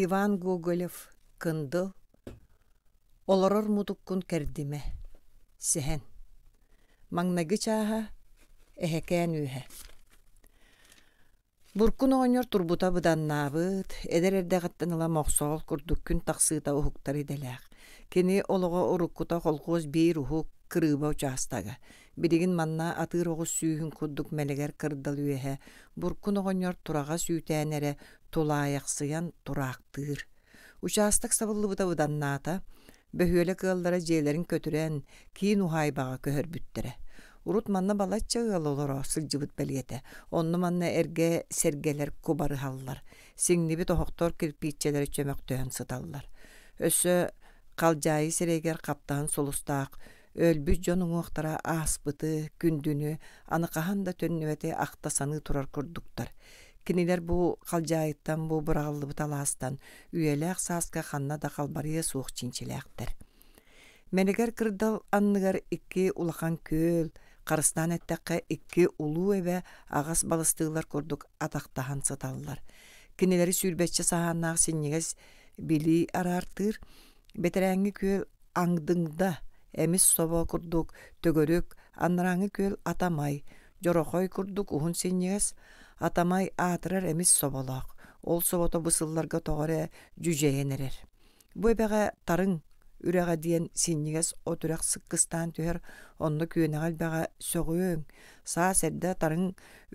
Иван Гоголев Кындыл Олорор мутуккун кэрдимэ Сэһэн Маҥнайгы чааһа Эһэкээн үөһэ Буркун оҕонньор турбута быданнаабыт, эдэр эрдэҕиттэн ыла мохсоҕол курдук күн тахсыыта уһуктар идэлээх. Кини олоҕо уруккута колхуос биир уһук, кырыыба учаастага. Билигин манна атыыр оҕус сүүһүн курдук мэлигэр кырдал үөһэ Буркун оҕонньор тураҕас үүтээн эрэ тулаайахсыйан тураахтыыр. Учаастак сабыллыбыта быданнаата, бөһүөлэк ыаллара дьиэлэрин көтүрэн, киин уһаайбаҕа көһөрбүттэрэ. Урут манна балачча ыал олоро сылдьыбыт бэлиэтэ. Онно-манна эргэ сэргэлэр кубарыһаллар, сиҥнибит оһохтор кирпииччэлэрэ чөмөхтөһөн сыталлар. Өссө халдьаайы сирэйигэр хаптаһын сулустаах Өлбүт дьон уҥуохтара ааспыты, күндүнү, аны хаһан да төннүбэти ахта саныы турар курдуктар. Кинилэр бу халдьаайыттан, бу быраҕыллыбыт алаастан үйэлээх сааска ханна да халбарыйа суох чинчилээхтэр. Мэнигэр кырдал анныгар икки улахан күөл, харыстаан эттэххэ икки улуу эбэ аҕас балыстыылар курдук атахтаһан сыталлар. Кинилэри сүүрбэччэ саһааннаах синньигэс билии араартыыр, Бэтэрээҥҥи күөл Аҥдыҥда, эмис собо курдук төгүрүк, анарааҥҥы күөл Атамай, дьорохой курдук уһун синньигэс, Атамай аатырар эмис соболоох, ол собото бу сылларга тоҕо эрэ дьүдьэйэн эрэр. Бу эбэҕэ Тарыҥ үрэҕэ диэн синньигэс от үрэх сыккыстаан түһэр, онно күөнэҕэ элбэҕэ сөҕүөҥ, саас эрдэ Тарыҥ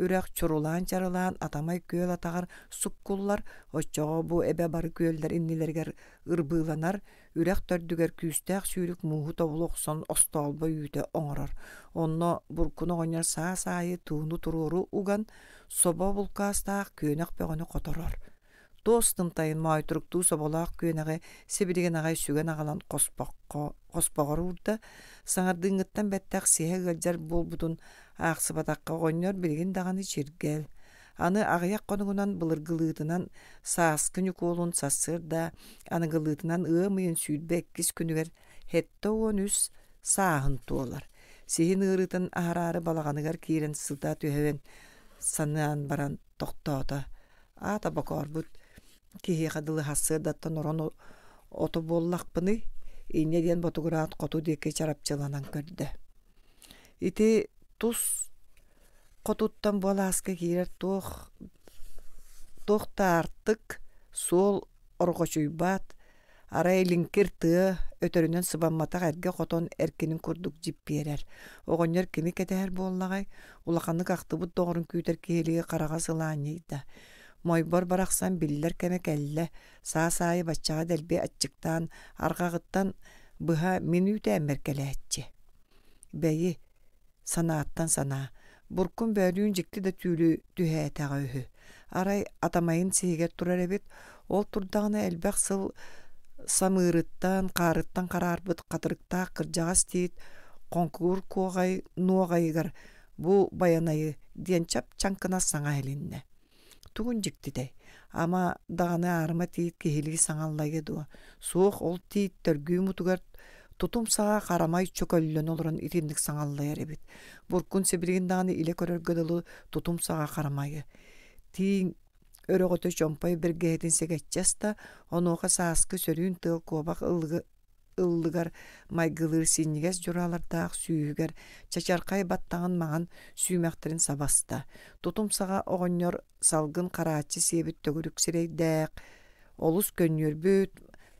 үрэх чурулаан-чарылаан Атамай күөл атаҕар суккуллар, оччоҕо бу эбэ бары күөллэр иннилэригэр ырбыыланар, үрэх төрдүгэр күүстээх сүүрүк мууһу тобулу охсон остоолбо үүтэ оҥорор. Онно Буркун оҕонньор саас аайы тууну туруору уган, собо булкаастаах күөнэх бөҕөнү хоторор. Туос тымтайын моойторуктуу соболоох күөнэҕи сибилигин аҕай сүгэн аҕалан хоспоххо хоспоҕор уурда, саҥардыыҥҥыттан бэттэх сиһэ ыалдьар буолбутун аахсыбатахха оҕонньор билигин даҕаны чиргэл. Аны аҕыйах хонугунан былыргылыытынан сааскы Ньукуолун сарсыарда аныгылыытынан ыам ыйын 22 күнүгэр 73 сааһын туолар. Сиһин ыарыытын аһараары балаҕаныгар киирэн сыта түһэн санаан баран тохтоото. Аата бокоорбут киһиэхэ дылы сарсыардаттан орон ото буоллахпыный, инньэ диэн ботугураат хоту диэки чарапчыланан көрдө. Ити тус хотуттан бу алааска киирэр туох туох да аартык, суол орҕочуйбат, арай лиҥкир тыа өтөрүнэн сыбамматах эргэ хотон эркинин курдук дьиппиэрэр. Оҕонньор кими кэтэһэр буоллаҕай, улаханнык ахтыбыт доҕорун күүтэр киһилии хараҕа сылаанньыйда. Мойбор барахсан биллэр кэмэ кэллэ, саас аайы баччаҕа дэлби аччыктаан, арҕаҕыттан быһа мин үүтээммэр кэлээччи. Бэйи, Санааттан санаа, Буркун бөөлүүн дьикти да түүлү түһээтэҕэ үһү. Арай Атамайын сиһигэр турар эбит, ол турдаҕына элбэх сыл самыырыттан, хаарыттан хараарбыт хатырыктаах кырдьаҕас тиит хоҥкуур куоҕай нуоҕайыгар бу Байанайы диэн чап-чаҥкынас саҥа иһилиннэ. Тугун дьиктитэй, ама даҕаны аарыма тиит киһилии саҥаллайыа дуо, суох ол тиит төргүү мутугар тутум саҕа харамай чөкөллөн олорон итинник саҥаллайар эбит. Буркун сибилигин даҕаны илэ көрөргө дылы тутум саҕа харамайы. Тииҥ өрөҕөтө чомпой бэргэһэтин сэгэччи аста, онуоха сааскы сөрүүн тыал куобах ыллыгы ыллыгар майгылыыр синньигэс дьураалардаах сүүһүгэр чачархай баттаҕын маҥан сүүмэхтэрин сабаста. Тутум саҕа оҕонньор салгын харааччы сиэбит төгүрүк сирэйдээх, олус көнньүөрбүт,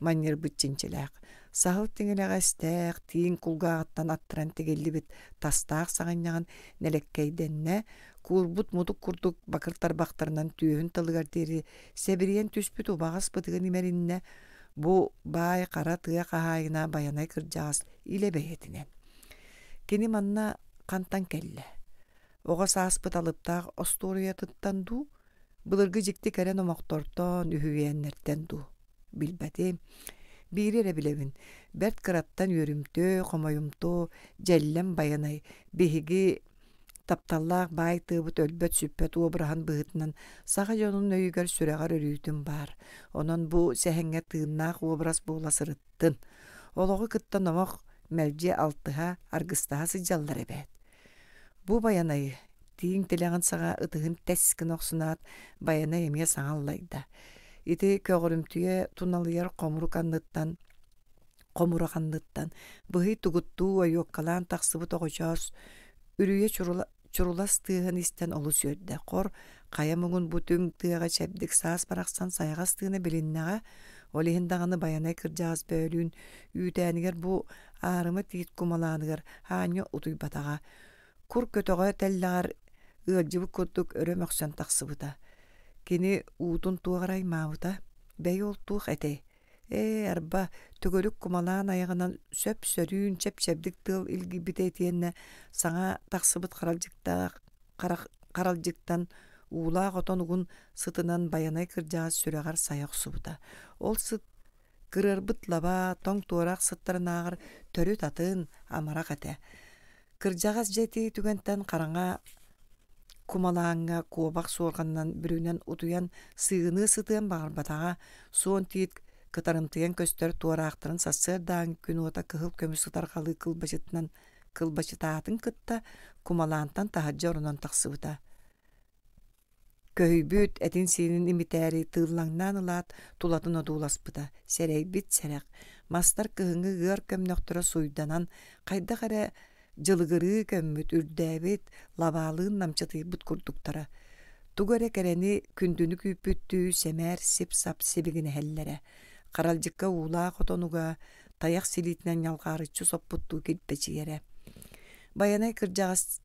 манньырбыт чинчилээх. Саһыл тиҥилэҕэ истээх, тииҥ кулгааҕыттан аттаран тигиллибит тастаах саҕынньаҕын нэлэккэйдэннэ, куурбут мутук курдук бакыр тарбахтарынан түөһүн тылыгар диэри сэбирийэн түспүт убаҕас бытыгын имэриннэ, Бу баай хара тыа хаһаайына Байанай кырдьаҕас илэ бэйэтинэн. Кини манна хантан кэллэ? Оҕо сааспыт алыптаах остуоруйатыттан дуу, былыргы дьикти кэрэ номохтортон, үһүйээннэртэн дуу? Билбэтим. Биири эрэ билэбин. Бэрт кыраттан үөрүмтүө, хомойумтуо, дьэллэм Байанай биһиги Тапталлаах баай тыабыт өлбөт-сүппэт уобараһын быһыытынан саха дьонун өйүгэр сүрэҕэр өрүүтүн баар. Онон бу сэһэҥҥэ тыыннаах уобарас буола сырыттын. Олоҕу кытта номох мэлдьи алтыһа, аргыстаһа сылдьаллар эбээт. Бу Байанайы тииҥ тилэҕин саҕа ытыһын тэс гына охсунаат, Байанай эмиэ саҥа аллайда. Ити көҕүрүмтүйэ туналыйар хомурук анныттан хомурах анныттан быһый тугуттуу ойуоккалаан тахсыбыт оҕочоос үрүйэ чурулас тыаһын истэн олус үөрдэ. Хор, хайа муҥун бу түҥ тыаҕа чэбдик саас барахсан сайаҕас тыына билиннэҕэ, ол иһин даҕаны Байанай кырдьаҕас бөөлүүн үүтээнигэр бу аарыма тиит кумалааныгар аанньа утуйбатаҕа. Кур көтөҕө тэллэҕэр ыалдьыбыт курдук өрө мөхсөн тахсыбыта. Кини уутун туох эрэ аймаабыта, бэйи ол туох этэй? Ээ, арба, төгүрүк кумалаан айаҕынан сөп-сөрүүн, чэп-чэбдик тыал илгийбитэ итиэннэ саҥа тахсыбыт харалдьыктаах харалдьыктан уулаах отон угун сытынан Байанай кырдьаҕас сүрэҕэр сайа охсубута. Ол сыт кырыарбыт лаба, тоҥ туораах сыттарынааҕар төрүт атын, амарах этэ. Кырдьаҕас дьэ ити түгэнтэн хараҥа кумалааҥҥа куобах суорҕанынан бүрүнэн утуйан сыыгыныы сытыан баҕарбатаҕа, суон тиит кытарымтыйан көстөр туораахтарын сарсыардааҥҥы күн уота кыһыл көмүс ытарҕалыы кылбачытынан кылбачытаатын кытта кумалаантан таһырдьа оронон тахсыбыта. Көһүйбүт, этин-сиинин имитээри тыыллаҥнаан ылаат, тулатын одууласпыта, сэрэйбит сэрэх, мастар кыһыҥҥы ыар көмнөхтөрө суйданан, хайдах эрэ дьылыгырыы көммүт, үрдээбит, лабаалыын намчытыйбыт курдуктара. Тугу эрэ кэрэни, күндүнү күүппүттүү сэмээр сип-сап сибигинэһэллэрэ. Харалдьыкка уулаах отонуга тайах силиитинэн ньалҕаарыччы соппуттуу килбэчийэрэ. Байанай кырдьаҕас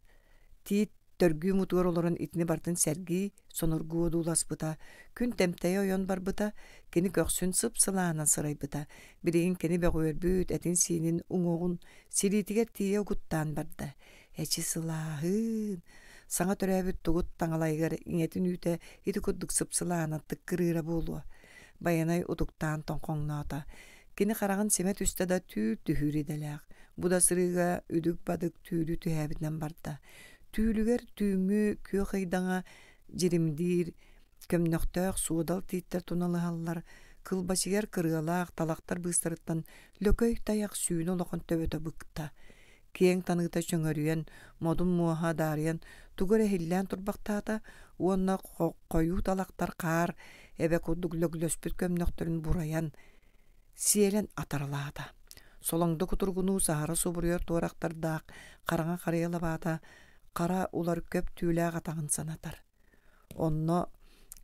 тиит Төргүү мутугар олорон итини барытын сэргии, сонургуу одууласпыта, күн тэмтэйэ ойон барбыта, кини көхсүн сып-сылаанан сырайбыта, билигин кини бөҕүөрбүт этин-сиинин уҥуоҕун силиитигэр тиийэ угуттаан барда. Эчи сылааһыын! Саҥа төрөөбүт тугут таҥалайыгар ийэтин үүтэ ити курдук сып-сылаанан тыккырыыра буолуо. Байанай утуктаан тоҥхоҥноото. Кини хараҕын симэ түстэ да түүл түһүүр идэлээх. Бу да сырыыга үдүк-бадык түүлү түһээбитинэн барда. Түүлүгэр түүҥҥү күөх ыйдаҥа дьиримдиир, көмнөхтөөх суодал тииттэр туналыһаллар, кылбачыйар кырыалаах талахтар быыстарыттан лөкөй тайах сүүнэ улахан төбөтө быкта. Киэҥ таныыта чөҥөрүйэн, модун муоһа даарыйан тугу эрэ иһиллээн турбахтаата уонна хойуу талахтар хаар эбэ курдук лөглөспүт көмнөхтөрүн бурайан, сиэлэн атаралаата. Солоҥдо кутуругунуу саһара субуруйар туорахтардаах хараҥа харыйа лабаата хара улар көп түүлээх атаҕын санатар. Онно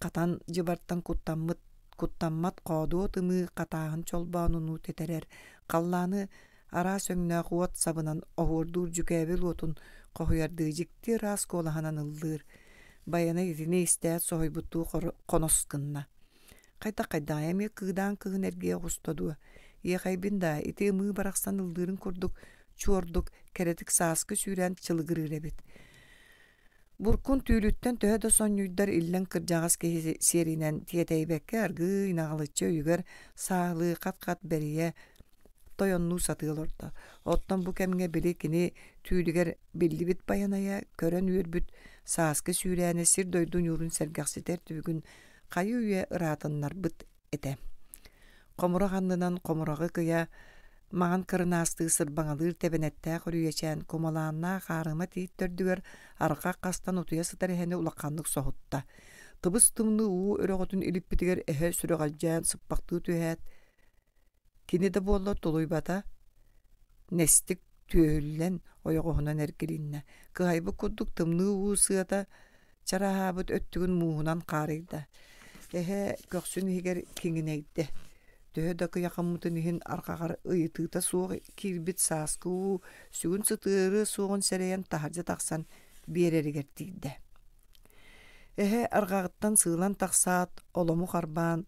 хатан дьыбартан куттаммыт куттаммат хоодуот ымыы хатааһын чолбоонунуу тэтэрэр, халлааны араас өҥнөөх уот сабынан оһуордуур дьүкээбил уотун хоһуйардыы дьикти ыраас куолаһынан ыллыыр. Байанай итини истээт соһуйбуттуу хонос гынна. Хайдах-хайдаҕай эмиэ кыыдаан кыһын эргийэ оҕуста дуо? Иэхэйбин даа, ити ымыы барахсан ыллыырын курдук чуордук, кэрэтик сааскы сүүрээн чылыгырыыр эбит. Буркун түүлүттэн төһө да сонньуйдар иллэҥ кырдьаҕас киһи сиэринэн тиэтэйбэккэ аргыый наҕылыччы өйүгэр саалыы хат-хат бэрийэ тойоннуу сатыы олордо. Оттон бу кэмҥэ били кини түүлүгэр биллибит байанайа көрөн үөрбүт сааскы сүүрээнэ сир-дойду ньуурун сэргэхситэр түбүгүн хайыы-үйэ ыраатыннарбыт этэ. Хомурах аннынан хомураҕы кыйа маҥан кырынаастыы сырбаҥалыыр тэбэнэттээх үрүйэчээн кумалааннаах аарыма тиит төрдүгэр арҕах хастан утуйа сытар эһэни улаханнык соһутта. Тыбыс-тымныы уу өрөҕөтүн илиппитигэр эһэ сүрэҕэлдьээн сыппахтыы түһээт, Кини да буоллар тулуйбата, нэстик түөһүллэн ойоҕоһунан эргилиннэ, кыһайбыт курдук тымныы уу сыата чарааһаабыт өттүгүн мууһунан хаарыйда. Эһэ көхсүн иһигэр киҥинэйдэ. Төһө да кыйахаммытын иһин арҕаҕар ыйытыыта суох киирбит сааскы уу сүгүн сытыарыа суоҕун сэрэйэн таһырдьа тахсан биэрэригэр тиийдэ. Эһэ арҕаҕыттан сыылан тахсаат, олому харбаан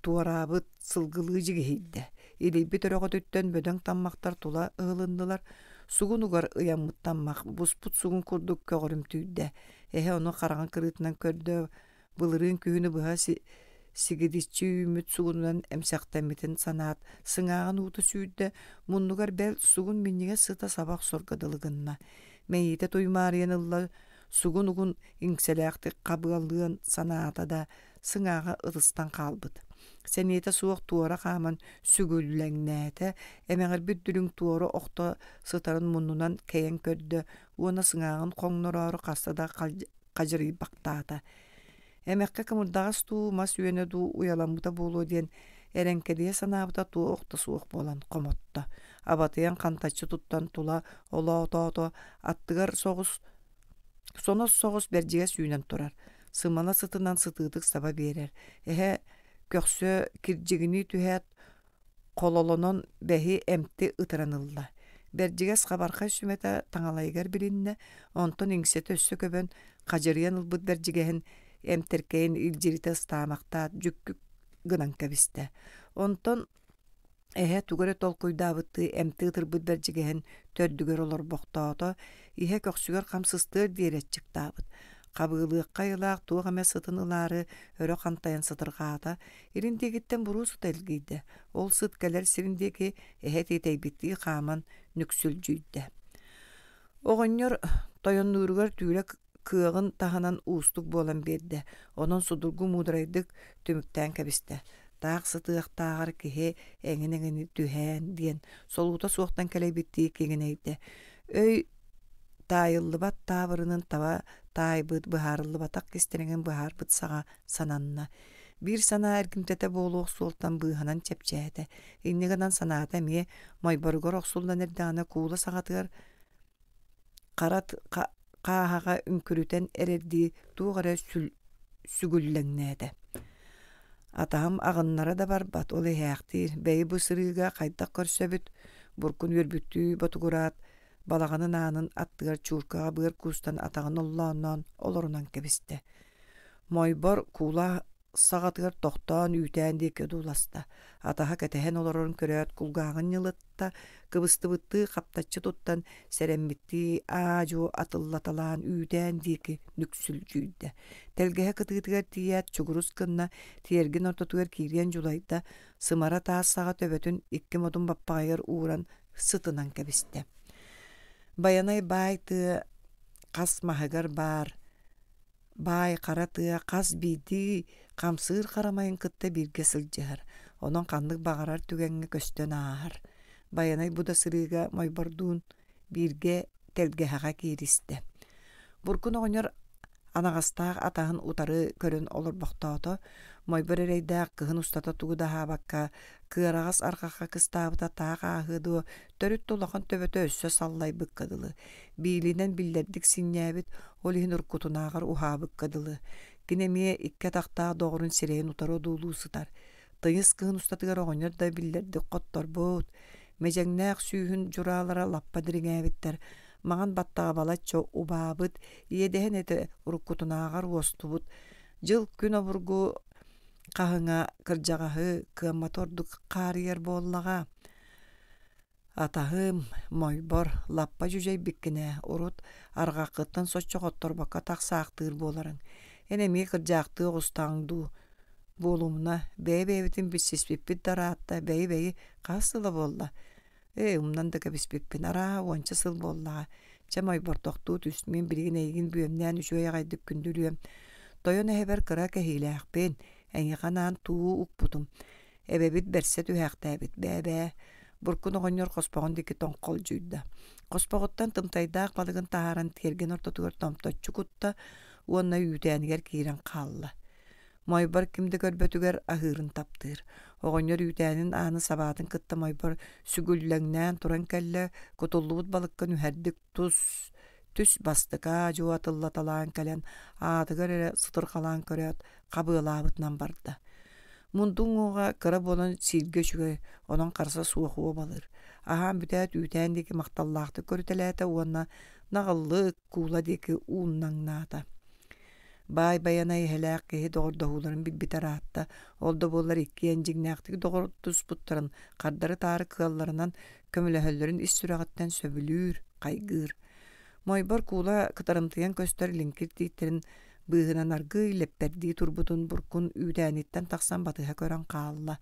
туораабыт сылгылыы дьигиһийдэ, илийбит өрөҕөтүттэн бөдөҥ таммахтар тула ыһылыннылар, сугун угар ыйаммыт таммах буспут сугун курдук көҕөрүмтүйдэ. Эһэ ону хараҕын кырыытынан көрдө, былырыын күһүнү быһа сигидиччи үүммүт сугунунан эмсэхтэммитин санаат, сыҥааҕын уута сүүрдэ, муннугар бэл сугун минньигэс сыта саба охсорго дылы гынна. Мэйиитэ туймаарыйан ылла, сугун угун иҥсэлээхтик хабыалыан санаата да, сыҥааҕа ытыстан хаалбыт. Сэниэтэ суох туора хааман сүгүллэҥнээтэ, эмэҕирбит дүлүҥ туора охто сытарын муннунан кэйэн көрдө уонна сыҥааҕын хоҥнороору хаста да хадьырыйбахтаата. Эмэххэ кымырдаҕас дуу, мас үөнэ дуу уйаламмыта буолуо диэн эрэҥкэдийэ санаабыта туох да суох буолан хомотто. Абатыйан хантаччы туттан тула олоотоото, аттыгар соҕус сонос соҕус бэрдьигэс үүнэн турар. Сымала сытынан сытыытык саба биэрэр. Эһэ көхсө кирдьигинии түһээт хололонон бэһи эмти ытыран ылла. Бэрдьигэс хабархай сүмэтэ таҥалайыгар билиннэ, онтон иҥсэтэ өссө көбөн, хадьырыйан ылбыт бэрдьигэһин эмтэркэйин илдьиритэ ыстаамахтаат дьүккүк гынан кэбистэ. Онтон эһэ тугу эрэ толкуйдаабыттыы эмти ытырбыт бэрдьигэһин төрдүгэр олорбохтоото, иһэ көхсүгэр хам сыстыар диэри аччыктаабыт. Хабыылыахха айылаах туох эмэ сытын ылаары өрө хантайан сытырҕаата, Илин диэкиттэн буруу сыта илгийдэ, ол сыт кэлэр сирин диэки эһэ тиэтэйбиттии хааман нүксүлдьүйдэ. Оҕонньор тойоннууругар түүрэ кыаҕын таһынан уустук буолан биэрдэ, онон судургу муударайдык түмүктээн кэбистэ. Таах сытыахтааҕар киһи эҥин-эҥини түһээн диэн солуута суохтан кэлэйбиттии киҥинэйдэ. Өй таайыллыбат таабырынын таба таайбыт, быһаарыллыбатах кистэлэҥин быһаарбыт саҕа сананна. Биир санаа эргимтэтэ буолуох суолтан быыһанан чэпчээтэ. Инньэ гынан санаата эмиэ мойборугар охсуллан эрдэҕинэ куула саҕатыгар хара хааһаҕа үҥкүрүтэн эрэрдии туох эрэ сүгүллэҥнээтэ. Атаһым аҕыннара да барбат, ол иһээхтиир, бэйи бу сырыыга хайдах көрсөбүт, буркун үөрбүттүү ботугураат, балаҕанын аанын аттыгар чууркаҕа быар куустан атаҕын оллоонноон олорунан кэбистэ. Мойбор куула саҕатыгар тохтоон үүтээн диэки одууласта. Атаһа кэтэһэн олорорун көрөөт кулгааҕын ньылытта, кыбыстыбыттыы хаптаччы туттан, сэрэммиттии аа-дьуо атыллаталаан үүтээн диэки нүксүлдьүйдэ. Тэлгэһэ кытыытыгар тиийээт чугурус гынна, тиэргэн ортотугар киириэн дьулайда, сымара таас саҕа төбөтүн икки модун баппаҕайыгар ууран сытынан кэбистэ. Байанай баай тыа хас маһыгар баар Баай хара тыа хас биирдии хамсыыр харамайын кытта бииргэ сылдьыһар, онон ханнык баҕарар түгэҥҥэ көстөн ааһар. Байанай бу да сырыыга Мойбордуун бииргэ тэлгэһэҕэ кииристэ. Буркун оҕонньор анаҕастаах атаһын утары көрөн олорбохтоото, Мойбор эрэйдээх кыһын устата тугу да аһаабакка, кыараҕас арҕахха кыстаабыта таах ааһыа дуо, төрүт да улахан төбөтө өссө саллайбыкка дылы, биилинэн биллэрдик синньээбит, ол иһин уруккутунааҕар уһаабыкка дылы. Кини эмиэ икки атахтаах доҕорун сирэйин утары одуулуу сытар. Тыйыс кыһын устатыгар оҕонньор да биллэрдик хотторбут, мэдьэҥнээх сүүһүн дьураалара лаппа дириҥээбиттэр, маҥан баттаҕа балачча убаабыт, иэдэһин этэ уруккутунааҕар уостубут. Дьыл-күн обургу хаһыҥа кырдьаҕаһы кыамматы ордук хаарыйар буоллаҕа. Атаһым, мойбор, лаппа дьүдьэйбиккин ээ, урут арҕаххыттан соччо хотторбокко тахсаахтыыр буоларыҥ. Эн эмиэ кырдьаахтыы оҕустаҕыҥ дуу? Буолумуна, бэйэ-бэйэбитин билсиспиппит да ыраатта, бэйи-бэйи хас сыла буолла? Ээ, умнан да кэбиспиппин, арааһа уонча сыл буоллаҕа. Чэ, мойбортохтуу түс, мин билигин эйигин бүөмнээн үчүгэй аҕайдык күндүлүөм. Тойон эһэбэр кыра кэһиилээхпин, эйиэхэ анаан туу укпутум. Эбэбит бэрсэ түһээхтээбит, бээ-бээ, Буркун оҕонньор хоспоҕун диэки тоҥхолдьуйда. Хоспоҕуттан тымтайдаах балыгын таһааран тиэргэн ортотугар томточчу кутта уонна үүтээнигэр киирэн хаалла. Мойбор ким да көрбөтүгэр аһыырын таптыыр. Оҕонньор үүтээнин ааны сабаатын кытта Мойбор сүгүллэҥнээн туран кэллэ, кутуллубут балыкка нүһэрдик тус түс бастакаа дьуо атыллаталаан кэлэн аатыгар эрэ сытырҕалаан көрөөт хабыалаабытынан барда. Мунду уҥуоҕа кыра буолан сииргэ үчүгэй, онон харса суох уобалыыр. Аһаан бүтээт үүтээн диэки махталлаахтык көрүтэлээтэ уонна наҕыллык куула диэки ууннаҥнаата. Баай Байанай эһэлээх киһи доҕордоһууларын билбитэ ыраатта, ол да буоллар иккиэн дьиҥнээхтик доҕордуспуттарын хардары-таары кыалларынан көмөлөһөллөрүн ис сүрэҕиттэн сөбүлүүр, хайгыыр. Мойбор куула кытарымтыйан көстөр лиҥкир тииттэрин быыһынан аргыый лэппэрдии турбутун буркун үүтээниттэн тахсан батыһа көрөн хаалла.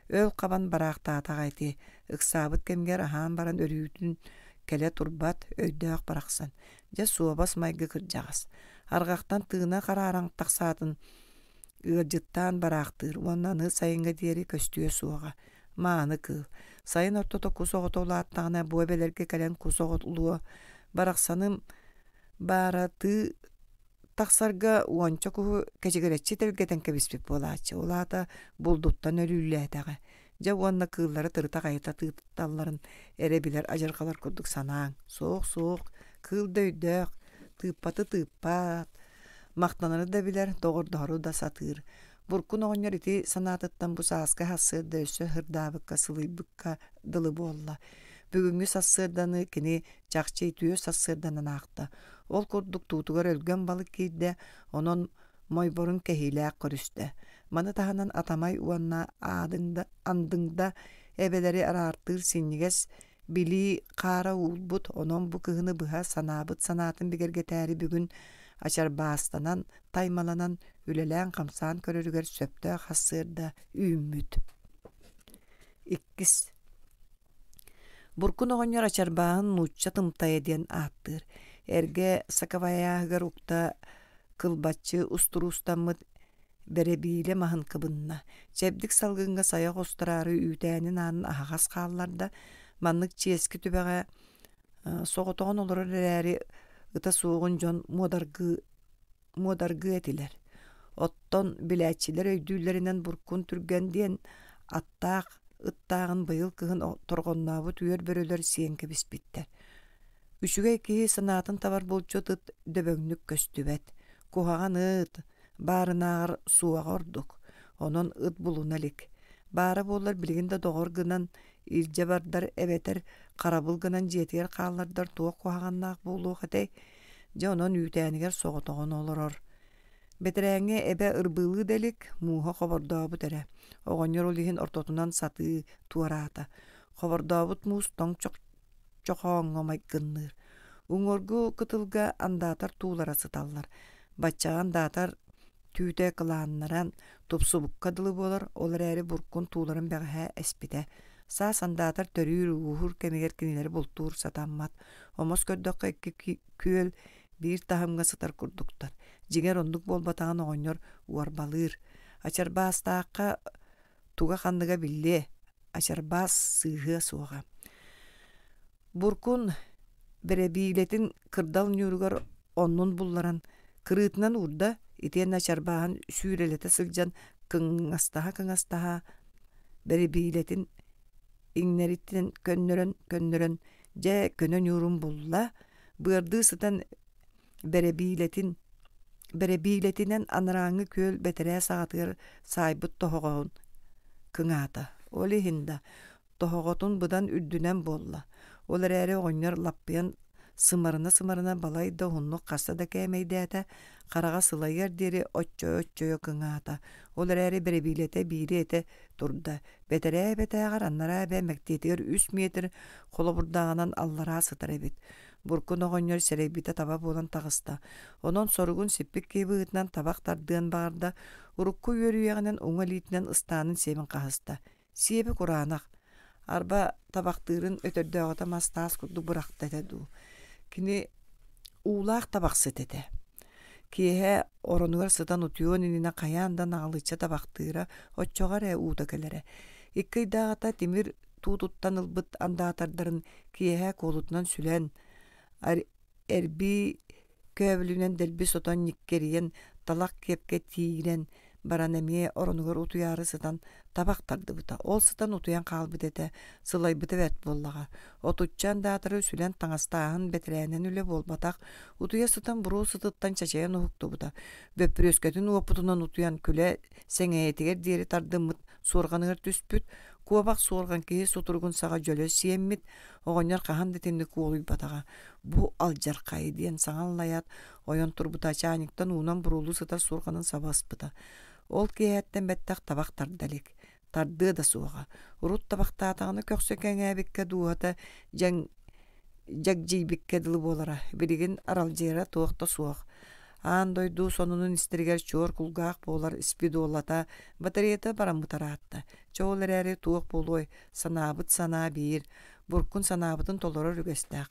Өл хабан бараахтаатаҕа ити, ыксаабыт кэмигэр аһаан баран өрүүтүн кэлэ турбат, өйдөөх барахсан. Дьэ суобас майгы кырдьаҕас. Арҕахтан тыына харааран тахсаатын ыалдьыттаан бараахтыыр уонна аны сайыҥҥа диэри көстүө суоҕа. Мааны кыыл. Сайын ортото кус оҕото улааттаҕына бу эбэлэргэ кэлэн кус оҕолуо. Барахсаным баара тыы. Тахсарга уонча куһу кэчигирэччи тэлгэтэн кэбиспит буолааччы, ол аата булдуттан өлүүллээтэҕэ. Дьэ уонна кыыллары тырыта-хайыта тыыталларын эрэ билэр адьырҕалар курдук санааҥ. Суох-суох, кыыл да өйдөөх, тыыппаты тыыппат, махтанары да билэр, доҕордоһору да сатыыр. Буркун оҕонньор ити санаатыттан бу сааскы сарсыарда өссө һырдаабыкка, сылыйбыкка дылы буолла. Бүгүҥҥү сарсыарданы кини чахчы үтүө сарсыарданан аахта. Ол курдук туутугар өлгөм балык киирдэ, онон мойборун кэһиилээх көрүстэ. Маны таһынан Атамай уонна Аадыҥда, Андыҥда эбэлэри араартыыр синньигэс билии хаара уулбут, онон бу кыһыны быһа санаабыт санаатын бигэргэтээри бүгүн ачарбаастанан, таймаланан, үлэлээн-хамсаан көрөрүгэр сөптөөх сарсыарда үүммүт. Иккис Буркун оҕонньор ачарбааһын нуучча тымтайа диэн ааттыыр. Эргэ саквояһыгар укта кылбаччы устуруустаммыт бэрэбиилэ маһын кыбынна. Чэбдик салгыҥҥа сайа оҕустараары үүтээнин аанын аһаҕас хаалларда. Маннык чиэски түбэҕэ соҕотоҕун олорор эрээри ыта суоҕун дьон муодаргыы муодаргыы этилэр. Оттон билээччилэр өйдүүллэринэн Буркун Түргэн диэн аттаах ыттааҕын быйыл кыһын торҕоннообут үөр бөрөлөр сиэн кэбиспиттэр. Үчүгэй киһи санаатын табар булчут ыт дөбөҥнүк көстүбэт. Куһаҕан ыт баарынааҕар суоҕа ордук. Онон ыт булуна илик. Баара буоллар билигин да доҕор гынан илдьэ бардар эбэтэр харабыл гынан дьиэтигэр хааллардар туох куһаҕаннаах буолуох этэй? Дьэ онон үүтээнигэр соҕотоҕун олорор. Бэтэрээҥҥэ эбэ ырбыылыы да илик, мууһа хобордообут эрэ. Оҕонньор ол иһин ортотунан сатыы туораата. Хобордообут муус тоҥ чохооҥҥо майгынныыр. Уҥуоргу кытылга андаатар туулара сыталлар. Баччаҕа андаатар түүтэ кылааннаран, тупсубукка дылы буолар, ол эрээри буркун тууларын бэҕэһээ эспитэ. Саас андаатар төрүүр-ууһуур кэмигэр кинилэри бултуур сатаммат. Омос көрдөххө икки күөл биир таһымҥа сытар курдуктар. Дьиҥэр оннук буолбатаҕын оҕонньор уорбалыыр. Ачарбаастаахха туга-ханныга биллиэ, ачарбаас сыыһыа суоҕа. Буркун бэрэбиилэтин кырдал ньууругар оннун булларан кырыытынан уурда итиэннэ чарбааһын сүүрэлэтэ сылдьан кыҥастаһа-кыҥастаһа бэрэбиилэтин иҥнэриттэн көннөрөн-көннөрөн дьэ көнө ньуурун булла быардыы сытан бэрэбиилэтин бэрэбиилэтинэн анарааҥҥы күөл бэтэрээ саҕатыгар саайбыт тоһоҕоһун кыҥаата ол иһин да тоһоҕотун быдан үрдүнэн буолла. Ол эрээри оҕонньор лаппыйан сымарына-сымарына балай да уһуннук хаста да кээмэйдээтэ, хараҕа сылайыар диэри оччойо-оччойо кыҥаата. Ол эрээри бэрэбиилэтэ биири этэ турда. Бэтэрээ эбэтээҕэр анараа эбэ мэктиэтигэр үс метр холобурдааҕынан аллараа сытар эбит. Буркун оҕонньор сэрэйбитэ таба буолан таҕыста. Онон соругун сиппит киһи быһыытынан табах тардыан баҕарда, урукку үөрүйэҕинэн уҥа илиитинэн ыстаанын сиэбин хаһыста. Сиэбэ кураанах, арба табахтыырын өтөрдөөҕүтэ мас-таас курдук бырахта этэ дуу. Кини уулаах табахсыт этэ. Киэһэ оронугар сытан утуйуон иннинэ хайаан да наҕылычча табахтыыра, оччоҕо эрэ уута кэлэрэ. Икки ыйдааҕыта тимир туутуттан ылбыт андаатардарын киэһэ куолутунан сүлэн, эрбии көөбүлүнэн дэлби сотон ньиккэрийэн, талах киэпкэ тиирэн баран эмиэ оронугар утуйаары сытан табах тардыбыта. Ол сытан утуйан хаалбыт этэ, сылайбыта бэрт буоллаҕа. Отучча андаатары сүлэн таҥастааһын бэтэрээнэн үлэ буолбатах, утуйа сытан буруо сытыттан чачайан уһуктубута. Бөппүрүөскэтин уоппутунан утуйан күлэ сэҥээйэтигэр диэри тардыммыт суорҕаныгар түспүт, куобах суорҕан киһи сутуругун саҕа дьөлө сиэммит, оҕонньор хаһан да итинник уолуйбатаҕа. Бу алдьархай диэн саҥа аллайаат, ойон турбута чаанньыктан уунан буруолуу сытар суорҕанын саба ыспыта. Ол киэһэттэн бэттэх табах тарда илик, тардыа да суоҕа. Урут табахтаатаҕына көхсө кэҥээбиккэ дууһата дьэҥ дьэгдьийбиккэ дылы буолара. Билигин аралдьыйара туох да суох. Аан дойду сонунун истэригэр чуор кулгаах буолар спидолата, батареята бараммыт ыраатта. Чэ ол эрээри туох буолуой, санаабыт санаа биир, буркун санаабытын толорор үгэстээх.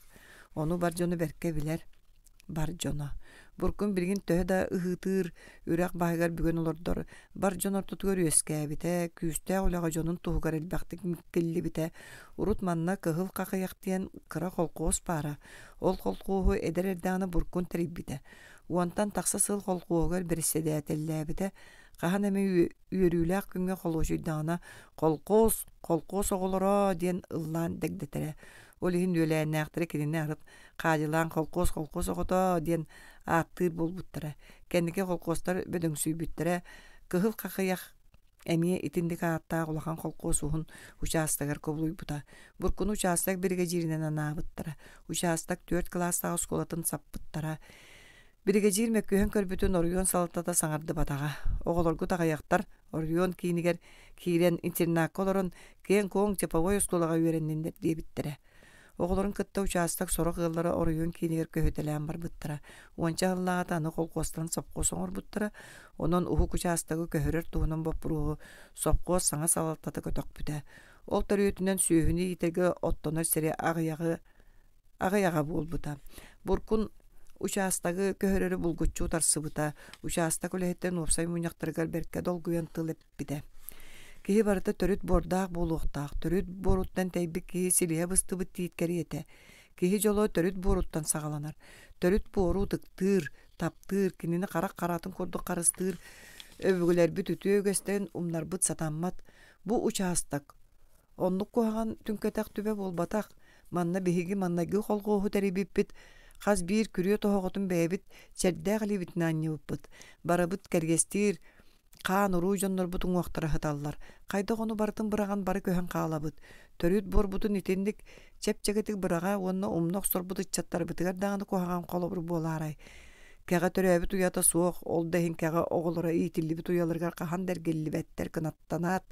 Ону бар дьону бэркэ билэр бар дьоно. Буркун билигин төһө да ыһыытыыр үрэх баһыгар бүгэн олордор, бар дьон ортотугар үөскээбитэ, күүстээх үлэҕэ дьонун туһугар элбэхтик миккиллибитэ. Урут манна Кыһыл Хахыйах диэн кыра холкуос баара. Ол холкуоһу эдэр эрдэҕинэ Буркун тэрийбитэ. Уонтан тахса сыл холкуоһугар бэрэссэдээтэллээбитэ. Хаһан эмэ үөрүүлээх күҥҥэ холуочуйдаҕына «Холкуос, холкуос оҕолоро» диэн ыллаан дэгдэтэрэ. Ол иһин үөлээннээхтэрэ кинини арыт хаадьылаан «Холкуос, холкуос оҕото» диэн ааттыыр буолбуттара. Кэнники холкуостар бөдөҥсүйбүттэрэ. Кыһыл хахыйах эмиэ итинник ааттаах улахан холкуос уһун учаастагар кубулуйбута. Буркуну учаастак биригэдьииринэн анаабыттара. Учаастак түөрт кылаастаах оскуолатын саппыттара. Биригэдьиир мөккүһэн көрбүтүн оройуон салалтата саҥардыбатаҕа. Оҕолоргут аҕыйахтар оройуон киинигэр киирэн интернакка олорон киэҥ-куоҥ типовой оскуолаҕа үөрэнниннэр диэбиттэрэ. Оҕолорун кытта учаастак сорох ыаллара оройуон киинигэр көһүтэлээн барбыттара. Уонча сыллааҕыта аны холкуостан сопхуос оҥорбуттара. Онон уһук учаастагы көһөрөр туһунан боппуруоһу сопхуос саҥа салалтата көтөхпүтэ. Ол төрүөтүнэн сүөһүнү иитэргэ оттонор сири аҕыйаҕы аҕыйаҕа буолбута. Буркун учаастагы көһөрөрү булгуччу утарсыбыта. Учаастак үлэһиттэрин уопсай мунньахтарыгар бэркэ долгуйан тыл эппитэ. Киһи барыта төрүт буордаах буолуохтаах. Төрүт буоруттан тэйбит киһи силиһэ быстыбыт тиит кэриэтэ. Киһи дьоло төрүт буоруттан саҕаланар. Төрүт буору ытыктыыр, таптыыр, кинини харах харатын курдук харыстыыр өбүгэлэрбит үтүө үгэстэрин умнарбыт сатаммат. Бу учаастак Оннук куһаҕан түҥкэтэх түбэ буолбатах. Манна биһиги маҥнайгы холхуоһу тэрийбиппит, хас биир күрүө тоһоҕотун бэйэбит чэрдээх илиибитинэн анньыбыппыт. Барыбыт кэргэстиир, хаан-уруу дьоннорбут уҥуохтара сыталлар. Хайдах ону барытын быраҕан бары көһөн хаалабыт. Төрүт буорбутун итинник чэпчэкитик быраҕа уонна умна охсорбут ыччаттарбытыгар даҕаны куһаҕан холобур буолаарай. Кэҕэ төрөөбүт уйата суох, ол да иһин кэҕэ оҕолоро иитиллибит уйаларыгар хаһан да эргиллибэттэр кынаттанаат,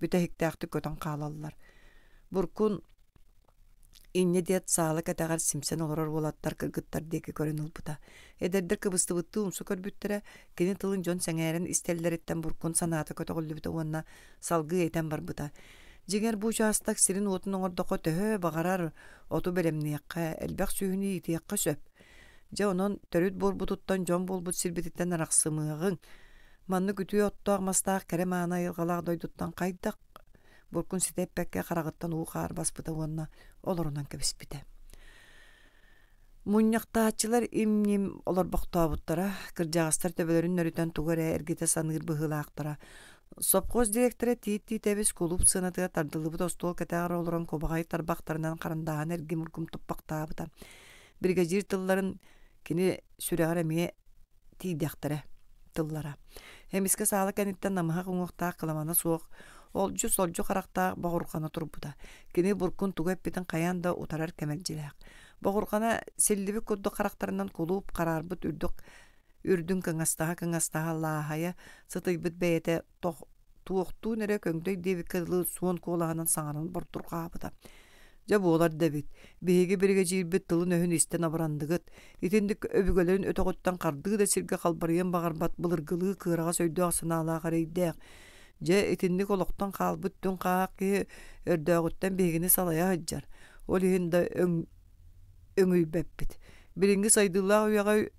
бүтэһиктээхтик көтөн хаалаллар. Буркун инньэ диэт саала кэтэҕэр симсэн олорор уолаттар кыргыттар диэки көрөн ылбыта. Эдэрдэр кыбыстыбыттыы умса көрбүттэрэ, кини тылын дьон сэҥээрэн истэллэриттэн Буркун санаата көтөҕүллүбүтэ уонна салгыы этэн барбыта. Дьиҥэр бу учаастак сирин-уотун оҥордоххо төһө баҕарар оту бэлэмниэххэ, элбэх сүөһүнү иитиэххэ сөп. Дьэ онон төрүт буорбутуттан дьон буолбут сирбититтэн арахсымыаҕыҥ. Маннык үтүө оттоох-мастаах кэрэ-мааны айылҕалаах дойдуттан хайдах буркун ситэ эппэккэ хараҕыттан уу-хаар баспыта уонна олорунан кэбиспитэ. Мунньахтааччылар им-ньим олорбохтообуттара, кырдьаҕастар төбөлөрүн нөрүтэн тугу эрэ эргитэ саныыр быһыылаахтара. Сопхуос дириэктэрэ Тиит Тиитэбис кулууп сыанатыгар тардыллыбыт остуол кэтэҕэр олорон кубаҕай тарбахтарынан харандааһын эргим-ургум туппахтаабыта. Биригэдьиир тылларын кини сүрэҕэр эмиэ тиийдэхтэрэ тыллара. Эмискэ саала кэнниттэн намыһах уҥуохтаах кыламана суох, олдьу-солдьу харахтаах боҕурҕана турбута. Кини буркун тугу эппитин хайаан да утарар кэмэлдьилээх. Боҕурҕана силлибит курдук харахтарынан кулууп хараарбыт үрдүк үрдүн кыҥастаһа-кыҥастаһа лааһайа сытыйбыт бэйэтэ туохтуун эрэ көҥдөй диэбиккэ дылы суон куолаһынан саҥаран бордурҕаабыта. Дьэ буолар да эбит, биһиги биригэдьиирбит тылын-өһүн истэн абырандыгыт, итинник өбүгэлэрин өтөҕүттэн хардыы да сиргэ халбарыйан баҕарбат былыргылыы кыараҕас өйдөөх-санаалаах эрэйдээх. Дьэ, итинник олохтон хаалбыт түҥ хааһах киһи өрдөөҕүттэн биһигини салайа сылдьар. Ол иһин да өҥ өҥүйбэппит. Билиҥҥи сайдыылаах үйэҕэ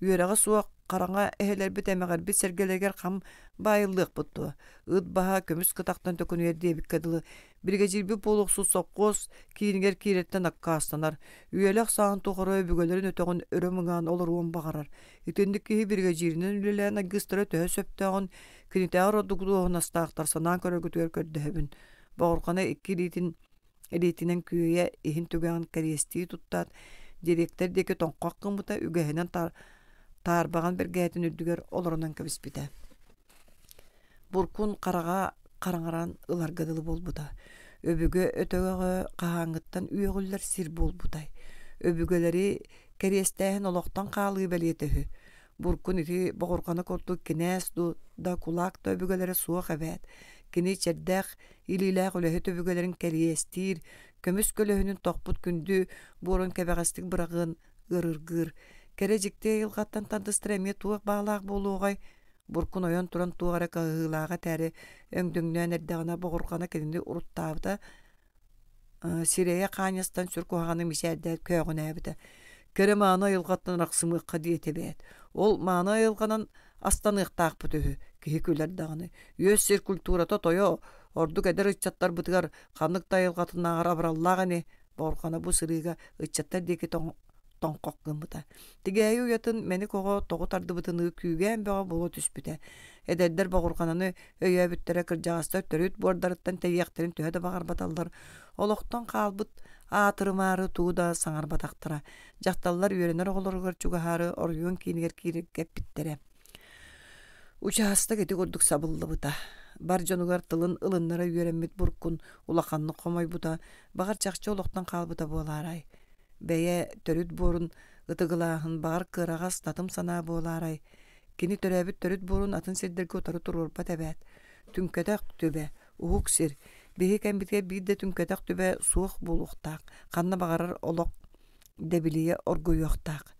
Үөрэҕэ суох хараҥа эһэлэрбит эмэҕирбит сэргэлэригэр хам баайыллыахпыт дуо? Ыт баһа көмүс кытахтан төкүнүйэр диэбиккэ дылы, биригэдьиирбит буолуохсут сопхуос киинигэр киирэртэн аккаастанар, үйэлээх сааһын тухары өбүгэлэрин өтөҕүн өрө мыҥаан олоруон баҕарар. Итинник киһи биригэдьииринэн үлэлээн айгыстара төһө сөптөөҕүн кинитээҕэр ордук дуоһунастаахтар санаан көрөргүтүгэр көрдөһөбүн. Боҕурҕана икки илиитин илиитинэн күөйэ иһин түгэҕин кэриэстии туттаат, дириэктэр диэки тоҥхох гыммыта, үгэһинэн таарбаҕан бэргэһэтин үрдүгэр олорунан кэбиспитэ. Буркун хараҕа хараҥаран ыларга дылы буолбута. Өбүгэ өтөҕө хаһааҥҥыттан үөҕүллэр сир буолбутай. Өбүгэлэри кэриэстээһин олохтон хаалыы бэлиэтэ үһү. Буркун ити боҕурҕана курдук кинээс дуу да кулаак да өбүгэлэрэ суох эбээт. Кини чэрдээх илиилээх үлэһит өбүгэлэрин кэриэстиир, көмүс көлөһүнүн тохпут күндү буорун кэбэҕэстик быраҕыан ыарыргыыр. Кэрэ дьикти айылҕаттан тардыстара эмиэ туох баалаах буолуоҕай? Буркун ойон туран туох эрэ кыһыылааҕа этээри өҥдөҥнөөн эрдэҕинэ боҕурҕана кинини уруттаабыта сирэйэ хаанньастан сүр куһаҕаны мичээрдээт көөҕүнээбитэ. Кэрэ мааны айылҕаттан арахсымыахха диэтэ эбээт. Ол мааны айылҕанан астаныахтаахпыт үһү, киһи күлэр даҕаны. Үөс сир культурата тойо, ордук эдэр ыччаттарбытыгар ханнык да айылҕатынааҕар абыраллаах ини, Боорҕоно бу сырыыга ыччаттар диэки тоҥхох гыммыта. Тигээйи уйатын мэник оҕо тоҕу тардыбытыныы күүгээн бөҕө буола түспүтэ. Эдэрдэр боҕурҕананы өйөөбүттэрэ кырдьаҕастар төрүт буордарыттан тэйиэхтэрин төһө да баҕарбаталлар, олохтон хаалбыт аатырымаары тугу да саҥарбатахтара. Дьахталлар үөрэнэр оҕолоругар чугаһаары оройуон киинигэр киирэргэ эппиттэрэ. Учаастак ити курдук сабыллыбыта. Бар дьонугар тылын ылыннара үөрэммит Буркун улаханнык хомойбута, баҕар чахчы олохтон хаалбыта буолаарай? Бэйэ төрүт буорун ытыгылааһын баҕар кыараҕас татым санаа буолаарай? Кини төрөөбүт төрүт буорун атын сирдэргэ утары туруорбат эбээт. Түҥкэтэх түбэ, уһук сир. Биһи кэмбитигэр биир да түҥкэтэх түбэ суох буолуохтаах. Ханна баҕарар олох дэбилийэ оргуйуохтаах.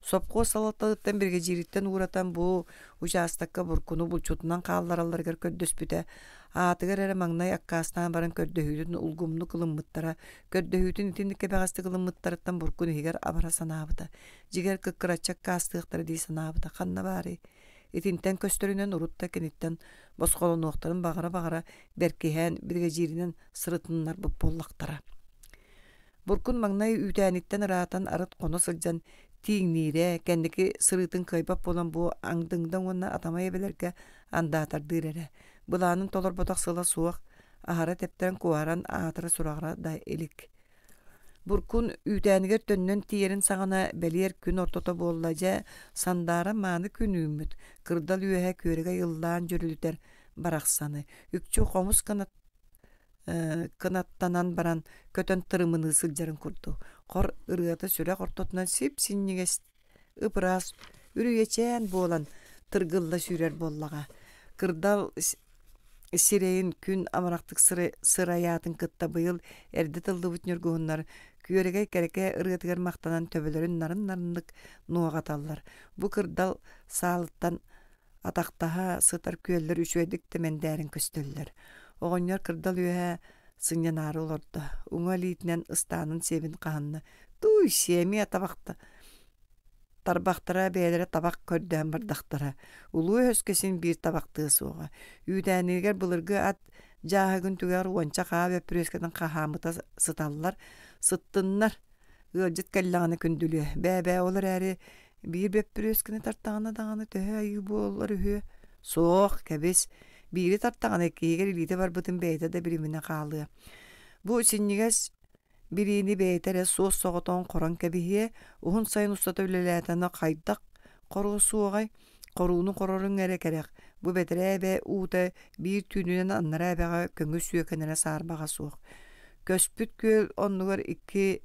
Сопхуос салалтатыттан биригэдьиириттэн ууратан бу учаастакка буркуну булчутунан хаалларалларыгар көрдөспүтэ. Аатыгар эрэ маҥнай аккаастаан баран көрдөһүүтүн улгумнук ылыммыттара. Көрдөһүүтүн итинник кэбэҕэстик ылыммыттарыттан буркун иһигэр абара санаабыта. Дьиҥэр кыккыраччы аккаастыахтара дии санаабыта ханна баарый? Итинтэн көстөрүнэн урут да киниттэн босхолонуохтарын баҕара-баҕара бэркиһээн биригэдьииринэн сырытыннарбыт буоллахтара. Буркун маҥнай үүтээниттэн ыраатан арыт хоно сылдьан тииҥниирэ, кэнники сырыытын кыайбат буолан бу Аҥдыҥда уонна Атамай эбэлэргэ андаатардыыр эрэ. Былаанын толорботох сыла суох, аһара тэптэрэн куоһаран аатыра-сураҕыра да илик. Буркун үүтээнигэр төннөн тиийэрин саҕана бэлиэр күн ортото буолла дьэ, сандаара мааны күн үүммүт, кырдал үөһэ күөрэгэй ыллаан дьүрүлүтэр барахсаны, үкчү хомус гына кынаттанан баран көтөн тырымыныы сылдьарын курдук хор ырыата сүрэх ортотунан сип-синньигэс ып-ыраас үрүйэчээн буолан тыргылла сүүрэр буоллаҕа кырдал сирэйин күн амарахтык сырайаатын кытта быйыл эрдэ тыллыбыт ньургуһуннар күөрэгэй кэрэкэ ырыатыгар махтанан төбөлөрүн нарын-нарыннык нуоҕаталлар бу кырдал саалыттан Атахтаһа сытар күөллэр үчүгэйдик да мэндээрин көстөллөр. Оҕонньор кырдал үөһэ сынньанаары олордо. Уҥа илиитинэн ыстаанын сиэбин хаһынна. Тууй, сиэмиэ табахта тарбахтара бэйэлэрэ табах көрдөөн бардахтара. Улуу өһөскө син биир табахтыа суоҕа. Үүтээнигэр былыргы ат дьааһыгын түгэҕэр уонча хаа бөппүрүөскэтин хаһааммыта сыталлар. Сыттыннар. Ыалдьыт кэллэҕинэ күндүлүө. Бээ-бээ ол эрээри Биир бөппүрүөскэни тартаҕына даҕаны төһө айыы буолар үһүө? Суох, кэбис. Биири тартаҕына иккиһигэр илиитэ барбытын бэйэтэ да билиминэ хаалыа. Бу синньигэс бириини бэйэтэ эрэ суос-соҕотоҕун хорон кэбиһиэ, уһун сайын устата үлэлээтэҕинэ хайдах хоруо суоҕай? Хорууну хороруҥ эрэ кэрэх, бу бэтэрээ эбэ уута биир түүнүнэн аннараа эбэҕэ көҥү сүөкэнэрэ саарбаҕа суох. Көспүт күөл оннугар икки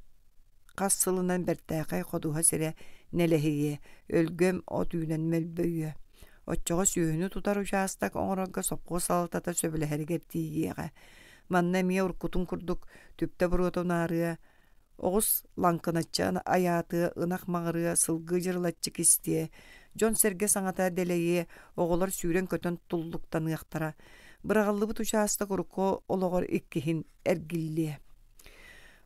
Хас сылынан бэртээхэй ходуһа сирэ нэлэһийиэ, өлгөм от үүнэн мөлбөйүө. Оччоҕо сүөһүнү тутар учаастак оҥорорго сопхуос салалтата сөбүлэһэригэр тиийиэҕэ. Манна эмиэ уруккутун курдук түптэ буруота унаарыа, оҕус лаҥкыначчы айаатыа, ынах маҕырыа, сылгы дьырылаччы кистиэ, дьон-сэргэ саҥата дэлэйиэ, оҕолор сүүрэн-көтөн туллуктаныахтара. Быраҕыллыбыт учаастак урукку олоҕор иккиһин эргиллиэ.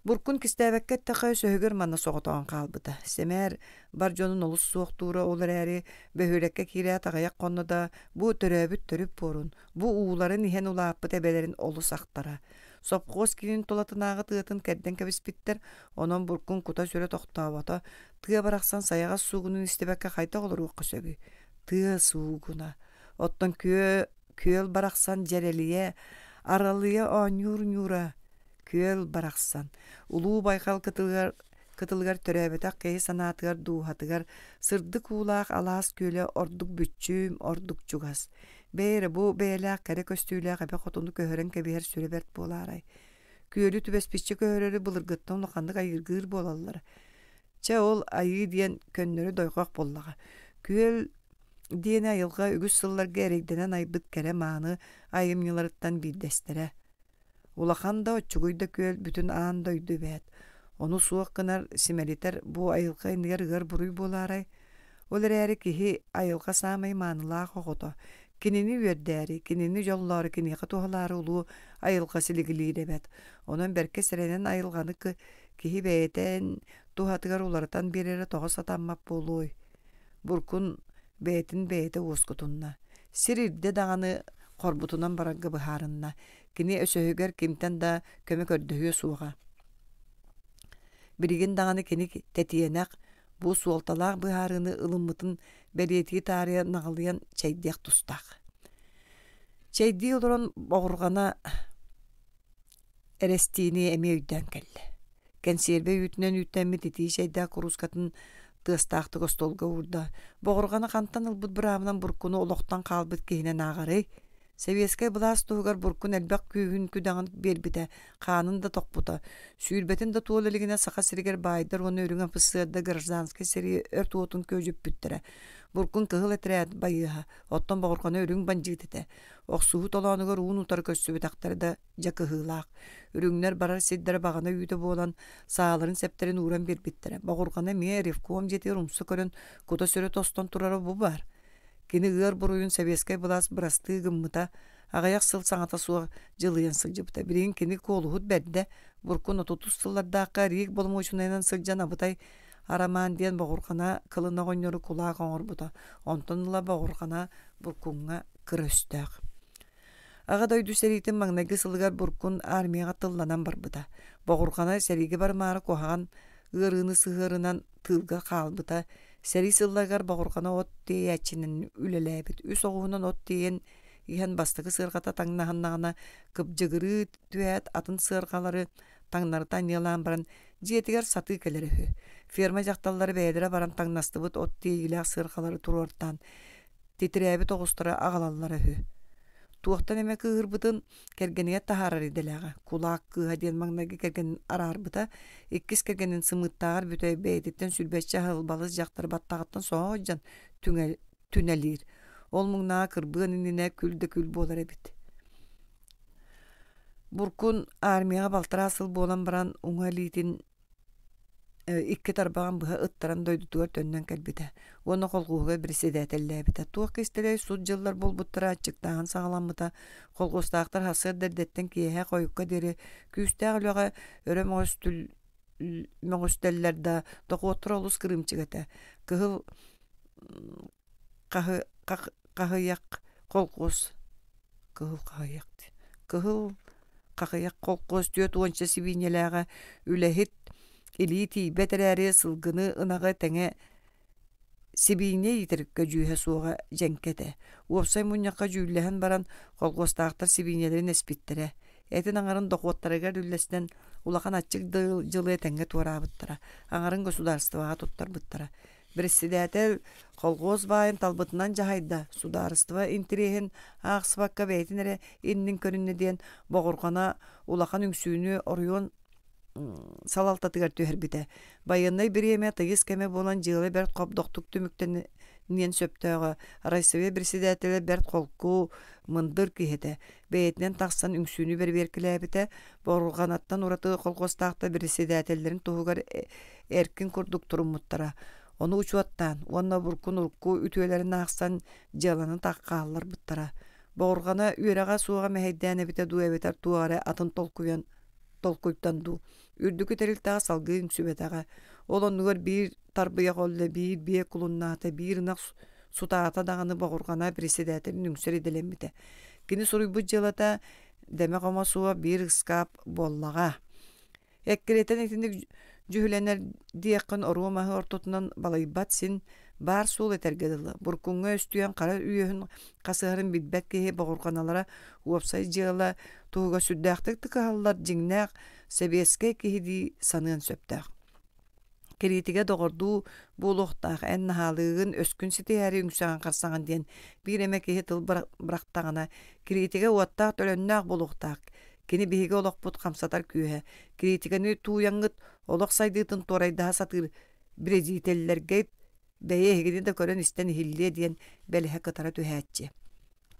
Буркун кистээбэккэ эттэххэ, өсөһүгэр манна соҕотоҕун хаалбыта. Сэмээр бар дьонун олус суохтуура, ол эрээри бөһүөлэккэ киирээт аҕыйах хонно да бу төрөөбүт төрүт буорун, бу ууларын иһэн улааппыт эбэлэрин олус ахтара. Сопхуос киинин тулатынааҕы тыатын кэрдэн кэбиспиттэр, онон Буркун кута-сүрэ тохтообото, тыа барахсан сайаҕас суугунун истибэккэ хайдах олоруохха сөбүй? Тыа суугуна. Оттон күө, күөл барахсан дьэрэлийэ, аралыйа оонньуур ньуура Күөл барахсан, улуу байҕал кытылыгар, кытылыгар төрөөбөтөх киһи санаатыгар дууһатыгар сырдык уулаах алаас күөлэ ордук бүччүм, ордук чугас. Бэйэ эрэ бу бэйэлээх кэрэ көстүүлээх эбэ хотуну көһөрөн кэбиһэр сүрэ бэрт буолаарай? Күөлү түбэспиччэ көһөрөрү былыргыттан улаханнык айыыргыыр буолаллара. Чэ ол айыы диэн көннөрү дойҕох буоллаҕа. Күөл диэни айылҕа үгүс сылларга эрэйдэнэн айбыт кэрэ-мааны айымньыларыттан биирдэстэрэ. Улахан да, оччугуй да күөл бүтүн аан дойду эбээт. Ону суох гынар, симэлитэр бу айылҕа иннигэр ыар буруй буолаарай? Ол эрээри киһи айылҕа саамай маанылаах оҕото. Кинини үөрдээри, кинини дьоллоору, киниэхэ туһалаары улуу айылҕа силигилиир эбээт. Онон бэркэ сэрэнэн айылҕаны киһи бэйэтин туһатыгар уларытан биэрэрэ тоҕо сатаммат буолуой? Буркун бэйэтин бэйэтэ уоскутунна. Сир ирдэ даҕаны хорбутунан барарга быһаарынна. Кини өсөһүгэр кимтэн да көмө көрдөһүө суоҕа. Билигин даҕаны кини тэтиэнэх, Бу суолталаах быһаарыыны ылыммытын бэлиэтии таарыйа наҕылыйан чэйдиэх тустаах. Чэйдии олорон боҕурҕана эрэстиини эмиэ өйдөөн кэллэ. Кэнсиэрбэ үүтүнэн үүттэммит итии чэйдээх куруускатын тыастаахтык остуолга уурда. Боҕурҕаны хантан ылбыт быраабынан буркуну олохтон хаалбыт киһинэн ааҕарый? Сэбиэскэй былаас туһугар буркун элбэх күүһүн-күдэҕин биэрбитэ, хаанын да тохпута. Сүүрбэтин да туола илигинэ Саха сиригэр баайдар уонна үрүҥ офицердар гражданскай сэрии өрт уотун күөдьүппүттэрэ. Буркун кыһыл этэрээт байыаһа, оттон Боҕурҕаны үрүҥ бандьыыт этэ. Охсуһуу толоонугар уун-утары көрсүбэтэхтэрэ да дьэ кыһыылаах. Үрүҥнэр барар сирдэрэ баҕана үүтэ буолан, сааларын-сэптэрин ууран биэрбиттэрэ. Боҕурҕаны эмиэ ревком дьиэтигэр умса көрөн, кута-сүрэ тостон турара бу баар. Кини ыар буруйун сэбиэскэй былаас бырастыы гыммыта, аҕыйах сыл саҥата суох дьылыйан сылдьыбыта. Билигин кини куолуһут бэрдэ, буркун отутус сыллардаахха РИИК боломуочунайынан сылдьан абытай Арамаан диэн боҕурҕана кылын оҕонньору кулаак оҥорбута. Онтон ыла боҕурҕана буркуҥҥа кыра өстөөх. Аҕа дойду сэриитин маҥнайгы сылыгар Буркун армияҕа тылланан барбыта. Боҕурҕана сэриигэ барымаары куһаҕан ыарыыны сыһыарынан тыылга хаалбыта. Сэрии сылларыгар Боҕурҕана от тиэйээччинэн үлэлээбит. Үс оҕуһунан от тиэйэн иһэн бастакы сыарҕата таҥнаһыннаҕына кыбдьыгырыы түһээт атын сыарҕалары таҥнарыта анньыалаан баран дьиэтигэр сатыы кэлэрэ үһү. Ферма дьахталлара бэйэлэрэ баран таҥнастыбыт от тиэйиилээх сыарҕалары туруортаан титирээбит оҕустары аҕалаллара үһү. Туохтан эмэ кыыһырбытын кэргэнигэр таһаарар идэлээҕэ. Кулаак кыыһа диэн маҥнайгы кэргэнин араарбыта, иккис кэргэнин сымыыттааҕар бүтэй бэйэтиттэн сүрбэччэ аһылбалыс дьахтар баттаҕыттан соһо сылдьан түҥэлиир. Ол муҥнааҕа кырбыан иннинэ күл да күл буолар эбит. Буркун армияҕа балтараа сыл буолан баран уҥа илиитин икки тарбаҕын быһа ыттаран дойдутугар төннөн кэлбитэ уонна холхуоһугар председателлээбитэ. Туох кистэлэй сут дьыллар буолбуттара аччыктааһын саҕаламмыта. Холхуостаахтар сарсыарда эрдэттэн киэһэ хойукка диэри күүстээх үлэҕэ өрө мөҕүстэллэр да, дохуоттара олус кырыымчык этэ. Кыһыл хаһыйах холхуос кыһыл хаһыйах кыһыл Хахыйах холкуос түөрт уонча сибиинньэлээҕэ үлэһит илии тиийбэт эрээри сылгыны ынаҕы тэҥэ сибиинньэ иитэр көдьүүһэ суоҕа дьэҥкэ этэ. Уопсай мунньахха дьүүллэһэн баран холкуостаахтар сибиинньэлэрин эспиттэрэ. Этин аҥарын дохуоттарыгар үллэстэн улахан аччык дьылы этэҥҥэ туораабыттара, аҥарын государствоҕа туттарбыттара. Председатель колхоз баайын талбытынан дьаһайда, судаарыстыба интэриэһин аахсыбакка бэйэтин эрэ иннин көрүннэ диэн боҕурҕана улахан үҥсүүнү оройуон салалтатыгар түһэрбитэ. Байыаннай бириэмэ тыйыс кэмэ буолан дьыала бэрт хобдохтук түмүктэниэн сөптөөҕө. Райсовет председателэ бэрт холку, мындыр киһи этэ. Бэйэтинэн тахсан үҥсүүнү бэрэбиэркэлээбитэ. Боҕурҕанаттан ураты колхозтаахтар председателлэрин туһугар эркин курдук туруммуттара. Ону учуоттаан уонна буркун урукку үтүөлэрин аахсан дьыаланы так хаалларбыттара. Боҕурҕана үөрэҕэ суоҕа мэһэйдээн эбитэ дуу эбэтэр туох эрэ атын толкуйан толкуйтан дуу үрдүкү тэрилтэҕэ салгыы үҥсүбэтэҕэ. Ол оннугар биир тарбыйах олло, биир биэ кулуннаата, биир ынах сутаата даҕаны боҕурҕана председателин үҥсэр идэлэммитэ. Кини суруйбут дьыалата дэмэ-хомо суох биир ыскаап буоллаҕа. Эккирэтэн итинник дьүһүлэнэр диэххин оруо маһы ортотунан балыйбат син баар суол этэргэ дылы. Буркуҥҥа өстүйэн хара үөһүн хасыһарын билбэт киһи боҕурҕаналара уопсай дьыала туһугар сүрдээхтик кыһаллар дьиҥнээх сэбиэскэй киһи дии саныан сөптөөх. Кириитигэ доҕордуу буолуохтаах эн наһаалыыгын өскүн ситиһээри үҥсэҕин харсаҕын диэн биир эмэ киһи тыл бырахтаҕына кириитигэ уоттаах төлөннөөх буолуохтаах кини биһиги олохпут хамсатар күүһэ кириитикэни тууйаҥҥыт олох сайдыытын туорайдаһа сатыыр биридьиитэллэргэ бэйэ эһигини да көрөн-истэн иһиллиэ диэн бэлэһэ кытара түһээччи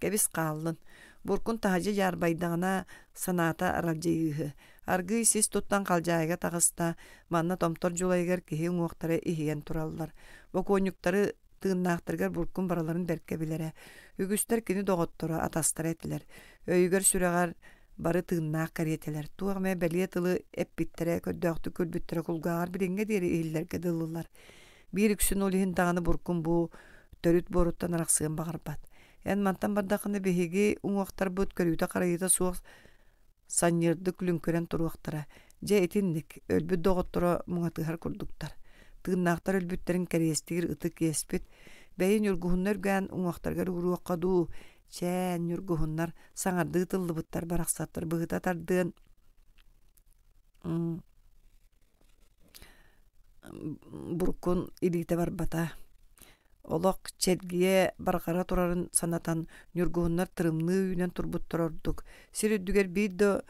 Кэбис хааллын. Буркун таһырдьа дьаарбайдаҕына санаата аралдьыйыыһы. Аргыый сис туттан халдьаайыга таҕыста, манна томтор дьулайыгар киһи уҥуохтара иһийэн тураллар. Бокуонньуктары тыыннаахтарыгар Буркун барыларын бэркэ билэрэ. Үгүстэр кини доҕотторо, атастара этилэр. Өйүгэр-сүрэҕэр бары тыыннаах кэриэтэлэр. Туох эмэ бэлиэ тылы эппиттэрэ, көрдөөхтүк көрбүттэрэ кулгааҕар билиҥҥэ диэри иһиллэргэ дылылар. Биир үксүн ол иһин даҕаны Буркун бу төрүт буоруттан арахсыан баҕарбат. Эн мантан бардаххына биһиги уҥуохтарбыт көрүүтэ-харайыыта суох санньыардык лүҥкүрэн туруохтара. Дьэ итинник, өлбүт доҕотторо муҥатыһар курдуктар. Тыыннаахтар өлбүттэрин кэриэстиир ытык иэспит. Бэйи ньургуһунна үргээн уҥуохтарыгар ууруохха дуу, чээн ньургуһуннар саҥардыы тыллыбыттар барахсаттар быһыта тардыан буркун илиитэ барбата. Олох чэлгийэ барҕара турарын санатан ньургуһуннар тырымныы үүнэн турбуттар ордук. Сир үрдүгэр биир да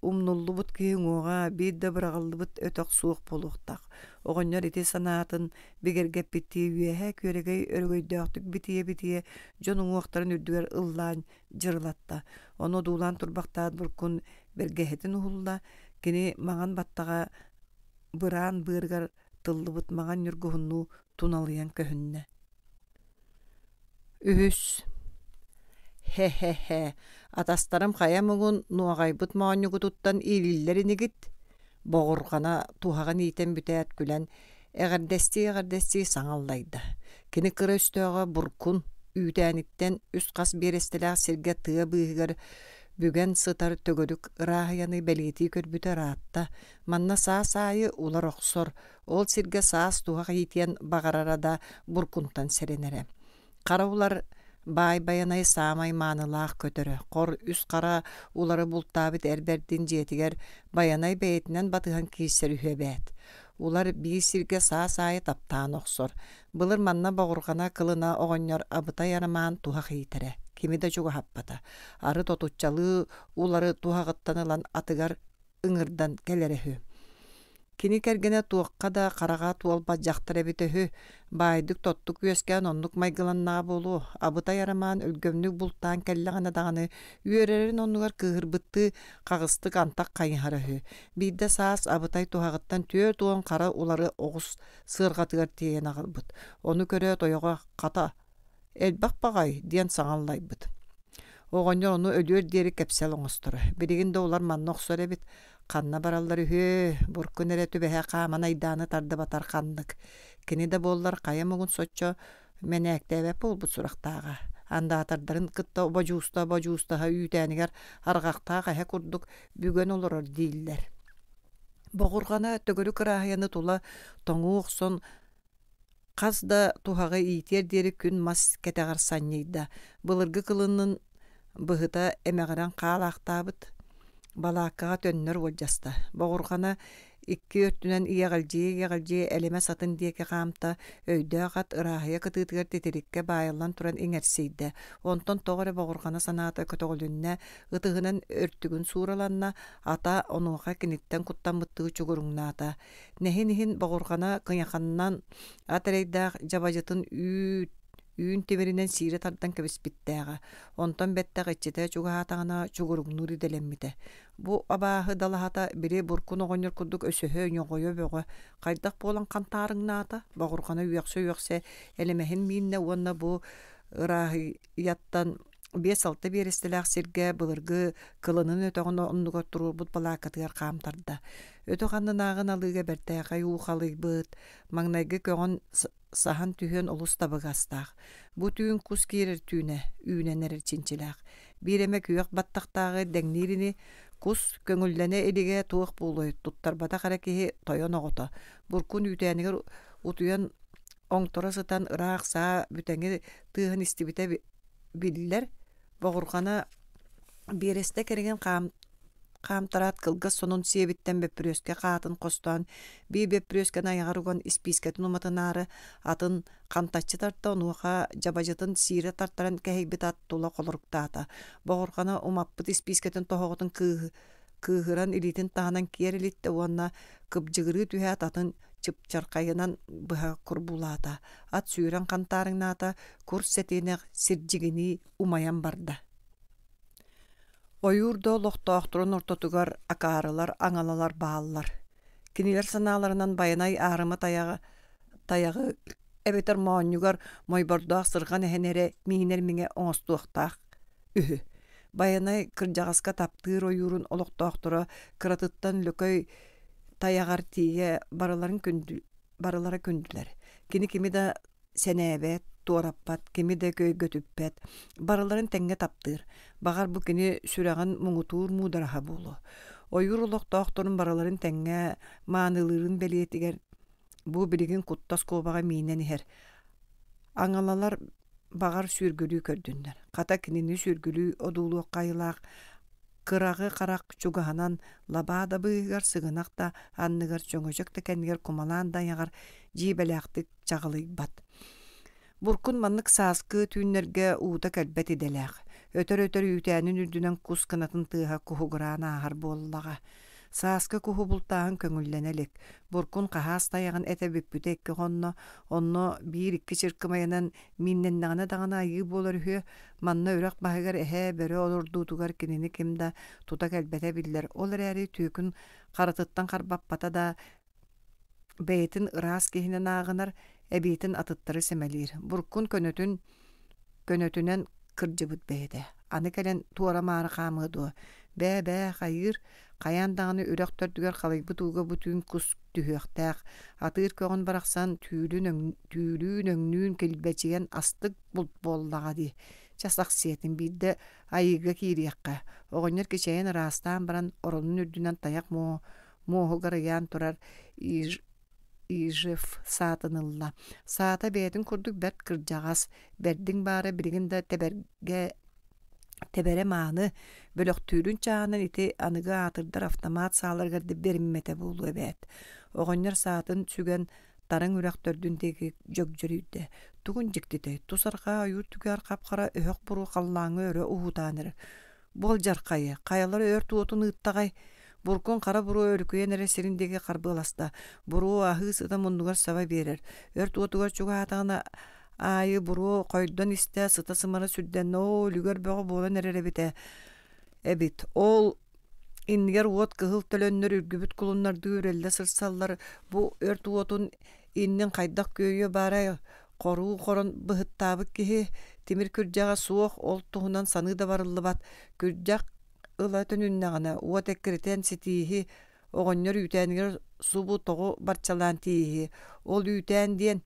умнуллубут киһи уҥуоҕа, биир да быраҕыллыбыт өтөх суох буолуохтаах. Оҕонньор ити санаатын бигэргэппиттии үөһэ күөрэгэй өрөгөйдөөхтүк битийэ-битийэ дьон уҥуохтарын үрдүгэр ыллаан дьырылатта. Ону одуулаан турбахтаат буркун бэргэһэтин уһулла, кини маҥан баттаҕа быраан быарыгар тыллыбыт маҥан ньургуһуннуу туналыйан көһүннэ. Үһүс Һэ-һэ-һэ, атастарым хайа муҥун нуоҕайбыт моонньугутуттан иилиллэр инигит? Боҕурҕана туһаҕын иитэн бүтээт күлэн, эҕэрдэстии-эҕэрдэстии саҥа аллайда. Кини кыра өстөөҕө Буркун үүтээниттэн үс-хас биэрэстэлээх сиргэ тыа быыһыгар бүгэн сытар төгүрүк ырааһыйаны бэлиэтии көрбүтэ ыраатта. Манна саас аайы улар охсор, ол сиргэ саас туһах иитиэн баҕарара да буркунтан сэрэнэрэ. Хара улар Баай Байанай саамай маанылаах көтөрө, хор үс хара улары бултаабыт эр бэрдин дьиэтигэр Байанай бэйэтинэн батыһан киирсэр үһү эбээт. Улар биир сиргэ саас аайы таптаан охсор. Былыр манна боҕурҕана кылына оҕонньор Абытай Арамаан туһах иитэрэ, кими да чугаһаппата. Арыт отуччалыы улары туһаҕыттан ылан атыгар ыҥырдан кэлэрэ үһү. Кини кэргэнэ туохха да хараҕа туолбат дьахтар эбитэ үһү, баайдык-тоттук үөскээн оннук майгыланнаҕа буолуо, Абытай Арамаан өлгөмнүк бултаан кэллэҕинэ даҕаны үөрэрин оннугар кыыһырбыттыы хаҕыстык антах хайыһара үһү. Биирдэ саас Абытай туһаҕыттан 40 хара улары оҕус сыарҕатыгар тиэйэн аҕалбыт. Ону көрөөт ойоҕо хата «Элбэх баҕай» диэн саҥа аллайбыт. Оҕонньор ону өлүөр диэри кэпсэл оҥосторо. Билигин да улар манна охсор эбит, ханна бараллар үһү, буркун эрэ түбэһэ хааман айдааны тардыбатар ханнык. Кини да буоллар хайа муҥун соччо мэнээктээбэт буолбут сурахтааҕа. Андаатардарын кытта бодьууста-бодьуустаһа үүтээнигэр арҕахтаах эһэ курдук бүгэн олорор дииллэр. Боҕурҕана төгүрүк ырааһыйаны тула тоҥуу охсон Хас да туһаҕы иитиэр диэри күн мас кэтэҕэр санньыйда, былыргы кылынын быһыта эмэҕирэн хаалаахтаабыт, балааккаҕа төннөр уолдьаста. Боҕурҕана икки өттүнэн иэҕэлдьийэ-иэҕэлдьийэ элэмэс атын диэки хаамта, өйдөөх ат ырааһыйа кытыытыгар титириккэ баайыллан туран иҥэрсийдэ. Онтон тоҕо эрэ боҕурҕана санаата көтөҕүлүннэ, ытыһынан өртүгүн суураланна, ата онуоха киниттэн куттаммыттыы чугуруҥнаата. Нэһин иһин боҕурҕана кыйаханынан ат эрэйдээх дьабадьытын үүт үүн тимиринэн сиирэ тардан кэбиспиттээҕэ. Онтон бэттэх иччитэ чугаһаатаҕына чугуруҥнуур идэлэммитэ. Бу абааһы далаһата били буркун оҕонньор курдук өсөһө, ньоҕойо бөҕө хайдах буолан хантаарыҥнаата, боҕурҕана үөхсэ-үөхсэ элэмэһин мииннэ уонна бу ырааһыйаттан 5-6 биэрэстэлээх сиргэ былыргы кылынын өтөҕүн оннугар туруорбут балааккатыгар хаамтарда. Өтөх аннынааҕы налыыга бэртээхэй уу халыйбыт, маҥнайгы көҕөн саһан түһүөн олус табыгастаах. Бу түүн кус киирэр түүнэ үүнэн эрэр чинчилээх. Биир эмэ күөх баттахтааҕы дэҥниир ини, кус көҥүллэнэ илигэ туох буолуой, туттарбатах эрэ киһи тойон оҕото. Буркун үүтээнигэр утуйан оҥторо сытан ыраах саа бүтэҥи тыаһын истибитэ биллэр, боҕурҕана биэрэстэ кэриҥин хаамтараат кылгас сонун сиэбиттэн бөппүрүөскэ хаатын хостоон, биир бөппүрүөскэни айаҕар уган испиискэтин уматынаары атын хантаччы тарта, онуоха дьабадьытын сиирэ тартаран кэһэйбит ат тула холоруктаата. Боҕурҕана умаппыт испиискэтин тоһоҕотун кыыһыран илиитин таһынан киэр илиттэ уонна кыбдьыгырыы түһээт атын чыпчархайынан быһа курбуулаата. Ат сүүрэн хантаарыҥнаата, кур сэтиэнэх сирдьигинии умайан барда. Ойуур да олохтоохторун ортотугар акаарылар, аҥалалар бааллар. Кинилэр санааларынан Байанай аарыма тайаҕы, тайаҕы эбэтэр моонньугар мойбордоох сырҕан эһэни эрэ миинэр миҥэ оҥостуохтаах үһү. Байанай кырдьаҕаска таптыыр ойуурун олохтоохторо кыратыттан лөкөй тайаҕар тиийэ барыларын күндү, барылара күндүлэр. Кини кими да сэнээбэт, туораппат, кими да көйгөтүппэт, барыларын тэҥҥэ таптыыр. Баҕар бу кини сүрэҕин муҥутуур муудараһа буолуо. Ойуур олохтоохторун барыларын тэҥҥэ маанылыырын бэлиэтигэр Бу билигин куттас куобаҕы миинэн иһэр. Аҥалалар баҕар сүөргүлүү көрдүннэр. Хата кинини сүөргүлүү одуулуохха айылаах кыраҕы харах чугаһынан лабаа да быыһыгар сыгынах да анныгар чөҥөчөк да кэннигэр кумалаан да айаҕар дьиибэлээхтик чаҕылыйбат. Буркун маннык сааскы түүннэргэ уута кэлбэт идэлээх. Өтөр-өтөр үүтээнин үрдүнэн кус кынатын тыаһа куһугураан ааһар буоллаҕа. Сааскы куһу бултааһын көҥүллэнэ илик. Буркун хаһаас тайаҕын этэ бүппүтэ икки хонно, онно биир-икки чыркымайынан мииннэннэҕинэ даҕаны айыы буолар үһүө. Манна үрэх баһыгар эһээ, бөрө олордуутугар кинини ким да тута кэлбэтэ биллэр. Ол эрээри түөкүн харатыттан харбаппата да бэйэтин ыраас киһинэн ааҕынар, эбиитин атыттары сэмэлиир. Буркун көнөтүн көнөтүнэн кырдьыбыт бэйэтэ. Аны кэлэн туора-маары хаамыа дуо? Бээ-бээ, хайыыр, хайаан даҕаны үрэх төрдүгэр халыйбыт ууга бу түүн кус түһүөхтээх. Атыыр көҕүн барахсан түүлүн өҥ, түүлүүн өҥнүүн килбэчийэн астык булт буоллаҕа дии. Чэ, сахсиэтин биирдэ айыыга киириэххэ. Оҕонньор кичэйэн ыраастаан баран оронун үрдүнэн тайах муоһу муоһугар ыйаан турар Ижев саатын ылла. Саата бэйэтин курдук бэрт кырдьаҕас, бэрдиҥ баара билигин да тэбэргэ тэбэрэ мааны, бөлөхтүүрүн чааһынан ити аныгы аатырдар автомат сааларыгар да бэриммэтэ буолуо эбээт. Оҕонньор саатын сүгэн тарыҥ үрэх төрдүн диэки дьөгдьөрүйдэ. Тугун дьиктитэй, тус арҕаа ойуур түгэҕэр хап-хара өһөх буруо халлааҥҥа өрө уһуутаан эрэр. Буолдьархайы, хайалара өрт уотун ыыттаҕай? Буркун хара буруо өрүкүйэн эрэ сирин диэки харбыаласта. Буруо аһыы сыта муннугар саба биэрэр. Өрт уотугар чугаһаатаҕына аайы буруо хойдон истэ, сыта-сымара сүрдэннэ, оо, үлүгэр бөҕө буолан эрэр эбитэ эбит. Ол иннигэр уот кыһыл төлөннөр үргүбүт кулуннардыы үрэллэ сырсаллар. Бу өрт уотун иннин хайдах күөйүө баарай Хоруу хорон быһыттаабыт киһи тимир күрдьэҕэ суох, ол туһунан саныы да барыллыбат. Күрдьэх ыла төнүннэҕинэ, уот эккирэтэн ситииһи, оҕонньор үүтээнигэр субу тоҕу барчалаан тииһи. Ол үүтээн диэн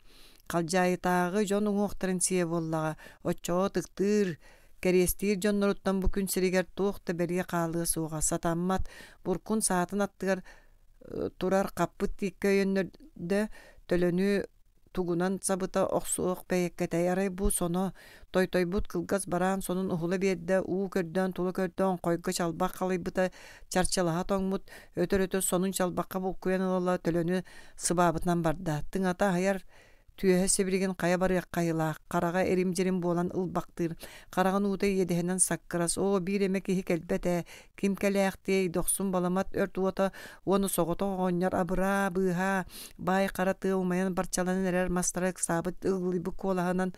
халдьаайытааҕы дьон уҥуохтарын сиэ буоллаҕа, оччоҕо ытыктыыр, кэриэстиир дьонноруттан бу күн сиригэр туох да бэлиэ хаалыа суоҕа, сатаммат. Буркун саатын аттыгар турар хаппыт тииккэ өйөннөрдө, төлөнү тугунан сабыта охсуох бэйэккэтэй арай бу соно тойтойбут кылгас бараан сонун уһула биэрдэ уу көрдөөн тула көрдөөн хойго чалбах халыйбыта чарчалаһа тоҥмут өтөр-өтөр сонун чалбахха булкуйан ыла-ыла төлөнү сыбаабытынан барда тыҥата аһыйар түөһэ сибилигин хайа барыахха айылаах хараҕа ирим-дьирим буолан ылбахтыыр хараҕын уута иэдэһинэн саккырас оо биир эмэ киһи кэлбэт ээ Ким кэлээхтиэй, дохсун баламат өрт уота уонна соҕотох оҕонньор абыраа, быыһаа, баай хара тыа умайан барчаланан эрэр мастара ыксаабыт ыгылыйбыт куолаһынан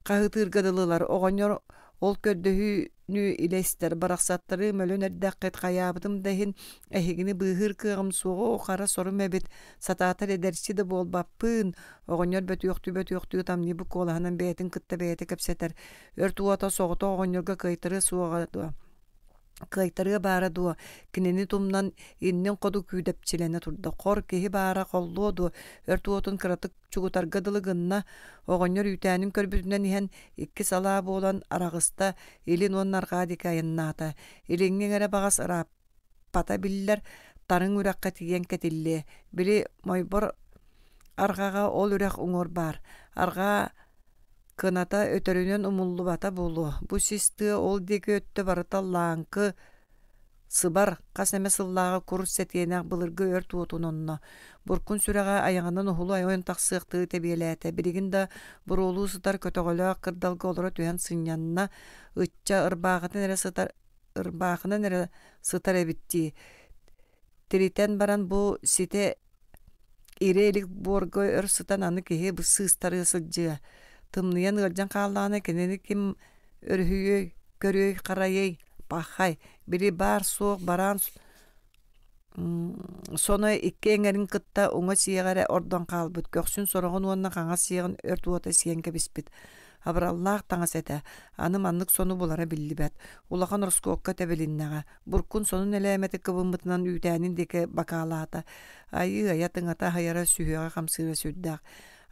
хаһыытыырга дылылар. Оҕонньор ол көрдөһүүнү илэ истэр, барахсаттары мөлөн эрдэххит хайаабытым да иһин эһигини быыһыыр кыаҕым суоҕа, оо, хара сорум эбит, сатаатар эдэрчи да буолбаппын. Оҕонньор бөтүөхтүү-бөтүөхтүү ытамньыйбыт куолаһынан бэйэтин кытта бэйэтэ кэпсэтэр. Өрт уота соҕотох оҕонньорго кыайтарыа суоҕа дуо? Кыайтарыа баара дуо, кинини тумнан иннин хоту күүдэпчилэнэ турда. Хор киһи баара холлуо дуо, өрт уотун кыратык чугутарга дылы гынна, оҕонньор үүтээнин көрбүтүнэн иһэн икки салаа буолан араҕыста, илин уонна арҕаа диэки айаннаата. Илиҥҥи эҥэрэ баҕас ырааппата биллэр, Тарыҥ үрэххэ тиийэн кэтиллиэ. Били Мойбор арҕаҕа ол үрэх уҥуор баар. Арҕаа Кыната өтөрүнэн умуллубата буолуо, бу сис тыа ол диэки өттө барыта лааҥкы, сыбар, хас эмэ сыллааҕы кур сэтиэнэх былыргы өрт уотун онно. Буркун сүрэҕэ айаҕынан уһулу ойон тахсыахтыы тэбиэлээтэ, билигин да буруолуу сытар көтөҕөлөөх кырдалга олоро түһэн сынньанна, ычча ырбаахытын эрэ сытар ырбаахынан эрэ сытар эбит дии. Тиритэн баран бу ситэ ирэ илик буорга өр сытан аны киһи сыыстарыа сылдьыа. Тымныйан ыалдьан хааллаҕына кинини ким өрүһүйүөй, көрүөй-харайыай, пахай, били баар-суох бараан соно икки эҥэрин кытта уҥа сиэҕэ эрэ ордон хаалбыт, көхсүн сороҕун уонна хаҥас сиэҕин өрт уота сиэн кэбиспит. Абыраллаах таҥас этэ, аны маннык сону булара биллибэт, улахан ороскуокка тэбилиннэҕэ. Буркун сонун элээмэтик кыбыммытынан үүтээнин диэки бакаалаата. Айыы-айа тыҥата аһыйара сүһүөҕэ хамсыыра сүрдээх.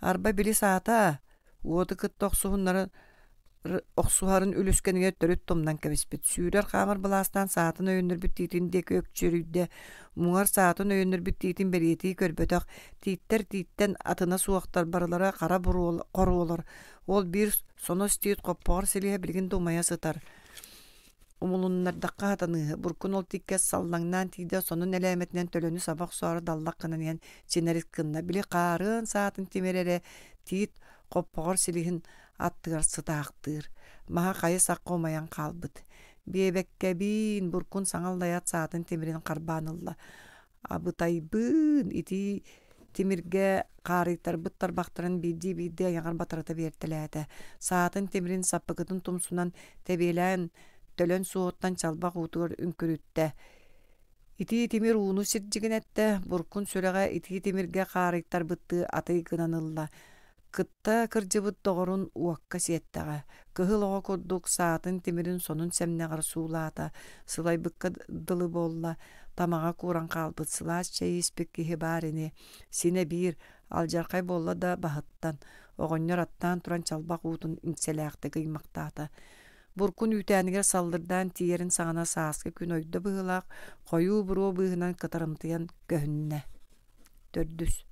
Арба били саата, уоту кытта охсуһуннара Охсуһарын үлүскэнигэр төрүт тумнан кэбиспит, сүүрэр-хаамар былаастаан саатын өйөннөрбүт тиитин диэки өкчөрүйдэ, муҥар саатын өйөннөрбүт тиитин бэлиэтии көрбөтөх, тииттэр тииттэн атына суохтар, барылара хара хоруолар, ол биир сонос тиит хоппоҕор силиһэ билигин да умайа сытар. Умулуннардахха сатаныыһы, буркун ол тииккэ саллаҥнаан тиийдэ, сонун элээмэтинэн төлөнү саба охсоору даллах гынан иһэн чинэрис гынна, били хаарыан саатын тимир эрэ тиит хоппоҕор силиһин аттыгар сытаахтыыр, маһа хайы-сахха умайан хаалбыт. Биэбэккэбиин буркун саҥа аллайаат саатын тимирин харбаан ылла. Абытайбыын итии тимиргэ хаарыйтарбыт тарбахтарын биирдии-биирдии айаҕар батарыта биэртэлээтэ. Саатын тимирин саппыкытын тумсунан тэбиэлээн төлөн суоһуттан чалбах уутугар үҥкүрүттэ. Итии тимир ууну сирдьигинэттэ, буркун сүрэҕэ итии тимиргэ хаарыйтарбыттыы атый гынан ылла. Кытта кырдьыбыт доҕорун уокка сиэттэҕэ, кыһыл оҕо курдук саатын тимирин сонун сэмнэҕэр суулаата, сылайбыкка дылы буолла, тамаҕа кууран хаалбыт сылаас чэйи испит киһи баар ини, синэ биир, алдьархай буолла да баһыттан, оҕонньор аттаан туран чалбах уутун иҥсэлээхтик ыймахтаата. Буркун үүтээнигэр саллырдаан тиийэрин саҕана сааскы күн ойдо быһыылаах, хойуу буруо быыһынан кытарымтыйан көһүннэ. Төрдүс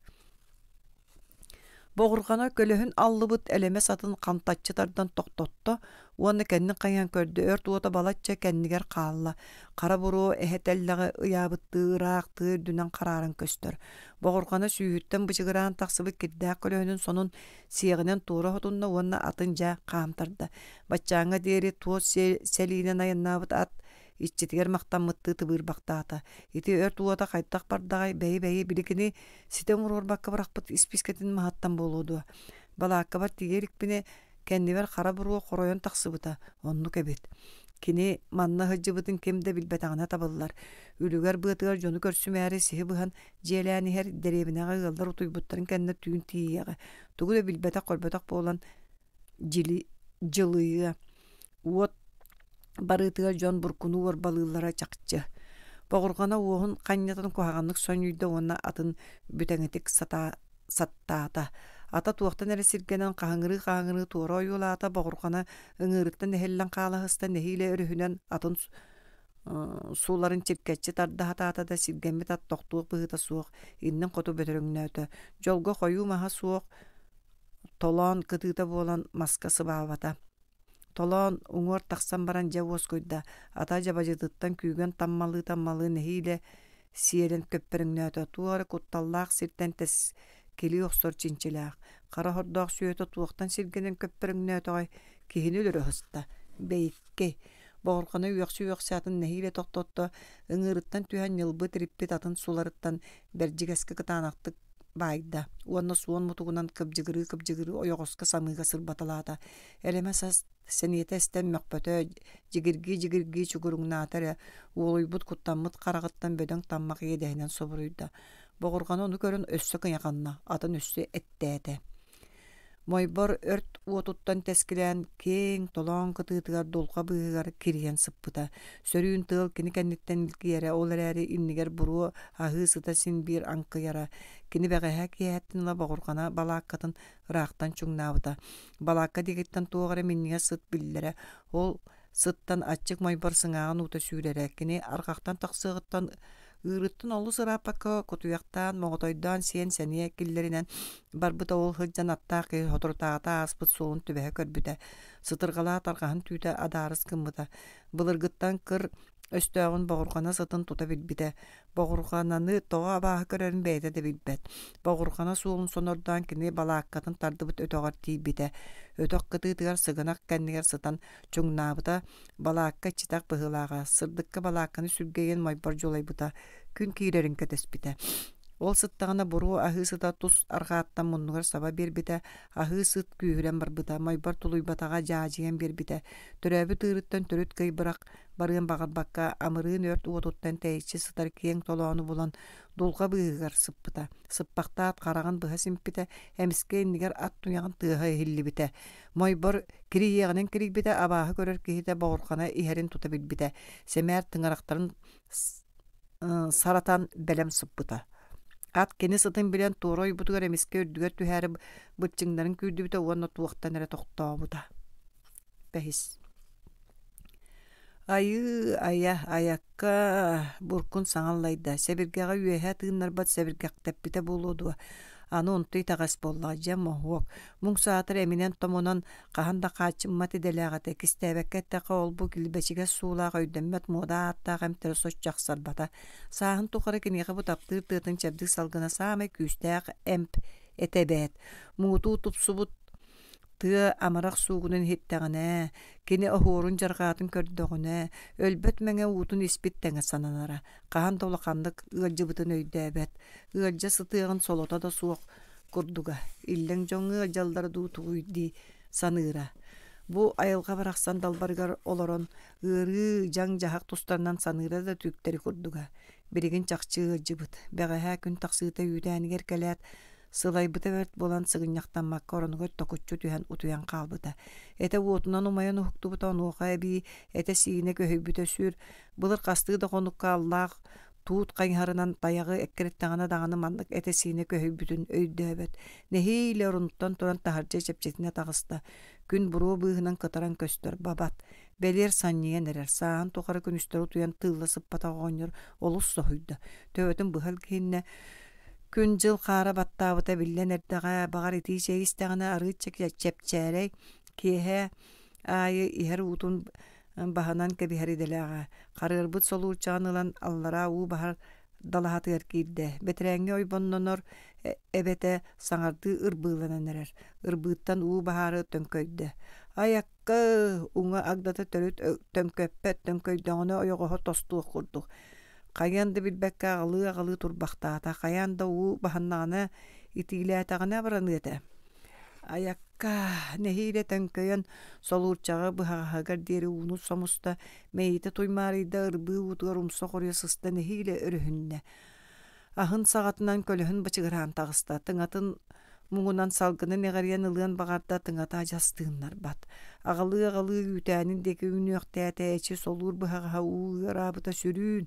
Боҕурҕана көлөһүн аллыбыт элэмэс атын хантаччы тардан тохтотто уонна кэннин хайыһан көрдө, өрт уота балачча кэннигэр хаалла, хара буруо эһэ тэллэҕи ыйаабыттыы ыраах тыа үрдүнэн харааран көстөр. Боҕурҕана сүүһүттэн бычыгыраан тахсыбыт кирдээх көлөһүнүн сонун сиэҕинэн туора хотунна уонна атын дьэ хаамтарда. Баччааҥҥа диэри туос сэлиинэн айаннаабыт ат иччитигэр махтаммыттыы тыбыырбахтаата. Ити өрт уота хайдах бардаҕай, бэйи-бэйи билигини ситэ умуруорбакка бырахпыт испиискэтин маһыттан буолуо дуо? Балааккабар тиийэ иликпинэ, кэннибэр хара буруо хоройон тахсыбыта, оннук эбит. Кини манна сылдьыбытын ким да билбэтэҕинэ табыллар. Үлүгэр быатыгар дьону көрсүмээри сиһи быһан дьиэлээн иһэр дэриэбинэҕэ ыаллар утуйбуттарын кэннэ түүн тиийиэҕэ. Тугу да билбэтэх-көрбөтөх буолан дьили дьылыйыа. Уот барыытыгар дьон буркуну уорбалыыллара чахчы. Боҕурҕана уоһун ханньатын куһаҕаннык сонньуйда уонна атын бүтэҥитик сатаа саттаата. Ата туохтан эрэ сиргэнэн хаһыҥырыы-хаһыҥырыы туора ойуулаата, боҕурҕана ыҥыырыттан эһиллэн хаалаһыста, нэһиилэ өрүһүнэн атын сууларын чиркэччи тарда сатаата да сиргэммит ат тохтуох быһыыта суох, иннин хоту бөтөрөҥнөөтө. Дьолго хойуу маһа суох толоон кытыыта буолан маска сыбаабата. Толоон уҥуор тахсан баран дьэ уоскуйда, ата дьабадьытыттан күүгэн таммалыы-таммалыы нэһиилэ сиэлэн көппөрүҥнөөтө, туох эрэ кутталлаах сиртэн тэскилии охсор чинчилээх, хара хордоох сүөтэ туохтан сиргэнэн көппөрүҥнөөтөҕөй, киһини өлөрө сыста, бэйиккэй, боҕурҕана үөхсэ-үөхсэ атын нэһиилэ тохтотто, ыҥыырыттан түһэн ньылбы тириппит атын суларыттан бэрдьигэскэ кытаанахтык баайда уонна суон мутугунан кыбдьыгырыы-кыбдьыгырыы ойоҕоско самыыга сырбаталаата. Элэмэс ас сэниэтэ эстэн мөхпөтө, дьигиргии-дьигиргии чугуруҥнаата эрэ, уолуйбут, куттаммыт хараҕыттан бөдөҥ таммах иэдэһинэн субуруйда. Боҕурҕана ону көрөн өссө кыйаханна, атын өссө эттээтэ. Мойбор өрт уотуттан тэскилээн киэҥ толоон кытыытыгар дулҕа быыһыгар кирийэн сыппыта. Сөрүүн тыал кини кэнниттэн илгийэрэ, ол эрээри иннигэр буруо аһыы сыта син биир аҥкыйара. Кини бэҕэһээ киэһэттэн ыла боҕурҕана балааккатын ыраахтан чуҥнаабыта. Балаакка диэкиттэн туох эрэ минньигэс сыт биллэрэ. Ол сыттан аччык мойбор сыҥааҕын уута сүүрэрэ. Кини арҕахтан тахсыаҕыттан ыырыттан олус ырааппакка кутуйахтаан, моҕотойдоон сиэн сэниэ киллэринэн барбыта ол сылдьан аттаах киһи соторутааҕыта ааспыт суолун түбэһэ көрбүтэ. Сытырҕалаах тарҕаһын түүтэ адаарыс гыммыта. Былыргыттан кыр өстөөҕүн боҕурҕана сытын тута билбитэ. Боҕурҕананы тоҕо абааһы көрөрүн бэйэтэ да билбэт. Боҕурҕана суолун сонордоон кини балааккатын тардыбыт өтөҕөр тиийбитэ. Өтөх кытыытыгар сыгынах кэннигэр сытан чуҥнаабыта, балаакка иччитэх быһыылааҕа, сырдыкка балаакканы сүргэйэн мойбор дьулайбыта, күн киирэрин кэтэспитэ. Ол сыттаҕына буруо аһыы сыта тус арҕааттан муннугар саба биэрбитэ, аһыы сыт күүһүрэн барбыта, мойбор тулуйбатаҕа дьаадьыйан биэрбитэ. Төрөөбүт ыырыттан төрүт кый бырах барыан баҕарбакка, амырыын өрт уотуттан тэйиччи сытар киэҥ толоону булан, дулҕа быыһыгар сыппыта. Сыппахтаат хараҕын быһа симпитэ, эмискэ иннигэр ат туйаҕын тыаһа иһиллибитэ. Мойбор кирийиэҕинэн кирийбитэ, абааһы көрөр киһитэ боҕурҕана иһэрин тута билбитэ, сэмээр тыҥырахтарын саратан бэлэм сыппыта. Ат кини сытын билэн туора ойбутугар эмискэ үрдүгэр түһээри быччыҥнарын күүрдүбүтэ уонна туохтан эрэ тохтообута. Бэһис. Айыы, айа, айакка, Буркун саҥа аллайда, сэбиргэҕэ үөһэ тыыннарбат сэбиргэхтэппитэ буолуо дуо, аны онто итэҕэс буоллаҕа, дьэ моһуок, муҥ саатар эминэн-томунан хаһан да хааччыммат идэлээх этэ, кистээбэккэ эттэххэ ол-бу килбэчигэс суулаах өйдөммөт муода ааттаах эмтэрэ соччо ахсарбата. Сааһын тухары киниэхэ бу таптыыр тыатын чэбдик салгына саамай күүстээх эмп этэ эбээт. Муҥутуу тупсубут Тыа амарах суугунун иһиттэҕинэ, кини оһуорун-дьарҕаатын көрдөҕүнэ, өлбөт мэҥэ уутун испит тэҥэ сананара, хаһан да улаханнык ыалдьыбытын өйдөөбөт, ыалдьа сытыаҕын солото да суох курдуга, иллэҥ дьоҥҥо ыалдьаллара дуу тугуй дии саныыра. Бу айылҕа барахсан далбарыгар олорон ыарыы, дьаҥ-дьаһах тустарынан саныыра да түктэри курдуга. Билигин чахчы ыалдьыбыт. Бэҕэһээ күн тахсыыта үүтээнигэр кэлээт, Сылайбыта бэрт буолан сыгынньахтаммакка оронугар токуччу түһэн утуйан хаалбыта. Этэ уотунан умайан уһуктубута, онуоха эбии этэ-сиинэ көһүйбүтэ сүр. Былыр хастыы да хонукка аллаах туут хайыһарынан тайаҕы эккирэттэҕинэ даҕаны маннык этэ-сиинэ көһүйбүтүн өйдөөбөт. Нэһиилэ орунуттан туран таһырдьа чэпчэтинэ таҕыста. Күн буруо быыһынан кытаран көстөр, бабат. Бэлиэр санньыйан эрэр, сааһын тухары күнүстэри утуйан тыылла сыппатах оҕонньор олус соһуйда. Төбөтүн быһа илгиһиннэ, Күн-дьыл хаара баттаабыта биллэн эрдэҕэ, баҕар итии чэй истэҕинэ арыычча чэпчээрэй, киэһэ аайы иһэр уутун баһынан кэбиһэр идэлээҕэ. Харыарбыт солуурчаҕын ылан аллараа уу баһар далаһатыгар киирдэ. Бэтэрээҥҥэ ойбоннонор эбэтэ саҥардыы ырбыыланан эрэр. Ырбыыттан уу баһаары төҥкөйдө. Айакка уҥа агдата төрүт төҥкөппөт, төҥкөйдөҕүнэ ойоҕоһо тостуох курдук. Хайыан да билбэккэ аҕылыы-аҕылыы турбахтаата, хайаан да уу баһыннаҕына, итиилээтэҕинэ абыраныа этэ. Айакка, нэһиилэ төҥкөйөн, солуурчаҕы быһаҕаһыгар диэри ууну сомуста, мэйиитэ туймаарыйда, ырбыы уутугар умса хоруйа сыста нэһиилэ өрүһүннэ. Аһын саҕатынан көлөһүн бычыгыраан таҕыста, тыҥатын муҥунан салгынын эҕэрийэн ылыан баҕарда, тыҥата адьас тыыннарбат. Аҕалыы-аҕалыы үүтээнин диэки үүнүөхтээтэ, эчи солуур быһаҕаһа уу ыараабыта сүрүүн,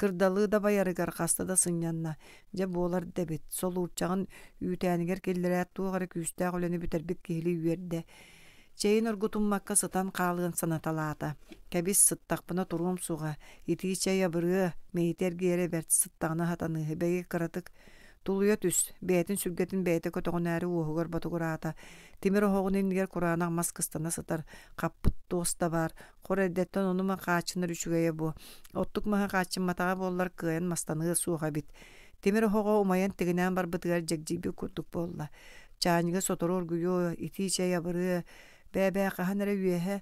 кырдалы да байарыгар хаста да сынньанна. Дьэ буолар да эбит, солуурчаҕын үүтээнигэр киллэрээт туох эрэ күүстээх үлэни бүтэрбит киһилии үөрдэ. Чэйин оргутуммакка сытан хаалыан санаталаата. Кэбис, сыттахпына туруом суоҕа, итии чэй абырыа, мэйитэ эргийэрэ бэрт, сыттаҕына сатаныыһы, бэйи кыратык тулуйа түс, бэйэтин сүргэтин бэйэтэ көтөҕүнээри уоһугар ботугураата. Тимир оһоҕун иннигэр кураанах мас кыстана сытар, хаппыт туос да баар, хор эрдэттэн ону-маны хааччынар үчүгэйэ буо. Оттук маһы хааччымматаҕа буоллар кыайан мастаныа суох эбит. Тимир оһоҕо умайан тигинээн барбытыгар дьэгдьийбит курдук буолла. Чаанньыга сотору оргуйуо, итии чэй абырыа, бээ-бээ хаһан эрэ үөһэ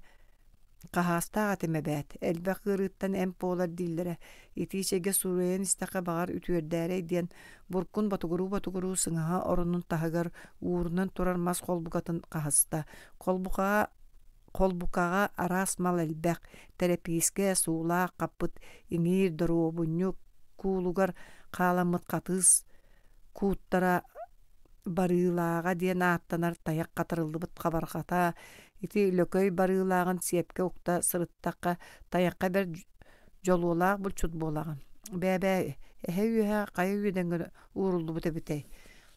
хаһаастаах этим эбээт, элбэх ыарыыттан эмп буолар дииллэрэ, итии чэйгэ суруйан истэххэ баҕар үтүөрдээрэй диэн буркун ботугуруу-ботугуруу сыҥаһа оронун таһыгар уурунан турар мас холбукатын хаһыста. Холбукаҕа Холбукаҕа араас мал элбэх, тэрэпиискэ, суулаах хаппыт иҥиир, доруобунньук, куулугар хааламмыт хатыыс кууттара барыылааҕа диэн ааттанар тайах хатарыллыбыт хабарҕата, ити лөкөй барыылааҕын сиэпкэ укта сырыттахха тайахха бэрт дьолуолаах булчут буолаҕын. Бээ-бээ, эһэ үөһэ хайа үөдэҥҥэ ууруллубут эбитэй?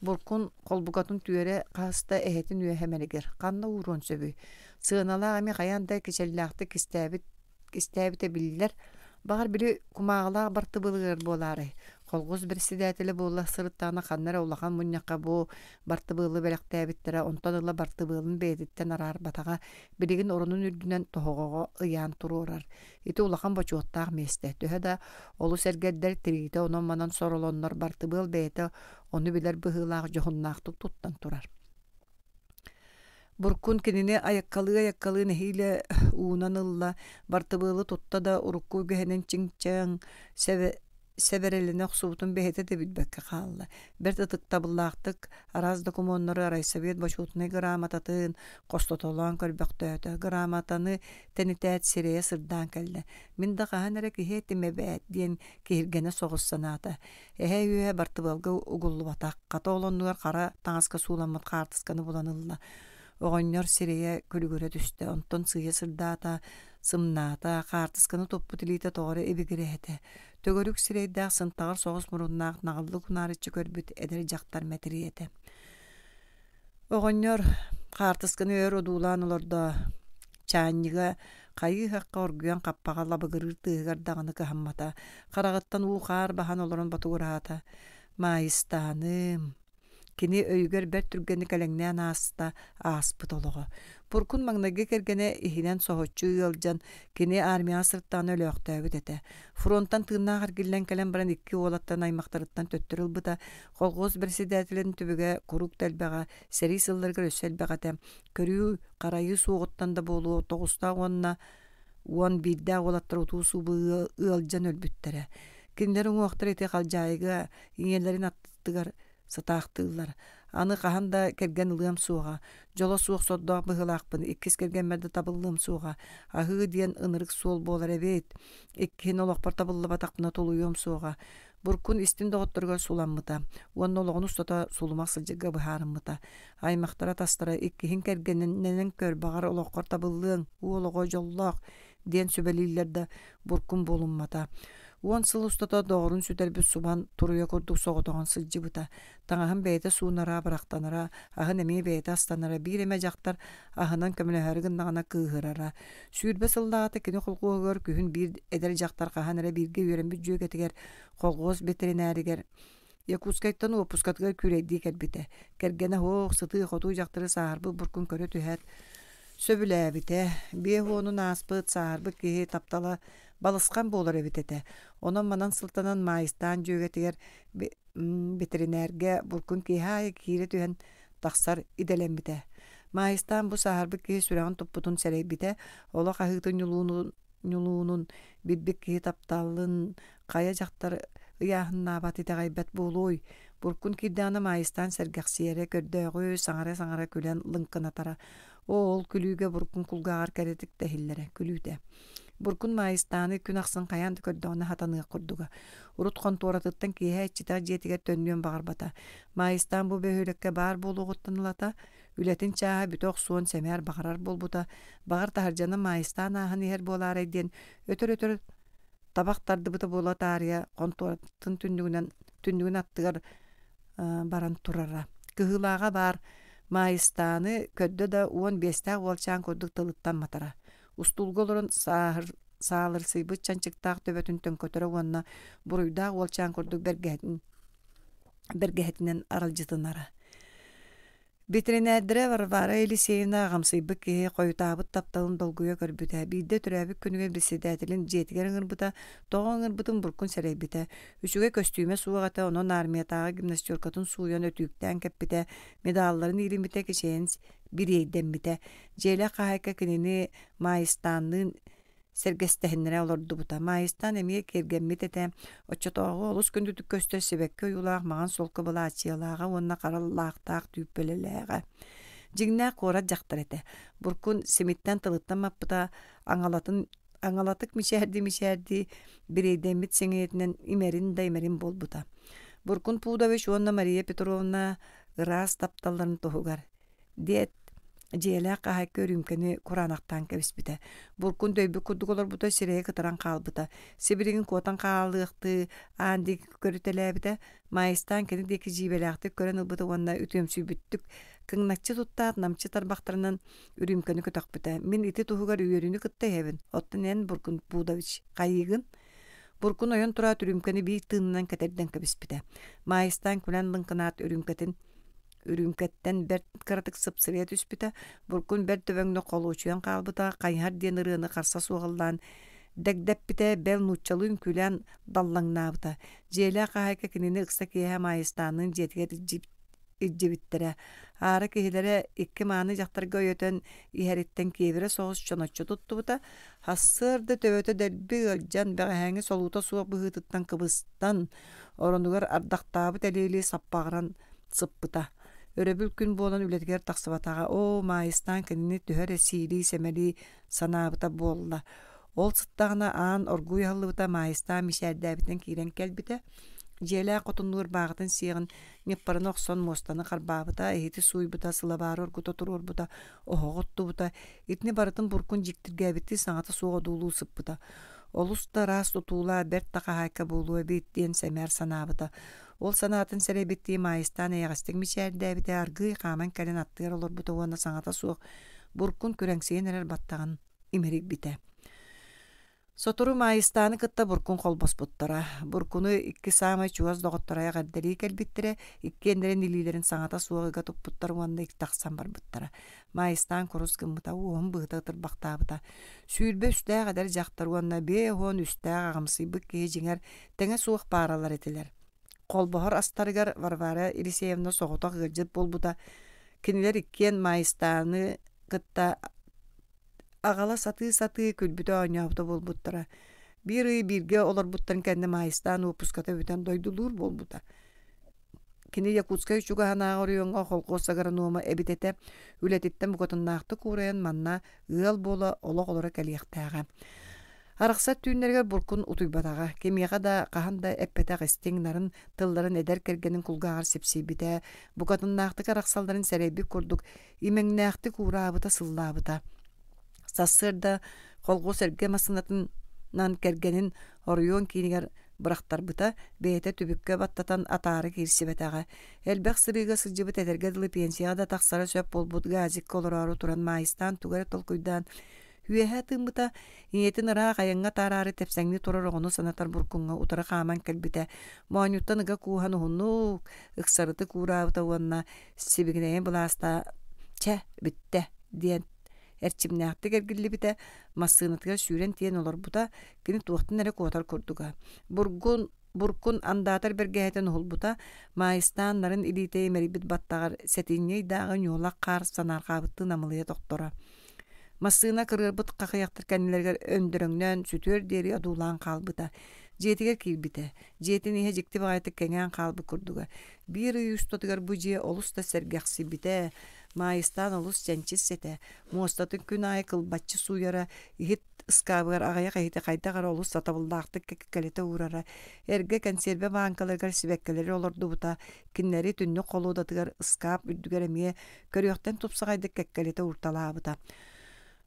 Буркун холбукатын түөрэ хаста эһэтин үөһэ мэлигир, ханна ууруон сөбүй? Сыаналаах эмиэ хайаан да кичэллээхтик кистээбит кистээбитэ биллэр. Баҕар били кумааҕылаах бартыбыалыгар буолаарай? Холхуос председателэ буола сырыттаҕына ханна эрэ улахан мунньахха бу бартыбыалы бэлэхтээбиттэрэ, онтон ыла бартыбыалын бэйэтиттэн араарбатаҕа, билигин оронун үрдүнэн тоһоҕоҕо ыйаан туруорар. Ити улахан бочуоттаах миэстэ. Төһө да олус эргэрдэр тириитэ онон-манан соролоннор бартыбыал бэйэтэ ону билэр быһыылаах дьоһуннаахтык туттан турар. Буркун кинини айаккалыы-айаккалыы нэһиилэ уунан ылла, бартыбыалы тутта да урукку үгэһинэн чиҥ-чаҥ сэбэрэлэнэ охсубутун бэйэтэ да билбэккэ хаалла. Бэрт ытыктабыллаахтык араас докумуоннары райсовет бочуотунай грамотатын хостотолоон көрбөхтөөтө. Грамотаны тэнитээт сирэйэ сырдаан кэллэ. Мин да хаһан эрэ киһи этим эбээт диэн киһиргэнэ соҕус санаата. Эһэ үөһэ бартыбыалга угуллубатах, хата ол оннугар хара таҥаска сууламмыт хаартысканы булан ылла. Оҕонньор сирэйэ күлүгүрэ түстэ, онтон сыыйа сырдаата, сымнаата, хаартысканы туппут илиитэ тоҕо эрэ ибигирээтэ. Төгүрүк сирэйдээх сынтаҕар соҕус муруннаах наҕыллык унаарыччы көрбүт эдэр дьахтар мэтириэтэ. Оҕонньор хаартысканы өр одуулаан олордо. Чаанньыга хайыы-һахха оргуйан хаппаҕа лабыгырыыр тыаһыгар даҕаны кыһаммата, хараҕыттан уу-хаар баһан олорон ботугураата: «Маайыстааным, Кини өйүгэр бэрт түргэнник элэҥнээн ааста ааспыт олоҕо. Пуркун маҥнайгы кэргэнэ иһинэн соһуччу ыалдьан, кини армияҕа сырыттаҕына өлөөхтөөбүт этэ. Фронтан тыыннаах эргиллэн кэлэн баран икки уолаттан аймахтарыттан төттөрү ылбыта. Колхоз председателин түбүгэ куруук да элбэҕэ, сэрии сылларыгар өссө элбэх этэ. Көрүү, харайыы суоҕуттан да буолуо, тоҕустаах уонна 11-дээх уолаттар утуу-субуу ыалдьан өлбүттэрэ. Кинилэр уҥуохтара ити халдьаайыга ийэлэрин аттыгар сатаахтыыллар. Аны хаһан да кэргэн ылыам суоҕа, дьоло суох сордоох быһыылаахпын, иккис кэргэммэр да табыллыам суоҕа, аһыы диэн ынырык суол буолар эбит, иккиһин олохпор табыллыбатахпына тулуйуом суоҕа. Буркун истин доҕотторугар суламмыта уонна олоҕун устата сулумах сылдьарга быһаарыммыта. Аймахтара тастара иккиһин кэргэнинэн көр, баҕар олоххор табыллыаҥ, уол оҕо дьоллоох диэн сүбэлииллэр да, буркун буолуммата. 10 сыл устата доҕорун сүтэрбит субан туруйа курдук соҕотоҕун сылдьыбыта. Таҥаһын бэйэтэ суунара, абырахтанара, аһын эмиэ бэйэтэ астанара, биир эмэ дьахтар аһынан көмөлөһөөрү гыннаҕына кыыһырара. 20 сыллааҕыта кини холхуоһугар күһүн биир эдэр дьахтар хаһан эрэ бииргэ үөрэммит дьүөгэтигэр колхуос бэтэринээригэр Якутскайтан уоппускатыгар күүлэйдии кэлбитэ. Кэргэнэ суох, сытыы-хотуу дьахтары сааһырбыт буркун көрө түһээт, сөбүлээбитэ. 50-ун ааспыт, сааһырбыт киһи таптала балысхан буолар эбит этэ. Онон-манан сылтанан Маайыстаан дьүөгэтигэр бэтэринээргэ буркун киэһэ аайы киирэ түһэн тахсар идэлэммитэ. Маайыстаан бу сааһырбыт киһи сүрэҕин туппутун сэрэйбитэ, олох аһыытын ньулуунун билбит киһи тапталын хайа дьахтар ыйааһыннаабат итэҕэйбэт буолуой? Буркун киирдэҕинэ Маайыстаан сэргэхсийэрэ, көрдөөҕү, саҥара-саҥара күлэн лыҥкынатара. Оо, ол күлүүгэ Буркун кулгааҕар кэрэтик да иһиллэрэ, күлүүтэ. Буркун Маайыстааны күн ахсын хайаан да көрдөҕүнэ хатаныах курдуга. Урут хонтуоратыттан киэһэ иччитэх дьиэтигэр төннүөн баҕарбата. Маайыстаан бу бөһүөлэккэ баар буолуоҕуттан ылата, үлэтин чааһа бүтэ охсуон сэмээр баҕарар буолбута. Баҕар таһырдьаны Маайыстаан ааһан иһэр буолаарай диэн өтөр-өтөр табах тардыбыта буола таарыйа хонтуоратын түннүгүнэн түннүгүн аттыгар баран турара. Кыһыылааҕа баар Маайыстааны көрдө да 15-тээх уолчаан курдук тылыттан матара. Устуулга олорон сааһыр саалырсыйбыт чанчыктаах төбөтүн төҥкөтөрө уонна буруйдаах уолчаан курдук бэргэһэтин бэргэһэтинэн аралдьытынара. Бэтэринээрдэрэ Варвара Елисеевна аҕамсыйбыт киһи хойутаабыт тапталын долгуйа көрбүтэ. Биирдэ төрөөбүт күнүгэр председателин дьиэтигэр ыҥырбыта, тоҕо ыҥырбытын буркун сэрэйбитэ. Үчүгэй көстүүмэ суох этэ, онон армиятааҕы гимнастеркатын сууйан өтүүктээн кэппитэ, медалларын иилиммитэ, кичэйэн бириэйдэммитэ. Дьиэлээх хаһаайка кинини Маайыстаанныын сэргэстэһиннэрэ олордубута. Маайыстаан эмиэ киэргэммит этэ. Оччотооҕу олус күндүтүк көстөр сибэкки ойуулаах маҥан солко былаачыйалааҕа уонна хара лаахтаах түүппэлэлээҕэ. Дьиҥнээх куорат дьахтар этэ. Буркун симиттэн тылыттан маппыта, аҥалатын аҥалатык мичээрдии-мичээрдии бириэйдэммит сэҥийэтинэн имэрин да имэрин буолбута. Буркун Пудович уонна Мария Петровна ыраас тапталларын туһугар диэт дьиэлээх хаһаайка үрүүмкэни кураанахтаан кэбиспитэ. Буркун дөйбүт курдук олорбута, сирэйэ кытаран хаалбыта. Сибилигин куотан хаалыахтыы аан диэки көрүтэлээбитэ. Маайыстаан кини диэки дьиибэлээхтик көрөн ылбыта уонна үтүөмсүйбүттүк кыҥначчы туттаат намчы тарбахтарынан үрүүмкэни көтөхпүтэ. Мин ити туһугар үөрүүнү кытта иһэбин. Оттон эн, Буркун Пудович, хайыыгын? Буркун ойон тураат үрүүмкэни биир тыынынан кэтэрдэн кэбиспитэ. Маайыстаан күлэн лыҥкынаат үрүүмкэтин Үрүүмкэттэн бэрт кыратык сыпсырыйа түспүтэ, буркун бэрт дөбөҥнүк холуочуйан хаалбыта, хайыһар диэн ырыаны харса суох ыллаан дэгдэппитэ, бэл нууччалыы үҥкүүлээн даллаҥнаабыта. Дьиэлээх хаһаайка кинини ыкса киэһэ Маайыстаанныын дьиэтигэр илдьибиттэрэ. Аара киһилэрэ икки мааны дьахтарга өйөтөн иһэриттэн киэбирэ соҕус чоноччу туттубута. Сарсыарда төбөтө дэлби ыалдьан, бэҕэһээҥҥи солуута суох быһыытыттан кыбыстан, оронугар ардахтаабыт элиэлии саппаҕыран сыппыта. Өрөбүл күн буолан үлэтигэр тахсыбатаҕа. Оо, Маайыстаан кинини төһө эрэ сиилии-сэмэлии санаабыта буолла. Ол сыттаҕына аан оргууй аһыллыбыта, Маайыстаан мичээрдээбитинэн киирэн кэлбитэ. Дьиэлээх хотуннуур бааҕытын сиэҕин ньыппарына охсон муостаны харбаабыта, иһити сууйбута, сылабаары оргута туруорбута, оһоҕу оттубута. Итини барытын буркун дьиктиргээбиттии саҥата суох одуулуу сыппыта. Олус да ыраас тутуулаах бэрт да хаһаайка буолуо эбит диэн сэмээр санаабыта. Ол санаатын сэрэйбиттии Маайыстаан эйэҕэстик мичээрдээбитэ, аргыый хааман кэлэн аттыгар олорбута уонна саҥата суох Буркун күрэҥсийэн эрэр баттаҕын имэрийбитэ. Сотору Маайыстааны кытта Буркун холбоспуттара. Буркуну икки саамай чугас доҕотторо эҕэрдэлии кэлбиттэрэ, иккиэннэрин илиилэрин саҥата суох ыга туппуттар уонна тахсан барбыттара. Маайыстаан курус гыммыта, уоһун быһыта ытырбахтаабыта. 23 эдэр дьахтар уонна 53 аҕамсыйбыт киһи дьиҥэр тэҥэ суох пааралар этилэр. Холбоһор астарыгар Варвара Елисеевна соҕотох ыалдьыт буолбута. Кинилэр иккиэн Маайыстааны кытта Аҕала сатыы-сатыы күлбүтэ-оонньообута буолбуттара. Биир ый бииргэ олорбуттарын кэннэ Маайыстаан уоппуската бүтэн дойдулуур буолбута. Кини Якутскай чугаһынааҕы оройуоҥҥа холкуос агронома эбит этэ, үлэтиттэн букатыннаахтык уурайан манна ыал буола олох олоро кэлиэхтээҕэ. Арахсар түүннэригэр Буркун утуйбатаҕа, кимиэхэ да хаһан да эппэтэх истиҥ нарын тылларын эдэр кэргэнин кулгааҕар сипсийбитэ, букатыннаахтык арахсалларын сэрэйбит курдук имэҥнээхтик уураабыта-сыллаабыта. Сарсыарда холхуос эргэ массыынатынан кэргэнин оройуон киинигэр бырахтарбыта, бэйэтэ түбүккэ баттатан атаары киирсибэтэҕэ. Элбэх сырыыга сылдьыбыт эдэргэ дылы пенсияҕа да тахсара сөп буолбут газикка олороору туран Маайыстаан тугу эрэ толкуйдаан Үөһэ тыыммыта, ийэтин ыраах айаҥҥа таараары тэпсэҥнии турар оҕону санатар буркуҥҥа утары хааман кэлбитэ, моонньуттан ыга кууһан уһуннук, ыксарытык уураабыта уонна сибигинэйэн былаастаа «Чэ, бүттэ» диэн эрчимнээхтик эргиллибитэ, массыынатыгар сүүрэн тиийэн олорбута, кини туохтан эрэ куотар курдуга. Бургун Буркун андаатар бэргэһэтин уһулбута, Маайыстаан нарын илиитэ имэрийбит баттаҕар сэтинньи ыйдааҕы ньуолах хаар санаарҕаабыттыы намылыйа тохторо. Массыына кырыарбыт хахыйахтар кэннилэригэр өндөрөҥнөөн сүтүөр диэри одуулаан хаалбыта. Дьиэтигэр киирбитэ. Дьиэтин иһэ дьикти баҕайытык кэҥээн хаалбыт курдуга. Биир ый устатыгар бу дьиэ олус да сэргэхсийбитэ. Маайыстаан олус чэнчис этэ. Муостатын күн аайы кылбаччы сууйара, иһит ыскаабыгар аҕыйах иһити хайдах эрэ олус сатабыллаахтык кэккэлэтэ уурара, эргэ кэнсиэрбэ бааҥкаларыгар сибэккилэри олордубута, кинилэри түннүк холуодатыгар ыскаап үрдүгэр эмиэ көрүөхтэн тупсаҕайдык кэккэлэтэ уурталаабыта.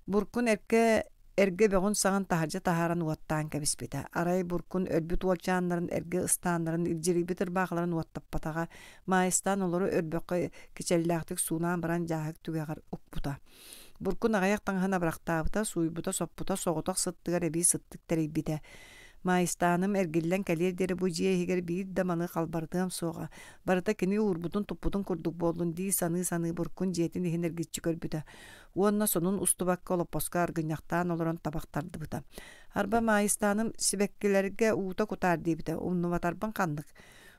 Буркун эргэ эргэ бөҕүн-саҕын таһырдьа таһааран уоттаан кэбиспитэ. Арай Буркун өлбүт уолчааннарын эргэ ыстааннарын илдьирийбит ырбаахыларын уоттаппатаҕа, Маайыстаан олору өрбөххө кичэллээхтик суунаан баран дьааһык түгэҕэр укпута. Буркун аҕыйах таҥаһын абырахтаабыта, сууйбута-соппута, соҕотох сыттыгар эбии сыттык тэрийбитэ. Маайыстааным эргиллэн кэлиэр диэри бу дьиэ иһигэр биир да маны халбарытыам суоҕа, барыта кини уурбутун-туппутун курдук буоллун дии саныы-саныы Буркун дьиэтин иһин эргиччи көрбүтэ уонна сонун устубакка олоппоско аргынньахтаан олорон табах тардыбыта. Арба Маайыстааным сибэккилэргэ уута кутаар диэбитэ, умнубатарбын ханнык.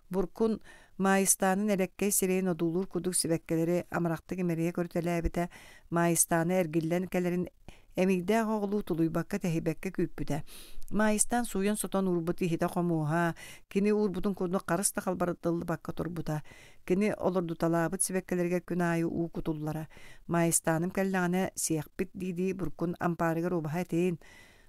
Буркун Маайыстаанын элэккэй сирэйин одуулуур курдук сибэккилэри амарахтык имэрийэ көрүтэлээбитэ, Маайыстаана эргиллэн кэлэрин эмиийдээх оҕолуу тулуйбакка-тэһийбэккэ күүппүтэ. Маайыстаан сууйан-сотон уурбут иһитэ-хомуоһа, кини уурбутун курдук харыс да халбарытыллыбакка турбута. Кини олордуталаабыт сибэккилэригэр күн аайы уу кутуллара. Маайыстааным кэллэҕинэ сиэхпит дии-дии Буркун ампаарыгар убаһа этин,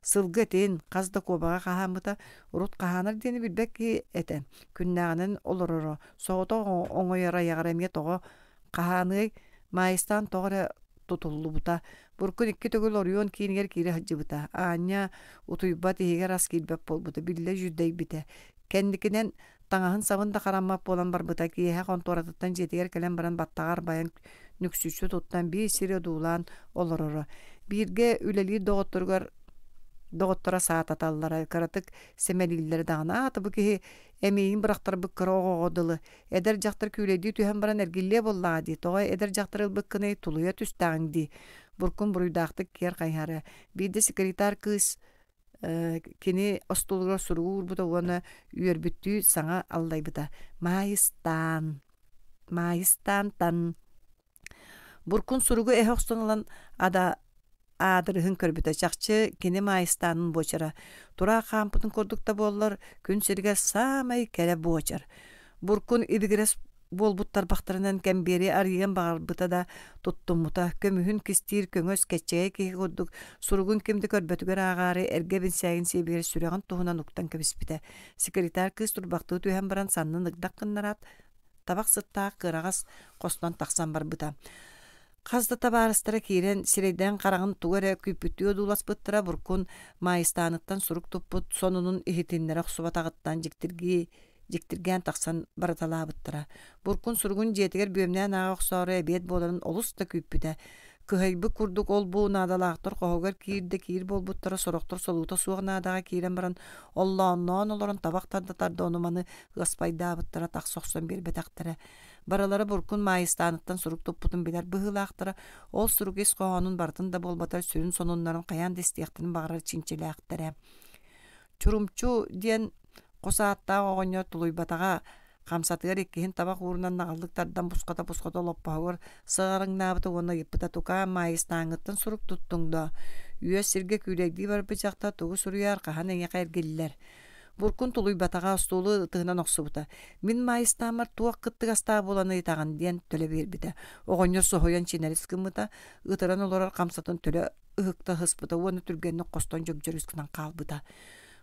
Сылгы этин хас да куобаҕа хаһааммыта, урут хаһаанар диэни билбэт киһи этэ, күннээҕинэн олороро, соҕотох оҥойор айаҕар эмиэ тоҕо хаһааныай, Маайыстаан тоҕо эрэ тутуллубута. Буркун икки төгүл оройуон киинигэр киирэ сылдьыбыта, аанньа утуйбат, иһигэр ас киирбэт буолбута, биллэ дьүдэйбитэ. Кэнникинэн таҥаһын-сабын да хараммат буолан барбыта, киэһэ хонтуоратыттан дьиэтигэр кэлэн баран баттаҕа арбайан нүксүччү туттан биир сири одуулаан олороро. Бииргэ үлэлиир доҕотторугар доҕотторо саататаллара, кыратык сэмэлииллэрэ даҕаны, аата бу киһи эмиийин бырахтарбыт кыра оҕоҕо дылы, эдэр дьахтар күүлэйдии түһэн баран эргиллиэ буоллаҕа дии, тоҕо эдэр дьахтар ылбыккыный, тулуйа түстэҕиҥ дии, Буркун буруйдаахтык киэр хайыһара. Биирдэ секретарь кыыс Кини остуолугар суругу уурбута уонна үөрбүттүү саҥа аллайбыта: «Маайыстаан, Маайыстаантан» Буркун суругу эһэ охсон ылан ада аадырыһын көрбүтэ, чахчы кини Маайыстаанын буочара. Тураах хаампытын курдук да буоллар, күн сиригэр саамай кэрэ буочар. Буркун ибигирэс буолбут тарбахтарынан кэмбиэри арыйыан баҕарбыта да туттуммута, көмүһүн кистиир көҥөс кэччэгэй киһи курдук суругун ким да көрбөтүгэр ааҕаары эргэ бинсээгин сиэбигэр сүрэҕин туһунан уктан кэбиспитэ. Секретарь кыыс турбахтыы түһэн баран саннын ыгдах гыннараат, табах сыттаах кыараҕас хостон тахсан барбыта. Хас да табаарыстара киирэн сирэйдээн хараҕын тугу эрэ күүппүттүү одууласпыттара Буркун Маайыстааныттан сурук туппут сонунун иһитиннэрэ охсубатаҕыттан дьиктиргии дьиктиргээн тахсан барыталаабыттара. Буркун суругун дьиэтигэр бүөмнээн ааҕа охсоору эбиэт буоларын олус да күүппүтэ. Кыһайбыт курдук ол-бу наадалаахтар хоһугар киир да киир буолбуттара, сорохтор солуута суох наадаҕа киирэн баран оллоонноон олорон табах тарда-тарда ону-маны ыаспайдаабыттара, тахса охсон биэрбэтэхтэрэ. Барылара Буркун Маайыстааныттан сурук туппутун билэр быһыылаахтара, ол сурук ис хоһоонун барытын да буолбатар сүрүн сонуннарын хайаан да истиэхтэрин баҕарар чинчилээхтэрэ. Чурумчу диэн хос ааттаах оҕонньор тулуйбатаҕа, хамсатыгар иккиһин табах уурунан наҕыллык тардан бусхата-бусхата олоппоһугар сыҕарыҥнаабыта уонна ыйыппыта: «Тукаам, Маайыстааҥҥыттан сурук туттуҥ дуо? Үөс сиргэ күүлэйдии барбыт дьахтар тугу суруйар, хаһан эйиэхэ эргиллэр?» Буркун тулуйбатаҕа, остуолу ытыһынан охсубута. «Мин Маайыстааммар туох кыттыгастаах буолан ыйытаҕын?» диэн төлө биэрбитэ. Оҕонньор соһуйан чинэрис гыммыта, ытыран олорор хамсатын төлө ыһыкта ыһыспыта уонна түргэнник хостон дьөгдьөрүс гынан хаалбыта.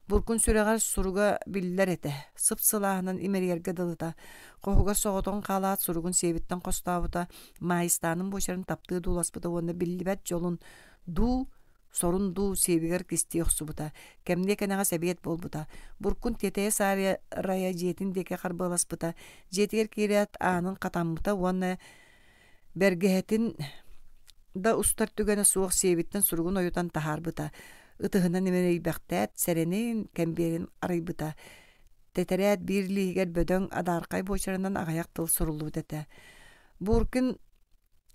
Буркун сүрэҕэр суруга биллэр этэ, сып-сылааһынан имэрийэргэ дылыта. Хоһугар соҕотоҕун хаалаат суругун сиэбиттэн хостообута, Маайыстаанын буочарын таптыы дууласпыта уонна биллибэт дьолун дуу, сорун дуу сиэбигэр кистии охсубута. Кэмниэ кэнэҕэс эбиэт буолбута. Буркун тиэтэйэ саарыйа рая дьиэтин диэки харбыаласпыта. Дьиэтигэр киирээт аанын хатаммыта уонна Бэргэһэтин да устар түгэнэ суох сиэбиттэн суругун ойутан таһаарбыта, ытыһынан имэрийбэхтээт, сэрэнин, кэмбиэрин арыйбыта. Тэтэрээт биир илииһигэр бөдөҥ адаархай буочарынан аҕыйах тыл суруллубут этэ. Буркин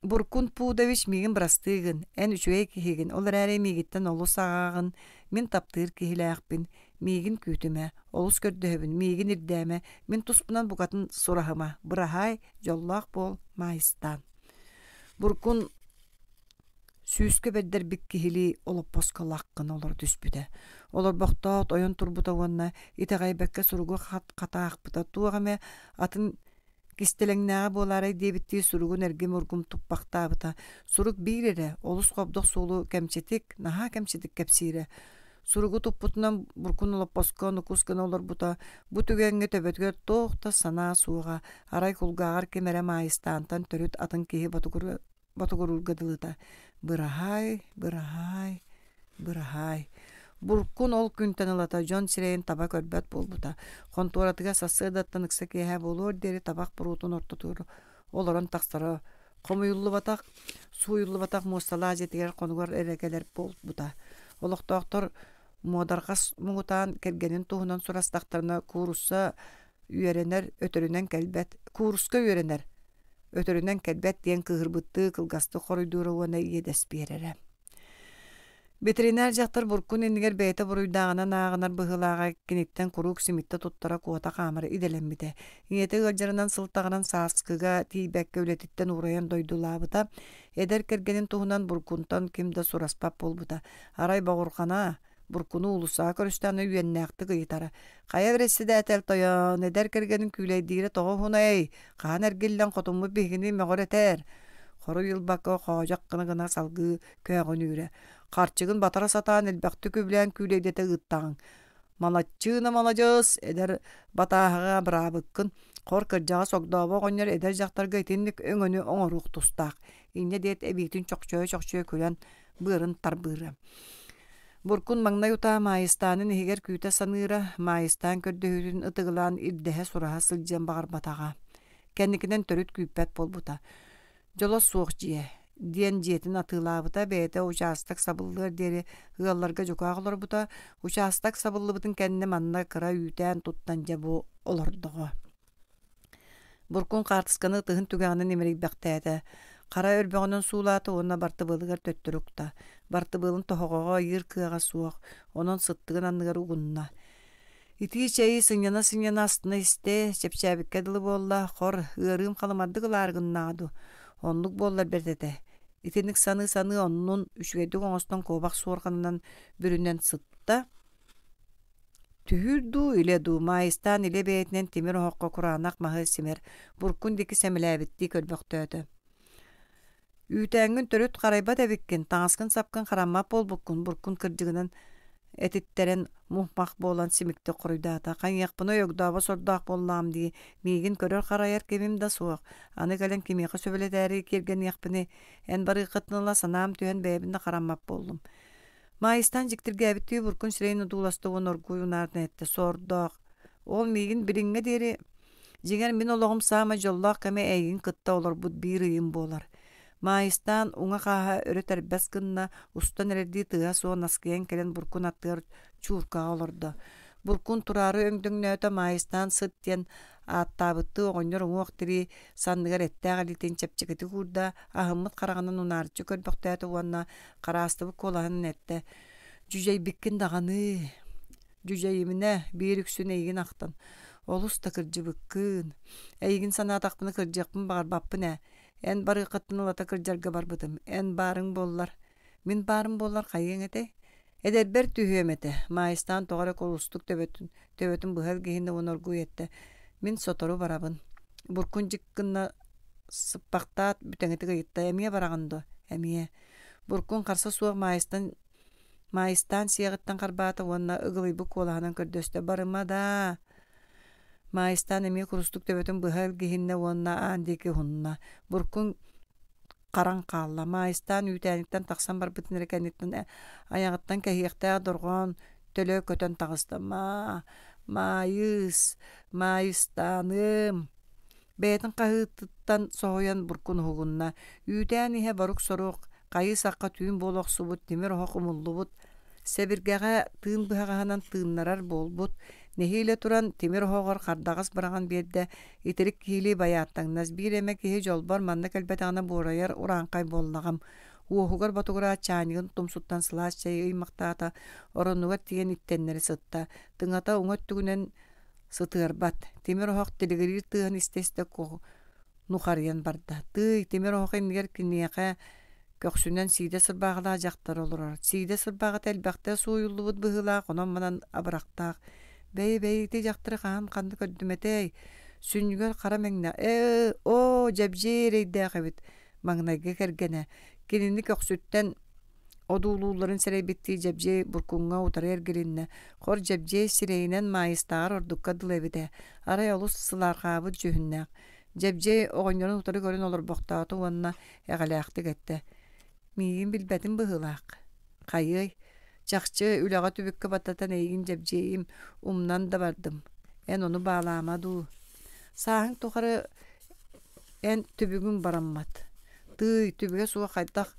Буркун Пудович миигин бырастыы гын, эн үчүгэй киһигин, ол эрээри миигиттэн олус аҕаҕын, мин таптыыр киһилээхпин, миигин күүтүмэ, олус көрдөһөбүн, миигин ирдээмэ, мин туспунан букатын сураһыма, быраһаай, дьоллоох буол, Маайыстаан. Буркун сүүскэ бэрдэрбит киһилии олоппоско лах гына олоро түспүтэ. Олорбохтоот ойон турбута уонна итэҕэйбэккэ суругу хат-хатаахпыта туох эмэ атын кистэлэҥнээҕэ буолаарай диэбиттии суругун эргим-ургум туппахтаабыта. Сурук биир эрэ, олус хобдох суолу кэмчитик, наһаа кэмчитик кэпсиирэ. Суругу туппутунан Буркун олоппоско нукус гына олорбута, бу түгэҥҥэ төбөтүгэр туох да санаа суоҕа, арай кулгааҕар ким эрэ Маайыстаантан төрүт атын киһи ботугуруурга дылыта: «Быраһаай, быраһаай, быраһаай». Буркун ол күнтэн ылата дьон сирэйин таба көрбөт буолбута. Хонтуоратыгар сарсыардаттан ыкса киэһэ буолуор диэри табах буруотун ортотугар олорон тахсара хомуйуллубатах, сууйуллубатах муосталаах дьиэтигэр хонугар эрэ кэлэр буолбута. Олохтоохтор муодарҕас муҥутаан кэргэнин туһунан сурастахтарына куурусса үөрэнэр өтөрүнэн кэлбэт кууруска үөрэнэр өтөрүнэн кэлбэт диэн кыыһырбыттыы кылгастык хоруйдуура уонна иэдэс биэрэрэ. Ветеринар дьахтар Буркун иннигэр бэйэтэ буруйдааҕынан ааҕынар быһыылааҕа киниттэн куруук симиттэ туттара куота хаамара идэлэммитэ. Ийэтэ ыалдьарынан сылтаҕынан сааскыга тиийбэккэ үлэтиттэн уурайан дойдулаабыта. Эдэр кэргэнин туһунан Буркунтан ким да сураспат буолбута. Арай боҕурҕана Буркуну уулуссаҕа көрүстэҕинэ үөннээхтик ыйытара: «Хайа бэрэссэдээтэл тойон, эдэр кэргэнин күүлэйдиирэ тоҕо уһунай? Хаһан эргиллэн хотуммут биһигини мөҕөр этэр?» Хоруй ылбакка хоодьох гына-гына салгыы көөҕүнүүрэ: «Харчыгын батара сатаан элбэхтик үбүлээн күүлэйдэтэ ыыттаҕыҥ. Малаччыына маладьыас, эдэр батааһаҕа абыраабыккын. Хор кырдьаҕас огдообо оҕонньор эдэр дьахтарга итинник өҥөнү оҥоруох тустаах» инньэ диэт эбиитин чохчойо-чохчойо күлэн быарын тарбыыра. Буркун маҥнай утаа Маайыстаанын иһигэр күүтэ саныыра, Маайыстаан көрдөһүүтүн ытыгылаан ирдэһэ-сураһа сылдьыан баҕарбатаҕа. Кэнникинэн төрүт күүппэт буолбута. Дьоло суох дьиэ диэн дьиэтин атыылаабыта, бэйэтэ учаастак сабыллыар диэри ыалларга дьукаах олорбута. Учаастак сабыллыбытын кэннэ манна кыра үүтээн туттан дьэ бу олордоҕо. Буркун хаартысканы ытыһын түгэҕинэн имэрийбэхтээтэ, хара өрбөҕүнэн суулаата уонна бартыбыалыгар төттөрү укта. Бартыбыалын тоһоҕоҕо ыйыыр кыаҕа суох, онон сыттыгын анныгар угунна. Итии чэйи сынньана-сынньана астына истэ, чэпчээбиккэ дылы буолла, хор, ыарыым халымардык ылаары гыннаҕа дуу, оннук буоллар бэрт этэ. Итинник саныы-саныы оннун үчүгэйдик оҥостон куобах суорҕанынан бүрүнэн сытта. Түһүүр дуу, илэ дуу, Маайыстаан илэ бэйэтинэн тимир оһоххо кураанах маһы симэр, буркун диэки сэмэлээбиттии көрбөхтөөтө. Үүтээҥҥин төрүт харайбат эбиккин, таҥаскын-сапкын хараммат буолбуккун, буркун кырдьыгынан этиттэрэн мух-мах буолан симиктик хоруйдаата: «Хайыахпыный, огдообо сордоох буоллаҕым дии, миигин көрөр-харайар кимим да суох, аны кэлэн кимиэхэ сөбүлэтээри киэргэниэхпиний, эн барыаххытын ыла санаам түһэн бэйэбин да хараммат буоллум» Маайыстаан дьиктиргээбиттии буркун сирэйин одууласта уонна оргууй унаардан эттэ: «Сордоох, ол миигин билиҥҥэ диэри, дьиҥэр мин олоҕум саамай дьоллоох кэмэ эйигин кытта олорбут биир ыйым буолар. Маайыстаан уҥа хааһа өрө тэрбэс гынна, устан эрэрдии тыаһа суох наскыйан кэлэн Буркун аттыгар чууркаҕа олордо. Буркун тураары өҥдөҥнөөтө Маайыстаан сыт диэн ааттаабыттыы оҕонньор уҥуох тирии санныгар эттээх илиитин чэпчэкитик уурда, аһыммыт хараҕынан унаарыччы көрбөхтөөтө уонна хараастыбыт куолаһынан эттэ: «Дьүдьэйбиккин даҕаны, дьүдьэйиминэ, биир үксүн эйигин ахтан, олус да кырдьыбыккын. Эйигин санаатахпына кырдьыахпын баҕарбаппын ээ. Эн барыаххыттан ылата кырдьарга барбытым. Эн баарыҥ буоллар, мин баарым буоллар хайыаҥ этэй? Эдэрбэр түһүөм этэ, Маайыстаан тоҕо эрэ курустук төбөтүн, төбөтүн быһа илгиһиннэ уонна оргууй эттэ: «Мин сотору барабын». Буркун дьик гына сыппахтаат бүтэҥитик ыйытта: «Эмиэ бараҕын дуо?» «Эмиэ». Буркун харса суох Маайыстан Маайыстаан сиэҕиттэн харбаата уонна ыгылыйбыт куолаһынан көрдөстө: «Барыма даа!» Маайыстаан эмиэ курустук төбөтүн быһа илгиһиннэ уонна аан диэки уһунна. Буркун харан хаалла. Маайыстаан үүтээниттэн тахсан барбытын эрэ кэнниттэн айаҕыттан кэһиэхтээх дорҕоон төлө көтөн таҕыста. Маа, Маайыс, Маайыстааныым! Бэйэтин хаһыытыттан соһуйан буркун уһугунна. Үүтээн иһэ борук-сорук, хайыы-сахха түүн буола охсубут, тимир оһох умуллубут, Сэбиргэҕэ тыын быһаҕаһынан тыыннарар буолбут, нэһиилэ туран тимир оһоҕор хардаҕас быраҕан биэрдэ, итирик киһилии байааттаҥнас, биир эмэ киһи дьолбор манна кэлбэтэҕинэ буорайар урааҥхай буоллаҕым. Уоһугар ботугураат чаанньыгын тумсуттан сылаас чэйи ыймахтаата, оронугар тиийэн иттэннэри сытта, тыҥата уҥа өттүгүнэн сытыарбат, тимир оһох тилигириир тыаһын истэ-истэ нухарыйан барда. Тыый, тимир оһох иннигэр киниэхэ көхсүнэн сиидэ сырбааҕалаах дьахтар олорор. Сиидэ сырбааҕата элбэхтэ сууйуллубут быһыылаах, онон-манан абырахтаах. Бэйи, бэйи, ити дьахтары хаһан ханна көрдүм этэй? Сүнньүгэр хара мэҥнэ ээ, оо, дьэбдьиэй эрэйдээх эбит, маҥнайгы кэргэнэ. Кинини көхсүттэн Одуулуулларын сэрэйбиттии Дьэбдьиэй буркуҥҥа утары эргилиннэ. Хор Дьэбдьиэй сирэйинэн Маайыстааҕар ордукка дылы эбит ээ, арай олус сылаарҕаабыт дьүһүннээх. Дьэбдьиэй оҕонньорун утары көрөн олорбохтоото уонна эҕэлээхтик эттэ: «Миигин билбэтим быһыылаах. Хайыай, чахчы, үлэҕэ түбүккэ баттатан эйигин Дьэбдьиэйим умнан да бардым. Эн ону баалаама дуу. Сааһыҥ тухары эн түбүгүҥ бараммат. Тыый, түбүгэ суох хайдах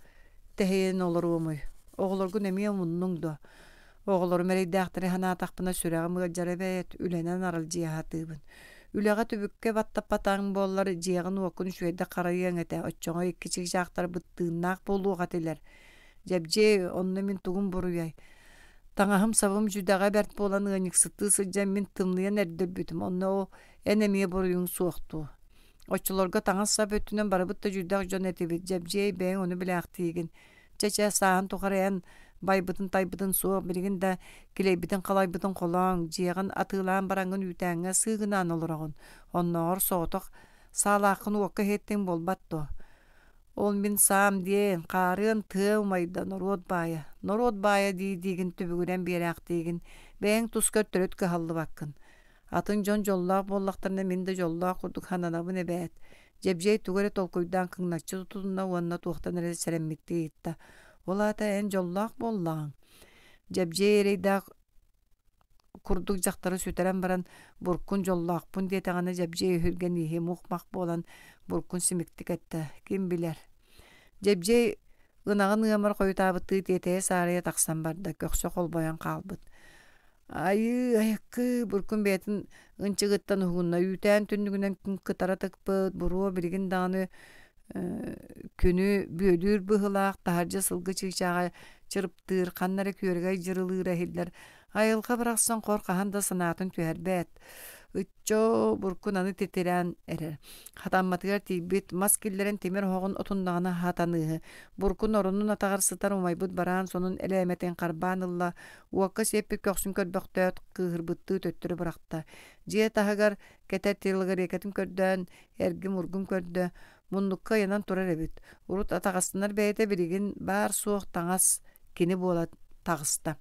тэһийэн олоруомуй? Оҕолоргун эмиэ умуннуҥ дуо? Оҕолорум эрэйдээхтэри санаатахпына сүрэҕим ыалдьара эбээт, үлэнэн аралдьыйа сатыыбын. Үлэҕэ түбүккэ баттаппатаҕыҥ буоллар, дьиэҕин-уоккун үчүгэйдик харайыаҥ этэ, оччоҕо икки чыычаахтарбыт тыыннаах буолуох этилэр. Дьэбдьиэй, онно мин тугум буруйай? Таҥаһым-сабым дьүдэҕэ бэрт буолан ыанньыксыттыы сылдьан мин тымныйан эрдэ өлбүтүм, онно ол эн эмиэ буруйуҥ суох дуо? Оччолорго таҥас-сап өттүнэн барыбыт да дьүдэх дьон этибит, Дьэбдьиэй бэйэҥ ону билээхтиигин. Чэ-чэ, сааһын тухары эн байбытын-тайбытын суох, билигин да килэйбитин-халайбытын холооҥ, дьиэҕин атыылаан бараҥҥын үүтээҥҥэ сыыгынаан олороҕун. Оннооҕор соҕотох саалааххын уокка иһиттиҥ буолбат дуо? Ол мин саам диэн, хаарыан тыа умайда, норуот баайа. Норуот баайа дии-диигин түбүгүрэн биэрээхтиигин, бэйэҥ тускар төрүт кыһаллыбаккын. Атын дьон дьоллоох буоллахтарына мин да дьоллоох курдук сананабын эбээт. Дьэбдьиэй тугу эрэ толкуйдаан кыҥначчы тутунна уонна туохтан эрэ сэрэммиттии ыйытта: «Ол аата эн дьоллоох буоллаҕыҥ?» Дьэбдьиэй эрэйдээх курдук дьахтары сүтэрэн баран «Буркун дьоллоохпун» диэтэҕинэ Дьэбдьиэй өһүргэн иһи мух-мах буолан Буркун симиктик эттэ: «Ким билэр?» Дьэбдьиэй ынаҕын ыамар хойутаабыттыы тиэтэйэ-саарыйа тахсан барда, көхсө холбойон хаалбыт. Айыы, айыккыы, буркун бэйэтин ынчыгыттан уһугунна, үүтээн түннүгүнэн күн кытара тыкпыт, буруо билигин даҕаны күнү бүөлүүр быһыылаах, таһырдьа сылгы чыычааҕа чырыптыыр, ханна эрэ күөрэгэй дьырылыыра иһиллэр. Айылҕа барахсан хор хаһан да санаатын түһэрбэт. Ыччоо, буркун аны титирээн эрэр. Хатамматыгар тиийбит, мас киллэрэн тимир оһоҕун отуннаҕына хатаныыһы. Буркун оронун атаҕар сытар умайбыт бараан сонун элээмэтин харбаан ылла, Уокка сиэппит көхсүн көрбөхтөөт, кыыһырбыттыы төттөрү бырахта. Дьиэ таһыгар кэтэр телогрекатын көрдөөн, эргим-ургум көрдө, муннукка ыйанан турар эбит. Урут атаҕастанар бэйэтэ билигин баар-суох таҥас кини буола таҕыста.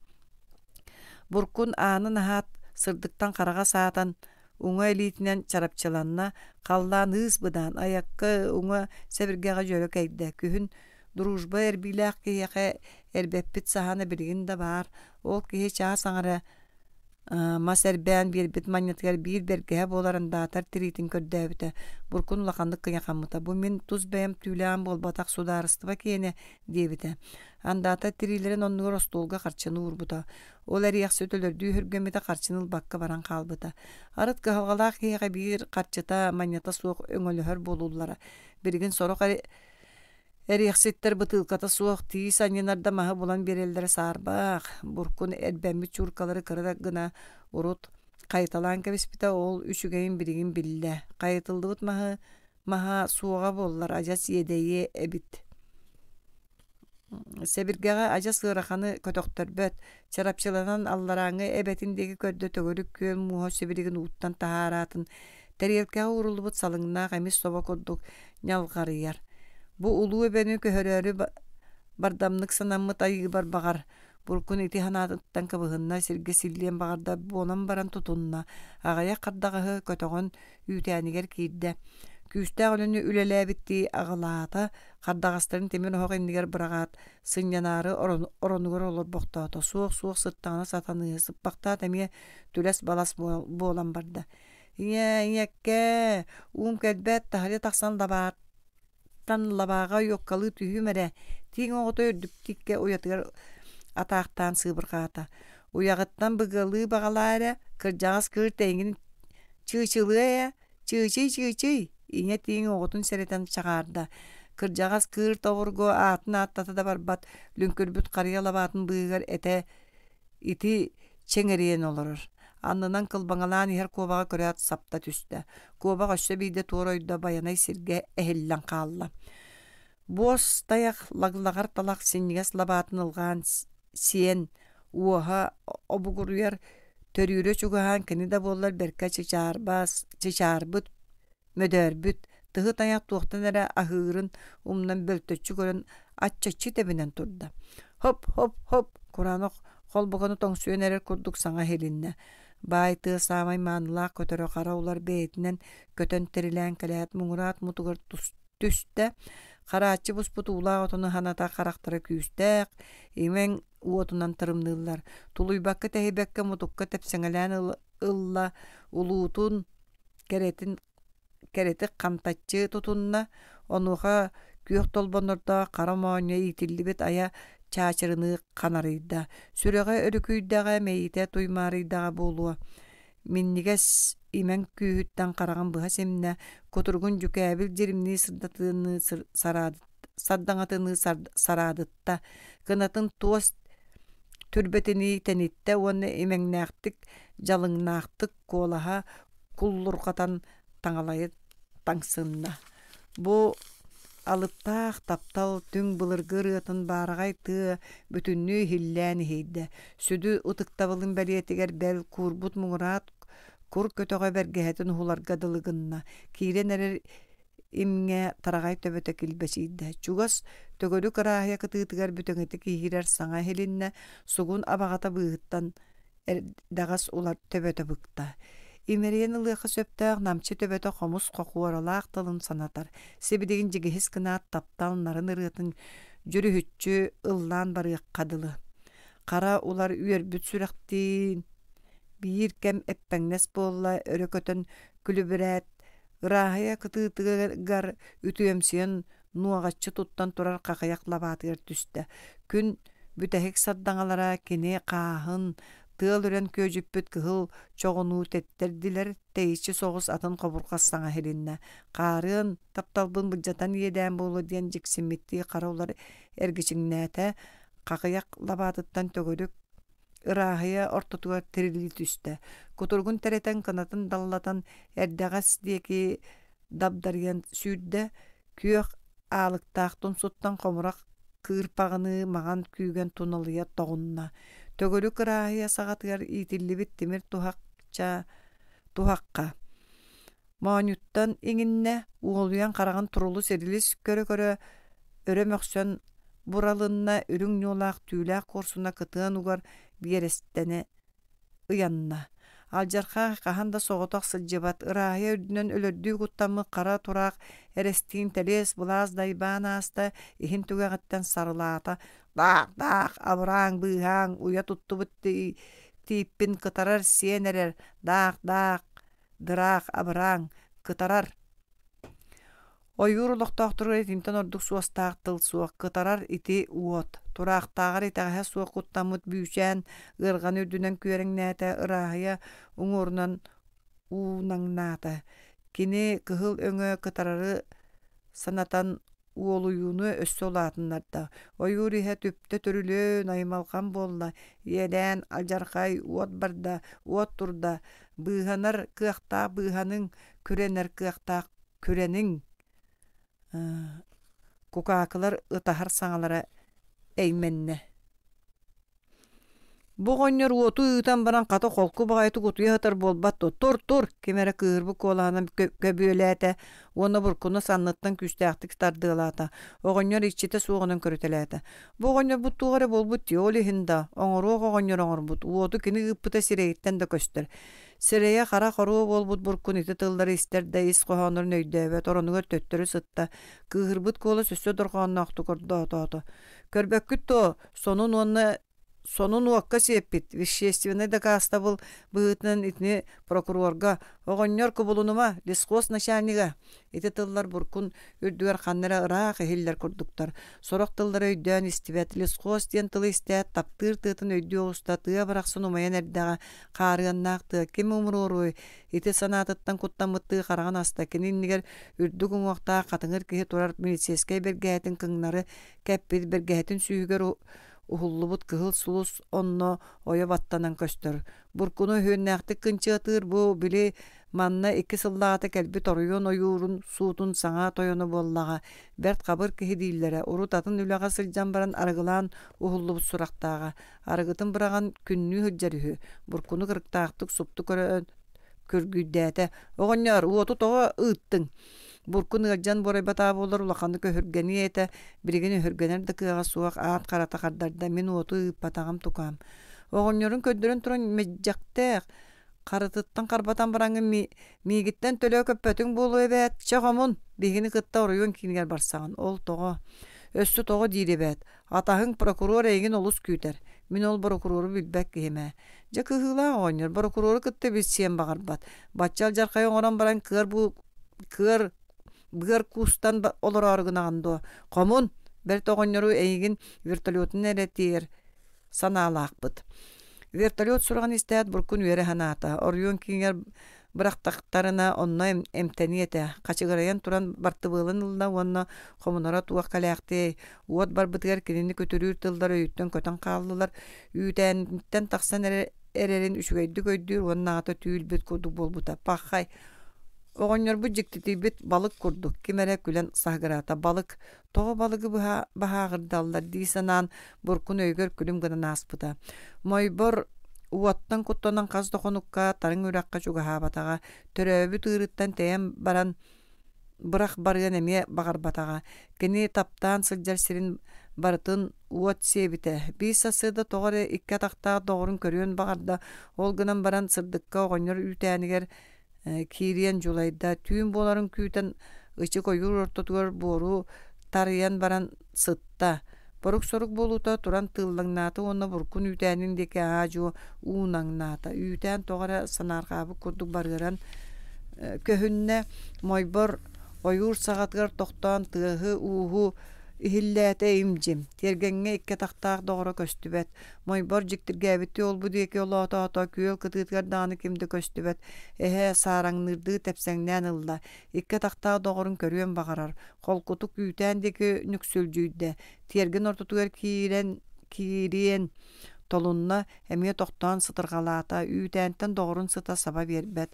Буркун аанын аһаат, сырдыктан хараҕа саатан, уҥа илиитинэн чарапчыланна, халлаан ыыс-быдаан, айакка уҥа сэбиргэҕэ дьөрө кэйдэ. Күһүн Дружба эрбиилээх киһиэхэ эрбэппит саһаана билигин да баар, ол киһи чаас аҥара Мас эрбээн биэрбит манньатыгар биир бэргэһэ буолар андаатар тириитин көрдөөбүтэ. Буркун улаханнык кыйахаммыта. «Бу мин тус бэйэм түүлээҕим буолбатах, судаарыстыба киэнэ» диэбитэ. Андаатар тириилэрин оннугар остуолга харчыны уурбута. Ол эриэхсит өлөрдүү өһүргэммитэ харчыны ылбакка баран хаалбыта. Арыт кыһалҕалаах киһиэхэ биир харчыта манньата суох өҥөлөһөр буолуллара. Билигин сорох Эриэхситтэр бытыылката суох тиис анньынар да маһы булан биэрэллэрэ саарбах, буркун эрбэммит чууркалары кыра да гына урут хайыталаан кэбиспитэ ол үчүгэйин билигин биллэ. Хайытыллыбыт маһы маһа суоҕа буоллар адьас иэдэйиэ эбит. Сэбиргэҕэ адьас ыараханы көтөхтөрбөт, чарапчыланан алларааҥҥы эбэтин диэки көрдө төгүрүк күөл мууһа сибилигин ууттан таһаараатын тэриэлкэҕэ ууруллубут салыҥнаах эмис собо курдук ньалҕарыйар. Бу улуу эбэни көһөрөөрү бардамнык санаммыт айыыбар баҕар, Буркун ити санаатыттан кыбыһынна, сиргэ силлиэн баҕарда, буолан баран тутунна, аҕыйах хардаҕаһы көтөҕөн үүтээнигэр киирдэ. Күүстээх үлэни үлэлээбиттии аҕылаата, хардаҕастарын тимир оһох иннигэр быраҕаат, сынньанаары оронугар олорбохтоото. Суох-суох сыттаҕына сатаныыһы, сыппахтаат эмиэ түлэс-балас буолан барда. Ийээ, ийэккээ, уум кэлбэт, таһырдьа тахсан лабааттан лабааҕа уйуоккалыы түһүүм эрэ, тииҥ оҕото үрдүк тииккэ уйатыгар атаахтаан сыыбырҕаата. Уйаҕыттан быгыалыы баҕалаа эрэ, кырдьаҕас кыыр тэйигин чыычылыа ээ, чыычый-чыычый, ийэ тииҥ оҕотун сэрэтэн чаҕаарда. Кырдьаҕас кыыр тобургу аатын ааттата да барбат, лүҥкүрбүт харыйа лабаатын быыһыгар этэ Ити чэҥэрийэн олорор, аннынан кылбаҥалаан иһэр куобаҕы көрөөт сапта түстэ. Куобах өссө биирдэ туора ойдо Байанай сиргэ эһиллэн хаалла. Буос тайах лаглаҕар талах синньигэс лабаатын ылҕаан сиэн, уоһа обугуруйар, төрүүрэ чугаһаан кини да буоллар бэркэ чычаарбас, чычаарбыт мөдөөрбүт, тыһы тайах туохтан эрэ аһыырын умнан бөлтөччү көрөн аччаччы тэбинэн турда. Хоп-хоп-хоп кураанах холбокону тоҥсуйан эрэр курдук саҥа иһилиннэ. Баай тыа саамай маанылаах көтөрө хара улар бэйэтинэн көтөн тирилээн кэлээт муҥураат мутугар түстэ. Харааччы буспут уулаах отону ханата харахтара күүстээх, имэҥ уотунан тырымныыллар. Тулуйбакка-тэһийбэккэ мутукка тэпсэҥэлээн ылла, улуутун кэрэтин кэрэтик хантаччы тутунна, онуоха күөх толбоннордоох хара моонньо иитиллибит айа чаачырыныы ханарыйда, сүрэҕэ өрүкүйдэҕэ, мэйиитэ туймаарыйдаҕа буолуо. Минньигэс имэҥ күүһүттэн хараҕын быһа симнэ, кутуругун дьүкээбил дьиримнии сырдатыныы сардаҥатыныы сараадытта, кынатын туос түрбэтинии тэниттэ уонна имэҥнээхтик, дьалыҥнаахтык куолаһа куллурҕатан таҥалайы таҥсынна. Бу алыптаах таптал түҥ былыргы ырыатын баараҕай тыа бүтүннүү иһиллээн иһийдэ. Сүдү ытыктабылын бэлиэтигэр бэл куурбут муҥураат кур көтөҕө бэргэһэтин уһуларга дылы гынна. Киирэн эрэр имҥэ тараҕай төбөтө килбэчийдэ. Чугас төгүрүк ырааһыйа кытыытыгар бүтэҥитик иһиирэр саҥа иһилиннэ, сугун абаҕата быыһыттан эрдэҕэс улар төбөтө быкта. Имэрийэн ылыахха сөптөөх намчы төбөтө хомус хохуоралаах тылын санатар. Сибилигин дьигиһис гынаат таптал нарын ырыатын дьүрүһүччү ыллаан барыахха дылы. Хара улар үөрбүт сүрэхтиин биир кэм эппэҥнэс буолла өрө көтөн күлүбүрээт ырааһыйа кытыытыгар үтүөмсүйэн нуоҕаччы туттан турар хахыйах лабаатыгар түстэ. Күн бүтэһик сардаҥалара кини хааһын, тыал үрэн күөдьүппүт кыһыл чоҕунуу тэттэрдилэр, тэйиччи соҕус атын хобурҕас саҥа иһилиннэ. Хаарыан, тапталбын былдьатан иэдээн буолуо диэн дьиксиммиттии хара улар эргичиҥнээтэ, хахыйах лабаатыттан төгүрүк ырааһыйа ортотугар тирилии түстэ. Кутуругун тэрэтэн кынатын даллатан эрдэҕэс диэки дабдарыйан сүүрдэ, күөх аалыктаах тумсуттан хомурах кыырпаҕыныы маҥан күүгэн туналыйа тоҕунна. Төгүрүк ырааһыйа саҕатыгар иитиллибит тимир туһахча туһахха моонньуттан иҥиннэ, уолуйан хараҕын турулус-ирилис көрө-көрө өрө мөхсөн буралынна, үрүҥ ньуолаах түүлээх куорсуна кытыан угар биэрэстэнэ ыйанна. Алдьархай хаһан да соҕотох сылдьыбат, ырааһыйа үрдүнэн өлөрдүү куттаммыт хара тураах эрэстиин тэлиэс-былаас дайбаан ааста, иһин түгэҕиттэн сарылаата: «Даах-даах, абырааҥ, быыһааҥ, уйа туттубут тииппин кытарар сиэн эрэр, даах-даах, дыраах абырааҥ, кытарар. Ойуур олохтоохторугар итинтэн ордук суостаах тыл суох, кытарар ити уот. Тураахтааҕар итэҕэһэ суох куттаммыт бүүчээн ыарҕаны үрдүнэн күөрэҥнээтэ, ырааһыйа уҥуорунан уунаҥнаата. Кини кыһыл өҥө кытарары санатан уолуйууну өссө улаатыннарда. Ойуур иһэ түптэ түрүлүөн, аймалҕан буолла, иэдээн, алдьархай, уот барда, уот турда, быыһанар кыахтаах быыһаныҥ, күрэнэр кыахтаах күрэниҥ Кукаакылар ытаһар саҥалара эймэннэ. Бу оҕонньор уоту ыытан баран хата холку баҕайытык утуйа сытар буолбат дуо? Тур, тур! Ким эрэ кыыһырбыт куолаһынан көбүөлээтэ уонна буркуну санныттан күүстээхтик тардыалаата. Оҕонньор иччитэ суоҕунан көрүтэлээтэ. Бу оҕонньорбут туох эрэ буолбут дии, ол иһин да, оҥоруох оҕонньор оҥорбут, уоту кини ыыппыта сирэйиттэн да көстөр. Сирэйэ хара хоруо буолбут буркун ити тыллары истэр да ис хоһооннорун өйдөөбөт, оронугар төттөрү сытта, кыыһырбыт куолас өссө дорҕоонноохтук ордоотоото. Көрбөккүт дуо, сонун уонна сонун уокка сиэппит вещественнай дакаастабыл быһыытынан итини прокурорга «Оҕонньор кубулунума, лесхоз начальнига» ити тыллар буркун үрдүгэр ханна эрэ ыраах иһиллэр курдуктар. Сорох тыллары өйдөөн истибэт. Лесхоз диэн тылы истээт, таптыыр тыатын өйдүү оҕуста, тыа барахсан умайан эрдэҕэ, хаарыаннаах тыа ким умуруоруой ити санаатыттан куттаммыттыы хараҕын аста. Кини иннигэр үрдүк уҥуохтаах хатыҥыр киһи турар милицейскэй бэргэһэтин кыҥнары кэппит бэргэһэтин сүүһүгэр уһуллубут кыһыл сулус онно ойо баттанан көстөр. Буркуну өһүөннээхтик кынчыатыыр бу били манна икки сыллааҕыта кэлбит оройуон ойуурун суутун саҥа тойоно буоллаҕа. Бэрт хабыр киһи дииллэрэ. Урут атын үлэҕэ сылдьан баран арыгылаан уһуллубут сурахтааҕа. Арыгытын быраҕан күннүү сылдьар үһү. Буркуну кырыктаахтык супту көрөн күргүйдээтэ. «Оҕонньоор, уоту тоҕо ыыттыҥ?» Буркун ыалдьан буорайбатаҕа буоллар улаханнык өһүргэниэ этэ, билигин өһүргэнэр да кыаҕа суох аат харата хардарда, мин уоту ыыппатаҕым тукаам. Оҕонньорун көрдөрөн туран мэлдьэхтээх, харытыттан харбатан бараҥҥын миигиттэн төлөө көппөтүҥ буолуо эбээт, чэ хомун, биһигини кытта оройуон киинигэр барсаҕын, ол тоҕо? Өссө тоҕо диир эбээт, атаһыҥ прокурор эйигин олус күүтэр, мин ол прокурору билбэт киһим ээ. Дьэ кыһыылаах оҕонньор борокуруору кытта билсиэн баҕарбат. Бачча алдьархайы оҥорон баран кыар бу кыар быар куустан олороору гынаҕын дуо? Хомун, бэрт оҕонньору эйигин вертолетун эрэ тиэйэр санаалаахпыт. Вертолет сураҕын истээт Буркун үөрэ санаата. Оройуон киинигэр бырахтахтарына онно эмтэниэ этэ. Хачыгырайан туран бартыбыалын ылла уонна хомунара туох кэлээхтиэй, уот барбытыгар кинини күтүрүүр тыллар өйүттэн көтөн хааллылар, үүтээниттэн тахсан эрэ эрэрин үчүгэйдик өйдүүр уонна аҕата түүл-бит курдук буолбута. Пахай, оҕонньорбут дьиктитийбит балык курдук, ким эрэ күлэн саһыгыраата. Балык, тоҕо балыгы баһааҕырдаллар дии санаан Буркун өйүгэр күлүм гынан ааспыта. Мойбор уоттан куттанан хас да хонукка тарыҥ үрэххэ чугаһаабатаҕа, төрөөбүт ыырыттан тэйэн баран бырах барыан эмиэ баҕарбатаҕа. Кини таптаан сылдьар сирин барытын уот сиэбитэ. Биир сарсыарда тоҕо эрэ икки атахтаах доҕорун көрүөн баҕарда, ол гынан баран сырдыкка оҕонньор үүтээнигэр киириэн дьулайда. Түүн буоларын күүтэн ычык ойуур ортотугар буору тарыйан баран сытта. Борук-сорук буолуута туран тыыллаҥнаата уонна буркун үүтээнин диэки аа-дьуо уунаҥнаата. Үүтээн тоҕо эрэ санаарҕаабыт курдук барыаран көһүннэ. Мойбор ойуур саҕатыгар тохтоон тыаһы-ууһу иһиллээтэ им-дьим. Тиэргэҥҥэ икки атахтаах доҕоро көстүбэт. Мойбор дьиктиргээбиттии ол-бу диэки олоотоото, күөл кытыытыгар даҕаны ким да көстүбэт. Эһэ саараҥныырдыы тэпсэҥнээн ылла. Икки атахтаах доҕорун көрүөн баҕарар. Холкутук үүтээн диэки нүксүлдьүйдэ. Тиэргэн ортотугар киирэн киириэн толунна, эмиэ тохтоон сытырҕалаата. Үүтээнтэн доҕорун сыта саба биэрбэт.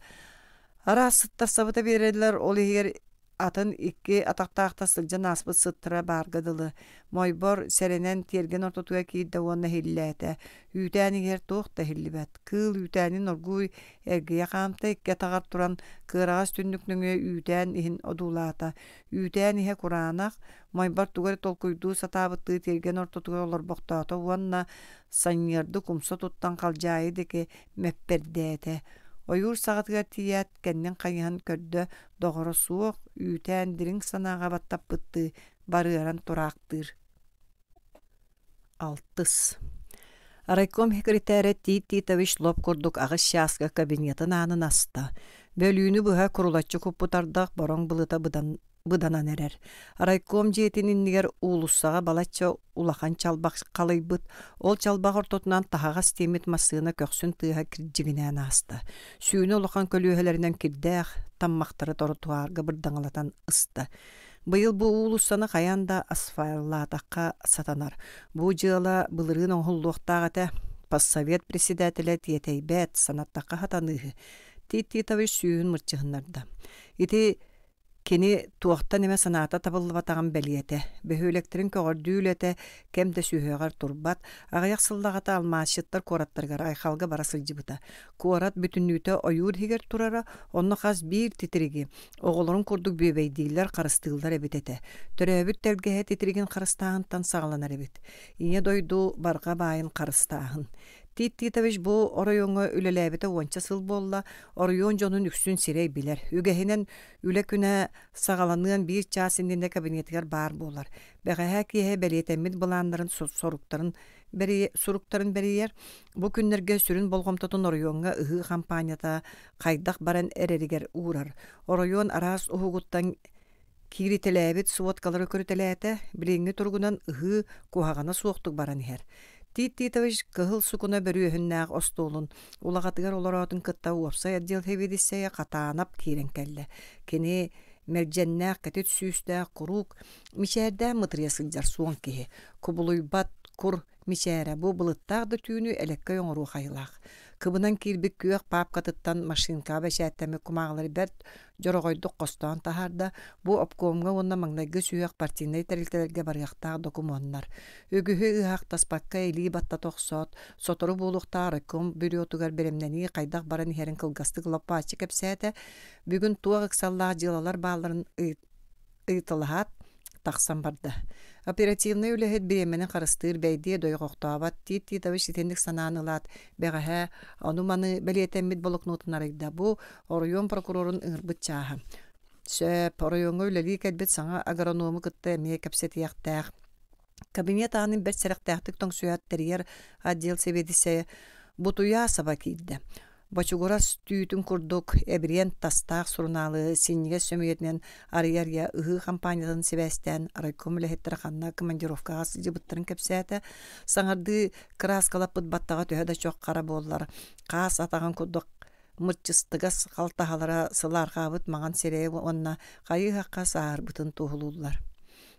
Араас сыттар сабыта биэрэллэр, ол иһигэр атын икки атахтаахтар сылдьан ааспыт сыттара баарга дылы. Мойбор сэрэнэн тиэргэн ортотугар киирдэ уонна иһиллээтэ. Үүтээн иһигэр туох да иһиллибэт. Кыыл үүтээнин оргууй эргийэ хаамта, икки атаҕар туран кыараҕас түннүк нөҥүө үүтээн иһин одуулаата. Үүтээн иһэ кураанах, Мойбор тугу эрэ толкуйдуу сатаабыттыы тиэргэн ортотугар олорбохтоото уонна санньыардык умса туттан халдьаайы диэки мэппэрдээтэ. Ойуур саҕатыгар тиийээт, кэннин хайыһан көрдө, доҕоро суох, үүтээн дириҥ санааҕа баттаппыттыы барыаран тураахтыыр. Алтыс. Райком секретарэ Тит Титович лоп курдук аҕыс чааска кабинетын аанын аста. Бөлүүнү быһа курулаччы куппут ардах бороҥ былыта быдан быданан эрэр. Райком дьиэтин иннигэр уулуссаҕа балачча улахан чалбах халыйбыт, ол чалбах ортотунан таһаҕас тиэммит массыына көхсүн тыаһа кирдьигинээн ааста. Сүүнэ улахан көлүөһэлэринэн кирдээх таммахтары тротуарга бырдаҥалатан ыста. Быйыл бу уулуссаны хайаан да асфальлаатахха сатанар. Бу дьыала былырыын оҥоһуллуохтаах этэ. Поссовет председателэ тиэтэйбэт, санаттахха сатаныыһы. Тит Титович сүүһүн мырчыһыннарда. Ити Кини туохтан эмэ санаата табыллыбатаҕын бэлиэтэ, бөһүөлэктэрин көҕөрдүү үлэтэ кэм да сүһүөҕэр турбат, аҕыйах сыллааҕыта алмаасчыттар куораттарыгар Айхалга бара сылдьыбыта. Куорат бүтүннүүтэ ойуур иһигэр турара, онно хас биир титириги оҕолорун курдук бүөбэйдииллэр, харыстыыллар эбит этэ. Төрөөбүт тэлгэһэ титиригин харыстааһынтан саҕаланар эбит. Ийэ дойду барҕа баайын харыстааһын. Тит Титович бу оройуоҥҥа үлэлээбитэ уонча сыл буолла, оройуон дьонун үксүн сирэй билэр. Үгэһинэн үлэ күнэ саҕаланыан биир чаас иннинэ кабинетыгар баар буолар. Бэҕэһээ киэһэ бэлиэтэммит былааннарын соруктарын суруктарын бэрийэр. Бу күннэргэ сүрүн болҕомтотун оройуоҥҥа ыһыы хампаанньата хайдах баран эрэригэр уурар. Оройуон араас уһугуттан Кииритэлээбит сводкалары көрүтэлээтэ, билиҥҥи туругунан ыһыы куһаҕана суохтук баран иһэр. Тит Титович кыһыл сукуна бөрүөһүннээх остуолун улаҕатыгар олороотун кытта уопсай отдел сэбиэдиссэйэ Хатаанап киирэн кэллэ. Кини мэлдьэннээх кэтит сүүстээх куруук мичээрдээн мытырыйа сылдьар суон киһи, кубулуйбат кур Мичээрэ бу былыттаах да түүнү элэккэй оҥоруох айылаах. Кыбынан киирбит күөх паапкатыттан машинкаҕа бэчээттэммит кумааҕылары бэрт дьороҕойдук хостоон таһаарда. Бу обкомҥа уонна маҥнайгы сүһүөх партийнай тэрилтэлэргэ барыахтаах докумуоннар. Үгүһү ыаһахтаспакка илии баттата охсоот, сотору буолуохтаах райком бюротугар бэлэмнэнии хайдах баран иһэрин кылгастык лоппааччы кэпсээтэ. Бүгүн туох ыксаллаах дьыалалар баалларын ыйыталаһаат, тахсан барда. Оперативнай үлэһит бириэмэни харыстыыр бэйдиэ дойҕохтообот Тит Титович итинник санаан ылаат, бэҕэһээ ону-маны бэлиэтэммит блокнотун арыйда. Бу оройуон прокурорун ыҥырбыт чааһа. Сөп, оройуоҥҥа үлэлии кэлбит саҥа агроному кытта эмиэ кэпсэтиэхтээх. Кабинет аанын бэрт сэрэхтээхтик тоҥсуйаат тэрийэр отдел сэбиэдиссэйэ Бутуйаасаба киирдэ. Бочугурас түүтүн курдук эбириэн тастаах сурунаалы синньигэс сөмүйэтинэн арыйа-арыйа ыһыы хампаанньатын сибээстээн райком үлэһиттэрэ ханна командировкаҕа сылдьыбыттарын кэпсээтэ. Саҥардыы кырааскалаппыт баттаҕа төһө да чох хара буоллар, хаас атаҕын курдук мырчыстыгас халтаһалара сылаарҕаабыт маҥан сирэйэ уонна хайыы-һахха сааһырбытын туоһулууллар.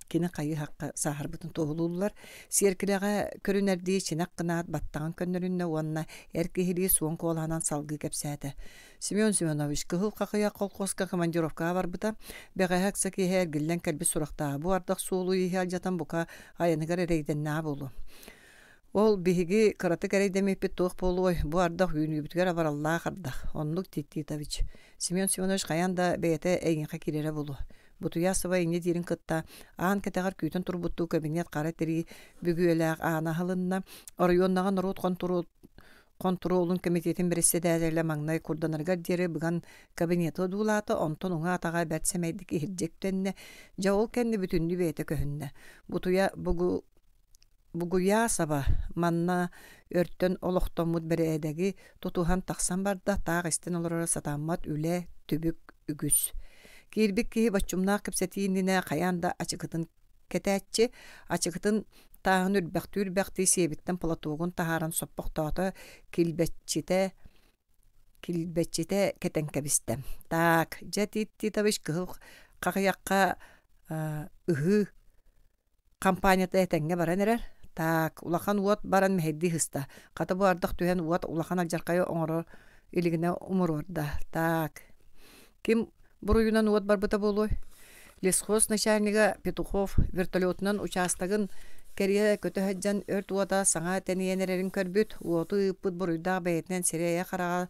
Кини хайыы-һахха сааһырбытын туоһулууллар. Сиэркилэҕэ көрүнэрдии чинэх гынаат баттаҕын көннөрүннэ уонна эр киһилии суон куолаһынан салгыы кэпсээтэ. Семен Семенович Кыһыл Хахыйах колхозка командировкаҕа барбыта. Бэҕэһээ ыкса киэһэ эргиллэн кэлбит сурахтааҕа. Бу ардах суолу-ииһи алдьатан бука айаныгар эрэйдэннэҕэ буолуо. Ол биһиги кыратык эрэйдэммиппит туох буолуой, бу ардах үүнүүбүтүгэр абыраллаах ардах. Оннук Тит Титович. Семен Семенович хайаан да бэйэтэ эйиэхэ киирэрэ буолуо. Бутуйасова инньэ диирин кытта аан кэтэҕэр күүтэн турбуттуу кабинет хара тирии бүгүөлээх аана аһылынна. Оройуоннаҕа норуот хонтуруолун кэмитиэтин бэрэссэдээтэлэ маҥнай курданарыгар диэри быган кабинеты одуулаата, онтон уҥа атаҕа бэрт сэмэйдик иһирдьэ үктэннэ. Дьэ ол кэннэ бүтүннүү бэйэтэ көһүннэ. Бутуйа бугу Бугуйаасаба манна өртөн олохтоммут бэрээдэги тутуһан тахсан барда, таах истэн олороро сатаммат үлэ, түбүк үгүс. Киирбит киһи боччумнаах кэпсэтии иннинэ хайаан да ачыкытын кэтээччи, ачыкытын тааһын үрбэхтии-үрбэхтии сиэбиттэн платогун таһааран соппохтоото, килбэччитэ килбэччитэ кэтэн кэбистэ. Так, дьэ Тит Титович кыһыл хахыйахха ыһыы Хампаанньата этэҥҥэ баран эрэр. Так, улахан уот баран мэһэйдии сыста. Хата бу ардах түһэн уот улахан алдьархайы оҥоро илигинэ умуруорда. Так, ким буруйунан уот барбыта буолуой? Лесхоз начальнига Петухов вертолетунан учаастагын кэрийэ көтө сылдьан өрт уота саҥа тэнийэн эрэрин көрбүт. Уоту ыыппыт буруйдаах бэйэтинэн сирэйэ-хараҕа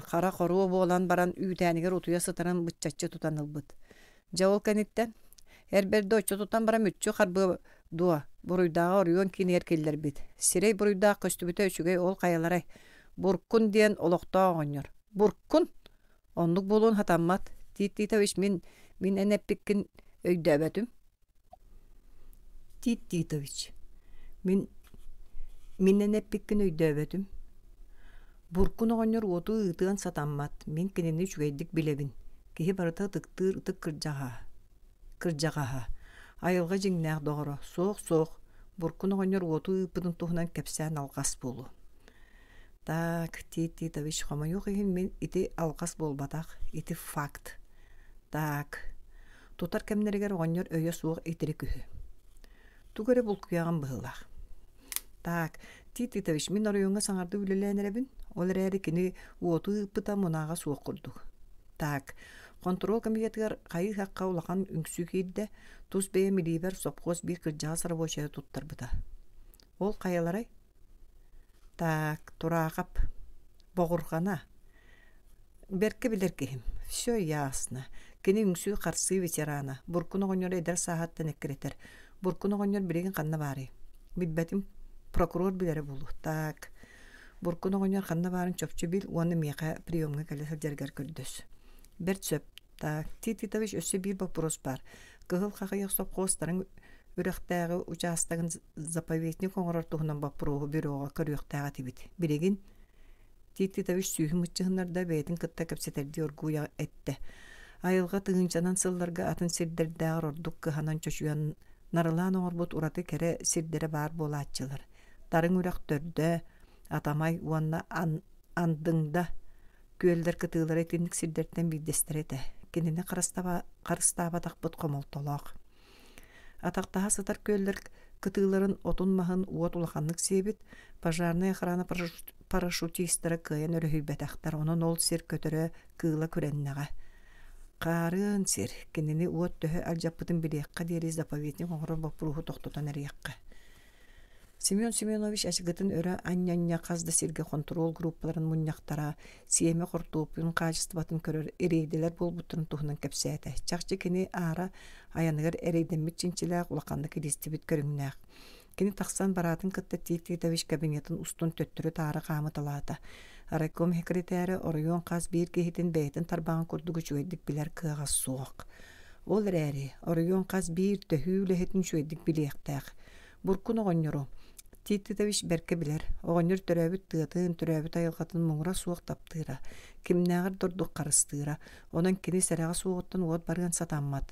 хара хоруо буолан баран үүтээнигэр утуйа сытарын быччаччы тутан ылбыт. Дьэ ол кэнниттэн эр бэрдэ оччотуттан баран мүччү харбыа дуо, буруйдааҕы оройуон киинигэр киллэрбит. Сирэй буруйдаах көстүбүтэ үчүгэй ол хайаларай? Буркун диэн олохтоох оҕонньор. Буркун? Оннук буолуон сатаммат. Тит Титович мин мин эн эппиккин өйдөөбөтүм. Тит Титович мин Мин эн эппиккин өйдөөбөтүм. Буркун оҕонньор уоту ыытыан сатаммат, мин кинини үчүгэйдик билэбин. Киһи барыта ытыктыыр ытык кырдьаҕаһа. Кырдьаҕаһа. Айылҕа дьиҥнээх доҕоро. Суох, суох. Буркун оҕонньор уоту ыыппытын туһунан кэпсээн алҕас буолуо. Так, Тит Титович, хомойуох иһин мин ити алҕас буолбатах, ити факт. Так, тутар кэмнэригэр оҕонньор өйө суох итирик үһү. Тугу эрэ булкуйаҕын быһыылаах. Так, Тит Титович, мин оройуоҥҥа саҥардыы үлэлээн эрэбин, ол эрээри кини уоту ыыппыта мунааҕа суох курдук. Так, хонтуруол комитетыгар хайыы-хахха улахан үҥсүү киирдэ, тус бэйэм илиибэр сопхуос биир кырдьаҕас рабочайа туттарбыта. Ол хайаларай? Так, Тураахап. Боҕурҕана. Бэркэ билэр киһим. Все ясно. Кини үҥсүү-харсыы ветерана. Буркун оҕонньор эдэр сааһыттан эккирэтэр. Буркун оҕонньор билигин ханна баарый? Билбэтим. Прокурор билэрэ буолуо. Так. Буркун оҕонньор ханна баарын чопчу бил уонна миэхэ приемҥа кэлэ сылдьарыгар көрдөс. Бэрт сөп. Так, Тит Титович өссө биир боппуруос баар. Кыһыл Хахыйах сопхуостарын үрэхтээҕи учаастагын заповедник оҥорор туһунан боппуруоһу бюроҕа көрүөхтээх этибит. Билигин Тит Титович сүүһүн мыччыһыннарда бэйэтин кытта кэпсэтэрдии оргууй эттэ. Айылҕа тыһыынчанан сылларга атын сирдэрдээҕэр ордук кыһанан чочуйан нарылаан оҥорбут ураты кэрэ сирдэрэ баар буолааччылар. Тарыҥ үрэх төрдө, Атамай уонна Андыҥда күөллэр кытыылара итинник сирдэртэн биирдэстэрэ этэ. Кинини харыстаабатахпыт хомолтолоох. Атахтаһа сытар күөллэр кытыыларын отун-маһын уот улаханнык сиэбит, пожарнай охрана парашютистара кыайан өрүһүйбэтэхтэр, онон ол сир көтөрө, кыыла күрэннэҕэ. Хаарыан сир, кинини уот төһө алдьаппытын билиэххэ диэри заповедник оҥорор боппуруоһу тохтотон эриэххэ. Семен Семенович ачыкытын өрө анньа-анньа хас да сиргэ хонтуруол группаларын мунньахтара, сиэмэ хортуоппуйун хаачыстыбатын көрөр рейдэлэр буолбуттарын туһунан кэпсээтэ. Чахчы кини аара айаныгар эрэйдэммит чинчилээх улаханнык илистибит көрүҥнээх. Кини тахсан бараатын кытта Тит Титович кабинетын устун төттөрү-таары хаамыталаата. Райком секретарэ оройуон хас биир киһитин бэйэтин тарбаҕын курдук үчүгэйдик билэр кыаҕа суох. Ол эрээри оройуон хас биир төһүү үлэһитин үчүгэйдик билиэхтээх. Буркун оҕонньору Тит Титович бэркэ билэр, оҕонньор төрөөбүт тыатын, төрөөбүт айылҕатын муҥура суох таптыыра, кимнээҕэр да ордук харыстыыра, онон кини сэрэҕэ суоҕуттан уот барыан сатаммат.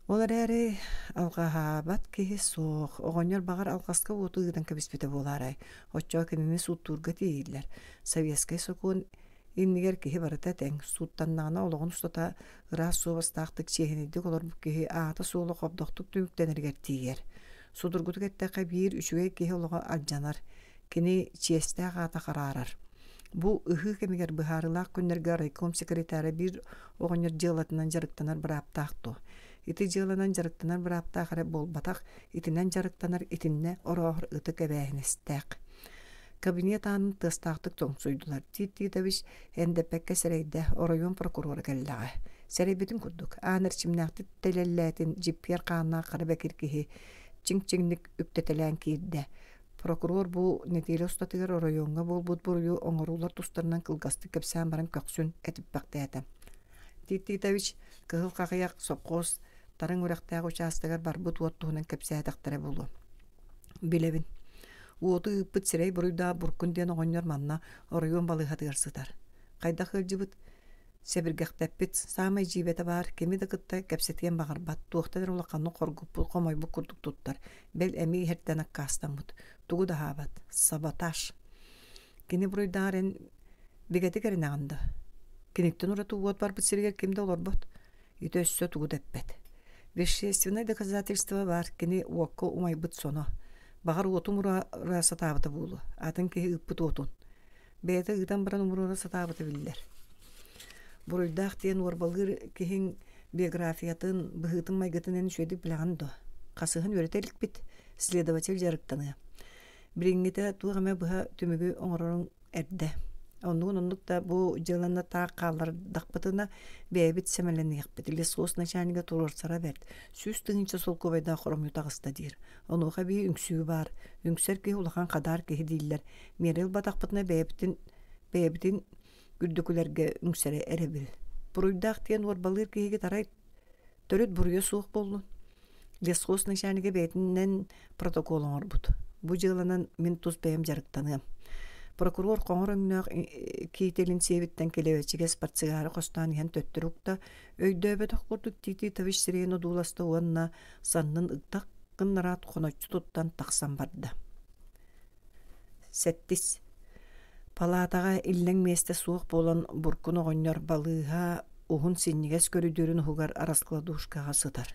Ол эрээри алҕаһаабат киһи суох, оҕонньор баҕар алҕаска уоту ыытан кэбиспитэ буолаарай, оччоҕо кинини сууттуурга тиийиллэр. Советскай сокуон Иннигэр киһи барыта тэҥ, сууттаннаҕына олоҕун устата ыраас суобастаахтык чиэһинэйдик олорбут киһи аата-суола хобдохтук түмүктэнэригэр тиийэр. Судургутук эттэххэ, биир үчүгэй киһи олоҕо алдьанар, кини чиэстээх аата хараарар. Бу ыһыы кэмигэр быһаарыылаах күннэргэ райком секретара биир оҕонньор дьыалатынан дьарыктанар бырааптаах дуо? Ити дьыаланан дьарыктанар бырааптаах эрэ буолбатах, итинэн дьарыктанар итиннэ орооһор ытык эбээһинэстээх. Кабинет аанын тыастаахтык тоҥсуйдулар. Тит Титович эндэппэккэ сэрэйдэ, оройуон прокурора кэллэҕэ. Сэрэйбитин курдук, аан эрчимнээхтик тэлэллээтин дьиппиэр хааннаах хара бэкир киһи чиҥ-чиҥник үктэтэлээн киирдэ. Прокурор бу нэдиэлэ устатыгар оройуоҥҥа буолбут буруйу оҥоруулар тустарынан кылгастык кэпсээн баран көхсүн этиппэхтээтэ. Тит Титович Кыһыл Хахыйах сопхуос Тарыҥ үрэхтээх учаастагар барбыт уот туһунан кэпсээтэхтэрэ буолуо. Билэбин. Уоту ыыппыт сирэй буруйдаах Буркун диэн оҕонньор манна оройуон балыыһатыгар сытар. Хайдах ыалдьыбыт? Сэбиргэхтэппит, саамай дьиибэтэ баар, кими да кытта кэпсэтиэн баҕарбат, туохтан эрэ улаханнык хоргуппут, хомойбут курдук туттар, бэл эмиэ иһэртэн аккаастаммыт, тугу да аһаабат. Саботаж. Кини буруйдааҕар эн бигэтик эрэнэҕин да? Киниттэн ураты уот барбыт сиригэр ким да олорбот. Ити өссө тугу да эппэт. Вещественное доказательство баар, кини уокка умайбыт соно. Баҕар уоту умуруора сатаабыта буолуо, атын киһи ыыппыт уотун. Бэйэтэ ыытан баран умуруора сатаабыта биллэр. Буруйдаах диэн уорбалыыр киһиҥ биографиятын, быһыытын-майгытын эн үчүгэйдик билэҕин дуо? Хасыһын үөрэтэ иликпит, следователь дьарыктаныа. Билиҥҥитэ туох эмэ быһа түмүгү оҥороруҥ эрдэ. Оннугун оннук да бу дьыаланы таах хааллардахпытына бэйэбит сэмэлэниэхпит. Лесхоз начальнига туруорсара бэрт. 100 000 солкуобайдаах хоромньу таҕыста диир. Онуоха эбии үҥсүү баар. Үҥсэр киһи улахан хадаар киһи дииллэр. Миэрэ ылбатахпытына бэйэбитин бэйэбитин үрдүкүлэргэ үҥсэрэ эрэбил. Буруйдаах диэн уорбалыыр киһигит арай төрүт буруйа суох буоллун. Лесхоз начальнига бэйэтинэн протокол оҥорбут. Бу дьыаланан мин тус бэйэм дьарыктаныам. Прокурор хоҥор өҥнөөх киителин сиэбиттэн килэбэчигэс портсигары хостоон иһэн төттөрү укта, өйдөөбөтөх курдук Титович сирэйин одууласта уонна саннын ыгдах гыннараат хоноччу туттан тахсан барда. Сэттис. Палаатаҕа иллэҥ миэстэ суох буолан Буркун оҕонньор балыыһа уһун синньигэс көрүдүөрүн уһугар раскладушкаҕа сытар.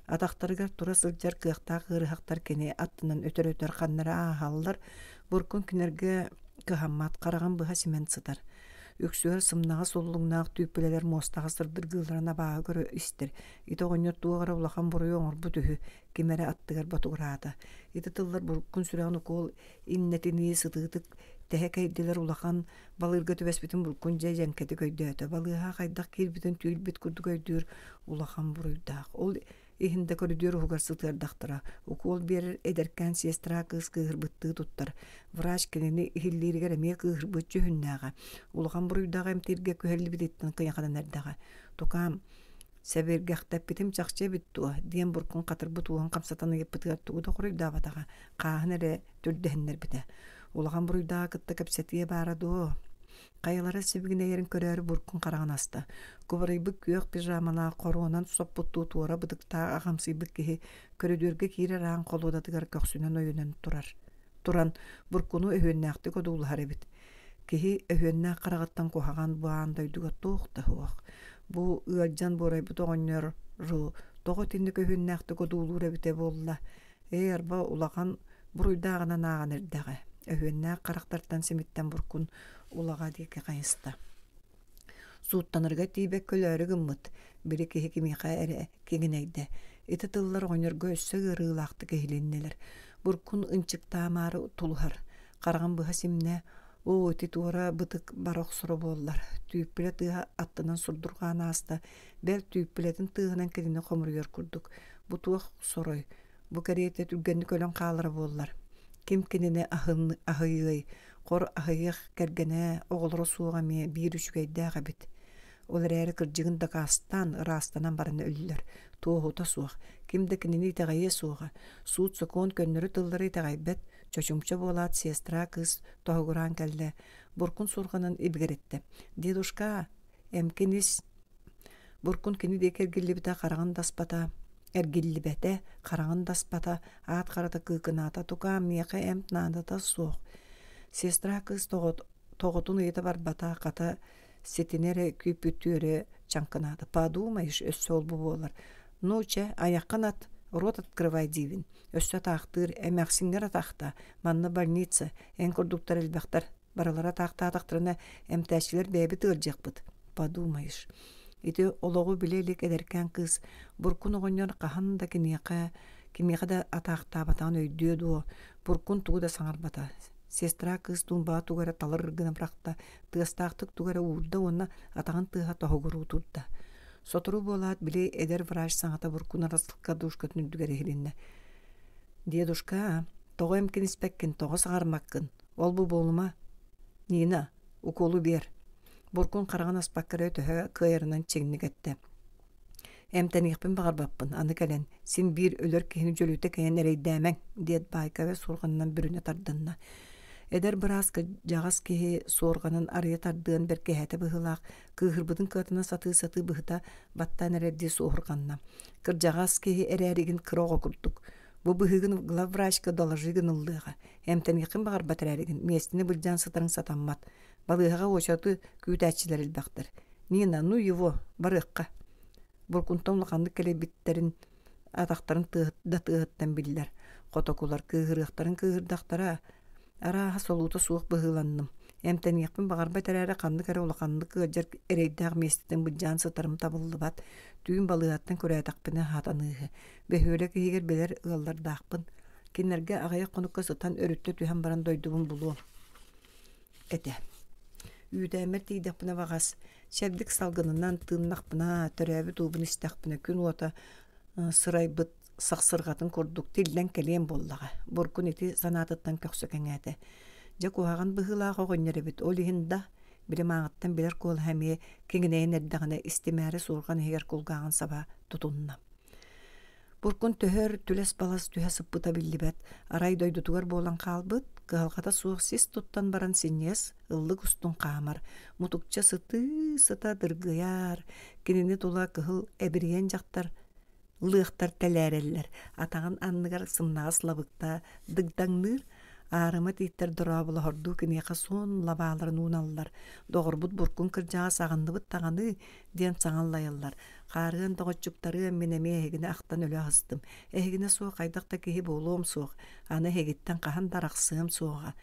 Атахтарыгар тура сылдьар кыахтаах ыарыһахтар кини аттынан өтөр-өтөр ханнара ааһаллар, Буркун кинилэргэ кыһаммат, хараҕын быһа симэн сытар. Үксүгэр сымнаҕас уллуҥнаах түүппүлэлэр муостаҕа сырдыргыылларын абааһы көрө истэр. Ити оҕонньор туох эрэ улахан буруйу оҥорбут үһү, ким эрэ аттыгар ботугураата. Ити тыллар Буркун сүрэҕин укуол иннэтинии сытыытык тэһэ кэйдилэр улахан балыырга түбэспитин Буркун дьэ дьэҥкэтик өйдөөтө. Балыыһа хайдах киирбитин түүл-бит курдук өйдүүр улахан буруйдаах. Ол иһин да көрүдүөр уһугар сытыардахтара. Укуол биэрэр эдэркээн сестра кыыс кыыһырбыттыы туттар. Врач кинини иһиллииригэр эмиэ кыыһырбыт дьүһүннээҕэ. Улахан буруйдааҕы эмтииргэ күһэллибититтэн кыйаханан эрдэҕэ. Тукаам, Сэбиргэхтэппитим чахчы эбит дуо? диэн Буркун хатырбыт уоһун хамсатан ыйыппытыгар тугу да хоруйдаабатаҕа, хааһын эрэ түрдэһиннэрбитэ. Улахан буруйдааҕы кытта кэпсэтиэ баара дуо? Хайалара сибигинэйэрин көрөөрү Буркун хараҕын аста. Кубарыйбыт күөх пижамалаах хоруонан соппуттуу туора бытыктаах аҕамсыйбыт киһи көрүдүөргэ киирэр аан холуодатыгар көхсүнэн ойунан турар. Туран Буркуну өһүөннээхтик одуулаһар эбит. Киһи өһүөннээх хараҕыттан куһаҕан бу аан дойдуга туох да суох. Бу ыалдьан буорайбыт оҕонньору тоҕо итинник өһүөннээхтик одуулуур эбитэ буолла? Ээ, арба улахан буруйдааҕынан ааҕан эрдэҕэ. Өһүөннээх харахтартан симиттэн буркун улаҕа диэки хайыста. Сууттанарга тиийбэккэ өлөөрү гыммыт, били киһи кимиэхэ эрэ киҥинэйдэ. Ити тыллар оҕонньорго өссө ыарыылаахтык иһилиннилэр. Буркун ынчыктаамаары тулуһар. Хараҕын быһа симнэ, оо, ити туора бытык бара охсоро буоллар. Түүппүлэ тыаһа аттынан сурдурҕаан ааста, бэл түүппүлэтин тыаһынан кинини хомуруйар курдук. Бу туох сорой, бу кэриэтэ түргэнник өлөн хаалара буоллар. Ким кинини аһыйыай, хор аһыйыах кэргэнэ, оҕолоро суоҕа эмиэ биир үчүгэйдээх эбит. Ол эрээри кырдьыгын дакаастаан, ыраастанан баран өллөр. Туоһута суох, ким да кинини итэҕэйиэ суоҕа. Суут-сокуон көннөрү тыллары итэҕэйбэт, чочумча буолаат сестра кыыс тоһугураан кэллэ, Буркун суорҕанын ибигирэттэ. «Дедушка, эмкин ис» Буркун кини диэки эргиллибитэ хараҕын да аспата, эргиллибэтэ, хараҕын да аспата, аат харата кыыкынаата, тукаам, миэхэ эмп наадата суох. Сестра кыыс тоҕотун ыйыта барбата, хата ситини эрэ күүппүттүү өрө чаҥкынаата. Подумаешь, өссө ол-бу буолар. Ну, чэ, айаххын ат, рот открывай диибин. Өссө атаахтыыр, эмээхсиҥҥэр атаахта, манна больница, эн курдуктар элбэхтэр, барылара атаахтаатахтарына эмтээччилэр бэйэбит ыалдьыахпыт. Подумаешь. Ити олоҕу билэ илик эдэркээн кыыс Буркун оҕонньор хаһан да киниэхэ кимиэхэ да атаахтаабатаҕын өйдүө дуо, Буркун тугу да саҥарбата. Сестра кыыс туумбаҕа тугу эрэ талар гына бырахта, тыастаахтык тугу эрэ уурда уонна атаҕын тыаһа тоһугуруу турда. Сотору буолаат, били эдэр врач саҥата Буркун раскладушкатын үрдүгэр иһилиннэ. «Дедушка, тоҕо эмкин испэккин, тоҕо саҥармаккын? Ол-бу буолума. Нина, укуолу биэр». Буркун хараҕын аспакка эрэ төһө кыайарынан чиҥник эттэ. Эмтэниэхпин баҕарбаппын, аны кэлэн, син биир өлөр киһини дьөлүтэ кэйэн эрэйдээмэҥ, диэт Баайкабы суорҕанынан бүрүнэ тардынна. Эдэр быраас кырдьаҕас киһи суорҕанын арыйа тардыан бэркиһээтэ быһыылаах, кыыһырбытын кыатана сатыы-сатыы быһыта баттаан эрэрдии суоһурҕанна. Кырдьаҕас киһи эрээригин кыра оҕо курдук. Бу быһыыгын главврачка доложи гыныллыаҕа. Эмтэниэххин баҕарбат эрээригин, миэстэни былдьаан сытарыҥ сатаммат. Балыыһаҕа уочараты күүтээччилэр элбэхтэр. Нина, ну его, барыахха. Буркунтан улаханнык кэлэйбиттэрин атахтарын да тыаһыттан биллэр. Хотокулар кыыһырыахтарын кыыһырдахтара, арааһа солуута суох быһыыланным. Эмтэниэхпин баҕарбат эрээри ханнык эрэ улаханнык ыалдьар эрэйдээх миэстэтин былдьаан сытарым табыллыбат. Түүн балыыһаттан күрээтэхпинэ хатаныыһы. Бөһүөлэк иһигэр билэр ыаллардаахпын. Кинилэргэ аҕыйах хонукка сытан өрүттэ түһэн баран дойдубун булуом этэ. Үүтээммэр тиийдэхпинэ баҕас, чэбдик салгынынан тыыннахпына, төрөөбүт уубун истэхпинэ күн уота сырайбыт сахсырҕатын курдук тиллэн кэлиэм буоллаҕа. Буркун ити санаатыттан көхсө кэҥээтэ. Дьэ куһаҕан быһыылаах оҕонньор эбит, ол иһин да, били мааҕыттан билэр куолаһа эмиэ киҥинэйэн эрдэҕинэ истимээри суорҕан иһигэр кулгааҕын саба тутунна. Буркун төһө өр түлэс-балас түһэ сыппыта биллибэт, арай дойдутугар буолан хаалбыт, кыһалҕата суох сис туттан баран синньигэс ыллык устун хаамар, мутукча сытыы-сыта дыргыйар, кинини тула кыһыл эбириэн дьахтар лыахтар тэлээрэллэр, атаҕын анныгар сымнаҕас лабыкта дыгдаҥныыр, аарыма тииттэр дорооболоһордуу киниэхэ суон лабааларын ууналлар, доҕорбут Буркун кырдьаҕас аҕынныбыт даҕаны диэн саҥа аллайаллар. Хаарыан доҕоччуктарыам мин эмиэ эһигини ахтан өлө аһыстым. Эһигинэ суох хайдах да киһи буолуом суох, аны эһигиттэн хаһан да арахсыам суоҕа.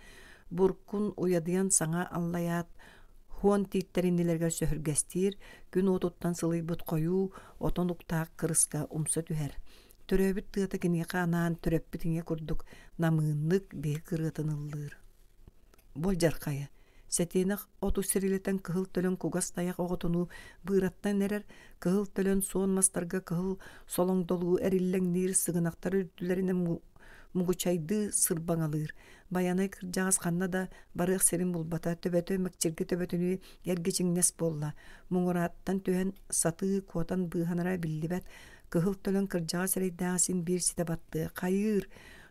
Буркун уйадыйан саҥа аллайаат, хуон тииттэр иннилэригэр сөһүргэстиир, күн уотуттан сылыйбыт хойуу отон уктаах кырыска умса түһэр. Төрөөбүт тыата киниэхэ анаан төрөппүт ийэ курдук намыыннык биһик ырыатын ыллыыр. Болдьархайа, сэтиэнэх оту сирилэтэн кыһыл төлөн кугас тайах оҕотунуу быыраттан эрэр, кыһыл төлөн суон мастарга кыһыл солоҥдолуу эриллэҥниир сыгынахтар үрдүлэринэн мугучайдыы сырбаҥалыыр. Байанай кырдьаҕас ханна да барыах сирин булбата, төбөтө мэкчиргэ төбөтүнүү эргичиҥнэс буолла. Муҥурааттан түһэн сатыы куотан быыһанара биллибэт, кыһыл төлөн кырдьаҕас эрэйдээҕи син биир ситэ баттыа. Хайыыр,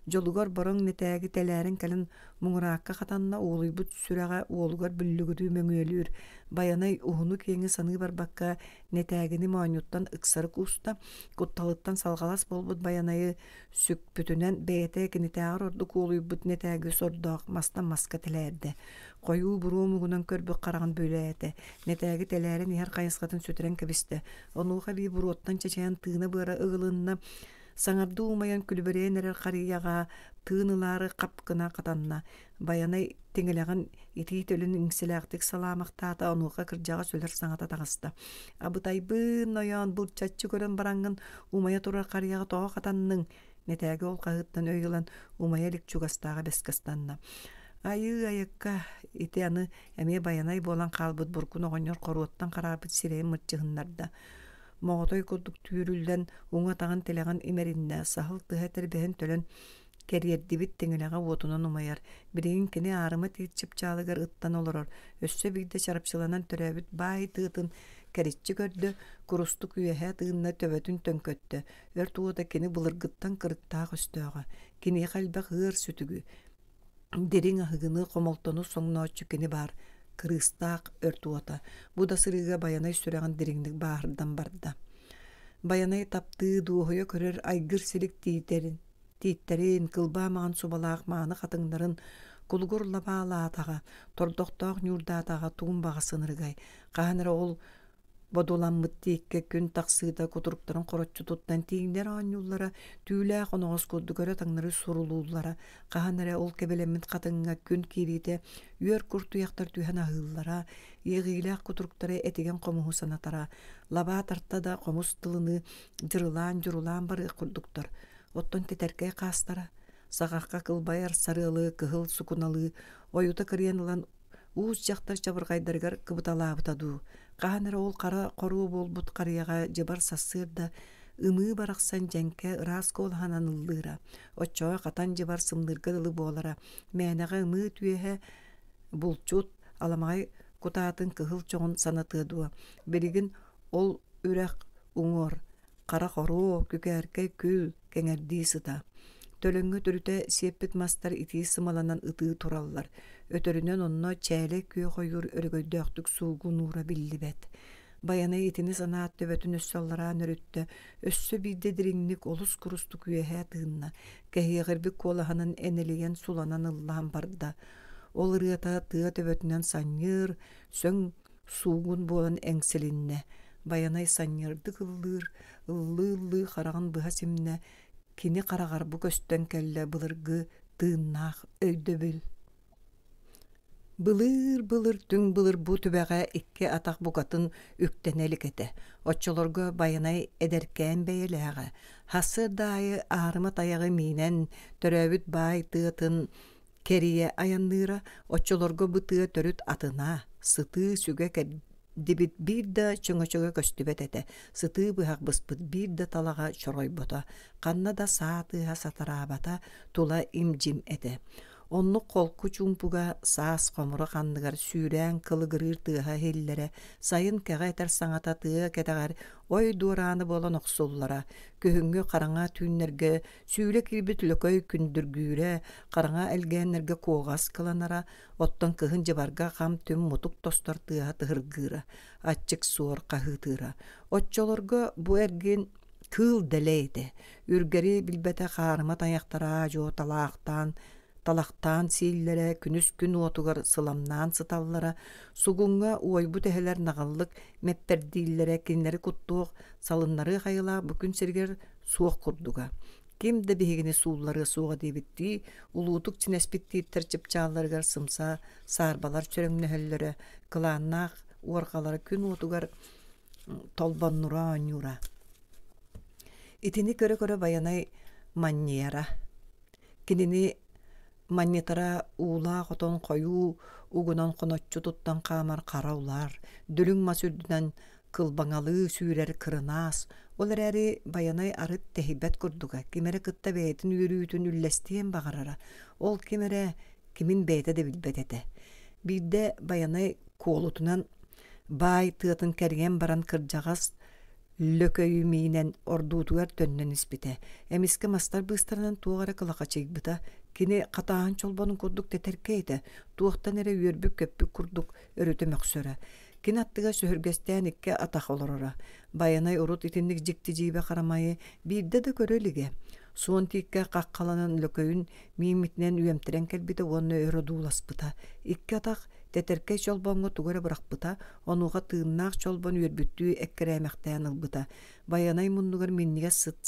дьолугар бороҥ нэтээги тэлээрэн кэлэн муҥураакка хатанна, уолуйбут сүрэҕэ уолугар бүллүгүрүү мөҥүөлүүр. Байанай уһуну-киэҥи саныы барбакка нэтээгини моонньуттан ыксары кууста, кутталыттан салҕалас буолбут Байанайы сүкпүтүнэн бэйэтэ кинитээҕэр ордук уолуйбут нэтээги сордоох мастан маска тэлээрдэ. Хойуу буруо муҥунан көрбүт хараҕын бүөлээтэ, нэтээги тэлээрэн иһэр хайысхатын сүтэрэн кэбистэ. Онуоха эбии буруоттан чэчэйэн тыына-быара ыгылынна, Саҥардыы умайан күлүбүрэйэн эрэр харыйаҕа тыын ылаары хап гына хатанна. Байанай тиҥилэҕин итии төлүн иҥсэлээхтик салаамахтаата, онуоха кырдьаҕас өлөр саҥата таҕыста. «Абытайбын, нойоон, былчаччы көрөн бараҥҥын умайа турар харыйаҕа тоҕо хатанныҥ?» Нэтээги ол хаһыыттан өй ылан умайа илик чугастааҕы бэскэ ыстанна. Айыы айыкка, ити аны эмиэ Байанай буолан хаалбыт буркун оҕонньор хоруоттан хараарбыт сирэйин мырчыһыннарда. Моҕотой курдук түүрүллэн, уҥа атаҕын тилэҕин имэриннэ, саһыл тыһа тэрбэһин төлөн кэриэрдибит тиҥилэҕэ уотунан умайар. Билигин кини аарыма тиит чыпчаалыгар ыттан олорор, өссө биирдэ чарапчыланан төрөөбүт баай тыатын кэриччи көрдө, курустук үөһэ тыынна, төбөтүн төҥкөттө. Өрт уота кини былыргыттан кырыктаах өстөөҕө, киниэхэ элбэх ыар сүтүгү, Дириҥ аһыгыны, хомолтону соҥнооччу кини баар, кырыыстаах өрт уота. Бу да сырыыга Байанай сүрэҕин дириҥник бааһырдан барда. Байанай таптыы, дуоһуйа көрөр айгыр силик тиитэрин, тииттэрин, кылбаа маҥан субалаах мааны хатыҥнарын кулугур лабаалаатаҕа, тордохтоох ньуурдаатаҕа туун баҕа сынырыгай. Хаһан эрэ ол Бодуламмыт тииккэ күн тахсыыта кутуруктарын хороччу туттан тииҥнэр оонньууллара, түүлээх оноҕос курдук өрө-таҥнары сурулууллара, хаһан эрэ ол кэбилэммит хатыҥҥа күн киириитэ үөр куртуйахтар түһэн аһыыллара, иэҕиилээх кутуруктары этигэн хомуһу санатара, лабаа тарта да хомус тылыныы дьырылаан-дьурулаан барыах курдуктар. Оттон тэтэркэй хаастара саҕахха кылбайар сарыалы кыһыл сукуналыы ойута кырыйан ылан уус дьахтар чабырҕайдарыгар кыбыталаабыта дуу, хаһан эрэ ол хара хоруо буолбут харыйаҕа дьыбар сарсыарда ымыы барахсан дьэҥкэ ыраас куолаһынан ыллыыра, оччоҕо хатан дьыбар сымныырга дылы буолара, мээнэҕэ ымыы түөһэ булчут аламаҕай кутаатын кыһыл чоҕун санатыа дуо, билигин ол үрэх уҥуор хара хоруо, күкээркэй күл кэҥэрдии сыта. Төлөҥҥө түрүтэ сиэппит мастар итии сымаланан ытыы тураллар. Өтөрүнэн онно чээлэй күөх ойуур өрөгөйдөөхтүк суугунуура биллибэт. Байанай итини санаат төбөтүн өссө аллараа нөрүттэ, өссө биирдэ дириҥник олус курустук үөһээ тыынна, кэһиэҕирбит куолаһынан энэлийэн суланан ыллаан барда. Ол ырыата тыа төбөтүнэн санньыыр, сөҥ суугун буолан эҥсилиннэ, Байанай санньыардык ыллыыр, ыллыы-ыллыы хараҕын быһа симнэ, кини хараҕар бу көстөн кэллэ былыргы тыыннаах өйдөбүл. Былыыр-былыр түҥ былыр бу түбэҕэ икки атах букатын үктэнэ илик этэ. Оччолорго Байанай эдэркээн бэйэлээҕэ, сарсыарда аайы аарыма тайаҕы миинэн, төрөөбүт баай тыатын кэрийэ айанныыра, оччолорго бу тыа төрүт атына, сытыы сүгэ кэрдибит биир да чөҥөчөгө көстүбэт этэ, сытыы быһах быспыт биир да талаҕа чоройбото, ханна да саа тыаһа сатараабата, тула им-дьим этэ. Оннук холку чуумпуга саас хомурах анныгар сүүрээн кылыгырыыр тыаһа иһиллэрэ, сайын кэҕэ этэр саҥата тыа кэтэҕэр ой дуорааны буолан охсуллара, күһүҥҥү хараҥа түүннэргэ сүүлэ киирбит лөкөй күндүргүүрэ, хараҥа элгээннэргэ куоҕас кыланара, оттон кыһын дьыбарга хам-түм мутук тостор тыаһа тыһыргыыра, аччык суор хаһыытыыра. Оччолорго бу эргин кыыл дэлэй этэ. Үргэри билбэтэх аарыма тайахтара аа-дьуо талаахтаан, талахтаан сииллэрэ, күнүс күн уотугар сыламнаан сыталлара, сугуҥҥа уойбут эһэлэр наҕыллык мэптэрдииллэрэ кинилэри куттуох, салыннарыах айылаах бу күн сиригэр суох курдуга. Ким да биһигини суулларыа суоҕа диэбиттии, улуутук чинэспит тииттэр чыпчаалларыгар сымса саарбалар чөрөҥнөһөллөрө, кылааннаах уорҕалара күн уотугар толбоннура оонньуура. Итини көрө-көрө Байанай манньыйара. Кинини манньытара уулаах отон хойуу угунан хоноччу туттан хаамар хара улаар, дүлүҥ мас үрдүнэн кылбаҥалыы сүүрэр кырынаас, ол эрээри Байанай арыт тэһийбэт курдуга, ким эрэ кытта бэйэтин үөрүүтүн үллэстиэн баҕарара, ол ким эрэ кимин бэйэтэ да билбэт этэ. Биирдэ Байанай куолутунан баай тыатын кэрийэн баран кырдьаҕас лөкөйү миинэн ордуутугар төннөн испитэ. Эмискэ мастар быыстарынан туох эрэ кылахачыйбыта. Кини хатааһын чолбонун курдук тэтэркэй этэ, туохтан эрэ үөрбүт-көппүт курдук өрүтэ мөхсөрө. Кини аттыгар сөһүргэстээн икки атах олороро. Байанай урут итинник дьикти-дьиибэ харамайы биирдэ да көрө илигэ. Суон тииккэ хаххаланан лөкөйүн мииммитинэн үөмтэрэн кэлбитэ уонна өр одууласпыта. Икки атах Тэтэркэй чолбоҥҥо тугу эрэ бырахпыта, онуоха тыыннаах чолбон үөрбүттүү эккирээмэхтээн ылбыта, Байанай муннугар минньигэс сыт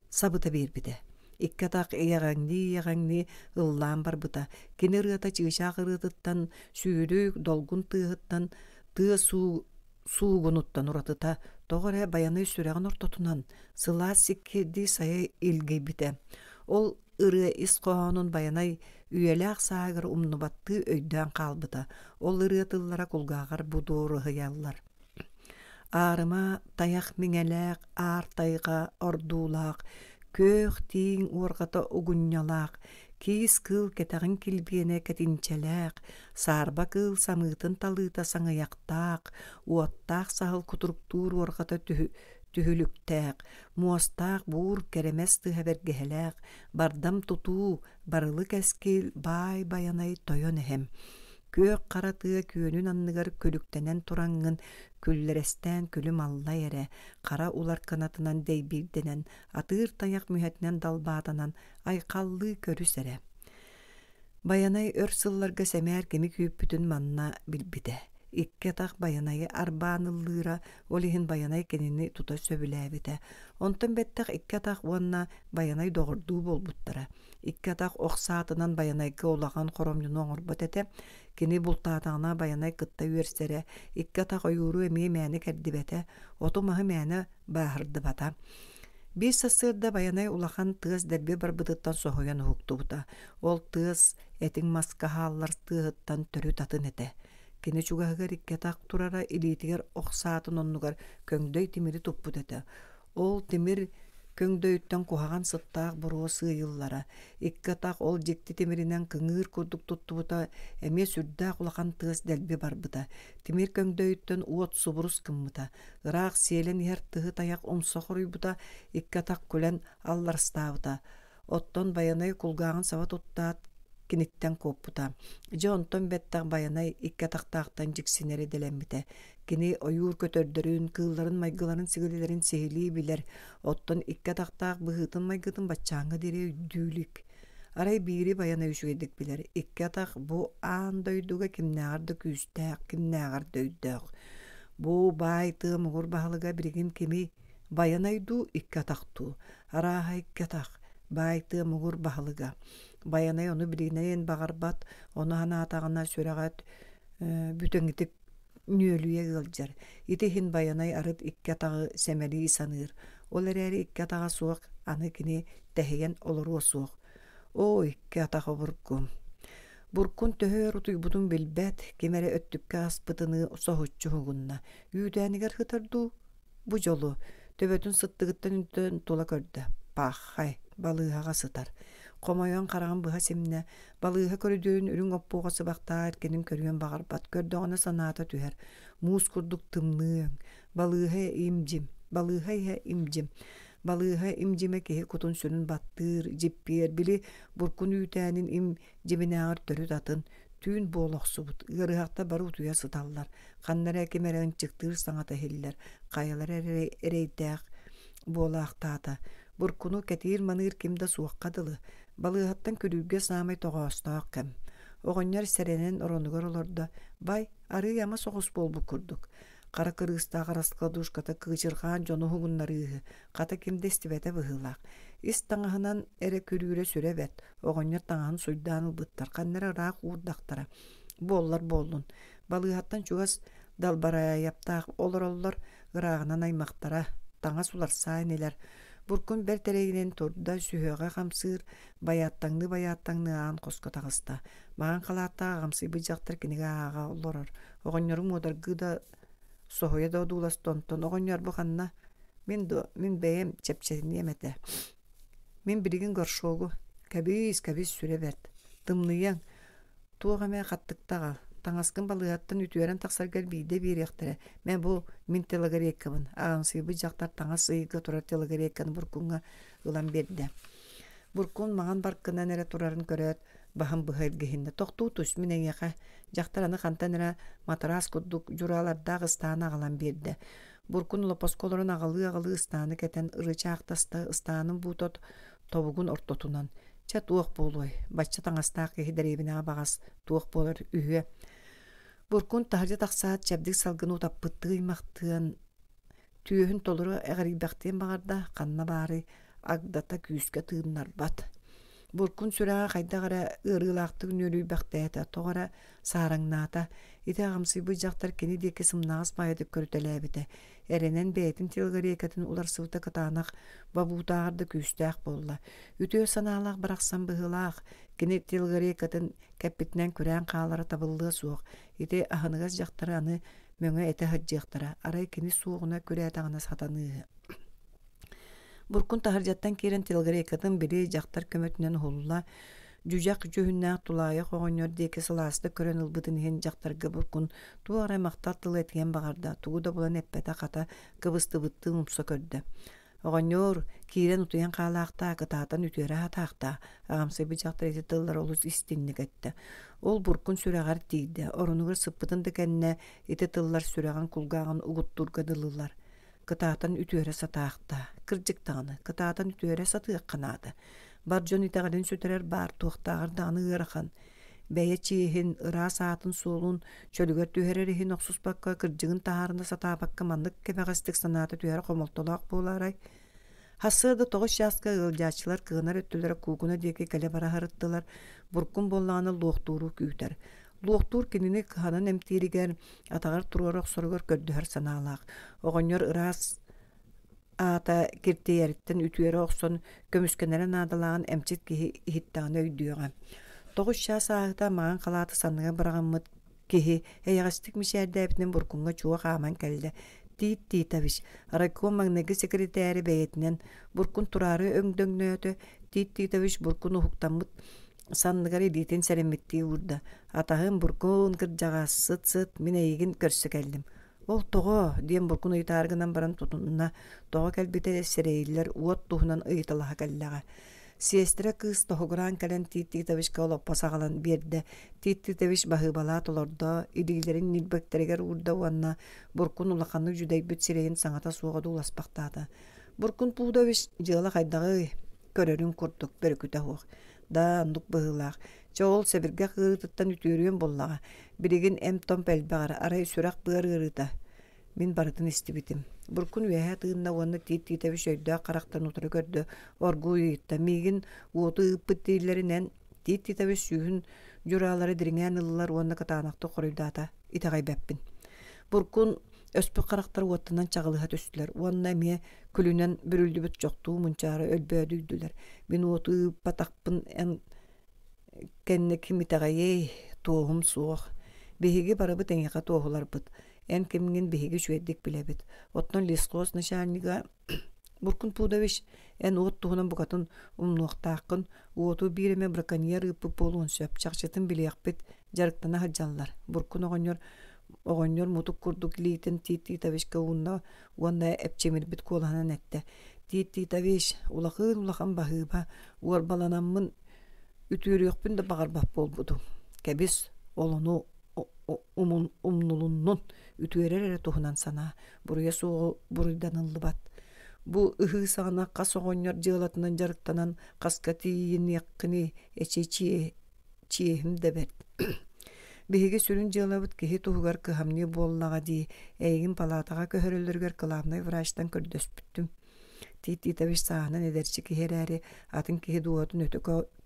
сабыта биэрбитэ. Икки атах иэҕэҥнии-иэҕэҥнии ыллаан барбыта. Кини ырыата чыычаах ырыатыттан, сүүрүк, долгун тыаһыттан, тыа суу суугунуттан уратыта тоҕо эрэ Байанай сүрэҕин ортотунан сылаас сиккиэрдии сайа илгийбитэ. Ол ырыа ис хоһоонун Байанай үйэлээх сааһыгар умнубаттыы өйдөөн хаалбыта. Ол ырыа тыллара кулгааҕар будуоруһуйаллар. Аарыма тайах миҥэлээх, аар тайҕа ордуулаах, күөх тииҥ уорҕата угунньалаах, киис кыыл кэтэҕин килбиэнэ кэтинчэлээх, саарба кыыл самыытын талыыта саҥыйахтаах, уоттаах саһыл кутуруктуур уорҕата түһүлүктээх, муостаах буур кэрэмэс тыһа бэргэһэлээх, бардам тутуу, барылы кэскил, баай байанай тойон эһэм. Күөх хара тыа күөнүн анныгар күлүктэнэн тураҥҥын, күллэрэстээн күлүм аллай эрэ, хара улар кынатынан дэйбиирдэнэн, атыыр тайах мүһэтинэн далбаатанан айхаллыы көрүс эрэ. Байанай өр сылларга сэмээр кими күүппүтүн манна билбитэ. Икки атах Байанайы арбаан ыллыыра, ол иһин Байанай кинини тута сөбүлээбитэ. Онтон бэттэх икки атах уонна Байанай доҕордуу буолбуттара. Икки атах ох саатынан Байанайга улахан хоромньуну оҥорбот этэ. Кини бултаатаҕына Байанай кытта үөрсэрэ, икки атах ойууру эмиэ мээнэ кэрдибэтэ, оту-маһы мээнэ бааһырдыбата. Биир сарсыарда Байанай улахан тыас дэлби барбытыттан соһуйан уһуктубута. Ол тыас этиҥ маска хааллар тыаһыттан төрүт атын этэ. Кини чугаһыгар икки атах турара илиитигэр ох саатын оннугар көҥдөй тимири туппут этэ. Ол тимир көҥдөйүттэн куһаҕан сыттаах буруо сыыйыллара. Икки атах ол дьикти тимиринэн кыҥыыр курдук туттубута эмиэ сүрдээх улахан тыас дэлби барбыта. Тимир көҥдөйүттэн уот субурус гыммыта. Ыраах сиэлэн иһэр тыһы тайах умса хоруйбута, икки атах күлэн алларастаабыта. Оттон Байанай кулгааҕын саба туттаат, киниттэн куоппута. Дьэ онтон бэттэх Байанай икки атахтаахтан дьиксинэр идэлэммитэ. Кини ойуур көтөрдөрүн, кыылларын майгыларын-сигилилэрин сиһилии билэр, оттон икки атахтаах быһыытын-майгытын баччааҥҥа диэри өйдүү илик. Арай биири Байанай үчүгэйдик билэр: икки атах бу аан дойдуга кимнээҕэр да күүстээх, кимнээҕэр да өйдөөх. Бу баай тыа муҥур баһылыга билигин кими Байанай дуу, икки атах дуу? Арааһа икки атах, баай тыа муҥур баһылыга. Байанай ону билиниэн баҕарбат, ону санаатаҕына сүрэҕэ бүтэҥитик нүөлүйэ ыалдьар. Ити иһин Байанай арыт икки атаҕы сэмэлии саныыр. Ол эрээри икки атаҕа суох аны кини тэһийэн олоруо суох. Оо, икки атах обургу. Буркун төһө өр утуйбутун билбэт, ким эрэ өттүккэ аспытыныы соһуччу уһугунна. Үүтээнигэр сытар дуу? Бу дьолу, төбөтүн сыттыгыттан үнтэн тула көрдө. Паххай, балыыһаҕа сытар. Хомойон хараҕын быһа симнэ, балыыһа көрүдүөрүн үрүҥ оппуоҕа сыбахтаах эркинин көрүөн баҕарбат, көрдөҕүнэ санаата түһэр. Муус курдук тымныы өҥ. Балыыһа им-дьим, балыыһа иһэ им-дьим. Балыыһа им-дьимэ киһи кутун-сүрүн баттыыр, дьиппиэр, били буркун үүтээнин им-дьиминээҕэр төрүт атын, түүн буола охсубут, ыарыһахтар бары утуйа сыталлар, ханна эрэ ким эрэ ынчыктыыр саҥата иһиллэр, хайалара эрэ эрэйдээх буолаахтаата. Буркуну кэтиир-маныыр ким да суохха дылы, балыыһаттан күрүүргэ саамай тоҕоостоох кэм. Оҕонньор сэрэнэн оронугар олордо, бай, арыый ама соҕус буолбут курдук. Хара кырыыстаах раскладушката кыычырҕаан дьону уһугуннарыыһы, хата ким да истибэтэ быһыылаах. Ис таҥаһынан эрэ күрүүрэ сүрэ бэрт, оҕонньор таҥаһын суйдаан ылбыттар, ханна эрэ ыраах уурдахтара. Буоллар буоллун. Балыыһаттан чугас Далбараайаптаах олороллор, ырааҕынан аймахтара, таҥас уларсаа инилэр. Буркун бэрт эрэйинэн турда, сүһүөҕэ хамсыыр, байааттаҥныы-байааттаҥныы аан хоско таҕыста. Маҥан халааттаах аҕамсыйбыт дьахтар кинигэ ааҕа олорор. Оҕонньору муодаргыы да соһуйа да одууласта, онтон оҕонньор бу ханна? Мин дуо, мин бэйэм чэпчэтиниэм этэ. Мин билигин горшогу, кэбиис, кэбис сүрэ бэрт. Тымныйыаҥ, туох эмэ хаттыкта аҕал. Таҥаскын балыыһаттан үтүөрэн тахсаргар биирдэ биэриэхтэрэ. Мэ бу мин телогрейкабын. Аҕамсыйбыт дьахтар таҥас ыйга турар телогрейканы буркуҥҥа ылан биэрдэ. Буркун маҥан баркынан эрэ турарын көрөөт, баһын быһа илгиһиннэ. Тохтуу түс, мин эйиэхэ. Дьахтар аны хантан эрэ матараас курдук дьураалардаах ыстааны аҕалан биэрдэ. Буркун олоппоско олорон аҕалыы-аҕалыы ыстааны кэтэн ырычаахтаста, ыстаанын буута тобугун ортотунан. Чэ, туох буолуой, бачча таҥастаах киһи дэриэбинэҕэ баҕас туох буолар үһүө. Буркун таһырдьа тахсаат, чэбдик салгыны утаппыттыы ыймахтыан Түөһүн толору эҕирийбэхтиэн баҕарда, ханна баарый, агдата күүскэ тыыннарбат. Буркун сүрэҕэ хайдах эрэ ыарыылаахтык нүөлүйбэхтээтэ, тоҕо эрэ саараҥнаата. Ити аҕамсыйбыт дьахтар кини диэки сымнаҕас баайытык көрүтэлээбитэ. Эрэнэн бэйэтин телогрейкатын уларсыбыта кытаанах, бобуутааҕар да күүстээх буолла. Үтүө санаалаах барахсан быһыылаах, кини телогрейкатын кэппитинэн күрээн хаалара табыллыа суох. Ити аһыныгас дьахтары аны мөҥө этэ сылдьыахтара, арай кини суоҕуна күрээтэҕинэ сатаныыһы. Буркун таһырдьаттан киирэн телогрейкатын били дьахтар көмөтүнэн уһулла, дьүдьэх дьүһүннээх тулаайах оҕонньор диэки сылаастык көрөн ылбытын иһин дьахтарга Буркун туох эрэ махтал тылы этиэн баҕарда, тугу да булан эппэтэ, хата кыбыстыбыттыы умса көрдө. Оҕонньоор, киирэн утуйан хаалаахтаа, кытаатан үтүөрэ аһатаахтаа, аҕамсыйбыт дьахтар ити тыллары олус истиҥник эттэ. Ол буркун сүрэҕэр тиийдэ, орунугар сыппытын да кэннэ ити тыллар сүрэҕин кулгааҕын угуттуурга дылылар. Кытаатан үтүөрэ сатаахтаа, кырдьык даҕаны, кытаатан үтүөрэ сатыахха наада. Бар дьон итэҕэлин сүтэрэр баар туохтааҕар даҕаны ыарахан. Бэйэ чиэһин, ыраас аатын-суолун чөлүгэр түһэрэр иһин охсуспакка, кырдьыгын таһаарына сатаабакка маннык кэбэҕэстик санаата түһэрэ хомолтолоох буолаарай? Сарсыарда тоҕус чааска ыалдьааччылар кыанар өттүлэрэ куукуна диэки кэлэ-бара сырыттылар, буркун буоллаҕына луохтууру күүтэр. Луохтуур кинини кыһанан эмтииригэр, атаҕар туруора охсоругар көрдөһөр санаалаах. Оҕонньор ыраас аата киртийэриттэн үтүөрэ охсон көмүскэнэрэ наадалааҕын эмчит киһи иһиттэҕинэ өйдүөҕэ. Тоҕус чаас ааһыта маҥан халааты санныга быраҕыммыт киһи эйэҕэстик мичээрдээбитинэн буркуҥҥа чуо хааман кэллэ. Тиит Титович, райком маҥнайгы секретари бэйэтинэн буркун тураары өҥдөҥнөөтө. Тиит Титович буркун уһуктаммыт санныгар илиитин сэрэммиттии уурда. Атаһым буркун кырдьаҕас, сыт-сыт, мин эйигин көрсө кэллим. Ол тоҕо? диэн буркун ыйытаары гынан баран тутунна, тоҕо кэлбитэ сэрэйиллэр уот туһунан ыйыталаһа кэллэҕэ. Сиэстэрэ кыыс тоһугураан кэлэн Тит Титовичка олоппос аҕалан биэрдэ. Тит Титович баһыыбалаат олордо, илиилэрин ньилбэктэригэр уурда уонна Буркун улаханнык дьүдэйбит сирэйин саҥата суох одууласпахтаата. Буркун Пудович дьыала хайдаҕый? Көрөрүҥ курдук, бөрүкүтэ суох. Да, оннук быһыылаах. Чэ, ол сэбиргэх ыарыытыттан үтүөрүөм буоллаҕа. Билигин эмп-томп элбэх эрэ, арай сүрэх-быар ыарыыта. Мин барытын истибитим. Буркун үөһэ тыынна уонна Тиит Титович өйдөөх харахтан утары көрдө, оргууй ыйытта. Миигин уоту ыыппыт дииллэринэн, Тиит Титович сүүһүн дьураалара дириҥээн ыллылар уонна кытаанахтык хоруйдаата. Итэҕэйбэппин. Буркун өспүт харахтар уоттанан чаҕылыһа түстүлэр уонна эмиэ күлүнэн бүрүллүбүт чохтуу мунчаара өлбөөдүйдүлэр. Мин уоту ыыппатахпын эн кэннэ ким итэҕэйиэй, туоһум суох. Биһиги барыбыт эйиэхэ туоһуларбыт. Эн кимҥин биһиги үчүгэйдик билэбит. Оттон лесхоз начальнига Буркун Пудович, эн уот туһунан букатын умнуохтааххын, уоту биир эмэ браконьер ыыппыт буолуон сөп, чахчытын билиэхпит, дьарыктана сылдьаллар. Буркун оҕонньор оҕонньор мутук курдук илиитин Тит Титовичка уунна уонна эпчимирбит куолаһынан эттэ: «Тит Титович, улахыын-улахан баһыыба, уорбаланаммын үтүөрүөхпүн да баҕарбат буолбутум. Кэбис, ол ону умнулуннун, үтүөрэр эрэ туһунан санаа, буруйа суоҕу буруйданыллыбат. Бу ыһыы саҕана хас оҕонньор дьыалатынан дьарыктанан хаска тиийиниэххиний, эчи чиэһим да бэрт. Биһиги сүрүн дьыалабыт киһи туһугар кыһамньы буоллаҕа дии, эйигин палаатаҕа көһөрөллөрүгэр кылаабынай врачтан көрдөспүтүм. Тит Титович сааһынан эдэрчи киһи эрээри, атын киһи дууһатын өтө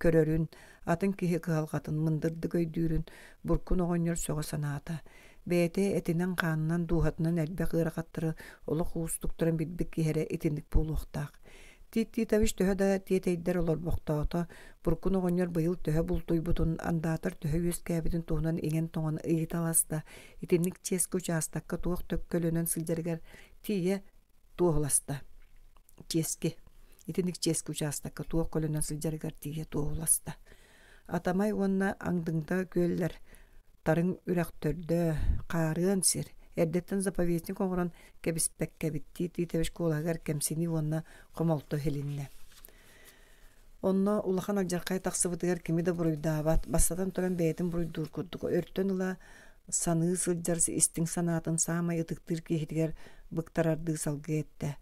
көрөрүн, атын киһи кыһалҕатын мындырдык өйдүүрүн Буркун оҕонньор сөҕө санаата. Бэйэтэ этинэн-хаанынан, дууһатынан элбэх ыарахаттары, олох уустуктарын билбит киһи эрэ итинник буолуохтаах. Тит Титович төһө да тиэтэйдэр олорбохтоото, Буркун оҕонньор быйыл төһө бултуйбутун, андаатар төһө үөскээбитин туһунан иҥэн-тоҥон ыйыталаста, итинник чиэски учаастакка туох төккөлөнөн сылдьарыгар тиийэ туоһуласта. Чиэски. Итинник чиэски учаастакка туох көлөнөн сылдьарыгар тиийэ туоһуласта. Атамай уонна Аҥдыҥда күөллэр Тарыҥ үрэх төрдө, хаарыан сир, эрдэттэн заповедник оҥорон кэбиспэккэбит Тиитэбич куолаһыгар кэмсинии уонна хомолто иһилиннэ. Онно улахан алдьархай тахсыбытыгар кими да буруйдаабат, бастатан туран бэйэтин буруйдуур курдук өртөн ыла саныы сылдьар истиҥ санаатын саамай ытыктыыр киһитигэр быктарардыы салгыы эттэ.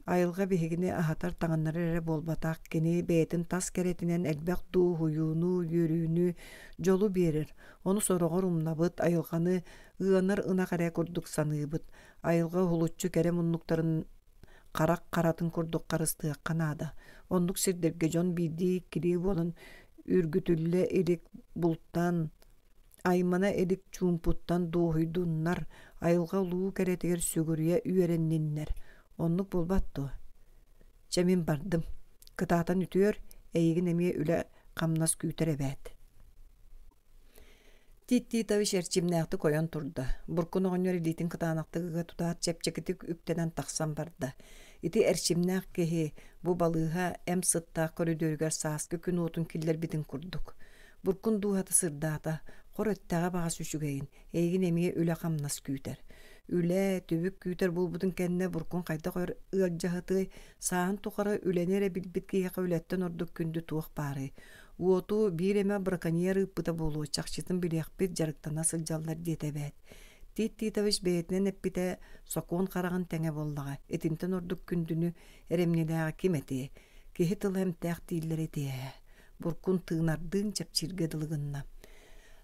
Айылҕа биһигини аһатар таҥыннарар эрэ буолбатах, кини бэйэтин тас кэрэтинэн элбэх дуоһуйууну, үөрүүнү, дьолу биэрэр. Ону сороҕор умнабыт, айылҕаны ыанар ынах эрэ курдук саныыбыт. Айылҕа уһулуччу кэрэ муннуктарын харах харатын курдук харыстыахха наада. Оннук сирдэргэ дьон биирдии-иккилии буолан үргүтүллэ илик бултаан, аймана илик чуумпуттан дуоһуйдуннар, айылҕа улуу кэрэтигэр сүгүрүйэ үөрэнниннэр. Оннук буолбат дуо? Чэ мин бардым. Кытаатан үтүөр, эйигин эмиэ үлэ-хамнас күүтэр эбээт. Тит Титович эрчимнээхтик ойон турда. Буркун оҕонньор илиитин кытаанахтык ыга тутаат чэпчэкитик үктэнэн тахсан барда. Ити эрчимнээх киһи бу балыыһа эм сыттаах көрүдүөрүгэр сааскы күн уотун киллэрбитин курдук. Буркун дууһата сырдаата, хор эттэҕэ баҕас үчүгэйин, эйигин эмиэ үлэ-хамнас күүтэр. Үлэ, түбүк күүтэр буолбутун кэннэ Буркун хайдах өр ыалдьаһытыай, сааһын тухары үлэни эрэ билбит киһиэхэ үлэттэн ордук күндү туох баарый? Уоту биир эмэ браконьер ыыппыта буолуо, чахчытын билиэхпит, дьарыктана сылдьаллар диэтэ эбээт. Тит Титович бэйэтинэн эппитэ сокуон хараҕын тэҥэ буоллаҕа, итинтэн ордук күндүнү эрэмньилээҕи ким этиэ? Киһи тыла эмтээх дииллэр ити ээ. Буркун тыынардыын чэпчииргэ дылы гынна.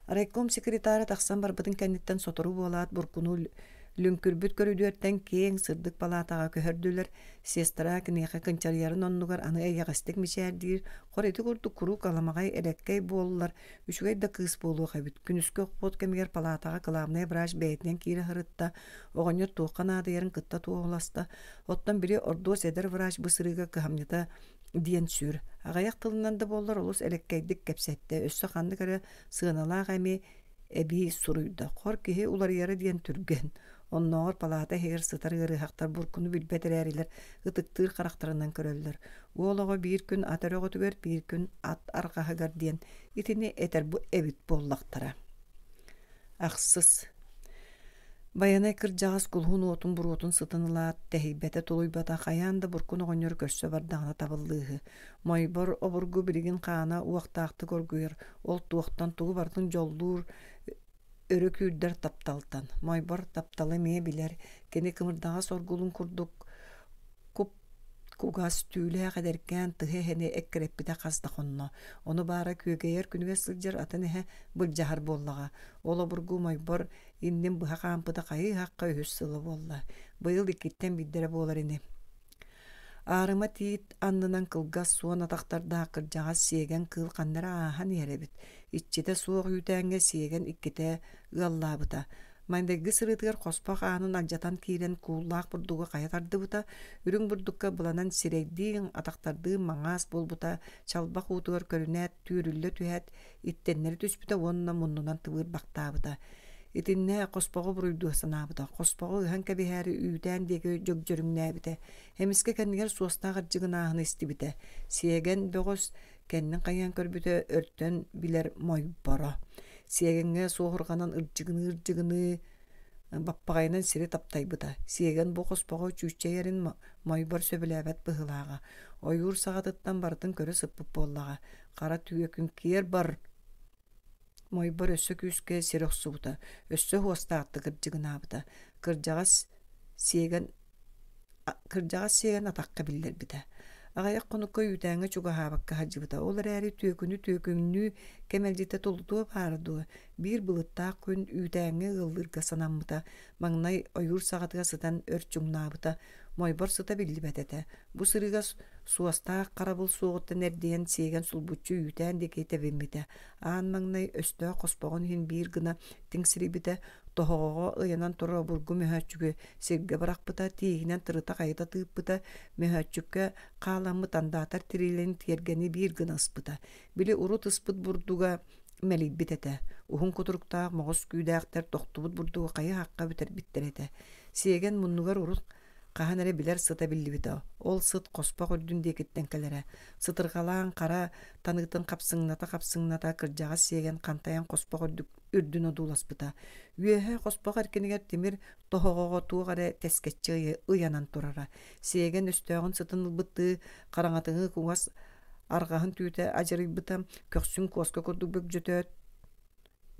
Райком секретара тахсан барбытын кэнниттэн сотору буолаат Буркуну лүҥкүрбүт көрүдүөртэн киэҥ сырдык палаатаҕа көһөрдүлэр. Сестра киниэхэ кынчарыйарын оннугар аны эйэҕэстик мичээрдиир, хор ити курдук куруук аламаҕай элэккэй буоллар, үчүгэй да кыыс буолуох эбит. Күнүскү оххуот кэмигэр палаатаҕа кылаабынай врач бэйэтинэн киирэ сырытта, оҕонньор туохха наадыйарын кытта туоһуласта. Оттон били ордуос эдэр врач бу сырыыга кыһамньыта диэн сүр. Аҕыйах тылынан да буоллар олус элэккэйдик кэпсэттэ, өссө ханнык эрэ сыаналаах эми эбии суруйда. Хор киһи уларыйара диэн түргэн. Оннооҕор палаата иһигэр сытар ыарыһахтар буркуну билбэт эрээрилэр ытыктыыр харахтарынан көрөллөр. Уол оҕо биир күн ат өрөҕөтүгэр, биир күн ат арҕаһыгар диэн итини этэр эбит буоллахтара. Ахсыс. Байанай кырдьаҕас кулуһун уотун буруотун сытын ылаат, тэһийбэтэ-тулуйбата хайаан да Буркун оҕонньору көрсө бардаҕына табыллыыһы. Мойбор обургу билигин хаана уохтаахтык оргуйар, ол туохтан тугу барытын дьоллуур, өрө күүрдэр тапталтан. Мойбор тапталы эмиэ билэр, кини кымырдаҕас оргулун курдук куп Кугас түүлээх эдэркээн тыһы эһэни эккирэппитэ хас да хонно. Ону баара күөгэйэр күнүгэр сылдьар атын эһэ былдьаһар буоллаҕа. Ол обургу Мойбор иннин быһа хаампыта хайыы-хахха үһүс сыла буолла. Быйыл иккиттэн биирдэрэ буолар ини. Аарыма тиит аннынан кылгас суон атахтардаах кырдьаҕас сиэгэн кыыл ханна эрэ ааһан иһэр эбит. Иччитэ суох үүтээҥҥэ сиэгэн иккитэ ыаллаабыта. Маҥнайгы сырыытыгар хоспох аанын алдьатан киирэн кууллаах бурдугу хайа тардыбыта, үрүҥ бурдукка быланан сирэйдиин, атахтардыын маҥаас буолбута, чалбах уутугар көрүнээт, түүрүллэ түһээт, иттэннэри түспүтэ уонна муннунан тыбыырбахтаабыта. Итиннэ хоспоҕу буруйдуо санаабыта. Хоспоҕу ыһан кэбиһээри үүтээн диэки дьөгдьөрүҥнээбитэ. Эмискэ кэннигэр суостаах ырдьыгынааһыны истибитэ. Сиэгэн бөҕөс кэннин хайыһан көрбүтэ өртөн билэр мойборо. Сиэгэҥҥэ суоһурҕанан ырдьыгыныы-ырдьыгыныы баппаҕайынан сири таптайбыта. Сиэгэн бу хоспоҕу чүүччэйэрин мойбор сөбүлээбэт быһыылааҕа. Ойуур саҕатыттан барытын көрө сыппыт буоллаҕа. Хара түөкүн киэр бар Мойбор өссө күүскэ сири охсубута, өссө уостаахтык ырдьыгынаабыта. Кырдьаҕас сиэгэн кырдьаҕас сиэгэн атахха биллэрбитэ. Аҕыйах хонукка үүтээҥҥэ чугаһаабакка сылдьыбыта. Ол эрээри түөкүнү түөкүннүү кэмэлдьитэ тулутуо баара дуо, биир былыттаах күн үүтээҥҥэ ыаллыырга санаммыта. Маҥнай ойуур саҕатыгар сытан өр чуҥнаабыта. Мойбор сыта биллибэт этэ. Бу сырыыга суостаах харабыл суоҕуттан эрдийэн сиэгэн сулбуччу үүтээн диэки тэбиммитэ. Аан маҥнай өстөөх хоспоҕун иһин биир гына тиҥсирийбитэ, тоһоҕоҕо ыйанан турар обургу мөһөөччүгү сиргэ бырахпыта, тииһинэн тырыта-хайыта тыыппыта, мөһөөччүккэ хааламмыт андаатар тириилэрин тиэргэни биир гына ыспыта. Били урут ыспыт бурдуга мэлийбит этэ. Уһун кутуруктаах моҕус күүдээхтэр тохтубут бурдугу хайы-хахха бүтэрбиттэр этэ. Сиэгэн муннугар урут хаһан эрэ билэр сыта биллибитэ. Ол сыт хоспох үрдүн диэкиттэн кэлэрэ. Сытырҕалаан хара таныытын хапсыҥната-хапсыҥната кырдьаҕас сиэгэн хантайан хоспох үрдүк үрдүн одууласпыта. Үөһэ хоспох эркинигэр тимир тоһоҕоҕо туох эрэ тэскэччи ыйанан турара. Сиэгэн өстөөҕүн сытын ылбыттыы хараҥатыҥы куҥас арҕаһын түүтэ адьарыйбыта, көхсүн куоска курдук бөгдьөтөөт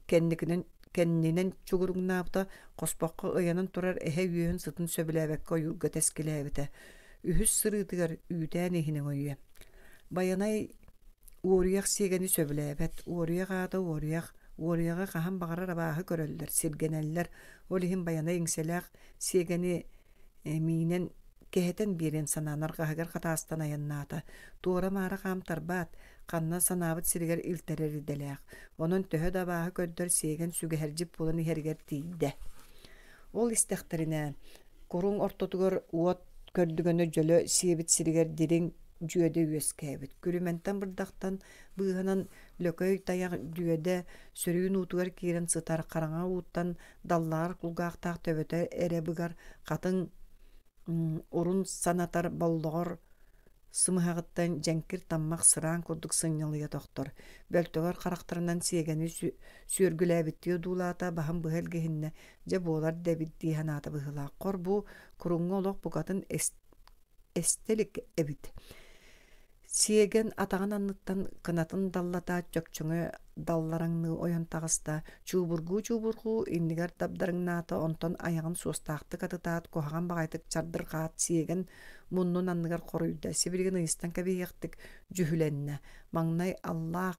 кэнникинэн кэннинэн чугуруҥнаабыта, хоспоххо ыйанан турар эһэ үөһүн сытын сөбүлээбэккэ ойуурга тэскилээбитэ. Үһүс сырыытыгар үүтээн иһин өҥөйүө. Байанай уоруйах сиэгэни сөбүлээбэт. Уоруйах аата уоруйах. Уоруйаҕы хаһан баҕарар абааһы көрөллөр, сиргэнэллэр. Ол иһин Байанай иҥсэлээх сиэгэни миинэн кэһэтэн биэриэн санаан арҕаһыгар хатаастан айаннаата. Туора-маара хаамтарбаат, ханна санаабыт сиригэр илтэрэр идэлээх. Онон төһө да абааһы көрдөр сиэгэн сүгэһэрдьит буолан иһэригэр тиийдэ. Ол истэхтэринэ, куруҥ ортотугар уот көрдүгэнэ дьөлө сиэбит сиригэр дириҥ дьүөдэ үөскээбит. Күлүмэнтэн бырдахтан быыһанан лөкөй тайах дүөдэ сөрүүн уутугар киирэн сытар хараҥа ууттан даллаҕар кулгаахтаах төбөтө эрэ быгар хатыҥ урун санатар боллоҕор сымыһаҕыттан дьэҥкир таммах сыраан курдук сынньалыйа тохтор. Бөлтөҕөр харахтарынан сиэгэни сүөргүлээбиттии одуулаата, баһын быһа илгиһиннэ, дьэ буолар да эбит дии санаата быһыылаах. Хор бу куруҥҥа олох букатын эстэ илик эбит. Сиэгэн атаҕын анныттан кынатын даллатаат чөкчөҥө даллараҥныы ойон таҕыста, чуубургуу-чуубургуу иннигэр дабдарыҥнаата, онтон айаҕын суостаахтык атытаат, куһаҕан баҕайытык чардырҕаат сиэгэн муннун анныгар хоруйда, сибилигин ыйыстан кэбиһиэхтик дьүһүлэннэ. Маҥнай аллаах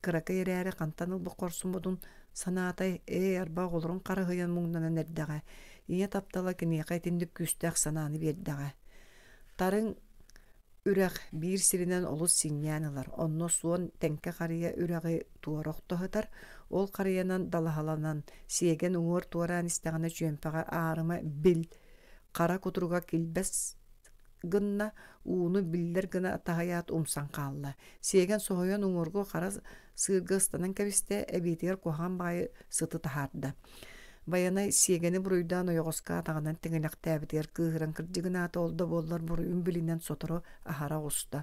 кыракый эрээри хантан ылбыт хорсуммутун санаатай, ээ, арба оҕолорун харыһыйан муҥнанан эрдэҕэ. Ийэ таптала киниэхэ итинник күүстээх санааны биэрдэҕэ. Тарыҥ Үрэх биир сиринэн олус синньээн ылар, онно суон тэҥкэ харыйа үрэҕи туора охто сытар, ол харыйанан далаһаланан, сиэгэн уҥуор туораан истэҕинэ чүөмпэҕэ аарыма бил хара кутуруга килбэс гынна, ууну биллэр гына таһыйаат умсан хаалла. Сиэгэн соһуйан уҥуоргу хара сыырга ыстанан кэбистэ, эбиитигэр куһаҕан баҕайы сыты таһаарда. Байанай сиэгэни буруйдаан ойоҕоско атаҕынан тиҥилэхтээбитигэр кыыһыран кырдьыгынаата ол да буоллар буруйун билинэн сотору аһара оҕуста.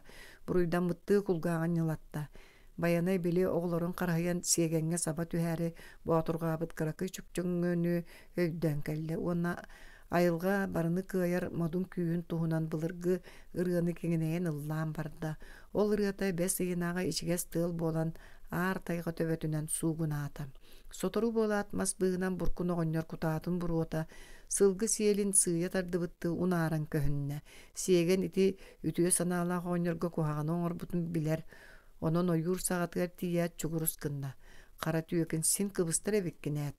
Буруйдаммыттыы кулгааҕын ньылатта. Байанай били оҕолорун хараһыйан сиэгэҥҥэ саба түһээри боотурҕаабыт кыракый чөкчөҥөнү өйдөөн кэллэ уонна айылҕа барыны кыайар модун күүһүн туһунан былыргы ырыаны киҥинэйэн ыллаан барда. Ол ырыата бэс ыйынааҕы ичигэс тыал буолан аар тайҕа төбөтүнэн суугунаата. Сотору буолаат мас быыһынан буркун оҕонньор кутаатын буруота сылгы сиэлин сыыйа тардыбыттыы унааран көһүннэ. Сиэгэн ити үтүө санаалаах оҕонньорго куһаҕаны оҥорбутун билэр, онон ойуур саҕатыгар тиийээт чугурус гынна. Хара түөкүн син кыбыстар эбиккин ээт.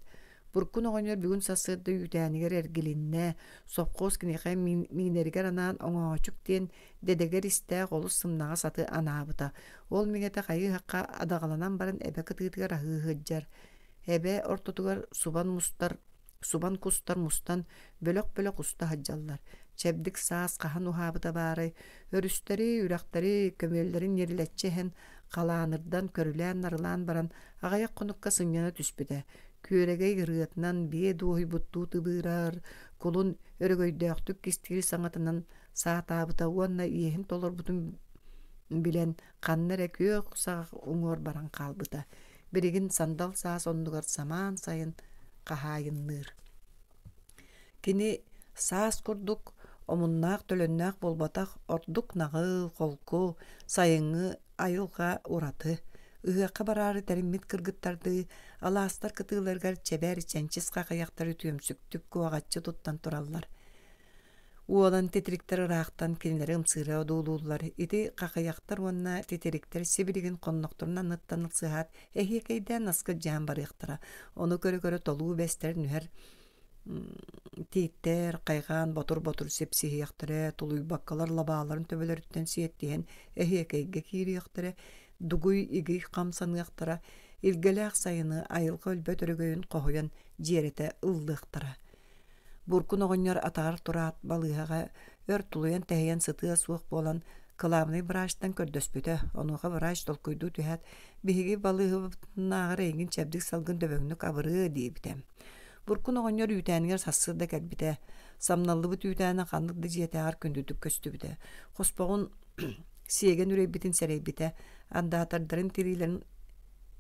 Буркун оҕонньор бүгүн сарсыарда үүтээнигэр эргилиннэ, сопхуос киниэхэ миинэригэр анаан оҥоочук диэн дэдэгэр истээх олус сымнаҕас аты анаабыта. Ол миҥэтэ хайыы-һахха адаҕаланан баран эбэ кытыытыгар аһыы сылдьар. Эбэ ортотугар субан мустар, субан кустар мустан бөлөх-бөлөх уста сылдьаллар. Чэбдик саас хаһан уһаабыта баарай, өрүстэри, үрэхтэри көмүөллэрин ньирилэччи иһэн, халаанырдан, көрүлээн-нарылаан баран аҕыйах хонукка сынньана түспүтэ. Күөрэгэй ырыатынан биэ дуоһуйбуттуу тыбыырар, кулун өрөгөйдөөхтүк кистиир саҥатынан саатаабыта уонна иэһин толорбутун билэн ханна эрэ күөх саҕах уҥуор баран хаалбыта. Билигин сандал саас оннугар самаан сайын хаһаайынныыр. Кини саас курдук омуннаах-төлөннөөх буолбатах, ордук наҕыл, холку, сайыҥҥы айылҕа ураты. Ыһыахха бараары тэриммит кыргыттардыы алаастар кытыыларыгар чэбэр, чэнчис хахыйахтар үтүөмсүктүк куоҕаччы туттан тураллар. Уолан титириктэр ыраахтан кинилэри ымсыыра одуулууллар. Ити хахыйахтар уонна титириктэр сибилигин хоннохторун анныттан ылсыһаат, эһиэкэйдээн наскылдьаан барыахтара. Ону көрө-көрө толуу бэстэр нүһэр тииттэр хайҕаан ботур-ботур сипсиһиэхтэрэ, тулуйбаккалар лабааларын төбөлөрүттэн сиэттиһэн эһиэкэйгэ киириэхтэрэ, дугуй-игий хамсаныахтара, илгэлээх сайыны айылҕа өлбөт өрөгөйүн хоһуйан дьиэрэтэ ыллыахтара. Буркун оҕонньор атаҕар тураат балыыһаҕа өр тулуйан-тэһийэн сытыа суох буолан кылаабынай врачтан көрдөспүтэ. Онуоха врач толкуйдуу түһээт, «Биһиги балыыһабытынааҕар эйигин чэбдик салгын дөбөҥнүк абырыа» диэбитэ. Буркун оҕонньор үүтээнигэр сарсыарда кэлбитэ. Самналлыбыт үүтээнэ ханнык да дьиэтээҕэр күндүтүк көстүбүтэ. Хоспоҕун сиэгэн үрэйбитин сэрэйбитэ. Андаатардарын тириилэрин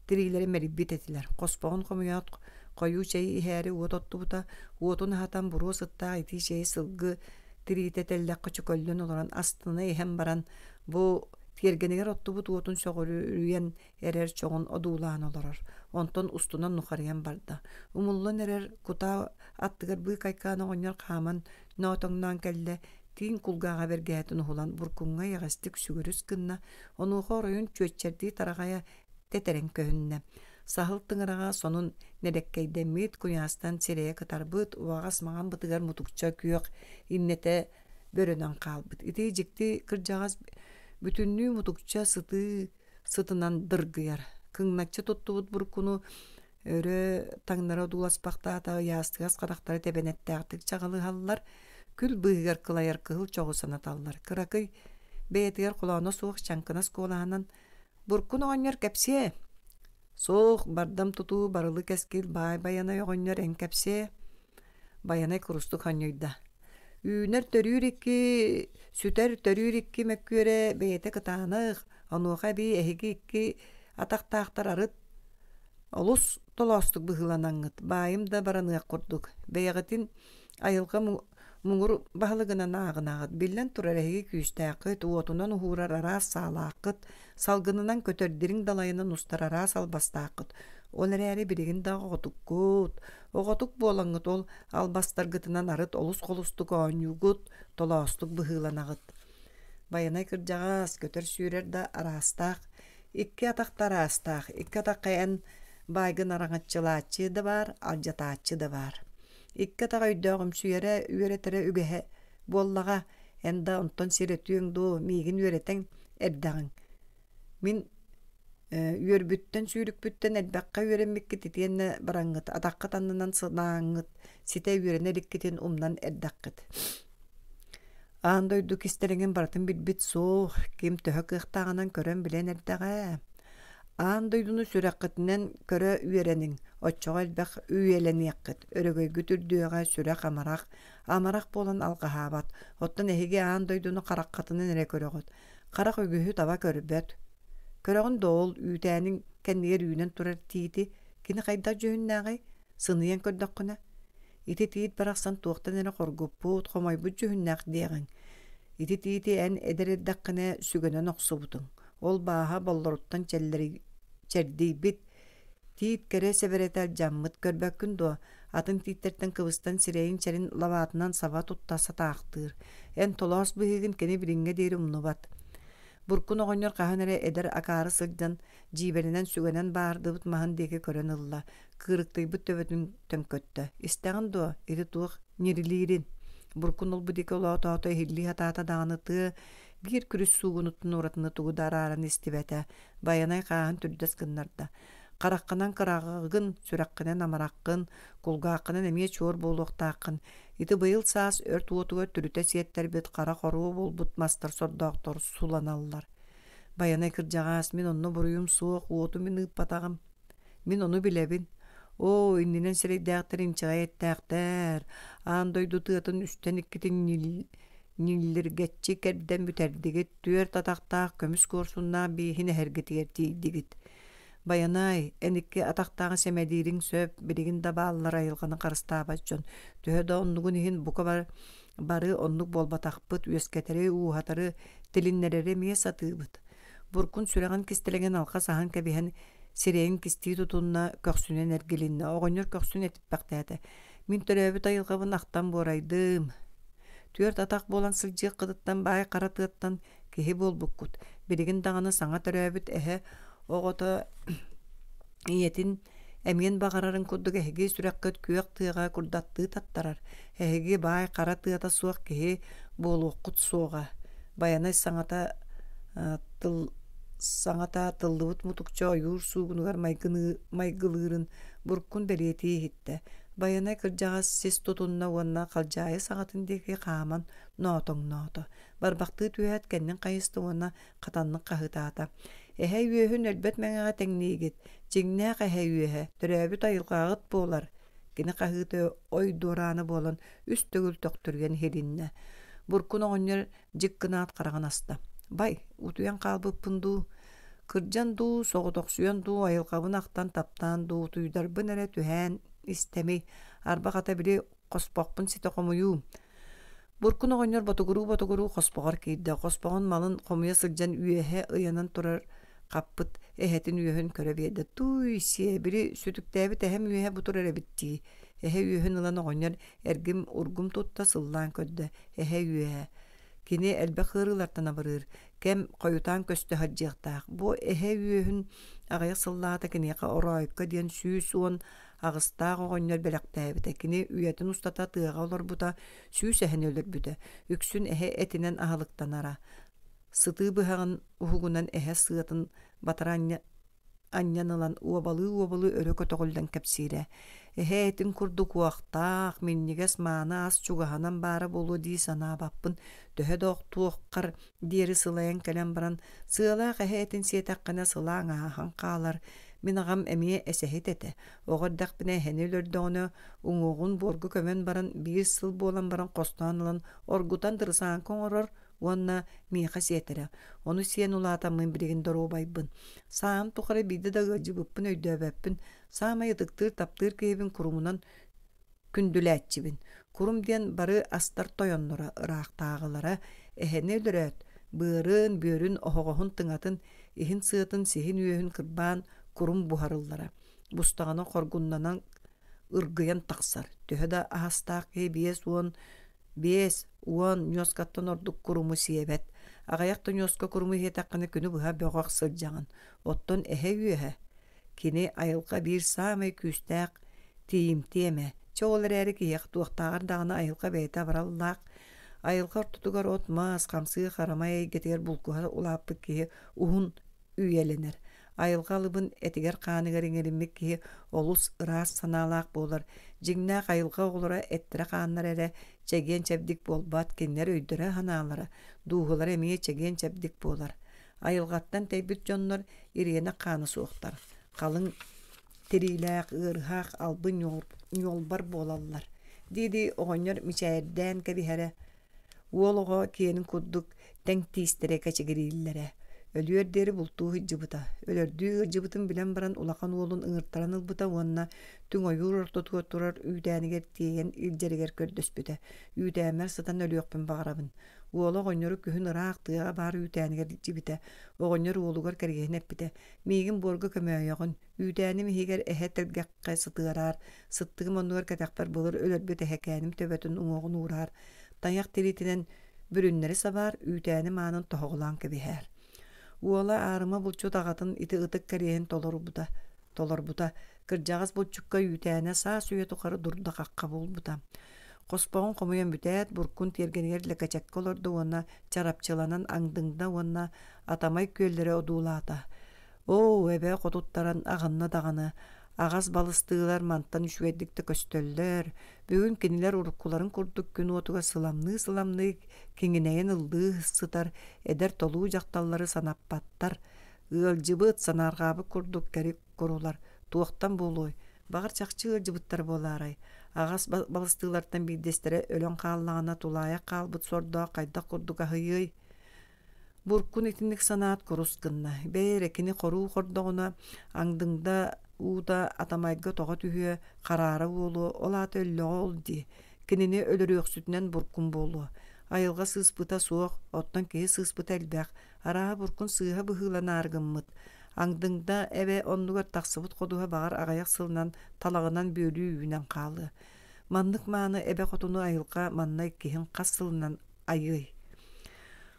тириилэрин мэлийбит этилэр. Хоспоҕун хомуйаат, хойуу чэйи иһээри уот оттубута, уотун аһатан буруо сыттаах итии чэйи сылгы тириитэ тэллэххэ чөкөллөн олорон астына иһэн баран, бу тиэргэнигэр оттубут уотун сөҕүрүйэн эрэр чоҕун одуулаан олорор. Онтон устунан нухарыйан барда. Умуллан эрэр кутаа аттыгар быыкайкаан оҕонньор хааман ноотоҥноон кэллэ, тииҥ кулгааҕа бэргэһэтин уһулан буркуҥҥа эйэҕэстик сүгүрүс гынна, онуоха оройун чүөччэрдии тараҕайа тэтэрэн көһүннэ. Саһыл тыҥыраҕа сонун нэлэккэйдэммит, куйаастан сирэйэ кытарбыт, уаҕас маҥан бытыгар мутукча күөх иннэтэ бөрөнөн хаалбыт. Ити дьикти кырдьаҕас бүтүннүү мутукча сытыы сытынан дыргыйар. Кыҥначчы туттубут буркуну өрө таҥнары одууласпахтаата ыйаастыгас харахтара тэбэнэттээхтик чаҕылыһаллар, күл быыһыгар кылайар кыһыл чоҕу санаталлар. Кыракый бэйэтигэр холооно суох чаҥкынас куолаһынан «Буркун оҕонньор кэпсиэ!» «Суох, бардам тутуу барылы кэскил баай Байанай оҕонньор эн кэпсиэ!» Байанай курустук хонньуйда. Үүнэр төрүүр икки, сүтэр төрүүр икки мөккүөрэ бэйэтэ кытаанах, онуоха эбии эһиги икки атахтаахтар арыт олус толоостук быһыыланаҥҥыт, баайым да бараныах курдук. Бэйэҕитин айылҕа муҥур баһылыгынан ааҕынаҕыт. Биллэн турар, эһиги күүстээххит, уотунан уһуурар араас саалааххыт, салгынынан көтөр дириҥ далайынан устар араас албастааххыт. Ол эрээри билигин да оҕотуккут. Оҕотук буолаҥҥыт ол албастаргытынан арыт олус холустук оонньуугут, толоостук быһыыланаҕыт. Байанай кырдьаҕас, көтөр-сүүрэр да араастаах, икки атахта араастаах, икки атахха эн баайгын араҥаччылааччы да баар, алдьатааччы да баар. Икки атах өйдөөҕүмсүйэрэ, үөрэтэрэ үгэһэ буоллаҕа, эн да онтон сир өтүөҥ дуо, миигин үөрэтэн эрдэҕиҥ. Мин үөрбүттэн сүүрүкпүттэн элбэххэ үөрэммиккит итиэннэ бараҥҥыт атаххыт аннынан сынааҥҥыт ситэ үөрэнэ иликкитин умнан эрдэххит. Аан дойду кистэлэҥин барытын билбит суох, ким төһө кыахтааҕынан көрөн билэн эрдэҕэ. Аан дойдуну сүрэххитинэн көрө үөрэниҥ, оччоҕо элбэх үйэлэниэххит, өрөгөйгүт үрдүөҕэ, сүрэх амарах, амарах буолан алҕаһаабат. Оттон эһиги аан дойдуну хараххытынан эрэ көрөҕүт. Харах үгүһү таба көрбөт. Көрөҕүн да ол үүтээниҥ кэннигэр үүнэн турар тиити кини хайдах дьүһүннээҕий? Сыныйан көрдөххүнэ, ити тиит барахсан туохтан эрэ хоргуппут, хомойбут дьүһүннээх диэҕиҥ. Ити тиити эн эдэр эрдэххинэ сүгэнэн охсубутуҥ. Ол бааһа боллоруттан чэрдийбит, тиит кэрэ сэбэрэтэ алдьаммыт көрбөккүн дуо? Атын тииттэртэн кыбыстан сирэйин чэрин лабаатынан саба тутта сатаахтыыр. Эн толоос быһыыгын кини билиҥҥэ диэри умнубат. Буркун оҕонньор хаһан эрэ эдэр акаары сылдьан, дьиибэринэн сүгэнэн баардыбыт маһын диэки көрөн ылла, кыырыктыйбыт төбөтүн төҥкөттө. Истэҕин дуо, ити туох ньирилиирин? Буркун олбу диэки олоотоото иһиллии сатаата даҕаны тыа биир күрүс суугунуттан уратыны тугу да арааран истибэтэ. Байанай хааһын түрдэс гыннарда. Хараххынан кыраҕыгын, сүрэххинэн амараххын, кулгааххынан эмиэ чуор буолуохтааххын. Ити быйыл саас өрт уотугар түрүтэ сиэттэрбит хара хоруо буолбут мастар сордоохтор суланаллар. Байанай кырдьаҕаас, мин онно буруйум суох, уоту мин ыыппатаҕым. Мин ону билэбин. Оо, иннинэн сирэйдээхтэр инчэҕэй эттээхтэр, аан дойду тыатын үстэн иккитин ньиллиргэччи кэрдэн бүтэрдигит, түөрт атахтаах көмүс куорсуннаах бииһин эһэргитигэр тиийдигит. Байанай, эн икки атахтааҕы сэмэлиириҥ сөп, билигин да бааллар айылҕаны харыстаабат дьон. Төһө да оннугун иһин бука бары, бары оннук буолбатахпыт, үөскэтэри, ууһатары, тилиннэрэри эмиэ сатыыбыт. Буркун сүрэҕин кистэлэҥин алҕас аһан кэбиһэн, сирэйин кистии тутунна, көхсүнэн эргилиннэ. Оҕонньор көхсүн этиппэхтээтэ. Мин төрөөбүт айылҕабын ахтан буорайдым. Түөрт атах буолан сылдьыаххытыттан баай хара тыаттан киһи буолбуккут. Билигин даҕаны саҥа төрөөбүт эһэ оҕото ийэтин эмиэн баҕарарын курдук эһиги сүрэххит күөх тыаҕа курдаттыы таттарар. Эһиги баай хара тыата суох киһи буолуоххут суоҕа. Байанай саҥата тыл саҥата тыллыбыт мутукча ойуур суугунугар майгылыырын буркун бэлиэтии иһиттэ. Байанай кырдьаҕас сис тутунна уонна халдьаайы саҕатын диэки хааман ноотоҥноото. Барбахтыы түһээт кэннин хайыста уонна хатаннык хаһыытаата: «Эһэ үөһүн өлбөт мэҥэҕэ тэҥниигит, дьиҥнээх эһэ үөһэ, төрөөбүт айылҕаҕыт буолар!» Кини хаһыыта ой дуораана буолан үс төгүл төхтүрүйэн иһилиннэ. Буркун оҕонньор дьик гынаат хараҕын аста: «Бай, утуйан хаалбыппын дуу, кырдьан дуу, соҕотохсуйан дуу, айылҕабын ахтан таптаан дуу, утуйдарбын эрэ түһээн истэмий, арба хата били хоспохпун ситэ хомуйуум Буркун оҕонньор ботугуруу-ботугуруу хоспоҕор киирдэ, хоспоҕун малын хомуйа сылдьан үөһэ ыйанан турар хаппыт эһэтин үөһүн көрө биэрдэ. Тууй-сиэ, били сүтүктээбит эһэм үөһэ бу турар эбит дии. Эһэ үөһүн ылан оҕонньор эргим-ургум тутта сыллаан көрдө. Эһэ үөһэ. Кини элбэх ыарыылартан абырыыр, кэм хойутаан көстө сылдьыахтаах. Бу эһэ үөһүн аҕыйах сыллааҕыта киниэхэ Ороойко диэн 118-таах оҕонньор бэлэхтээбитэ. Кини үйэтин устата тыаҕа олорбута, сүүс эһэни өлөрбүтэ. Үксүн эһэ этинэн аһылыктанара. Сытыы быһаҕын уһугунан эһэ сыатын батара анньан ылан уобалыы-уобалыы өрө көтөҕүллэн кэпсиирэ. Эһэ этин курдук уохтаах, минньигэс мааны ас чугаһынан баара буолуо дии санаабаппын. Төһө да охтуоххар диэри сылайан кэлэн баран, сыалаах эһэ этин сиэтэххинэ сылааҥ ааһан хаалар. Мин аҕам эмиэ эсэһит этэ. Оҕо эрдэхпинэ эһэни өлөрдөҕүнэ, уҥуоҕун буорга көмөн баран, биир сыл буолан баран хостоон ылан оргутан дырысааҥка оҥорор уонна миэхэ сиэтэрэ. Ону сиэн улаатаммын билигин доруобайбын. Сааһым тухары биирдэ да ыалдьыбыппын өйдөөбөппүн. Саамай ытыктыыр, таптыыр киһибин курумунан күндүлээччибин. Курум диэн бары астар тойонноро, ыраахтааҕылара эһэни өлөрөөт, быарын, бүөрүн, оһоҕоһун, тыҥатын, иһин сыатын, сиһин үөһүн кырбаан курум буһарыллара. Бустаҕына хоргуннанан ыргыйан тахсар. Төһө да аһастаах киһи 55 ньуоскаттан ордук куруму сиэбэт. Аҕыйах да ньуоска куруму иһиэтэххинэ күнү быһа бөҕөх сылдьаҕын. Оттон эһэ үөһэ кини айылҕа биир саамай күүстээх тиийимтиэ эмэ. Чэ ол эрээри киһиэхэ туохтааҕар даҕаны айылҕа бэйэтэ абыраллаах. Айылҕа ортотугар от-мас, хамсыы-харамай эйгэтигэр булкуһа улааппыт киһи уһун үйэлэнэр. Айылҕа алыбын этигэр-хааныгар иҥэриммит киһи олус ыраас санаалаах буолар. Дьиҥнээх айылҕа оҕолоро эттэрэ-хааннара эрэ чэгиэн-чэбдик буолбат, кинилэр өйдөрө-санаалара, дууһалара эмиэ чэгиэн-чэбдик буолар. Айылҕаттан тэйбит дьоннор ириэнэх хаана суохтар, халыҥ тириилээх, ыарыһах, албын ньуолбар буолаллар дии-дии оҕонньор мичээрдээн кэбиһэрэ Уол оҕо киэнин курдук тэҥ тиистэрэ кэчигирииллэрэ. Өлүөр диэри бултуу сылдьыбыта. Өлөрдүү ыалдьыбытын билэн баран улахан уолун ыҥыртаран ылбыта уонна түҥ ойуур ортотугар турар үүтээнигэр тиэйэн илдьэригэр көрдөспүтэ. Үүтээммэр сытан өлүөхпүн баҕарабын. Уола оҕонньору күһүн ыраах тыаҕа баар үүтээнигэр илдьибитэ. Оҕонньор уолугар кэргэнин эппитэ: «Миигин буорга көмөөйөҕүн, Үүтээним иһигэр эһэ тэлгэххэ сытыараар, сыттыгым оннугар кэтэхпэр былыр өлөрбүт эһэкээним төбөтүн уҥуоҕун уураар, тайах тириитинэн бүрүннэри сабаар, үүтээним аанын тоһоҕолоон кэбиһээр. Уола аарыма булчут аҕатын ити ытык кэриэһин толорбута, толорбута. Кырдьаҕас булчукка үүтээнэ саас үйэ тухары дурда-хахха буолбута. Хоспоҕун хомуйан бүтээт, буркун тиэргэнигэр лэкэчэккэ олордо уонна чарапчыланан аҥдыҥда уонна атамай күөллэри одуулаата. Оо, эбээ хотуттаран аҕынна даҕаны, аҕас балыстыылар мантан үчүгэйдик да көстөллөр, бүгүн кинилэр уруккуларын курдук күн уотугар сыламныы-сыламныы киҥинэйэн ыллыы сытар эдэр толуу дьахталлары санаппаттар, ыалдьыбыт, санаарҕаабыт курдук кэри курулар, туохтан буолуой? Баҕар чахчы ыалдьыбыттар буолаарай? Аҕас балыстыылартан биирдэстэрэ өлөн хааллаҕына тулаайах хаалбыт сордоох хайдах курдук аһыйыай? Буркун итинник санаат курус гынна. Бэйэ эрэ кини хоруу хордоҕуна Аҥдыҥда уута Атамайга тоҕо түһүө, хараара буолуо, ол аата өллөҕө ол дии. Кинини өлөрүөхсүтүнэн буркун буолуо. Айылҕа сыыспыта суох, оттон киһи сыыспыта элбэх. Арааһа буркун сыыһа быһыыланаары гыммыт. Аҥдыҥда эбэ оннугар тахсыбыт ходуһа баҕар аҕыйах сылынан талаҕынан бүөлүү үүнэн хаалыа. Маннык мааны эбэ хотуну айылҕа манна иккиһин хас сылынан айыай?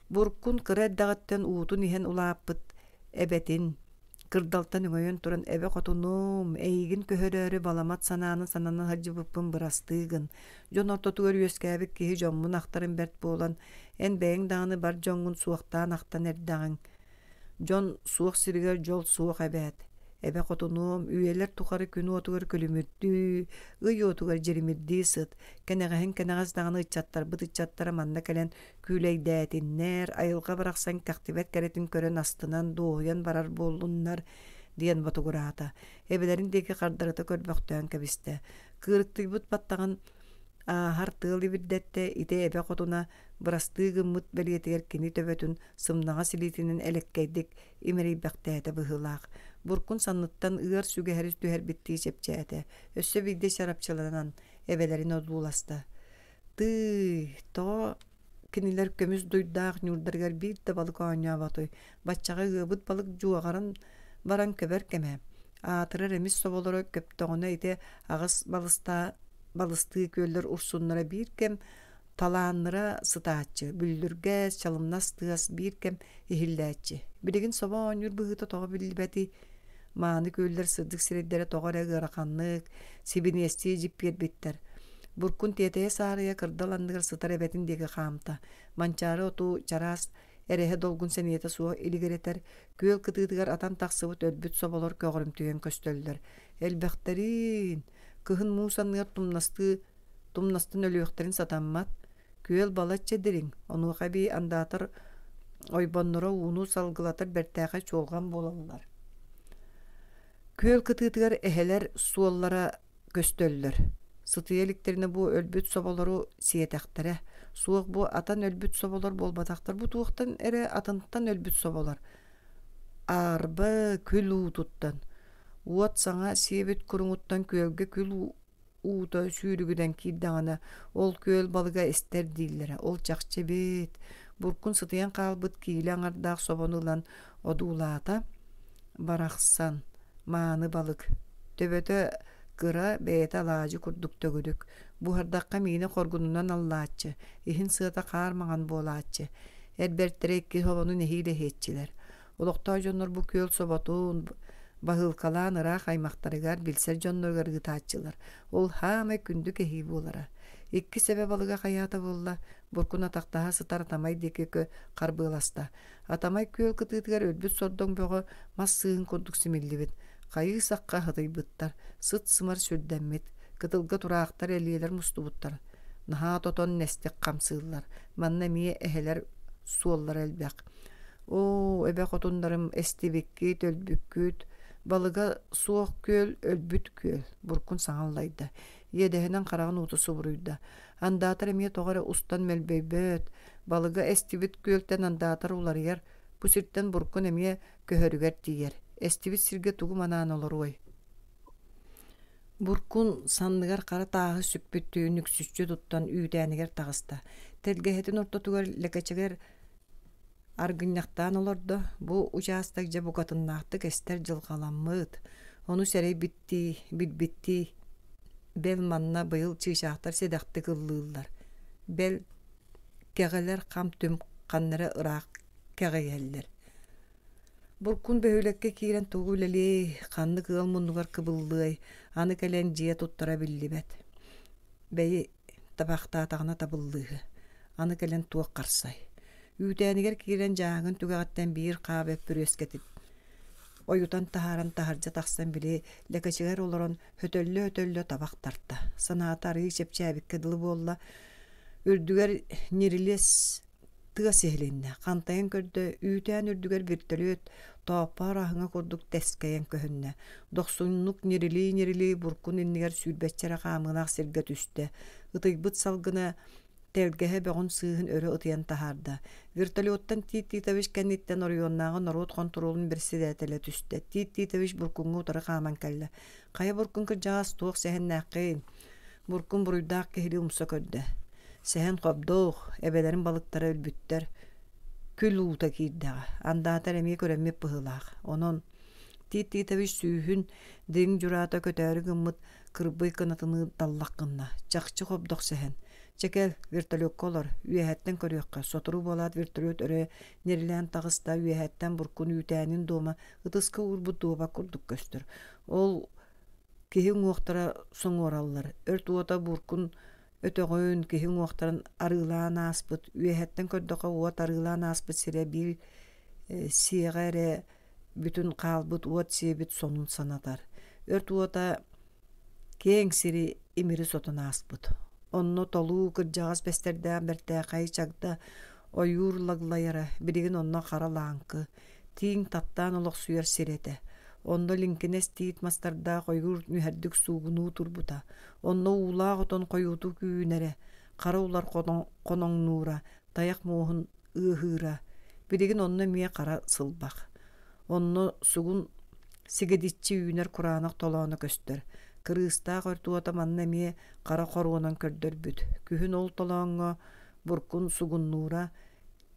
Буркун кыра эрдэҕиттэн уутун иһэн улааппыт эбэтин, кырдалтан өҥөйөн туран «Эбэ хотунум, эйигин көһөрөөрү баламат санааны санана сылдьыбыппын бырастыы гын. Дьон ортотугар үөскээбит киһи дьоммун ахтарым бэрт буолан, эн бэйэҥ даҕаны бар дьоҥҥун суохтаан ахтан эрдэҕиҥ. Дьон суох сиригэр дьол суох эбээт. Эбэ хотунуом, үйэлэр тухары күн уотугар күлүмүрдүү, ый уотугар дьиримирдии сыт. Кэнэҕэһин кэнэҕэс даҕаны ыччаттарбыт ыччаттара манна кэлэн күүлэйдээтиннэр, айылҕа барахсан кэхтибэт кэрэтин көрөн астынан, дуоһуйан барар буоллуннар, диэн ботугураата. Эбэлэрин диэки хардарыта көрбөхтөөн кэбистэ. Кыырыктыйбыт баттаҕын ааһар тыал ибирдэттэ, ити эбэ хотуна бырастыы гыммыт бэлиэтигэр кини төбөтүн сымнаҕас илиитинэн элэккэйдик имэрийбэхтээтэ быһыылаах. Буркун санныттан ыар сүгэһэри түһэрбиттии чэпчээтэ. Өссө биирдэ чарапчыланан эбэлэрин одууласта. Тыый, тоҕо кинилэр көмүс дуйдаах ньуурдарыгар биир да балык оонньооботуй? Баччаҕа ыабыт балык дьуоҕаран баран көбөр кэмэ. Аатырар эмис соболоро көптөҕүнэ ити аҕыс балыстаа балыстыы күөллэр урсуннара биир кэм Талааннара сытааччы, бүллүргэс, чалымнас тыас биир кэм иһиллээччи. Билигин собо оонньуур быһыыта тоҕо биллибэтий? Мааны күөллэр сырдык сирэйдэрэ тоҕо эрэ ыараханнык, сибиниэстии дьиппиэрбиттэр. Буркун тиэтэйэ-саарыйа кырдал анныгар сытар эбэтин диэки хаамта. Манчаары оту чараас эрэһэ долгун сэниэтэ суох илигирэтэр, күөл кытыытыгар атан тахсыбыт өлбүт соболор көҕөрүмтүйэн көстөллөр. Элбэхтэриин! Кыһын муус анныгар тумнастыы тумнастан өлүөхтэрин сатаммат, күөл балачча дириҥ, онуоха эбии андаатар ойбонноро ууну салгылатар бэртээхэй чуолҕан буолаллар. Күөл кытыытыгар эһэлэр суоллара көстөллөр. Сытыйа иликтэринэ бу өлбүт соболору сиэтэхтэрэ. Суох бу атан өлбүт соболор буолбатахтар, бу туохтан эрэ атынтан өлбүт соболор. Аарба күл уутуттан, уот саҥа сиэбит куруҥуттан күөлгэ күл уута сүүрүгүнэн киирдэҕинэ, ол күөл балыга эстэр дииллэрэ. Ол чахчы эбит. Буркун сытыйан хаалбыт киилэ аҥардаах собону ылан одуулаата. Барахсан, мааны балык. Төбөтө кыра, бэйэтэ алаадьы курдук төгүрүк. Буһардахха миинэ хоргунунан аллааччы, иһин сыата хаар маҥан буолааччы. Эр бэртэрэ икки собону нэһиилэ иһиэччилэр. Олохтоох дьоннор бу күөл соботун баһыылкалаан ыраах аймахтарыгар, билсэр дьонноругар ыытааччылар. Ол хаамай күндү кэһии буолара. Иккис эбэ балыга хайаата буолла, буркун атахтаһа сытар Атамай диэки харбыаласта. Атамай күөл кытыытыгар өлбүт сордоҥ бөҕө мас сыыһын курдук симиллибит. Хайыы-сахха хатыйбыттар, сыт-сымар сүрдэммит, кытылга тураахтар элиэлэр мустубуттар. Наһаа тотон нэстик хамсыыллар. Манна эмиэ эһэлэр суоллара элбэх. Оо, эбэ хотуннарым эстибиккит, өлбүккүт, балыга суох күөл, өлбүт күөл, Буркун саҥа аллайда, иэдэһинэн хараҕын уута субуруйда. Андаатар эмиэ тоҕо эрэ устан мөлбөйбөт, балыга эстибит күөлтэн андаатар уларыйар, бу сиртэн Буркун эмиэ көһөрүгэр тиийэр. Эстибит сиргэ тугу манаан олоруой? Буркун санныгар хара тааһы сүкпүттүү нүксүччү туттан үүтээнигэр таҕыста. Тэлгэһэтин ортотугар лэкэчэгэр Аргынньахтаан олордо, бу учаастак дьэ букатыннаахтык эстэр дьылҕаламмыт, ону сэрэйбиттии, билбиттии, бэл манна быйыл чыычаахтар сэдэхтик ыллыыллар, бэл кэҕэлэр хам-түм ханна эрэ ыраах кэҕийэллэр. Буркун бөһүөлэккэ киирэн тугу үлэлиэй, ханнык ыал муннугар кыбыллыай, аны кэлэн дьиэ туттара биллибэт. Бэйи, табахтаатаҕына табыллыыһы, аны кэлэн туох харсай. Үүтээнигэр киирэн дьааҥын түгэҕиттэн биир хаа бөппүрүөскэтин ойутан таһааран таһырдьа тахсан били лэкэчигэр олорон хөтөллө-хөтөллө табах тарта. Санаата арыый чэпчээбиккэ дылы буолла. Үрдүгэр ньирилиэс Тыас иһилиннэ, хантайан көрдө, үүтээн үрдүгэр вертолет тооппоор аһыҥа курдук тэскэйэн көһүннэ. Дохсуннук ньирилии-ньирилии буркун иннигэр сүүрбэччэ эрэ хаамыылаах сиргэ түстэ. Ытыйбыт салгына тэлгэһэ бөҕүн сыыһын өрө ытыйан таһаарда. Вертолеттан Тит Титович кэнниттэн оройуоннааҕы норуот хонтуруолун бэрэссэдээтэлэ түстэ. Тит Титович Буркуҥҥа утары хааман кэллэ. Хайа Буркун кырдьаҕас туох сэһэннээххин? Буркун буруйдаах киһилии умса көрдө. Сэһэн хобдох, эбэлэрин балыктара өлбүттэр. Күл уута киирдэҕэ. Андаатар эмиэ көрөммүт быһыылаах. Онон Тит Титович сүүһүн дириҥ дьураата көтөөрү гыммыт кырбый кынатыныы таллах гынна. Чахчы хобдох сэһэн. Чэ кэл, вертолекка олор, үөһэттэн көрүөххэ. Сотору буолаат вертолет өрө ньирилээн таҕыста, үөһэттэн буркун үүтээнин дуома ытыска уурбут дуоба курдук көстөр. Ол киһи уҥуохтара соҥуораллар. Өрт уота буркун өтөҕүн, киһи уҥуохтарын арыылаан ааспыт, үөһэттэн көрдөххө уот арыылаан ааспыт сирэ биир сиэҕэ эрэ бүтүн хаалбыт уот сиэбит сонун санатар. Өрт уота киэҥ сири имири сотон ааспыт. Онно толуу кырдьаҕас бэстэрдээх бэртээхэй чагда ойуур лаглайара, билигин онно хара лааҥкы, тииҥ таптаан олохсуйар сирэ этэ. Онно лиҥкинэс тиит мастардаах ойуур нүһэрдик суугунуу турбута. Онно уулаах отон хойуутук үүнэрэ, хара улар хоноҥнуура, тайах муоһун ыаһыыра. Билигин онно эмиэ хара сылбах. Онно сугун сигидиччи үүнэр кураанах толооно көстөр. Кырыыстаах өрт уота манна эмиэ хара хоруонан көрдөрбүт. Күһүн ол толооҥҥо буркун сугуннуура,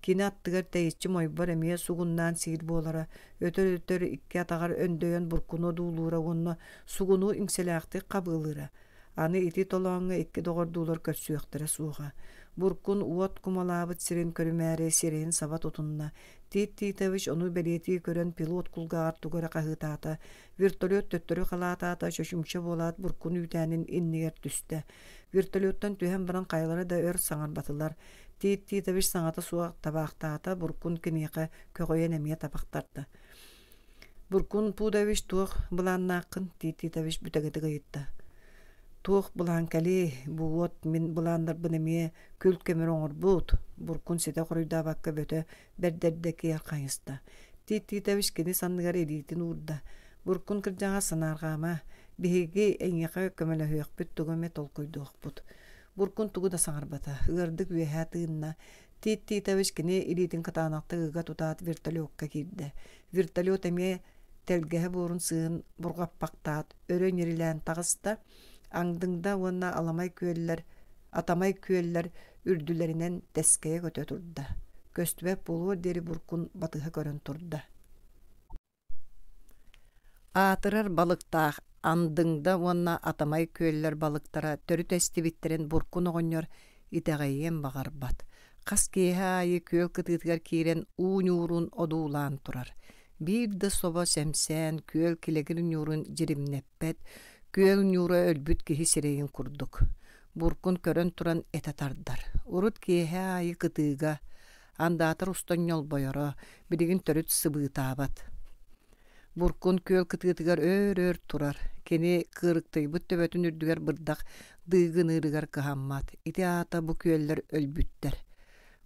Кини аттыгар тэйиччи мойбор эмиэ сугуннаан сиир буолара, өтөр-өтөр икки атаҕар өндөйөн буркуну одуулуура уонна сугуну иҥсэлээхтик хабыалыыра. Аны ити толооҥҥо икки доҕордуулар көрсүөхтэрэ суоҕа. Буркун уот кумалаабыт сирин көрүмээри сирэйин саба тутунна. Тит Титович ону бэлиэтии көрөн пилот кулгааҕар тугу эрэ хаһыытаата. Вертолет төттөрү халаатаата, чочумча буолаат буркун үүтээнин иннигэр түстэ. Вертолеттан түһэн баран хайалара да өр саҥарбатылар. Тиит Титович саҥата суох табаахтаата, Буркун киниэхэ көҕүйэн эмиэ табахтарда. Буркун Пудович туох былааннааххын? Тиит Титович бүтэгэтик ыйытта. Туох былаан кэлиэй, бу уот мин былааннарбын эмиэ күл көмөр оҥорбут. Буркун ситэ хоруйдаабакка бөтө бэрдэрдэ киэр хайыста. Тиит Титович кини санныгар илиитин уурда. Буркун кырдьаҕас санаарҕаама, биһиги эйиэхэ көмөлөһүөхпүт, тугу эмэ толкуйдуохпут. Буркун тугу да саҥарбата, ыардык үөһэ тыынна. Тит Титович кини илиитин кытаанахтык ыга тутаат вертолекка киирдэ. Вертолет эмиэ тэлгэһэ буорун сыыһын бурҕаппахтаат өрө ньирилээн таҕыста. Аҥдыҥда уонна аламай күөллэр, атамай күөллэр үрдүлэринэн тэскэйэ көтө турда. Көстүбэт буолуор диэри Буркун батыһа көрөн турда. Аатырар балыктаах Андыҥда уонна Атамай күөллэр балыктара төрүт эстибиттэрин Буркун оҕонньор итэҕэйиэн баҕарбат. Хас киэһэ аайы күөл кытыытыгар киирэн уу ньуурун одуулаан турар. Биир да собо сэмсээн күөл килэгир ньуурун дьиримнэппэт, күөл ньуура өлбүт киһи сирэйин курдук. Буркун көрөн туран этэ тардар. Урут киэһэ аайы кытыыга Андаатар устан ньолбойоро, билигин төрүт сыбыытаабат. Буркун күөл кытыытыгар өөр-өөр турар. Кини кыырыктыйбыт төбөтүн үрдүгэр бырдах дыыгыныырыгар кыһаммат. Ити аата бу күөллэр өлбүттэр.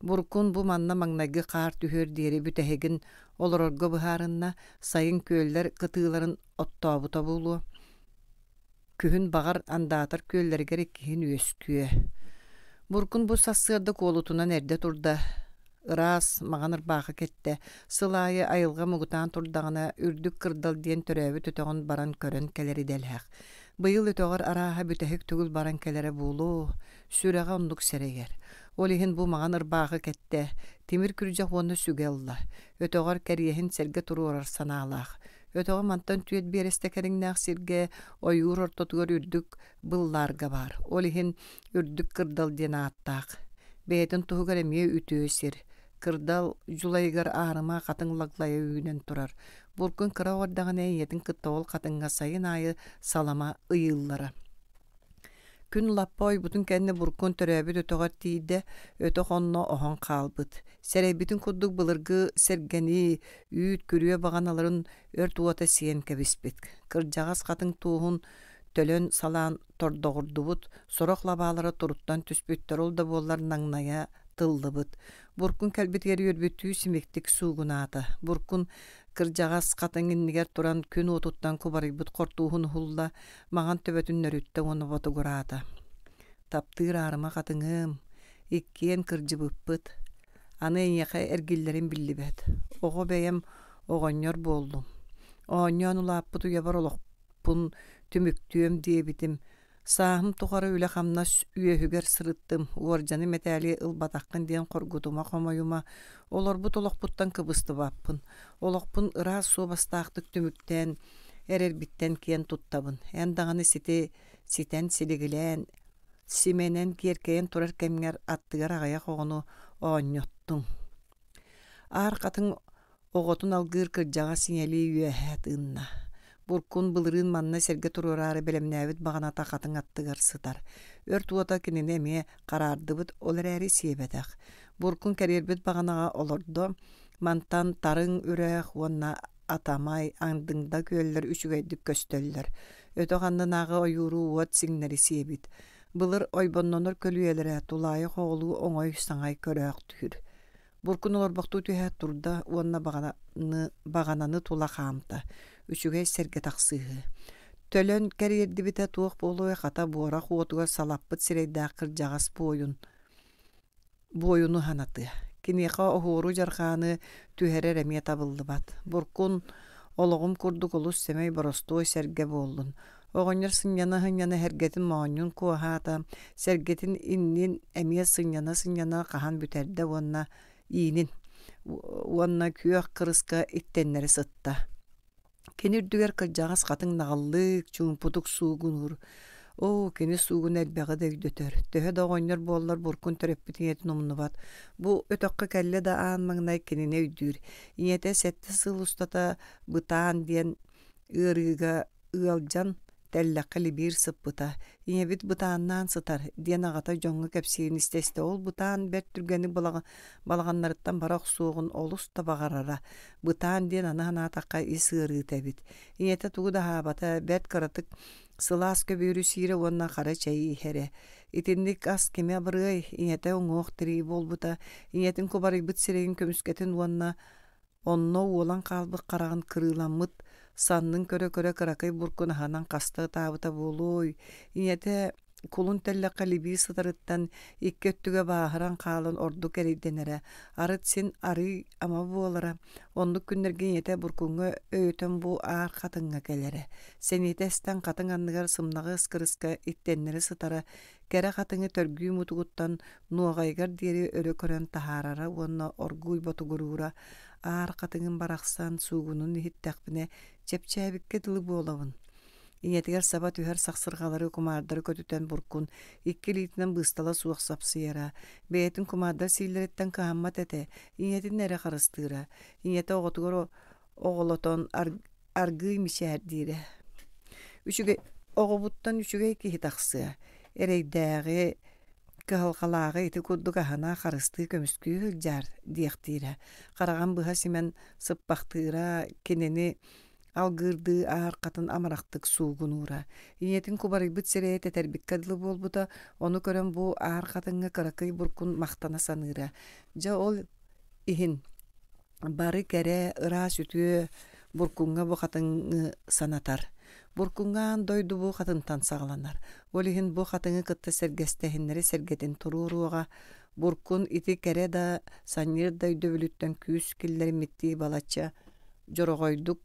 Буркун бу манна маҥнайгы хаар түһүөр диэри бүтэһигин олорорго быһаарынна, сайын күөллэр кытыыларын оттообута буолуо. Күһүн баҕар андаатар күөллэригэр иккиһин үөскүө. Буркун бу сарсыарда куолутунан эрдэ турда, ыраас, маҥан ырбаахы кэттэ, сыл аайы айылҕа муҥутаан турдаҕына үрдүк кырдал диэн төрөөбүт өтөҕүн баран көрөн кэлэр идэлээх. Быйыл өтөҕөр арааһа бүтэһик төгүл баран кэлэрэ буолуо, сүрэҕэ оннук сэрэйэр. Ол иһин бу маҥан ырбаахы кэттэ, тимир күрдьэх уонна сүгэ ылла. Өтөҕөр кэриэһин сэргэ туруорар санаалаах. Өтөҕө мантан түөрт биэрэстэ кэриҥнээх сиргэ ойуур ортотугар үрдүк быллаарга баар. Ол иһин үрдүк кырдал диэн ааттаах. Бэйэтин туһугар эмиэ үтүө сир. Кырдал дьулайыгар аарыма хатыҥ лаглайа үүнэн турар. Буркун кыра оҕордаҕына ийэтин кытта ол хатыҥҥа сайын аайы салама ыйыыллара. Күн лаппа ойбутун кэннэ Буркун төрөөбүт өтөҕөр тиийдэ, өтөх онно оһон хаалбыт. Сэрэйбитин курдук былыргы сэргэни, үүт күрүө баҕаналарын өрт уота сиэн кэбиспит. Кырдьаҕас хатыҥ туоһун төлөн салаан тордоҕурдубут, сорох лабаалара туруттан түспүттэр, ол да буоллар наҥнайа тыллыбыт. тыллыбыт. Буркун кэлбитигэр үөрбүттүү симиктик суугунаата. Буркун кырдьаҕас хатыҥ иннигэр туран күн уотуттан кубарыйбыт хортууһун уһулла, маҥан төбөтүн нөрүттэ уонна ботугураата. Таптыыр аарыма хатыҥым, иккиэн кырдьыбыппыт. Аны эйиэхэ эргиллэрим биллибэт. Оҕо бэйэм оҕонньор буоллум. Оонньоон улааппыт уйабар олохпун түмүктүөм диэбитим. Сааһым тухары үлэ-хамнас үөһүгэр сырыттым, уордьаны мэтээли ылбатаххын диэн хоргутума-хомойума, олорбут олохпуттан кыбыстыбаппын. Олохпун ыраас суобастаахтык түмүктээн эрэрбиттэн киэн туттабын. Эн даҕаны сити ситэн силигилээн, симэнэн киэркэйэн турар кэмҥэр аттыгар аҕыйах оҕону оонньоттуҥ. Аар хатыҥ оҕотун алгыыр кырдьаҕас ийэлии үөһэ тыынна. Буркун былырыын манна сэргэ туруораары бэлэмнээбит баҕаната хатыҥ аттыгар сытар. Өрт уота кинини эмиэ хараардыбыт, ол эрээри сиэбэтэх. Буркун кэриэрбит баҕанаҕа олордо, мантан тарыҥ үрэх уонна Атамай, Андыҥда күөллэр үчүгэйдик көстөллөр. Өтөх аннынааҕы ойууру уот сиҥнэри сиэбит. Былыр ойбоннонор көлүйэлэрэ тулаайах оҕолуу оҥой-саҥай көрөөхтүүр. Буркун олорбохтуу түһээт турда уонна баҕананы, баҕананы тула хаамта. Үчүгэй сэргэ тахсыыһы. Төлөн кэриэрдибитэ туох буолуой хата буорах уотугар салаппыт сирэйдээх кырдьаҕас буойун буойуну санатыа. Киниэхэ оһуору-дьарҕааны түһэрэр эмиэ табыллыбат. Буркун олоҕум курдук олус сэмэй боростуой сэргэ буоллун. Оҕонньор сынньана-сынньана сэргэтин моонньун куоһаата, сэргэтин иннин эмиэ сынньана-сынньана хаһан бүтэрдэ уонна иинин уонна күөх кырыска иттэннэри сытта. Кини үрдүгэр кырдьаҕас хатыҥ наҕыллык, чуумпутук суугунуур. Оо, кини суугуна элбэҕи да өйдөтөр. Төһө да оҕонньор буоллар буркун төрөппүт ийэтин умнубат. Бу өтөххө кэллэ да аан маҥнай кинини өйдүүр. Ийэтэ сэттэ сыл устата бытаан диэн ыарыыга ыалдьан тэллэххэ либиир сыппыта. Ийэбит бытааннаан сытар, диэн аҕата дьоҥҥо кэпсиирин истэ-истэ ол бытаан бэрт түргэнник балаҕаннарыттан бара охсуоҕун олус да баҕарара. Бытаан диэн аны санаатахха ис ыарыыта эбит. Ийэтэ тугу да аһаабата, бэрт кыратык сылаас көбүөрү сиирэ уонна хара чэйи иһэрэ. Итинник ас кими абырыай, ийэтэ уҥуох-тирии буолбута, ийэтин кубарыйбыт сирэйин көмүскэтин уонна Онно уолан хаалбыт хараҕын кырыыламмыт саннын көрө-көрө кыракый буркун аһынан хаста ытаабыта буолуой, ийэтэ кулун тэллэххэ либии сытарыттан икки өттүгэ бааһыран хаалан ордук эрэйдэнэрэ, арыт син арыый ама буолара. Оннук күннэргэ ийэтэ буркуҥҥа өйөтөн бу аар хатыҥҥа кэлэрэ. Сэниэтэ эстэн хатыҥ анныгар сымнаҕас кырыска иттэннэри сытара, кэрэ хатыҥы төргүү мутугуттан нуоҕайыгар диэри өрө көрөн таһаарара уонна оргууй ботугуруура, аар хатыҥым барахсан суугунун иһиттэхпинэ чэпчээбиккэ дылы буолабын. Ийэтигэр саба түһэр сахсырҕалары кумаардары көтүтэн буркун икки илиитинэн быыстала суох сапсыйара, бэйэтин кумаардар сииллэриттэн кыһаммат этэ, ийэтин эрэ харыстыыра. Ийэтэ оҕотугар оҕолотон аргыый мичээрдиирэ. Үчүгэй оҕобуттан үчүгэй киһи тахсыа, эрэйдээҕи, кыһалҕалааҕы ити курдук аһына харыстыы көмүскүү сылдьаар диэхтиирэ. Хараҕын быһа симэн сыппахтыыра, кинини алгыырдыы аар хатын амарахтык суугунуура. Ийэтин кубарыйбыт сирэйэ тэтэрбиккэ дылы буолбута, ону көрөн бу аар хатыҥҥа кыракый буркун махтана саныыра. Дьэ ол иһин Бары кэрэ, ыраас үтүө Буркуҥҥа бу хатыҥы санатар. Буркуҥҥа аан дойду бу хатынтан саҕаланар. Ол иһин бу хатыҥы кытта сэргэстэһиннэри сэргэтин туруоруоҕа. Буркун ити кэрэ да, санньыар да өйдөбүлүттэн күүс киллэриммиттии балачча дьороҕойдук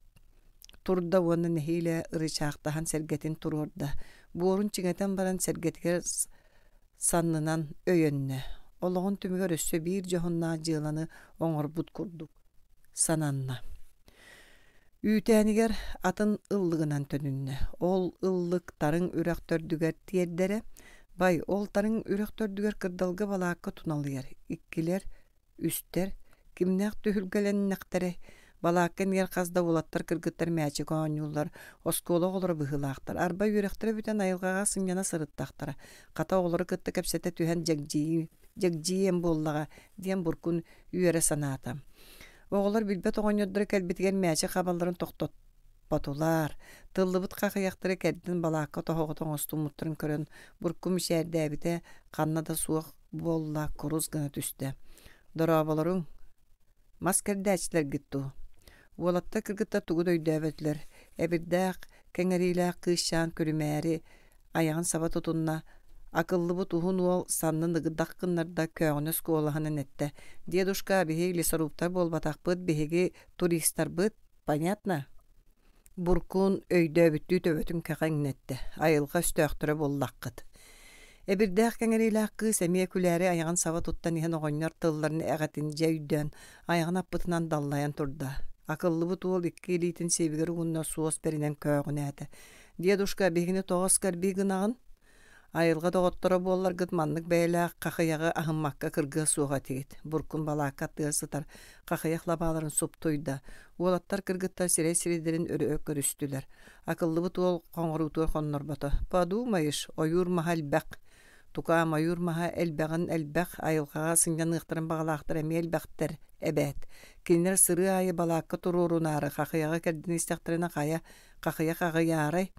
турда уонна нэһиилэ ырычаахтаһан сэргэтин туруорда. Буорун чиҥэтэн баран сэргэтигэр саннынан өйөннө. Олоҕун түмүгэр өссө биир дьоһуннаах дьыаланы оҥорбут курдук сананна. Үүтээнигэр атын ыллыгынан төнүннэ. Ол ыллык тарыҥ үрэх төрдүгэр тиэрдэрэ. Бай, ол тарыҥ үрэх төрдүгэр кырдалга балаакка туналыйар. Иккилэр Үстэр, кимнээх түһүлгэлэннэхтэрэй? Балаакка иннигэр хас да уолаттар кыргыттар мээчик оонньууллар, оскуола оҕолоро быһыылаахтар. Арба үөрэхтэрэ бүтэн айылҕаҕа сынньана сырыттахтара. Хата оҕолору кытта кэпсэтэ түһэн дьэгдьийии, дьэгдьийиэм буоллаҕа диэн Буркун үөрэ санаата. Оҕолор билбэт оҕонньордоро кэлбитигэр мээчик хабалларын тохтот Хоппотулар, тыллыбыт хахыйахтары кэрдэн балаакка тоһоҕото оҥостуммуттарын көрөн Бурку мичээрдээбитэ ханна да суох буолла курус гына түстэ. «Дорооболоруҥ, мас кэрдээччилэргит дуу?» Уолаттар кыргыттар тугу да өйдөөбөтүлэр, эбирдээх, кэҥэриилээх кыысчаан күлүмээри айаҕын саба тутунна, акыллыбыт уһун уол саннын ыгдах гыннарда көөҕүнэс куолаһынан эттэ: «Дедушка, биһиги лесорубтар буолбатахпыт, биһиги туристарбыт, понятно?» Буркун өйдөөбүттүү төбөтүн кэҕиҥнэттэ, айылҕа өстөөхтөрө буоллаххыт. Эбирдээх кэҥэриилээх кыыс эмиэ күлээри айаҕын саба туттан иһэн оҕонньор тылларын эҕэтин дьэ өйдөөн, айаҕын аппытынан даллайан турда. Акыллыбыт уол икки илиитин сиэбигэр угунна суос бэринэн көөҕүнээтэ. «Дедушка, биһигини тоҕо оскорби гынаҕын? Айылҕа доҕотторо буолларгыт маннык бэйэлээх хахыйаҕы аһыммакка кыргыа суох этигит. Буркун балаакка аттыгар сытар хахыйах лабааларын суптуйда. Уолаттар кыргыттар сирэй сирэйдэрин өрө көрүстүлэр. Акыллыбыт уол хоҥоруутугар хоннорбото. Подумаешь, ойуур маһа элбэх. Тукаам ойуур маһа элбэҕин элбэх, айылҕаҕа сынньаныахтарын баҕалаахтар эмиэ элбэхтэр эбээт. Кинилэр сырыы аайы балаакка туруорунаары хахыйаҕы кэрдин истэхтэринэ хайа хахыйах аҕыйаарай?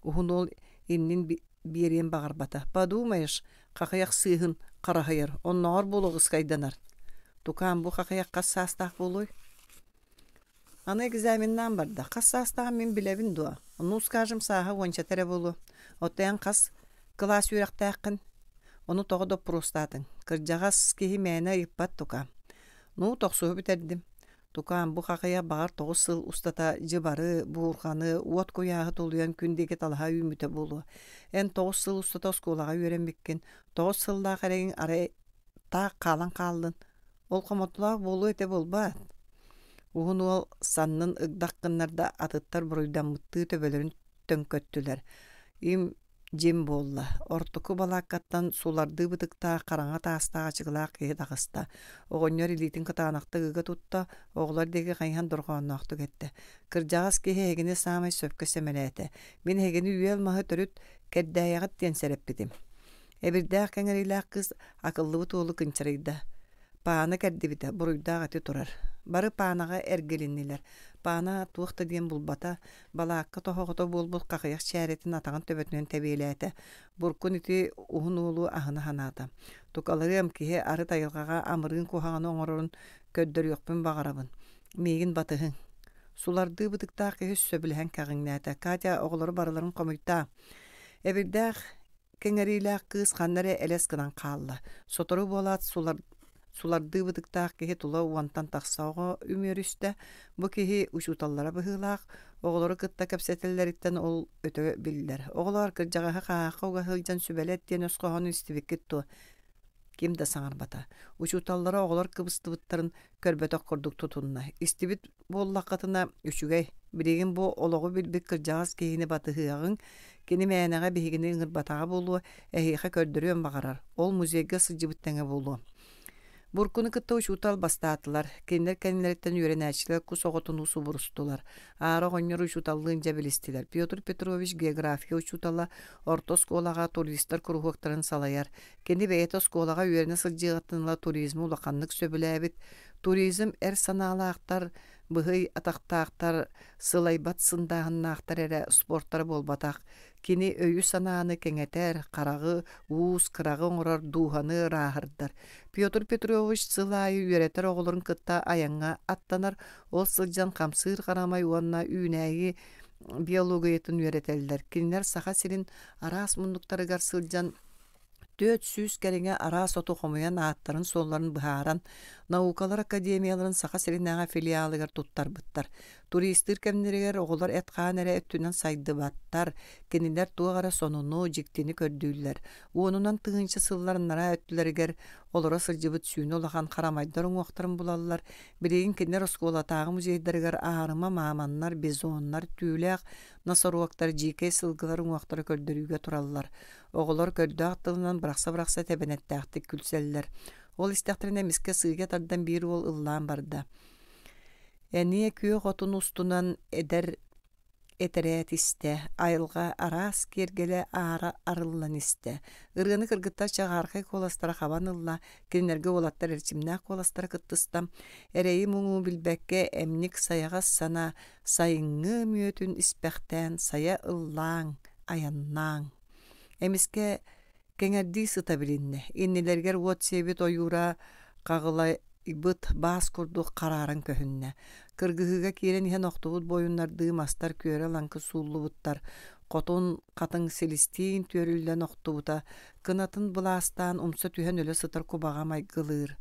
Уһун уол иннин биэриэн баҕарбата. Подумаешь, хахыйах сыыһын хараһыйар, оннооҕор буолуоҕускайданар. Тукаам, бу хахыйах хас саастаах буолуой? Аны экзаменнаан барда. Хас саастааҕын мин билэбин дуо? Ну, скажем, сааһа уончата эрэ буолуо. Оттон эн хас кылаас үөрэхтээххин? Ону тоҕо доппуруостаатыҥ? Кырдьаҕас киһи мээнэ ыйыппат тукаам. Ну, тохсуһу бүтэрдим. Тукаам, бу хахыйах баҕар 9 сыл устата дьыбары, буурҕаны, уот куйааһы тулуйан күн диэки талаһа үүммүтэ буолуо. Эн 9 сыл устата оскуолаҕа үөрэммиккин, 9 сыллаах эрэйиҥ арай таах хаалан хааллын. Ол хомотолоох буолуо этэ буолбаат? Уһун уол саннын ыгдах гыннарда атыттар буруйдаммыттыы төбөлөрүн төҥкөттүлэр. Им Дьим буолла, ортоку балааккаттан сулардыы бытыктаах хараҥа таастаах ачыкылаах киһи таҕыста. Оҕонньор илиитин кытаанахтык ыга тутта, оҕолор диэки хайыһан дорҕоонноохтук эттэ: «Кырдьаҕас киһи эһигини саамай сөпкө сэмэлээтэ. Мин эһигини үөл маһы төрүт кэрдээйэҕит диэн сэрэппитим». Эбирдээх кэҥэриилээх кыыс акыллыбыт уолу кынчарыйда. Паана кэрдибитэ, буруйдаах ити турар. Бары паанаҕа эргилиннилэр. Паана туох да диэн булбата, балаакка тоһоҕото буолбут хахыйах чээрэтин атаҕын төбөтүнэн тэбиэлээтэ. Буркун ити уһун уолу аһына санаата. Тукаларыам киһи арыт айылҕаҕа амырыын куһаҕаны оҥорорун көрдөрүөхпүн баҕарабын. Миигин батыһыҥ. Сулардыы бытыктаах киһи сөбүлэһэн кэҕиҥнээтэ. Катя оҕолору барыларын хомуйтаа. Эбирдээх Кэҥэриилээх кыыс ханна эрэ элэс гынан хаалла. Сотору буолаат сулар, сулардыы бытыктаах киһи тула уонтан тахса оҕо үмүөрүстэ. Бу киһи учууталлара быһыылаах, оҕолору кытта кэпсэтэллэриттэн ол өтө биллэр. Оҕолоор, кырдьаҕаһы хааһахха уга сылдьан сүбэлэт диэн өс хоһоонун истибиккит дуо? Ким да саҥарбата. Учууталлара оҕолор кыбыстыбыттарын көрбөтөх курдук тутунна. Истибит буоллаххытына үчүгэй. Билигин бу олоҕу билбит кырдьаҕас киһини батыһыаҕыҥ. Кини мээнэҕэ биһигини ыҥырбатаҕа буолуо, эһиэхэ көрдөрүөн баҕарар. Ол музейга сылдьыбыт тэҥэ буолуо. Буркуну кытта учуутал бастаатылар. Кинилэр кэннилэриттэн үөрэнээччилэр кус оҕотунуу субурустулар. Аара оҕонньор учууталлыын дьэ билистилэр. Петр Петрович география учуутала, орто оскуолаҕа туристар куруһуоктарын салайар. Кини бэйэтэ оскуолаҕа үөрэнэ сылдьыаҕыттан ыла туризмы улаханнык сөбүлээбит. Туризм эр санаалаахтар, быһый атахтаахтар, сылайбат сындааһыннаахтар эрэ спортара буолбатах. Кини өйү-санааны кэҥэтэр, хараҕы, уус, кыраҕы оҥорор дууһаны ырааһырдар. Петр Петрович сыл аайы үөрэтэр оҕолорун кытта айаҥҥа аттанар, ол сылдьан хамсыыр харамай уонна үүнээйи биологиятын үөрэтэллэр. Кинилэр Саха сирин араас муннуктарыгар сылдьан 400 кэриҥэ араас оту хомуйан ааттарын-суолларын быһааран, Наукалар академияларын Саха сиринээҕи филиалыгар туттарбыттар. Туристыыр кэмнэригэр оҕолор эт-хаан эрэ өттүнэн сайдыбаттар, кинилэр туох эрэ сонуну, дьиктини көрдүүллэр. Уонунан тыһыынча сыллар анараа өттүлэригэр олоро сылдьыбыт сүүнэ улахан харамайдар уҥуохтарын булаллар. Билигин кинилэр оскуолатааҕы музейдарыгар аарыма мааманнар, бизоннар, түүлээх носорогтар, дьиикэй сылгылар уҥуохтара көрдөрүүгэ тураллар. Оҕолор көрдөөх тылынан бырахса-бырахса тэбэнэттээхтик күлсэллэр. Ол истэхтэринэ эмискэ сыыйа тардан биир уол ыллаан барда. Эниэ күөх отун устунан эдэр Этэрээт истэ, айылҕа араас киэргэлэ аара арыллан истэ. Ырыаны кыргыттар чаҕаархай куоластара хабан ылла, кинилэргэ уолаттар эрчимнээх куоластара кыттыста. Эрэйи-муҥу билбэккэ эмньик сайаҕас санаа сайыҥҥы мүөтүн испэхтээн сайа ыллааҥ, айаннааҥ. Эмискэ Кэҥэрдии сыта билиннэ, иннилэригэр уот сиэбит ойуура хаҕылайбыт баас курдук харааран көһүннэ. Кыргыһыыга киирэн иһэн охтубут буойуннардыы мастар күөрэ-лаҥкы сууллубуттар, хотун хатыҥ силистиин түөрүллэн охтубута, кынатын былаастаан умса түһэн өлө сытар кубаҕа майгылыыр.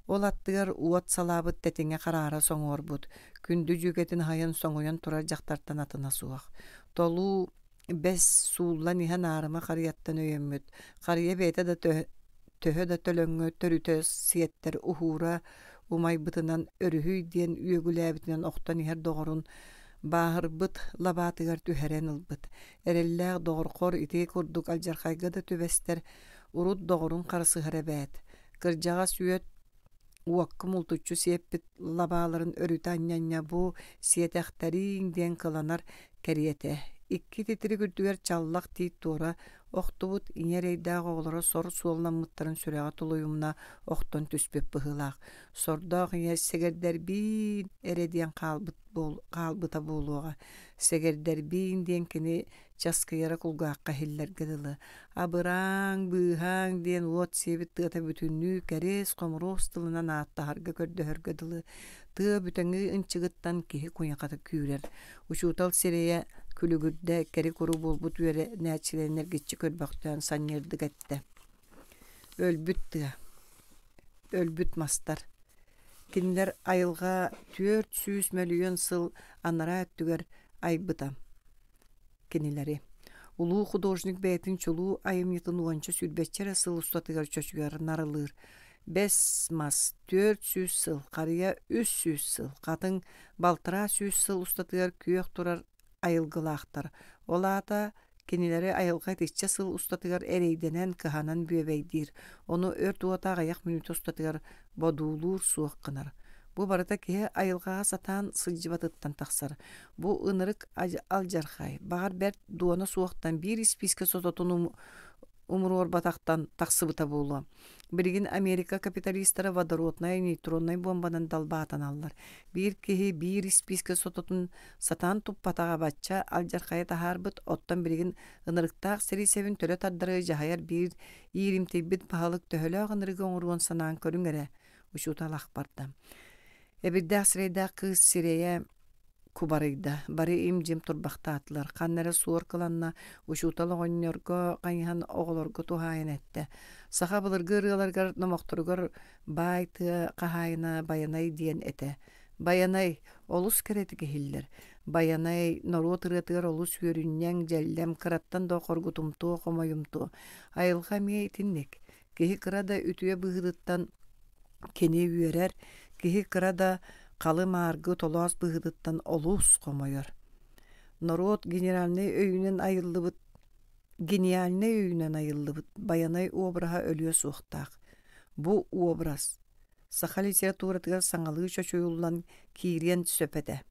Ол аттыгар уот салаабыт тэтиҥэ хараара соҥуорбут, күндү дьүөгэтин аһыйан соҥуйан турар дьахтартан атына суох. Толуу Бэс сууллан иһэн аарыма харыйаттан өйөммүт, харыйа бэйэтэ да төһө да төлөҥҥө төрүтэ сиэттэр уһуура умайбытынан өрүһүй диэн үөгүлээбитинэн охтон иһэр доҕорун бааһырбыт лабаатыгар түһэрэн ылбыт. Эрэллээх доҕорхор ити курдук алдьархайга да түбэстэр, урут доҕорун харысыһар эбээт. Кырдьаҕас үөт Уокка мултуччу сиэппит лабааларын өрүтэ анньа-анньа бу сиэтэхтэрииҥ диэн кыланар кэриэтэ. Икки титирик үрдүгэр чаллах тиит туора охтубут ийэ эрэйдээх оҕолоро сор суолламмыттарын сүрэҕэ тулуйумна охтон түспүт быһыылаах. Сордоох ийэ сэгэрдэрбиин эрэ диэн хаалбыт хаалбыта буолуоҕа. Сэгэрдэрбиин диэн кини часкыйара кулгаахха иһиллэргэ дылы «Абырааҥ, быыһааҥ» диэн уот сиэбит тыата бүтүннүү кэриэс-хомуруос тылынан ааттаһарга көрдөһөргө дылы тыа бүтэҥи ынчыгыттан киһи куйахата күүрэр. Учуутал сирэйэ күлүгүрдэ кэри-куру буолбут үөрэнээччилэрин эргиччи көрбөхтөөн санньыардык эттэ: «Өлбүт тыа, өлбүт мастар. Кинилэр айылҕа 400 мөлүйүөн сыл анараа өттүгэр айбыта кинилэри. Улуу художник бэйэтин чулуу айымньытын уонча сүүрбэччэ эрэ сыл устатыгар чочуйар нарылыыр. Бэс мас 400 сыл, харыйа 300 сыл, хатыҥ 600 сыл устатыгар күөх турар айылгылаахтар. Ол аата кинилэри айылҕа итиччэ сыл устатыгар эрэйдэнэн, кыһанан бүөбэйдиир, ону өрт уота аҕыйах мүнүүтэ устатыгар бодуулуур суох гынар. Бу барыта киһи айылҕаҕа сатаан сылдьыбатыттан тахсар. Бу ынырык алдьархай, баҕар бэрт дуона суохтан биир испиискэ сототун умуруорбатахтан тахсыбыта буолуо. Билигин Америка капиталистара водороднай нейтроннай буомбанан далбаатаналлар. Биир киһи биир испиискэ сототун сатаан туппатаҕа бачча алдьархайы таһаарбыт, оттон билигин ынырыктаах сэрии сэбин төлө тардары дьаһайар биир ииримтийбит баһылык төһөлөөх ынырыгы оҥоруон санаан көрүҥ эрэ, учуутал ах барда. Эбирдээх сирэйдээх кыыс сирэйэ кубарыйда, бары им-дьим турбахтаатылар, ханна эрэ суор кыланна, учуутал оҕонньорго хайыһан оҕолорго туһаайан эттэ: «Саха былыргы ырыаларыгар, номохторугар баай тыа хаһаайына Байанай диэн этэ. Байанай олус кэрэтик иһиллэр. Байанай норуот ырыатыгар олус үөрүнньэҥ, дьэллэм, кыраттан да хоргутумтуо, хомойумтуо. Айылҕа эмиэ итинник. Киһи кыра да үтүө быһыытыттан кини үөрэр, киһи кыра да халы-мааргы толоос быһыытыттан олус хомойор. Норуот генеральнай өйүнэн айыллыбыт гениальнай өйүнэн айыллыбыт Байанай обраһа өлүө суохтаах. Бу образ саха литературатыгар саҥалыы чочуйуллан киириэн сөп этэ.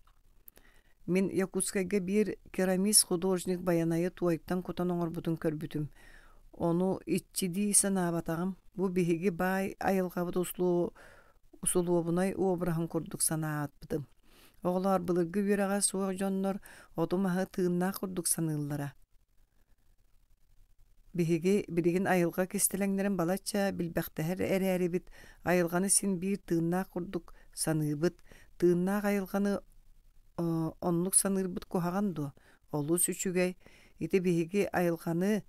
Мин Якутскайга биир керамист-художник Байанайы туойтан кутан оҥорбутун көрбүтүм. Ону иччи дии санаабатаҕым. Бу биһиги баай айылҕабыт усулуобунай обраһын курдук санаабытым. Оҕолоор былыргы үөрэҕэ суох дьоннор оту-маһы тыыннаах курдук саныыллара. Биһиги билигин айылҕа кистэлэҥнэрин балачча билбэхтэһэр эрээрибит, айылҕаны син биир тыыннаах курдук саныыбыт. Тыыннаах айылҕаны оннук саныырбыт куһаҕан дуо? Олус үчүгэй. Ити биһиги айылҕаны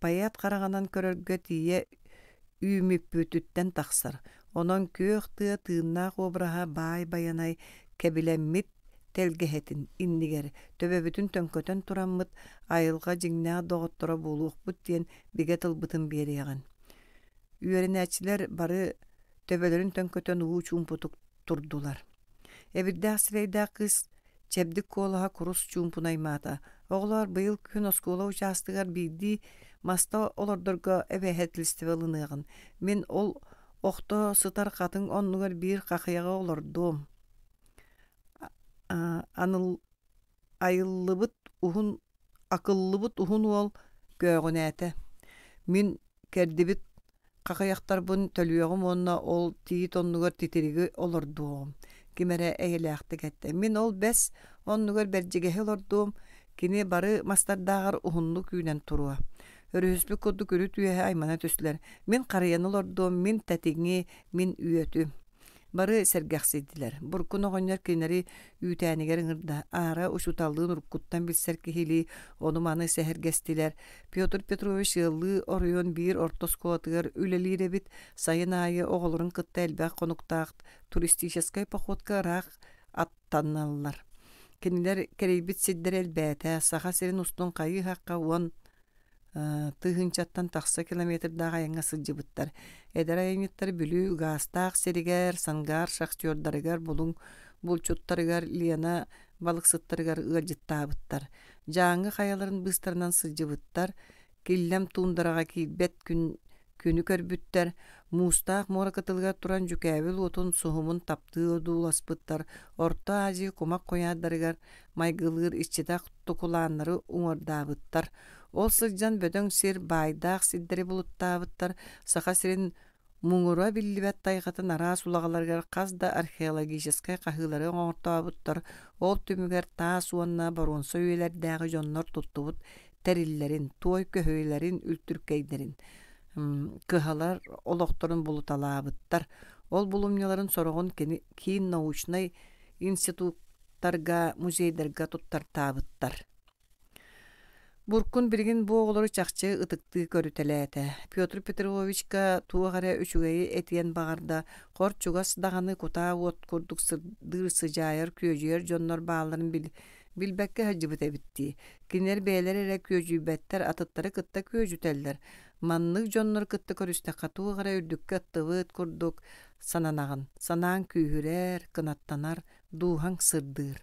поэт хараҕынан көрөргө тиийэ үүмүппүтүттэн тахсар. Онон күөх тыа тыыннаах обраһа баай байанай кэбилэммит тэлгэһэтин иннигэр төбөбүтүн төҥкөтөн тураммыт айылҕа дьиҥнээх доҕотторо буолуохпут диэн бигэ тылбытын биэриэҕин. Үөрэнээччилэр бары төбөлөрүн төҥкөтөн уу чуумпутук турдулар. Эбирдээх сирэйдээх кыыс чэбдик куолаһа курус чуумпуну аймаата. Оҕолоор, быйыл күһүн оскуола учаастагар биирдии маста олордорго эбээһэтилистибэ ылыныаҕын. Мин ол охто сытар хатыҥ оннугар биир хахыйаҕы олордуом. Аныл Айыллыбыт уһун акыллыбыт уһун уол көөҕүнээтэ: «Мин кэрдибит хахыйахтарбын төлүөҕүм уонна ол тиит оннугар титириги олордуоҕум», ким эрэ эйэлээхтик эттэ. «Мин ол бэс оннугар бэрдьигэһи олордуом, кини бары мастардааҕар уһуннук үүнэн туруо». Өрүһүспүт курдук үрүт үөһэ аймана түстүлэр: «Мин харыйаны олордуом, мин тэтиҥи, мин үөтү». Бары сэргэхсийдилэр. Буркун оҕонньор кинилэри үүтээнигэр ыҥырда. Аара учууталлыын уруккуттан билсэр киһилии ону-маны сэһэргэстилэр. Петр Петрович ыаллыы оройуон биир орто оскуолатыгар үлэлиир эбит. Сайын аайы оҕолорун кытта элбэх хонуктаах туристическай походка ыраах аттаналлар. Кинилэр кэрийбит сирдэрэ элбээтэ. Саха сирин устун хайыы-хахха уон тыһыынчаттан тахса километрдаах айаҥҥа сылдьыбыттар. Эдэр айанньыттар Бүлүү гаастаах сиригэр, Сангаар шахтердарыгар, Булуҥ булчуттарыгар, Лена балыксыттарыгар ыалдьыттаабыттар. Дьааҥы хайаларын быыстарынан сылдьыбыттар, Киллэм туундараҕа киирбэт күн күнү көрбүттэр, Муустаах муора кытылыгар туран дьүкээбил уотун суһумун таптыы одууласпыттар, Орто Азия кумах куйаардарыгар майгылыыр иччитэх тукулааннары уҥуордаабыттар. Ол сылдьан бөдөҥ сир баайдаах сирдэри булуттаабыттар, Саха сирин муҥура биллибэт тайҕатын араас улаҕаларыгар хас да археологическай хаһыылары оҥортообуттар, ол түмүгэр таас уонна боруонса үйэлэрдээҕи дьоннор туттубут тэриллэрин, туой көһүйэлэрин, үлтүркэйдэрин кыһалар олохторун булуталаабыттар. Ол булумньуларын сороҕун кини киин научнай институт тарга, музейдарга туттартаабыттар. Буркун билигин бу оҕолору чахчы ытыктыы көрүтэлээтэ. Петр Петровичка туох эрэ үчүгэйи этиэн баҕарда, хор чугас даҕаны кутаа уот курдук сырдыыр, сыдьаайар, күөдьүйэр дьоннор баалларын билбэккэ сылдьыбыт эбит дии. Кинилэр бэйэлэрэ эрэ күөдьүйбэттэр, атыттары кытта күөдьүтэллэр. Маннык дьоннору кытта көрүстэххэ туох эрэ үрдүккэ ыттыбыт курдук сананаҕын. Санааҥ күүһүрэр, кынаттанар, дууһаҥ сырдыыр.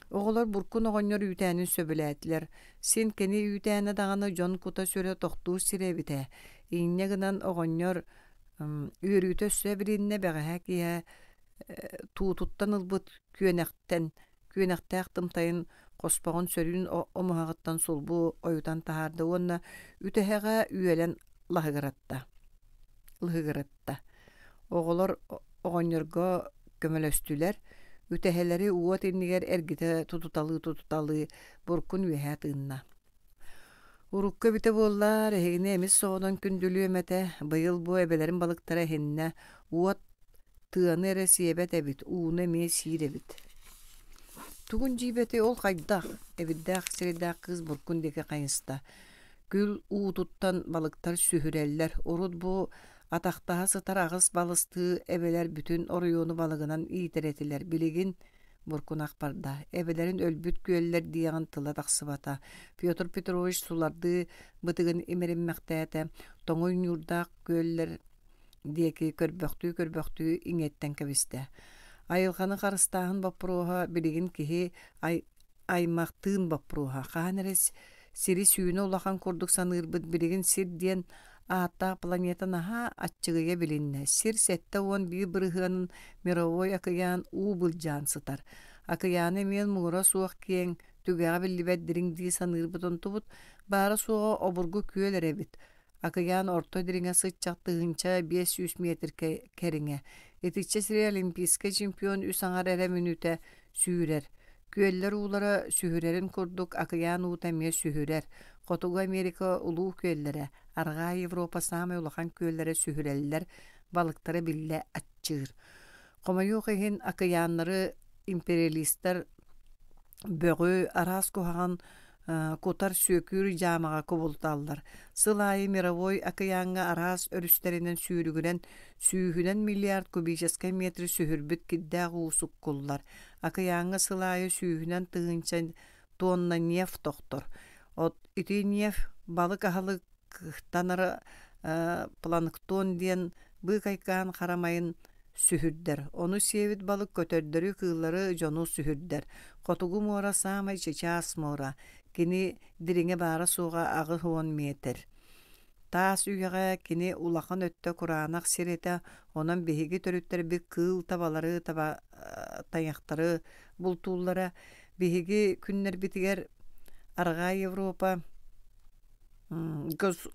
Оҕолор Буркун оҕонньор үүтээнин сөбүлээтилэр. Син кини үүтээнэ даҕаны дьон кута-сүрэ тохтуур сирэ эбит ээ. Инньэ гынан оҕонньор үөрүүтэ өссө эбилиннэ бэҕэһээ киэһэ туутуттан ылбыт күөнэхтэн күөнэхтээх тымтайын хоспоҕун сөрүүн омуһаҕыттан сулбу ойутан таһаарда уонна үтэһэҕэ үөлэн лаһыгыратта. Лыһыгыратта. Оҕолор оҕонньорго көмөлөстүлэр, үтэһэлэри уот иннигэр эргитэ тутуталыы-тутуталыы буркун үөһэ тыынна. Урукку эбитэ буоллар, эһигини эмис соҕонон күндүлүөм этэ, быйыл бу эбэлэрим балыктара эһиннэ, уот тыаны эрэ сиэбэт эбит, ууну эмиэ сиир эбит. Тугун дьиибэтэй ол хайдах? Эбирдээх сирэйдээх кыыс буркун диэки хайыста. Күл уутуттан балыктар сүһүрэллэр. Урут бу атахтаһа сытар аҕыс балыстыы эбэлэр бүтүн оройуону балыгынан иитэр этилэр. Билигин буркунах барда. Эбэлэрин өлбүт күөллэр диэҕин тыла тахсыбата. Петр Петрович сулардыы бытыгын имэриммэхтээтэ. Тоҥуй ньуурдаах күөллэр диэки көрбөхтүү-көрбөхтүү иҥиэттэн кэбистэ. Айылҕаны харыстааһын боппуруоһа билигин киһи аймахтыын боппуруоһа. Хаһан эрэ сири сүүнэ улахан курдук саныырбыт билигин сир диэн ааттаах планета наһаа аччыгыйа билиннэ. Сир 71 бырыһыанын мировой акыйаан уу былдьаан сытар. Акыйааны эмиэ муҥура суох киэҥ, түгэҕэ биллибэт дириҥ дии саныырбыт онтубут баара-суоҕа обургу күөл эрэ эбит. Акыйаан орто дириҥэ сыччах 1500 метр кэриҥэ. Итиччэ сири олимпийскай чемпион үс аҥар эрэ мүнүүтэ сүүрэр. Күөллэр уулара сүһүрэрин курдук акыйаан уута эмиэ сүһүрэр. Хотугу Америка улуу күөллэрэ, Арҕаа Европа саамай улахан күөллэрэ сүһүрэллэр, балыктара биллэ аччыыр. Хомойуох иһин, акыйааннары империалистар бөҕү, араас куһаҕан кутар сүөкүүр дьаамаҕа кубулуталлар. Сыл аайы Мировой акыйааҥҥа араас өрүстэринэн сүүрүгүрэн сүүһүнэн миллиард кубическай метри сүһүрбүт кирдээх уу суккуллар. Акыйааҥҥа сыл аайы сүүһүнэн тыһыынча тонна нефть тохтор. От ити нефть балык аһылыктанар планктон диэн быыкайкаан харамайын сүһүрдэр. Ону сиэбит балык көтөрдөрү, кыыллары, дьону сүһүрдэр. Хотугу муора саамай чычаас муора. Кини дириҥэ баара-суоҕа 80 метр. Таас үйэҕэ кини улахан өттө кураанах сир этэ, онон биһиги төрүттэрбит кыыл табалары, таба тайахтары бултууллара. Биһиги күннэрбитигэр Арҕаа Европа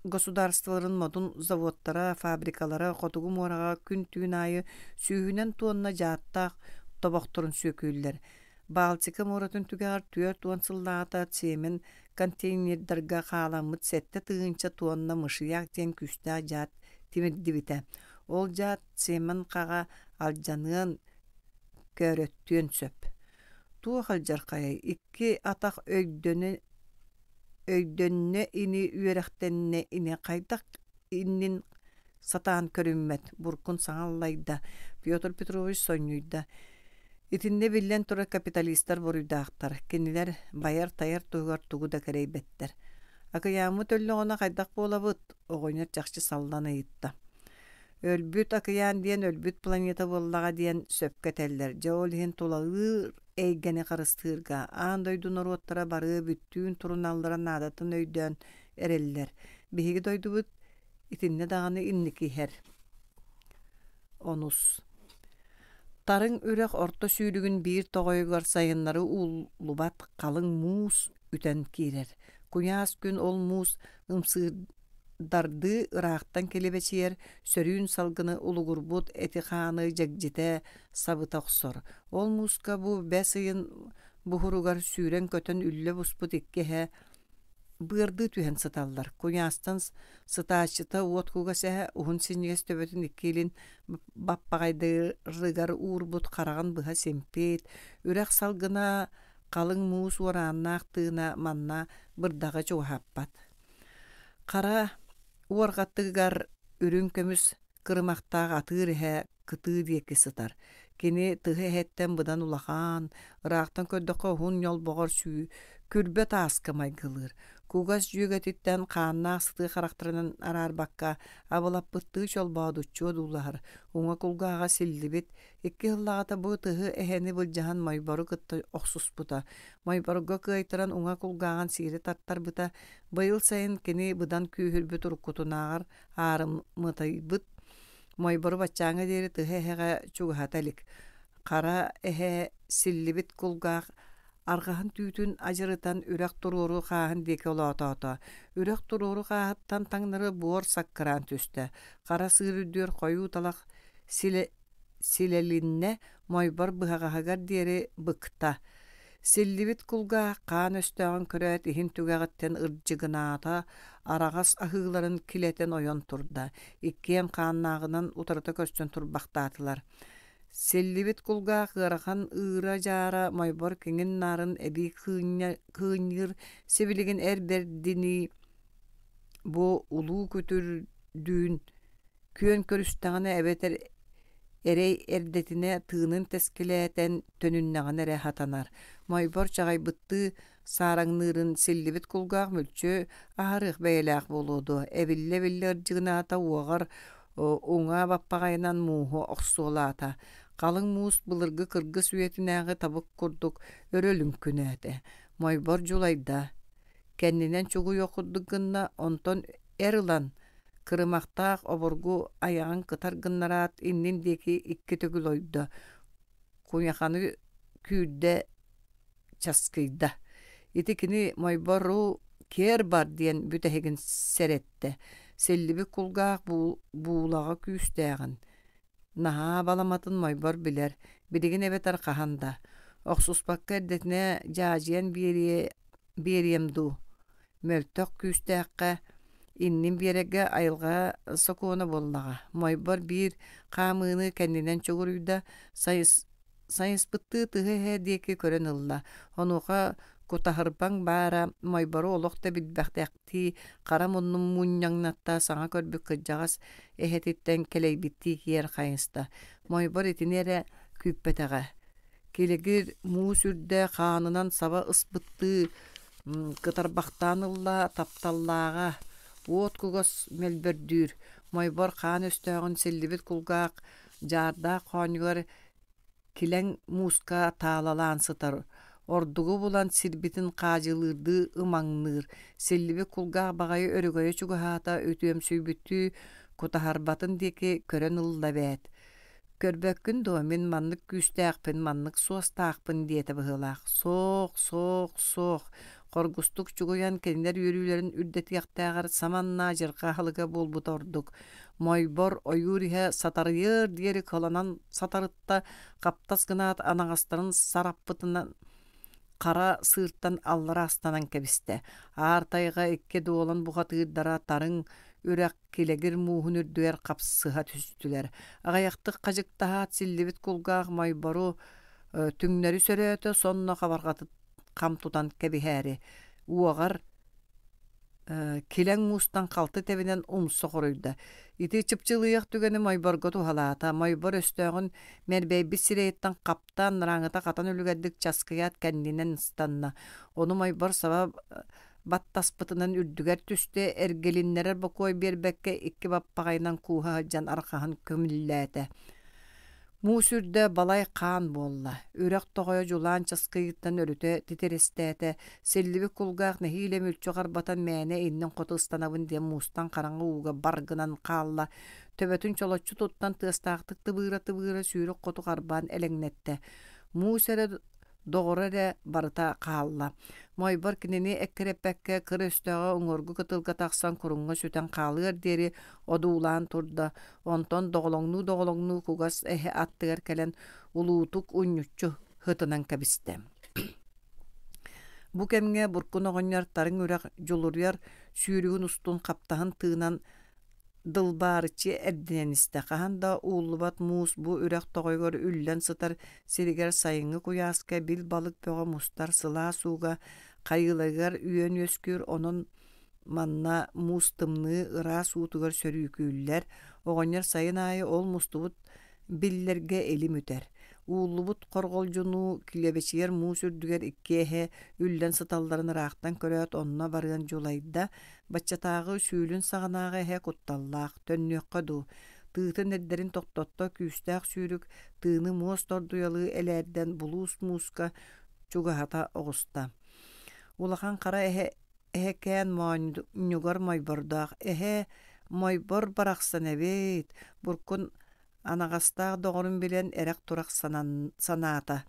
государстволарын модун заводтара, фабрикалара Хотугу муораҕа күн-түүн аайы сүүһүнэн туонна дьааттаах тобохторун сүөкүүллэр. Балтика муоратын түгэҕэр 40 сыллааҕыта цемент контейнердарга хааламмыт 7000 туонна мышьяк диэн күүстээх дьаат тимирдибитэ. Ол дьаат цемент хаҕа алдьаныан, көөрөттүөн сөп. Туох алдьархайай, икки атах өйдөнө өйдөннө ини үөрэхтэннэ ини хайдах иннин сатаан көрүммэт, буркун саҥа аллайда, Петр Петрович сонньуйда. Итиннэ биллэн турар капиталистар буруйдаахтар, кинилэр байар-тайар туһугар тугу да кэрэйбэттэр. Акыйааммыт өллөҕүнэ хайдах буолабыт? оҕонньор чахчы саллан ыйытта. Өлбүт акыйаан диэн өлбүт планета буоллаҕа диэн сөпкө этэллэр. Дьэ ол иһин тулалыыр эйгэни харыстыырга аан дойду норуоттара бары бүттүүн туруналлара наадатын өйдөөн эрэллэр. Биһиги дойдубут итиннэ даҕаны инники иһэр. Онус. Тарыҥ үрэх орто сүүрүгүн биир тоҕойугар сайыннары ууллубат халыҥ муус үтэн киирэр. Куйаас күн ол муус ымсыырдардыы ыраахтан килэбэчийэр, сөрүүн салгыны улугурбут эти-хааны дьэгдьитэ сабыта охсор. Ол мууска бу бэс ыйын буһуругар сүүрэн-көтөн үллэ буспут икки эһэ быардыы түһэн сыталлар. Куйаастан сытааччыта уот кугас эһэ уһун синньигэс төбөтүн икки илин баппаҕайдарыгар уурбут хараҕын быһа симпит, үрэх салгына халыҥ муус уорааннаах тыына манна бырдаҕы чугаһаппат. Хара уорҕатыгар үрүҥ көмүс кырымахтаах атыыр эһэ кытыы диэки сытар. Кини тыһы эһэттэн быдан улахан, ыраахтан көрдөххө уһун ньолбоҕор сүү күрбэ тааска майгылыыр. Кугас дьүөгэтиттэн хааннаах сытыы харахтарынан араарбакка абылаппыттыы чолбоодуччу одуулаһар, уҥа кулгааҕа силлибит, икки сыллааҕыта бу тыһы эһэни былдьаһан Мойбору кытта охсуспута. Мойборго кыайтаран уҥа кулгааҕын сиири тартарбыта. Быйыл сайын кини быдан күүһүрбүт уруккутунааҕар аарымытыйбыт Мойбору баччааҥҥа диэри тыһы эһэҕэ чугаһата илик. Хара эһэ силлибит кулгаах арҕаһын түүтүн адьырытан үрэх туруору хааһын диэки олоотоото. Үрэх туруору хааһыттан таҥнары буор саккыраан түстэ. Хара сыыр үрдүгэр хойуу талах силэ силэлиннэ, Мойбор быһаҕаһыгар диэри быкта. Силлибит кулгаах хаан өстөөҕүн көрөөт иһин түгэҕиттэн ырдьыгынаата, араҕас аһыыларын килэтэн ойон турда, иккиэн хааннааҕынан утарыта көрсөн турбахтаатылар. Силлибит кулгаах ыарахан ыыра-дьаара Мойбор киҥин-наарын эбии кыынньыыр сибилигин эр бэрдинии бу улуу күтүрдүүн күөн көрүстэҕинэ эбэтэр эрэй эрдэтинэ тыынын тэскилээтэн төнүннэҕинэ эрэ сатанар. Мойбор чаҕыйбыттыы саараҥныырын силлибит кулгаах мүлчү аһарыах бэйэлээх буолуо дуо, эбиллэ-эбиллэ ырдьыгынаата уоҕар уҥа баппаҕайынан мууһу охсуолаата. Халыҥ муус былыргы кыргыс үйэтинээҕи табык курдук өрө лүҥкүнээтэ. Мойбор дьулайда, кэннинэн чугуйуох курдук гынна, онтон эр ылан Кырымахтаах обургу айаҕын кытар гыннараат иннин диэки икки төгүл ойдо, куйаханы күүрдэ часкыйда. Ити кини Мойбору киэр бар диэн бүтэһигин сэрэттэ, силлибит кулгаах буулаҕа күүстээҕин, наһаа баламатын Мойбор билэр, билигин эбэтэр хаһан да. Охсуспакка эрдэтинэ дьаадьыйан биэриэ биэриэм дуу Мөлтөх күүстээххэ иннин биэрэргэ айылҕа сокуона буоллаҕа. Мойбор биир хаамыыны кэннинэн чугуруйда, сайыспыттыы тыһы эһэ диэки көрөн ылла. Онуоха кутаһырбаҥ баара Мойбору олох да билбэтэхтии хара муннун мунньаҥнатта саҥа көрбүт кырдьаҕас эһэтиттэн кэлэйбиттии киэр хайыста. Мойбор итини эрэ күүппэтэҕэ. Килэгир муус үрдэ хаанынан саба ыспыттыы кытарбахтаан ылла, тапталлааҕа, уот кугас мөлбөрдүүр, Мойбор хаан өстөөҕүн силлибит кулгаах дьаардаах хоонньугар килэҥ мууска таалалаан сытар, ордугу булан сирбитин хаадьылыырдыы ымаҥныыр, силлибит кулгаах баҕайы өрөгөйө чугаһаата, үтүөмсүйбүттүү кутаһарбатын диэки көрөн ылла эбээт. Көрбөккүн дуо, мин маннык күүстээхпин, маннык суостаахпын диэтэ быһыылаах. Суох, суох, суох. Хоргустук чугуйан кинилэр үөрүүлэрин үрдэтиэхтээҕэр саманнаа дьырҕа аһылыга буолбута ордук. Мойбор ойуур иһэ сатарыйыар диэри кыланан сатарытта, хаптас гынаат анаҕастарын сараппытынан хара сыыртан аллара астанан кэбистэ. Аар тайҕа икки дуолан бухатыырдара тарыҥ үрэх килэгир мууһун үрдүгэр хапсыһа түстүлэр. Аҕыйахтык хадьыктаһаат силлибит кулгаах Мойбору түҥнэри сөрөөтө, сонно хабарҕатын хам тутан кэбиһээри уоҕар килэҥ муустан халты тэбинэн умса хоруйда. Ити чыпчылыйах түгэни Мойборго туһалаата. Мойбор өстөөҕүн мэрбэйбит сирэйиттэн хаптаан, рааҥыта хатан үлүгэрдик часкыйаат кэннинэн ыстанна. Ону Мойбор саба баттаспытынан үрдүгэр түстэ, эргилиннэрэр бокуой биэрбэккэ икки баппаҕайынан кууһа сылдьан арҕаһын көмүллээтэ. Муус үрдэ балай хаан буолла, үрэх тоҕойо дьулаан часкыйыттан өрүтэ титирэстээтэ, силлибит кулгаах нэһиилэ мүлчү харбатан мээнэ иннин хоту ыстанабын диэн муустан хараҥа ууга бар гынан хаалла, төбөтүн чолоччу туттан тыастаахтык тыбыыра-тыбыыра сүүрүк хоту харбаан элэҥнэттэ. Муус эрэ доҕоро эрэ барыта хаалла. Мойбор кинини эккирэппэккэ кыр өстөөҕө уҥуоргу кытылга тахсан куруҥҥа сүтэн хаалыар диэри одуулаан турда, онтон доҕолоҥнуу-доҕолоҥнуу кугас эһэ аттыгар кэлэн улуутук унньуччу һытынан кэбистэ. Бу кэмҥэ Буркун оҕонньор тарыҥ үрэх дьулуруйар сүүрүгүн устун хаптаһын тыынан дылбаарыччы эрдинэн истэ. Хаһан да ууллубат муус бу үрэх тоҕойугар үллэн сытар сиригэр сайыҥҥы куйааска бил балык бөҕө мустар сылаас ууга хайыыларыгар үөн үөскүүр, онон манна муус тымныы ыраас уутугар сөрүүкүүллэр. Оҕонньор сайын аайы ол мустубут биллэргэ илим үтэр. Ууллубут хорҕолдьунуу килэбэчийэр муус үрдүгэр икки эһэ үллэн сыталларын ыраахтан көрөөт онно барыан дьулайда, Баччатааҕы сүүлүн саҕанааҕы эһэ кутталлаах, төннүөххэ дуу, тыытын эрдэрин тохтотто, күүстээх сүүрүк тыыны муос тордуйалыы элээрдэн булуус мууска чугаһата оҕуста. Улахан хара эһэ эһэкээн моонньугар мойбордоох эһэ мойбор барахсан эбит, буркун Анаҕастаах доҕорун билэн эрэх-турах санаата.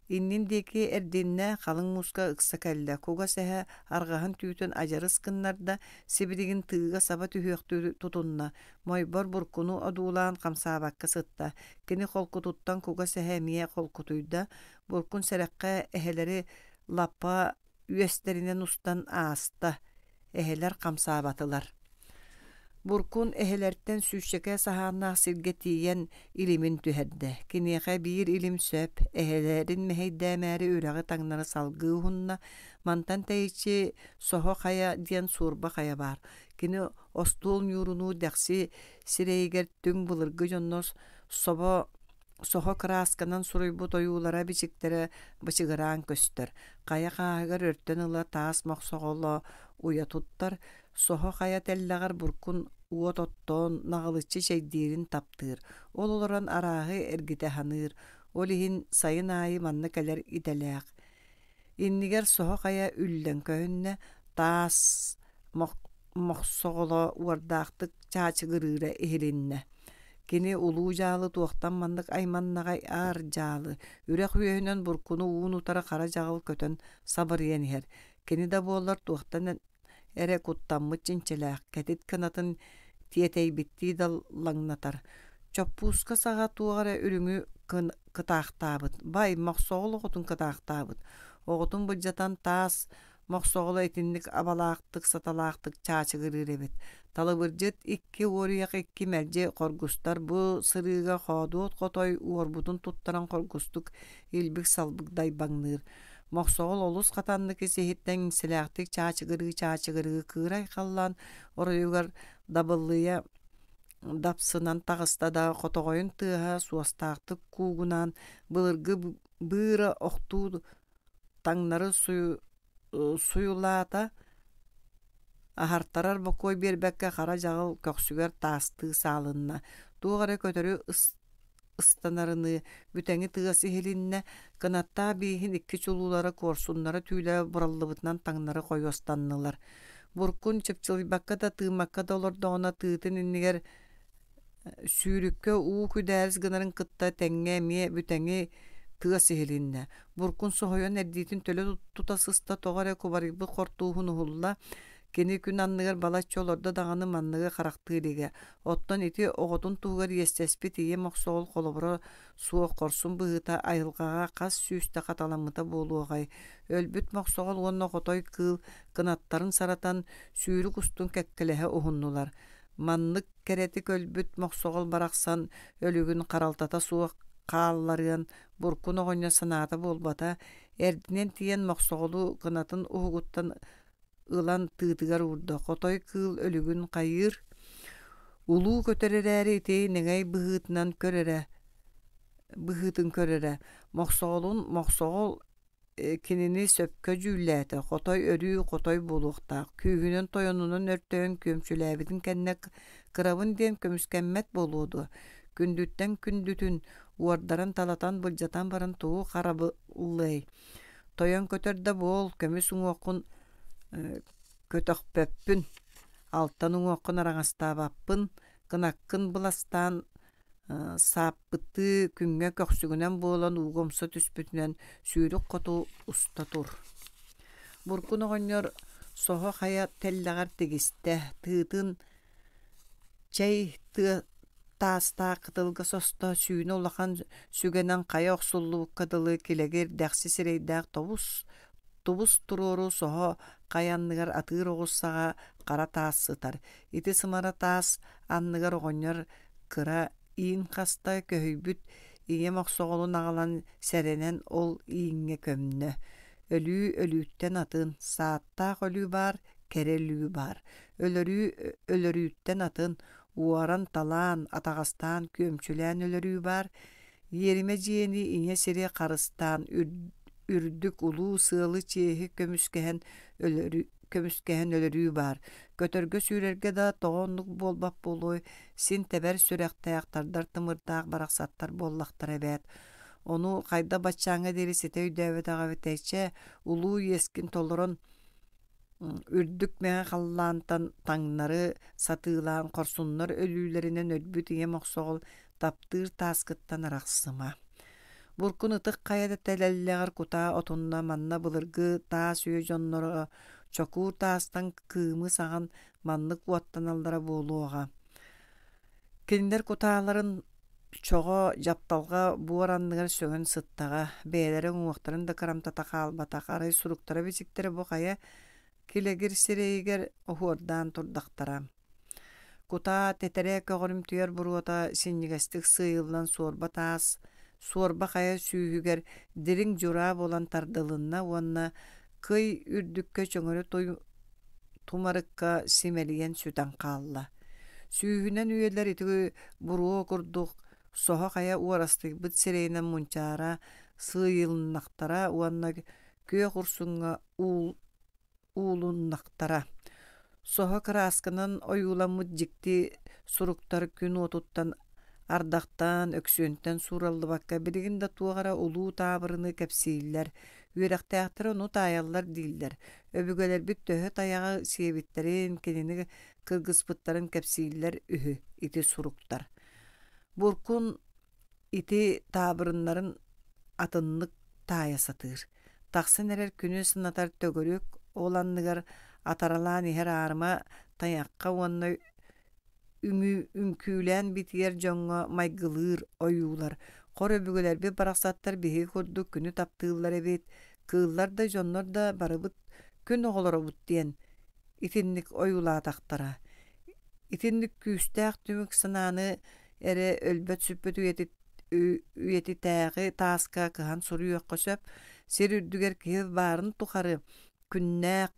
Иннин диэки эрдиннэ, халыҥ мууска ыкса кэллэ, кугас эһэ арҕаһын түүтүн адьарыс гыннарда, сибилигин тыыга саба түһүөхтүү тутунна, Мойбор буркуну одуулаан хамсаабакка сытта. Кини холкутуттан кугас эһэ эмиэ холкутуйда, буркун сэрэххэ эһэлэри лаппа үөстэринэн устан ааста, эһэлэр хамсаабатылар. Буркун эһэлэртэн сүүсчэкэ саһааннаах сиргэ тиийэн илимин түһэрдэ. Киниэхэ биир илим сөп, эһэлэрин мэһэйдээмээри үрэҕи таҥнары салгыы уһунна. Мантан тэйиччи Соһо хайа диэн суурба хайа баар. Кини остуол ньуурунуу дэхси сирэйигэр түҥ былыргы дьоннор собо Соһо кыраасканан суруйбут ойуулара-бичиктэрэ бычыгыраан көстөр, хайа хааһыгар өртөн ыла таас мохсоҕоло уйа туттар, соһо хайа тэллэҕэр буркун уот оттоон наҕылыччы чэйдиирин таптыыр, ол олорон арааһы эргитэ саныыр, ол иһин сайын аайы манна кэлэр идэлээх. Иннигэр соһо хайа үллэн көһүннэ, таас мохсоҕоло уордаахтык чаачыгырыыра иһилиннэ. Кини улуу дьаалы туохтан маннык айманнаҕай аар дьаалы, үрэх үөһүнэн буркуну уун утары хара дьаҕыл көтөн сабырыйан иһэр. Кини да буоллар туохтан эрэ куттаммыт чинчилээх, кэтит кынатын тиэтэйбиттии даллаҥнатар. Чоппууска саҕа туох эрэ үрүҥү кытаахтаабыт, бай, мохсоҕол оҕотун кытаахтаабыт. Оҕотун былдьатан таас Мохсоҕоло итинник абалаахтык, саталаахтык чаачыгырыыр эбит. Талыбырдьыт икки уоруйах икки мэлдьи хоргустар бу сырыыга хоодуот хотой уорбутун туттаран хоргустук илбик-салбык дайбаҥныыр. Мохсоҕол олус хатаннык ис-иһиттэн иҥсэлээхтик чаачыгырыы-чаачыгырыы кыырай халлаан оройугар дабыллыйа дапсынан таҕыста да хотоҕойун тыаһа суостаахтык куугунаан былыргы быыра охтуу таҥнары суйулаата, аһартарар бокуой биэрбэккэ хара дьаҕыл көхсүгэр таастыы саалынна, туох эрэ көтөрү ыстанарыныы бүтэҥи тыас иһилиннэ, кынаттаах бииһин икки чулуулара куорсуннара түүлэрэ бураллыбытынан таҥнары хойуостаннылар. Буркун чыпчылыйбакка да тыыммакка да олордоҕуна тыытын иннигэр Сүүрүккэ уу күдээрис гынарын кытта тэҥҥэ эмиэ бүтэҥи тыас иһилиннэ. Буркун соһуйан эрдиитин төлө тута сыста тоҕо эрэ кубарыйбыт хортууһун уһулла. Кини күн анныгар балачча олордо даҕаны манныгы харахтыы илигэ. Оттон ити оҕотун туһугар иэстэспит ийэ мохсоҕол холобура суох хорсун быһыыта айылҕаҕа хас сүүстэ хаталаммыта буолуоҕай. Өлбүт мохсоҕол уонна хотой кыыл кынаттарын саратан сүүрүк устун кэккэлэһэ уһуннулар. Маннык кэрэтик өлбүт мохсоҕол барахсан өлүгүн харалтата суох хаалларыан Буркун оҕонньор санаата буолбата, эрдинэн тиийэн мохсоҕолу кынатын уһугуттан ылан тыытыгар уурда, хотой кыыл өлүгүн хайыыр, улуу көтөр эрээри ити нэҥэй быһыытынан көр эрэ быһыытын көр эрэ, мохсоҕолун мохсоҕол Кинини сөпкө дьүүллээтэ, хотой өрүү хотой буолуохтаах, күүһүнэн тойонунан өртөйөн күөмчүлээбитин кэннэ кырабын диэн көмүскэммэт буолуо дуо, күндүттэн күндүтүн уордаран-талатан былдьатан баран тугу харабыллыай, тойон көтөр да буол, көмүс уҥуоххун көтөхпөппүн, алтан уҥуоххун араҥастаабаппын, кынаккын быластаан Сааппыттыы күҥҥэ көхсүгүнэн буолан ууга умса түспүтүнэн сүүрүк хоту уста тур. Буркун оҕонньор соһо хайа тэллэҕэр тигистэ, тыытын чэй тыа таастаах кытылга состо, сүүнэ улахан сүгэнэн хайа охсуллубукка дылы килэгир дэхси сирэйдээх тобус тубус туруору соһо хайа анныгар атыыр оҕус саҕа хара таас сытар. Ити сымара таас анныгар оҕонньор кыра иин хаста көһүйбүт ийэм охсоҕолун аҕалан сэрэнэн ол ииҥҥэ көмнө. Өлүү өлүүттэн атын, сааттаах өлүү баар, кэрэ өлүү баар. Өлөрүү өлөрүүттэн атын, уоран-талаан, атаҕастаан, күөмчүлээн өлөрүү баар. Иэримэ дьиэни ийэ сири харыстаан үрдүк улуу сыалы чиэһи көмүскэһэн өлөрүү көмүскэһэн өлөрүү баар. Көтөргө-сүүрэргэ да тоҕо оннук буолбат буолуой, син тэбэр сүрэхтээх, тардар тымырдаах барахсаттар буоллахтара эбээт. Ону хайда баччааҥҥа диэри ситэ өйдөөбөтөх эбитэй, чэ, улуу иэскин толорон үрдүк мэҥэ халлаантан таҥнары сатыылаан хорсуннар өлүүлэринэн өлбүт ийэ мохсоҕол таптыыр тааскыттан арахсыма. Буркун ытык хайа да тэлэллэҕэр кутаа отунна манна былыргы таас үйэ дьонноро чокуур таастан кыымы саҕан маннык уоттаналлара буолуоҕа. Кинилэр кутааларын чоҕо дьапталҕа буор анныгар сөҥөн сыттаҕа, бэйэлэрэ уҥуохтарын да кырамтата хаалбатах, арай суруктара-бичиктэрэ бу хайа килэгир сирэйигэр оһуордаан турдахтара. Кутаа тэтэрэ көҕөрүмтүйэр буруота синньигэстик сыыйыллан суорба таас, суорба хайа сүүһүгэр дириҥ дьураа буолан тардылынна уонна кый үрдүккэ чөҥөрө тумарыкка симэлийэн сүтэн хаалла. Сүүһүнэн үйэлэр ити буруо курдук соһо хайа уорастыйбыт сирэйинэн мунчаара сыыйылыннахтара уонна күөх урсуҥҥа уул уулуннахтара. Соһо кыраасканан ойууламмыт дьикти суруктар күн уотуттан ардахтаан, өксүөнтэн суураллыбакка билигин да туох эрэ улуу таабырыны кэпсииллэр, үөрэхтээхтэр ону таайаллар дииллэр. Өбүгэлэрбит төһө тайаҕы сиэбиттэрин, кинини кыргыспыттарын кэпсииллэр үһү ити суруктар. Буркун Ити таабырыннарын атыннык таайа сатыыр. Тахсан эрэр күнү санатар төгүрүк, ол анныгар атаралаан иһэр аарыма тайахха уонна үҥкүүлээн битийэр дьоҥҥо майгылыыр ойуулар. Хор өбүгэлэрбит барахсаттар биһиги курдук күнү таптыыллар эбит, кыыллар да дьоннор да барыбыт күн оҕолоробут диэн итинник ойуулаатахтара. Итинник күүстээх түмүк санааны эрэ өлбөт-сүппэт үйэтитээҕи тааска кыһан суруйуохха сөп. Сир үрдүгэр киһи баарын тухары күннээх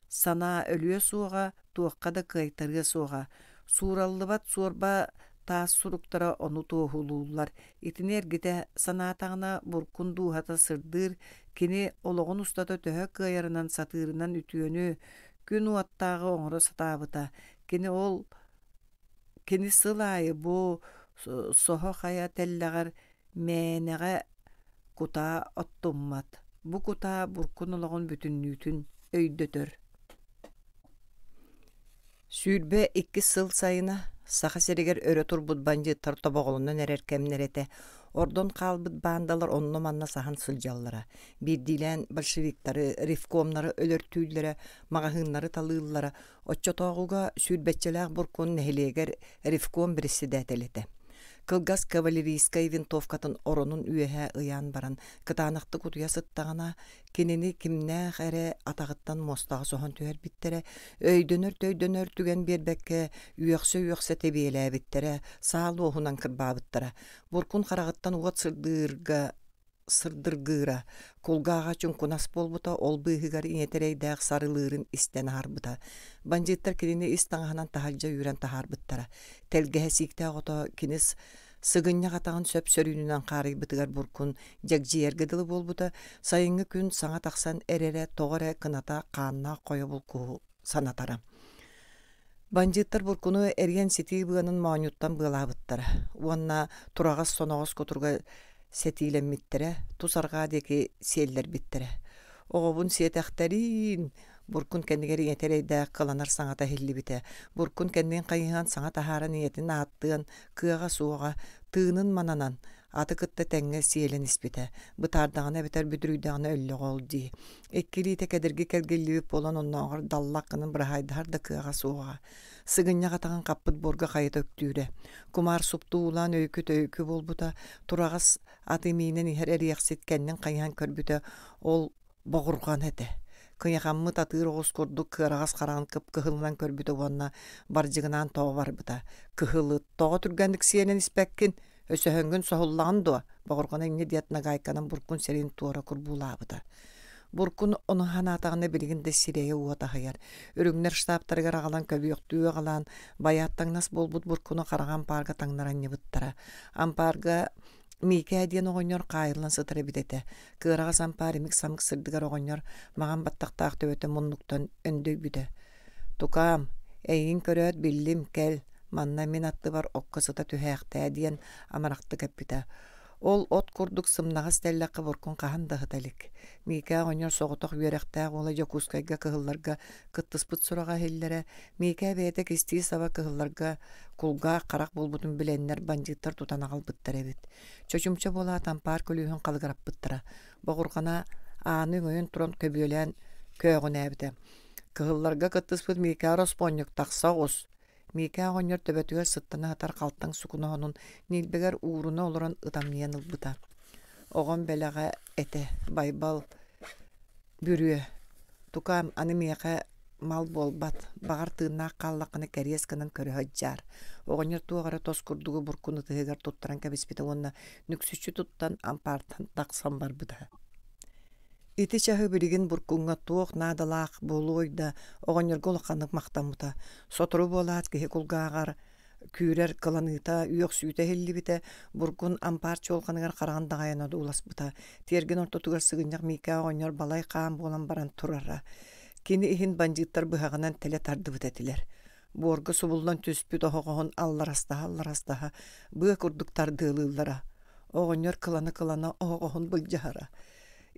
санаа өлүө суоҕа, туохха да кыайтарыа суоҕа. Суураллыбат суорба таас суруктара ону туоһулууллар. Итини эргитэ санаатаҕына, буркун дууһата сырдыыр, кини олоҕун устата төһө кыайарынан сатыырынан үтүөнү, күн уоттааҕы оҥоро сатаабыта. Кини ол Кини сыл аайы бу соһо хайа тэллэҕэр мээнэҕэ кутаа оттуммат, бу кутаа буркун олоҕун бүтүннүүтүн өйдөтөр. 22 сыл сайына Саха сиригэр өрө турбут бандьыыттар тобоҕолонон эрэр кэмнэрэ этэ. Ордон хаалбыт баандалар онно-манна саһан сылдьаллара. Биирдиилээн большевиктары, ревкомнары өлөртүүллэрэ, маҕаһыыннары талыыллара. Оччотооҕуга сүүрбэччэлээх Буркун нэһилиэгэр ревком бэрэссэдээтэлэ этэ. Кылгас кавалерийскай винтовкатын оронун үөһэ ыйаан баран кытаанахтык утуйа сыттаҕына, Кинини кимнээх эрэ атаҕыттан муостаҕа соһон түһэрбиттэрэ, өйдөнөр-төйдөнөр түгэн биэрбэккэ үөхсэ-үөхсэ тэбиэлээбиттэрэ, саа луоһунан кырбаабыттара. Буркун хараҕыттан уот сырдыырга сырдыргыыра, кулгааҕа чуҥкунас буолбута, ол быыһыгар ийэтэ эрэйдээх сарылыырын истэн аһарбыта. Бандьыыттар кинини ис таҥаһынан таһырдьа үүрэн таһаарбыттара. Тэлгэһэ сииктээх ото кини Сыгынньах атаҕын сөп-сөрүүнүнэн хаарыйбытыгар буркун дьэгдьийэргэ дылы буолбута, сайыҥҥы күн саҥа тахсан эрэрэ тоҕо эрэ кыната хааннаах хойо булкуһу санатара. Бандьыыттар буркуну эриэн ситии быанын моонньуттан быалаабыттара уонна тураҕас соноҕос кутуруга сэтиилэммиттэрэ, тус арҕаа диэки сиэллэрбиттэрэ. Оҕобун сиэтэхтэриин, Буркун кэннигэр ийэтэ эрэйдээх кыланар саҥата иһиллибитэ. Буркун кэннин хайыһан саҥа таһааран ийэтин ааттыан кыаҕа суоҕа, тыынын мананан, аты кытта тэҥҥэ сиэлэн испитэ. Бытаардаҕына эбэтэр бүдүрүйдэҕинэ өллөҕө ол дии. Икки илиитэ кэдирги кэлгиллибит буолан оннооҕор даллах гынан быраһаайдаһар да кыаҕа суоҕа. Сыгынньах атаҕын хаппыт буорга хайыта үктүүрэ. Кумаар супту уулаан өйүкү-төйүкү буолбута, тураҕас аты миинэн иһэр эриэхсит кэннин хайыһан көрбүтэ, ол боҕурҕан этэ. Кыйахаммыт атыыр оҕус курдук кыараҕас хараҕын кып-кыһылынан көрбүтэ уонна бардьыгынаан тоҕо барбыта. Кыһылы тоҕо түргэнник сиэнэн испэккин, өсөһөҥҥүн соһуллаҕын дуо? Боҕурҕана инньэ диэт нагаайканан буркун сирин туора курбуулаабыта. Буркун ону санаатаҕына билигин да сирэйэ уот аһыйар. Үрүҥнэр штабтарыгар аҕалан көбүөхтүү аҕалаан, байаат таҥнас буолбут буркуну хараҕа ампаарга таҥнары анньыбыттара. Ампаарга Миикээ диэн оҕонньор хаайыллан сытар эбит этэ. Кыараҕас ампаар имик-самык сырдыгар оҕонньор маҕан баттахтаах төбөтө муннуктан өндөйбүтэ. «Тукаам, эйигин көрөөт биллим, кэл, манна мин аттыбар окко сыта түһээхтээ» диэн амарахтык эппитэ. Ол от курдук сымнаҕас тэллэххэ буркун хаһан да ыһыта илик. Миикээ оҕонньор соҕотох үөрэхтээх уола Дьокуускайга кыһылларга кыттыспыт сураҕа иһиллэрэ, Миикээ бэйэтэ кистии саба кыһылларга кулгаах харах буолбутун билэннэр бандьыыттар тутан аҕалбыттар эбит. Чочумча буолаат ампаар күлүүһүн халыгыраппыттара. Боҕурҕана ааны өҥөйөн туран көбүөлээн көөҕүнээбитэ. Кыһылларга кыттыспыт Миикээ ороспуонньук тахса оҕус! Миикээ оҕонньор төбөтүгэр сыттана сытар халтаҥ сукуна оһонун ньилбэгэр ууруна олорон ытамньыйан ылбыта. Оҕом бэлэҕэ этэ, Байбал бүрүө, тукаам аны миэхэ мал буолбат, баҕар тыыннаах хааллаххына кэриэс гынан көрө сылдьаар. Оҕонньор туох эрэ тос курдугу буркун ытыһыгар туттаран кэбиспитэ уонна нүксүччү туттан ампаартан тахсан барбыта. Ити чаһы билигин буркуҥҥа туох наадалаах буолуой да, оҕонньорго улаханнык махтаммыта. Сотору буолаат киһи кулгааҕар күүрэр кыланыыта, үөхсүүтэ иһиллибитэ, буркун ампаар чуолҕаныгар хараҕын даҕайан одууласпыта. Тиэргэн ортотугар сыгынньах Миикээ оҕонньор балай хаан буолан баран турара. Кини иһин бандьыыттар быһаҕынан тэлэ тардыбыт этилэр. Буорга субуллан түспүт оһоҕоһун алларастаһа-алларастаһа быа курдук тардыалыыллара. Оҕонньор кылана-кылана оһоҕоһун былдьаһара.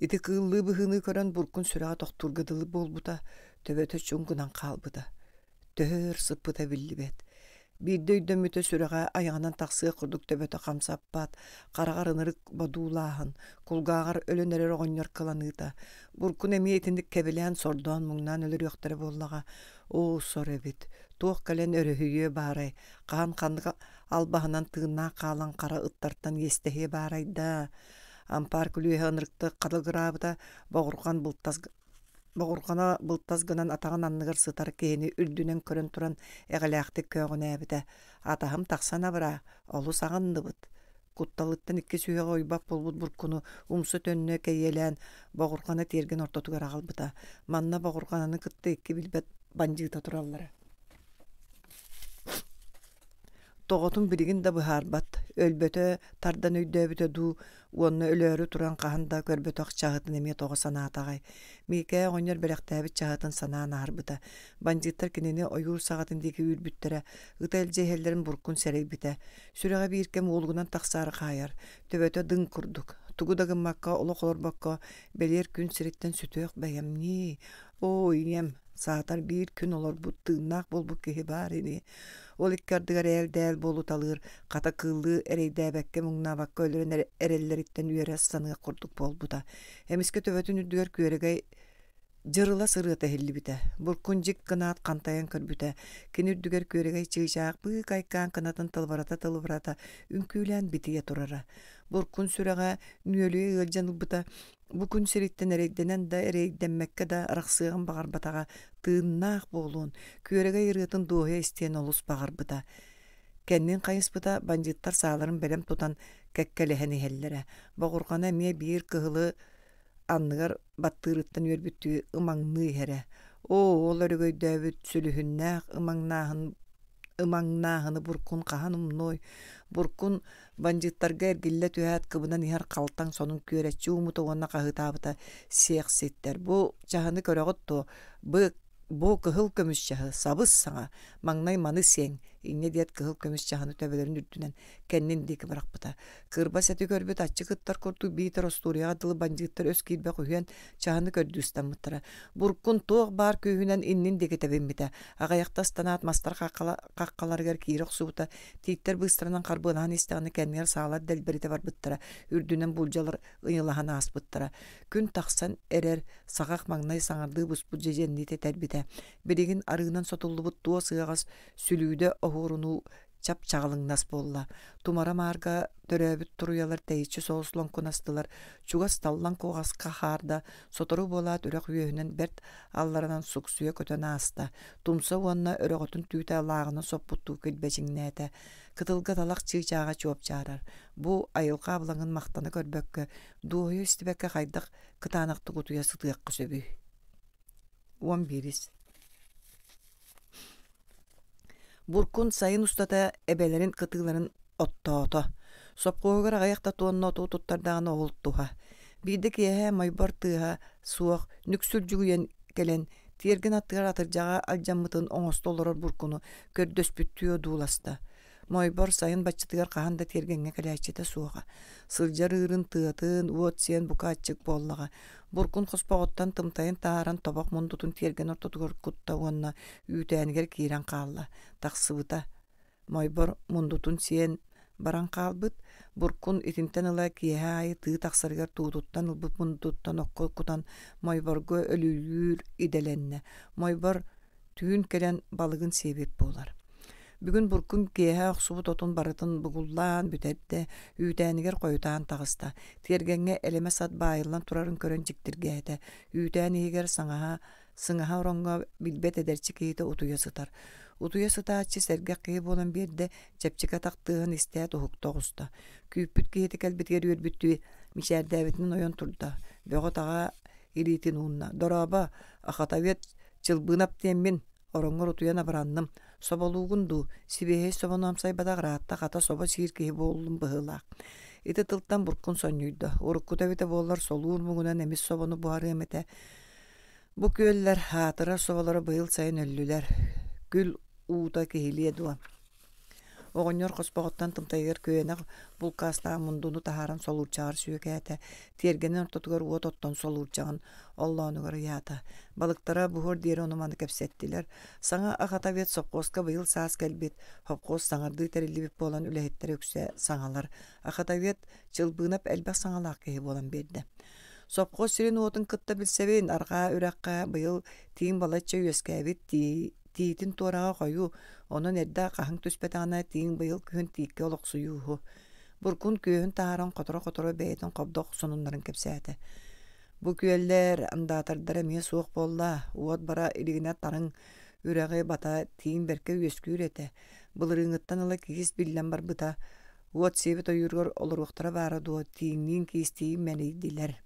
Ити кыыллыы быһыыны көрөн буркун сүрэҕэ тохтуурга дылы буолбута, төбөтө чуҥ гынан хаалбыта. Төһө өр сыппыта биллибэт. Биирдэ өйдөммүтэ сүрэҕэ айаҕынан тахсыах курдук төбөтө хамсаппат, хараҕар ынырык бодуулааһын, кулгааҕар өлөн эрэр оҕонньор кыланыыта. Буркун эмиэ итинник кэбилээн сордоон-муҥнаан өлөрүөхтэрэ буоллаҕа. Оо, сор эбит, туох кэлэн өрүһүйүө баарай, хаһан ханнык албаһынан тыыннаах хаалан хара ыттартан иэстэһиэ баарай даа. Ампаар күлүөһэ ынырыктык хатылгыраабыта, боҕурҕан былтас Боҕурҕана былтас гынан атаҕын анныгар сытар киһини үрдүнэн көрөн туран эҕэлээхтик көөҕүнээбитэ: «Атаһым тахсан абыраа, олус аҕынныбыт» Кутталыттан икки сүһүөҕэ уйбат буолбут буркуну умса төннө кэйиэлээн боҕурҕана тиэргэн ортотугар аҕалбыта. Манна боҕурҕананы кытта икки билбэт бандьыыта тураллара. Тоҕотун билигин да быһаарбат, өлбөтө тардан өйдөөбүтэ дуу уонна өлөөрү туран хаһан да көрбөтөх чаһытын эмиэ тоҕо санаатаҕай. Миикээ оҕонньор бэлэхтээбит чаһытын санаан аһарбыта. Бандьыыттар кинини ойуур саҕатын диэки үүрбүттэрэ, ыта илдьэ иһэллэрин буркун сэрэйбитэ. Сүрэҕэ биир кэм уолугунан тахсаары хаайар, төбөтө дыҥ курдук. Тугу да гыммакка, олох олорбокко, бэлиэр күн сириттэн сүтүөх бэйэм ньии. Оо, ийэм, Саатар биир күн олорбут тыыннаах буолбут киһи баар ини. Ол икки ардыгар ээл-дээл буолуталыыр, хата кыыллыы эрэйдээбэккэ, муҥнаабакка өлөрөн эрэллэриттэн үөрэ саныах курдук буолбута. Эмискэ төбөтүн үрдүгэр күөрэгэй дьырыла сырыата иһиллибитэ. Буркун дьик гынаат хантайан көрбүтэ. Кини үрдүгэр күөрэгэй чыычаах быыкайкаан кынатын тылбырата-тылбырата үҥкүүлээн битийэ турара. Буркун сүрэҕэ нүөлүйэ ыалдьан ылбыта. Бу күн сириттэн эрэйдэнэн да, эрэйдэммэккэ да арахсыаҕын баҕарбатаҕа, тыыннаах буолуон, күөрэгэй ырыатын дуоһуйа истиэн олус баҕарбыта. Кэннин хайыспыта, бандьыыттар сааларын бэлэм тутан кэккэлэһэн иһэллэрэ. Боҕурҕана эмиэ биир кыһылы анныгар баттыырыттан үөрбүттүү ымаҥныы иһэрэ. Оо, ол өрөгөйдөөбүт сүлүһүннээх ымаҥнааһын ымаҥнааһыны Буркун хаһан умнуой? Буркун бандьыыттарга эргиллэ түһээт кыбынан иһэр халтаҥ сонун күөрэччи ууммута уонна хаһыытаабыта сиэх ситтэр. Бу чаһыны көрөҕүт дуо? Бу Бу кыһыл көмүс чаһы, сабыс-саҥа, маҥнай маны сиэҥ, инньэ диэт кыһыл көмүс чаһыны төбөлөрүн үрдүнэн кэннин диэки бырахпыта. Кырбас эти көрбүт аччык ыттар курдук биитэр остуоруйаҕа дылы бандьыыттар өс киирбэх үһүөн чаһыны көрдүү ыстаммыттара. Буркун туох баар күүһүнэн иннин диэки тэбиммитэ. Аҕыйахта ыстанаат мастар хаххаларыгар киирэ охсубута. Тииттэр быыстарынан харбыалаһан истэҕинэ кэннигэр саалар дэлбэритэ барбыттара. Үрдүнэн булдьалар ыйылаһан ааспыттара. Күн тахсан эрэр, саҕах маҥнай саҥардыы буспут дьэдьэннии тэтэрбитэ. Билигин арыынан сотуллубут туос ыаҕас сүлүүдэ оһуорунуу чап-чаҕылыҥнас буолла. Тумара маарга төрөөбүт туруйалар тэйиччи соҕус лоҥкунастылар, чугас таллан куоҕаска хаарда, сотору буолаат үрэх үөһүнэн бэрт алларанан суксуйа көтөн ааста. Тумса уонна өрөҕөтүн түүтэ лааҕынан соппуттуу килбэчиҥнээтэ. Кытылга талах чыычааҕа чуопчаарар. Бу айылҕа абылаҥын махтана көрбөккө, дуоһуйа истибэккэ хайдах кытаанахтык утуйа сытыахха сөбүй? Уон биирис. Буркун сайын устата эбэлэрин кытыыларын оттоото. Сопхуоһугар аҕыйах да туонна оту туттардаҕына ол туһа. Биирдэ киэһэ мойбор тыаһа суох нүксүлдьүгүйэн кэлэн тиэргэн аттыгар атырдьаҕа алдьаммытын оҥосто олорор буркуну көрдөспүттүү одууласта. Мойбор сайын баччатыгар хаһан да тиэргэҥҥэ кэлээччитэ суоҕа. Сылдьар ыырын тыатын, уот сиэн бука аччык буоллаҕа. Буркун хоспоҕуттан тымтайын таһааран тобох мундутун тиэргэн ортотугар кутта уонна үүтээнигэр киирэн хаалла. Тахсыбыта. Мойбор мундутун сиэн баран хаалбыт. Буркун итинтэн ыла киэһэ аайы тыы тахсарыгар туутуттан ылбыт мундутуттан окко кутан Мойборго өлүүлүүр идэлэннэ. Мойбор түүн кэлэн балыгын сиэбит буолар. Бүгүн Буркун киэһэ охсубут отун барытын бугуллаан бүтэрдэ, үүтээнигэр хойутаан таҕыста. Тиэргэҥҥэ элэмэс ат баайыллан турарын көрөн дьиктиргээтэ. Үүтээн иһигэр саҥаһа сыҥаһа ороҥҥо билбэт эдэрчи киһитэ утуйа сытар. Утуйа сытааччы сэргэх киһи буолан биэрдэ, чэпчэки атах тыаһын истээт уһукта оҕуста. Күүппүт киһитэ кэлбитигэр үөрбүттүү мичээрдээбитинэн ойон турда. Бөҕө-таҕа илиитин уунна. «Дорообо, охотовед Чылбыынап диэммин, ороҥҥор утуйан абыранным. Соболуугун дуу, сибиэһэй собону амсайбатах ыраатта хата собо сиир киһи буоллум быһыылаах». Ити тылтан Буркун сонньуйда. Уруккута эбитэ буоллар солуур муҥунан эмис собону буһарыам этэ. Бу күөллэр аатырар соболоро быйыл сайын өллүлэр. Күл уута киһилиэ дуо? Оҕонньор хоспоҕуттан тымтайыгар күөнэх булкаастаах мундуну таһааран солуурчаҕар сүөкээтэ, тиэргэнин ортотугар уот оттон солуурчаҕын оллоонугар ыйаата. Балыктара буһуор диэри ону-маны кэпсэттилэр. Саҥа охотовед сопхуоска быйыл саас кэлбит, хопхуос саҥардыы тэриллибит буолан үлэһиттэрэ үксэ саҥалар. Охотовед Чылбыынап элбэх саҥалаах киһи буолан биэрдэ. Сопхуос сирин-уотун кытта билсэбин, арҕаа үрэххэ быйыл тииҥ балачча үөскээбит тиитин туораҕа хойуу, онон эрдэ хаһыҥ түспэтэҕинэ тииҥ быйыл күһүн тииккэ олохсуйууһу. Буркун күөһүн таһааран хоторо-хоторо бэйэтин хобдох сонуннарын кэпсээтэ. Бу күөллэр андаатардара эмиэ суох буолла, уот бара илигинэ тарыҥ үрэҕи бата тииҥ бэркэ үөскүүр этэ. Былырыыҥҥыттан ыла киис биллэн барбыта. Уот сиэбит ойууругар олоруохтара баара дуо, тииҥниин киистиин мэлийдилэр.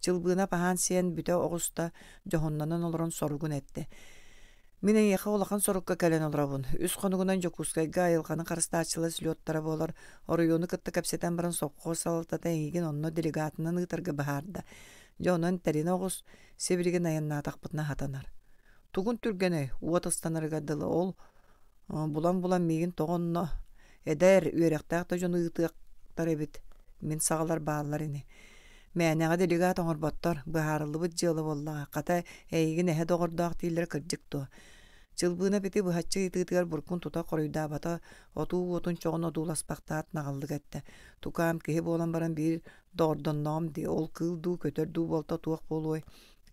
Чылбыына аһаан сиэн бүтэ оҕуста, дьоһуннанан олорон соругун эттэ. Мин эйиэхэ улахан сорукка кэлэн олоробун. Үс хонугунан Дьокуускайга айылҕаны харыстааччылар слеттара буолар. Оройуону кытта кэпсэтэн баран сопхуос салалтата эйигин онно делегатынан ыытарга быһаарда. Дьэ онон тэринэ оҕус, сибилигин айаннаатахпытына сатанар. Тугун түргэнэй, уот ыстанарыгар дылы ол Булан-булан миигин тоҕо онно эдэр, үөрэхтээх да дьону ыытыахтар эбит, мин саҕалар бааллар ини. Мээнэҕэ делегат оҥорботтор, быһаарыллыбыт дьыала буоллаҕа, хата, эйигин эһэ доҕордоох дииллэрэ кырдьык дуо? Чылбыына ити быһаччы ыйытыытыгар Буркун тута хоруйдаабата, отуу уотун чоҕун одууласпахтаат наҕыллык эттэ: «Тукаам, киһи буолан баран биир доҕордонноҕум дии, ол кыыл дуу, көтөр дуу буолта туох буолуой?»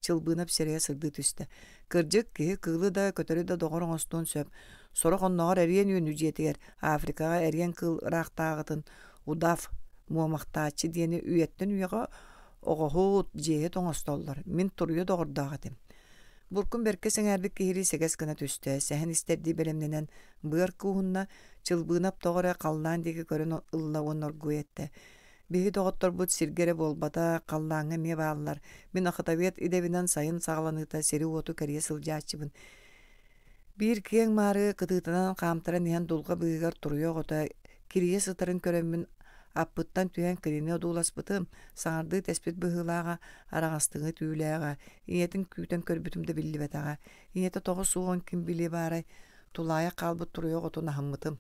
Чылбыынап сирэйэ сырдыы түстэ: «Кырдьык, киһи кыылы да, көтөрү да доҕор оҥостуон сөп. Сорох оннооҕор эриэн үөнү дьиэтигэр, Африкаҕа эриэн кыыл ыраахтааҕытын удав, муомахтааччы диэни үйэттэн үйэҕэ оҕоһут, дьиэһит оҥостоллор. Мин туруйа доҕордоох этим». Буркун бэркэ сэҥээрбит киһилии сэгэс гына түстэ, сэһэн истэрдии бэлэмнэнэн быар кууһунна, Чылбыынап тоҕо эрэ халлаан диэки көрөн ылла уонна оргууй эттэ: «Биһиги доҕотторбут сиргэ эрэ буолбатах, халлааҥҥа эмиэ бааллар. Мин охотовед идэбинэн сайын саҕаланыыта сири-уоту кэрийэ сылдьааччыбын. Биир киэҥ маары кытыытынан хаамтаран иһэн дулҕа быыһыгар туруйа оҕото кирийэ сытарын көрөммүн аппыттан түһэн кинини одууласпытым, саҥардыы тэспит быһыылааҕа, араҕастыҥы түүлээҕэ, ийэтин күүтэн көрбүтүм да биллибэтэҕэ. Ийэтэ тоҕо суоҕун ким билиэ баарай, тулаайах хаалбыт туруйа оҕотун аһыммытым.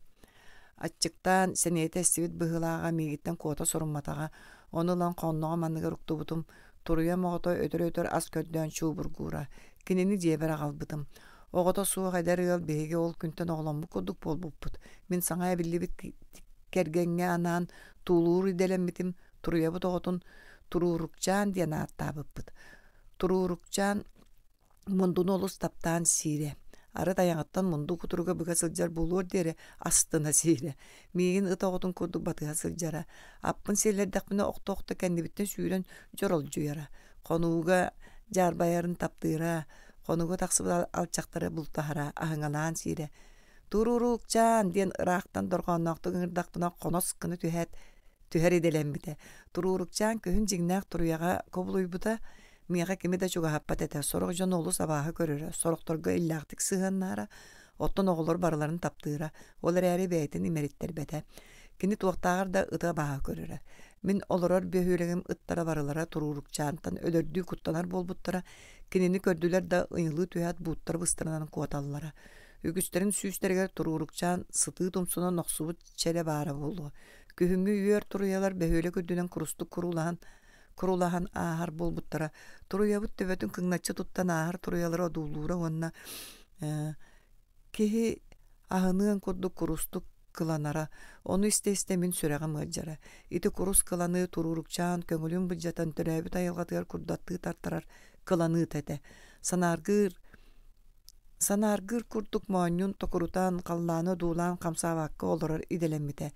Аччыктаан, сэниэтэ эстибит быһыылааҕа миигиттэн куота сорумматаҕа, ону ылан хонноҕум анныгар уктубутум, туруйам оҕото өтөр-өтөр ас көрдөөн чуубургуура. Кинини дьиэбэр аҕалбытым. Оҕото суох эдэр ыал биһиги ол күнтэн оҕоломмут курдук буолбуппут. Мин саҥа эбиллибит кэргэҥҥэ анаан туулуур идэлэммитим, туруйабыт оҕотун Туруурукчаан диэн ааттаабыппыт. Туруурукчаан мундуну олус таптаан сиирэ. Арыт айаҕыттан мунду кутуруга быга сылдьар буолуор диэри астына сиирэ. Миигин ыт оҕотун курдук батыһа сылдьара. Аппын сиэллэрдэхпинэ охто-охто кэннибиттэн сүүрэн дьоролдьуйара. Хонууга дьаарбайарын таптыыра, хонууга тахсыбыт алчахтары бултаһара, аһыҥалаан сиирэ. «Туруурукчаан!» диэн ыраахтан дорҕоонноохтук ыҥырдахпына хонос гына түһээт, түһэр идэлэммитэ. Туруурукчаан күһүн дьиҥнээх туруйаҕа кубулуйбута, миэхэ кими да чугаһаппат этэ, сорох дьон олус абааһы көрөрө, сорохторго иллээхтик сыһыаннаһара, оттон оҕолор барыларын таптыыра, ол эрээри бэйэтин имэриттэрбэтэ. Кини туохтааҕар да ыты абааһы көрөрө. Мин олорор бөһүөлэгим ыттара барылара туруурукчаантан өлөрдүү куттанар буолбуттара, кинини көрдүлэр да ыйылыы түһээт бууттара быстарынан куоталлара. Үгүстэрин сүүстэригэр туруурукчаан сытыы тумсунан охсубут чэрэ баара буолуо. Күһүҥҥү үөр туруйалар бөһүөлэк үрдүнэн курустук курулаһан курулаһан ааһар буолбуттара. Туруйабыт төбөтүн кыҥначчы туттан ааһар туруйалары одуулуура уонна киһи аһыныан курдук курустук кыланара. Ону истэ-истэ мин сүрэҕим ыалдьара. Ити курус кыланыы туруорукчаан көҥүлүн былдьатан төрөөбүт айылҕатыгар курдаттыы тартарар кыланыыта этэ. Санааргыыр Санааргыыр курдук моонньун токурутан, халлааны одуулаан хамсаабакка олорор идэлэммитэ.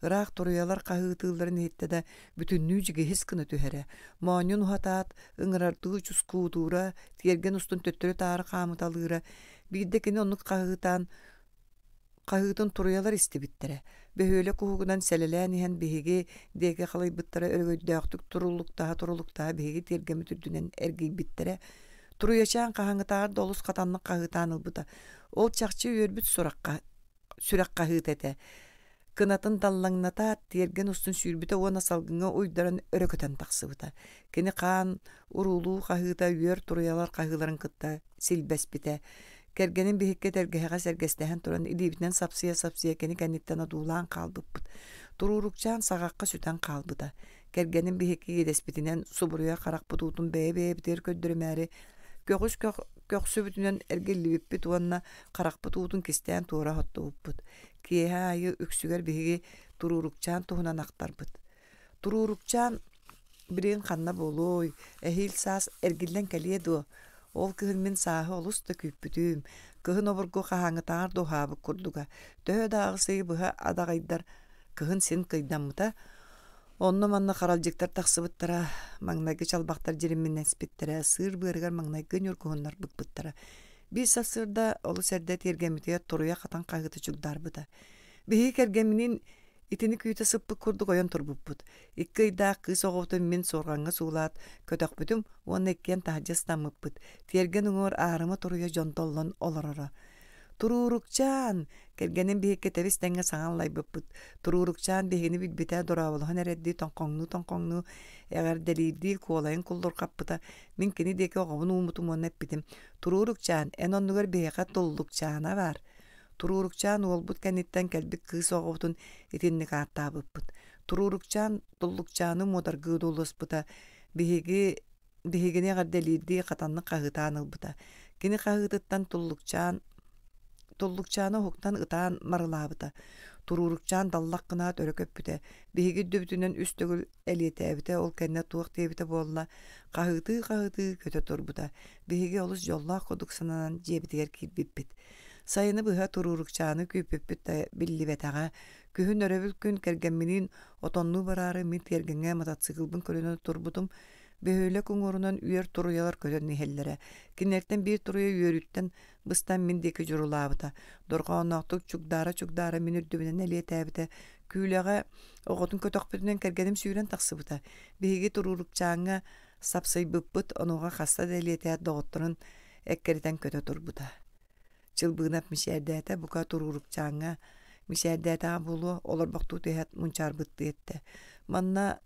Ыраах туруйалар хаһыытыылларын иһиттэ да, бүтүннүү дьигиһис гына түһэрэ. Моонньун уһатаат, ыҥырардыы чускуутуура, тиэргэн устун төттөрү-таары хаамыталыыра. Биирдэ кини оннук хаһыытаан Хаһыытын туруйалар истибиттэрэ, бөһүөлэк уһугунан сэлэлээн иһэн биһиги диэки халыйбыттара өрөгөйдөөхтүк турулуктаһа-турулуктаһа биһиги тиэргэммит үрдүнэн эргийбиттэрэ. Туруйачаан хаһааҥҥытааҕар да олус хатаннык хаһыытаан ылбыта. Ол чахчы үөрбүт сурахха, сүрэх хаһыыта этэ. Кынатын даллаҥнатаат, тиэргэн устун сүүрбүтэ уонна салгыҥҥа уйдаран өрө көтөн тахсыбыта. Кини хаан уруулуу хаһыыта үөр туруйалар хаһыыларын кытта силбэспитэ. Кэргэним биһикки тэлгэһэҕэ сэргэстэһэн туран илиибитинэн сапсыйа-сапсыйа кини кэнниттэн одуулаан хаалбыппыт. Туруорукчаан саҕахха сүтэн хаалбыта. Кэргэним биһикки иэдэспитинэн субуруйар харахпыт уутун бэйэ-бэйэбитигэр көрдөрүмээри көҕүс көхсүбүтүнэн эргиллибиппит уонна харахпыт уутун кистээн туора оттубуппут. Киэһэ аайы үксүгэр биһиги Туруорукчаан туһунан ахтарбыт. Туруорукчаан билигин ханна буолуой, эһиил саас эргиллэн кэлиэ дуо? Ол кыһын мин сааһы олус да күүппүтүм. Кыһын обургу хаһааҥҥытааҕар да уһаабыт курдуга. Төһө да аҕыс ыйы быһа адаҕайдар, кыһын син кыйдаммыта. Онно-манна харалдьыктар тахсыбыттара, маҥнайгы чалбахтар дьириминэспиттэрэ, сыыр быарыгар маҥнайгы ньургуһуннар быкпыттара. Биир сарсыарда олус эрдэ тиэргэммитигэр туруйа хатан хаһыыта чугдаарбыта. Биһиги кэргэмминиин Итини күүтэ сыппыт курдук ойон турбуппут. Икки ыйдаах кыыс оҕобутун мин суорҕаҥҥа суулаат, көтөхпүтүм уонна иккиэн таһырдьа ыстаммыппыт. Тиэргэн уҥуор аарыма туруйа дьон толлон олороро. «Туруурукчаан!» Кэргэним биһикки тэбис-тэҥҥэ саҥа аллайбыппыт. Туруурукчаан биһигини билбитэ дорооболоһон эрэрдии тоҥхоҥнуу-тоҥхоҥнуу, эҕэрдэлиирдии куолайын куллурҕаппыта. Мин кини диэки оҕобун ууммутум уонна эппитим: «Туруурукчаан, эн оннугар биһиэхэ туллукчаана баар. Туруорукчаан уолбут кэнниттэн кэлбит кыыс оҕобутун итинник ааттаабыппыт. Туруорукчаан Туллукчааны муодаргыы одууласпыта. Биһиги биһигини эҕэрдэлиирдии хатаннык хаһыытаан ылбыта. Кини хаһыытыттан туллукчаан Туллукчаана уһуктан ытаан марылаабыта. Туруорукчаан даллах гынаат өрө көппүтэ. Биһиги үрдүбүтүнэн үс төгүл элиэтээбитэ, ол кэннэ туох диэбитэ буолла, хаһыытыы-хаһыытыы көтө турбута. Биһиги олус дьоллоох курдук сананан дьиэбитигэр киирбиппит. Сайыны быһа туруорукчааны күүппүппүт да биллибэтэҕэ. Күһүн өрөбүл күн кэргэмминиин отоннуу бараары мин тиэргэҥҥэ мотоциклбын көлүнэн турбутум. Бөһүөлэк уҥуорунан үөр туруйалар көтөн иһэллэрэ. Кинилэртэн биир туруйа үөрүүттэн быстан мин диэки дьурулаабыта. Дорҕоонноохтук чугдаара-чугдаара мин үрдүбүнэн элиэтээбитэ. Күүлэҕэ оҕотун көтөхпүтүнэн кэргэним сүүрэн тахсыбыта. Биһиги туруорукчааҥҥа сапсыйбыппыт, онуоха хаста да элиэтээт доҕотторун эккирэтэн көтө турбута. Чылбыынап мичээрдээтэ, бука туруорукчааҥҥа мичээрдээтэҕэ буолуо, олорбохтуу түһээт мунчаарбыттыы эттэ. Манна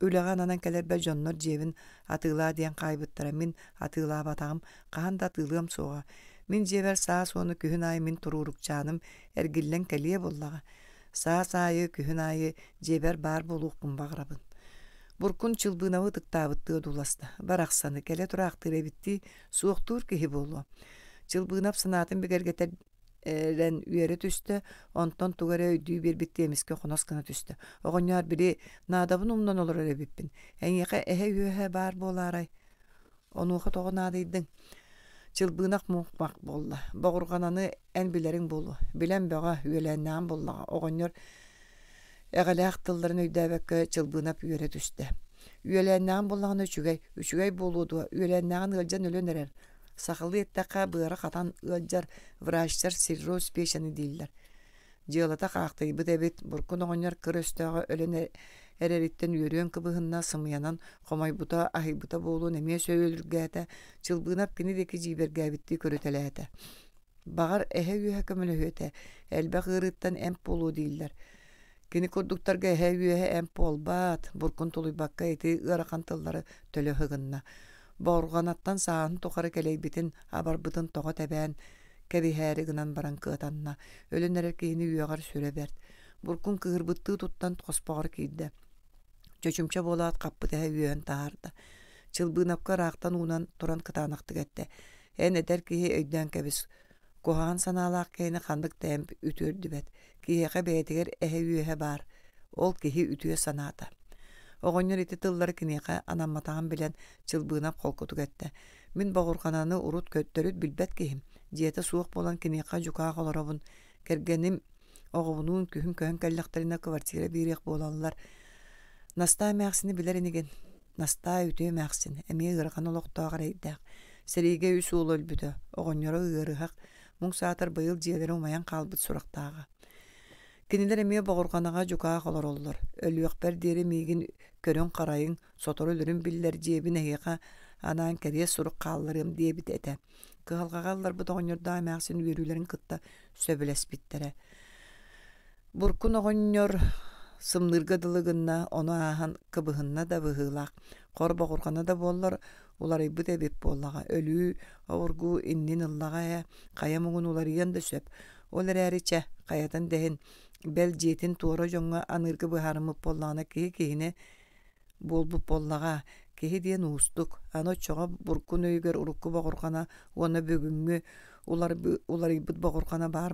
Үлэҕэ ананан кэлэрбэр дьоннор дьиэбин атыылаа диэн хаайбыттара, мин атыылаабатаҕым, хаһан да атыылыам суоҕа. Мин дьиэбэр саас уонна күһүн аайы мин туруорукчааным эргиллэн кэлиэ буоллаҕа. Саас аайы, күһүн аайы дьиэбэр баар буолуохпун баҕарабын. Буркун Чылбыынабы ытыктаабыттыы одууласта. Барахсаны кэлэ тураахтыыр эбиттии, суохтуур киһи буолуо. Чылбыынап санаатын бигэргэтэр эрэн үөрэ түстэ, онтон тугу эрэ өйдүү биэрбиттии эмискэ хонос гына түстэ. Оҕонньоор, били, наадабын умнан олорор эбиппин. Эйиэхэ эһэ үөһэ баар буолаарай? Онуоха тоҕо наадыйдыҥ? Чылбыынах муҥ-мах буолла. Боҕурҕананы эн билэриҥ буолуо. Билэн бөҕө, үөлээннэҕим буоллаҕа. Оҕонньор эҕэлээх тылларын өйдөөбөккө Чылбыынап үөрэ түстэ. Үөлээннэҕим буоллаҕына үчүгэй, үчүгэй буолуо дуо, үөлээннэҕин ыалдьан өлөн эрэр. Сахалыы эттэххэ, быара хатан ыалдьар врачтар цирроз печени дииллэр. Дьыалата хаахтыйбыт эбит, Буркун оҕонньор кыр өстөөҕө өлөн эрэриттэн үөрүөн кыбыһынна, сымыйанан хомойбута, аһыйбыта буолуон эмиэ сөйүлүргээтэ, Чылбыынап кини диэки дьиибэргээбиттии көрүтэлээтэ. Баҕар, эһэ үөһэ көмөлөһүө этэ, элбэх ыарыыттан эмп буолуо дииллэр. Кини курдуктарга эһэ үөһэ эмп буолбат, буркун тулуйбакка ити ыарахан тыллары төлө ыһыгынна. Боорҕонаттан сааһын тухары кэлэйбитин, абарбытын тоҕо тэбээн кэбиһээри гынан баран кыатанна. Өлөн эрэр киһини үөҕэр сүрэ бэрт. Буркун кыыһырбыттыы туттан хоспоҕор киирдэ. Чочумча буолаат хаппыт эһэ үөһэн таһаарда. Чылбыынапка ыраахтан уунан туран кытаанахтык эттэ: «Эн эдэр киһи өйдөөн кэбис, Куһаҕан санаалаах киһини ханнык да эмп үтүөрдүбэт, киһиэхэ бэйэтигэр эһэ үөһэ баар, ол киһи үтүө санаата. Оҕонньор ити тыллары киниэхэ анамматаҕын билэн, Чылбыынап холкутук эттэ: «Мин боҕурҕананы урут төрүт билбэт киһим, дьиэтэ суох буолан киниэхэ дьукаах олоробун, кэргэним оҕобунуун күһүн көһөн кэллэхтэринэ квартира биэриэх буолаллар. Настаа эмээхсини билэр инигин?» Настаа үтүө эмээхсин, эмиэ ыарахан олохтоох эрэйдээх. Сэриигэ үс уола өлбүтэ, оҕонньоро ыарыһах, муҥ саатар быйыл дьиэлэрэ умайан хаалбыт сурахтааҕа. Кинилэр эмиэ боҕурҕанаҕа дьукаах олороллор. Өлүөхпэр диэри миигин көрүҥ-харайыҥ, сотору өлөрүм биллэр дьиэбин эһиэхэ анаан кэриэс сурук хаалларыам диэбит этэ. Кыһалҕаҕа ылларбыт оҕонньордоох эмээхсин үөрүүлэрин кытта сөбүлэспиттэрэ. Буркун оҕонньор сымныырга дылы гынна, ону ааһан кыбыһынна да быһыылаах, хор боҕурҕана да буоллар, уларыйбыт эбит буоллаҕа, өлүү обургу иннин ыллаҕа ээ, хайа муҥун уларыйыан да сөп. Ол эрээри чэ, хайатын да иһин, бэл дьиэтин туора дьоҥҥо аныырга быһаарыммыт буоллаҕына киһи киһини буолбут буоллаҕа, киһи диэн уустук, аны оччоҕо буркун өйүгэр урукку боҕурҕана уонна бүгүҥҥү уларыйбыт боҕурҕана баар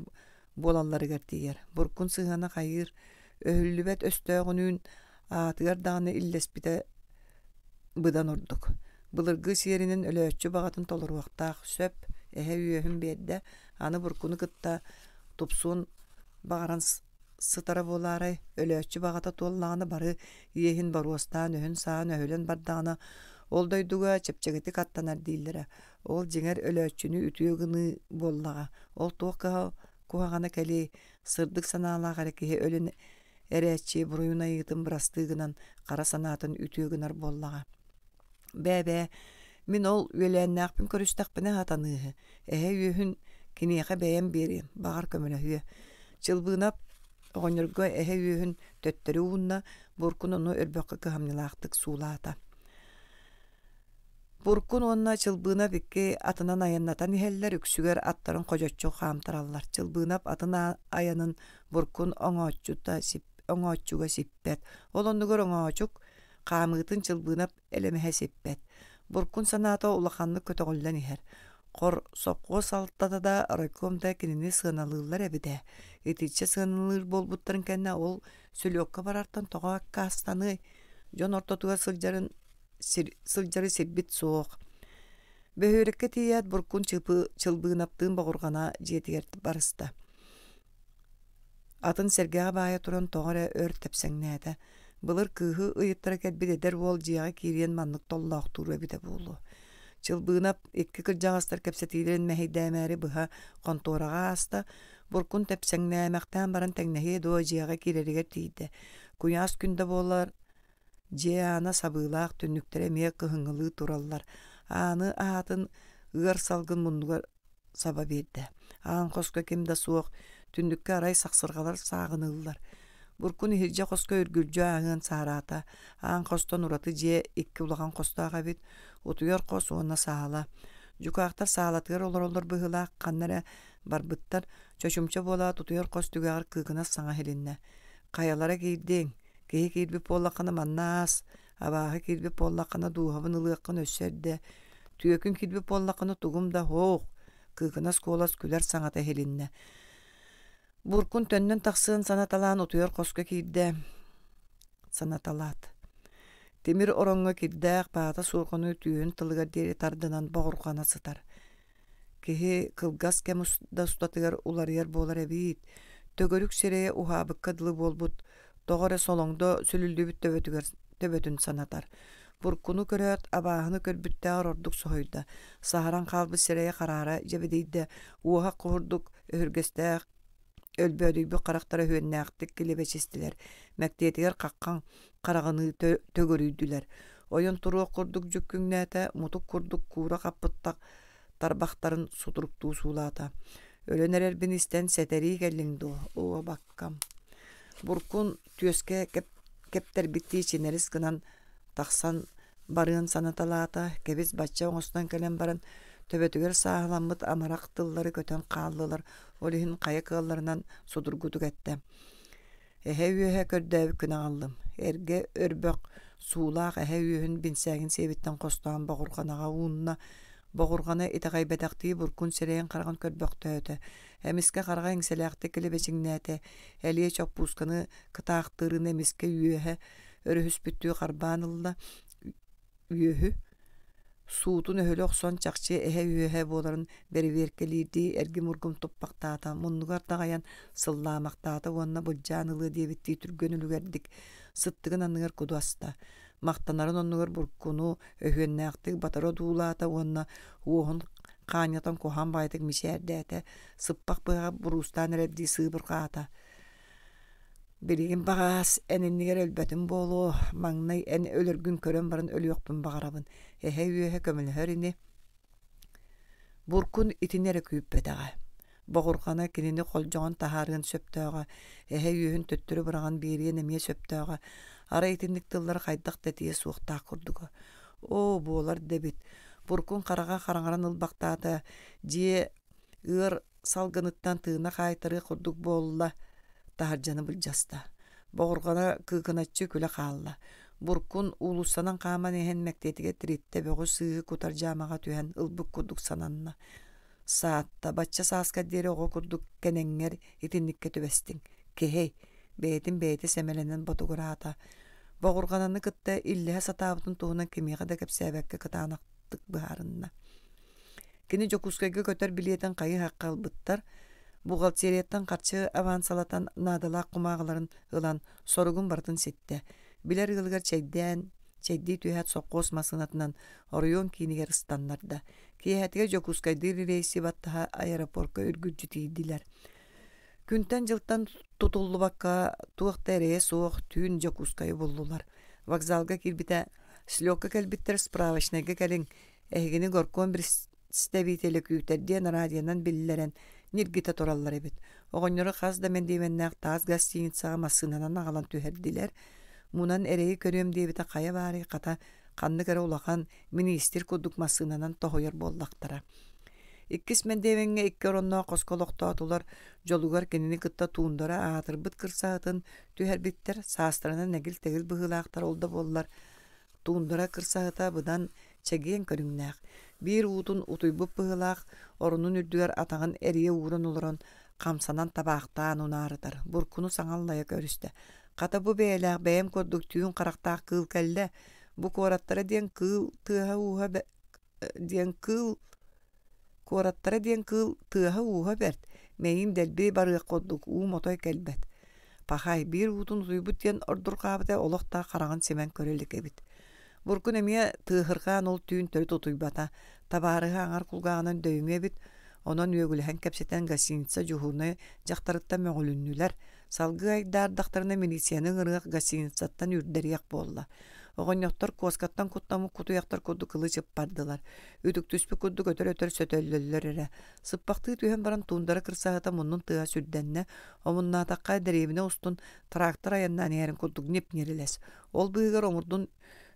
буолалларыгар тиийэр. Буркун сыһыана хайыыр, өһүллүбэт өстөөҕүнүүн аатыгар даҕаны иллэспитэ быдан ордук. Былыргы сиэринэн өлөөччү баҕатын толоруохтаах, сөп, эһэ үөһүн биэрдэ, аны буркуну кытта тупсуон баҕаран сытара буолаарай, өлөөччү баҕата туоллаҕына бары иэһин боруостаан өһүн-сааһын өһүлэн бардаҕына, ол дойдуга чэпчэкитик аттанар дииллэрэ. Ол дьиҥэр өлөөччүнү үтүө гыныы буоллаҕа, ол туох куһаҕана кэлиэй, сырдык санаалаах эрэ киһи өлөн эрээччи буруйун айыытын бырастыы гынан хара санаатын үтүө гынар буоллаҕа. Бээ-бээ, мин ол үөлээннээхпин көрүстэхпинэ сатаныыһы, эһэ үөһүн киниэхэ бэйэм биэриэм, баҕар көмөлөһүө. Чылбыынап оҕонньорго эһэ үөһүн төттөрү уунна, Буркун ону өрбөххө кыһамньылаахтык суулаата. Буркун уонна Чылбыынап икки атынан айаннатан иһэллэр, үксүгэр аттарын ходьоччу хаамтараллар. Чылбыынап атын айанын Буркун оҥооччута оҥооччуга сиппэт. Ол оннугар оҥоочук Хаамыытын Чылбыынап элэмэһэ сиппэт. Буркун санаата улаханнык көтөҕүллэн иһэр. Хор, сопхуос алтата да, райком да кинини сыаналыыллар эбит ээ. Итиччэ сыаналыыр буолбуттарын кэннэ ол сүлүөккэ барартан тоҕо аккаастаныай? Дьон ортотугар сылдьарын сир, сылдьары сирбит суох. Бөһүөлэккэ тиийээт Буркун Чыпы Чылбыынаптыын боҕурҕана дьиэтигэр барыста. Атын сэргэҕэ баайа туран тоҕо эрэ өр тэпсэҥнээтэ. Былыр кыыһы ыйыттара кэлбит эдэр уол дьиэҕэ киириэн маннык толлоохтуур эбитэ буолуо. Чылбыынап икки кырдьаҕастар кэпсэтиилэрин мэһэйдээмээри быһа хонтуораҕа ааста, Буркун тэпсэҥнээмэхтээн баран тэҥнэһиэ дуо дьиэҕэ киирэригэр тиийдэ. Куйаас күн да буоллар Дьиэ аана сабыылаах, түннүктэрэ эмиэ кыһыҥҥылыы тураллар. Ааны аһаатын ыар салгын муннугар саба биэрдэ. Аан хоско ким да суох, түннүккэ арай сахсырҕалар сааҕыныыллар. Буркун иһирдьэ хоско үргүлдьү ааһыан саараата. Аан хостон ураты дьиэ икки улахан хостоох эбит, утуйар хос уонна саала. Дьукаахтар саалатыгар олороллор быһыылаах, ханна эрэ барбыттар. Чочумча буолаат утуйар хос түгэҕэр кыыкынас саҥа иһилиннэ. «Хайалара киирдиҥ? Киһи киирбит буоллаххына манна аас, абааһы киирбит буоллаххына дууһабын ылыаххын өссө эрдэ, түөкүн киирбит буоллаххына тугум да һуох, кыыкынас куолас күлэр саҥата иһилиннэ. Буркун төннөн тахсыан санаталаан утуйар хоско киирдэ. Санаталаат. Тимир ороҥҥо кирдээх баата суорҕаны түөһүн тылыгар диэри тардынан боҕурҕана сытар. Киһи кылгас кэм да устатыгар уларыйар буолар эбиит. Төгүрүк сирэйэ уһаабыкка дылы буолбут, тоҕо эрэ солоҥдо сүлүллүбүт төбөтүгэр төбөтүн санатар. Буркуну көрөөт, абааһыны көрбүттээҕэр ордук соһуйда. Саһаран хаалбыт сирэйэ хараара дьэбидийдэ, уоһах курдук өһүргэстээх өлбөөдүйбүт харахтара үһүөннээхтик килэбэчистилэр, мэктиэтигэр хаххан хараҕыныы төгүрүйдүлэр. Ойон туруох курдук дьүккүҥнээтэ, мутук курдук куура хаппыттах тарбахтарын сутуруктуу суулаата. Өлөн эрэрбин истэн сэтэрии кэллиҥ дуо, оо, баккам. Буркун түөскэ кэптэрбиттии чинэрис гынан тахсан барыан санаталаата, кэбис бачча оҥостон кэлэн баран төбөтүгэр сааһыламмыт амарах тыллары көтөн хааллылар, ол иһин хайа кыалларынан судургутук эттэ. Эһэ үөһэ көрдөөбүккүн аҕаллым. Эргэ өрбөх суулаах эһэ үөһүн бинсээгин сиэбиттэн хостоон боҕурҕанаҕа уунна. Боҕурҕана итэҕэйбэтэхтии буркун сирэйин-хараҕын көрбөхтөөтө. Эмискэ хараҕа иҥсэлээхтик килэбэчиҥнээтэ. Элиэ чоппуусканы кытаахтыырын эмискэ үөһэ өрүһүспүттүү харбаан ылла. Үөһү Суутун өһүлэ охсон чахчы эһэ үөһэ буоларын бэрэбиэркэлиирдии эргим-ургум туппахтаата, муннугар даҕайан сыллаамахтаата уонна былдьаан ылыа диэбиттии түргэн үлүгэрдик сыттыгын анныгар куду аста. Махтанарын оннугар буркуну өһүөннээхтик батары одуулаата уонна уоһун хаанньатан куһаҕан баҕайытык мичээрдээтэ, сыппах быһаҕа буруустаан эрэрдии сыыбырҕаата. Билигин баҕаас эн иннигэр өлбөтүм буолуо, маҥнай эн өлөргүн көрөн баран өлүөхпүн баҕарабын, эһэ үөһэ көмөлөһөр ини Буркун итини эрэ күүппэтэҕэ. Боҕурҕана кинини холдьоҕон таһаарыан сөптөөҕө, эһэ үөһүн төттөрү быраҕан биэриэн эмиэ сөптөөҕө. Арай итинник тыллары хайдах да этиэ суохтаах курдуга. Оо, буолар да эбит. Буркун хараҕа хараҥаран ылбахтаата, дьиэ ыар салгыныттан тыына хаайтарыах курдук буолла, таһырдьаны былдьаста. Боҕурҕана кыыкыначчы күлэ хаалла. Буркун уулуссанан хааман иһэн мэктиэтигэр тириттэ бөҕү-сыыһы кутар дьаамаҕа түһэн ылбыт курдук сананна. Саатта, бачча сааскар диэри оҕо курдук кэнэҥҥэр итинниккэ түбэстиҥ. Киһи, бэйэтин бэйэтэ сэмэлэнэн ботугураата. Боҕурҕананы кытта иллэһэ сатаабытын туһунан кимиэхэ да кэпсээбэккэ кытаанахтык быһаарынна. Кини Дьокуускайга көтөр билиэтин хайы-хахха ылбыттар, бухгалтерияттан харчы авансалатан наадалаах кумааҕыларын ылан соругун барытын ситтэ. Билэр ыалыгар чэйдээн, чэйдии түһээт сопхуос массыынатынан оройуон киинигэр ыстаннарда. Киэһэтигэр Дьокуускайдыыр рейси баттаһа аэропорка үргүлдьү тиийдилэр. Күнтэн-дьылтан тутуллубакка туох да эрэйэ суох түүн Дьокуускайы буллулар. Вокзалга киирбитэ «Слёкка кэлбиттэр справочнайга кэлиҥ, Эһигини горком представителэ күүтэр диэн радионан биллэрэн ньиргитэ тураллар эбит. Оҕонньору хас да мэндиэмэннээх таас гостиницаҕа массыынанан аҕалан түһэрдилэр. Мунан эрэйи көрүөм диэбитэ хайа баарый хата ханнык эрэ улахан миниистир курдук массыынанан тоһуйар буоллахтара. Иккис мэндиэмэҥҥэ икки оронноох хоско олохтоотулар, дьолугар кинини кытта туундара аатырбыт кырсаһытын түһэрбиттэр, саастарынан эгил-тэгил быһыылаахтар ол да буоллар. Туундара кырсаһыта быдан чэгиэн көрүҥнээх, биир уутун утуйбут быһыылаах оронун үрдүгэр атаҕын эрийэ ууран олорон хамсанан табаахтаан унаарытар, буркуну саҥа аллайа көрүстэ. Хата бу бэйэлээх бэйэм курдук түүн харахтаах кыыл кэллэ, бу куораттара диэн кыыл тыаһа-ууһа диэн кыыл куораттара диэн кыыл тыаһа-ууһа бэрт, мэйиим дэлби барыах курдук уум отой кэлбэт. Пахай биир уутун утуйбут диэн ордурҕаабыта олох да хараҕын симэн көрө илик эбит. Буркун эмиэ тыаһырҕаан ол түүн төрүт утуйбата, табаарыһа аҥар кулгааҕынан дөйүҥү эбит, онон үөгүлэһэн кэпсэтэн гостиница дьуһуурунай дьахтарыттан мөҕүлүннүлэр, салгыы айдаардахтарына милицияны ыҥырыах гостиницаттан үрдэриэх буолла. Оҕонньоттор куоскаттан куттаммыт кутуйахтар курдук кылы чыппардылар. Үтүктүспүт курдук өтөр-өтөр сөтөллөллөр эрэ. Сыппахтыы түһэн баран туундара кырсаһыта муннун тыаһа сүрдэннэ, омуннаатахха дэриэбинэ устун трактор айаннаан иһэрин курдук ньип-ньирилэс. Ол быыһыгар омурдун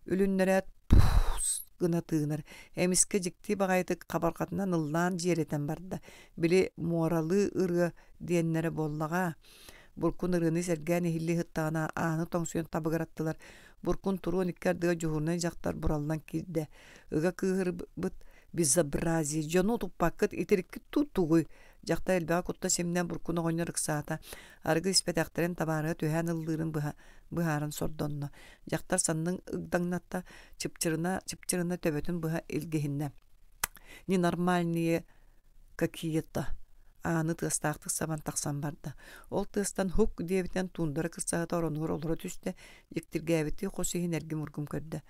үлүннэрээт пуус гына тыынар. Эмискэ дьикти баҕайытык хабарҕатынан ыллаан дьиэрэтэн барда. Били муоралыы ырыа диэннэрэ буоллаҕа. Буркун ырыаны сэргээн иһиллии сыттаҕына ааны тоҥсуйан табыгыраттылар. Буркун туруон икки ардыгар дьуһуурунай дьахтар бураллан киирдэ. Ыга кыыһырбыт безобразие дьону утуппаккыт итириккит туу тугуй? Дьахтар элбэҕи кутта симнэ Буркун оҕонньор ыксаата. Арыгы испэтэхтэрин табаарыһа түһээн ыллыырын быһа быһааран сордонно. Дьахтар саннын ыгдаҥнатта, чыпчырына-чыпчырына төбөтүн быһа илгиһиннэ. Ненормальные какие-то ааны тыастаахтык сабан тахсан барда. Ол тыастан һук диэбитинэн туундара кырсаһыта оронугар олоро түстэ, дьиктиргээбиттии хос иһин эргим-ургум көрдө.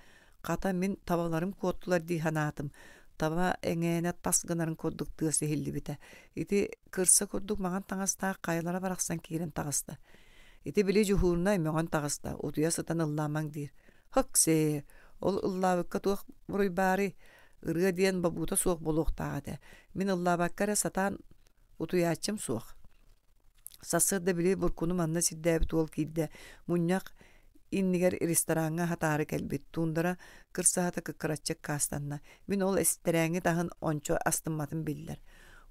Хата мин табаларым куоттулар дии санаатым. Таба эҥээнэ тас гынарын курдук тыас иһиллибитэ. Ити кырса курдук маҥан таҥастаах хайалара барахсан киирэн таҕыста. Ити били дьуһуурунай мөҕөн таҕыста, утуйа сытан ыллаамаҥ диир. Һыксээ, ол ыллаабыкка туох буруй баарый? Ырыа диэн бобуута суох буолуохтаах этэ. Мин ыллаабакка эрэ сатаан утуйааччым суох. Сарсыарда били буркуну манна сирдээбит уол киирдэ. Мунньах иннигэр рестораҥҥа аһатаары кэлбит. Туундара кырсаһата кыккыраччы аккаастанна. Мин ол эстэрээҥҥи таһын ончу астымматым биллэр.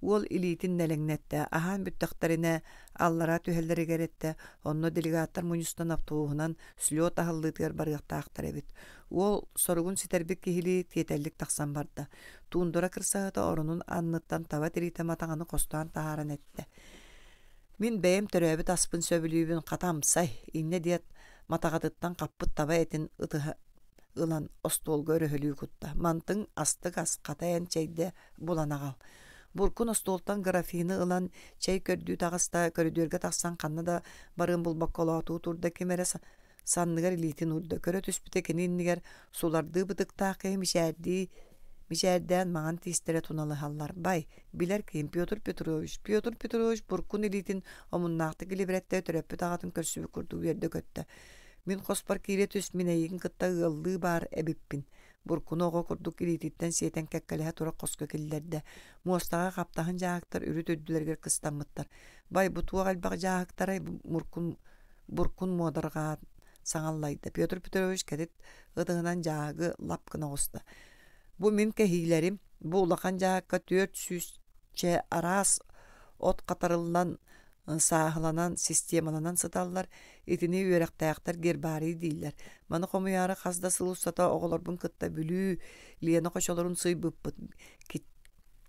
Уол илиитин нэлэҥнэттэ, аһаан бүттэхтэринэ аллараа түһэллэригэр эттэ, онно делегаттар мунньустан автобуһунан слет аһыллыытыгар барыахтаахтар эбит. Уол соругун ситэрбит киһилии тиэтэллик тахсан барда. Туундара кырсаһыта оронун анныттан таба тириитэ матаҕаны хостоон таһааран эттэ. Мин бэйэм төрөөбүт аспын сөбүлүүбүн хата амсай, инньэ диэт матаҕатыттан хаппыт таба этин ытыһа ылан остуолга өрөһөлүү кутта. Мантыҥ астык ас хата эн чэйдэ булан аҕал. Буркун остуолтан графины ылан чэй көрдүү таҕыста, көрүдүөргэ тахсан ханна да барыан булбакка олоотуу турда ким эрэ санныгар илиитин уурда. Көрө түспүтэ кини иннигэр сулардыы бытыктаах киһи мичээрдии мичээрдээн маҥан тиистэрэ туналыһаллар. Бай, билэр киһим Петр Петрович. Петр Петрович буркун илиитин омуннаахтык илибирэттэ төрөппүт аҕатын көрсүбүт курдук үөрдэ-көттө. Мин хоспор киирэ түс, мин эйигин кытта ыаллыы баар эбиппин. Буркуну оҕо курдук илиититтэн сиэтэн кэккэлэһэ турар хоско киллэрдэ. Муостаҕа хаптаһын дьааһыктар үрүт үрдүлэригэр кыстаммыттар. Бай, бу туох элбэх дьааһыктарай муркун буркун муодарҕаан саҥаллайда. Петр Петрович кэтит ытыһынан дьааһыгы лап гына оҕуста. Бу мин кэһиилэрим, бу улахан дьааһыкка 400-чэ араас от хатарыллан, сааһыланан, системаланан сыталлар. Итини үөрэхтээхтэр гербарий дииллэр. Маны хомуйаары хас да сыл устата оҕолорбун кытта Бүлүү, Лена хочолорун сыйбыппыт.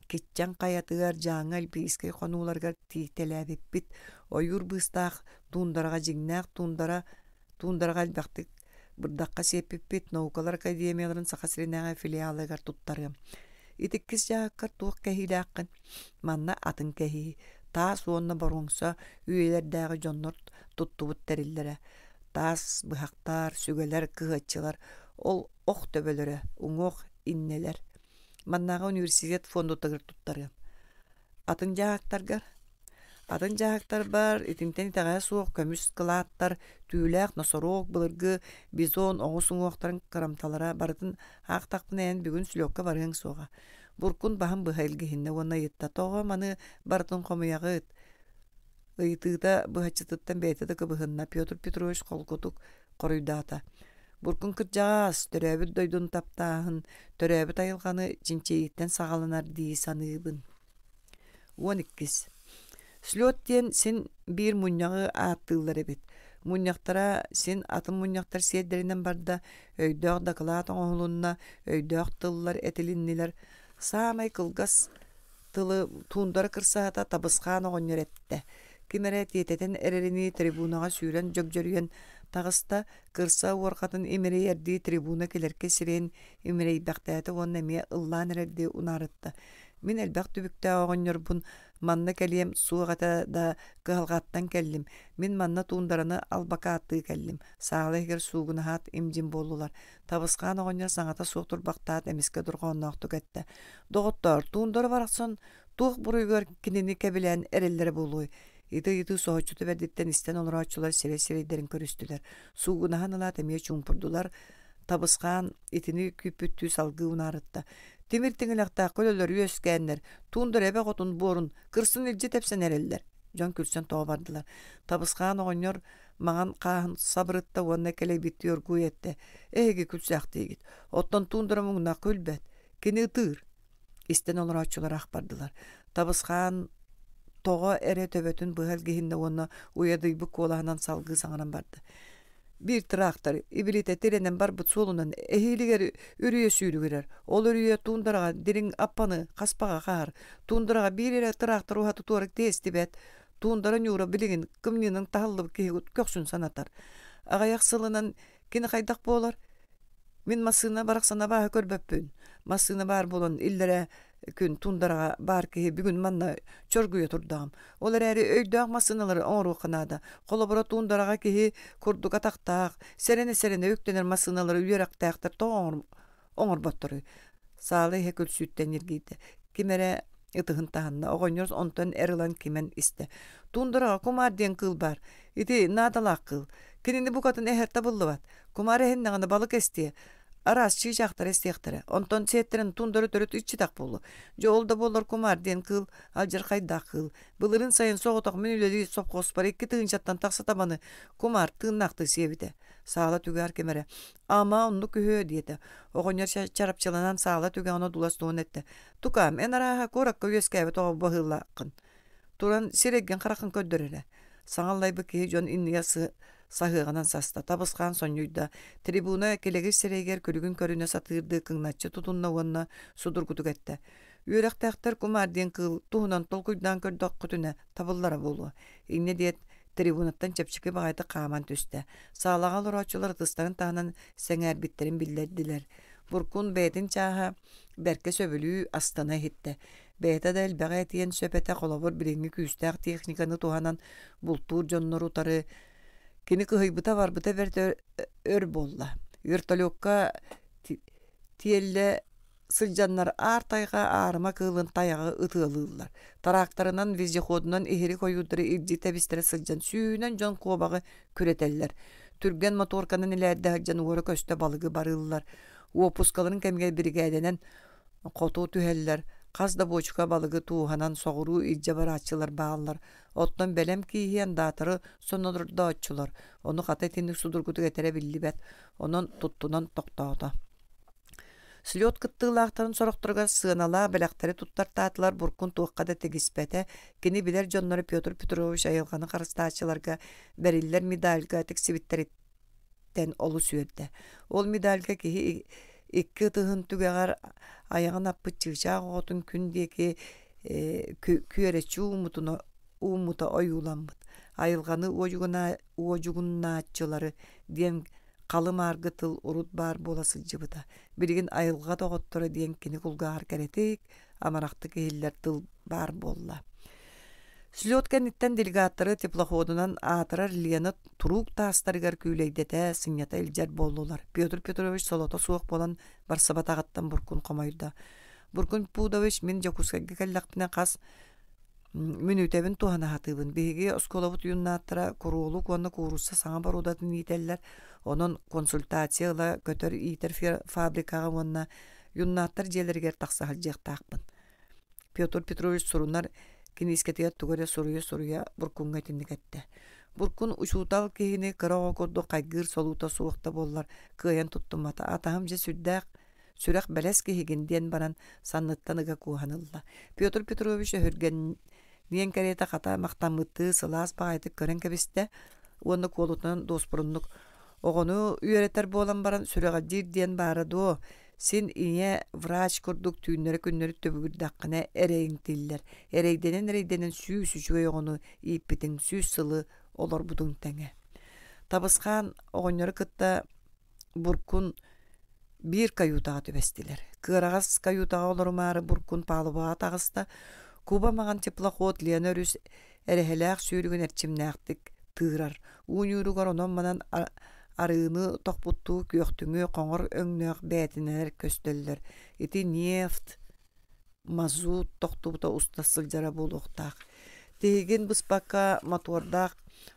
Киччэҥ хайатыгар, Дьааҥы Альпийскай хонууларыгар тиийтэлээбиппит. Ойуур быыстаах туундараҕа дьиҥнээх туундара туундараҕа элбэхтик бырдахха сиэппиппит наукалар академияларын Саха сиринээҕи филиалыгар туттарыам. Ити иккис дьааһыккар туох кэһиилээххин? Манна атын кэһии, таас уонна боруоҥса үйэлэрдээҕи дьоннор туттубут тэриллэрэ. Таас быһахтар, сүгэлэр, кыһыаччылар, ол ох төбөлөрө, уҥуох иннэлэр. Маннааҕы университет фондутугар туттарыам. Атын дьааһыктаргар Атын дьааһыктарбар итинтэн итэҕэһэ суох көмүс кылааттар, түүлээх носорог, былыргы бизон оҕус уҥуохтарын кырамталара барытын аахтахпына эн бүгүн слёкка барыаҥ суоҕа. Буркун баһын быһа илгиһиннэ уонна ыйытта: «Тоҕо маны барытын хомуйаҕыт?» Ыйытыыта быһаччытыттан бэйэтэ да кыбыһынна. Петр Петрович холкутук хоруйдаата: «Буркун кырдьаҕас, төрөөбүт дойдуну таптааһын, төрөөбүт айылҕаны чинчийииттэн саҕаланар дии саныыбын». 12. Слет диэн син биир мунньаҕы ааттыыллар эбит. Мунньахтара син атын мунньахтар сиэрдэринэн барда, өйдөөх дакылаат оҥоһулунна, өйдөөх тыллар этилиннилэр. Саамай кылгас тылы туундара кырсаһата Табысхаан оҕонньор эттэ. Ким эрэ тиэтэтэн эрэринии трибунаҕа сүүрэн дьөгдьөрүйэн таҕыста, кырса уорҕатын имэрийэрдии трибуна килэркэ сирэйин имэрийбэхтээтэ уонна эмиэ ыллаан эрэрдии унаарытта. Мин элбэх түбүктээх оҕонньорбун манна кэлиэм суох этэ да кыһалҕаттан кэллим. Мин манна туундараны албакааттыы кэллим. Саала иһигэр суугунаһаат им-дьим буоллулар. Табысхаан оҕонньор саҥата суох турбахтаат эмискэ дорҕоонноохтук эттэ: «Доҕоттоор, туундара барахсан туох буруйугар кинини кэбилээн эрэллэрэ буолуой?» Ити ыйытыы соһуччута бэрдиттэн истэн олорооччулар сирэй-сирэйдэрин көрүстүлэр. Суугунаһан ылаат эмиэ чуумпурдулар. Табысхаан итини күүппүттүү салгыы унаарытта. Тимир тиҥилэхтээх көлөлөр үөскээннэр, туундара эбэ хотун буорун кырсын илдьи тэпсэн эрэллэр. Дьон күлсэн тоҕо бардылар. Табысхаан оҕонньор маҥан хааһын сабырытта уонна кэлэйбиттии оргууй эттэ: «Эһиги күлсээхтиигит. Оттон туундара муҥнаах күлбэт. Кини ытыыр». Истэн олорооччулар ах бардылар. Табысхаан тоҕо эрэ төбөтүн быһа илгиһиннэ уонна уйадыйбыт куолаһынан салгыы саҥаран барда. Биир тыраахтар ибилитэ тирэнэн барбыт суолунан эһиилигэр үрүйэ сүүрүгүрэр. Ол үрүйэ туундараҕа дириҥ аппаны хаспаҕа хаһар. Туундараҕа биир эрэ тыраахтар уһаты туора тиэстибэт. Туундара ньуура билигин кымньыынан таһыллыбыт киһи көхсүн санатар. Аҕыйах сылынан кини хайдах буолар? Мин массыына барахсан абааһы көрбөппүн. Массыына баар буолан иллэрээ күн туундараҕа баар киһи бүгүн манна чоргуйа турдаҕым. Ол эрээри өйдөөх массыыналары оҥоруохха наада. Холобура, туундараҕа киһи курдук атахтаах, сэрэнэ-сэрэнэ үктэнэр массыыналары үөрэхтээхтэр тоҕо оҥорботторуй? Саала иһэ күлсүүттэн ньиргийдэ. Ким эрэ ытыһын таһынна. Оҕонньор онтон эр ылан кимэн истэ. Туундараҕа кумаар диэн кыыл баар. Ити наадалаах кыыл. Кинини букатын эһэр табыллыбат. Кумаар эһиннэҕинэ балык эстиэ. Араас чыычаахтара эстиэхтэрэ. Онтон сиэттэрэн туундара төрүт иччитэх буолуо. Дьэ ол да буоллар кумаар диэн кыыл алдьархайдаах кыыл. Былырыын сайын соҕотох мин үлэлии сопхуоспар 2 тыһыынчаттан тахса табаны кумаар тыыннаахтыы сиэбитэ. Саала түгээр ким эрэ «Ама оннук үһүө» диэтэ. Оҕонньор чарапчыланан саала түгэҕин одуулас туһун эттэ. «Тукаам, эн арааһа куоракка үөскээбит оҕо быһыылааххын. Туран сирэйгин хараххын көрдөр эрэ». Саҥа аллайбыт киһи дьон иннигэр саһыаҕынан саста, табысхаан сонньуйда. Трибуна килэгир сирэйигэр күлүгүн көрүнэ сатыырдыы кыҥначчы тутунна уонна судургутук эттэ: «Үөрэхтээхтэр кумаар диэн кыыл туһунан толкуйдаан көрдөххүтүнэ табыллара буолуо». Инньэ диэт, трибунаттан чэпчэки баҕайытык хааман түстэ. Саалаҕа олорооччулар ытыстарын таһынан сэҥээрбиттэрин биллэрдилэр. Буркун бэйэтин чааһа бэркэ сөбүлүү, астына иһиттэ. Бэйэтэ да элбэҕи этиэн сөп этэ, холобур, билиҥҥи күүстээх техниканы туһанан бултуур дьоннору утары кини кыһыйбыта барбыта бэрт өр буолла. Вертолекка тиэллэ сылдьаннар аар тайҕа аарыма кыылын тайаҕы ытыалыыллар. Тракторынан, вездеходунан иһирик ойуурдары илдьи тэбистэрэ сылдьан сүүһүнэн дьон куобаҕы күрэтэллэр. Түргэн моторканан илээрдэ сылдьан уора-көстө балыгы барыыллар. Уоппускаларын кэмигэр биригээдэнэн хоту түһэллэр, хас да буочука балыгы тууһанан соҕуруу илдьэ барааччылар бааллар. Оттон бэлэм кииһи андаатары сонордооччулар, ону хата итинник судургутук этэрэ биллибэт, онон туттунан тохтоото. Слет кыттыылаахтарын сорохторугар сыаналаах бэлэхтэри туттартаатылар, Буркун туохха да тигиспэтэ. Кини билэр дьонноро Петр Петрович айылҕаны харыстааччыларга бэриллэр медальга тиксибиттэриттэн олус үөрдэ. Ол медальга киһи икки ытыһын түгэҕэр айаҕын аппыт чыычаах оҕотун күн диэки күөрэччи ууммута ойууламмыт. Айылҕаны уодьугуннааччылары диэн халы-мааргы тыл урут баар буола сылдьыбыта. Билигин айылҕа доҕотторо диэн кини кулгааҕар кэрэтик, амарахтык иһиллэр тыл баар буолла. Слет кэнниттэн делегаттары теплоходунан аатырар Лена туруук таастарыгар күүлэйдэтэ, сынньата илдьэр буоллулар. Петр Петрович солото суох буолан барсыбатаҕыттан Буркун хомойдо. Буркун Пудович мин Дьокуускайга кэллэхпинэ хас мүнүүтэбин туһана сатыыбын. Биһиги оскуолабыт юннаттара куруолук уонна куурусса саҥа боруодатын иитэллэр. Онон консультация ыла көтөр иитэр фабрикаҕа уонна юннаттар дьиэлэригэр тахса сылдьыахтаахпын. Петр Петрович сурунар киниискэтигэр тугу эрэ суруйа-суруйа Буркуҥҥа итинник эттэ. Буркун учуутал киһини кыра оҕо курдук хайгыыр солуута суох да буоллар кыайан туттуммата. Атаһым дьэ сүрдээх сүрэх бэлэс киһигин диэн баран санныттан ыга кууһан ылла. Петр Петрович өһүргэниэн кэриэтэ хата махтаммыттыы сылаас баҕайытык көрөн кэбистэ. уонна куолутунан дуоспуруннук оҕону үөрэтэр буолан баран сүрэҕэлдьиир диэн баара дуо? Син ийэ врач курдук түүннэри-күннэри түбүгүрдэххинэ эрэйиҥ тиллэр. Эрэйдэнэн-эрэйдэнэн сүүс үчүгэй оҕону ииппитиҥ сүүс сылы олорбутуҥ тэҥэ. Табысхаан оҕонньору кытта Буркун биир каютаҕа түбэстилэр. Кыараҕас каютаҕа олорумаары Буркун палубаҕа таҕыста. Куба маҥан теплоход Лена өрүс эрэһэлээх сүүрүгүн эрчимнээхтик тыырар. Уу ньууругар онон-манан арыыны тохпуттуу күөхтүҥү хоҥор өҥнөөх бээтинэлэр көстөллөр. Ити нефть, мазут тохтубута уста сылдьара буолуохтаах. Тиһигин быспакка мотуордаах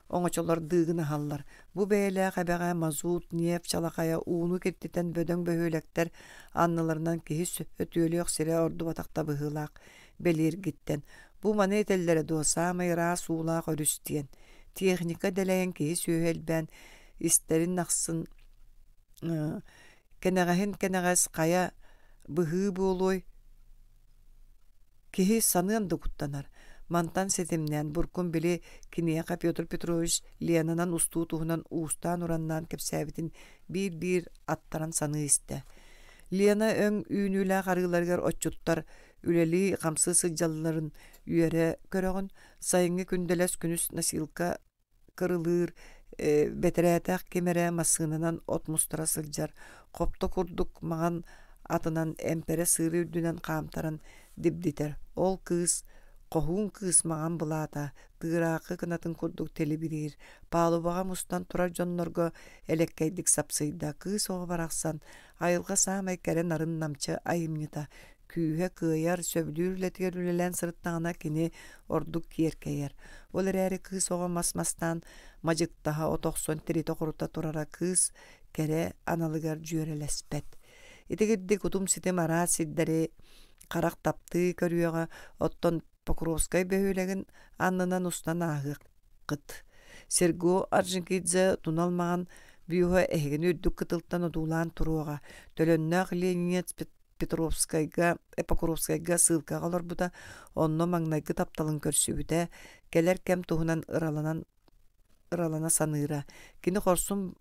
оҥочолор дыыгынаһаллар. Бу бэйэлээх эбэҕэ мазут, нефть чалахайа ууну киртитэн бөдөҥ бөһүөлэктэр анныларынан киһи өтүөлүөх сирэ ордубатах да быһыылаах бэлиэргиттэн. Бу маны этэллэрэ дуо саамай ыраас уулаах өрүс диэн. Техника дэлэйэн киһи-сүөһү элбээн истэрин ахсын Кэнэҕэһин кэнэҕэс хайа быһыы буолуой? Киһи саныан да куттанар. Мантан ситимнээн Буркун били киниэхэ Петр Петрович Ленанан устуу туһунан уустаан-ураннаан кэпсээбитин биир-биир аттаран саныы истэ. Лена өҥ үүнүүлээх арыыларыгар отчуттар үлэлии-хамсыы сылдьалларын үөрэ көрөҕүн, сайыҥҥы күндэлэс күнүс носилка кырылыыр, бэтэрээтэх ким эрэ массыынанан от мустара сылдьар, хопто курдук маҥан атынан эмпэрэ сыыры үрдүнэн хаамтаран дибдитэр. Ол кыыс, хоһуун кыыс маҥан былаата, тыыраахы кынатын курдук тэлибириир, палубаҕа мустан турар дьоннорго элэккэйдик сапсыйда. Кыыс оҕо барахсан, айылҕа саамай кэрэ нарын-намчы айымньыта, күүһэ кыайар, сөбүлүүр үлэтигэр үлэлээн сырыттаҕына кини ордук киэркэйэр. Ол эрээри кыыс оҕо мас-мастаан мадьыктаһа от охсон тиритэ-хорута турара кыыс кэрэ аналыгар дьүөрэлэспэт. Итигирдик утум-ситим араас сирдэри харах таптыы көрүөҕэ, оттон Покровскай бөһүөлэгин аннынан устан ааһыаххыт. Серго Орджоникидзе тунал маҥан бюһа эһигини үрдүк кытылтан одуулаан туруоҕа. Төлөннөөх Ленинец Петровскайга, Покровскайга сыылкаҕа олорбута, онно маҥнайгы тапталын көрсүбүтэ, кэлэр кэм туһунан ыраланан ыралана саныыра. Кини хорсун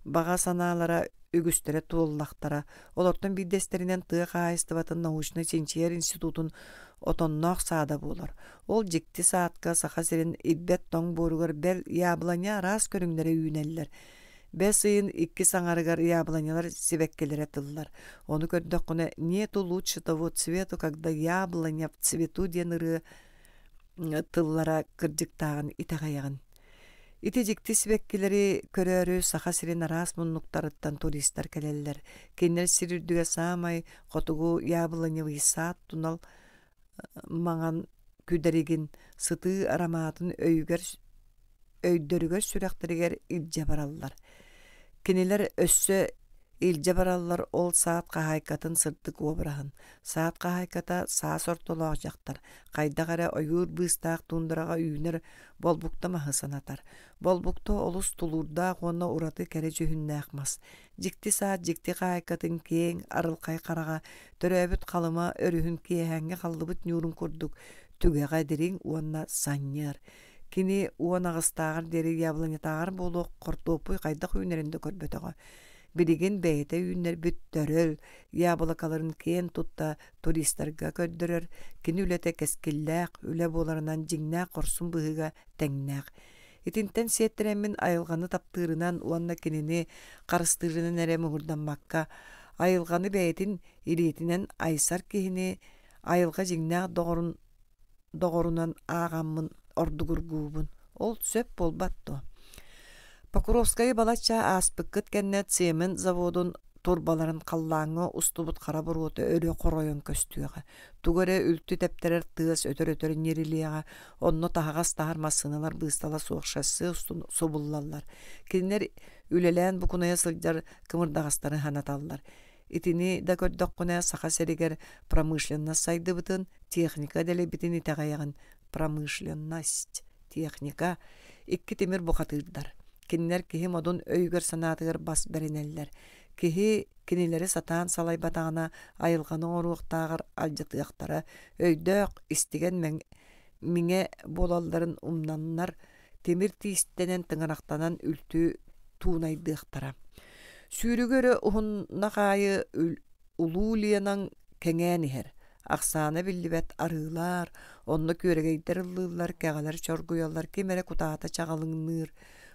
баҕа санаалара үгүстэрэ туоллахтара. Олортон биирдэстэринэн тыа хаһаайыстыбатын научнай-чинчийэр институтун отонноох саада буолар. Ол дьикти саадка Саха сирин ирбэт тоҥ буоругар бэл яблоня араас көрүҥнэрэ үүнэллэр. Бэс ыйын иккис аҥарыгар яблонялар сибэккилэрэ тыллар. Ону көрдөххүнэ «Нету лучше того цвету, когда яблоня в цвету» диэн ырыа тыллара кырдьыктааҕын итэҕэйэҕин. Ити дьикти сибэккилэри көрөөрү Саха сирин араас муннуктарыттан туристар кэлэллэр. Кинилэр сир үрдүгэр саамай хотугу яблоневый сад тунал маҥан күдэригин сытыы арамаатын өйүгэр өйдөрүгэр-сүрэхтэригэр илдьэ бараллар. Кинилэр өссө илдьэ бараллар ол саат хаһаайкатын сырдык уобараһын. Саат хаһаайката саас ортолоох дьахтар, хайдах эрэ ойуур быыстаах туундараҕа үүнэр болбукта маһы санатар. Болбукта олус тулуурдаах уонна ураты кэрэ дьүһүннээх мас. Дьикти саат дьикти хаайкатын киэҥ, арылхай хараҕа, төрөөбүт Халыма өрүһүн киэһээҥҥи халлыбыт ньуурун курдук түгэҕэ дириҥ уонна санньыар. Кини 18-ааҕар диэри яблонятааҕар буолуох хортуоппуй хайдах үүнэрин да көрбөтөҕө. Билигин бэйэтэ үүннэрбит төрөл яблокаларын киэн тутта туристарга көрдөрөр, кини үлэтэ кэскиллээх үлэ буоларынан дьиҥнээх хорсун быһыыга тэҥнээх. Итинтэн сиэттэрэммин айылҕаны таптыырынан уонна кинини харыстыырынан эрэ муҥурдаммакка, айылҕаны бэйэтин илиитинэн айсар киһини айылҕа дьиҥнээх доҕорун доҕорунан ааҕаммын ордугургуубун. Ол сөп буолбат дуо? Покровскайы балачча ааспыккыт кэннэ цемент заводун турбаларын халлааҥҥа устубут хара буруота өрө хоройон көстүөҕэ. Тугу эрэ үлтү тэптэрэр тыас өтөр-өтөр ньирилиэҕэ, онно таһаҕас таһар массыыналар быыстала суох шоссе устун субуллаллар. Кинилэр үлэлээн букунайа сылдьар кымырдаҕастары санаталлар. Итини да көрдөххүнэ, Саха сиригэр промышленность сайдыбытын, техника дэлэйбитин итэҕэйэҕин. Промышленность, техника икки тимир бухатыырдар. Кинилэр киһи модун өйүгэр-санаатыгар бас бэринэллэр. Киһи кинилэри сатаан салайбатаҕына айылҕаны оҥоруохтааҕар алдьатыахтара, өйдөөх, истигэн миҥэ буолалларын умнаннар, тимир тиистэнэн тыҥырахтанан үлтү туунайдыахтара. Сүүрүгү өрө уһуннах аайы улуу Ленаҥ кэҥээн иһэр. Ахсаана биллибэт арыылар, онно күөрэгэйдэр ыллыыллар, кэҕэлэр чоргуйаллар, ким эрэ кутаата чаҕылыҥныыр.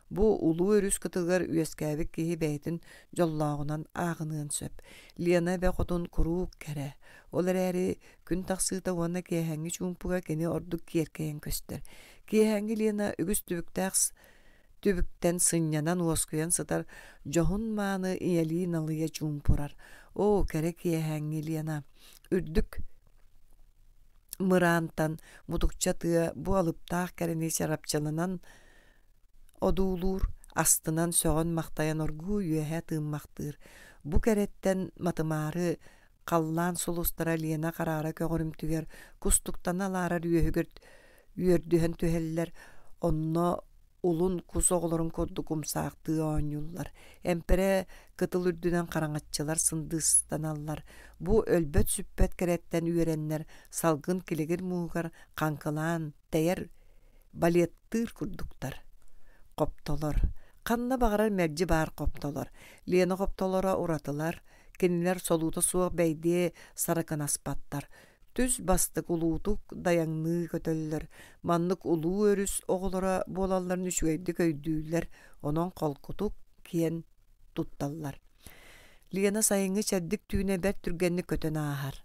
Бу улуу өрүс кытылыгар үөскээбит киһи бэйэтин дьоллооҕунан ааҕыныан сөп. Лена эбэ хотун куруук кэрэ. Ол эрээри күн тахсыыта уонна киэһээҥҥи чуумпуга кини ордук киэркэйэн көстөр. Киэһээҥҥи Лена үгүс түбүктээх түбүктэн сынньанан уоскуйан сытар дьоһун-мааны ийэлии налыйа чуумпурар. Оо, кэрэ киэһээҥҥи Лена! Үрдүк мыраантан мутукча тыа бу алыптаах кэрэни чарапчыланан одуулуур, астынан сөҕөн-махтайан оргууй үөһэ тыыммахтыыр. Бу кэрэттэн матымаары халлаан сулустара Лена хараара көҕөрүмтүгэр кустуктана алаарар үөһүгэр үөрдүһэн түһэллэр, онно улун кус оҕолорун курдук умсаахтыы оонньууллар. Эмпэрэ кытыл үрдүнэн хараҥаччылар сындыыстаналлар. Бу өлбөт-сүппэт кэрэттэн үөрэннэр салгын килэгир мууһугар хаҥкылаан тэйэр балеттыыр курдуктар. Хоптолор. Ханна баҕарар мэлдьи баар хоптолор. Лена хоптолоро уратылар. Кинилэр солуута суох бэйдиэ сарыкынаспаттар. Түс бастык улуутук дайаҥныы көтөллөр. Маннык улуу өрүс оҕолоро буолалларын үчүгэйдик өйдүүллэр, онон холкутук, киэн тутталлар. Лена сайыҥҥы чэбдик түүнэ бэрт түргэнник көтөн ааһар.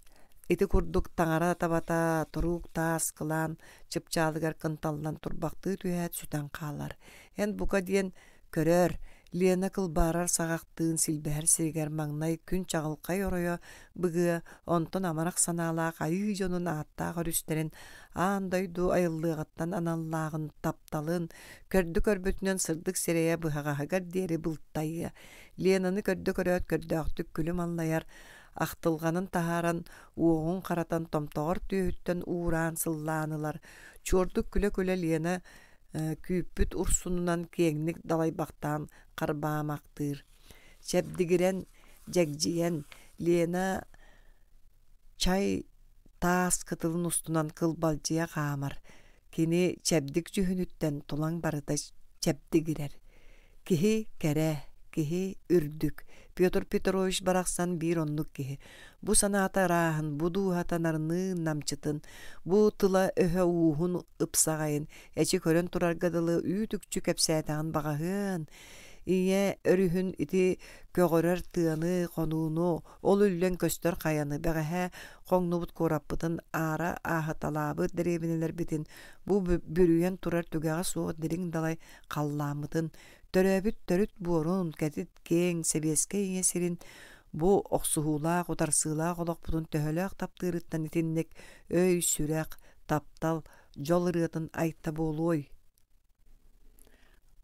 Ити курдук таҥара табата туруук таас кылаан чыпчаалыгар кынталлан турбахтыы түһээт сүтэн хаалар. Эн бука диэн Көрөөр, Лена кылбаарар саҕахтыын силбэһэр сиригэр маҥнай күн чаҕылхай оройо быгыа, онтон амарах санаалаах айыы дьонун ааттаах өрүстэрин аан дойду айыллыаҕыттан аналлааҕын, тапталын, көрдө көрбүтүнэн сырдык сирэйэ быһаҕаһыгар диэри былтайыа. Ленаны көрдө көрөөт көрдөөхтүк күлүм аллайар, ахтылҕанын таһааран, уоҕун харатан томтоҕор түөһүттэн уураан сыллаан ылар. Чуордук күлэ-күлэ Лена күүппүт урсунунан киэҥник далайбахтаан харбаамахтыыр. Чэбдигирэн, дьэгдьийэн, Лена чай таас кытылын устунан кылбалдьыйа хаамар. Кини чэбдик дьүһүнүттэн тулаҥ барыта чэбдигирэр. Киһи кэрэ, киһи үрдүк. Петр Петрович барахсан биир оннук киһи. Бу санаата ырааһын, бу дууһата нарыныын намчытын, бу тыла-өһө ууһун ыпсаҕайын эчи көрөн турарга дылы үүт-үкчү кэпсээтэҕин баҕаһыан. Ийэ өрүһүн ити көҕөрөр тыаны, хонууну, ол үллэн көстөр хайаны бэҕэһээ хоҥнубут куораппытын аара ааһыталаабыт дэриэбинэлэрбитин бу бүрүйэн турар түгэҕэ суох дириҥ далай халлааммытын, төрөөбүт төрүт буорун, кэтит киэҥ сэбиэскэй ийэ сирин бу охсуһуулаах, утарсыылаах олохпутун төһөлөөх таптыырыттан итинник өй, сүрэх, таптал, дьол ырыатын айта буолуой?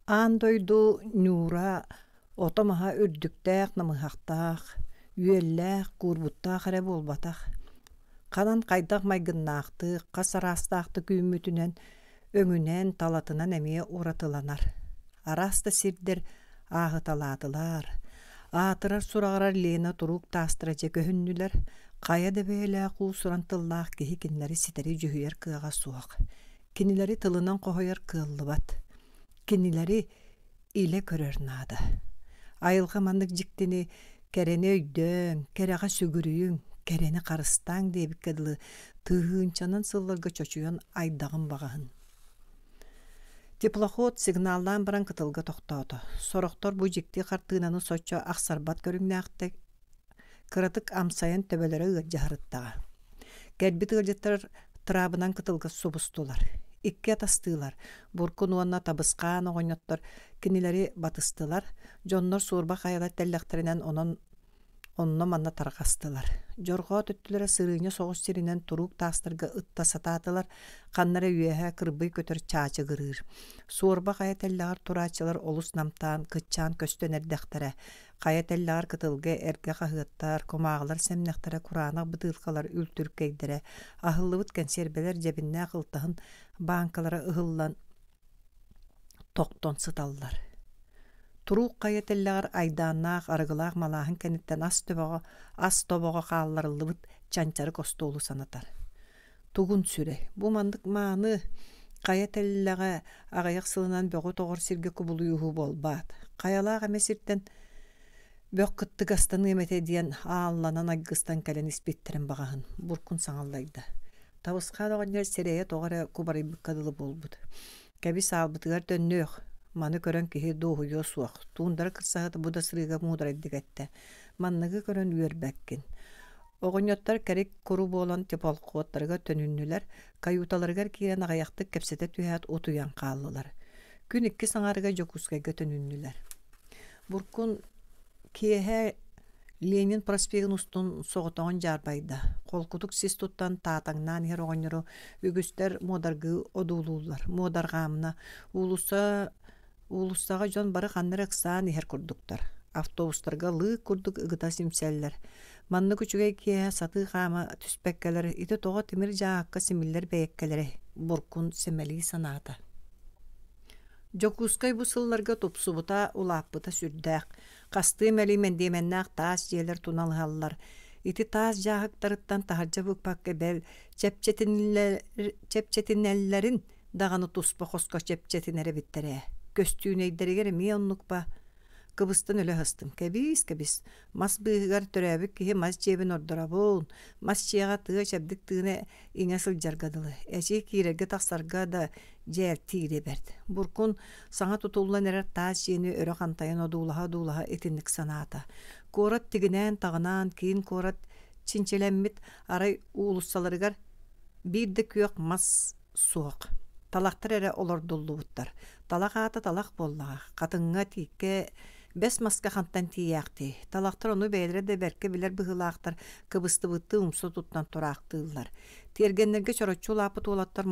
Аан дойду ньуура ото-маһа үрдүктээх, намыһахтаах, үөллээх, куурбуттаах эрэ буолбатах. Ханан хайдах майгыннаахтык, хас араастаахтык үүммүтүнэн өҥүнэн, талатынан эмиэ уратыланар. Араас да сирдэр ааһыталаатылар. Аатырар-сураҕырар Лена туруук таастара дьэ көһүннүлэр, хайа да бэйэлээх уус-уран тыллаах киһи кинилэри ситэри дьүһүйэр кыаҕа суох. Кинилэри тылынан хоһуйар кыаллыбат. Кинилэри илэ көрөр наада. Айылҕа маннык дьиктини кэрэни өйдөөҥ, кэрэҕэ сүгүрүйүҥ, кэрэни харыстааҥ диэбиккэ дылы тыһыынчанан сылларга чочуйан айдаҕын баҕаһын. Теплоход сигналлаан баран кытылга тохтоото. Сорохтор бу дьикти хартыынаны соччо ахсарбат көрүҥнээхтик кыратык амсайан төбөлөрө ыалдьаһарыттаҕа. Кэлбит ыалдьыттар тыраабынан кытылга субустулар. Икки атастыылар, Буркун уонна Табысхаан оҕонньоттор кинилэри батыстылар, дьоннор суорба хайалар тэллэхтэринэн онон онно-манна тарҕастылар. Дьорҕоот өттүлэрэ сырыынньа соҕус сиринэн туруук таастарга ытта сатаатылар, ханна эрэ үөһэ кырбый көтөр чаачыгырыыр. Суорба хайа тэллэҕэр турааччылар олус намтаан, кыччаан көстөн эрдэхтэрэ. Хайа тэллэҕэр кытылга эргэ хаһыаттар, кумааҕылар сэмнэхтэрэ, кураанах бытыылкалар үлтүркэйдэрэ, аһыллыбыт кэнсиэрбэлэр дьэбиннээх ылтаһын бааҥкалара ыһыллан тохтон сыталлар. Туруук хайа тэллэҕэр айдааннаах, арыгылаах малааһын кэнниттэн ас төбөҕө, ас тобоҕо хаалларыллыбыт чанчарык остуолу санатар. Тугун сүрэй, бу маннык мааны, Хайа тэллэҕэ аҕыйах сылынан бөҕү тоҕор сиргэ кубулуйууһу буолбаат. Хайалаах эмэ сиртэн бөх кыттыгастаныам этэ диэн аалланан айгыстан кэлэн испиттэрин баҕаһын Буркун саҥаллайда. Табысхаан оҕонньор сирэйэ тоҕо эрэ кубарыйбыкка дылы буолбут. Кэбис аалбытыгар төннүөх, маны көрөн киһи дуоһуйуо суох, туундара кырсаһыт бу да сырыыга муударайдык эттэ. Манныгы көрөн үөрбэккин. Оҕонньоттор кэрик куру буолан теплоходтарыгар төнүннүлэр, каюталарыгар киирэн аҕыйахтык кэпсэтэ түһээт утуйан хааллылар. Күн иккис аҥаарыгар Дьокуускайга төнүннүлэр. Буркун киэһэ Ленин проспегын устун соҕотоҕун дьаарбайда. Холкутук сис туттан таатаҥнаан иһэр оҕонньору үгүстэр муодаргыы одуулууллар. Муодарҕаамына уулусса уулуссаҕа дьон бары ханна эрэ ыксаан иһэр курдуктар. Автобустарга лыык курдук ыгыта симсэллэр. Маннык үчүгэй киэһэ сатыы хаама түспэккэлэр ити тоҕо тимир дьааһыкка симиллэр бэйэккэлэрэй? Буркун сэмэлии санаата. Дьокуускай бу сылларга тупсубута, улааппыта сүрдээх. Хастыы мэлий мэндиэмэннээх таас дьиэлэр туналыһаллар. Ити таас дьааһыктарыттан таһырдьа быкпакка бэл чэпчэтинэллэрин даҕаны туспа хоско чэпчэтинэр эбиттэр ээ. Көстүүнэйдэригэр эмиэ оннук ба. Кыбыстан өлө сыстым. Кэбиис-кэбис. Мас быыһыгар төрөөбүт киһи мас дьиэбин ордоробун. Мас дьиэҕэ тыа чэбдик тыына иҥэ сылдьарга дылы. Эчи киирэргэ-тахсарга да дьээлтиирэ бэрт. Буркун саҥа тутуллан эрэр таас дьиэни өрө хантайан одуулаһа-одуулаһа итинник санаата. Куорат тигинээн-таҕынаан киин куорат чинчилэммит арай уулуссаларыгар биир да күөх мас суох. Талахтар эрэ олордуллубуттар. Талах аата талах буоллаҕа. Хатыҥҥа, тииккэ, бэс маска хантан тиийээхтиэй. Талахтар ону бэйэлэрэ да бэркэ билэр быһыылаахтар, кыбыстыбыттыы умса туттан тураахтыыллар. Тиэргэннэргэ чороччу улааппыт уолаттар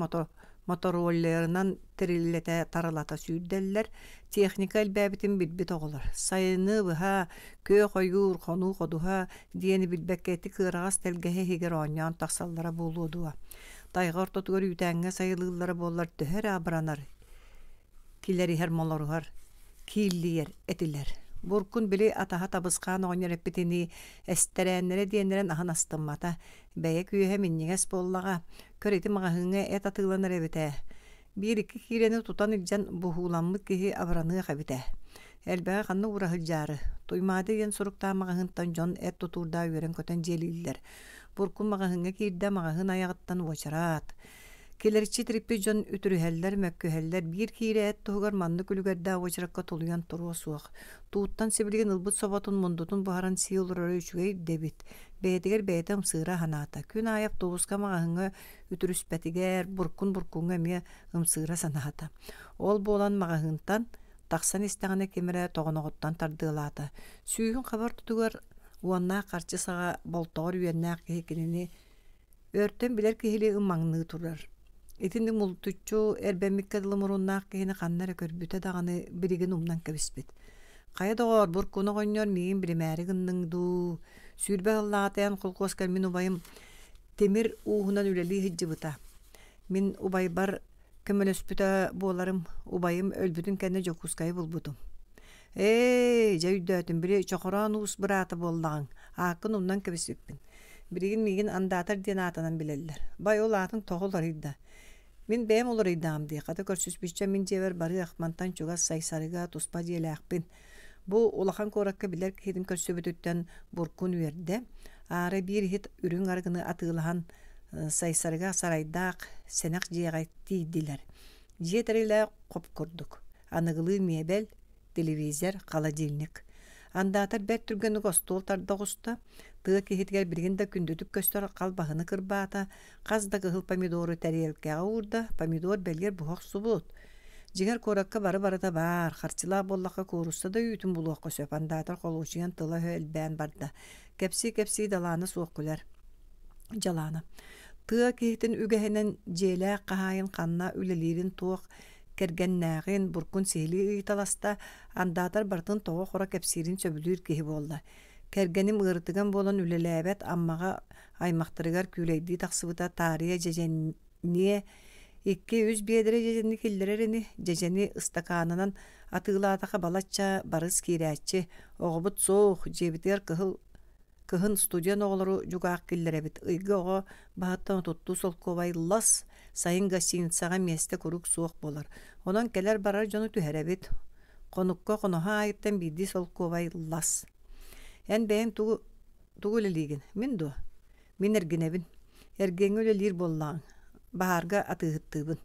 мотороллерынан тэриллэтэ тарылата сүүрдэллэр. Техника элбээбитин билбит оҕолор. Сайыны быһа күөх ойуур, хонуу ходуһа диэни билбэккэ ити кыараҕас тэлгэһэ иһигэр оонньоон тахсаллара буолуо дуо? Тайҕа ортотугар үүтээҥҥэ сайылыыллара буоллар төһө эрэ абыранар, килэриһэр молоруһар, кииллийэр этилэр. Буркун били атаһа табысхаан оҕонньор эппитинии эстэрээннэрэ диэннэрин аһын астыммата. Бэйэ күүһэ минньигэс буоллаҕа. Көр ити маҕаһыыҥҥа эт атыыланар эбит ээ. Биир-икки киилэни тутан илдьэн буһууламмыт киһи абыраныах эбит ээ. Элбэҕи ханна уура сылдьаары, Туймаада диэн суруктаах маҕаһыынтан дьон эт тутуурдаах үөрэн-көтөн дьиэлииллэр. Буркун маҕаһыыҥҥа киирдэ, маҕаһыын айаҕыттан уочараат. Килэриччи тириппит дьон үтүрүһэллэр, мөккүһэллэр, биир киирэ эт туһугар маннык үлүгэрдээх уочаракка тулуйан туруо суох. Тууттан сибилигин ылбыт соботун мундутун буһаран сии олороро үчүгэй дэбит. Бэйэтигэр бэйэтэ ымсыыра санаата. Күн аайы автобуска маҕаһыыҥҥа үтүрүспэтигэр, буркун-буркуҥҥа эмиэ ымсыыра санаата. Ол буолан маҕаһыынтан тахсан истэҕинэ ким эрэ тоҕоноҕуттан тардыалаата. Сүүһүн хабар тутугар уоннаах харчы саҕа болтоҕор үөннээх киһи кинини өртөн билэр киһилии ыммаҥныы турар. Итинник мултуччу эрбэммиккэ дылы муруннаах киһини ханна эрэ көрбүтэ даҕаны билигин умнан кэбиспит. Хайа доҕоор, Буркун оҕонньор миигин билимээри гынныҥ дуу? 20 сыллааҕыта эн холкуоска мин убайым тимир ууһунан үлэлии сылдьыбыта. Мин убайбар көмөлөспүтэ буоларым, убайым өлбүтүн кэннэ Дьокуускайы булбутум. Ээ, дьэ өйдөөтүм, били Чохороон уус быраата буоллаҕыҥ, ааккын умнан кэбиспиппин. Билигин миигин андаатар диэн аатынан билэллэр. Бай, ол аатыҥ тоҕо уларыйда? Мин бэйэм уларыйдаҕым дии, хата көрсүспүччэ мин дьиэбэр барыах, мантан чугас Сайсарыга туспа дьиэлээхпин. Бу улахан куоракка билэр киһитин көрсүбүтүттэн Буркун үөрдэ. Аара биир иһит үрүҥ арыгыны атыылаһан Сайсарыга сарайдаах сэнэх дьиэҕэ тиийдилэр. Дьиэ тэрилэ хоп курдук. Аныгылыы миэбэл, телевизор, холодильник. Андаатар бэрт түргэнник остуол тарда оҕуста, тыа киһитигэр билигин да күндүтүк көстөр халбаһыны кырбаата, хас да кыһыл помидору тэриэлкэҕэ уурда, помидор бэлиэр буһа охсубут. Дьиҥэр куоракка бары-барыта баар, харчылаах буоллахха куурусса да үүтүн булуохха сөп, андаатар холуочуйан тыла-өһө элбээн барда. Кэпсии-кэпсии далаана суох күлэр. Дьалаана. Тыа киһитин үгэһинэн дьиэлээх хаһаайын ханна үлэлиирин туох кэргэннээҕин буркун сиһилии ыйыталаста, андаатар барытын тоҕо-хоро кэпсиирин сөбүлүүр киһи буолла. Кэргэним ыарытыган буолан үлэлээбэт Аммаҕа аймахтарыгар күүлэйдии тахсыбыта таарыйа дьэдьэнниэ икки-үс биэдэрэ дьэдьэни киллэрэр ини, дьэдьэни ыстакаанынан атыылаатаха балачча барыс киирээччи, оҕобут суох, дьиэбитигэр кыһыл Кыһын студент оҕолору дьукаах киллэрэбит. Ыйга оҕо баһыттан отуттуу солкуобай лас, сайын гостиницаҕа миэстэ куруук суох буолар. Онон кэлэр-барар дьону түһэрэбит. Хонукка хоноһо аайыттан биирдии солкуобай лас. Эн бэйэҥ тугу тугу үлэлиигин? Мин дуо? Мин эргинэбин. Эргиэҥҥэ үлэлиир буоллаҕыҥ. Баһаарга атыыһыттыыбын.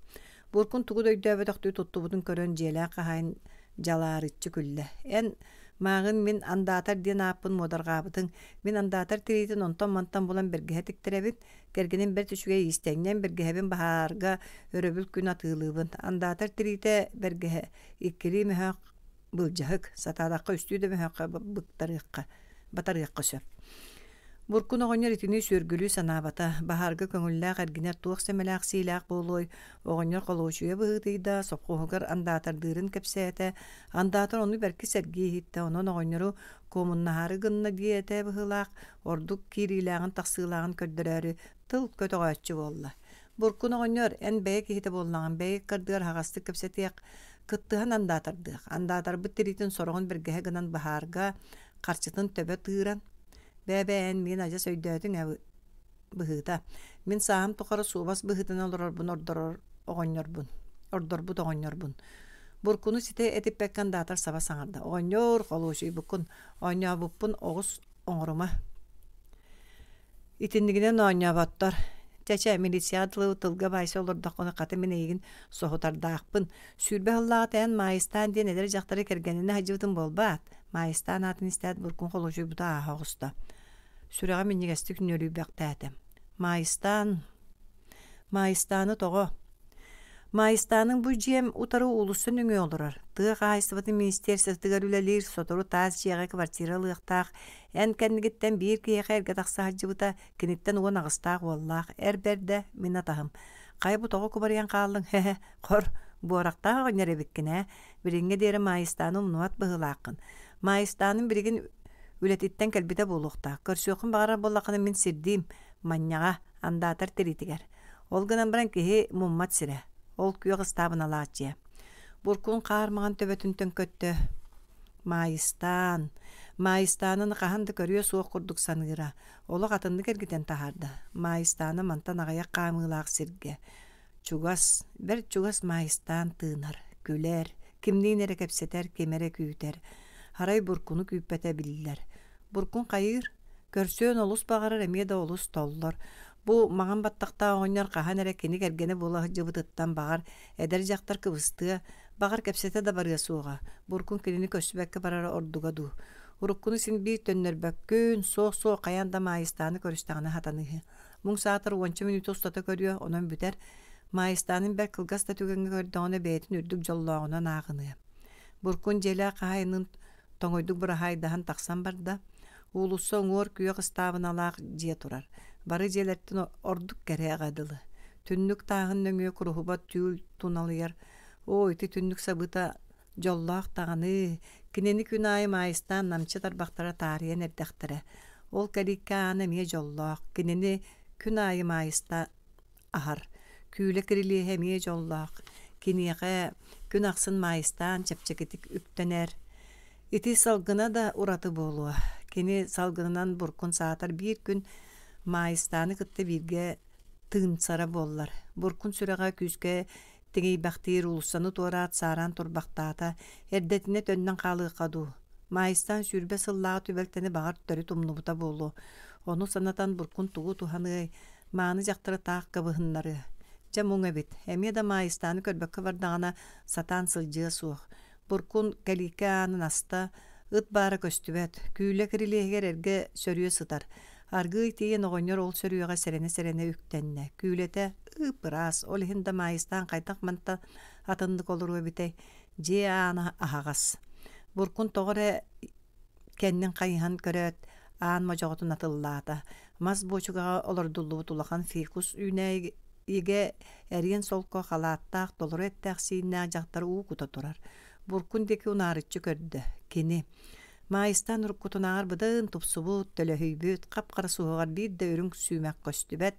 Буркун тугу да өйдөөбөтөхтүү туттубутун көрөн дьиэлээх хаһаайын дьалаарыччы күллэ. Эн мааҕын мин андаатар диэн ааппын муодарҕаабытыҥ. Мин андаатар тириитин онтон-мантан булан бэргэһэ тиктэрэбин. Кэргэним бэрт үчүгэй иистэнньэҥ бэргэһэбин баһаарга өрөбүл күн атыылыыбын. Андаатар тириитэ бэргэһэ иккилии мөһөөх былдьаһык, сатаатахха үстүү да мөһөөххө быктарыахха, батарыахха сөп. Буркун оҕонньор итини сүөргүлүү санаабата, баһаарга көҥүллээх эргинэр туох сэмэлээх-сиилээх буолуой, оҕонньор холуочуйа быһыытыйда, сопхуоһугар андаатардыырын кэпсээтэ, андаатар ону бэркэ сэргии иһиттэ, онон оҕонньору куомуннаһаары гынна диэтэ быһыылаах, ордук киириилээҕин-тахсыылааҕын көрдөрөөрү тыл көтөҕөөччү буолла. Буркун оҕонньор, эн бэйэ киһитэ буоллаҕыҥ, бэйэ ыккардыгар аһаҕастык кэпсэтиэх, кыттыһан андаатардыах. Андаатарбыт тириитин сороҕун бэргэһэ гынан баһаарга, харчытын төбө тыыран, «Бээ-бээ, эн миин адьас өйдөөтүҥ ээ быһыыта. Мин сааһым тухары суобас быһыытынан олорорбун ордорор оҕонньорбун, ордорбут оҕонньорбун». Буркуну ситэ этиппэккэ андаатар саба саҥарда: «Оҕонньоор, холуочуйбуккун, оонньообуппун оҕус оҥорума». Итиннигинэн оонньооботтор. Чэ-чэ, милицияҕа дылы тылга баайса олордоххуна хата мин эйигин соһутардаахпын. 20 сыллааҕыта эн Маайыстаан диэн эдэр дьахтары кэргэнинэ сылдьыбытыҥ буолбаат? Маайыстаан аатын истээт буркун холуочуйбута ааһа оҕуста. Сүрэҕэ минньигэстик нүөлүйбэхтээтэ. Маайыстаан, Маайыстааны тоҕо? Маайыстааныҥ бу дьиэм утары уулусса нөҥүө олорор. Тыа хаһаайыстыбатын министерствотыгар үлэлиир, сотору таас дьиэҕэ квартира ылыахтаах. Эн кэннигиттэн биир киһиэхэ эргэ тахса сылдьыбыта, киниттэн 18-таах уоллаах. Эр бэрдэ, мин атаһым. Хайа бу тоҕо кубарыйан хааллыҥ, һэ-һэ, хор, буорахтаах оҕонньор эбиккин ээ. Билиҥҥэ диэри Маайыстааны умнубат быһыылааххын. Маайыстааным билигин үлэтиттэн кэлбитэ буолуохтаах. Көрсүөххүн баҕарар буоллаххына мин сирдиим, манньаҕа, андаатар тириитигэр. Ол гынан баран киһи муммат сирэ, ол күөх ыстаабыналаах дьиэ. Буркун хаар маҥан төбөтүн төҥкөттө. Маайыстаан, Маайыстаанын хаһан да көрүө суох курдук саныыра, олох атыннык эргитэн таһаарда. Маайыстаана мантан аҕыйах хаамыылаах сиргэ. Чугас, бэрт чугас Маайыстаан тыынар, күлэр, кимниин эрэ кэпсэтэр, ким эрэ күүтэр. Арай Буркуну күүппэтэ биллэр. Буркун хайыыр? Көрсүөн олус баҕарар эмиэ да олус толлор. Бу маҥан баттахтаах оҕонньор хаһан эрэ кини кэргэнэ буола сылдьыбытыттан баҕар, эдэр дьахтар кыбыстыа, баҕар кэпсэтэ да барыа суоҕа. Буркун кинини көрсүбэккэ барара ордуга дуу. Уруккуну син биир төннөрбөккүн, суох-суох хайаан да Маайыстааны көрүстэҕинэ сатаныыһы. Муҥ саатар уонча мүнүүтэ устата көрүө, онон бүтэр. Маайыстаанын бэрт кылгас да түгэҥҥэ көрдөҕүнэ бэйэтин үрдүк дьоллооҕунан ааҕыныа. Буркун дьиэлээх хаһаайынын тоҥуйдук быраһаайдаһан тахсан барда. Уулусса уҥуор күөх ыстаабыналаах дьиэ турар. Бары дьиэлэртэн ордук кэрэ дылы. Түннүк тааһын нөҥүө куруһуба түүл туналыйар. Оо, ити түннүк сабыыта дьоллоох даҕаны. Кинини күн аайы маайыстаан намчы тарбахтара таарыйан эрдэхтэрэ. Ол кэлииккэ аана эмиэ дьоллоох. Кинини күн аайы маайыстаан аһар. Күүлэ кирилиэһэ эмиэ дьоллоох. Киниэхэ күн ахсын маайыстаан чэпчэкитик үктэнэр. Ити салгына да ураты буолуо. Кини салгынынан буркун саатар биир күн Маайыстааны кытта бииргэ тыынсара буоллар. Буркун сүрэҕэ күүскэ тиҥийбэхтиир уулуссаны туораат саараан турбахтаата, эрдэтинэ төннөн хаалыахха дуу. Маайыстаан 20 сыллааҕы түбэлтэни баҕар төрүт умнубута буолуо. Ону санатан Буркун тугу туһаныай, мааны дьахтары таах кыбыһыннарыа. Дьэ муҥ эбит, эмиэ да Маайыстааны көрбөккө бардаҕына сатаан сылдьыа суох. Буркун кэлииккэ аанын аста, ыт баара көстүбэт, күүлэ кирилиэһигэр эргэ сөрүө сытар. Аргыый тиийэн оҕонньор ол сөрүөҕэ сэрэнэ-сэрэнэ үктэннэ. Күүлэтэ ып-ыраас, ол иһин да Маайыстаан хайдах мантан атыннык олоруо эбитэй, дьиэ аана аһаҕас. Буркун тоҕо эрэ кэннин хайыһан көрөөт, аан модьоҕотун атыллаата. Мас буочукаҕа олордуллубут улахан фикус үүнээйигэ эриэн солко халааттаах толору эттээх-сииннээх дьахтар уу кута турар. Буркун диэки унаарыччы көрдө. Кини Маайыстаан уруккутунааҕар быдан тупсубут, төлөһүйбүт, хап-хара суһуоҕар биир да үрүҥ сүүмэх көстүбэт.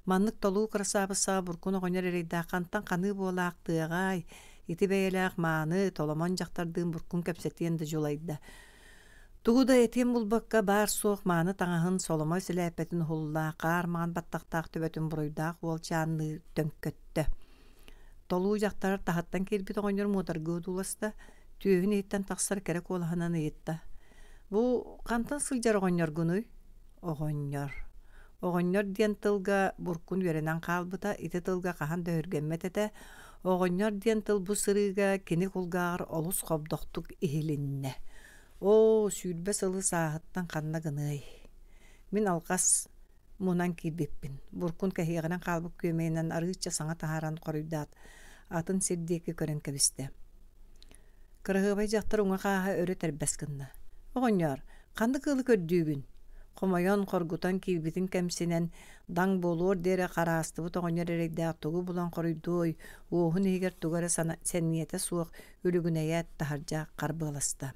Маннык толуу кырасаабыссаҕа Буркун оҕонньор эрэйдээх хантан ханыы буолаах тыаҕаай, ити бэйэлээх мааны, толомон дьахтардыын Буркун кэпсэтиэн да дьулайда. Тугу да этиэн булбакка баар-суох мааны таҥаһын соломо сэлээппэтин уһулла, хаар маҥан баттахтаах төбөтүн буруйдаах уолчаанныы төҥкөттө. Толуу дьахтар таһыттан киирбит оҕонньор муодаргыы одууласта, түөһүн иһиттэн тахсар кэрэ куолаһынан ыйытта: «Бу хантан сылдьар оҕонньоргунуй?» Оҕонньор. Оҕонньор диэн тылга буркун үөрэнэн хаалбыта, ити тылга хаһан да өһүргэммэт этэ. Оҕонньор диэн тыл бу сырыыга кини кулгааҕар олус хобдохтук иһилиннэ. Оо, 20 сылы сааһыттан ханна гыныай? Мин алҕас мунан киирбиппин. Буркун кэһиэҕинэн хаалбыт күөмэйинэн арыычча саҥа таһааран хоруйдаат, атын сир диэки көрөн кэбистэ. Кыраһыабай дьахтар уҥа хааһа өрө тэрбэс гынна. «Оҕонньоор, ханнык ыалы көрдүүгүн?» Хомойон, хоргутан киирбитин кэмсинэн, даҥ буолуор диэри хараастыбыт оҕонньор эрэйдээх тугу булан хоруйдуой, уоһун иһигэр тугу эрэ сэниэтэ суох үлүгүнэйээт таһырдьа харбыаласта.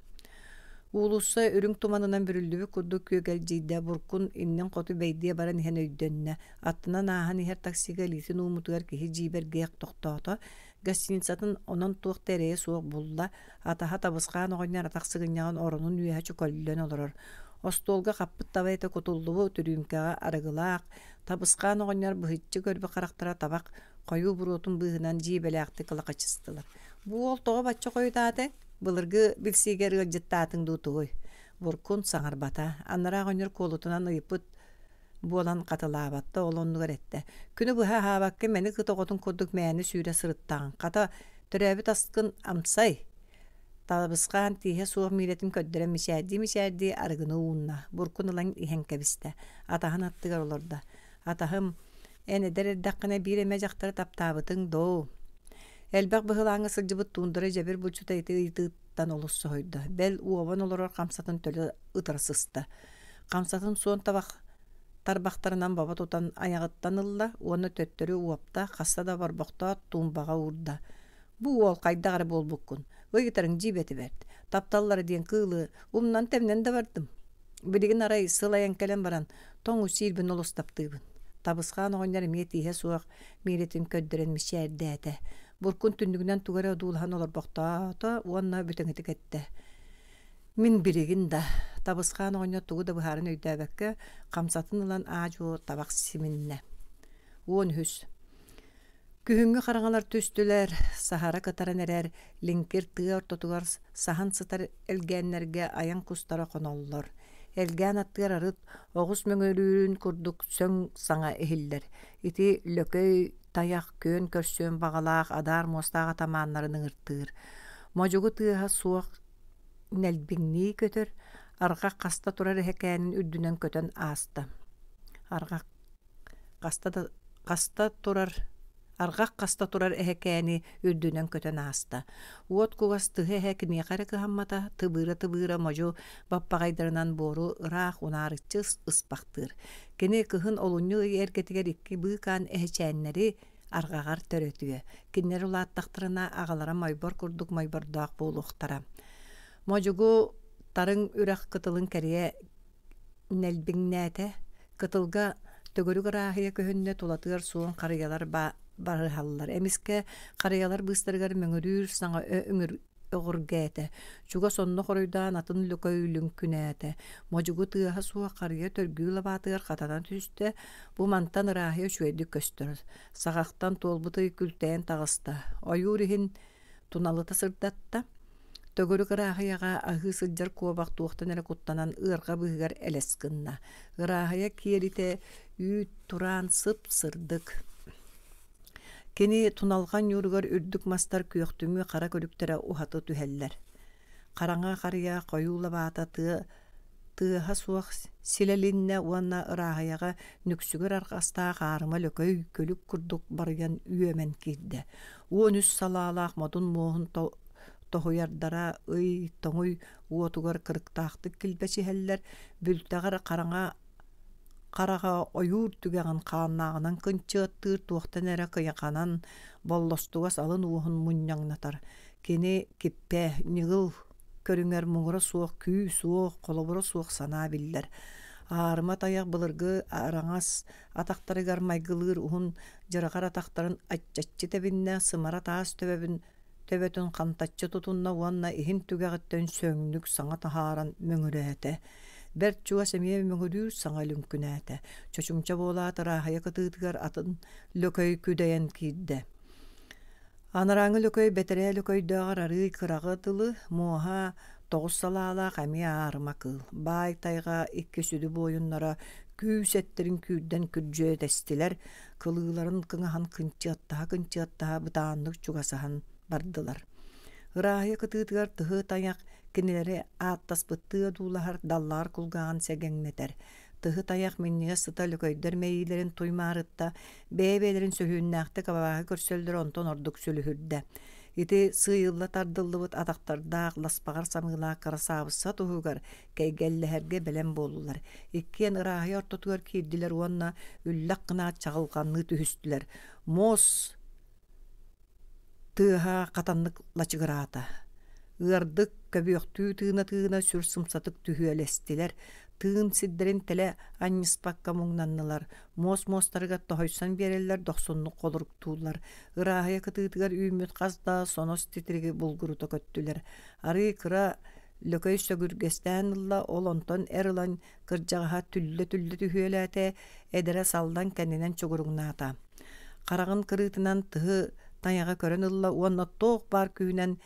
Уулусса үрүҥ туманынан бүрүллүбүт курдук күөгэлдьийдэ, буркун иннин хоту бэйдиэ баран иһэн өйдөннө. Аттынан ааһан иһэр таксига илиитин ууммутугар киһи дьиибэргиэх тохтоото, Гостиницатын онон туох да эрэйэ суох булла, атаһа табысхаан оҕонньор атах сыгынньаҕын оронун үөһэ чөкөллөн олорор. Остуолга хаппыт таба этэ кутуллубут үрүүмкэҕэ арыгылаах, табысхаан оҕонньор быһыччы көрбүт харахтара табах хойуу буруотун быыһынан дьиибэлээхтик лахачыстылар. «Бу уол тоҕо бачча хойутаатыҥ? Былыргы билсиигэр ыалдьыттаатыҥ дуу тугуй?» Буркун саҥарбата. Анараа оҕонньор куолутунан ыйыппыт буолан хатылаабатта, ол оннугар эттэ: «Күнү быһа аһаабакка мэник ыт оҕотун курдук мээнэ сүүрэ сырыттаҕыҥ. Хата, төрөөбүт аскын амсай!» Талабысхаан тииһэ суох миилэтин көрдөрөн мичээрдии-мичээрдии арыгыны уунна, буркун ылан иһэн кэбистэ. Атаһын аттыгар олордо. «Атаһым, эн эдэр эрдэххинэ биир эмэ дьахтары таптаабытыҥ доо?» Элбэх быһылааҥҥа сылдьыбыт туундара дьэбир булчута ити ыйытыыттан олус соһуйда. Бэл, уобан олорор хамсатын төлө ытыра сыста. Хамсатын суон табах тарбахтарынан бобо тутан айаҕыттан ылла уонна төттөрү уопта, хаста да борбохтоот туумбаҕа уурда. «Бу уол хайдах эрэ буолбуккун, ыйытарыҥ дьиибэтэ бэрт, тапталлара диэн кыылы умнан-тэмнэн да бардым. Билигин арай сыл айан кэлэн баран, тоҥ сиирбин олус таптыыбын». Табысхаан оҕонньор эмиэ тииһэ суох миирэтин көрдөрөн мичээрдээтэ. Буркун түннүгүнэн тугу эрэ одуулаһан олорбохтоото уонна бүтэҥитик эттэ: Мин билигин да, Табысхаан оҕонньор тугу да быһааран өйдөөбөккө, хамсатын ылан аа-дьуо табах симиннэ. 13. Күһүҥҥү хараҥалар түстүлэр, саһара кытаран эрэр лиҥкир тыа ортотугар саһан сытар элгээннэргэ айан кустара хоноллор. Элгээн аттыгар арыт оҕус мөҥүрүүрүн курдук сөҥ саҥа иһиллэр. Ити лөкөй тайах күөн көрсүөн баҕалаах адаар муостаах атамааннарын ыҥыртыыр. Модьугу тыаһа суох нэлбиҥнии көтөр, арҕах хаста турар эһэкээнин үрдүнэн көтөн ааста. Арҕах хаста да хаста турар арҕах хаста турар эһэкээни үрдүнэн көтөн ааста. Уот кугас тыһы эһэ киниэхэ эрэ кыһаммата, тыбыыра-тыбыыра модьу баппаҕайдарынан буору ыраах унаарыччы ыспахтыыр. Кини кыһын олунньу ый эргэтигэр икки быыкаан эһэчээннэри арҕаҕар төрөтүө, кинилэр улааттахтарына аҕалара мойбор курдук мойбордоох буолуохтара. Модьугу тарыҥ үрэх кытылын кэрийэ нэлбиҥнээтэ, кытылга төгүрүк ырааһыйа көһүннэ тулатыгар суон харыйалар барыһаллар. Эмискэ харыйалар быыстарыгар мөҥүрүүр саҥа өҕүргээтэ, чугас онно хоруйдаан атын лөкөй лүҥкүнээтэ, модьугу тыаһа суох харыйа төргүү лабаатыгар хатана түстэ, бу мантан ырааһыйа үчүгэйдик көстөр, саҕахтан туолбут ый күлтэйэн таҕыста, ойуур иһин туналыта сырдатта, төгүрүк ырааһыйаҕа аһыы сылдьар куобах туохтан эрэ куттанан ыарҕа быыһыгар элэс гынна, ырааһыйа киэлитэ үүт тураан сып-сырдык. Кини туналҕан ньууругар үрдүк мастар күөхтүҥү хара күлүктэрэ уһаты түһэллэр. Хараҥа харыйа хойуу лабаата тыа тыаһа суох силэлиннэ уонна ырааһыйаҕа нүксүгэр арҕастаах аарыма лөкөй күлүк курдук барыйан үөмэн киирдэ. 13 салаалаах модун муоһун тоһуйардара ый тоҥуй уотугар кырыктаахтык килбэчиһэллэр, бүлтэҕэр хараҥа Хараҕа ойуур түгэҕин хааннааҕынан кынчыаттыыр туохтан эрэ кыйаханан, боллостугас алын уоһун мунньаҥнатар. Кини киппэ, ньыгыл көрүҥэр муҥура суох күүс-уох, холобура суох санаа биллэр. Аарыма тайах былыргы араҥас атахтарыгар майгылыыр уһун дьырҕар атахтарын аччаччы тэбиннэ, сымара таас төбөбүн төбөтүн хантаччы тутунна уонна иһин түгэҕиттэн сөҥнүк саҥа таһааран мөҥүрээтэ. Бэрт чугас эмиэ мөҥүрүүр саҥа лүҥкүнээтэ. Чочумча буолаат ырааһыйа кытыытыгар атын лөкөй күдэйэн киирдэ. Анарааҥҥы лөкөй бэтэрээ лөкөйдөөҕөр арыый кыраҕы дылы, муоһа тоҕус салаалаах эмиэ аарыма кыыл. Баай тайҕа икки сүдү буойуннара күүс эттэрин күүрдэн күрдьүөтэстилэр, кылыыларын кыҥаһан кынчыаттаһа-кынчыаттаһа бытааннык чугасаһан бардылар. Ырааһыйа кытыытыгар тыһы тайах кинилэри ааттаспыттыы одуулаһар даллаар кулгааҕын сэгэҥнэтэр. Тыһы тайах минньигэс сыта лөкөйдөр мэйиилэрин туймаарытта, бэйэ-бэйэлэрин сөһүөннээхтик абааһы көрсөллөрө онтон ордук сүлүһүрдэ. Ити сыыйылла тардыллыбыт атахтардаах, ласпаҕар самыылаах кырасаабысса туһугар кэйгэллэһэргэ бэлэм буоллулар. Иккиэн ырааһыйа ортотугар киирдилэр уонна үллэх гынаат чаҕылҕанныы түһүстүлэр. Муос тыаһа хатаннык лачыгыраата. Ыардык, көбүөхтүү тыына-тыына сүр сымсатык түһүөлэстилэр, тыын сирдэрин тэлэ анньыспакка муҥнаннылар, муос муостарыгар тоһуйсан биэрэллэр, дохсуннук холоруктууллар. Ырааһыйа кытыытыгар үүммүт хас да сонос титириги булгурута көттүлэр. Арыы кыра лөкөй сөгүргэстээн ылла, ол онтон эр ылан кырдьаҕаһа түллэ-түллэ түһүөлээтэ, эдэрэ саллан кэннинэн чугуруҥнаата. Хараҕын кырыытынан тыһы тайаҕы көрөн ылла уонна туох баар күүһүнэн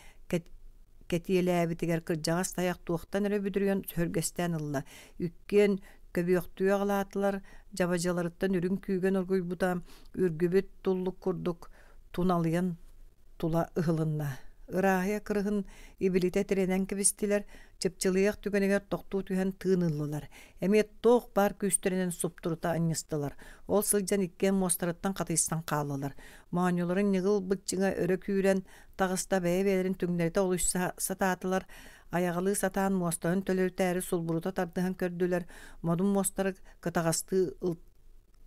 кэтиэлээбитигэр кырдьаҕас тайах туохтан эрэ бүдүрүйэн сөһүргэстээн ылла. Иккиэн көбүөхтүү аҕалаатылар, дьабадьыларыттан үрүҥ күүгэн оргуйбута, үргүбүт туллук курдук туналыйан тула ыһылынна. Ырааһыйа кырыһын ибилитэ тирэнэн кэбистилэр, чыпчылыйах түгэнигэр тохтуу түһэн тыын ыллылар. Эмиэ туох баар күүстэринэн суптурута анньыстылар. Ол сылдьан иккиэн муостарыттан хатыйсан хааллылар. Моонньуларын ньыгыл быччыҥа өрө күүрэн таҕыста бэйэ-бэйэлэрин түҥнэритэ олуйса сатаатылар. Айаҕалыы сатаан муостарын төлөрүтээри сулбурута тардыһан көрдүлэр. Модун муостары кытаҕастыы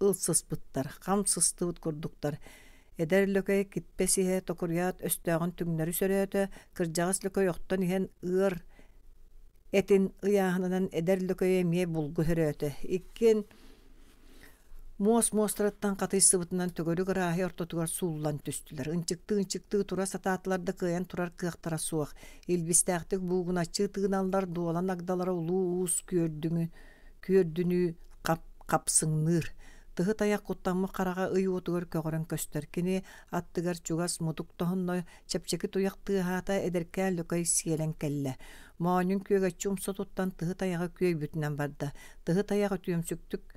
ылсыспыттар, хам сыстыбыт курдуктар. Эдэр лөкөй киппэ сиһэ токуруйаат өстөөҕүн түҥнэри сөрөөтө, кырдьаҕас лөкөй охтон иһэн ыар этин ыйааһынынан эдэр лөкөйү эмиэ булгу сөрөөтө. Иккиэн муос муостарыттан хатыйсыбытынан төгүрүк ырааһый ортотугар сууллан түстүлэр. Ынчыктыы-ынчыктыы тура сатаатылар да кыайан турар кыахтара суох. Илбистээхтик буугуначчы тыыналлар, дуолан агдалара улуу уус күөрдүҥү күөрдүнүү хап хапсыҥныыр. Тыһы тайах куттаммыт хараҕа ый уотугар көҕөрөн көстөр. Кини аттыгар чугас мутук тоһунна, чэпчэки туйах тыаһаата, эдэркээн лөкөй сиэлэн кэллэ. Моонньун күөгэччи умса туттан тыһы тайаҕы күөйбүтүнэн барда. Тыһы тайах үтүөмсүктүк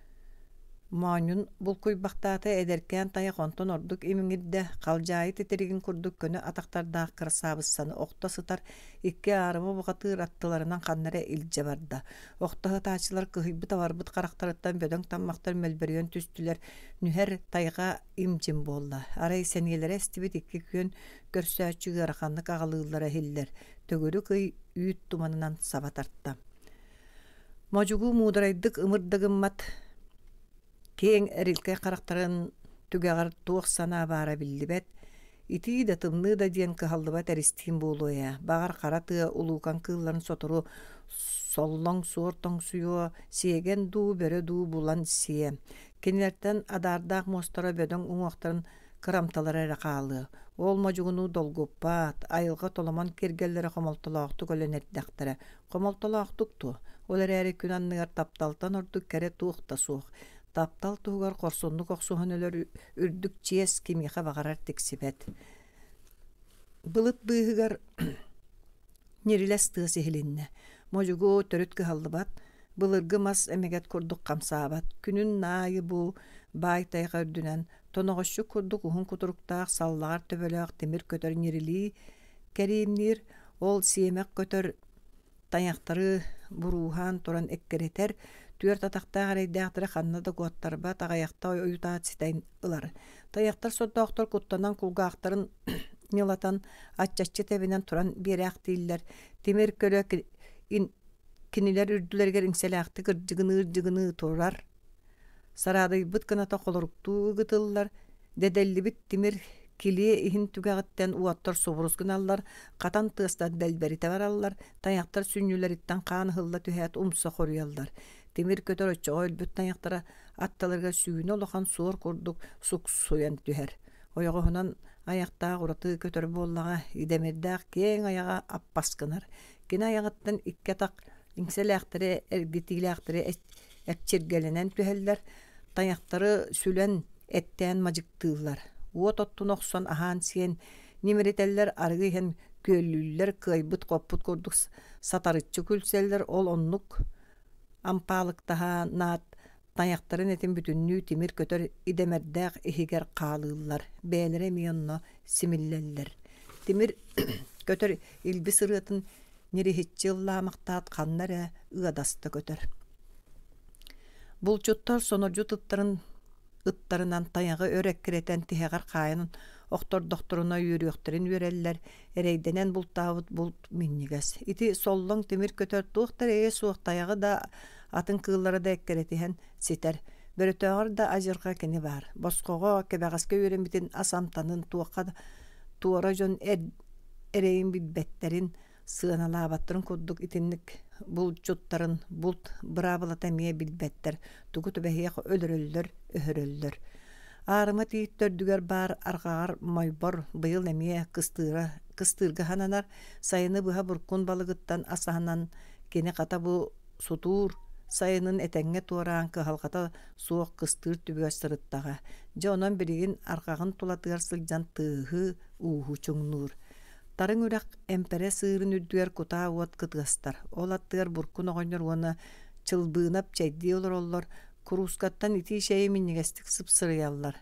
Моонньун булкуйбахтаата, эдэркээн тайах онтон ордук имиҥирдэ, халдьаайы титиригин курдук көнө атахтардаах кырасаабыссаны охто сытар икки аарыма бухатыыр аттыларынан ханна эрэ илдьэ барда. Охто сытааччылар кыһыйбыт-абарбыт харахтарыттан бөдөҥ таммахтар мөлбөрүйэн түстүлэр, нүһэр тайҕа им-дьим буолла. Арай сэниэлэрэ эстибит икки күөн көрсөөччү ыараханнык аҕалыыллара иһиллэр, төгүрүк ый үүт туманынан саба тарта. Модьугу муударайдык ымыр да гыммат, киэҥ эрилкэй харахтарын түгэҕэр туох санаа баара биллибэт, итии да тымныы да диэн кыһаллыбат эристиин буолуо ээ, баҕар хара тыа улуукан кыылларын сотору соллоҥ суор тоҥсуйуо, сиэгэн дуу, бөрө дуу булан сиэ. Кинилэртэн адаардаах муостара бөдөҥ уҥуохтарын кырамталара эрэ хаалыа. Ол модьугунуу долгуппат, айылҕа толомон киэргэллэрэ хомолтолоохтук өлөн эрдэхтэрэ. Хомолтолоохтук дуо? Ол эрээри күн анныгар тапталтан ордук кэрэ туох да суох. Таптал туһугар хорсуннук охсуһан өлөр үрдүк чиэс кимиэхэ баҕарар тиксибэт. Былыт быыһыгар ньирилэс тыас иһилиннэ. Модьугу төрүт кыһаллыбат, былыргы мас эмэгэт курдук хамсаабат. Күнүн аайы бу баай тайҕа үрдүнэн тоноҕосчук курдук уһун кутуруктаах саллаҕар төбөлөөх тимир көтөр ньирилии кэриимниир, ол сиэмэх көтөр тайахтары бурууһаан туран эккирэтэр, түөрт атахтаах эрэйдээхтэри ханна да куоттарбат, аҕыйахта ойутаат ситэн ылар. Тайахтар сордоохтор куттанан кулгаахтарын ньылатан, аччаччы тэбинэн туран биэрээхтииллэр. Тимир көлө кинилэр үрдүлэригэр иҥсэлээхтик ырдьыгыныы-ырдьыгыныы турар. Сараадыйбыт кыната холоруктуу ыгытыллар, дэдэллибит тимир килиэ иһин түгэҕиттэн уоттар субурус гыналлар, хатан тыастан дэлбэритэ бараллар, тайахтар сүнньүлэриттэн хаан ыһылла түһээт умса хоруйаллар. Тимир көтөр оччоҕо өлбүт тайахтара аттыларыгар сүүнэ улахан суор курдук суксуйан түһэр. Ойоҕоһунан Айахтаах ураты көтөр буоллаҕа, идэмирдээх киэҥ айаҕа аппас гынар. Кини айаҕыттан икки атах иҥсэлээхтэри, эргитиилээхтэри эпчиргэлэнэн түһэллэр, тайахтары сүлэн, эттээн мадьыктыыллар. Уот оттун охсон аһаан-сиэн ньимиритэллэр, арыгы иһэн күөллүүллэр, кыайбыт-хоппут курдук сатарыччы күлсэллэр, ол оннук ампаалыктаһанаат тайахтарын этин бүтүннүү тимир көтөр идэмэрдээх иһигэр хаалыыллар, бэйэлэрэ эмиэ онно симиллэллэр. Тимир көтөр илбис ырыатын ньириһиччи ыллаамахтаат ханна эрэ ыадаста көтөр. Булчуттар сонордьут ыттарын ыттарынан тайаҕы өр эккирэтэн тиһэҕэр хаайан охтордохторуна үөрүөхтэрин үөрэллэр, эрэйдэнэн бултаабыт булт минньигэс. Ити соллоҥ тимир көтөр туох да эрэйэ суох тайаҕы да атын кыыллары да эккирэтиһэн ситэр. Бөрөтөөҕөр да адьырҕа кини баар. Босхоҕо, кэбэҕэскэ үөрэммитин ас амтанын туохха да туора дьон эрэйин билбэттэрин, сыаналаабаттарын курдук итинник булчуттарын булт быраабылата эмиэ билбэттэр, тугу түбэһиэх өлөрөллөр, өһөрөллөр. Аарыма тиит төрдүгэр баар арҕаҕар Мойбор быйыл эмиэ кыстыыра кыстыырга сананар, сайыны быһа буркун балыгыттан асаһанан кини хата бу сутуур сайынын этэҥҥэ туораан кыһалҕата суох кыстыыр түбүгэр сырыттаҕа. Дьэ онон билигин арҕаҕын тулатыгар сылдьан тыаһы, ууһу чуҥнуур. Тарыҥ үрэх эмпэрэ сыырын үрдүгэр кутаа уот кытыастар. Ол аттыгар Буркун оҕонньор уонна Чылбыынап чэйдии олороллор, куруускаттан итии чэйи минньигэстик сыпсырыйаллар.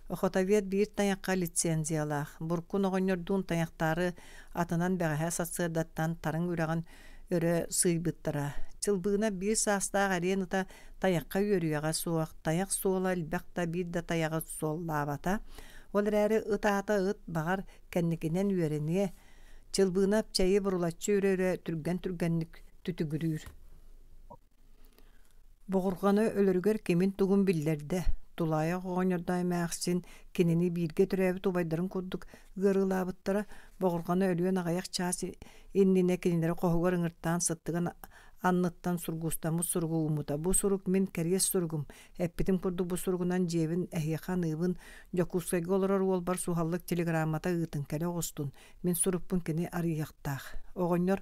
Охотовед биир тайахха лицензиялаах, Буркун оҕонньордуун тайахтаары атынан бэҕэһээ сарсыардаттан Тарыҥ үрэҕин өрө сыыйбыттара. Чылбыына биир саастаах эриэн ыта тайахха үөрүйэҕэ суох, тайах суола элбэх да биир да тайаҕы суоллаабата. Ол эрээри ыт аата ыт, баҕар, кэнникинэн үөрэниэ. Чылбыына чэйи бурулаччы үрэ-үрэ түргэн-түргэнник түтүгүрүүр. Боҕурҕаны өлөрүгэр кимин-тугун биллэрдэ. Тулаайах оҕонньордоох эмээхсин кинини бииргэ төрөөбүт убайдарын курдук ыарыылаабыттара. Боҕурҕаны өлүөн аҕыйах чаас иннинэ кинилэри хоһугар ыҥыртаан сыттыгын анныттан сургуустаммыт суругу ууммута. Бу сурук мин кэриэс суругум. Эппитим курдук бу суругунан дьиэбин эһиэхэ аныыбын. Дьокуускайга олорор уолбар суһаллык телеграммата ыытыҥ, кэлэ оҕустун. Мин сурукпун кини арыйыахтаах. Оҕонньор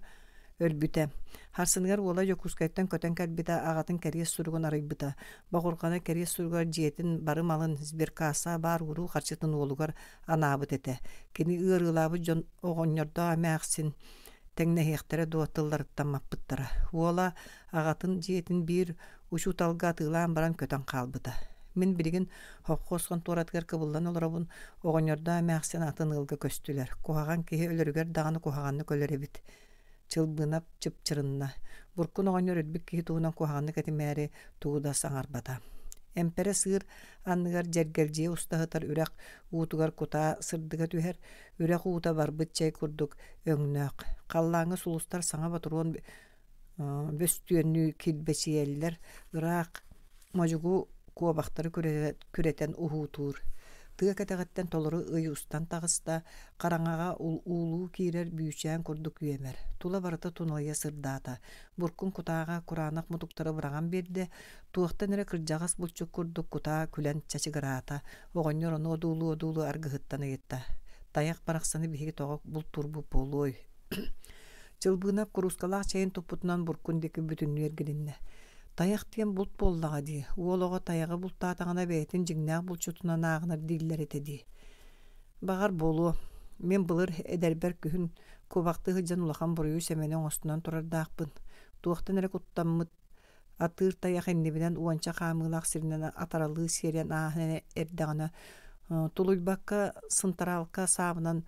өлбүтэ. Харсыныгар уола Дьокуускайтан көтөн кэлбитэ, аҕатын кэриэс суругун арыйбыта. Боҕурҕана кэриэс суругар дьиэтин бары малын сберкасса баар ууруу харчытын уолугар анаабыт этэ. Кини ыарыылаабыт дьон оҕонньордоох эмээхсин тэҥнэһиэхтэрэ дуо тылларыттан маппыттара. Уола аҕатын дьиэтин биир учууталга атыылаан баран көтөн хаалбыта. Мин билигин хопхуос хонтуоратыгар кыбыллан олоробун, оҕонньордоох эмээхсин атын ыалга көстүлэр. Куһаҕан киһи өлөрүгэр даҕаны куһаҕаннык өлөр эбит. Чылбыынап чыпчырынна. Буркун оҕонньор өлбүт киһи туһунан куһаҕаннык этимээри тугу да саҥарбата. Эмпэрэ сыыр анныгар дьэргэлдьийэ уста сытар үрэх уутугар кутаа сырдыга түһэр, үрэх уута барбыт чэй курдук өҥнөөх. Халлааҥҥа сулустар саҥа ботуруон бөстүөннүү килбэчийэллэр, ыраах модьугу куобахтары күрэтэн уһуутуур. Тыа кэтэҕиттэн толору ый устан таҕыста, хараҥаҕа уулуу киирэр бүүчээн курдук үөмэр. Тула барыта туналыйа сырдаата. Буркун кутааҕа кураанах мутуктары быраҕан биэрдэ, туохтан эрэ кырдьаҕас булчут курдук кутаа күлэн чачыгыраата. Оҕонньор ону одуулуу-одуулуу аргыһыттан ыйытта: «Тайах барахсаны биһиги тоҕо бултуурбут буолуой?» Чылбыынап куруускалаах чэйин туппутунан буркун диэки бүтүннүү эргилиннэ. Тайах диэн булт буоллаҕа дии, уол оҕо тайаҕы бултаатаҕына бэйэтин дьиҥнээх булчутунан ааҕынар дииллэр этэ дии. Баҕар буолуо, мин былыр эдэрбэр күһүн кубахтыы сылдьан улахан буруйу-сэмэни оҥостунан турардаахпын. Туохтан эрэ куттаммыт атыыр тайах иннибинэн уонча хаамыылаах сиринэн атаралыы сиэрэн ааһан эрдэҕинэ тулуйбакка сынтараалка саабынан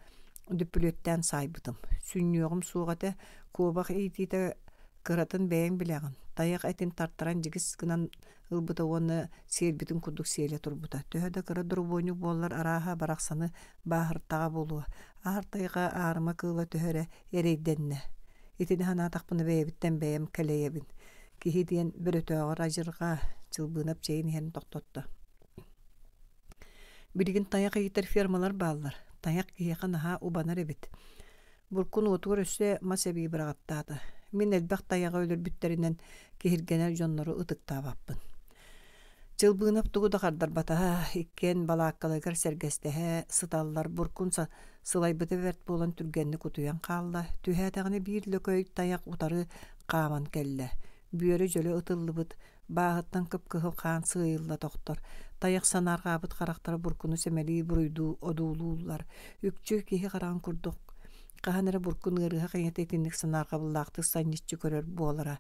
дүппүлүөттээн саайбытым. Сүнньүөҕүм суох этэ, куобах иитиитэ кыратын бэйэҥ билэҕин, тайах этин тартаран дьигис гынан ылбыта уонна сиэлбитин курдук сиэлэ турбута. Төһө да кыра доробуонньук буоллар арааһа барахсаны бааһыртаҕа буолуо. Аар тайҕа аарыма кыыла төһө эрэ эрэйдэннэ. Итини санаатахпына бэйэбиттэн бэйэм кэлэйэбин. Киһи диэн бөрөтөөҕөр адьырҕа, Чылбыынап чэйин иһэн тохтотто. Билигин тайах иитэр фермалар бааллар. Тайах киһиэхэ наһаа убанар эбит. Буркун уотугар өссө мас эбии быраҕаттаата. Мин элбэх тайаҕы өлөрбүттэринэн киһиргэнэр дьоннору ытыктаабаппын. Чылбыынап тугу да хардарбатаҕа, иккиэн балааккаларыгар сэргэстэһэ сыталлар, Буркун сылайбыта бэрт буолан түргэнник утуйан хаалла. Түһээтэҕинэ биир лөкөй тайах утары хааман кэллэ. Бүөрэ дьөлө ытыллыбыт, бааһыттан кып-кыһыл хаан сыыйылла тохтор. Тайах санаарҕаабыт харахтара Буркуну сэмэлии буруйдуу одуулууллар. Үкчү киһи хараҕын курдук хаһан эрэ Буркун ыарыһах ийэтэ итинник санаарҕабыллаахтык санньыччы көрөр буолара.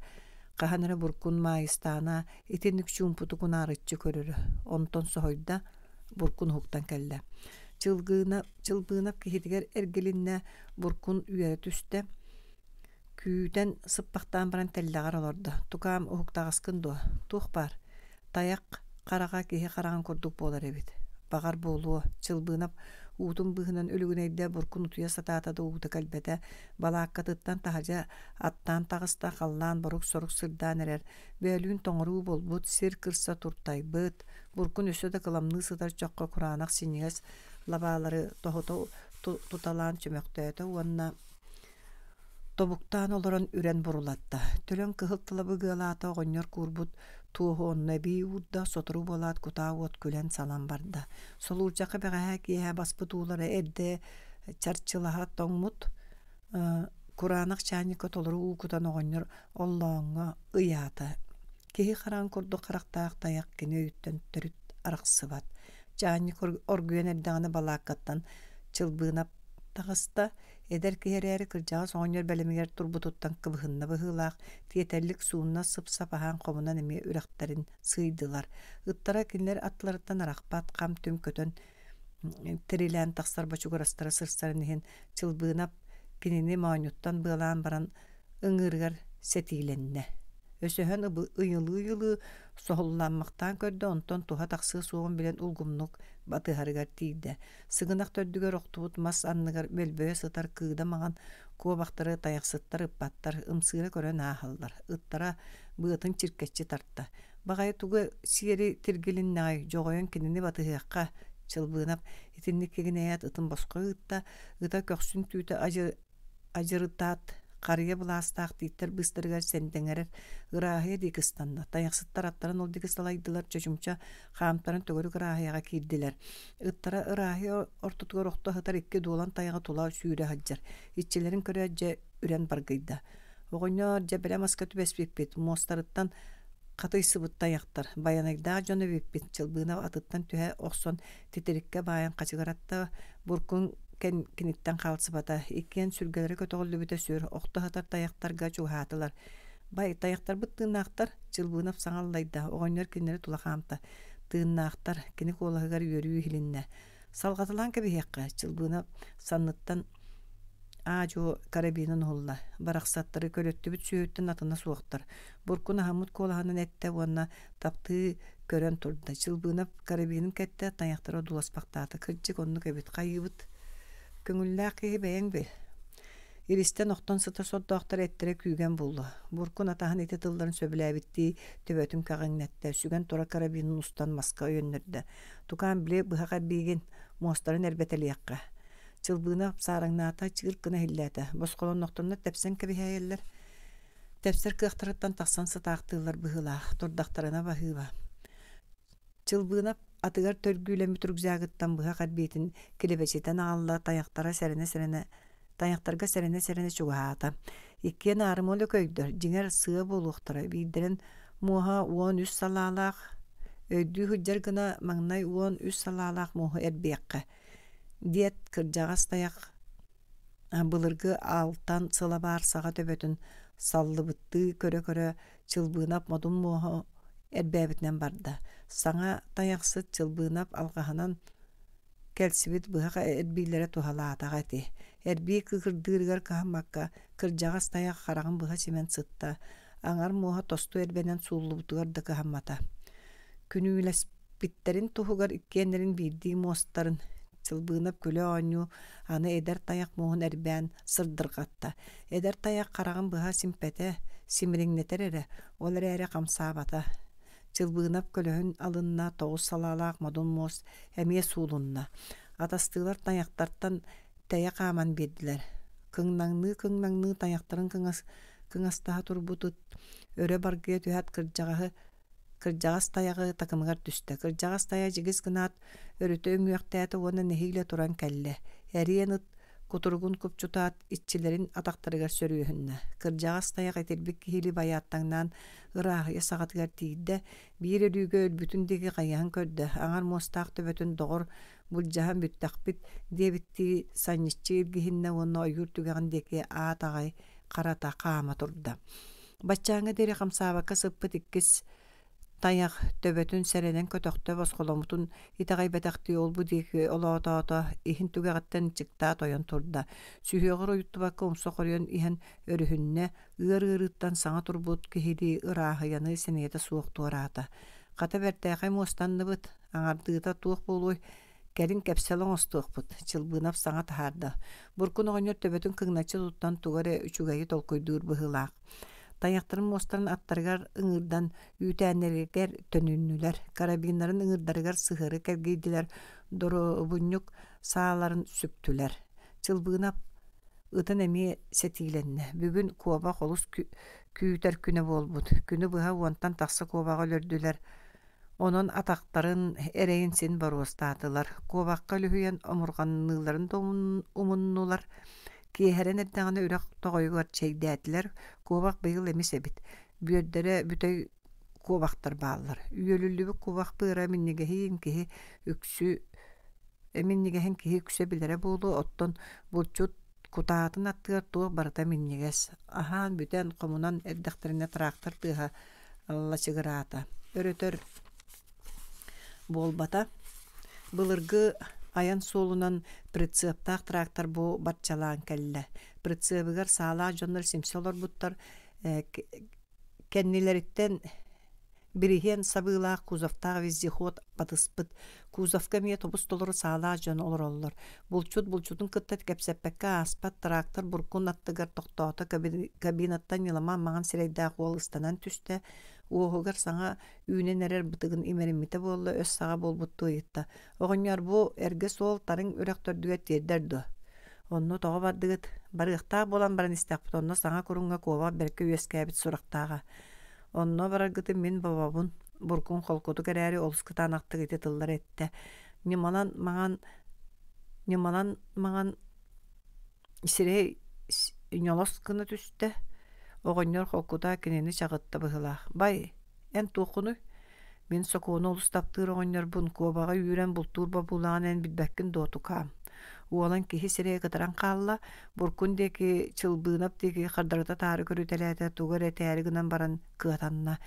Хаһан эрэ Буркун Маайыстаана итинник чуумпутук унаарыччы көрөрө. Онтон соһуйда, Буркун уһуктан кэллэ. Чылгыына, Чылбыынап киһитигэр эргилиннэ, Буркун үөрэ түстэ. Күүтэн сыппахтаан баран тэллэҕэр олордо. Тукаам уһуктаҕаскын дуо? Туох баар? Тайах хараҕа киһи хараҕын курдук буолар эбит. Баҕар буолуо, Чылбыынап уутун быыһынан үлүгүнэйдэ буркун утуйа сатаата да уута кэлбэтэ. Балааккатыттан таһырдьа аттаан таҕыста, халлаан борук-сорук сырдаан эрэр. Бөөлүүн тоҥоруу буолбут, сир кырса туртайбыт. Буркун өссө да кыламныы сытар чоххо кураанах синньигэс лабаалары тоһута туталаан чөмөхтөөтө уонна Тобуктаан олорон үрэн бурулатта, төлөн кыһыл тыла быгыалаата оҕонньор куурбут туоһу онно эбии уурда, сотору буолаат кутаа уот күлэн салан барда. Солуурчахха бэҕэһээ киэһэ баспыт уулара эрдэ чарчылаһа тоҥмут, кураанах чаанньыкка толору уу кутан оҕонньор оллооҥҥо ыйаата. Киһи хараан курдук харахтаах тайах кини өйүттэн төрүт арахсыбат. Чаанньык оргуйан эрдэҕинэ балааккаттан Чылбыынап таҕыста, эдэр киһи эрээри кырдьаҕас оҕонньор бэлэмигэр турбутуттан кыбыһынна быһыылаах, тиэтэллик суунна сып-сап аһаан хомунан эмиэ үрэхтэрин сыыйдылар. Ыттара кинилэр аттыларыттан арахпат, хам-түм көтөн тирилээн тахсар бочугурастара сырсарын иһин Чылбыынап кинини моонньуттан быалаан баран ыҥыырыгар сэтиилэннэ. Өсөһөн ыйылыы-ыйылыы соһулламмахтаан көрдө, онтон туһа тахсыа суоҕун билэн улгумнук батыһарыгар тиийдэ. Сыгынах төрдүгэр охтубут мас анныгар мөлбөйө сытар кыыда маҥан куобахтары тайахсыттар ыппаттар, ымсыыра көрөн ааһаллар. Ыттара быатын чиркэччи тарта. Баҕайы тугу сиэри тиргилиннэҕэй, дьоҕойон кинини батыһыахха, Чылбыынап итинник кигинэйээт ытын босхо ыытта, ыта көхсүн түүтэ адьырытаат, харыйа былаастаах тииттэр быыстарыгар сэндэҥэрэр ырааһыйа диэки ыстанна. Тайахсыттар аттарын ол диэки салайдылар, чочумча хаамтаран төгүрүк ырааһыйаҕа киирдилэр. Ыттара ырааһыйа ортотугар охто сытар икки дуолан тайаҕы тула сүүрэ сылдьар. Иччилэрин көрөөт дьэ үрэн баргыйда. Оҕонньоор, дьэ бэлэм аска түбэспиппит, муостарыттан хатыйсыбыт тайахтар, байанайдаах дьон эбиппит, Чылбыынап атыттан түһэ охсон титириккэ баайан хачыгыратта, буркун киниттэн хаалсыбата, иккиэн сүргэлэрэ көтөҕүллүбүтэ сүр, охто сытар тайахтарга чугаһаатылар. Бай, тайахтарбыт тыыннаахтар, Чылбыынап саҥа аллайда, оҕонньор кинилэри тула хаамта. Тыыннаахтар, кини куолаһыгар үөрүү иһилиннэ. Салҕаталаан кэбиһиэххэ, Чылбыынап санныттан аа-дьуо карабинын уһулла. Барахсаттары көрөттүбүт сүөһүттэн атына суохтар. Буркун аһаммыт куолаһынан эттэ уонна таптыы көрөн турда. Чылбыынап карабинын кэттэ, тайахтара одууласпахтаата. Кырдьык оннук эбит, хайыыбыт? Көҥүллээх киһи бэйэҥ бил. Иристэн охтон сытар сордоохтор эттэрэ күүгэн булла. Буркун атаһын ити тылларын сөбүлээбиттии төбөтүн кэҕиҥнэттэ, сүгэн турар карабинын устан маска өйөннөрдө. Тукаам били быһах эрбиигин, муостарын эрбэтэлиэххэ. Чылбыына саараҥнаата, чыыр гына иһиллээтэ. Босхолоннохторуна тэпсэн кэбиһээйэллэр. Тэпсэр кыахтарыттан тахсан сытаахтыыллар быһыылаах, турдахтарына баһыыба. Чылбыынап атыгар төргүүлэммит рюкзагыттан быһах эрбиитин килэбэчитэн аҕалла, тайахтара сэрэнэ-сэрэнэ тайахтарга сэрэнэ-сэрэнэ чугаһаата. Иккиэн аарыма лөкөйдөр, дьиҥэр сыа буолуохтара, биирдэрин муоһа 13 салаалаах, өйдүү сылдьар гына маҥнай 13 салаалаах муоһу эрбиэххэ, диэт кырдьаҕас тайах былыргы алтан сылабаар саҕа төбөтүн саллыбыттыы көрө-көрө Чылбыынап модун муоһу эрбээбитинэн барда. Саҥа тайахсыт Чылбыынап алҕаһынан кэлсибит быһах эрбиилэрэ туһалаатаҕа ити. Эрбии кыыкырдыырыгар кыһаммакка, кырдьаҕас тайах хараҕын быһа симэн сытта, аҥар муоһа тосту эрбэнэн сууллубутугар да кыһаммата. Күнүүлэспиттэрин туһугар иккиэннэрин биирдии муостарын Чылбыынап күлэ-оонньуу аны эдэр тайах муоһун эрбээн сырдырҕатта. Эдэр тайах хараҕын быһа симпэтэ, симириҥнэтэр эрэ, ол эрээри хамсаабата. Чылбыынап көлөһүн алынна, тоҕус салаалаах модун муос эмиэ суулунна. Атастыылар тайахтартан тэйэ хааман биэрдилэр. Кыҥнаҥныы-кыҥнаҥныы тайахтарын кыҥас, кыҥастаһа турбут ыт өрө баргыйа түһээт кырдьаҕаһы Кырдьаҕас тайаҕы такымыгар түстэ. Кырдьаҕас тайа дьигис гынаат, өрүтэ үҥүөхтээтэ уонна нэһиилэ туран кэллэ. Эриэн ыт кутуругун купчутаат, иччилэрин атахтарыгар сөрүөһүннэ. Кырдьаҕас тайах итирбит киһилии байааттаҥнаан ырааһыйа саҕатыгар тиийдэ, биир өлүүгэ өлбүтүн диэки хайыһан көрдө, аҥар муостаах төбөтүн доҕор былдьаһан бүттэхпит диэбиттии санньыччы илгиһиннэ уонна ойуур түгэҕин диэки аат аҕай харата хаама турда. Баччааҥҥа диэри хамсаабакка сыппыт иккис тайах төбөтүн сэрэнэн көтөхтө босхоломмутун итэҕэйбэтэхтии ол-бу диэки олоотоото, иһин түгэҕиттэн ынчыктаат ойон турда. Сүһүөҕэр уйуттубакка умса хоруйан иһэн өрүһүннэ, ыар ыарыыттан саҥа турбут киһилии ырааһыйаны сэниэтэ суох туораата. Хата бэртээхэй муостанныбыт, аҥардыыта туох буолуой, кэлин кэпсэл оҥостуохпут, Чылбыынап саҥа таһаарда. Буркун оҕонньор төбөтүн кыҥначчы туттан тугу эрэ үчүгэйи толкуйдуур быһыылаах. Тайахтарын муостарын аттарыгар ыҥыырдан үүтээннэригэр төнүннүлэр, карабиннарын ыҥыырдарыгар сыһыары кэлгийдилэр, доробунньук сааларын сүктүлэр. Чылбыынап ытын эмиэ сэтиилэннэ. Бүгүн куобах олус күүтэр күнэ буолбут. Күнү быһа уонтан тахса куобаҕы өлөрдүлэр. Онон атахтарын эрэйин син боруостаатылар. Куобахха үлүһүйэн омурҕанныылларын да умуннулар. Киэһэрэн эрдэҕинэ үрэх тоҕойугар чэйдээтилэр. Куобах быйыл эмис эбит. Бүөрдэрэ бүтэй куобахтар бааллар. Үөлүллүбүт куобах быара минньигэһин киһи үксү минньигэһин киһи үксэ билэрэ буолуо, оттон булчут кутаатын аттыгар туох барыта минньигэс. Аһаан бүтэн, хомунан эрдэхтэринэ трактор тыаһа лачыгыраата. Өрөтөр буолбата. Былыргы айан суолунан прицептаах трактор бу барчалаан кэллэ. Прицебыгар саалаах дьоннор симсэ олорбуттар, кэннилэриттэн Бириһиэн сабыылаах кузовтаах вездеход батыспыт. Кузовка эмиэ тобус-толору саалаах дьон олороллор. Булчут булчутун кытта кэпсэппэккэ ааспат трактор буркун аттыгар тохтоото, кабинаттан ньыламаан маҥан сирэйдээх уол ыстанан түстэ, уоһугар саҥа үүнэн эрэр бытыгын имэриммитэ буолла, өс саҕа буолбуттуу ыйытта: «Оҕонньор, бу эргэ суол тарыҥ үрэх төрдүгэр тиэрдэр дуо?» Онно тоҕо бардыгыт? Барыахтаах буолан баран истэхпит, онно саҥа куруҥҥа куобах бэркэ үөскээбит сурахтааҕа. Онно бараргытын мин бобобун, Буркун холкутук эрээри олус кытаанахтык ити тыллары эттэ. Ньымалан маҥан ньымалан маҥан сирэй ньолос гына түстэ. Оҕонньор холкута кинини чаҕытта быһыылаах. Бай, эн туоххунуй? Мин сокуону олус таптыыр оҕонньорбун, куобаҕы үүрэн бултуур бобуулааҕын эн билбэккин дуо, тукаам? Уолан киһи сирэйэ кытаран хаалла, Буркун диэки, Чылбыынап диэки хардарыта таары көрүтэлээтэ, тугу эрэ этээри гынан баран кыатанна.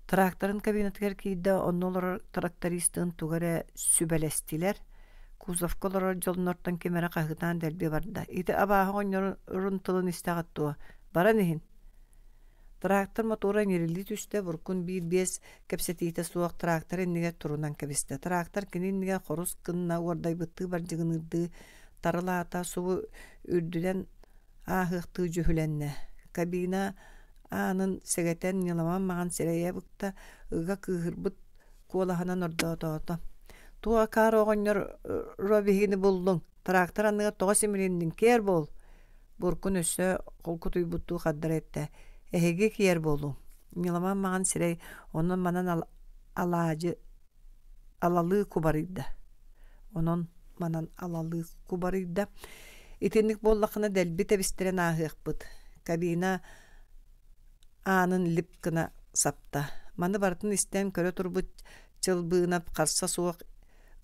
Тракторын кабинатыгар киирдэ, онно олорор трактористыын тугу эрэ сүбэлэстилэр. Кузовка олорор дьоннортон ким эрэ хаһыытаан дэлби барда. Ити абааһы оҕонньорун тылын истэҕит дуо? Баран иһин! Трактор мотуора иҥэриллии түстэ, Буркун биир-биэс кэпсэтиитэ суох трактор иннигэр турунан кэбистэ. Трактор кини иннигэр хорус гынна уордайбыттыы бардьыгыныырдыы тарылаата, субу үрдүнэн ааһыахтыы дьүһүлэннэ. Кабина аанын сэгэтэн ньыламан маҥан сирэйэ быкта, ыга кыыһырбыт куолаһынан ордоотоото. «Туох акаары оҕонньор биһигини буллуҥ? Трактор анныгар тоҕо симилинниҥ? Киэр буол!» Буркун өссө холкутуйбуттуу хардара эттэ: «Эһиги киэр буолуҥ» Ньыламан маҥан сирэй онон-манан алаадьы алалыы кубарыйда. Онон-манан алалыы кубарыйда. Итинник буоллаххына дэлби тэбистэрэн ааһыахпыт. Кабина аанын лип гына сапта. Маны барытын истэн көрө турбут Чылбыынап харса суох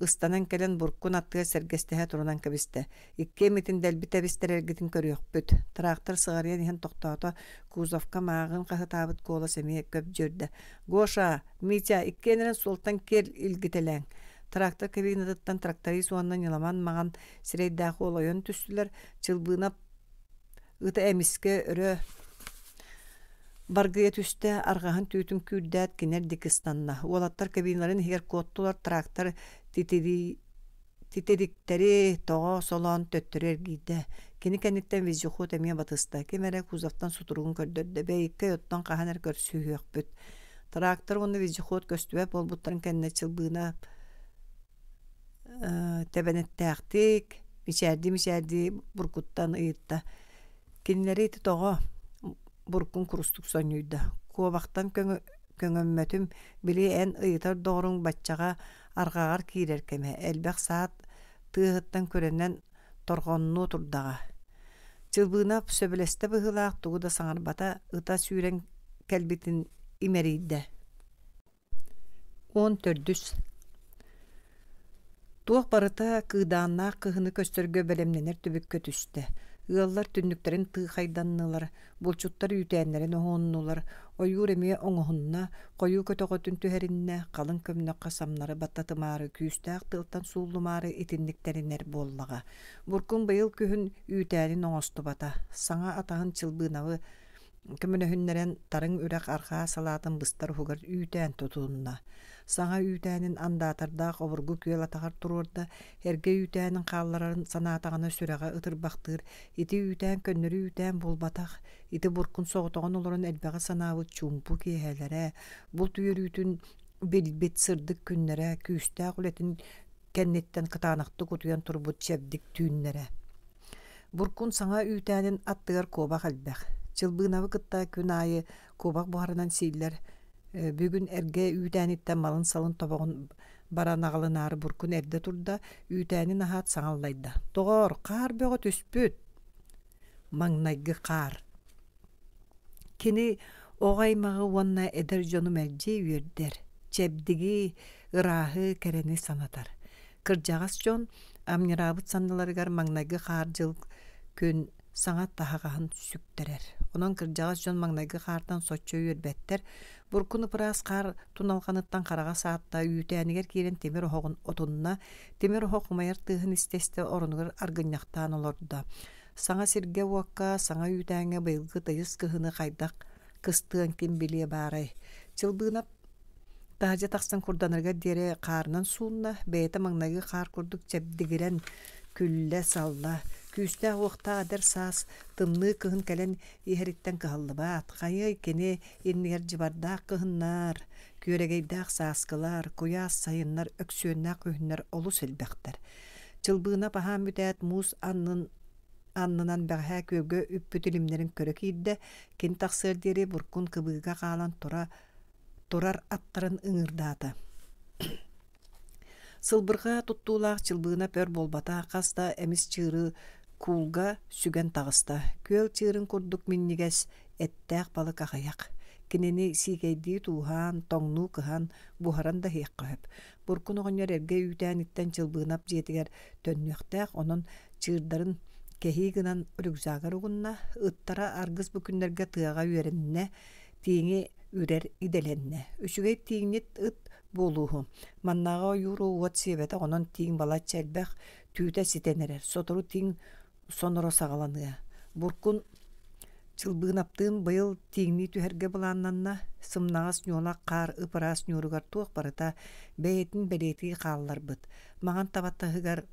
Ыстанан кэлэн буркун аттыгар сэргэстэһэ турунан кэбистэ. Икки эмитин дэлби тэбистэрэргитин көрүөхпүт. Трактор сыҕарыйан иһэн тохтоото, кузовка мааҕын хаһытаабыт куолас эмиэ көбдьүөрдэ. «Гоша, Митя, иккиэн эрэн суолтан киэр илгитэлээҥ!» Трактор кабинатыттан тракторист уонна ньыламан маҥан сирэйдээх уол ойон түстүлэр. Чылбыынап Ыта эмискэ өрө баргыйа түстэ, арҕаһын түүтүн күүрдээт кинэр диэки ыстанна. Уолаттар кабиналарын иһигэр куоттулар, трактор титирии титириктэри тоҕо солоон төттөрү эргийдэ. Кини кэнниттэн вездеход эмиэ батыста. Ким эрэ кузовтан сутуругун көрдөрдө. Бэйиккэй оттон хаһан эрэ көрсүһүөхпүт. Трактор уонна вездеход көстүбэт буолбуттарын кэннэ Чылбыына тэбэнэттээхтик, мичээрдии-мичээрдии буркуттан ыйытта: «Кинилэри ити тоҕо?» Буркун курустук сонньуйда: «Куобахтан Көҥөммөтүм, били эн ыйытар доҕоруҥ баччаҕа арҕаҕар киирэр кэмэ, элбэх саат тыаһыттан күрэнэн торҕоннуо турдаҕа. Чылбыынап сөбүлэстэ быһыылаах тугу да саҥарбата, ыта сүүрэн кэлбитин имэрийдэ. 14. Туох барыта кыыдааннаах кыһыны көстөргө бэлэмнэнэр түбүккэ түстэ. Ыаллар түннүктэрин тыыхайданнылар, булчуттар үүтээннэрин оһуоннулар, ойуур эмиэ оҥоһунна, хойуу көтөҕөтүн түһэриннэ, халыҥ көмнөххө самнары баттатымаары, күүстээх тыалтан сууллумаары итинник тэринэр буоллаҕа. Буркун быйыл күһүн үүтээнин оҥостубата, саҥа атаһын Чылбыынабы көмөлөһүннэрэн Тарыҥ үрэх арҕаа салаатын быстар уһугар үүтээн тутунна. Саҥа үүтээнин андаатардаах обургу күөл атаҕар туруорда, эргэ үүтээнин хаалларарын санаатаҕына сүрэҕэ ытырбахтыыр, ити үүтээн көннөрү үүтээн буолбатах, ити буркун соҕотоҕун олорон элбэҕи санаабыт чуумпу киэһэлэрэ, булт үөрүүтүн билбит сырдык күннэрэ, күүстээх үлэтин кэнниттэн кытаанахтык утуйан турбут чэбдик түүннэрэ. Буркун саҥа үүтээнин аттыгар куобах элбэх. Чылбыынабы кытта күн аайы куобах буһарынан сииллэр. Бүгүн эргэ үүтээниттэн малын-салын тобоҕун баран аҕалынаары Буркун эрдэ турда, үүтээнин аһаат саҥа аллайда. «Доҕоор, хаар бөҕө түспүт!» Маҥнайгы хаар. Кини оҕо аймаҕы уонна эдэр дьону мэлдьи үөрдэр, чэбдиги, ырааһы, кэрэни санатар. Кырдьаҕас дьон амньыраабыт санныларыгар маҥнайгы хаар дьыл күн саҥа таһаҕаһын сүктэрэр. Онон кырдьаҕас дьон маҥнайгы хаартан соччо үөрбэттэр. Буркун ыпыраас хаар туналҕаныттан хараҕа саатта, үүтээнигэр киирэн тимир оһоҕун отунна, тимир оһох умайар тыаһын истэ-истэ оронугар аргынньахтаан олордо. Саҥа сиргэ-уокка, саҥа үүтээҥҥэ быйылгы тыйыс кыһыны хайдах кыстыан ким билиэ баарай. Чылбыынап таһырдьа тахсан курданарыгар диэри хаарынан суунна, бэйэтэ маҥнайгы хаар курдук чэбдигирэн күллэ-салла. Күүстээх-уохтаах эдэр саас тымныы кыһын кэлэн иһэриттэн кыһаллыбат. Хайыай кини иннигэр дьыбардаах кыһыннар, күөрэгэйдээх сааскылар, куйаас сайыннар, өксүөннээх күһүннэр олус элбэхтэр. Чылбыынап аһаан бүтээт муус аннын аннынан бэҕэһээ күөлгэ үппүт илимнэрин көрө киирдэ, кини тахсыар диэри буркун кыбыыга хаалан тура турар аттарын ыҥырдаата. Сылбырҕа туттуулаах Чылбыынап өр буолбата, хас да эмис чыыры куулга сүгэн таҕыста. Күөл чыырын курдук минньигэс, эттээх балык аҕыйах. Кинини сиикэйдии тууһаан, тоҥнуу кыһан, буһаран да иһиэххэ сөп. Буркун оҕонньор эргэ үүтээниттэн Чылбыынап дьиэтигэр төннүөхтээх, онон чыырдарын кэһии гынан рюкзагар угунна, ыттара аргыс бу күннэргэ тыаҕа үөрэннэ, тииҥи үрэр идэлэннэ. Үчүгэй тииҥньит ыт буолууһу. Маннааҕы ойууру уот сиэбэтэх, онон тииҥ балачча элбэх, түүтэ ситэн эрэр. Сотору тииҥ соноро саҕаланыа. Буркун Чылбыынаптыын быйыл тииҥнии түһэргэ былааннанна, сымнаҕас ньуолах хаар ып-ыраас ньууругар туох барыта бэйэтин бэлиэтии хаалларбыт, маҥан таба таһыгар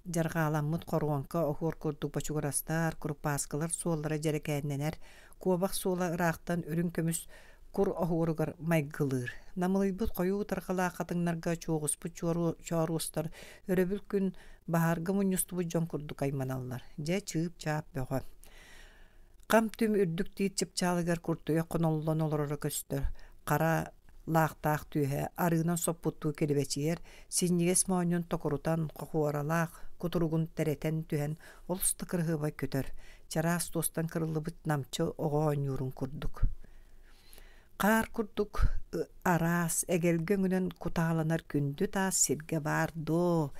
дьарҕааламмыт хоруоҥка оһуор курдук бочугурастар, курупааскылар суоллара дьэрэкээннэнэр, куобах суола ыраахтан үрүҥ көмүс кур оһуоругар майгылыыр. Намылыйбыт хойуу ытарҕалаах хатыҥнарга чуоҕуспут чооруостар өрөбүл күн баһаарга мунньустубут дьон курдук айманаллар. Дьэ, чыып-чаап бөҕө. Хам-түм үрдүк тиит чыпчаалыгар куртуйах хоноллон олороро көстөр. Хара лаахтаах түөһэ арыынан соппуттуу килибэчийэр, синньигэс моонньун токурутан, хохуоралаах кутуругун тэрэтэн түһэн олус да кыраһыабай көтөр, чараас туостан кырыллыбыт намчы оҕо оонньуурун курдук. Хаар курдук араас, эгэлгэ өҥүнэн кутааланар күндү таас сиргэ баар дуо?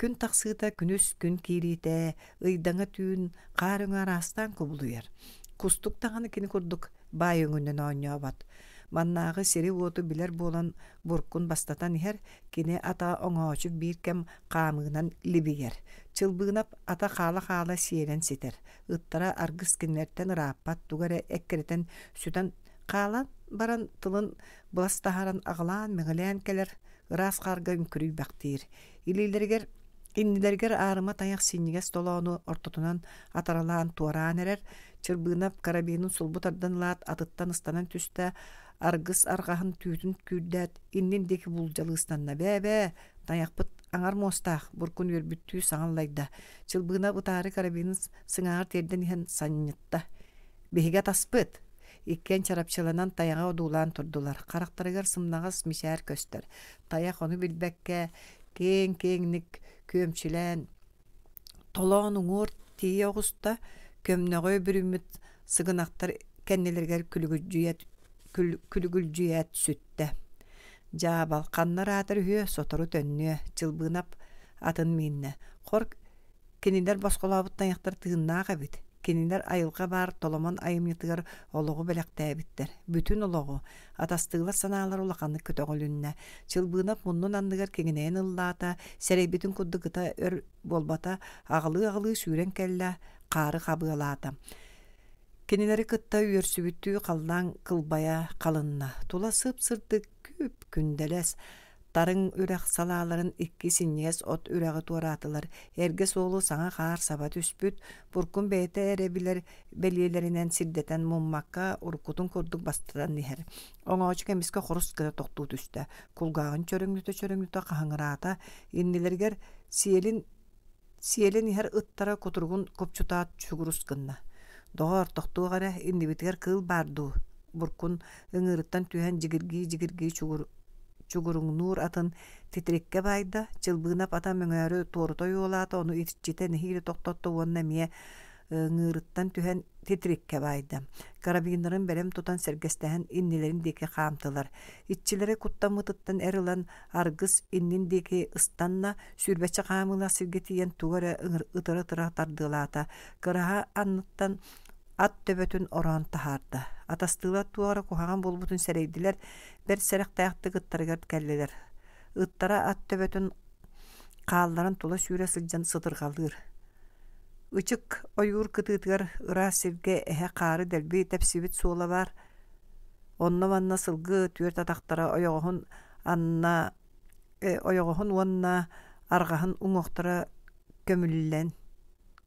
Күн тахсыыта күнүс күн киириитэ, ыйдаҥа түүн хаар өҥө араастаан кубулуйар. Кустук даҕаны кини курдук баай өҥүнэн оонньообот. Маннааҕы сири-уоту билэр буолан буркун бастатан иһэр, кини ата оҥоочук биир кэм хаамыынан либийэр. Чылбыынап ата хаала-хаала сиэлэн ситэр. Ыттара аргыс кинилэртэн ырааппат, тугу эрэ эккирэтэн сүтэн хаалан баран тылын былас таһааран аҕылаан-мэҥилээн кэлэр, ыраас хаарга үҥкүрүйбэхтиир. Илиилэригэр иннилэригэр аарыма тайах синньигэс толоону ортотунан атаралаан туораан эрэр, Чырбыынап карабинын сулбу тардан ылаат атыттан ыстанан түстэ, аргыс арҕаһын түүтүн күүрдээт иннин диэки буулдьалыы ыстанна. «Бээ-бээ, тайахпыт аҥар муостаах!» буркун үөрбүттүү саҥа аллайда. Чылбыына ытаары карабинын сыҥааҕар тиэрдэн иһэн санньытта. «Биһиги атаспыт! Иккиэн чарапчыланан тайаҕы одуулаан турдулар. Харахтарыгар сымнаҕас мичээр көстөр. Тайах ону билбэккэ, киэҥ-киэҥник күөмчүлээн, толоон уҥуор тиийэ оҕуста, көмнөҕү бүрүммүт сыгынахтар кэннилэригэр күлүгүлдьүйээт сүттэ. Дьаабал ханна ыраатар үһүө, сотору төннүө, Чылбыынап атын мииннэ. Хор Кинилэр босхолообут тайахтар тыыннаах эбит. Кинилэр айылҕа баар толомон айымньытыгар олоҕу бэлэхтээбиттэр. Бүтүн олоҕу. Атастыылар санаалара улаханнык көтөҕүлүннэ. Чылбыынап муннун анныгар киҥинэйэн ыллаата, сэрэйбитин курдук ыта өр буолбата, аҕылыы-аҕылыы сүүрэн кэллэ, хаары хабыалаата. Кинилэри кытта үөрсүбүттүү халлаан кылбайа халынна. Тула сып-сырдык, күп-күндэлэс, Тарыҥ үрэх салааларын икки синньигэс от үрэҕи туораатылар, эргэ суолу саҥа хаар саба түспүт, Буркун бэйэтэ эрэ билэр бэлиэлэринэн сирдэтэн муммакка уруккутун курдук бастатан иһэр. Оҥоочук эмискэ хорус гына тохтуу түстэ, кулгааҕын чөрөҥнөтө-чөрөҥнөтө хаһыҥыраата, иннилэригэр сиэлин Сиэлэн иһэр ыттара кутуругун купчутаат чугурус гынна: «Доҕоор, тохтуох эрэ, иннибитигэр кыыл баар дуу?» Буркун ыҥыырыттан түһэн дьигиргии-дьигиргии чугуруҥнуур атын титириккэ баайда, Чылбыынап ата мөҥөөрү туорута ойуолаата, ону иччитэ нэһиилэ тохтотто уонна эмиэ ыҥыырыттан түһэн титириккэ баайда. Карабиннарын бэлэм тутан сэргэстэһэн иннилэрин диэки хаамтылар. Иччилэрэ куттаммытыттан эр ылан аргыс иннин диэки ыстанна, сүүрбэччэ хаамыылаах сиргэ тиийэн тугу эрэ ытыра-ытыра тардыалаата. Кыраһа анныттан ат төбөтүн ороон таһаарда. Атастыылар туох эрэ куһаҕан буолбутун сэрэйдилэр, бэрт сэрэхтээхтик ыттарыгар кэллилэр. Ыттара ат төбөтүн хаалларан тула сүүрэ сылдьан сытырҕалыыр. Ычык ойуур кытыытыгар ыраас сиргэ эһэ хаары дэлби тэпсибит суола баар. Онно-манна сылгы түөрт атахтара ойоҕоһун анна ойоҕоһун уонна арҕаһын уҥуохтара көмүллэн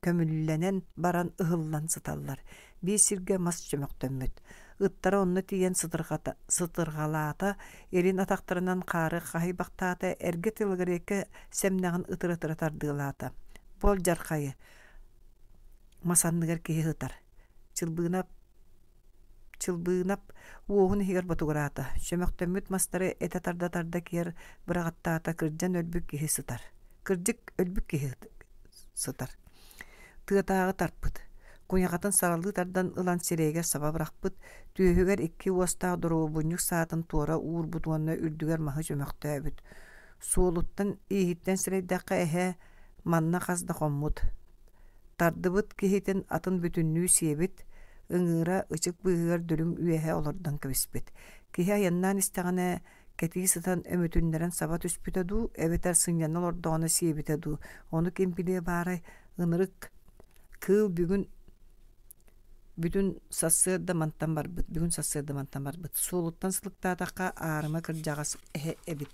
көмүллэнэн баран ыһыллан сыталлар. Биир сиргэ мас чөмөхтөммүт. Ыттара онно тиийэн сытырҕалаата, илин атахтарынан хаары хаһыйбахтаата, эргэ телогрейка сэмнэҕин ытыра-ытыра тардыалаата. Бу алдьархайы мас анныгар киһи сытар. Чылбыынап Чылбыынап уоһун иһигэр ботугураата, чөмөхтөммүт мастары этэ тарда-тарда киэр быраҕаттаата, кырдьан өлбүт киһи сытар. Кырдьык, өлбүт киһи сытар. Тыатааҕы тарпыт. Куйаҕатын саралыы тардан ылан сирэйигэр саба бырахпыт, түөһүгэр икки уостаах доруобунньук саатын туора уурбут уонна үрдүгэр маһы чөмөхтөөбүт. Суолуттан, ииһиттэн сирэйдэххэ эһэ манна хас да хоммут. Тардыбыт киһитин атын бүтүннүү сиэбит, ыҥыыра ычык быыһыгар дүлүҥ үөһэ олордон кэбиспит. Киһи айаннаан истэҕинэ кэтии сытан өмүтүннэрэн саба түспүтэ дуу, эбэтэр сынньана олордоҕуна сиэбитэ дуу, ону ким билиэ баарай, ынырык кыыл бүгүн бүтүн сарсыарда мантан барбыт, бүгүн сарсыарда мантан барбыт. Суолуттан сылыктаатахха аарыма кырдьаҕас эһэ эбит.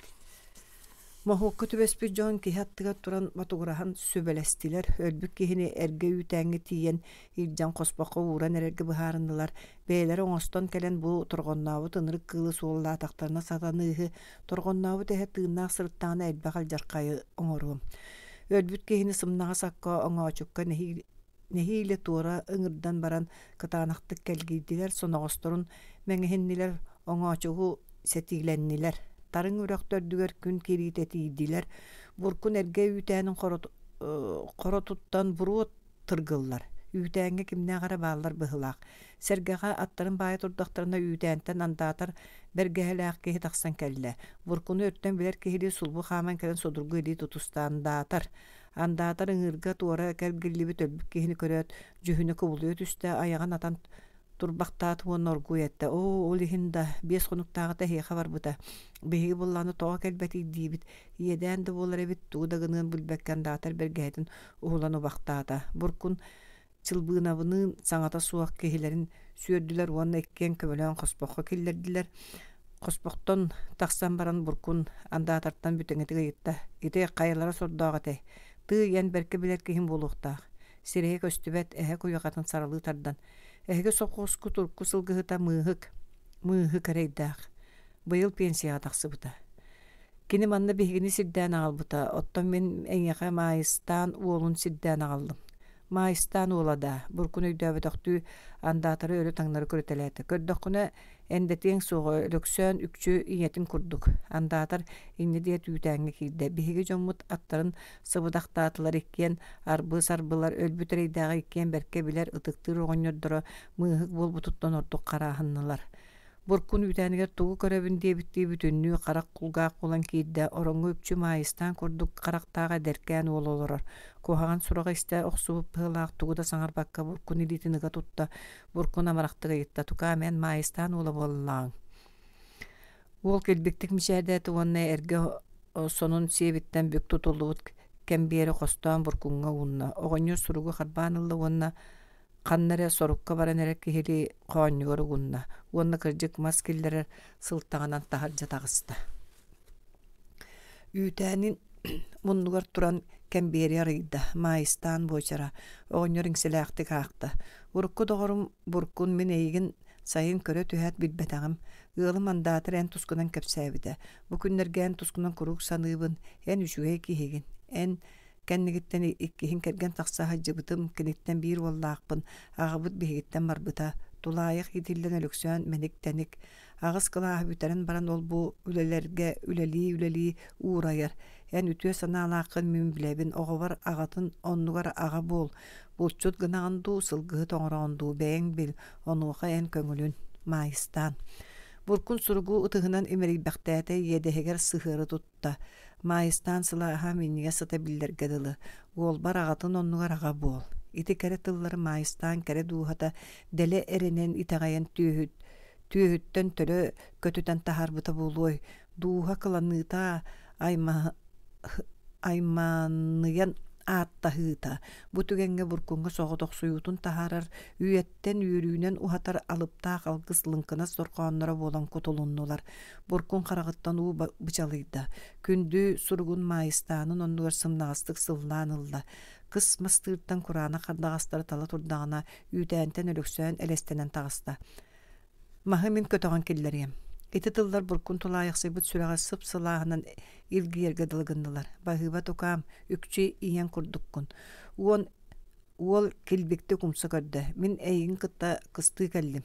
Моһуокка түбэспит дьон киһи аттыгар туран ботугураһан сүбэлэстилэр, өлбүт киһини эргэ үүтээҥҥэ тиийэн илдьэн хоспоххо ууран эрэргэ быһаарыннылар, бэйэлэрэ оҥостон кэлэн бу торҕоннообут ынырык кыылы суоллаатахтарына сатаныыһы, торҕоннообут эһэ тыыннаах сырыттаҕына элбэх алдьархайы оҥоруом. Өлбүт киһини сымнаҕас акка оҥоочукка нэһиилэ туора ыҥырдан баран кытаанахтык кэлгийдилэр, соноҕосторун мэҥэһиннилэр, оҥоочугу сэтиилэннилэр. Тарыҥ үрэх төрдүгэр күн киириитэ тиийдилэр, Буркун эргэ үүтээнин хоротуттан буруо тыргыллар. Үүтээҥҥэ кимнээх эрэ бааллар быһыылаах. Сэргэҕэ аттарын баайа турдахтарына үүтээнтэн андаатар бэргэһэлээх киһи тахсан кэллэ. Буркуну өртөн билэр киһилии сулбу хааман кэлэн судургу илии тутуста андаатар. Андаатар ыҥыырга туора кэлгиллибит өлбүт киһини көрөөт, дьүһүнэ кубулуйа түстэ, айаҕын атан турбахтаат уонна оргууй эттэ: «Оо, ол иһин да, биэс хонуктааҕыта эһиэхэ барбыта. Биһиги буоллаҕына тоҕо кэлбэтий диибит. Иэдээн да буолар эбит, тугу да гыныан билбэккэ андаатар бэргэһэтин уһулан убахтаата. Буркун Чылбыынабыныын саҥата суох киһилэрин сүөрдүлэр уонна иккиэн көмөлөөн хоспоххо киллэрдилэр. Хоспохтон тахсан баран Буркун андаатартан бүтэҥитик ыйытта: «Ити хайалара сордоох этэй? Тыый, эн бэркэ билэр киһим буолуохтаах». Сирэйэ көстүбэт, эһэ куйаҕатын саралыы тардан: «Эһиги сопхуоскут урукку сылгыһыта Мыыһык, Мыыһык эрэйдээх. Быйыл пенсияҕа тахсыбыта. Кини манна биһигини сирдээн аҕалбыта, оттон мин эйиэхэ Маайыстаан уолун сирдээн аҕаллым. Маайыстаан уола даа, Буркун өйдөөбөтөхтүү андаатары өрө-таҥнары көрүтэлээтэ. Көрдөххүнэ, эндэтиэҥ суоҕа, Өлөксөөн үкчү ийэтин курдук. Андаатар инньэ диэт үүтээҥҥэ киирдэ. Биһиги дьоммут аттарын сыбыдахтаатылар иккиэн арбы-сарбылар өлбүт эрэйдээҕи иккиэн бэркэ билэр, ытыктыыр оҕонньордоро мыыһык буолбутуттан ордук харааһыннылар. Буркун үүтээнигэр тугу көрөбүн диэбиттии бүтүннүү харах кулгаах буолан киирдэ, ороҥҥо үкчү Маайыстаан курдук харахтаах эдэркээн уол олорор. Куһаҕан сураҕы истэ охсубут быһыылаах тугу да саҥарбакка Буркун илиитин ыга тутта, Буркун амарахтык ыйытта: «Тукаам, эн Маайыстаан уола буоллаҕыҥ?» Уол килбиктик мичээрдээтэ уонна эргэ сонун сиэбиттэн бүк тутуллубут кэмбиэри хостоон Буркуҥҥа уунна. Оҕонньор суругу харбаан ылла уонна ханна эрэ сорукка баран эрэр киһилии хоонньугар угунна уонна кырдьык мас киллэрэр сылтаҕынан таһырдьа таҕыста. Үүтээнин муннугар туран кэмбиэри арыйда, Маайыстаан буочара, оҕонньор иҥсэлээхтик аахта: «Урукку доҕорум Буркун мин эйигин сайын көрө түһээт билбэтэҕим. Ыалым андаатар эн тускунан кэпсээбитэ. Бу күннэргэ эн тускунан куруук саныыбын, эн үчүгэй киһигин. Эн кэннигиттэн иккиһин кэргэн тахса сылдьыбытым, киниттэн биир уоллаахпын, аҕабыт биһигиттэн барбыта. Тулаайах иитиллэн Өлөксөөн мэник-тэник. Аҕыс кылааһы бүтэрэн баран ол-бу үлэлэргэ үлэлии-үлэлии уурайар. Эн үтүө санаалааххын мин билэбин, оҕобор аҕатын оннугар аҕа буол. Булчут гынаҕын дуу, сылгыһыт оҥороҕун дуу, бэйэҥ бил, онуоха эн көҥүлүн. Маайыстаан. Буркун суругу ытыһынан имэрийбэхтээтэ, иэдэһигэр сыһыары тутта. Маайыстаан сылааһа минньигэс сыта биллэргэ дылы. Уолбар аҕатын оннугар аҕа буол. Ити кэрэ тыллары Маайыстаан кэрэ дууһата дэлэ эрэнэн итэҕэйэн түөһүт, түөһүттэн төлө көтүтэн таһаарбыта буолуой, дууһа кыланыыта айманыйан ааттаһыыта бу түгэҥҥэ буркуҥҥа соҕотохсуйуутун таһаарар үйэттэн үөрүүнэн уһатар алыптаах алгыс лыҥкынас дорҕоонноро буолан кутулуннулар. Буркун хараҕыттан уу бычалыйда. Күндү суругун Маайыстаанын оннугар сымнаҕастык сыллаан ылла. Кыс мастыыртан кураанах хардаҕастары тала турдаҕына, үүтээнтэн Өлөксөөн элэстэнэн таҕыста. Маһы мин көтөҕөн киллэриэм. Ити тыллар буркун тулаайахсыйбыт сүрэҕэ сып-сылааһынан илгийэргэ дылы гыннылар. Баһыыба тукаам, үкчү ийэҥ курдуккун. Уон уол килбиктик умса көрдө. Мин эйигин кытта кыстыы кэллим.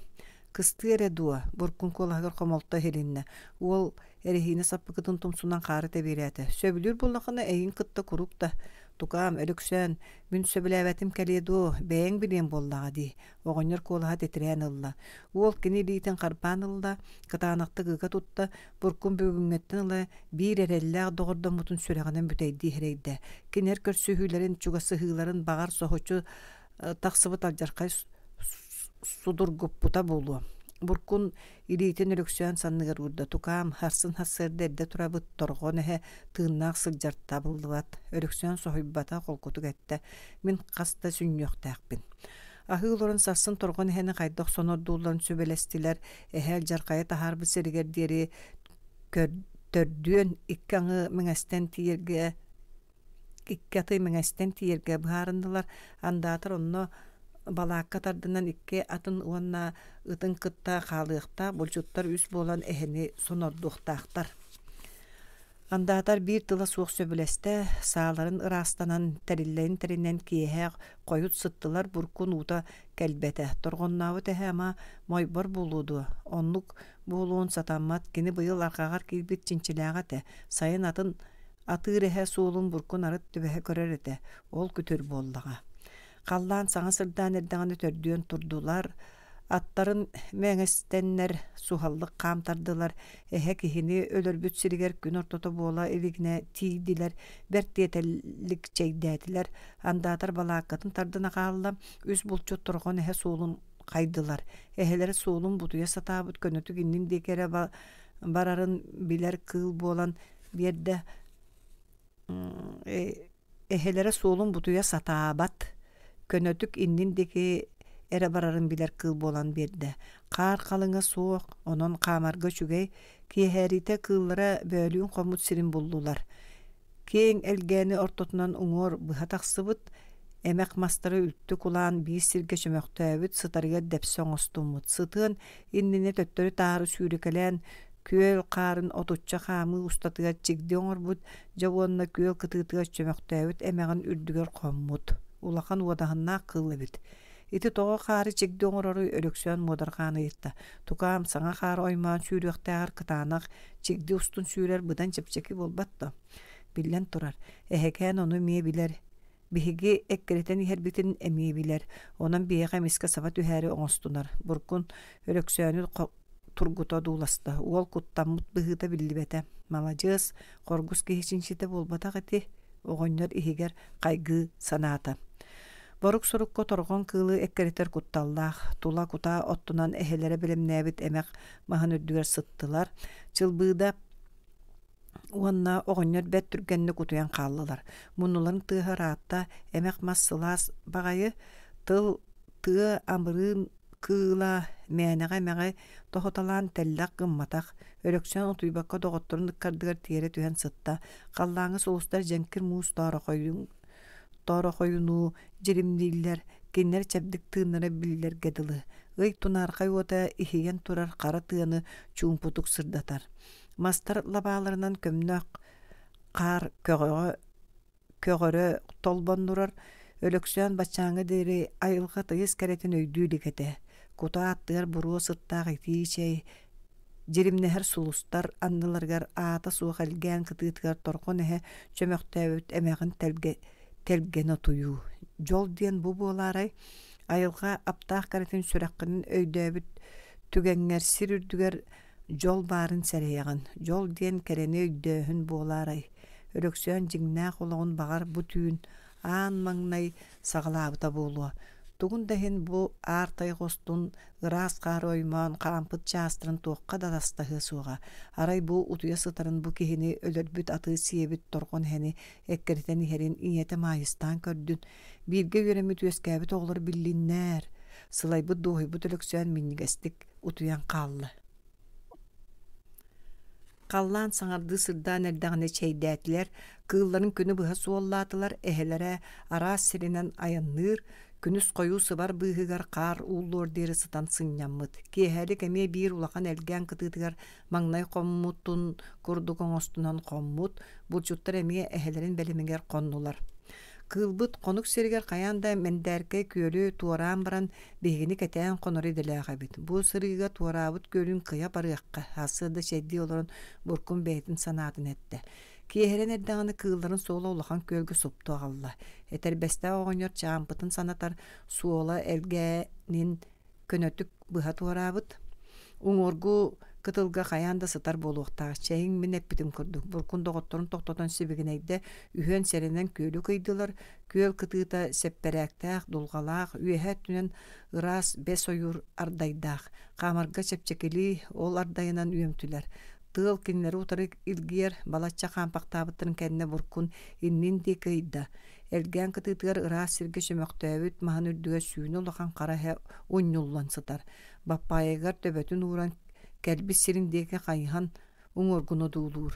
Кыстыы эрэ дуо? Буркун куолаһыгар хомолто иһилиннэ. Уол эрэһиинэ саппыкытын тумсунан хаары тэбиэлээтэ. Сөбүлүүр буоллаххына эйигин кытта куруук да Тукаам, Өлөксөөн, мин сөбүлээбэтим кэлиэ дуо, бэйэҥ билиэҥ буоллаҕа дии. Оҕонньор куолаһа титирээн ылла. Уол кини илиитин харбаан ылла, кытаанахтык ыга тутта, Буркун бүгүҥҥэттэн ыла биир эрэллээх доҕордоммутун сүрэҕинэн бүтэйдии эрэйдэ. Кинилэр көрсүһүүлэрин, чугасыһыыларын баҕар соһуччу тахсыбыт алдьархай судургуппута буолуо. Буркун илиитин Өлөксөөн санныгар уурда. Тукаам, сарсын сарсыарда эрдэ турабыт, торҕон эһэ тыыннаах сылдьар табыллыбат. Өлөксөөн соһуйбата, холкутук эттэ. Мин хас да сүнньүөхтээхпин. Аһыы олорон сарсын торҕон эһэни хайдах сонордуулларын сүбэлэстилэр, эһэ алдьархайы таһаарбыт сиригэр диэри төрдүөн икки аҥы мэҥэстэн тиийэргэ икки аты мэҥэстэн тиийэргэ быһаарыннылар. Андаатар онно балаакка тардынан икки атын уонна ытын кытта хаалыахтаах, булчуттар үс буолан эһэни сонордуохтаахтар. Андаатар биир тыла суох сөбүлэстэ, сааларын ыраастанан, тэриллэрин тэринэн киэһэ хойут сыттылар, буркун уута кэлбэтэ. Торҕоннообут эһэ ама мойбор буолуо дуо? Оннук буолуон сатаммат, кини быйыл арҕаҕар киирбит чинчилээҕэ этэ. Сайын атын атыыр эһэ суолун буркун арыт түбэһэ көрөр этэ, ол күтүр буоллаҕа. Халлаан саҥа сырдаан эрдэҕинэ төрдүөн турдулар, аттарын мэҥэстэннэр суһаллык хаамтардылар, эһэ киһини өлөрбүт сиригэр күн ортото буола илигинэ тиийдилэр, бэрт тиэтэллик чэйдээтилэр, андаатар балааккатын тардына хаалла, үс булчут торҕон эһэ суолун хайдылар. Эһэлэрэ суолун бутуйа сатаабыт көнөтүк иннин диэки эрэ барарын билэр кыыл буолан биэрдэ Эһэлэрэ суолун бутуйа сатаабат, көнөтүк иннин диэки эрэ барарын билэр кыыл буолан биэрдэ. Хаар халыҥа суох, онон хаамарга үчүгэй, киэһээриитэ кыыллара бөөлүүн хоммут сирин буллулар. Киэҥ элгээни ортотунан уҥуор быһа тахсыбыт, эмэх мастары үлтү кулаан биир сиргэ чөмөхтөөбүт, сытарыгар дэпсэ оҥостуммут. Сытыан иннинэ төттөрү-таары сүүрэкэлээн күөл хаарын отучча хаамыы устатыгар чигди оҥорбут, дьэ уонна күөл кытыытыгар чөмөхтөөбүт эмэҕин үрдүгэр хоммут. Улахан уодаһыннаах кыыл эбит. Ити тоҕо хаары чигди оҥороруй Өлөксөөн муодарҕаан ыйытта. Тукаам, саҥа хаары оймоон сүүрүөхтээҕэр кытаанах, чигди устун сүүрэр быдан чэпчэки буолбат дуо? Биллэн турар, эһэкээн ону эмиэ билэр. Биһиги эккирэтэн иһэрбитин эмиэ билэр, онон биһиэхэ эмискэ саба түһээри оҥостунар. Буркун Өлөксөөнү тургута одууласта, уол куттаммыт быһыыта биллибэтэ. Маладьыас, хоргус киһи чинчитэ буолбатах ити, оҕонньор иһигэр хайгыы санаата. Борук-сорукка торҕон кыылы эккирэтэр кутталлаах, тула кутаа оттунан эһэлэрэ бэлэмнээбит эмэх маһын үрдүгэр сыттылар. Чылбыыда Уонна оҕонньор бэрт түргэнник утуйан хааллылар. Муннуларын тыаһа ыраатта, эмэх мас сылаас баҕайы, тыл тыа амырыын кыыла мээнэҕэ эмэҕи тоһуталаан тэллэх гымматах, Өлөксөөн утуйбакка доҕотторун ыккардыгар тиэрэ түһэн сытта, халлааҥҥа сулустар дьэҥкир муус тоорохойунуу дьиримнииллэр, кинилэр чэбдик тыыннара биллэргэ дылы. Ый тунаархай уота иһийэн турар хара тыаны чуумпутук сырдатар. Мастар лабааларынан көмнөх хаар көҕөҕө көҕөрө толбоннурар, Өлөксөөн баччааҥҥа диэри айылҕа тыйыс кэрэтин өйдүү илик этэ. Кутаа аттыгар буруо сыттаах итии чэй, дьиримнэһэр сулустар анныларыгар аата суох элгээн кытыытыгар торҕон эһэ чөмөхтөөбүт эмэҕин тэлгэ тэлгэнэ утуйуу. Дьол диэн бу буолаарай, айылҕа аптаах кэрэтин сүрэххинэн өйдөөбүт түгэҥҥэр сир үрдүгэр Дьол баарын сэрэйэҕин, дьол диэн кэрэни өйдөөһүн буолаарай? Өлөксөөн дьиҥнээх олоҕун баҕар бу түүн аан маҥнай саҕалаабыта буолуо. Тугун да иһин бу аар тайҕа устун ыраас хаары оймоон хаампыт чаастарын туохха да атастаһыа суоҕа. Арай бу утуйа сытарын бу киһини өлөрбүт аты сиэбит торҕон эһэни эккирэтэн иһэрин ийэтэ Маайыстаан көрдүн, бииргэ үөрэммит үөскээбит оҕолор биллиннэр. Сылайбыт дуоһуйбут Өлөксөөн минньигэстик утуйан хаалла. Халлаан саҥардыы сырдаан эрдэҕинэ чэйдээтилэр, кыылларын күнү быһа суоллаатылар, эһэлэрэ араас сиринэн айанныыр, күнүс хойуу сыбар быыһыгар хаар ууллуор диэри сытан сынньаммыт. Киэһэлик эмиэ биир улахан элгээн кытыытыгар маҥнай хоммутун курдук оҥостунан хоммут, булчуттар эмиэ эһэлэрин бэлэмигэр хоннулар. Кыылбыт хонук сиригэр хайаан да мэндээркэй күөлү туораан баран Биһигини кэтээн хонор идэлээх эбит. Бу сырыыга туораабыт күөлүн кыйа барыахха, сарсыарда чэйдии олорон Буркун бэйэтин санаатын эттэ. Киэһэрэн эрдэҕинэ кыылларын суола улахан күөлгэ супту аҕалла. Этэрбэстээх оҕонньор чаампытын санатар суола элгээнин көнөтүк быһа туораабыт. Уҥуоргу кытылга хайаан да сытар буолуохтаах. Чэйиҥ мин эппитим курдук. Буркун доҕотторун тохтотон сибигинэйдэ, үһүөн сэрэнэн күөлү кыйдылар, Күөл кытыыта сэппэрээктээх, дулҕалаах, үөһэ өттүнэн ыраас бэс ойуур ардайдаах. Хаамарга чэпчэкилии, ол ардайынан үөмтүлэр. Тыал кинилэри утары илгийэр, балачча хаампахтаабыттарын кэннэ Буркун иннин диэки ыйда. Элгээн кытыытыгар ыраас сиргэ чөмөхтөөбүт маһын үрдүгэр сүүнэ улахан хара эһэ унньуллан сытар. Баппаайыгар төбөтүн ууран кэлбит сирин диэки хайыһан уҥуоргун одуулуур.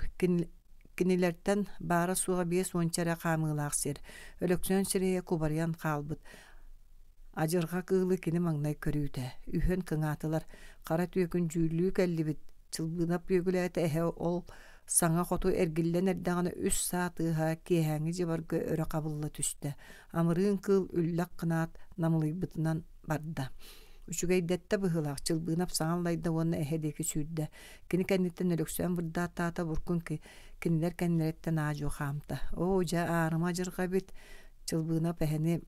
Кинилэртэн баара-суоҕа 50 эрэ хаамыылаах сир. Өлөксөөн сирэйэ кубарыйан хаалбыт. Адьырҕа кыылы кини маҥнай көрүүтэ. Үһүөн кыҥаатылар. Хара түөкүн дьүүллүү кэллибит. Чылбыынап үөгүлээтэ эһэ ол саҥа хоту эргиллэн эрдэҕинэ үс саа тыаһа киэһээҥҥи дьыбарга өрө хабылла түстэ. Амырыын кыыл үллэх гынаат намылыйбытынан барда. Үчүгэйдэттэ быһыылаах Чылбыынап саҥа аллайда уонна эһэ диэки сүүрдэ. Кини кэнниттэн Өлөксөөн бырдааттаата Буркун кинилэр кэннилэриттэн аа-дьуо хаамта. Оо, дьэ, аарыма адьырҕа эбит, Чылбыынап эһэни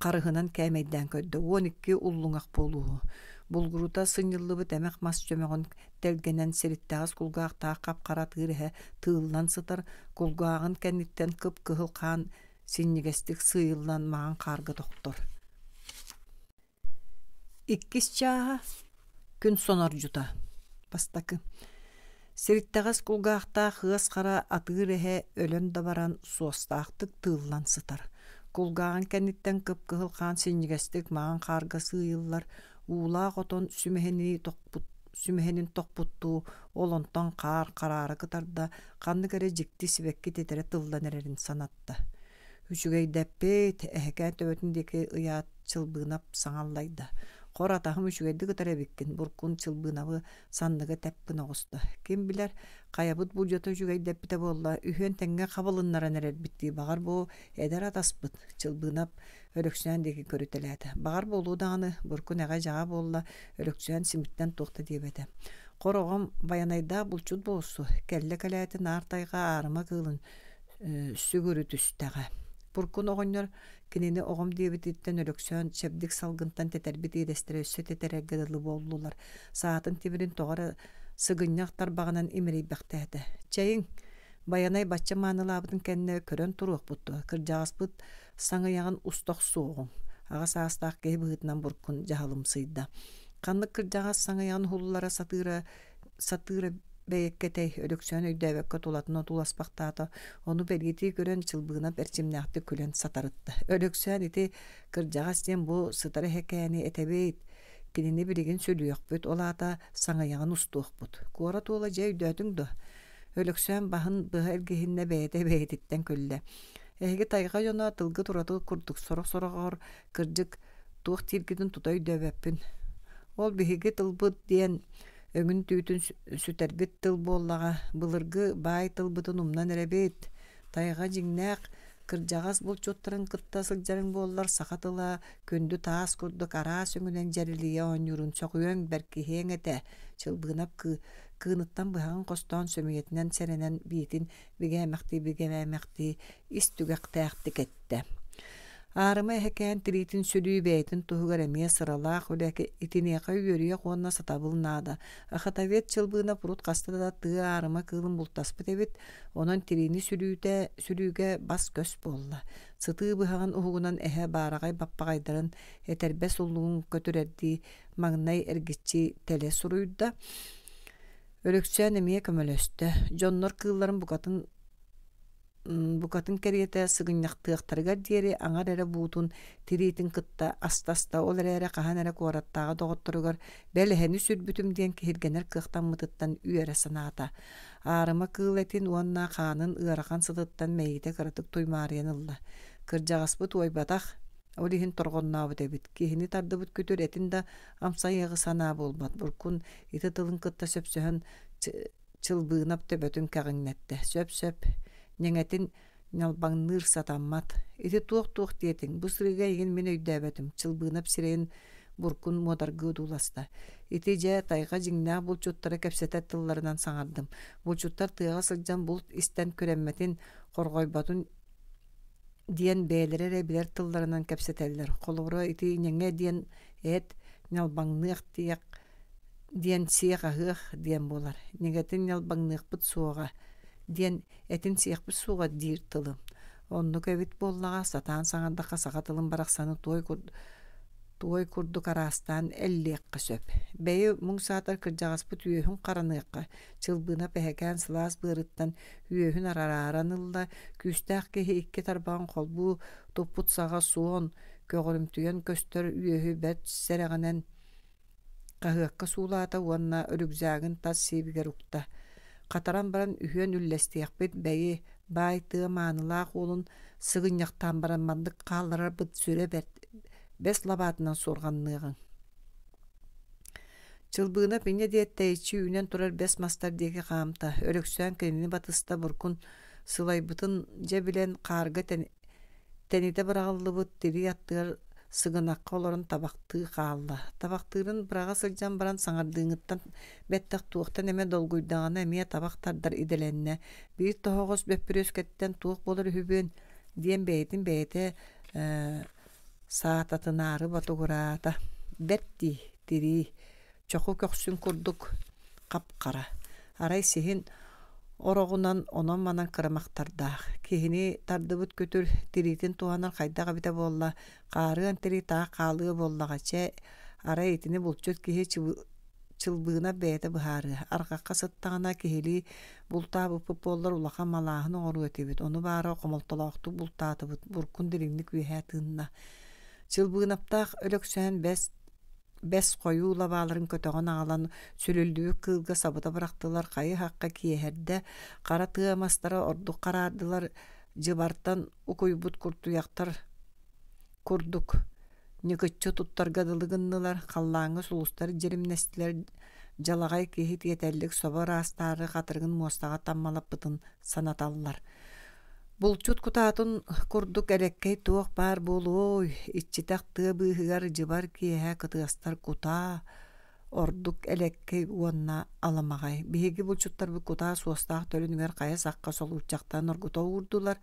харыһынан кээмэйдээн көрдө. 12 уллуҥах буолууһу. Булгурута сынньыллыбыт эмэх мас чөмөҕүн тэлгэнэн сириттэҕэс кулгаахтаах хап-хара атыыр эһэ тыыллан сытар, кулгааҕын кэнниттэн кып-кыһыл хаан синньигэстик сыыйыллан маҥан хаарга тохтор. Иккис чааһа күн сонордьута. Бастакы. Сириттэҕэс кулгаахтаах ыас хара атыыр эһэ өлөн да баран суостаахтык тыыллан сытар. Кулгааҕын кэнниттэн кып-кыһыл хаан синньигэстик маҥан хаарга сыыйыллар, уулаах отон сүмэһини тохпут сүмэһинин тохпуттуу, ол онтон хаар хараара кытарда, ханнык эрэ дьикти сибэкки титэрэ тыллан эрэрин санатта. Үчүгэйдэппит, эһэкээн төбөтүн диэки ыйаат Чылбыынап саҥа аллайда. Хор атаһым үчүгэйдик ытар эбиккин, Буркун Чылбыынабы санныга тэп гына оҕуста. Ким билэр, хайабыт булдьата үчүгэйдэппитэ буолла, үһүөн тэҥҥэ хабылыннаран эрэрбит дии, баҕар бу эдэр атаспыт, Чылбыынап Өлөксөөн диэки көрүтэлээтэ. Баҕар буолуо даҕаны, Буркун эҕэ-дьаҕа буолла, Өлөксөөн симиттэн туох да диэбэтэ. Хор оҕом байанайдаах булчут буолсу, кэллэ кэлээтин аар тайҕа аарыма кыылын сүгүрүтүстэҕэ. Буркун оҕонньор кинини оҕом диэбититтэн Өлөксөөн чэбдик салгынтан тэтэрбит иэдэстэрэ өссө тэтэрэргэ дылы буоллулар. Саатын тимирин тоҕо эрэ сыгынньах тарбаҕынан имэрийбэхтээтэ. Чэйиҥ, Байанай бачча маанылаабытын кэннэ көрөн туруохпут дуо, кырдьаҕаспыт саҥыйаҕын уста охсуоҕуҥ. Аҕа саастаах киһи быһыытынан буркун дьаһалымсыйда. Ханнык кырдьаҕас саҥыйаҕын уһуллара сатыыра сатыыра бэйэккэтэй Өлөксөөн өйдөөбөккө тулатын отууласпахтаата, ону бэлиэтии көрөн Чылбыынап эрчимнээхтик күлэн сатарытта. Өлөксөөн ити кырдьаҕас диэн бу сытар эһэкээни этэбит, кинини билигин сүлүөхпүт, ол аата саҥыйаҕын устуохпут. Куорат уола дьэ өйдөөтүҥ дуо? Өлөксөөн баһын быһа илгиһиннэ бэйэтэ бэйэтиттэн күллэ. Эһиги тайҕа дьоно тылгыт ураты курдук сорох-сороҕор кырдьык туох дииргитин тута өйдөөбөппүн. Ол биһиги тылбыт диэн өҥүн-түүтүн сүтэрбит тыл буоллаҕа, былыргы баай тылбытын умнан эрэбит. Тайҕа дьиҥнээх кырдьаҕас булчуттарын кытта сылдьарыҥ буоллар саха тыла күндү таас курдук араас өҥүнэн дьэрэлийэ оонньуурун сөҕүөҥ, бэркиһиэҥ этэ. Чылбыынап кыыныттан быһаҕын хостоон сөмүйэтинэн сэрэнэн биитин бигээмэхтии-бигээмэхтии ис түгэхтээхтик эттэ. Аарыма эһэкээн тириитин сүлүү бэйэтин туһугар эмиэ сыралаах үлэ итиниэхэ үөрүйэх уонна сатабыл наада. Охотовед Чылбыынап урут хаста да тыа аарыма кыылын бултаспыт эбит, онон тириини сүлүүтэ сүлүүгэ бас-көс буолла. Сытыы быһаҕын уһугунан эһэ баараҕай баппаҕайдарын этэрбэс уллугун көтүрэрдии маҥнай эргиччи тэлэ суруйда. Өлөксөөн эмиэ көмөлөстө. Дьоннор кыылларын букатын букатын кэриэтэ сыгынньахтыахтарыгар диэри аҥар эрэ буутун тириитин кытта астаста, ол эрээри хаһан эрэ куораттааҕы доҕотторугар бэл эһэни сүрбүтүм диэн киһиргэнэр кыахтаммытыттан үөрэ санаата. Аарыма кыыл этин уонна хаанын ыарахан сытыттан мэйиитэ кыратык туймаарыйан ылла. Кырдьаҕаспыт уойбатах, ол иһин торҕоннообут эбит. Киһини тардыбыт күтүр этин да амсайыаҕы санаа буолбат. Буркун ити тылын кытта сөпсөһөн Чылбыынап төбөтүн кэҕиҥнэттэ: «Сөп-сөп, ньэҥэтин ньалбаҥныыр сатаммат. Ити туох-туох диэтиҥ, бу сырыыга эйигин мин өйдөөбөтүм», Чылбыынап сирэйин буркун муодаргыы одууласта. «Ити дьэ, тайҕа дьиҥнээх булчуттара кэпсэтэр тылларынан саҥардым. Булчуттар тыаҕа сылдьан булт истэн күрэммэтин, хорҕойботун диэн бэйэлэрэ эрэ билэр тылларынан кэпсэтэллэр. Холобура, ити ньэҥэ диэн эт, ньалбаҥныах диэх диэн сиэх-аһыах диэн буолар, ньэгэтин ньалбаҥныахпыт суоҕа диэн этин сиэхпит суоҕа диир тылым. Оннук эбит буоллаҕа, сатаан саҥардахха саха тылын барахсаны туой туой курдук араастаан эллиэххэ сөп. Бэйи муҥ саатар кырдьаҕаспыт үөһүн хараныахха, Чылбыына пэһэкээн сылаас быарыттан үөһүн арааран ылла, күүстээх киһи икки тарбаҕын холбуу туппут саҕа суон, көҕөрүмтүйэн көстөр үөһү бэрт сэрэҕинэн Хаһыакка суулаата уонна рюкзагын тас сиэбигэр укта. Хатаран баран үһүөн үллэстиэхпит, бэйи, баай тыа маанылаах уолун сыгынньахтаан баран маннык хаалларарбыт сүрэ бэрт, бэс лабаатынан суорҕанныаҕыҥ. Чылбыынап инньэ диэт тэйиччи үүнэн турар бэс мастар диэки хаамта, Өлөксөөн кинини батыста буркун сылайбытын дьэ билэн хаарга Тэнитэ быраҕыллыбыт тирии аттыгар сыгынахха олорон табахтыы хаалла. Табахтыырын быраҕа сылдьан баран саҥардыыҥыттан бэттэх туохтан эмэ долгуйдаҕына эмиэ табах тардар идэлэннэ. Биир тоһоҕос бөппүрүөскэттэн туох буолар үһүбүөн диэн бэйэтин бэйэтэ саататынаары ботугураата. Бэрт дии, тирии чоху көхсүн курдук хап-хара, арай сиһин ороҕунан онон-манан кырамахтардаах, киһини тардыбыт күтүр тириитин туһанар хайдах эбитэ буолла, хаарыан тирии таах хаалыа буоллаҕа, чэ, арай итини булчут киһи чылбыына бэйэтэ быһаарыа, арҕахха сыттаҕына киһилии бултаабыппыт буоллар улахан малааһын оҥоруо этибит, ону баара хомолтолоохтук бултаатыбыт, буркун дириҥник үөһэ тыынна. Чылбыынаптаах Өлөксөөн бэс Бэс хойуу лабааларын көтөҕөн аҕалан сүлүллүбүт кыылга сабыта бырахтылар, хайы-хахха киэһэрдэ, хара тыа мастара ордук хараардылар, дьыбартан укуйбут куртуйахтар курдук. Ньыкыччы туттарга дылы гыннылар, халлааҥҥа сулустар дьиримнэстилэр, дьалаҕай киһи тиэтэллик собо ыраастаары хатырыгын муостаҕа таммалаппытын санаталлар. Булчут кутаатын курдук элэккэй туох баар буолуой, иччитэх тыа быыһыгар дьыбар киэһэ кытыастар кутаа, ордук элэккэй уонна аламаҕай. Биһиги булчуттарбыт кутаа суостаах төлөнүгэр хайа сахха солуурчахтан оргута уурдулар.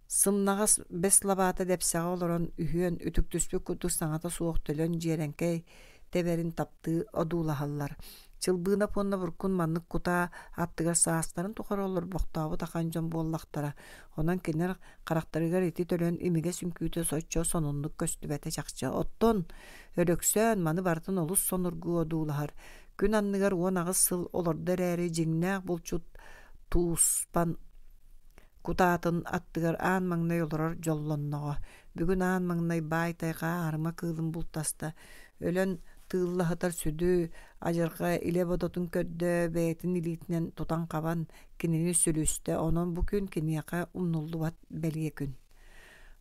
Сымнаҕас бэс лабаата дэпсэҕэ олорон үһүөн үтүктүспүт курдук саҥата суох төлөн дьиэрэҥкэй тэбэрин таптыы одуулаһаллар. Чылбыынап уонна Буркун маннык кутаа аттыгар саастарын тухары олорбохтообут ахан дьон буоллахтара. Онон кинилэр харахтарыгар ити төлөн имигэс үҥкүүтэ соччо сонуннук көстүбэтэ чахчы. Оттон Өлөксөөн маны барытын олус сонургуу одуулаһар. Күн анныгар 18 сыл олордо эрээри дьиҥнээх булчут тууспан Кутаатын аттыгар аан маҥнай олорор дьоллонноҕо. Бүгүн аан маҥнай баай тайҕа аарыма кыылын бултаста, өлөн тыыллаһытар сүдү адьырҕа илэ бодотун көрдө, бэйэтин илиитинэн тутан-хабан кинини сүлүстэ, онон бу күн киниэхэ умнуллубат бэлиэ күн.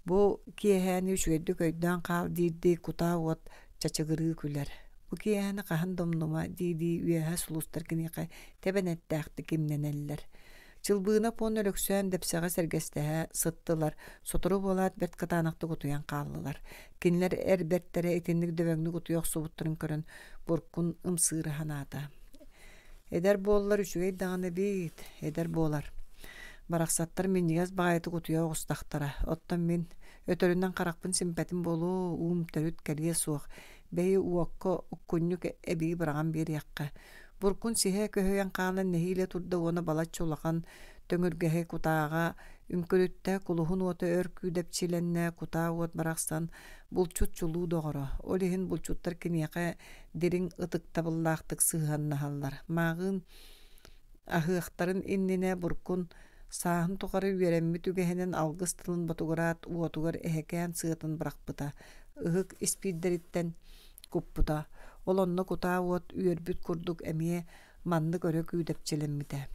Бу киэһээни үчүгэйдик өйдөөн хаал диирдии кутаа уот чачыгырыы күлэр. Бу киэһээни хаһан да умнума дии-дии үөһэ сулустар киниэхэ тэбэнэттээхтик имнэнэллэр. Чылбыынап уонна Өлөксөөн дэпсэҕэ сэргэстэһэ сыттылар, сотору буолаат бэрт кытаанахтык утуйан хааллылар. Кинилэр эр бэртэрэ итинник дөбөҥнүк утуйа охсубуттарын көрөн Буркун ымсыыра санаата. Эдэр буоллар үчүгэй даҕаны эбит, эдэр буолар. Барахсаттар минньигэс баҕайытык утуйа оҕустахтара. Оттон мин өтөрүнэн харахпын симпэтим буолуо, уум төрүт кэлиэ суох. Бэйи уокка уккунньук эбии быраҕан биэриэххэ. Буркун сиһэ көһүйэн хаалан нэһиилэ турда уонна балачча улахан төҥүргэһи кутааҕа үҥкүрүттэ, кулуһун уота өр күүдэпчилэннэ, кутаа уот барахсан булчут чулуу доҕоро. Ол иһин булчуттар киниэхэ дириҥ ытыктабыллаахтык сыһыаннаһаллар. Мааҕыын аһыахтарын иннинэ Буркун сааһын тухары үөрэммит үгэһинэн алгыс тылын ботугураат уотугар эһэкээн сыатын бырахпыта, ыһык испиирдэриттэн куппута. Ол онно кутаа уот үөрбүт курдук эмиэ маннык өрө күүдэпчилэммитэ.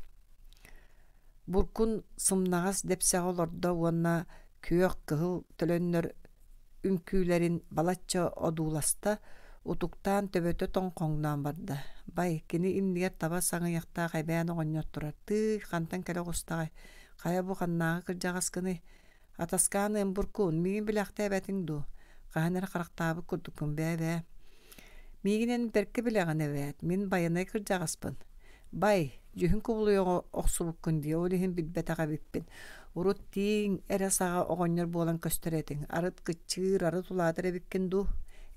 Буркун сымнаҕас дэпсэҕэ олордо уонна күөх, кыһыл төлөннөр үҥкүүлэрин балачча одууласта, утуктаан төбөтө тоҥхоҥноон барда. Бай, кини иннигэр таба саҥыйахтаах эбээн оҕонньор турар. Тыый, хантан кэлэ оҕустаҕай? Хайа бу ханнааҕы кырдьаҕаскыный? Атаскаан ыам буркуун, миигин билээхтээбэтиҥ дуу? Хаһан эрэ харахтаабыт курдукпун бээ-бээ. Миигин эн бэркэ билэҕин эбээт, мин байанай кырдьаҕаспын. Бай, дьүһүн кубулуйа охсубуккун дии, ол иһин билбэтэх эбиппин. Урут тииҥ эрэ саҕа оҕонньор буолан көстөр этиҥ. Арыт кыччыыр, арыт улаатар эбиккин дуу?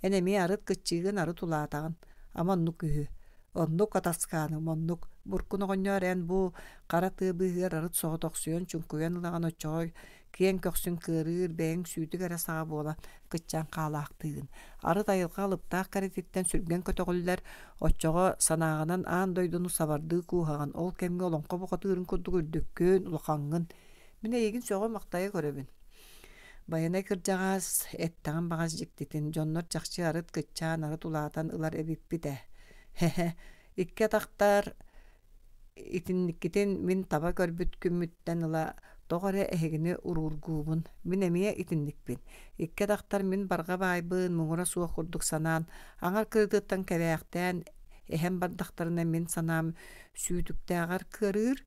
Эн эмиэ арыт кыччыыгын, арыт улаатаҕын. Ама оннук үһү. Оннук атаскааным, оннук. Буркун оҕонньоор эн бу хара тыа быыһыгар арыт соҕотохсуйан чуҥкуйан ылаҕын оччоҕо киэҥ көхсүн кыарыыр, бэйэҥ сүүтүк эрэ саҕа буола кыччаан хаалаахтыыгын. Арыт айылҕа алыптаах кэрэтиттэн сүргэн көтөҕүллэр, оччоҕо санааҕынан аан дойдуну сабардыы кууһаҕын, ол кэмҥэ олоҥхо бухатыырын курдук үрдүккүн, улахаҥҥын. Мин эйигин сөҕө-махтайа көрөбүн. Байанай кырдьаҕас, эттэҕим баҕас дьиктитин, дьоннор чахчы арыт кыччаан, арыт улаатан ылар эбиппит ээ. Һэ-һэ, икки атахтар итинниккитин мин таба көрбүт күммүттэн ыла тоҕо эрэ эһигини уруургуубун. Мин эмиэ итинникпин. Икки атахтар мин барҕа баайбын муҥура суох курдук санаан, аҥар кырыытыттан кэбээхтээн эһэн бардахтарына мин санаам сүүтүктээҕэр кыарыыр,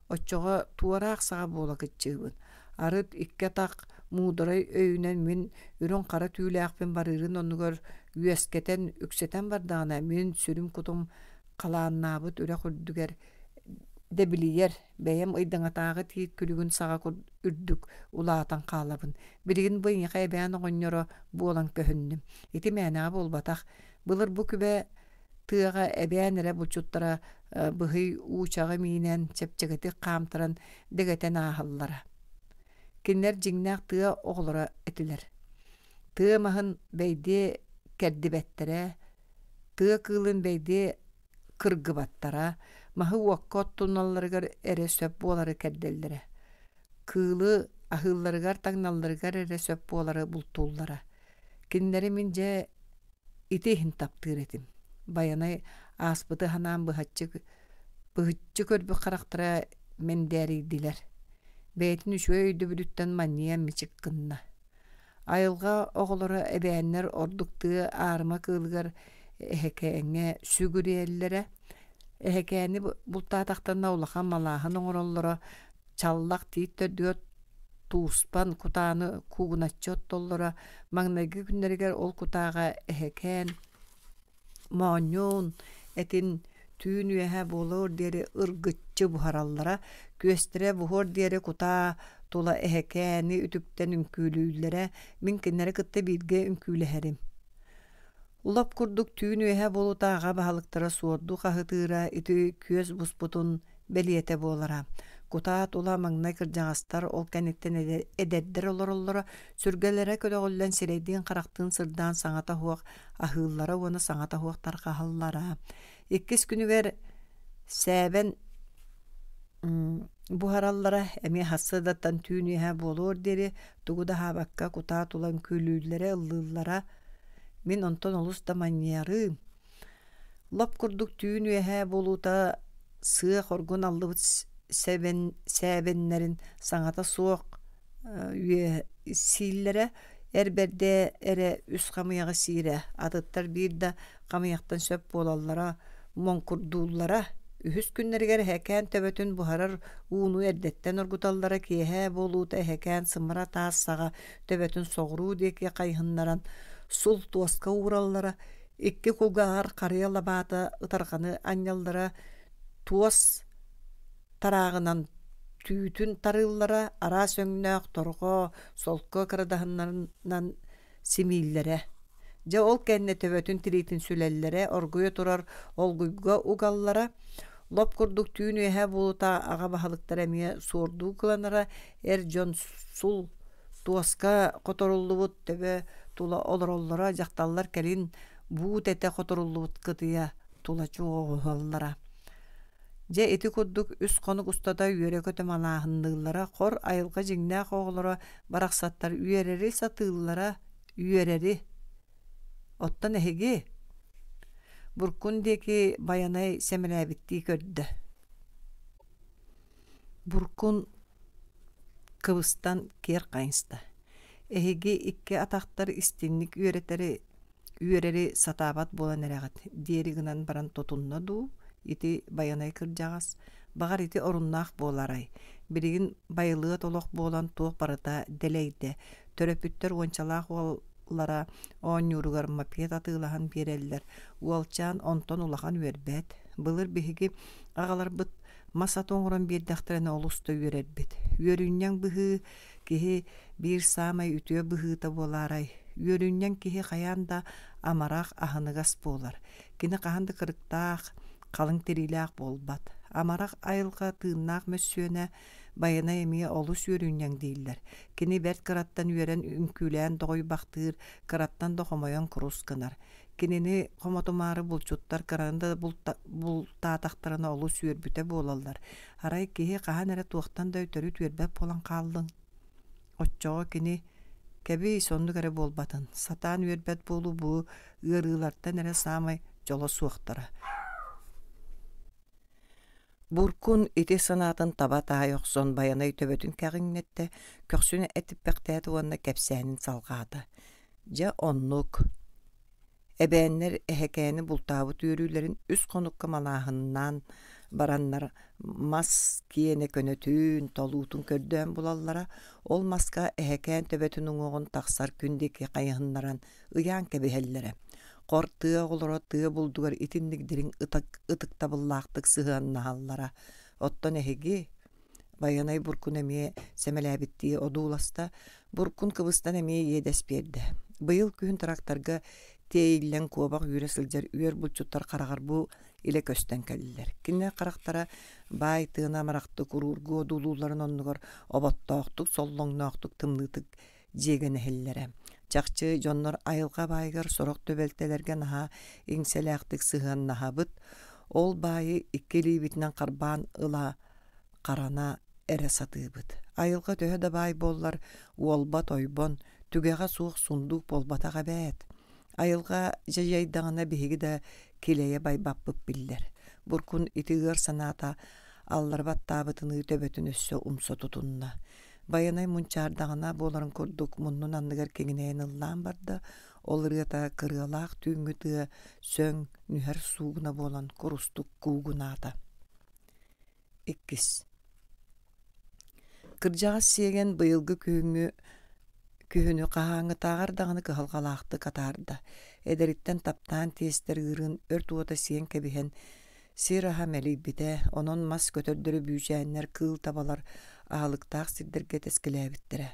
оччоҕо туораах саҕа буола кыччыыбын. Арыт икки атах муударай өйүнэн мин үрүҥ-хара түүлээхпин барыырын оннугар үөскэтэн, үксэтэн бардаҕына, мин сүрүм-кутум халааннаабыт үрэх үрдүгэр дэбилийэр, бэйэм ыйдаҥатааҕы тиит күлүгүн саҕа үрдүк улаатан хаалабын. Билигин бу эйиэхэ эбээн оҕонньоро буолан көһүннүм. Ити мээнэҕэ буолбатах. Былыр бу күбэ тыаҕа эбээн эрэ булчуттара быһый уучаҕы миинэн, чэпчэкитик хаамтаран дэгэтэн ааһаллара. Кинилэр дьиҥнээх тыа оҕолоро этилэр. Тыа маһын бэйдиэ кэрдибэттэрэ, тыа кыылын бэйдиэ кыргыбаттара, маһы уокка оттуналларыгар эрэ сөп буолары кэрдэллэрэ. Кыылы аһыылларыгар таҥналларыгар эрэ сөп буолары бултууллара. Кинилэри мин дьэ ити иһин таптыыр этим. Байанай ааспыты санаан быһаччы быһыччы көрбүт харахтара мэндээрийдилэр. Бэйэтин үчүгэй өйдөбүлүттэн манньыйан мичик гынна. Айылҕа оҕолоро эбээннэр ордук тыа аарыма кыылыгар эһэкээҥҥэ сүгүрүйэллэрэ. Эһэкээни бултаатахтарына улахан малааһын оҥороллоро, чаллах тиит төрдүгэр тууспан кутааны куугуначчы оттоллоро. Маҥнайгы күннэригэр ол кутааҕа эһэкээн моонньуун этин түүн үөһэ буолуор диэри ыргыччы буһараллара, күөстэрэ буһуор диэри кутаа тула эһэкээни үтүктэн үҥкүүлүүллэрэ, мин кинилэри кытта бииргэ үҥкүүлэһэрим. Лоп курдук түүн үөһэ буолуута аҕа баһылыктара суордуу хаһытыыра ити күөс буспутун бэлиэтэ буолара. Кутаа тула маҥнай кырдьаҕастар ол кэнниттэн эдэрдэр олороллоро, сүргэлэрэ көтөҕүллэн сирэйдиин-харахтыын сырдаан саҥата суох аһыыллара уонна саҥата суох тарҕаһаллара. Иккис күнүгэр сээбэн буһараллара эмиэ сарсыардаттан түүн үөһэ буолуор диэри тугу да аһаабакка кутаа тула үҥкүүлүүллэрэ, ыллыыллара. Мин онтон олус да манньыйарыым. Лоп курдук түүн үөһэ буолуута сыа хоргун аллыбыт сэбэн сээбэннэрин саҥата суох үө сииллэрэ, эр бэрдэ эрэ үс хамыйаҕы сиирэ, атыттар биир да хамыйахтан сөп буолаллара, моҥкурдууллара. Үһүс күннэригэр эһэкээн төбөтүн буһарар ууну эрдэттэн оргуталлара, киэһэ буолуута эһэкээн сымара таас саҕа төбөтүн соҕуруу диэки хайыһыннаран сул туоска уураллара, икки кулгааҕар харыйа лабаата ытарҕаны анньаллара, туос тарааҕынан түүтүн тарыыллара, араас өҥнөөх торҕо, солко кырадаһыннарынан симииллэрэ. Дьэ ол кэннэ төбөтүн тириитин сүлэллэрэ, оргуйа турар олгуйга угаллара. Лоп курдук түүн үөһэ буолута аҕа баһылыктара эмиэ суордуу кыланара, эр дьон сул туоска хоторуллубут төбө тула олороллоро, дьахталлар кэлин буут этэ хоторуллубут кытыйа тула чуоҕуһаллара. Дьэ ити курдук үс хонук устата үөрэ-көтө малааһынныыллара, хор айылҕа дьиҥнээх оҕолоро барахсаттар үөрэри сатыыллара, үөрэри. Оттон эһиги? Буркун диэки Байанай сэмэлээбиттии көрдө. Буркун кыбыстан киэр хайыста. Эһиги икки атахтар истиҥник үөрэтэри үөрэри сатаабат буолан эрэҕит диэри гынан баран тутунна дуу, ити Байанай кырдьаҕас, баҕар ити оруннаах буолаарай, билигин байылыат олох буолан туох барыта дэлэйдэ, төрөппүттэр уончалаах уоллара оонньууругар мопед атыылаһан биэрэллэр, уолчаан онтон улахан үөрбэт, былыр биһиги аҕаларбыт мас аты оҥорон биэрдэхтэринэ олус да үөрэрбит, үөрүнньэҥ быһыы Киһи биир саамай үтүө быһыыта буолаарай, үөрүнньэҥ киһи хайаан да амарах, аһыныгас буолар. Кини хаһан да кырыктаах, халыҥ тириилээх буолбат. Амарах айылҕа тыыннаах мөссүөнэ Байанай эмиэ олус үөрүнньэҥ дииллэр. Кини бэрт кыраттан үөрэн үҥкүүлээн доҕуйбахтыыр, кыраттан да хомойон курус гынар. Кинини хомотумаары булчуттар кыраны да бултаатахтарына олус үөрбүтэ буолаллар. Арай киһи хаһан эрэ туохтан да төрүт үөрбэт буолан хааллын? Оччоҕо кини кэбиис оннук эрэ буолбатын, сатаан үөрбэт буолуу бу ыарыылартан эрэ саамай дьоло суохтара. Буркун ити санаатын таба таай охсон Байанай төбөтүн кэҕиҥнэттэ, көхсүн этиппэхтээтэ уонна кэпсээнин салҕаата. Дьэ оннук. Эбээннэр эһэкээни бултаабыт үөрүүлэрин үс хонукка малааһыннаан бараннар мас киэнэ көнөтүн, толуутун көрдөөн булаллара, ол маска эһэкээн төбөтүн уҥуоҕун тахсар күн диэки хайыһыннаран ыйаан кэбиһэллэрэ. Хор тыа оҕолоро тыа булдугар итинник дириҥ ытыктабыллаахтык сыһыаннаһаллара. Оттон эһиги Байанай Буркун эмиэ сэмэлээбиттии одууласта, Буркун кыбыстан эмиэ иэдэс биэрдэ. Быйыл күһүн тракторга тиэйиллэн куобах үүрэ сылдьар үөр булчуттар хараҕар бу илэ көстөн кэллилэр. Кинилэр харахтара баай тыына амарахтык уруургу одуулуулларын оннугар оботтоохтук, соллоҥноохтук, тымныытык дьиэгэнэһиллэрэ. Чахчы, дьоннор айылҕа баайыгар сорох түбэлтэлэргэ наһаа иҥсэлээхтик сыһыаннаһабыт, ол баайы икки илиибитинэн харбаан ыла харана эрэ сатыыбыт. Айылҕа төһө да баай буоллар, уолбат ойбон, түгэҕэ суох сундуук буолбатах эбээт. Айылҕа дьадьайдаҕына биһиги да килэйэ байбаппыт биллэр. Буркун ити ыар санаата аллара баттаабытыныы төбөтүн өссө умса тутунна. Байанай мунчаардаҕына буоларын курдук муннун анныгар киҥинэйэн ыллаан барда, ол ырыата кырыалаах түүҥҥү тыа сөҥ, нүһэр суугуна буолан курустук куугунаата. Иккис. Кырдьаҕас сиэгэн быйылгы күһүҥҥү күһүнү хаһааҥҥытааҕар даҕаны кыһалҕалаахтык атаарда. Эдэриттэн таптаан тиэстэр ыырын өрт уота сиэн кэбиһэн сир аһа мэлийбитэ, онон мас көтөрдөрү бүүчээннэр, кыыл табалар аһылыктаах сирдэргэ тэскилээбиттэрэ.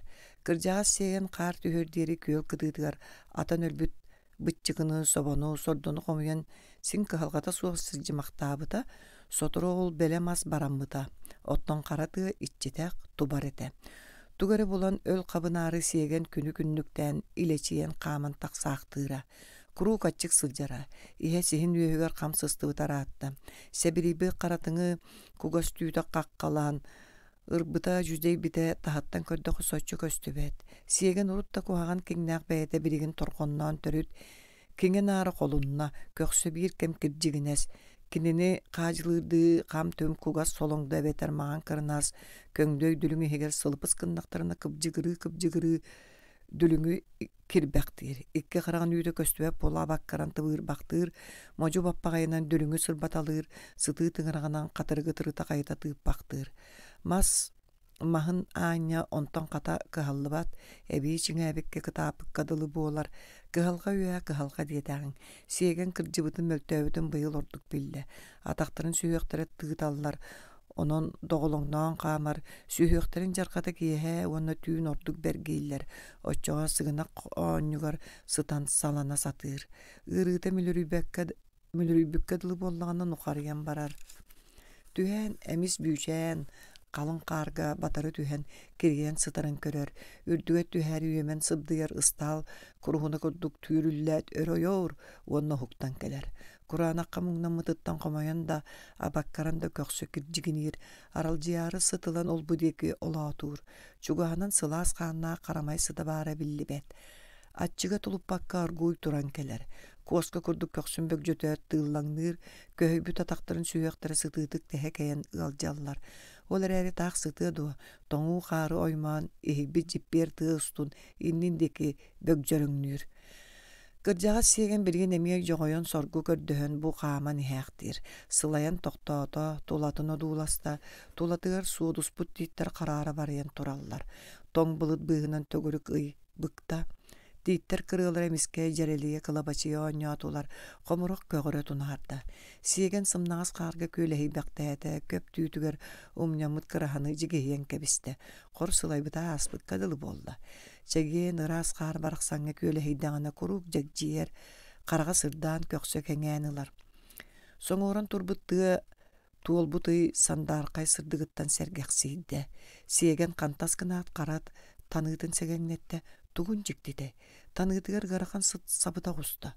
Кырдьаҕас сиэгэн хаар түһүөр диэри күөл кытыытыгар атан өлбүт быччыкыны, собону, сордону хомуйан син кыһалҕата суох сылдьымахтаабыта, сотору ол бэлэм ас бараммыта, оттон хара тыа иччитэх тубар этэ. Тугу эрэ булан өл хабынаары сиэгэн күнү-күннүктээн илэчийэн хааман тахсаахтыыра. Куруук аччык сылдьара, иһэ сиһин үөһүгэр хам сыстыбыта ыраатта. Сэбирийбит харатыҥы кугас түүтэ хаххалаан, Ырбыта, дьүдьэйбитэ таһыттан көрдөххө соччо көстүбэт. Сиэгэн урут да куһаҕан киҥнээх бэйэтэ билигин торҕонноон төрүт киҥэ-наара холунна, көхсө биир кэм кирдьигинэс. Кинини хаадьылыырдыы хам-түм кугас солоҥдо эбэтэр маҥан кырынаас көҥдөй дүлүҥ иһигэр сылыпыс гыннахтарына кыбдьыгырыы-кыбдьыгырыы дүлүҥү кирбэхтиир, икки хараҕын үүтэ көстүбэт буола абаккаран тыбыырбахтыыр, модьу баппаҕайынан дүлүҥү сырбаталыыр, сытыы тыҥыраҕынан хатырыгы тырыта-хайыта тыыппахтыыр. Мас маһын аанньа онтон хата кыһаллыбат, эбии чиҥээбиккэ кытааппыкка дылы буолар, кыһалҕа үөһэ кыһалҕа диэтэҕиҥ. Сиэгэн кырдьыбытын мөлтөөбүтүн быйыл ордук биллэ. Атахтарын сүһүөхтэрэ тыыталлар, Онон доҕолоҥноон хаамар, сүһүөхтэрин дьарҕата киэһэ уонна түүн ордук бэргииллэр, оччоҕо сыгынах оонньугар сытан салана сатыыр. Ыарыыта мүлүрүйбэккэ мүлүрүйбүккэ дылы буоллаҕына нухарыйан барар. Түһээн эмис бүүчээн, халыҥ хаарга батары түһэн кирийэн сытарын көрөр, үрдүгэр түһээри үөмэн сыбдыйар ыстаал куруһуна курдук түүрүллээт өр ойоор уонна уһуктан кэлэр. Кураанахха муҥнаммытыттан хомойон да, абаккаран да көхсө кирдьигиниир, аралдьыйаары сыт ылан олбу диэки олоотуур, чугаһынан сылаас хааннаах харамай сыта баара биллибэт. Аччыга тулуппакка оргууй туран кэлэр, куоска курдук көхсүн бөгдьөтөөт тыыллаҥныыр, көһүйбүт атахтарын сүһүөхтэрэ сытыытык тэһэ кэйэн ыалдьаллар. Ол эрээри таах сытыа дуо, тоҥуу хаары оймоон, иһийбит дьиппиэр тыа устун иннин диэки бөгдьөрөҥнүүр. Кырдьаҕас сиэгэн билигин эмиэ дьоҕойон соргу көрдөһөн бу хааман иһээхтиир. Сылайан тохтоото, тулатын одууласта, тулатыгар суодуспут тииттэр хараара барыйан тураллар. Тоҥ былыт быыһынан төгүрүк ый быкта. Тииттэр кырыалара эмискэ дьэрэлийэ кылабачыйа оонньоотулар, хомурах көҕөрө тунаарда. Сиэгэн сымнаҕас хаарга күөлэһийбэхтээтэ, көп түүтүгэр умньаммыт кыраһаны дьигиһийэн кэбистэ. Хор сылайбыта ааспыкка дылы буолла. Чэгиэн ыраас хаар барахсаҥҥа күөлэһийдэҕинэ куруук дьэгдьийэр, хараҕа сырдаан көхсө кэҥээн ылар. Соҥуоран турбут тыа туолбут ый сандаархай сырдыгыттан сэргэхсийдэ. Сиэгэн хантас гынаат харат таныытын сэгэҥнэттэ, тугун дьиктитэй, таныытыгар ыарахан сыт сабыта оҕуста.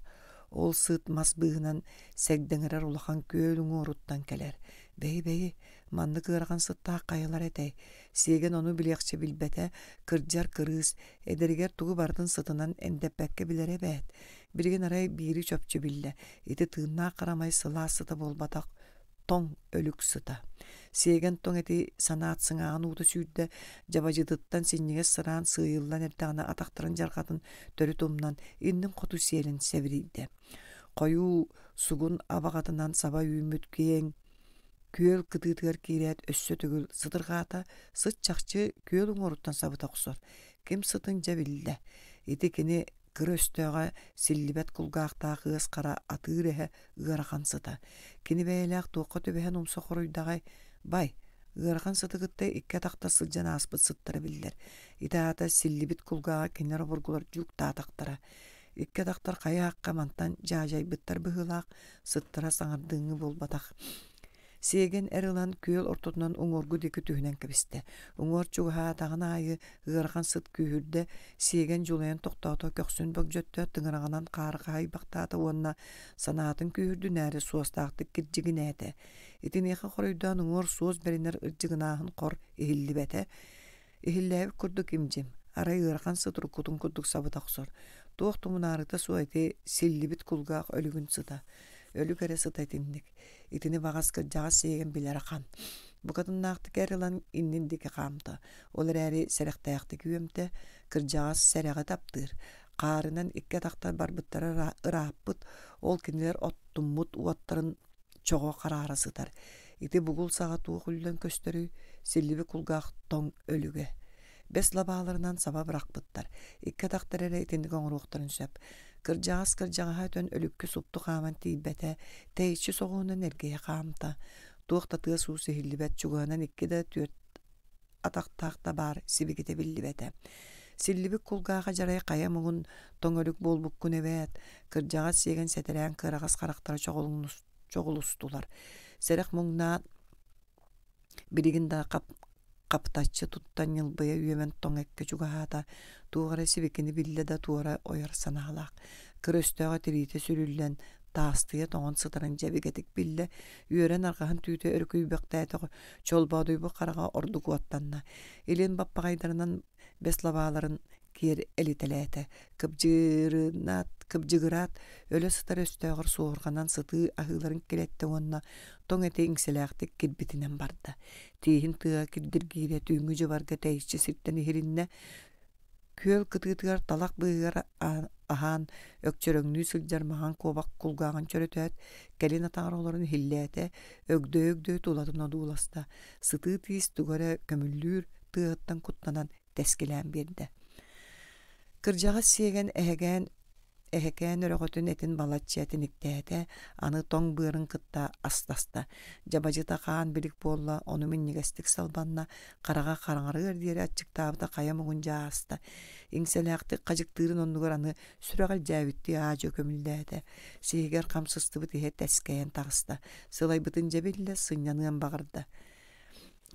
Ол сыт мас быыһынан сэгдэҥирэр улахан күөл уҥуоруттан кэлэр. Бэйи-бэйи, маннык ыарахан сыттаах хайалар этэй? Сиэгэн ону билиэхчэ билбэтэ, кырдьар кырыыс, эдэригэр тугу барытын сытынан эндэппэккэ билэрэ эбээт. Билигин арай биири чопчу биллэ, ити тыыннаах харамай сылаас сыта буолбатах, тоҥ өлүк сыта. Сиэгэн тоҥ эти санаат сыҥааҕын уута сүүрдэ, дьабадьытыттан синньигэс сыраан сыыйыллан эрдэҕинэ атахтарын дьарҕатын төрүт умнан, иннин хоту сиэлин сэбирийдэ. Хойуу сугун абаҕатынан саба үүммүт киэҥ Күөл кытыытыгар киирээт өссө төгүл сытырҕаата, сыт чахчы күөл уҥуоруттан сабыта охсор. Ким сытын дьэ биллэ. Ити кини кыра өстөөҕө силлибэт кулгаахтаах ыас хара атыыр эһэ ыарахан сыта. Кини бэйэлээх туохха түбэһэн умса хоруйдаҕай? Бай, ыарахан сыты кытта икки атахта сылдьан ааспыт сыттара биллэр. Ити аата силлибит кулгааҕа кинилэр обургулар дьууктаатахтара. Икки атахтар хайа аахха мантан дьаадьайбыттар быһыылаах, сыттара саҥардыыҥҥы буолбатах. Сиэгэн эр ылан күөл ортотунан уҥуоргу диэки түһүнэн кэбистэ. Уҥуор чугаһаатаҕын аайы ыарахан сыт күүһүрдэ, сиэгэн дьулайан тохтоото, көхсүн бөгдьөттө, тыҥыраҕынан хаары хаһыйбахтаата уонна санаатын күүһүрдүнээри суостаахтык кирдьигинээтэ. Итиниэхэ хоруйдаан уҥуор суос бэринэр ырдьыгынааһын хор иһиллибэтэ. Иһиллээбит курдук им-дьим, арай ыарахан сыт уруккутун курдук сабыта охсор, туох да мунаарыта суох ити силлибит кулгаах өлүгүн сыта, өлүк эрэ сыта итинник, итини баҕас кырдьаҕас сиэгэн билэр ахан. Букатыннаахтык эр ылан иннин диэки хаамта. Ол эрээри сэрэхтээхтик үөмтэ, кырдьаҕас сэрэҕи таптыыр. Хаарынан икки атахтар барбыттара ырааппыт, ол кинилэр оттуммут уоттарын чоҕо хараара сытар. Ити бугул саҕа туох үллэн көстөрүй, силлибит кулгаах тоҥ өлүгэ. Бэс лабааларынан саба бырахпыттар. Икки атахтар эрэ итинник оҥоруохтарын сөп. Кырдьаҕас кырдьаҕаһа өтөн өлүккэ супту хааман тиийбэтэ, тэйиччи соҕуһунан эргийэ хаамта. Туох да тыас-уус иһиллибэт, чугаһынан икки да түөрт атахтаах да баар сибикитэ биллибэтэ. Силлибит кулгааҕа дьарай хайа муҥун тоҥ өлүк буолбуккун эбээт, кырдьаҕас сиэгэн сэтэрээн кыараҕас харахтара чоҕулустулар. Сэрэх муҥнаан билигин да хаптаччы туттан ньылбыйа үөмэн тоҥ эккэ чугаһаата, туох эрэ сибикини биллэ да туора ойор санаалаах. Кыра өстөөҕө тириитэ сүрүллэн, таастыйа тоҥон сытарын дьэбигэтик биллэ, үөрэн арҕаһын түүтэ өрүкүйбэхтээтэх чолбоодуйбут хараҕа ордук уоттанна. Илин баппаҕайдарынан бэс лабааларын киэр элитэлээтэ. Кыбдьырынаат, кыбдьыгыраат өлө сытар өстөөҕөр суоһурҕанан сытыы аһыыларын килэттэ уонна тоҥ эти иҥсэлээхтик кирбитинэн барда. Тииһин тыа кирдиргиирэ түүҥҥү дьыбарга тэйиччи сиртэн иһилиннэ. Күөл кытыытыгар талах быыһыгар аһаан өкчөрөҥнүү сылдьар маҥан куобах кулгааҕын чөрөтөөт, кэлин атаҕар олорон иһиллээтэ, өгдөй-өгдөй тулатын одууласта. Сытыы тиис тугу эрэ көмүллүүр тыаһыттан куттанан тэскилээн биэрдэ. Кырдьаҕас сиэгэн эһэгээн эһэкээн өрөҕөтүн этин балачча тиниктээтэ, аны тоҥ быарын кытта астаста. Дьабадьыта хаан билик буолла, ону минньигэстик салбанна, хараҕа хараҥарыар диэри аччыктаабыта хайа муҥун дьэ ааста. Иҥсэлээхтик хадьыктыырын оннугар аны сүрэҕэлдьээбиттии аа-дьуо көмүллээтэ. Сиһигэр хам сыстыбыт иһэ тэскэйэн таҕыста. Сылайбытын дьэ биллэ, сынньаныан баҕарда.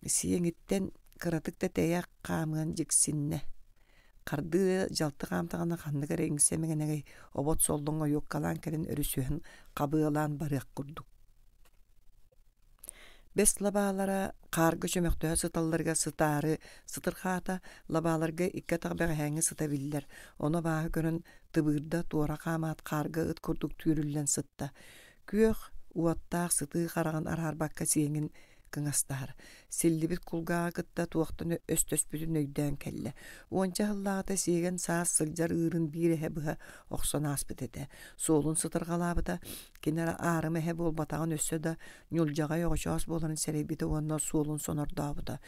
Сиэҥиттэн кыратык да тэйэ хаамыан дьиксиннэ. Хардыы дьалты хаамтаҕына ханнык эрэ иҥсэ мэҥэнэгэй обот соллоҥ ойуоккалаан кэлэн өрүсүһэн хабыалаан барыах курдук. Бэс лабаалара хаарга чөмөхтөһө сыталларыгар сытаары сытырхаата, лабааларга икки атах бэҕэһээҥҥи сыта биллэр, ону абааһы көрөн тыбыырда туора хаамаат хаарга ыт курдук түүрүллэн сытта. Күөх, уоттаах сытыы хараҕын араарбакка сиэҥин кыҥастаһар. Силлибит кулгааҕы кытта туохтан өстөспүтүн өйдөөн кэллэ. Уонча сыллааҕыта сиэгэн саас сылдьар ыырын биир эһэ быһа охсон ааспыт этэ. Суолун сытырҕалаабыта, кини эрэ аарыма эһэ буолбатаҕын өссө да ньулдьаҕай оҕочоос буоларын сэрэйбитэ уонна суолун сонордообута.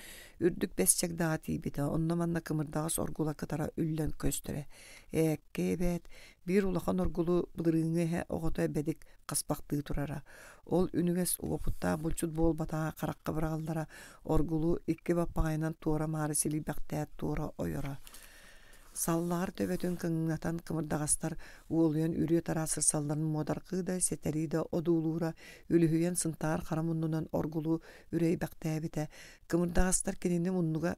Үрдүк бэс чагдаҕа тиийбитэ, онно-манна кымырдаҕас оргула кытара үллэн көстөрө. Ээккэ эбээт, биир улахан оргулу былырыыҥҥы эһэ оҕото бэдик хаспахтыы турара. Ол үнүгэс уопуттаах булчут буолбатаҕа харахха быраҕыллара, оргулу икки баппаҕайынан туора-маары силийбэхтээт туора ойоро. Саллаҕар төбөтүн кыҥнатан кымырдаҕастар уолуйан үрүө-тараа сырсалларын муодарҕыы да, сэтэрии да одуулуура, үлүһүйэн сынтаар хара муннунан оргулу үрэйбэхтээбитэ. Кымырдаҕастар кинини муннуга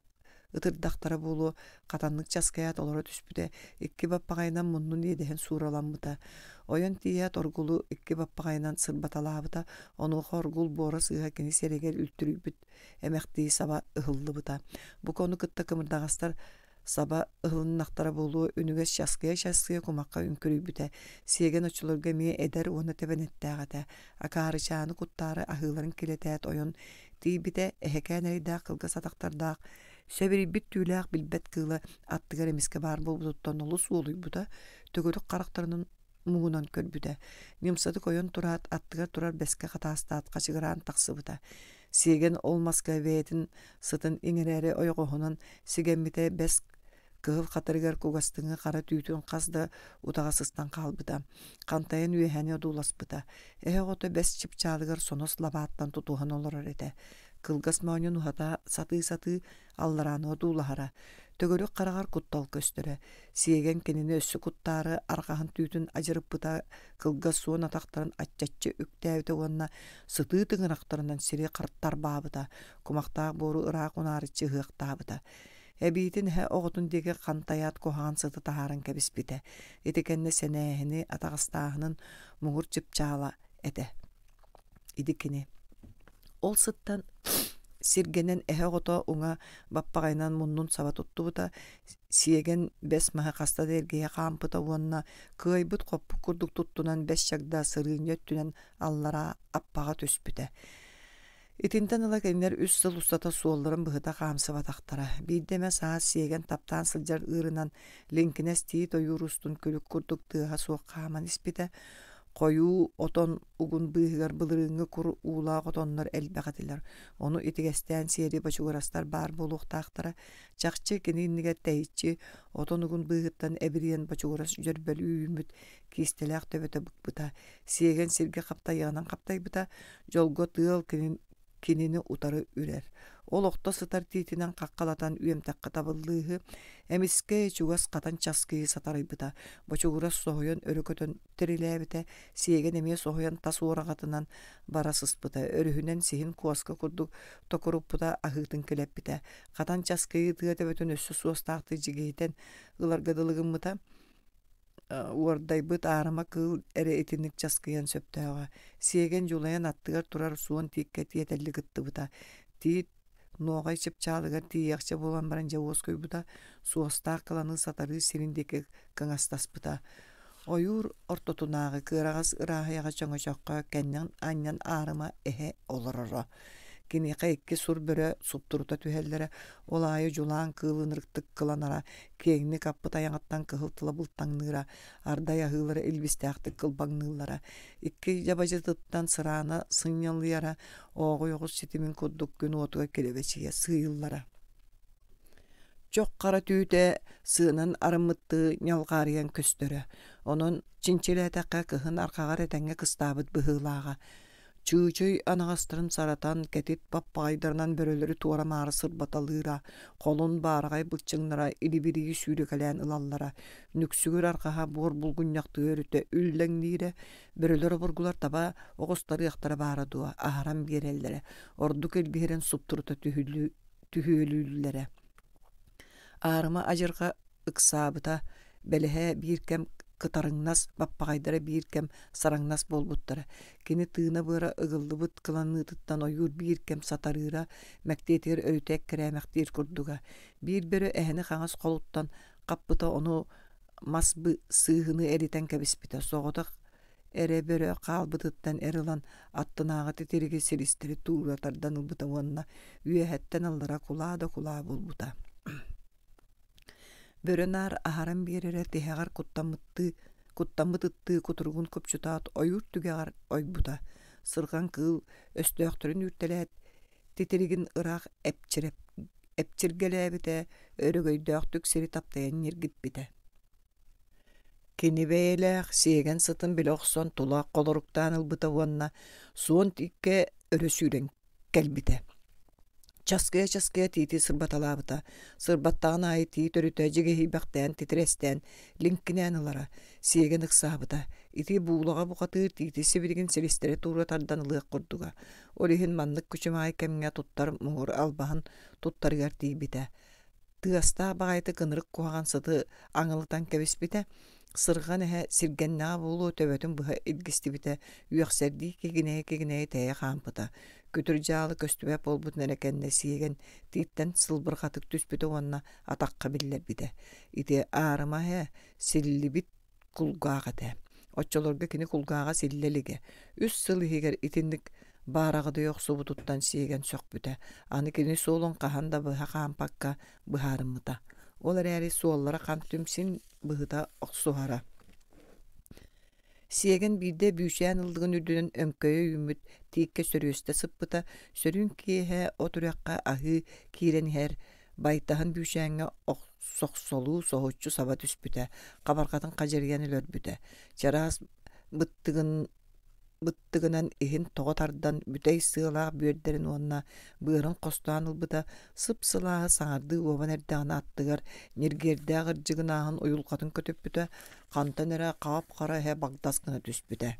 ытырдахтара буолуо, хатаннык часкыйаат олоро түспүтэ, икки баппаҕайынан муннун иэдэһин суураламмыта. Ойон тиийээт оргулу икки баппаҕайынан сырбаталаабыта, онуоха оргул буора сыыһа кини сиригэр үлтүрүйбүт эмэхтии саба ыһыллыбыта. Бу ону кытта кымырдаҕастар саба ыһылыннахтара буолуо, үнүгэс часкыйа-часкыйа кумахха үҥкүрүйбүтэ. Сиэгэн оччолорго эмиэ эдэр уонна тэбэнэттээх этэ. Акаарычааны куттаары аһыыларын килэтээт ойон Тиийбитэ, эһэкээн эрэйдээх кылгас атахтардаах, сэбирийбит түүлээх билбэт кыыла аттыгар эмискэ баар буолбутуттан олус уолуйбута, төгүрүк харахтарынан муҥунан көрбүтэ. Ньымсатык ойон тураат, аттыгар турар бэскэ хатаастаат хачыгыраан тахсыбыта. Сиэгэн ол маска бэйэтин сытын иҥэрээри ойоҕоһунан сигэммитэ бэс кыһыл хатырыгар кугастыҥы хара түүтүн хас да утаҕа сыстан хаалбыта, хантайан үөһэни одууласпыта. Эһэ оҕото бэс чыпчаалыгар сонос лабааттан тутуһан олорор этэ. Кылгас моонньун уһата сатыы-сатыы алларааны одуулаһара. Төгүрүк хараҕар куттал көстөрө. Сиэгэн кинини өссө куттаары арҕаһын түүтүн адьырыппыта, кылгас суон атахтарын аччаччы үктээбитэ уонна сытыы тыҥырахтарынан сири тарбаабыта, кумахтаах буору ыраах унаарыччы ыһыахтаабыта. Эбиитин эһэ оҕотун диэки хантайаат куһаҕан сыты таһааран кэбиспитэ. Ити кэннэ сэнээһини, атаҕастааһынын муҥур чыпчаала этэ. Ити кини. Ол сыттан сиргэнэн эһэ оҕото уҥа баппаҕайынан муннун саба туттубута, сиэгэн бэс маһы хаста да эргийэ хаампыта уонна кыайбыт-хоппут курдук туттунан бэс чагда сырыынньа өттүнэн аллараа аппаҕа түспүтэ. Итинтэн ыла кинилэр үс сыл устата суолларын быһыта хаамсыбатахтара. Биирдэ эмэ саас сиэгэн таптаан сылдьар ыырынан лиҥкинэс тиит ойуур устун күлүк курдук тыаһа суох хааман испитэ. Хойуу отон угун быыһыгар былырыыҥҥы кур уулаах отоннор элбэх этилэр. Ону итигэстээн сиэри бочугурастар баар буолуохтаахтара. Чахчы кини иннигэр тэйиччи отон угун быыһыттан эбириэн бочугурас дьөрбөлүү үүммүт киистэлээх төбөтө быкпыта. Сиэгэн сиргэ хаптайыаҕынан хаптайбыта, дьолго тыал кинини утары үрэр. Ол охто сытар тиитинэн хаххалатан үөмтэххэ табыллыыһы, эмискэ чугас хатан часкыйы сатарыйбыта, бочугурас соһуйан өрө көтөн тирилээбитэ, сиэгэн эмиэ соһуйан тас уораҕатынан бара сыспыта, өрүһүнэн сиһин куоска курдук токуруппута, аһыытын килэппитэ. Хатан часкыйы тыа төбөтүн өссө суостаахтык дьигиһитэн ыларга дылы гыммыта, Уордайбыт аарыма кыыл эрэ итинник часкыйан сөптөөҕө. Сиэгэн дьулайан аттыгар турар суон тииккэ тиэтэллик ыттыбыта. Тиит нуоҕай чыпчаалыгар тиийиэхчэ буолан баран дьэ уоскуйбута, суостаах кыланыы сатарыы сирин диэки кыҥастаспыта. Ойуур ортотунааҕы кыараҕас ырааһыйаҕа чөҥөчөххө кэннин анньан аарыма эһэ олороро. Киниэхэ икки сур бөрө суптурута түһэллэрэ, ол аайы дьулаан кыыл ынырыктык кыланара, киэҥник аппыт айаҕыттан кыһыл тыла былтаҥныыра, ардай аһыылара илбистээхтик кылбаҥныыллара. Икки дьабадьытыттан сыраана сынньалыйара, ооҕуй оҕус ситимин курдук күн уотугар килэбэчийэ сыыйыллара. Чох хара түүтэ сыанан арыммыттыы ньалҕаарыйан көстөрө. Онон чинчилээтэххэ кыһын арҕаҕар этэҥҥэ кыстаабыт быһыылааҕа. Чыычый анаҕастарын саратан, кэтит баппаҕайдарынан бөрөлөрү туора-маары сырбаталыыра, холун баараҕай былчыҥнара илибирии сүүрэкэлээн ылаллара, нүксүгүр арҕаһа буор булгунньахтыы өрүтэ үллэҥниирэ, бөрөлөр обургулар таба оҕустарыахтара баара дуо, аһаран биэрэллэрэ, ордук илбиһирэн суптурута түһүөлүүллэрэ. Аарыма адьырҕа ыксаабыта, бэлэһэ биир кэм кытарыҥнас, баппаҕайдара биир кэм сараҥнас буолбуттара. Кини тыына-быара ыгыллыбыт кыланыытыттан ойуур биир кэм сатарыыра, мэктиэтигэр өрүтэ эккирээмэхтиир курдуга. Биир бөрө эһэни хаҥас холуттан хаппыта, ону мас сыыһыныы эритэн кэбиспитэ. Соҕотох эрэ бөрө хаалбытыттан эр ылан аттынааҕы титириги силистэри туура тардан ылбыта уонна үөһэттэн аллара кулаа да кулаа буолбута. Бөрө наар аһаран биэрэрэ тиһэҕэр куттаммыттыы куттаммыт ыттыы кутуругун купчутаат ойуур түгэҕэр ойбута. Сырҕан кыыл өстөөхтөрүн үүртэлээт титиригин ыраах эпчиргэлээбитэ, өрөгөйдөөхтүк сири таптайан ньиргиппитэ. Кини бэйэлээх сиэгэн сытын билэ охсон тула холоруктаан ылбыта уонна суон тииккэ өрө сүүрэн кэлбитэ. Часкыйа-часкыйа тиити сырбаталаабыта, сырбаттаҕын аайы тиит өрүтэ дьигиһийбэхтээн титирэстээн, лиҥкинээн ылара, сиэгэн ыксаабыта. Ити буулаҕа бухатыыр тиити сибилигин силистэрэ туура тардан ылыах курдуга. Ол иһин маннык күчүмэҕэй кэмҥэ туттар муҥур албаһын туттарыгар тиийбитэ. Тыастаах баҕайытык ынырык куһаҕан сыты аҥылытан кэбиспитэ, сырҕан эһэ сиргэннэҕэ буолуо төбөтүн быһа илгистибитэ, үөхсэрдии кигинэйэ-кигинэйэ тэйэ хаампыта. Күтүр дьаалы көстүбэт буолбутун эрэ кэннэ сиэгэн тииттэн сылбырҕатык түспүтэ уонна атахха биллэрбитэ. Ити аарыма эһэ силлибит кулгаах этэ. Оччолорго кини кулгааҕа силлэ илигэ. Үс сыл иһигэр итинник баараҕадыйа охсубутуттан сиэгэн сөхпүтэ. Аны кини суолун хаһан да быһа хаампакка быһаарыммыта. Ол эрээри суоллара хам-түм син быһыта охсуһара. Сиэгэн биирдэ бүүчээн ыллыгын үрдүнэн өҥкөйө үүммүт тииккэ сөрүөстэ сыппыта, сөрүүн киэһэ от үрэххэ аһыы киирэн иһэр байтаһын бүүчээҥҥэ сохсолуу соһуччу саба түспүтэ, хабарҕатын хадьырыйан өлөрбүтэ. Чараас быттыгын быттыгынан иһин тоҕо тардан бүтэй сыалаах бүөрдэрин уонна быарын хостоон ылбыта, сып-сылааһы саҥардыы уобан эрдэҕинэ аттыгар ньиргиэрдээх ырдьыгынааһын уйулҕатын көтүппүтэ, хантан эрэ хап-хара эһэ багдас гына түспүтэ.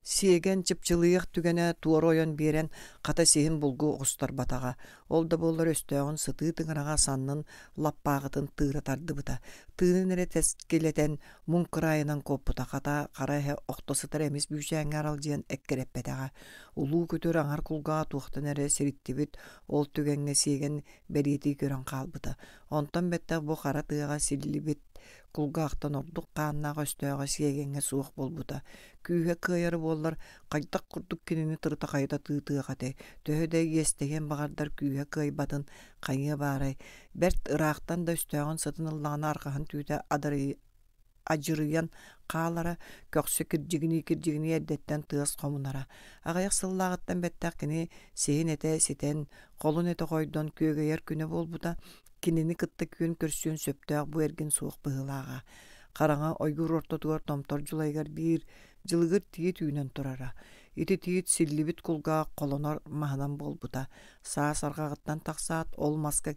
Сиэгэн чыпчылыйыах түгэнэ туора ойон биэрэн, хата сиһин булгу оҕустарбатаҕа. Ол да буоллар өстөөҕүн сытыы тыҥыраҕа саннын лаппааҕытын тыыра тардыбыта. Тыынын эрэ тэскилэтэн муҥ кыраайынан куоппута, хата хара эһэ охто сытар эмис бүүчээҥҥэ аралдьыйан эккирэппэтэҕэ. Улуу күтүр аҥар кулгааҕа туохтан эрэ сириттибит, ол түгэҥҥэ сиэгэн бэлиэтии көрөн хаалбыта. Онтон бэттэх бу хара тыаҕа силлибит. кулгаахтан ордук хааннаах өстөөҕө сиэгэҥҥэ суох буолбута. Күүһэ кыайара буоллар, хайдах курдук кинини тырыта-хайыта тыытыах этэй, төһө да иэстэһиэн баҕардар күүһэ кыайбатын хайыа баарай, бэрт ыраахтан да өстөөҕүн сытын ыллаҕына арҕаһын түүтэ адьырыйан хаалара, көхсө кирдьигинии-кирдьигинии эрдэттэн тыас хомунара. Аҕыйах сыллааҕыттан бэттэх кини сиһин этэ ситэн, холун этэ хойдон күөгэйэр күнэ буолбута, кинини кытта күөн көрсүөн сөптөөх бу эргин суох быһыылааҕа. Хараҥа ойуур ортотугар томтор дьулайыгар биир дьылыгыр тиит үүнэн турара. Ити тиит силлибит кулгаах холонор маһынан буолбута. Саас арҕаҕыттан тахсаат, ол маска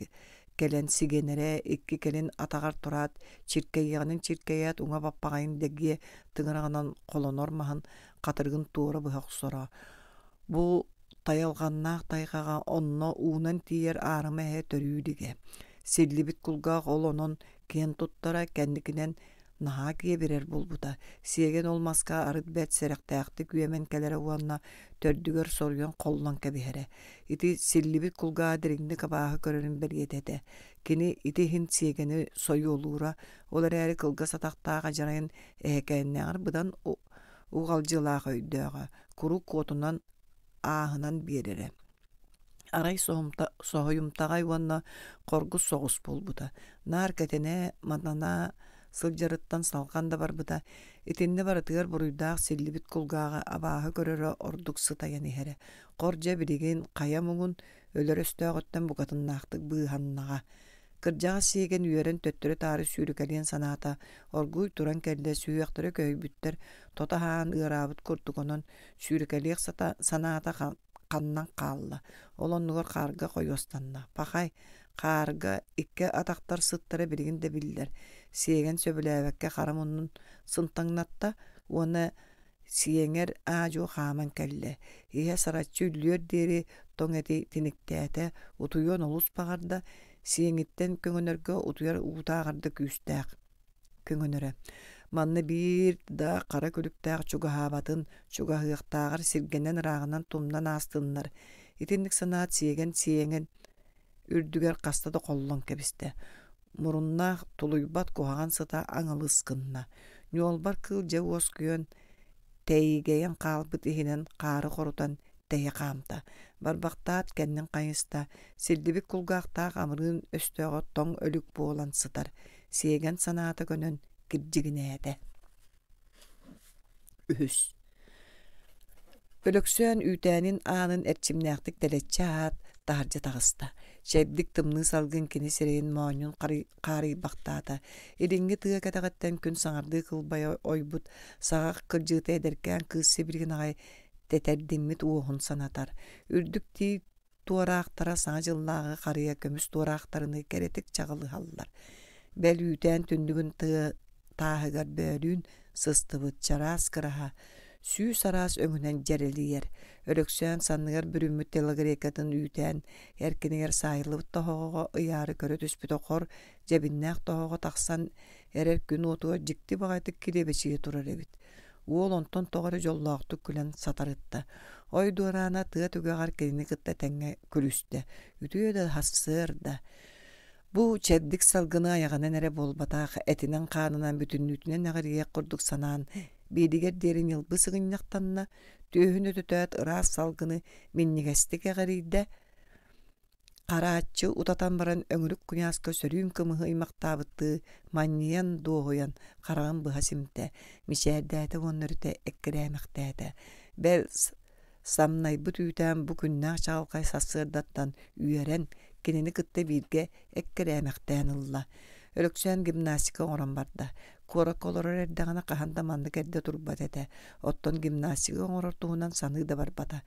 кэлэн сигэнэрэ, икки кэлин атаҕар тураат, чиркэйиэҕинэн чиркэйээт уҥа баппаҕайын дэгиэ тыҥыраҕынан холонор маһын хатырыгын туора быһа охсоро. Бу тайалҕаннаах тайҕаҕа онно уунан тиийэр аарыма эһэ төрүү илигэ. Силлибит кулгаах ол онон киэн туттара, кэнникинэн наһаа киэбирэр буолбута. Сиэгэн ол маска арыт бэрт сэрэхтээхтик үөмэн кэлэрэ уонна төрдүгэр соруйан холлон кэбиһэрэ. Ити силлибит кулгааҕа дириҥник абааһы көрөрүн бэлиэтэ этэ. Кини ити иһин сиэгэни сойуолуура, ол эрээри кылгас атахтаах адьарайын эһэкээннээҕэр быдан уҕалдьылаах өйдөөҕө, куруук куотунан ааһынан биэрэрэ. Арай соһуйумтаҕай уонна хоргус соҕус буолбута, наар кэтэнэ, матана сылдьарыттан салҕан да барбыта, итиннэ барытыгар буруйдаах силлибит кулгааҕы абааһы көрөрө ордук сытайан иһэрэ. Хор дьэ билигин хайа муҥун өлөр өстөөҕүттэн букатыннаахтык быыһаннаҕа. Кырдьаҕас сиэгэн үөрэн төттөрү-таары сүүрүкэлиэн санаата, оргууй туран кэллэ, сүһүөхтэрэ көһүйбүттэр, тото аһаан ыараабыт курдук онон сүүрүкэлиэх санаата ханнан хаалла, ол оннугар хаарга хойуостанна. Пахай, хаарга икки атахтар сыттара билигин да биллэр, сиэгэн сөбүлээбэккэ хара муннун сынтаҥнатта уонна сиэҥэр аа-дьуо хааман кэллэ. Иһэ сараччы үллүөр диэри тоҥ эти тиниктээтэ, утуйуон олус баҕарда, сиэҥиттэн көҥөнөргө утуйар уутааҕар да күүстээх көҥөнөрө. Манна биир да хара күлүктээх чугаһаабатын, чугаһыахтааҕар сиргэнэн ырааҕынан тумнан аастыннар. Итинник санаат сиэгэн сиэҥин үрдүгэр хаста да холлон кэбистэ. Муруннаах тулуйбат куһаҕан сыта аҥылыс гынна. Ньуолбар кыыл дьэ уоскуйан, тэйигэйэн хаалбыт иһинэн хаары хорутан тэйэ хаамта. Барбахтаат кэннин хайыста, силлибит кулгаахтаах амырыын өстөөҕө тоҥ өлүк буолан сытар. Сиэгэн санаата көнөн кирдьигинээтэ. Үһүс. Өлөксөөн үүтээнин аанын эрчимнээхтик тэлэччи аһаат, таһырдьа таҕыста. Чэбдик тымныы салгын кини сирэйин моонньун хаарыйбахтаата. Илиҥҥи тыа кэтэҕиттэн күн саҥардыы кылбайа ойбут саҕах кырдьыыта эдэркээн кыыс сибилигин аҕай тэтэрдиммит уоһун санатар. Үрдүк тиит туораахтара Саҥа дьыллааҕы харыйа көмүс туораахтарыныы кэрэтик чаҕылыһаллар. Бэл үүтээн түннүгүн тыа тааһыгар бөөлүүн сыстыбыт чараас кыраһа сүүс араас өҥүнэн дьэрэлийэр. Өлөксөөн санныгар бүрүммүт телогрейкатын үүтээн эркинигэр саайыллыбыт тоһоҕоҕо ыйаары көрө түспүтэ хор дьэбиннээх тоһоҕо тахсан эрэр күн уотугар дьикти баҕайытык килэбэчийэ турар эбит. Уол онтон тоҕо эрэ дьоллоохтук күлэн сатарытта. Ой дуораана тыа түгэҕэр кинини кытта тэҥҥэ күлүстэ. Үтүө да сарсыарда. Бу чэбдик салгыны айаҕынан эрэ буолбатах, этинэн-хаанынан бүтүннүүтүнэн эҕирийиэх курдук санаан, биилигэр диэри ньылбы сыгынньахтанна, түөһүн өтөтөөт ыраас салгыны минньигэстик эҕирийдэ, Харааччы утатан баран өҥүрүк куйааска сөрүүн кымыһы ыймахтаабыттыы манньыйан, дуоһуйан хараҕын быһа симтэ, мичээрдээтэ уонна өрүтэ эккирээмэхтээтэ. Бэл, самнайбыт үүтээн бу күннээх чаҕылхай сарсыардаттан үөрэн, кинини кытта бииргэ эккирээмэхтээн ылла. Өлөксөөн гимнастика оҥорон барда. Куоракка олорор эрдэҕинэ хаһан да маннык эрдэ турбат этэ. Оттон гимнастика оҥорор туһунан саныы да барбата.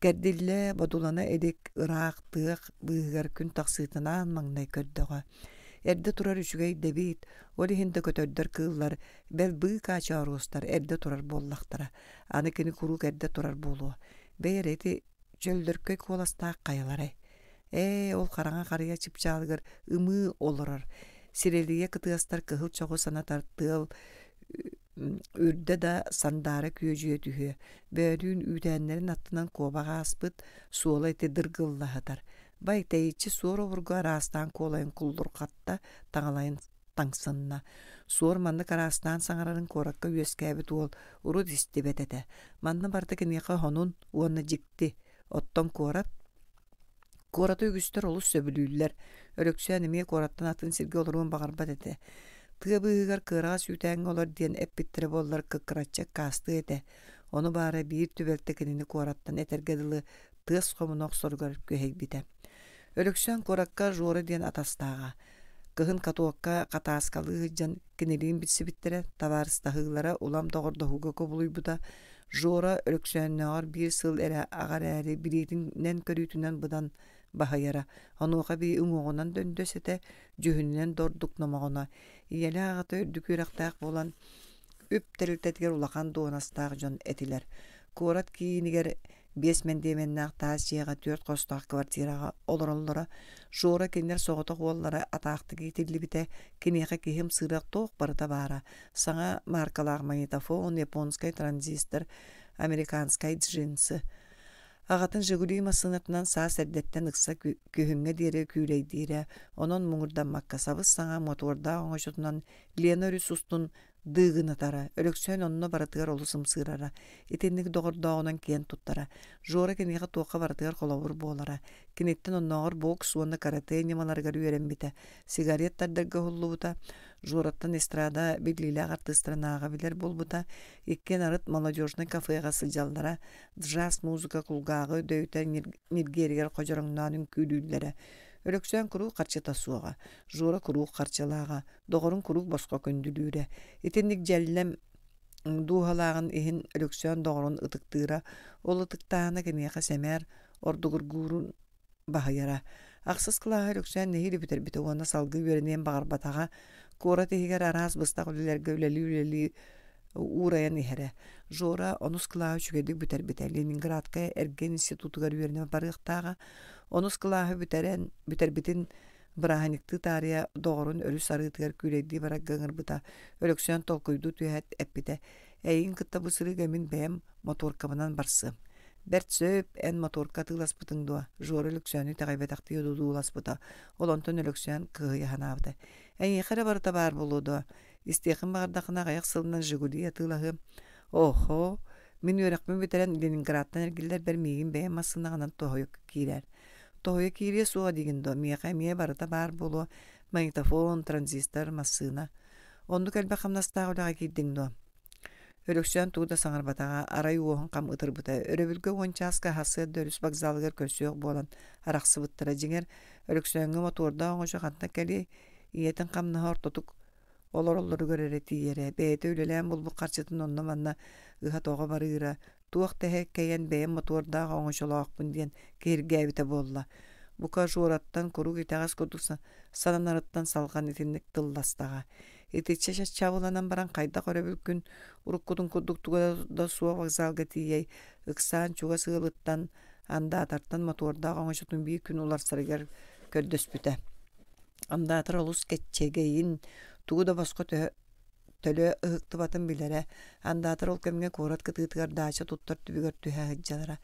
Кэрдиллэ, бодулана илик ыраах тыа быыһыгар күн тахсыытын аан маҥнай көрдөҕө. Эрдэ турар үчүгэй дэбиит, ол иһин да көтөрдөр кыыллар, бэл быыкаа чооруостар эрдэ турар буоллахтара. Аны кини куруук эрдэ турар буолуо. Бэйэ эрэ ити чөллөркөй куоластаах хайаларай? Ээ, ол хараҥа харыйа чыпчаалыгар ымыы олорор. Сирэлийэ кытыастар кыһыл чоҕу санатар тыал үрдэ да сандаара күөдьүйэ түһүө, бөөлүүн үүтээннэрин аттынан куобах ааспыт, суола ити дыргыллаһытар. Бай тэйиччи суор обургу араастаан куолайын куллурҕатта, таҥалайын таҥсынна. Суор маннык араастаан саҥарарын куоракка үөскээбит уол урут истибэт этэ. Манна барыта киниэхэ сонун уонна дьикти. Оттон куорат Куораты үгүстэр олус сөбүлүүллэр. Өлөксөөн эмиэ куораттан атын сиргэ олоруон баҕарбат этэ. Тыа быыһыгар кыараҕас үүтээҥҥэ олор диэн эппиттэрэ буоллар кыккыраччы аккаастыа этэ. Ону баара биир түбэлтэ кинини куораттан этэргэ дылы тыас хомуна охсоругар күһэйбитэ. Өлөксөөн куоракка Жора диэн атастааҕа. Кыһын катокка хатааскалыы сылдьан кинилиин билсибиттэрэ, табаарыстаһыылара улам доҕордоһууга кубулуйбута. Жора Өлөксөөннөөҕөр биир сыл эрэ аҕа эрээри билиитинэн-көрүүтүнэн быдан баһыйара. Онуоха эбии уҥуоҕунан да өндөс этэ, дьүһүнүнэн да ордук номоҕоно. Ийэлээх аҕата үрдүк үөрэхтээх буолан, үп тэрилтэтигэр улахан дуонастаах дьон этилэр. Куорат киинигэр Биэс мэндиэмэннээх таас дьиэҕэ түөрт хостоох квартираҕа олороллоро. Жора кинилэр соҕотох уоллара атаахтык иитиллибитэ, киниэхэ киһи ымсыырар туох барыта баара: саҥа мааркалаах магнитофон, японскай транзистор, американскай джинсы. Аҕатын «Жигули» массыынатынан саас эрдэттэн ыкса күһүҥҥэ диэри күүлэйдиирэ, онон муҥурдаммакка сабыс-саҥа мотуордаах оҥочотунан Лена өрүс устун дыыгынатара, Өлөксөөн онно барытыгар олус ымсыырара, итинник доҕордооҕунан киэн туттара. Жора киниэхэ туохха барытыгар холобур буолара. Киниттэн оннооҕор бокс уонна карате ньымаларыгар үөрэммитэ, сигарет тардарга уһуллубута, Жораттан эстрада биллиилээх артыыстарын ааҕа билэр буолбута, иккиэн арыт молодежнай кафеҕа сылдьаллара, джаз-музыка кулгааҕы дөйүтэ ньиргиэригэр ходьороҥноон үҥкүүлүүллэрэ. Өлөксөөн куруук харчыта суоҕа, Жора куруук харчылааҕа, доҕорун куруук босхо күндүлүүрэ. Итинник дьэллэм дууһалааҕын иһин Өлөксөөн доҕорун ытыктыыра, ол ытыктааһына киниэхэ сэмээр ордугургуурун баһыйара. Ахсыс кылааһы Өлөксөөн нэһиилэ бүтэрбитэ уонна салгыы үөрэниэн баҕарбатаҕа. Куорат иһигэр араас быстах үлэлэргэ үлэлии-үлэлии уурайан иһэрэ. Жора онус кылааһы үчүгэйдик бүтэрбитэ. Ленинградка эргиэн институтугар үөрэнэ барыахтааҕа. Онус кылааһы бүтэрэн, бүтэрбитин Бырааһынньыктыы таарыйа доҕорун өрүс арыытыгар күүлэйдии барарга ыҥырбыта. Өлөксөөн толкуйдуу түһээт эппитэ: «Эйигин кытта бу сырыыга мин бэйэм мотуоркабынан барсыам». «Бэрт сөп, эн мотуорка атыыласпытыҥ дуо?» Жора Өлөксөөнү итэҕэйбэтэхтии одууласпыта. Ол онтон Өлөксөөн кыһыйа санаабыта: «Эйиэхэ эрэ барыта баар буолуо дуо? Истиэххин баҕардаххына аҕыйах сылынан «Жигули» атыылаһыам». «Оһо, мин үөрэхпин бүтэрэн Ленинградтан эргиллэрбэр миигин бэйэм массыынаҕынан тоһуйа киирээр. Тоһуйа киириэ суоҕа диигин дуо, миэхэ эмиэ барыта баар буолуо, магнитофон, транзистор, массыына. Оннук элбэх хамнастаах үлэҕэ киирдиҥ дуо? Өлөксөөн тугу да саҥарбатаҕа, арай уоһун хам ытырбыта. Өрөбүлгэ уон чааска сарсыарда өрүс вокзалыгар көрсүөх буолан арахсыбыттара. Дьиҥэр, Өлөксөөҥҥө мотуордаах оҥочо хантан кэлиэй, ийэтин хамнаһа ортотук олороллоругар эрэ тиийэрэ, бэйэтэ үлэлээн булбут харчытын онно-манна ыһа-тоҕо барыыра, туох да иһэ кэйэн бэйэм мотуордаах оҥочолоохпун диэн киһиргээбитэ буолла. Бука Жораттан куруук итэҕэс курдук сананарыттан салҕан итинник тылластаҕа. Итиччэ чаччабыланан баран хайдах өрөбүл күн уруккутун курдук туга да суох вокзалга тиийэй, ыксаан чугас ыалыттан, андаатартан мотуордаах оҥочотун биир күн уларсарыгар көрдөспүтэ. Андаатар олус кэччэгэйин, тугу да босхо төһө төлө ыһыктыбатын билэрэ, андаатар ол кэмҥэ куорат кытыытыгар даача туттар түбүгэр түһэ сылдьаллара.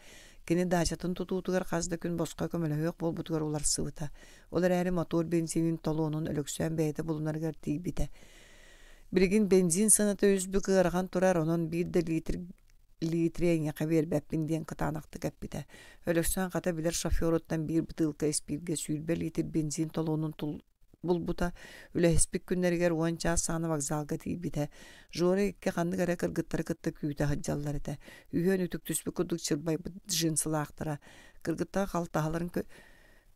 Кини даачатын тутуутугар хас да күн босхо көмөлөһүөх буолбутугар уларсыбыта. Ол эрээри мотуор бензинин толуонун Өлөксөөн бэйэтэ булунарыгар тиийбитэ. Билигин бензин сыаната үс бүк ыарахан турар, онон биир да лиитир лиитири эйиэхэ биэрбэппин диэн кытаанахтык эппитэ. Өлөксөөн хата билэр шоферуттан биир бытыылка испииргэ 20 лиитир бензин толуонун булбута. Үлэһиспит күннэригэр уон чаас саҕана вокзалга тиийбитэ. Жора икки ханнык эрэ кыргыттары кытта күүтэ сылдьаллар этэ. Үһүөн үтүктүспүт курдук чырбайбыт джинсылаахтара. Кыргыттар халтаһаларын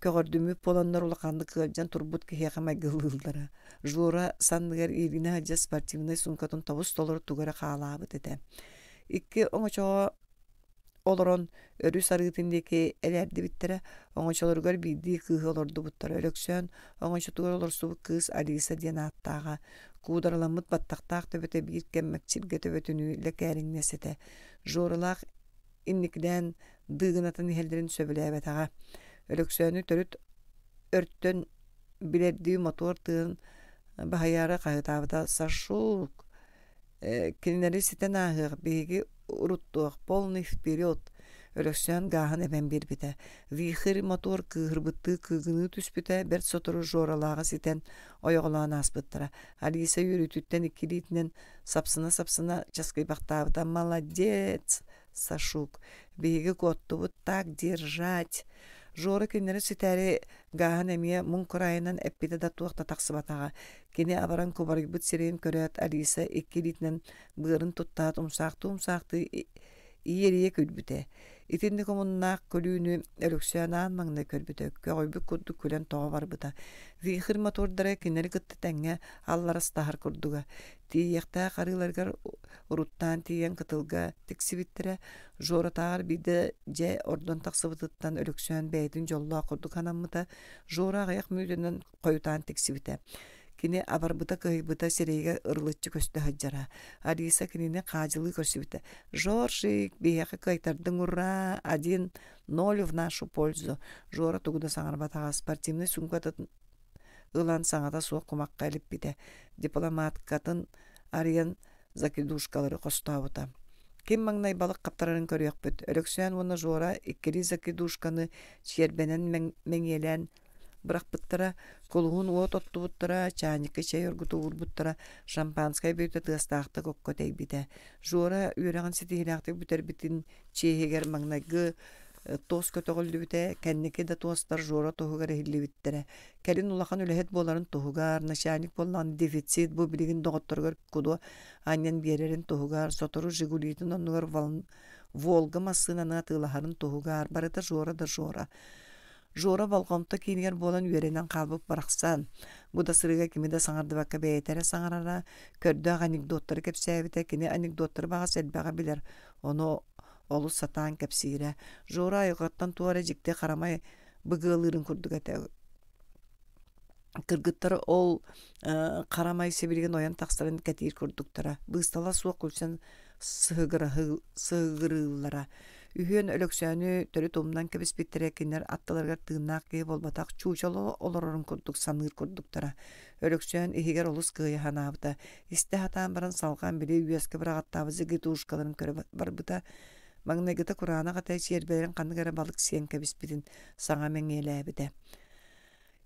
көҕөрдүммүт буоланнар улаханнык ыалдьан турбут киһиэхэ майгылыыллара. Жора санныгар иилинэ сылдьар спортивнай суумкатын тобус-толору тугу эрэ хаалаабыт этэ. Икки оҥочоҕо олорон өрүс арыытын диэки элээрдибиттэрэ, оҥочолоругар биирдии кыыһы олордубуттара. Өлөксөөн оҥочотугар олорсубут кыыс Алиса диэн ааттааҕа, куудараламмыт баттахтаах төбөтө биир кэм мэкчиргэ төбөтүнүү лэкээриҥнэс этэ. Жоралаах инникилээн дыыгынатан иһэллэрин сөбүлээбэтэҕэ. Өлөксөөнү төрүт өртөн билэрдии мотуор тыын баһыйаары хаһыытаабыта «Сашук, кинилэри ситэн ааһыах, биһиги уруттуох, полный вперед!» Өлөксөөн гааһын эбэн биэрбитэ. Вихрь мотуор кыыһырбыттыы кыыгыныы түспүтэ, бэрт сотору Жоралааҕы ситэн ойоҕолоон ааспыттара. Алиса үөрүүтүттэн икки илиитинэн сапсына-сапсына часкыйбахтаабыта. «Молодец, Сашук! Биһиги куоттубут, так держать!» Жора кинилэри ситээри гааһын эмиэ муҥ кураайынан эппитэ да туох да тахсыбатаҕа. Кини абаран кубарыйбыт сирэйин көрөөт, Алиса икки илиитинэн быарын туттаат умсаахтыы-умсаахтыы иэрийэ күлбүтэ. Итинник омуннаах күлүүнү Өлөксөөн аан маҥнай көрбүтэ, көҕүйбүт курдук күлэн тоҕо барбыта. Вихрь мотордара кинилэри кытта тэҥҥэ алларастаһар курдуга. Тиийиэхтээх арыыларыгар уруттаан тиийэн кытылга тиксибиттэрэ. Жоратааҕар биирдэ дьэ ордон тахсыбытыттан Өлөксөөн бэйэтин дьоллоох курдук санаммыта. Жора аҕыйах мүнүүтэнэн хойутаан тиксибитэ. Кини абарбыта-кыһыйбыта сирэйигэр ырылыччы көстө сылдьара. Алиса кинини хаадьылыы көрсүбүтэ. «Жоржик, биһиэхэ кыайтардыҥ ура! 1-0 в нашу пользу!» Жора тугу да саҥарбатаҕа, спортивнай суумкатын ылан саҥата суох кумахха илиппитэ. Дипломаткатын арыйан закидушкалары хостообута. Ким маҥнай балык хаптарарын көрүөхпүт. Өлөксөөн уонна Жора иккилии закидушканы чиэрбэнэн мэҥиэлээн бырахпыттара, кулуһун уот оттубуттара, чаанньыкка чэй оргута уурбуттара, шампанскай бүөтэ тыастаахтык окко тэйбитэ. Жора үөрэҕин ситиһиилээхтик бүтэрбитин чиэһигэр маҥнайгы туос көтөҕүллүбүтэ, кэнники да туостар Жора туһугар иһиллибиттэрэ. Кэлин улахан үлэһит буоларын туһугар, начальник буоллаҕына дефицит бу билигин доҕотторугар кудуо анньан биэрэрин туһугар, сотору «Жигулитын» оннугар «Волга» массыынаны атыылаһарын туһугар, барыта Жора да Жора. Жора болҕомто киинигэр буолан үөрэнэн хаалбыт барахсан. Бу да сырыыга кими да саҥардыбакка бэйэтэ эрэ саҥарара, көрдөөх анекдоттары кэпсээбитэ, кини анекдоттары баҕас элбэҕи билэр, ону олус сатаан кэпсиирэ. Жора айылҕаттан туох эрэ дьикти харамай быгыалыырын курдук этэ. Кыргыттар ол харамай сибилигин ойон тахсарын кэтиир курдуктара. Быыстала суох күлсэн сыһыгырыыллара. Үһүөн Өлөксөөнү төрүт умнан кэбиспиттэрэ кинилэр аттыларыгар тыыннаах киһи буолбатах чуучала олорорун курдук саныыр курдуктара. Өлөксөөн иһигэр олус кыайа санаабыта. Истэ сатаан баран салҕаан били үөскэ быраҕаттаабыт загитушкаларын көрө барбыта. Маҥнайгыта кураанах этэ чиэрбэлэрин ханнык эрэ балык сиэн кэбиспитин саҥа мэҥиэлээбитэ.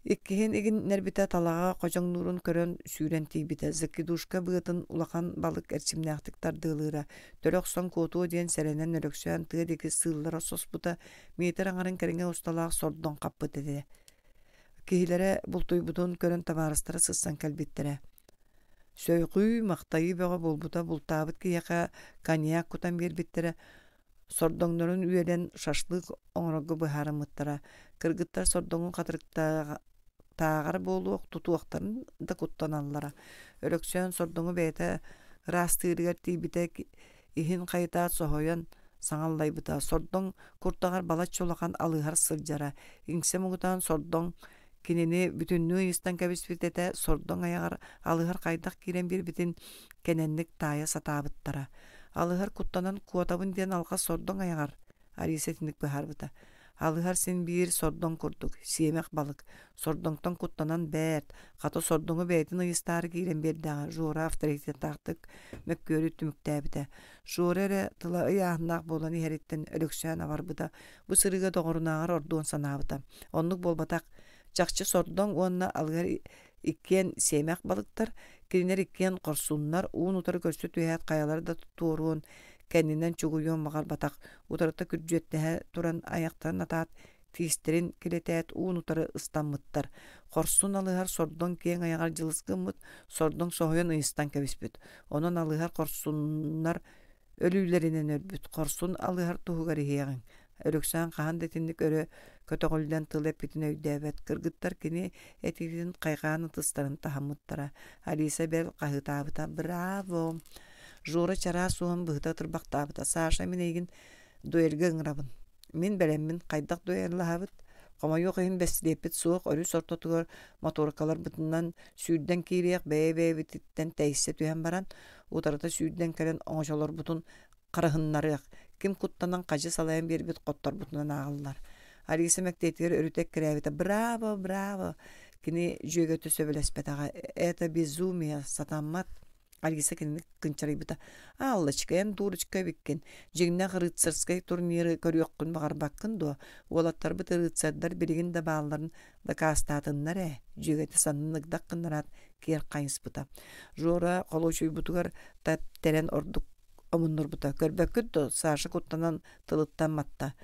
Иккиһин игиннэрбитэ талаҕа ходьоҥнуурун көрөн сүүрэн тиийбитэ. Закидушка быатын улахан балык эрчимнээхтик тардыалыыра. Төлө охсон куотуо диэн сэрэнэн Өлөксөөн тыа диэки сыыллара соспута, метр аҥарын кэриҥэ усталаах сордоҥ хаппыт этэ. Киһилэрэ бултуйбутун көрөн табаарыстара сыссан кэлбиттэрэ. Сөйҕүү, махтайыы бөҕө буолбута бултаабыт киһиэхэ коньяк кутан биэрбиттэрэ, Сордоҥнорун үөлэн шашлык оҥорорго быһаарыммыттара. Кыргыттар сордоҥун хатырыктааҕар буолуох тутуохтарын да куттаналлара. Өлөксөөн сордоҥу бэйэтэ ыраастыырыгар тиийбитэ иһин хайытаат соһуйан саҥа аллайбыта. Сордоҥ куртаҕар балачча улахан алыһар сылдьара. Иҥсэ муҥутаан сордоҥ кинини бүтүннүү ыйыстан кэбиспит этэ, сордоҥ айаҕар алыһар хайдах киирэн биэрбитин кэнэнник таайа сатаабыттара. Алыһар куттанан куотабын диэн алҕас сордоҥ айаҕар Алиса итинник быһаарбыта. Алыһар син биир сордоҥ курдук, сиэмэх балык. Сордоҥтон куттанан бэрт, хата сордоҥу бэйэтин ыйыстаары киирэн биэрдэҕэ Жора авторитеттаахтык мөккүөрү түмүктээбитэ. Жора эрэ тыла ыйааһыннаах буолан иһэриттэн Өлөксөөн абарбыта, бу сырыыга доҕорунааҕар ордуон санаабыта. Оннук буолбатах. Чахчы сордоҥ уонна алыһар иккиэн сиэмэх балыктар, кинилэр иккиэн хорсуннар, уун-утары көрсө түһээт хайалара да туоруон, кэннинэн чугуйуон баҕарбатах, утарыта күрдьүөттэһэ туран айахтарын атаат, тиистэрин килэтээт уун-утары ыстаммыттар. Хорсун алыһар сордоҥ киэҥ айаҕар дьылыс гыммыт, сордоҥ соһуйан ыйыстан кэбиспит. Онон алыһар хорсуннар Өлүүлэринэн өлбүт хорсун алыһар туһугар иһиэҕиҥ. Өлөксөөн хаһан да итинник өрө көтөҕүллэн тыл эппитин өйдөөбөт. Кыргыттар кини этиитин хайҕаан ытыстарын таһыммыттара. Алиса бэл хаһыытаабыта: «Браво!» Жора чараас уоһун быһыта ытырбахтаабыта: «Саша, мин эйигин дуэльга ыҥырабын. Мин бэлэммин, хайдах дуэллаһабыт? Хомойуох иһин бэстилиэппит суох, өрүс ортотугар моторкаларбытынан сүүрдэн киириэх, бэйэ-бэйэбититтэн тэйсэ түһэн баран, утарыта сүүрдэн кэлэн оҥочолорбутун харыһыннарыах, ким куттанан хадьы салайан биэрбит хотторбутунан ааҕыллар. Алиса мэктиэтигэр өрүтэ эккирээбитэ «Браво, браво!» Кини дьүөгэтэ сөбүлэспэтэҕэ «Это безумие, сатаммат!» Алиса кинини кынчарыйбыта: «Ааллачка, эн дуурочка эбиккин, дьиҥнээх рыцарскай турниры көрүөххүн баҕарбаккын дуо? Уолаттарбыт рыцардар билигин да баалларын дакаастаатыннар ээ», дьүөгэтэ саннын ыгдах гыннараат киэр хайыспыта. Жора холуочуйбутугар тэптэрэн ордук омуннурбута: «Көрбөккүт дуо, Саша куттанан тылыттан матта.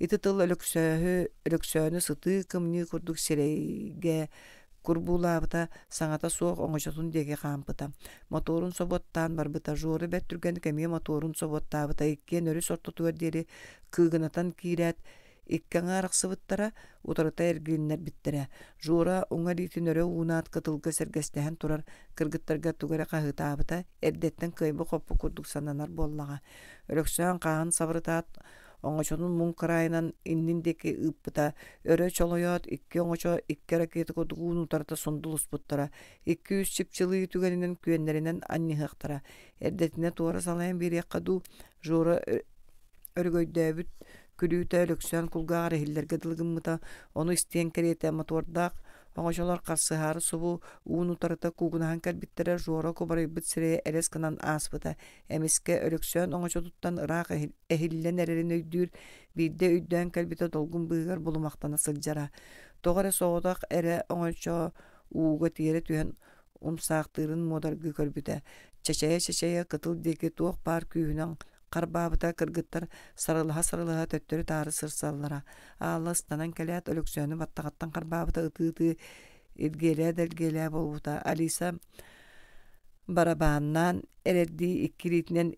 Ити тыл Өлөксөөһү, Өлөксөөнү сытыы кымньыы курдук сирэйгэ курбуулаабыта, саҥата суох оҥочотун диэки хаампыта. Мотуорун собуоттаан барбыта. Жора бэрт түргэнник эмиэ мотуорун собуоттаабыта. Иккиэн өрүс ортотугар диэри кыыгынатан киирээт, икки аҥы арахсыбыттара, утарыта эргилиннэрбиттэрэ. Жора уҥа илиитин өрө уунаат кытылга сэргэстэһэн турар кыргыттарга тугу эрэ хаһыытаабыта, эрдэттэн кыайбыт-хоппут курдук сананар буоллаҕа. Өлөксөөн хааһын сабырытаат, оҥочотун муҥ кыраайынан иннин диэки ыыппыта, өрө чолойоот икки оҥочо икки ракета курдук ууну утарыта сундулуспуттара, икки-үс чыпчылыы түгэнинэн күөннэринэн анньыһыахтара. Эрдэтинэ туора салайан биэриэххэ дуу, Жора өрөгөйдөөбүт күлүүтэ Өлөксөөн кулгааҕар иһиллэргэ дылы гыммыта, ону истиэн кэриэтэ мотуордаах оҥочолор харсыһаары субу уун утарыта куугунаһан кэлбиттэрэ Жора кубарыйбыт сирэйэ элэс гынан ааспыта. Эмискэ Өлөксөөн оҥочотуттан ыраах эһиллэн эрэрин өйдүүр, биирдэ өйдөөн кэлбитэ долгун быыһыгар булумахтана сылдьара. Тоҕо эрэ соҕотох эрэ оҥочо ууга тиэрэ түһэн умсаахтыырын муодаргыы көрбүтэ. Чэчэйэ-чэчэйэ кытыл диэки туох баар күүһүнэн харбаабыта кыргыттар сарылаһа-сарылаһа төттөрү-таары сырсаллара. Аала ыстанан кэлээт Өлөксөөнү баттаҕыттан харбаабыта ытыы-ытыы илгиэлээ да илгиэлээ буолбута. Алиса барабааннаан эрэрдии икки илиитинэн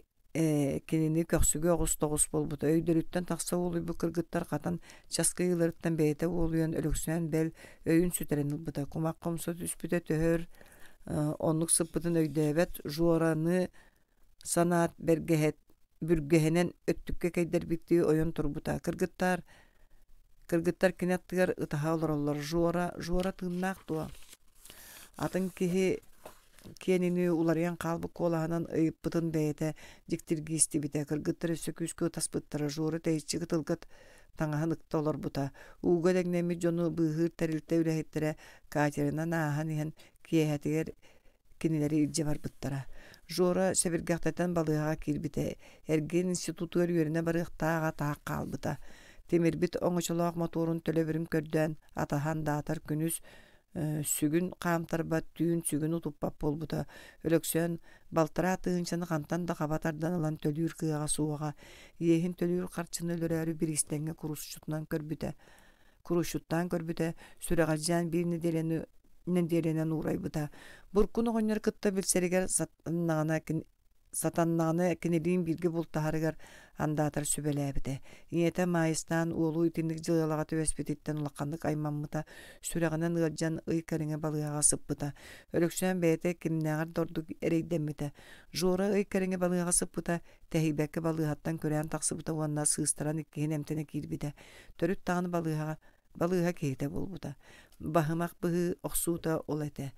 кинини көхсүгэ оҕус тоҕус буолбута. Өйдөрүттэн тахса уолуйбут кыргыттар хатан часкыйыыларыттан бэйэтэ уолуйан Өлөксөөн бэл өйүн сүтэрэн ылбыта. Кумах хомсо түспүтэ төһө өр оннук сыппытын өйдөөбөт Жораны санаат бэргэһэт бүргэһинэн өттүккэ кэйдэрбиттии ойон турбута. Кыргыттар кыргыттар кини аттыгар ытаһа олороллор. Жора, Жора тыыннаах дуо? Атын киһи киэнинии уларыйан хаалбыт куолаһынан ыйыппытын бэйэтэ дьиктиргии истибитэ. Кыргыттар өссө күүскэ ытаспыттара. Жора тэйиччи кытылга таҥаһын ыкта олорбута. Ууга дэҥнэммит дьону быыһыыр тэрилтэ үлэһиттэрэ катерынан ааһан иһэн киэһэтигэр кинилэри илдьэ барбыттара. Жора сэбиргэхтэтэн балыыһаҕа киирбитэ, эргиэн институтугар үөрэнэ барыахтааҕа таах хаалбыта. Тимирбит оҥочолоох мотуорун төлөбүрүн көрдөөн атаһан даатар күнүс сүгүн хаамтарбат, түүн сүгүн утуппат буолбута. Өлөксөөн балтараа тыһыынчаны хантан да хаба тардан ылан төлүүр кыаҕа суоҕа. Иэһин төлүүр харчыны өлөрөөрү бириистэҥҥэ курусчутунан көрбүтэ. Курусчуттаан көрбүтэ, сүрэҕэлдьээн биир нэдиэлэни нэдиэлэнэн уурайбыта. Буркун оҕонньор кытта билсэригэр сатаннаҕына сатаннаҕына кинилиин бииргэ бултаһарыгар андаатар сүбэлээбитэ. Ийэтэ Маайыстаан уолу итинник дьыалаҕа түбэспититтэн улаханнык аймаммыта, сүрэҕинэн ыалдьан ый кэриҥэ балыыһаҕа сыппыта. Өлөксөөн бэйэтэ кимнээҕэр да ордук эрэйдэммитэ. Жора ый кэриҥэ балыыһаҕа сыппыта, тэһийбэккэ балыыһаттан күрээн тахсыбыта уонна сыыстаран иккиһин эмтэнэ киирбитэ. Төрүт даҕаны балыыһаҕа балыыһа киһитэ буолбута. Баһымах быһыы охсуута ол этэ.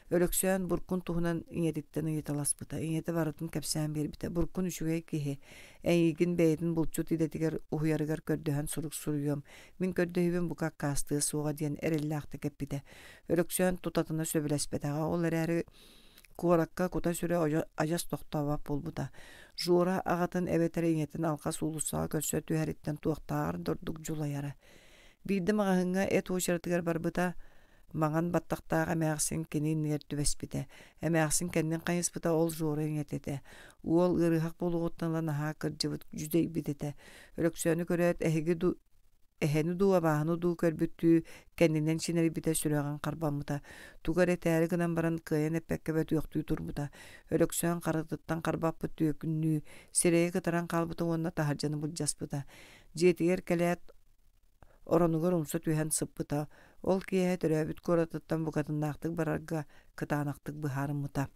Өлөксөөн Буркун туһунан ийэтиттэн ыйыталаспыта. Ийэтэ барытын кэпсээн биэрбитэ. Буркун үчүгэй киһи. Эйигин бэйэтин булчут идэтигэр уһуйарыгар көрдөһөн сурук суруйуом. Мин көрдөһүүбүн бука аккаастыа суоҕа диэн эрэллээхтик эппитэ. Өлөксөөн тутатына сөбүлэспэтэҕэ. Ол эрээри куоракка кута-сүрэ адьас тохтообот буолбута. Жора аҕатын эбэтэр ийэтин алҕас уулуссаҕа көрсө түһэриттэн туохтааҕар да ордук дьулайара. Биирдэ маҕаһыыҥҥа эт уочаратыгар барбыта, маҥан баттахтаах эмээхсин кини иннигэр түбэспитэ. Эмээхсин кэннин хайыспыта ол Жора ийэтэ этэ. Уол ыарыһах буолуоҕуттан ыла наһаа кырдьыбыт, дьүдэйбит этэ. Өлөксөөнү көрөөт, эһиги дуу эһэни дуу, абааһыны дуу көрбүттүү кэннинэн чинэрийбитэ сүрэҕин харбаммыта. Тугу эрэ этээри гынан баран кыайан эппэккэ бөтүөхтүү турбута. Өлөксөөн харытыттан харбаппыт түөкүннүү, сирэйэ кытаран хаалбыта уонна таһырдьаны былдьаспыта. Дьиэтигэр кэлээт оронугар умса түһэн сыппыта. Ол киэһэ төрөөбүт куоратыттан букатыннаахтык барарга кытаанахтык быһаарыммыта.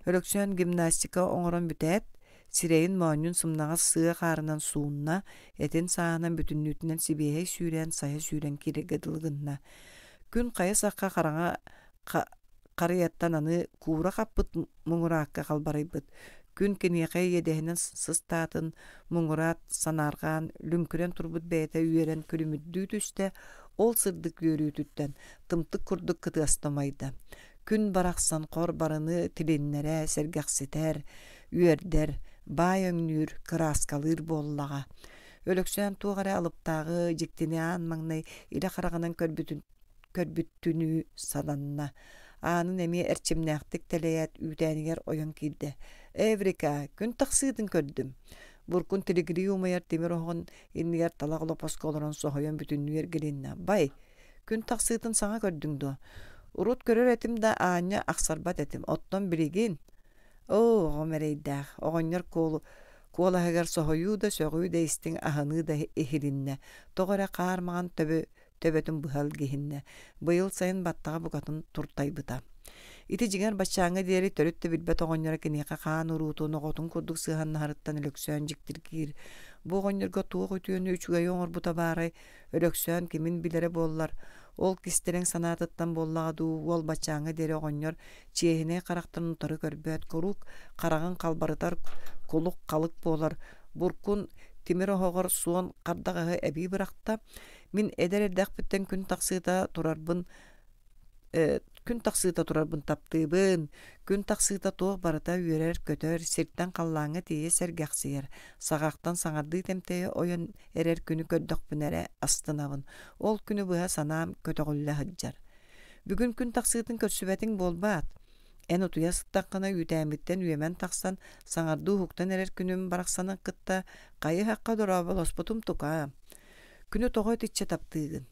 Өлөксөөн гимнастика оҥорон бүтээт, сирэйин моонньун сымнаҕас сыа хаарынан суунна, этин сааһынан бүтүннүүтүнэн сибиэһэй сүүрээн сайа сүүрэн киирэргэ дылы гынна. Күн хайа сахха хараҥа харыйаттан аны куура хаппыт муҥураакка халбарыйбыт. Күн киниэхэ иэдэһинэн сыстаатын, муҥураат санаарҕаан, лүҥкүрэн турбут бэйэтэ үөрэн күлүмүрдүү түстэ, ол сырдык үөрүүтүттэн тымтык курдук кытыаста умайда. Күн барахсан хор барыны тилиннэрэ сэргэхситэр, үөрдэр, баай өҥнүүр, кырааскалыыр буоллаҕа. Өлөксөөн туох эрэ алыптааҕы, дьиктини аан маҥнай илэ хараҕынан көрбүтүн көрбүттүнүү сананна. Аанын эмиэ эрчимнээхтик тэлэйээт үүтээнигэр ойон киирдэ. «Эврика, күн тахсыытын көрдүм». Буркун тилигирии умайар тимир оһоҕун иннигэр талах олоппоско олорон соһуйан бүтүннүү эргилиннэ. «Бай, күн тахсыытын саҥа көрдүҥ дуо? Урут көрөр этим да аанньа ахсарбат этим. Оттон билигин Оо, оҕом эрэйдээх, оҕонньор куолу куолаһыгар соһуйуу да, сөҕүү да истиҥ аһыныы да иһилиннэ. Тоҕо эрэ хаар маҥан төбө төбөтүн быһа илгиһиннэ. Быйыл сайын баттаҕа букатын туртайбыта. Ити дьиҥэр баччааҥҥа диэри төрүт да билбэт оҕонньоро киниэхэ хаан уруутун, оҕотун курдук сыһыаннаһарыттан Өлөксөөн дьиктиргиир. Бу оҕонньорго туох үтүөнү үчүгэйи оҥорбута баарай, Өлөксөөн кимин билэрэ буоллар, ол кистэлэҥ санаатыттан буоллаҕа дуу, уол баччааҥҥа диэри оҕонньор чиэһинэй харахтарын утары көрбөт, куруук хараҕын халбарытар кулук-халык буолар, буркун тимир оһоҕор суон хардаҕаһы эбии бырахта. Мин эдэр эрдэхпиттэн күн тахсыыта турарбын күн тахсыыта турарбын таптыыбын. Күн тахсыыта туох барыта үөрэр-көтөр, сиртэн халлааҥҥа тиийэ сэргэхсийэр, саҕахтан саҥардыы тэмтэйэ ойон эрэр күнү көрдөхпүнэ эрэ астынабын. Ол күнү быһа санаам көтөҕүллэ сылдьар. Бүгүн күн тахсыытын көрсүбэтиҥ буолбаат? Эн утуйа сыттаххына үүтээммиттэн үөмэн тахсан, саҥардыы уһуктан эрэр күнүм барахсаны кытта хайы-һахха дорооболоспутум тукаам. Күнү тоҕо итиччэ таптыыгын?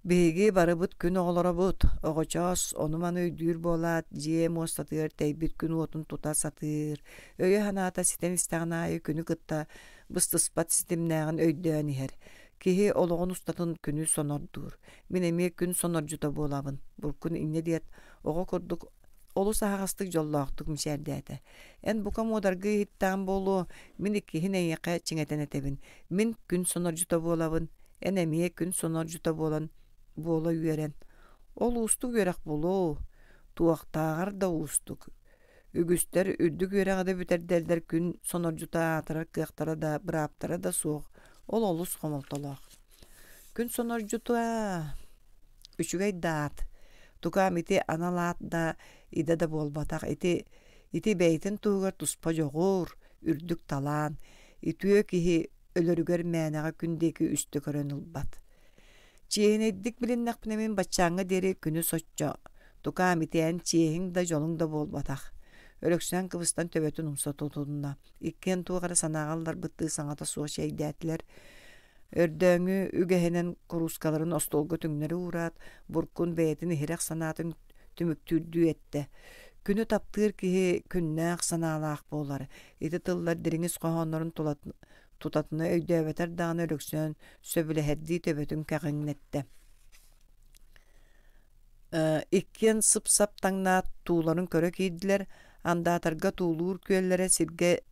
Биһиги барыбыт күн оҕолоробут, оҕочоос ону-маны өйдүүр буолаат, дьиэ муостатыгар тэйбит күн уотун тута сатыыр, өйө-санаата ситэн истэҕин аайы күнү кытта быстыспат ситимнээҕин өйдөөн иһэр. Киһи олоҕун устатын күнү сонордуур. Мин эмиэ күн сонордьута буолабын, Буркун инньэ диэт, оҕо курдук олус аһаҕастык дьоллоохтук мичээрдээтэ. Эн бука муодаргыы иһиттэҕин буолуо, мин иккиһин эйиэхэ чиҥэтэн этэбин. Мин күн сонордьута буолабын, эн эмиэ күн сонордьута буолан буола үөрэн. Ол уустук үөрэх буолуо, туохтааҕар да уустук. Үгүстэр үрдүк үөрэҕи да бүтэрдэллэр күн сонордьута аатырар кыахтара да, бырааптара да суох. Ол олус хомолтолоох. Күн сонордьута үчүгэй да аат. Тукаам ити анал аат да, идэ да буолбатах. Ити ити бэйэтин туһугар туспа дьоҕур, үрдүк талаан. Үтүө киһи өлөрүгэр мээнэҕэ күн диэки үстэ көрөн ылбат. Чиэһинэйдик билиннэхпинэ мин баччааҥҥа диэри күнү соччо тукаам ити эн чиэһиҥ да дьолуҥ да буолбатах. Өлөксөөн кыбыстан төбөтүн умса тутунна. Иккиэн туох эрэ санааҕа ылларбыттыы саҥата суох чэйдээтилэр. Өрдөөҥү үгэһинэн куруускаларын остуолга түҥнэри уураат, Буркун бэйэтин иһирэх санаатын түмүктүүрдүү эттэ: «Күнү таптыыр киһи күннээх санаалаах буолар». Ити тыллар дириҥ ис хоһооннорун тутатына өйдөөбөтөр даҕаны Өлөксөөн сөбүлэһэрдии төбөтүн кэҕиҥнэттэ. Иккиэн сып-сап таҥнаат тууларын көрө киирдилэр, андаатарга туулуур күөллэрэ сиргэ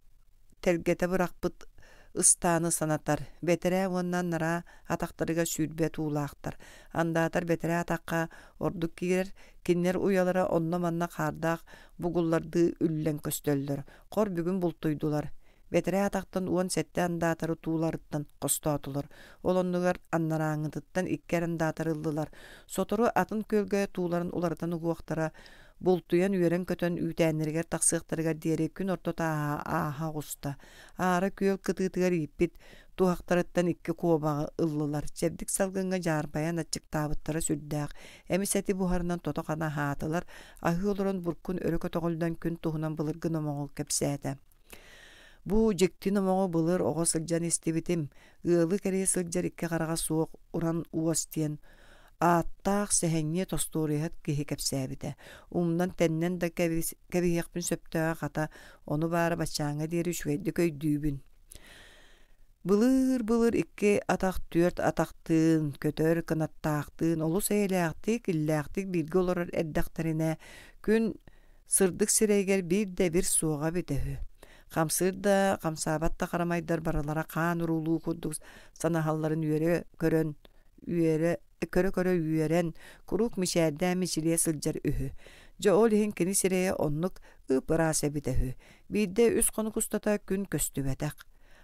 тэлгэтэ бырахпыт ыстааны санатар. Бэтэрээ уонна анараа атахтарыгар 20 туулаахтар. Андаатар бэтэрээ атахха ордук киирэр, кинилэр уйалара онно-манна хаардаах бугуллардыы үллэн көстөллөр. Хор бүгүн бултуйдулар. Бэтэрээ атахтан 17 андаатары тууларыттан хостоотулар. Ол оннугар анарааҥҥытыттан икки андаатары ыллылар. Сотору атын күөлгэ тууларын уларытан угуохтара, бултуйан үөрэн-көтөн үүтээннэригэр тахсыахтарыгар диэри күн ортото ааһа оҕуста. Аара күөл кытыытыгар ииппит туһахтарыттан икки куобаҕы ыллылар. Чэбдик салгыҥҥа дьаарбайан аччыктаабыттара сүрдээх. Эмис эти буһарынан тото-хана аһаатылар. Аһыы олорон Буркун өрө көтөҕүллэн күн туһунан былыргы номоҕу кэпсээтэ. Бу дьикти номоҕу былыр оҕо сылдьан истибитим. Ыалы кэрийэ сылдьар икки хараҕа суох уран уос диэн ааттаах сэһэнньит остуоруйаһыт киһи кэпсээбитэ. Умнан-тэннэн да кэбиһиэхпин сөптөөҕө хата, ону баара баччааҥҥа диэри үчүгэйдик өйдүүбүн. Былыыр-былыр икки атах түөрт атахтыын, көтөр кынаттаахтыын олус эйэлээхтик, иллээхтик бииргэ олорор эрдэхтэринэ, күн сырдык сирэйигэр биир да эбир суоҕа эбитэ үһү. Хамсыыр да, хамсаабат да харамайдар барылара хаан уруулуу курдук санаһалларын үөрэ көрөн үөрэ көрө-көрө үөрэн, куруук мичээрдээн мичилийэ сылдьар үһү. Дьэ ол иһин кини сирэйэ оннук ып-ыраас эбитэ үһү. Биирдэ үс хонук устата күн көстүбэтэх.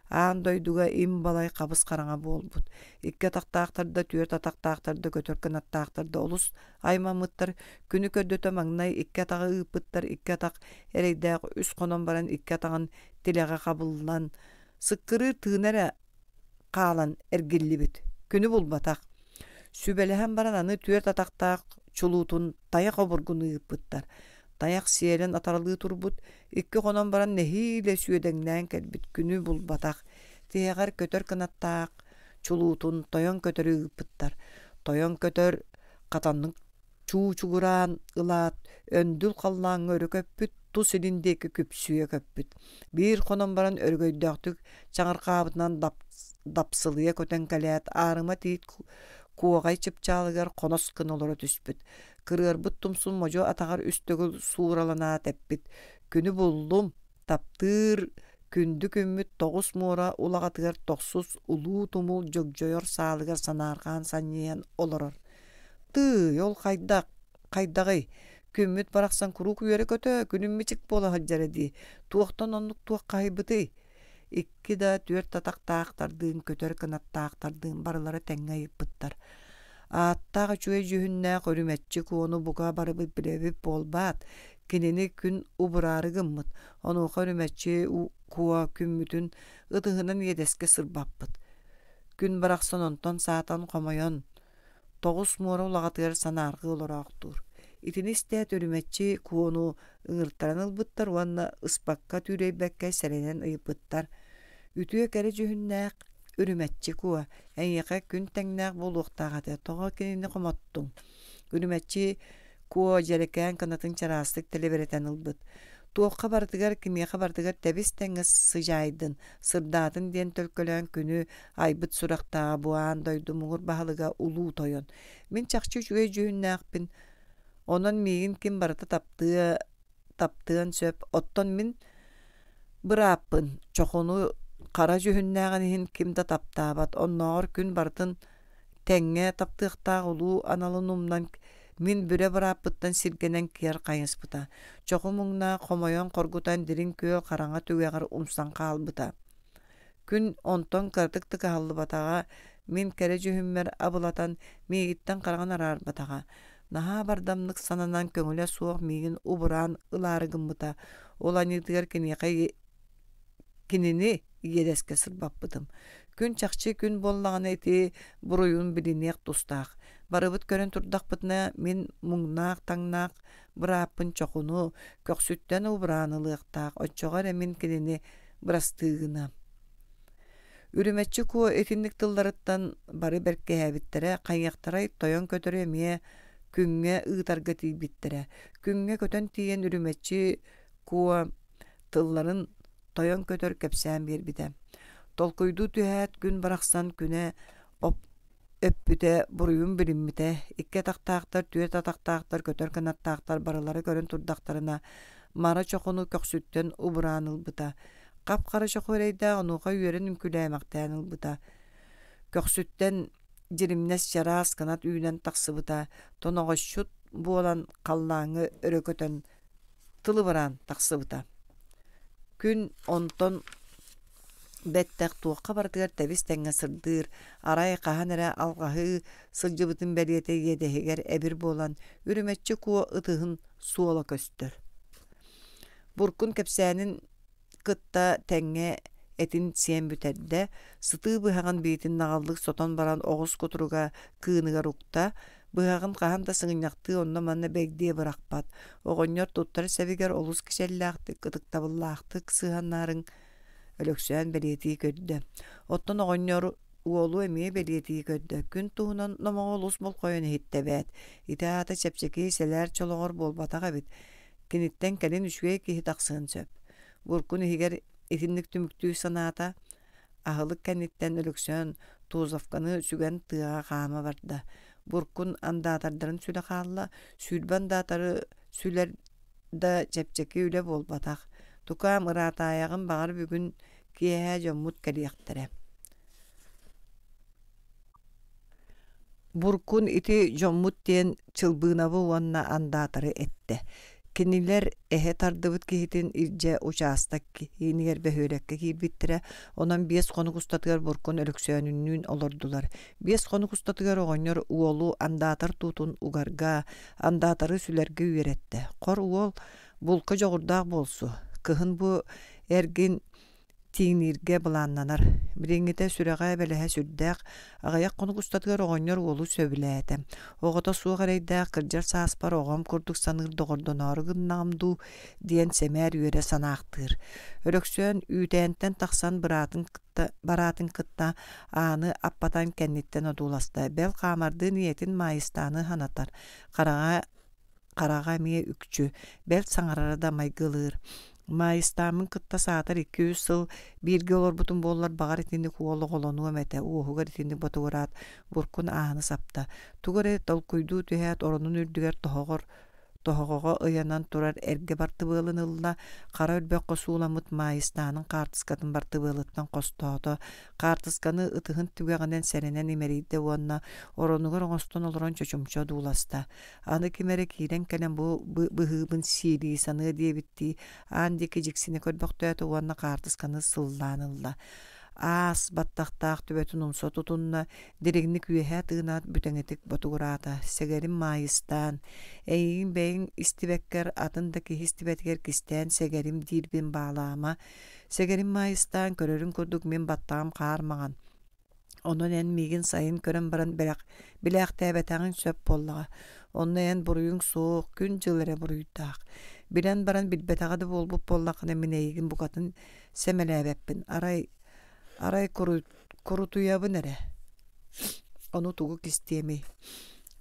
Аан дойдуга им балай хабыс-хараҥа буолбут. Икки атахтаахтар да, түөрт атахтаахтар да, көтөр кынаттаахтар да олус аймаммыттар. Күнү көрдөтө маҥнай икки атаҕы ыыппыттар, икки атах эрэйдээх үс хонон баран икки атаҕын тилэҕэ хабыллан, сыккырыыр тыына эрэ хаалан эргиллибит. Күнү булбатах. Сүбэлэһэн баран аны түөрт атахтаах чулуутун тайах обургуну ыыппыттар. Тайах сиэлэн атаралыы турбут, икки хонон баран нэһиилэ сүөдэҥнээн кэлбит күнү булбатах. Тиһэҕэр көтөр кынаттаах чулуутун тойон көтөрү ыыппыттар. Тойон көтөр хатаннык чуучугураан ылаат, өндүл халлааҥҥа өрө көппүт, тус илин диэки күпсүйэ көппүт. Биир хонон баран өрөгөйдөөхтүк чаҥырҕаабытынан дапсылыйа көтөн кэлээт, аарыма тиит куоҕай чыпчаалыгар хонос гына олоро түспүт. Кырыарбыт тумсун модьу атаҕар үс төгүл суураланаат эппит: «Күнү буллум, таптыыр күндү күммүт тоҕус муора улаҕатыгар тохсус улуу тумул дьогдьойор саалыгар санаарҕаан санньыйан олорор. Тыый, ол хайдах, хайдаҕый? Күммүт барахсан куруук үөрэ-көтө, күнүм мичик буола сылдьара дии. Туохтан оннук туох хаһыйбытый? Икки да түөрт атахтаахтардыын, көтөр кынаттаахтардыын барылара тэҥҥэ ыйыппыттар. Ааттаах үчүгэй дьүһүннээх үрүмэччи куону бука барыбыт билэбит буолбаат, кинини күн убураары гыммыт, онуоха үрүмэччи куо күммүтүн ытыһынан иэдэскэ сырбаппыт. Күн барахсан онтон саатан хомойон, тоҕус муора улаҕатыгар санаарҕыы олороохтуур. Итини истээт үрүмэччи куону ыҥыртаран ылбыттар уонна ыспакка түүрэйбэккэ сэрэнэн ыйыппыттар: «Үтүө кэрэ дьүһүннээх Үрүмэччи куо, эйиэхэ күн тэҥнээх буолуохтаах этэ, тоҕо кинини хомоттуҥ?» Үрүмэччи Куо дьэрэкээн кынатын чараастык тэлибирэтэн ылбыт. Туохха барытыгар, кимиэхэ барытыгар тэбис-тэҥҥэ сыдьаайдын, сырдаатын диэн төлкөлөөн күнү айбыт сурахтааҕа бу аан дойду муҥур баһылыга Улуу Тойон. Мин чахчы үчүгэй дьүһүннээхпин, онон миигин ким барыта таптыа, таптыан сөп. Оттон мин бырааппын, чохуну хара дьүһүннээҕин иһин ким да таптаабат, оннооҕор күн барытын тэҥҥэ таптыахтаах улуу аналын умнан мин бүрэ бырааппыттан сиргэнэн киэр хайыспыта, чоху муҥнаах хомойон хоргутан дириҥ күөл хараҥа түгэҕэр умсан хаалбыта. Күн онтон кыратык да кыһаллыбатаҕа, мин кэрэ дьүһүммэр абылатан миигиттэн хараҕын араарбатаҕа. Наһаа бардамнык сананан көҥүлэ суох миигин убураан ылаары гыммыта, ол аньыытыгар киниэхэ кинини иэдэскэ сырбаппытым. Күн чахчы күн буоллаҕына ити буруйун билиниэх тустаах. Барыбыт көрөн турдахпытына мин муҥнаах-таҥнаах бырааппын чохуну көхсүттэн убураан ылыахтаах, оччоҕо эрэ мин кинини бырастыы гыныам. Үрүмэччи Куо итинник тылларыттан бары бэркиһээбиттэрэ, хайыахтарай тойон көтөрү эмиэ күҥҥэ ыытарга тиийбиттэрэ. Күҥҥэ көтөн тиийэн Үрүмэччи Куо тылларын тойон көтөр кэпсээн биэрбитэ. Толкуйдуу түһээт, күн барахсан күнэ өппүтэ, буруйун билиммитэ. Икки атахтаахтар, түөрт атахтаахтар, көтөр кынаттаахтар барылара көрөн турдахтарына, мара чохуну көхсүттэн убураан ылбыта. Хап-хара чоху эрэйдээх онуоха үөрэн үҥкүүлээмэхтээн ылбыта. Көхсүттэн дьиримнэс чараас кынат үүнэн тахсыбыта, тоноҕосчут буолан халлааҥҥа өрө көтөн тылыбыраан тахсыбыта. Күн онтон бэттэх туохха барытыгар тэбис-тэҥҥэ сырдыыр, арай хаһан эрэ алҕаһыы сылдьыбытын бэлиэтэ иэдэһигэр эбир буолан, үрүмэччи куо ытыһын суола көстөр. Буркун кэпсээнин кытта тэҥҥэ этин сиэн бүтэрдэ, сытыы быһаҕын биитин наҕыллык сотон баран оҕус кутуруга кыыныгар укта, быһаҕын хаһан да сыгынньахтыы онно-манна бэгдиэ бырахпат, оҕонньор туттар сэбигэр олус кичэллээхтик, ытыктабыллаахтык сыһыаннаһарын Өлөксөөн бэлиэтии көрдө. Оттон оҕонньор уолу эмиэ бэлиэтии көрдө. Күн туһунан номоҕу олус болҕойон иһиттэ эбээт. Ити аата чэпчэки сэлээр чолоҕор буолбатах эбит. Киниттэн кэлин үчүгэй киһи тахсыан сөп. Буркун иһигэр итинник түмүктүү санаата аһылык кэнниттэн Өлөксөөн Тузовканы сүгэн тыаҕа хаама барда. Буркун андаатардарын сүлэ хаалла, 20 андаатары сүлэр да чэпчэки үлэ буолбатах. Тукаам ыраатаайаҕын баҕар бүгүн киэһэ дьоммут кэлиэхтэрэ. Буркун ити дьоммут диэн Чылбыынабы уонна андаатары эттэ. Кинилэр эһэ тардыбыт киһитин илдьэ учаастак киинигэр бөһүөлэккэ киирбиттэрэ, онон 5 хонук устатыгар Буркун Өлөксөөнүннүүн олордулар. 5 хонук устатыгар оҕонньор уолу андаатар туутун угарга, андаатары сүлэргэ үөрэттэ. Хор уол булка дьоҕурдаах буолсу, кыһын бу эргин тииҥнииргэ былааннанар. Билиҥҥитэ сүрэҕэ-бэлэһэ сүрдээх, аҕыйах хонук устатыгар оҕонньор уолу сөбүлээтэ. Оҕото суох эрэйдээх кырдьар сааспар оҕом курдук саныыр доҕордоноору гыннаҕым дуу диэн сэмээр үөрэ санаахтыыр. Өлөксөөн үүтээнтэн тахсан быраатын кытта, бараатын кытта ааны аппатан кэнниттэн одууласта. Бэл хаамардыын ийэтин Маайыстааны санатар. Хараҕа хараҕа эмиэ үкчү, бэл саҥарара да майгылыыр. Маайыстааммын кытта саатар 2-3 сыл бииргэ олорбутум буоллар, баҕар итинник уол оҕолонуом этэ, уоһугар итинник ботугураат, буркун ааны сапта. Тугу эрэ толкуйдуу түһээт, оронун үрдүгэр тоһоҕор тоһоҕоҕо ыйанан турар эргэ бартыбыалын ылла, хара өрбөххө сууламмыт Маайыстаанын хаартыскатын бартыбыалыттан хостоото, хаартысканы ытыһын түгэҕинэн сэрэнэн имэрийдэ уонна оронугар оҥостон олорон чочумча одууласта. Аны ким эрэ киирэн кэлэн бу быһыыбын сиилии саныа диэбиттии аан диэки дьиксинэ көрбөхтөөтө уонна хаартысканы сыллаан ылла. Аас баттахтаах төбөтүн умса тутунна, дириҥник үөһэ тыынаат бүтэҥитик ботугураата. Сэгэрим Маайыстаан, эйигин бэйэҥ истибэккэр, атын да киһи истибэтигэр кистээн сэгэрим диирбин баалаама. Сэгэрим Маайыстаан көрөрүҥ курдук мин баттаҕым хаар маҥан. Онон эн миигин сайын көрөн баран бэлэх билээхтээбэтэҕиҥ сөп буоллаҕа. Онно эн буруйуҥ суох, күн-дьыл эрэ буруйдаах. Билэн баран билбэтэҕэ да буолбут буоллаххына мин эйигин букатын сэмэлээбэппин. Арай, арай курутуйабын эрэ. Ону тугу кистиэмий?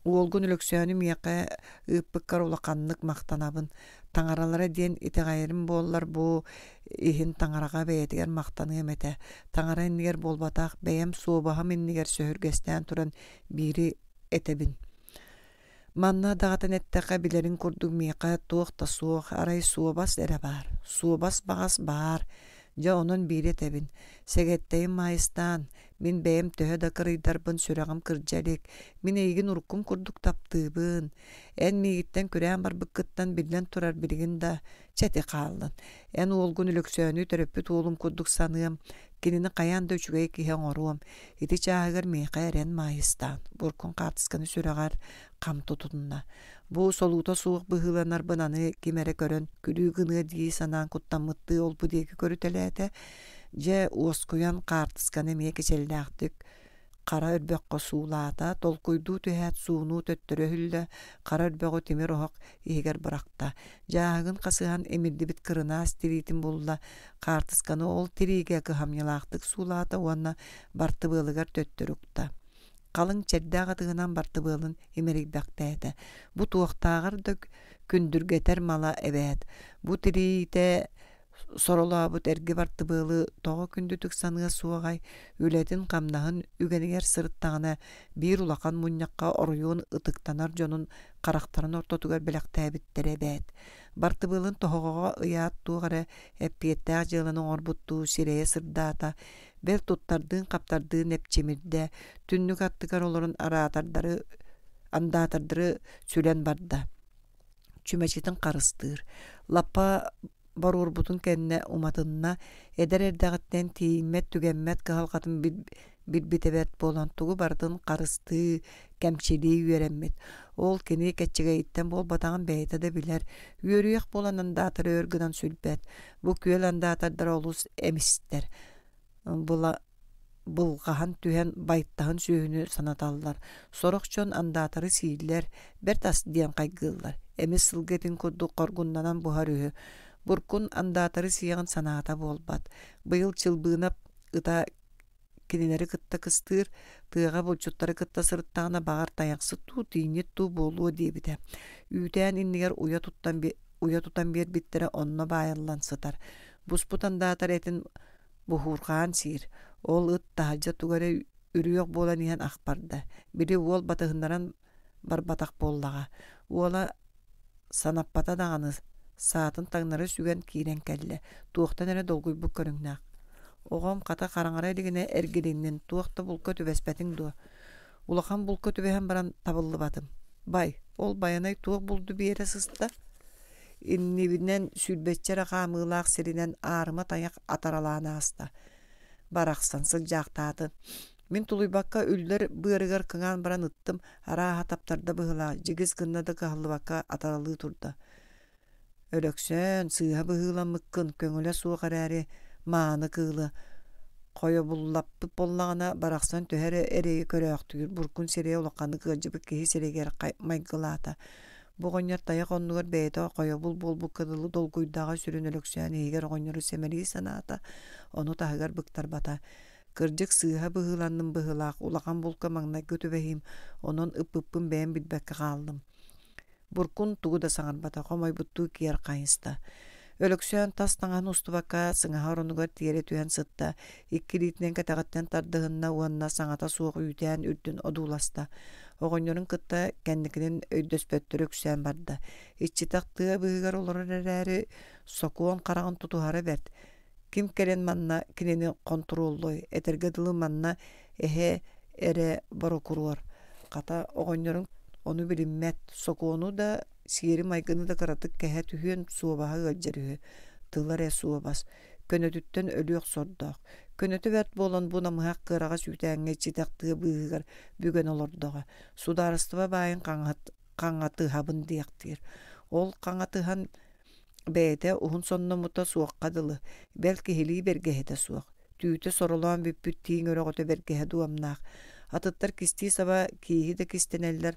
Уолгун Өлөксөөнү миэхэ ыыппыккар улаханнык махтанабын. Таҥаралара диэн итэҕэйэрим буоллар бу иһин таҥараҕа бэйэтигэр махтаныам этэ. Таҥара иннигэр буолбатах, бэйэм суобаһым иннигэр сөһүргэстээн туран биири этэбин. Манна даҕатан эттэххэ, билэриҥ курдук миэхэ туох да суох, арай суобас эрэ баар. Суобас баҕас баар. Дьэ онон биири этэбин, сэгэттэйим Маайыстаан, мин бэйэм төһө да кырыйдарбын сүрэҕим кырдьа илик, мин эйигин уруккум курдук таптыыбын. Эн миигиттэн күрээн барбыккыттан биллэн турар билигин да чэ ити хааллын. Эн уолгун Өлөксөөнү төрөппүт уолум курдук саныам, кинини хайаан да үчүгэй киһи оҥоруом. Ити чааһыгар миэхэ эрэн Маайыстаан, Буркун хаартысканы сүрэҕэр хам тутунна. Бу солуута суох быһыыланарбын аны ким эрэ көрөн күлүү гыныа дии санаан куттаммыттыы ол-бу диэки көрүтэлээтэ. Дьэ, уоскуйан хаартысканы эмиэ кичэллээхтик хара өрбөххө суулаата, толкуйдуу түһээт суунуу төттөрү өһүллэ, хара өрбөҕү тимир оһох иһигэр бырахта. Дьааһыгын хасыһан имирдибит кырынаас тириитин булла, хаартысканы ол тириигэ кыһамньылаахтык суулаата уонна бартыбыалыгар төттөрү укта. Халыҥ чэрдээх ытыһынан бартыбыалын имэрийбэхтээтэ. Бу туохтааҕар да күндүргэтэр мала эбээт. Бу тириитэ соролообут эргэ бартыбыалы тоҕо күндүтүк саныа суоҕай, үлэтин-хамнаһын үгэнигэр сырыттаҕына биир улахан мунньахха оройуон ытыктанар дьонун харахтарын ортотугар бэлэхтээбиттэрэ эбээт. Бартыбыалын тоһоҕоҕо ыйаат туох эрэ эппиэттээх дьыаланы оҥорбуттуу сирэйэ сырдаата, бэл туттардыын-хаптардыын эпчимирдэ, түннүк аттыгар олорон араатардары андаатардары сүлэн барда чүмэчитин харыстыыр. Лаппа боруорбутун кэннэ уматынна, эдэр эрдэҕиттэн тиийиммэт-түгэммэт кыһалҕатын билбитэ бэрт буолан тугу барытын харыстыы, кэмчилии үөрэммит. Ол кини кэччэгэйиттэн буолбатаҕын бэйэтэ да билэр. Үөрүйэх буолан андаатары өр гынан сүлбэт. Бу күөл андаатардара олус эмистэр. Була былҕаһан түһэн байтаһын сүөһүнү санаталлар, сорох дьон андаатары сииллэр, бэрт ас диэн хайгыыллар, эмис сылгы этин курдук хоргуннанан буһар үһү. Буркун андаатары сиэҕин санаата буолбат. Быйыл Чылбыынап ыта кинилэри кытта кыстыыр, тыаҕа булчуттары кытта сырыттаҕына баҕар тайахсыт дуу, тииҥньит дуу буолуо диэбитэ. Үүтээн иннигэр уйа туттан уйа тутан биэрбиттэрэ онно баайыллан сытар. Буспут андаатар этин буһуурҕаан сиир. Ол ыт таһырдьа тугу эрэ үрүөх буолан иһэн ах барда. Били уол батыһыннаран барбатах буоллаҕа. Уола санаппата даҕаны, саатын таҥнары сүгэн киирэн кэллэ. Туохтан эрэ долгуйбут көрүҥнээх. Оҕом хата хараҥара илигинэ эргилиннин, туох да булка түбэспэтиҥ дуо? Улахан булка түбэһэн баран табыллыбатым. Бай, ол Байанай туох булду биэрэ сыста? Иннибинэн сүүрбэччэ эрэ хаамыылаах сиринэн аарыма тайах атаралаан ааста. Барахсан сылдьаахтаатын. Мин тулуйбакка үллэр быарыгар кыҥаан баран ыттым, арааһа таптарда быһыылаах, дьигис гынна да кыһаллыбакка атаралыы турда. Өлөксөөн, сыыһа быһыыламмыккын, көҥүлэ суох эрээри, мааны кыылы хойобуллаппыт буоллаҕына, барахсан төһө эрэ эрэйи көрөөхтүүр, буркун сирэйэ улаханнык ыалдьыбыт киһи сирэйигэр майгылаата. Бу оҕонньор тайах оннугар бэйэтэ хойобул буолбукка дылы долгуйдаҕа сүрүн Өлөксөөн иһигэр оҕонньору сэмэлии санаата, ону таһыгар быктарбата. Кырдьык сыыһа быһыыланным быһыылаах, улахан булка маҥнайгы түбэһиим, онон ыппыппын бэйэм билбэккэ хааллым. Буркун тугу да саҥарбата, хомойбуттуу киэр хайыста. Өлөксөөн тас таҥаһын устубакка сыҥаһа оронугар тиэрэ түһэн сытта, икки илиитинэн кэтэҕиттэн тардыһынна уонна саҥата суох үүтээн үрдүн одууласта. Оҕонньорун кытта кэнникинэн өйдөспөттөрө үксээн барда. Иччитэх тыа быыһыгар олорор эрээри, сокуон хараҕын тутуһара бэрт. Ким кэлэн манна кинини хонтуруоллуой, этэргэ дылы манна эһэ эрэ борокуруор. Хата оҕонньорун ону билиммэт, сокуону да, сиэри-майгыны да кыратык кэһэ түһүөн суобаһа ыалдьар үһү. Тыла эрэ суобас, көнөтүттэн өлүөх сордоох. Көнөтө бэрт буолан бу намыһах кыараҕас үүтээҥҥэ иччитэх тыа быыһыгар бүгэн олордоҕо. Судаарыстыба баайын хаҥатыһабын диэхтиир. Ол хаҥатыһан Бэйэтэ уһун сонноммута суохха дылы, бэл киһилии бэргэһэтэ суох, түүтэ соролоон бүппүт тииҥ өрөҕөтө бэргэһэ дуомнаах. Атыттар кистии-саба кииһи да кистэнэллэр,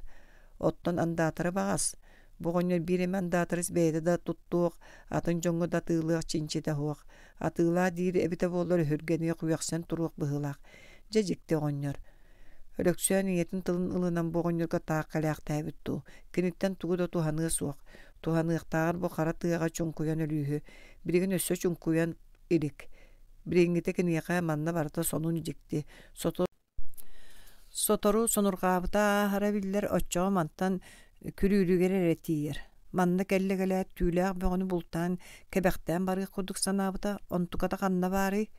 оттон андаатары баҕас. Бу оҕонньор биир эмэ андаатарыс бэйэтэ да туттуох, атын дьоҥҥо да атыылыах чинчитэ суох. Атыылаа диир эбитэ буоллар өһүргэниэх үөхсэн туруох быһыылаах. Дьэ дьикти оҕонньор. Өлөксөөн ийэтин тылын ылынан бу оҕонньорго таах кэлээхтээбит дуу, киниттэн тугу да туһаныа суох. Туһаныахтааҕар бу хара тыаҕа чуҥкуйан өлүүһү, билигин өссө чуҥкуйан илик. Билиҥҥитэ киниэхэ манна барыта сонун дьикти. Сотору сонурҕаабыта ааһара биллэр, оччоҕо мантан күрүүрүгэр эрэ тиийэр. Манна кэллэ кэлээт түүлээх бөҕөнү бултаан кэбэхтээн барыах курдук санаабыта, онтуката ханна баарый?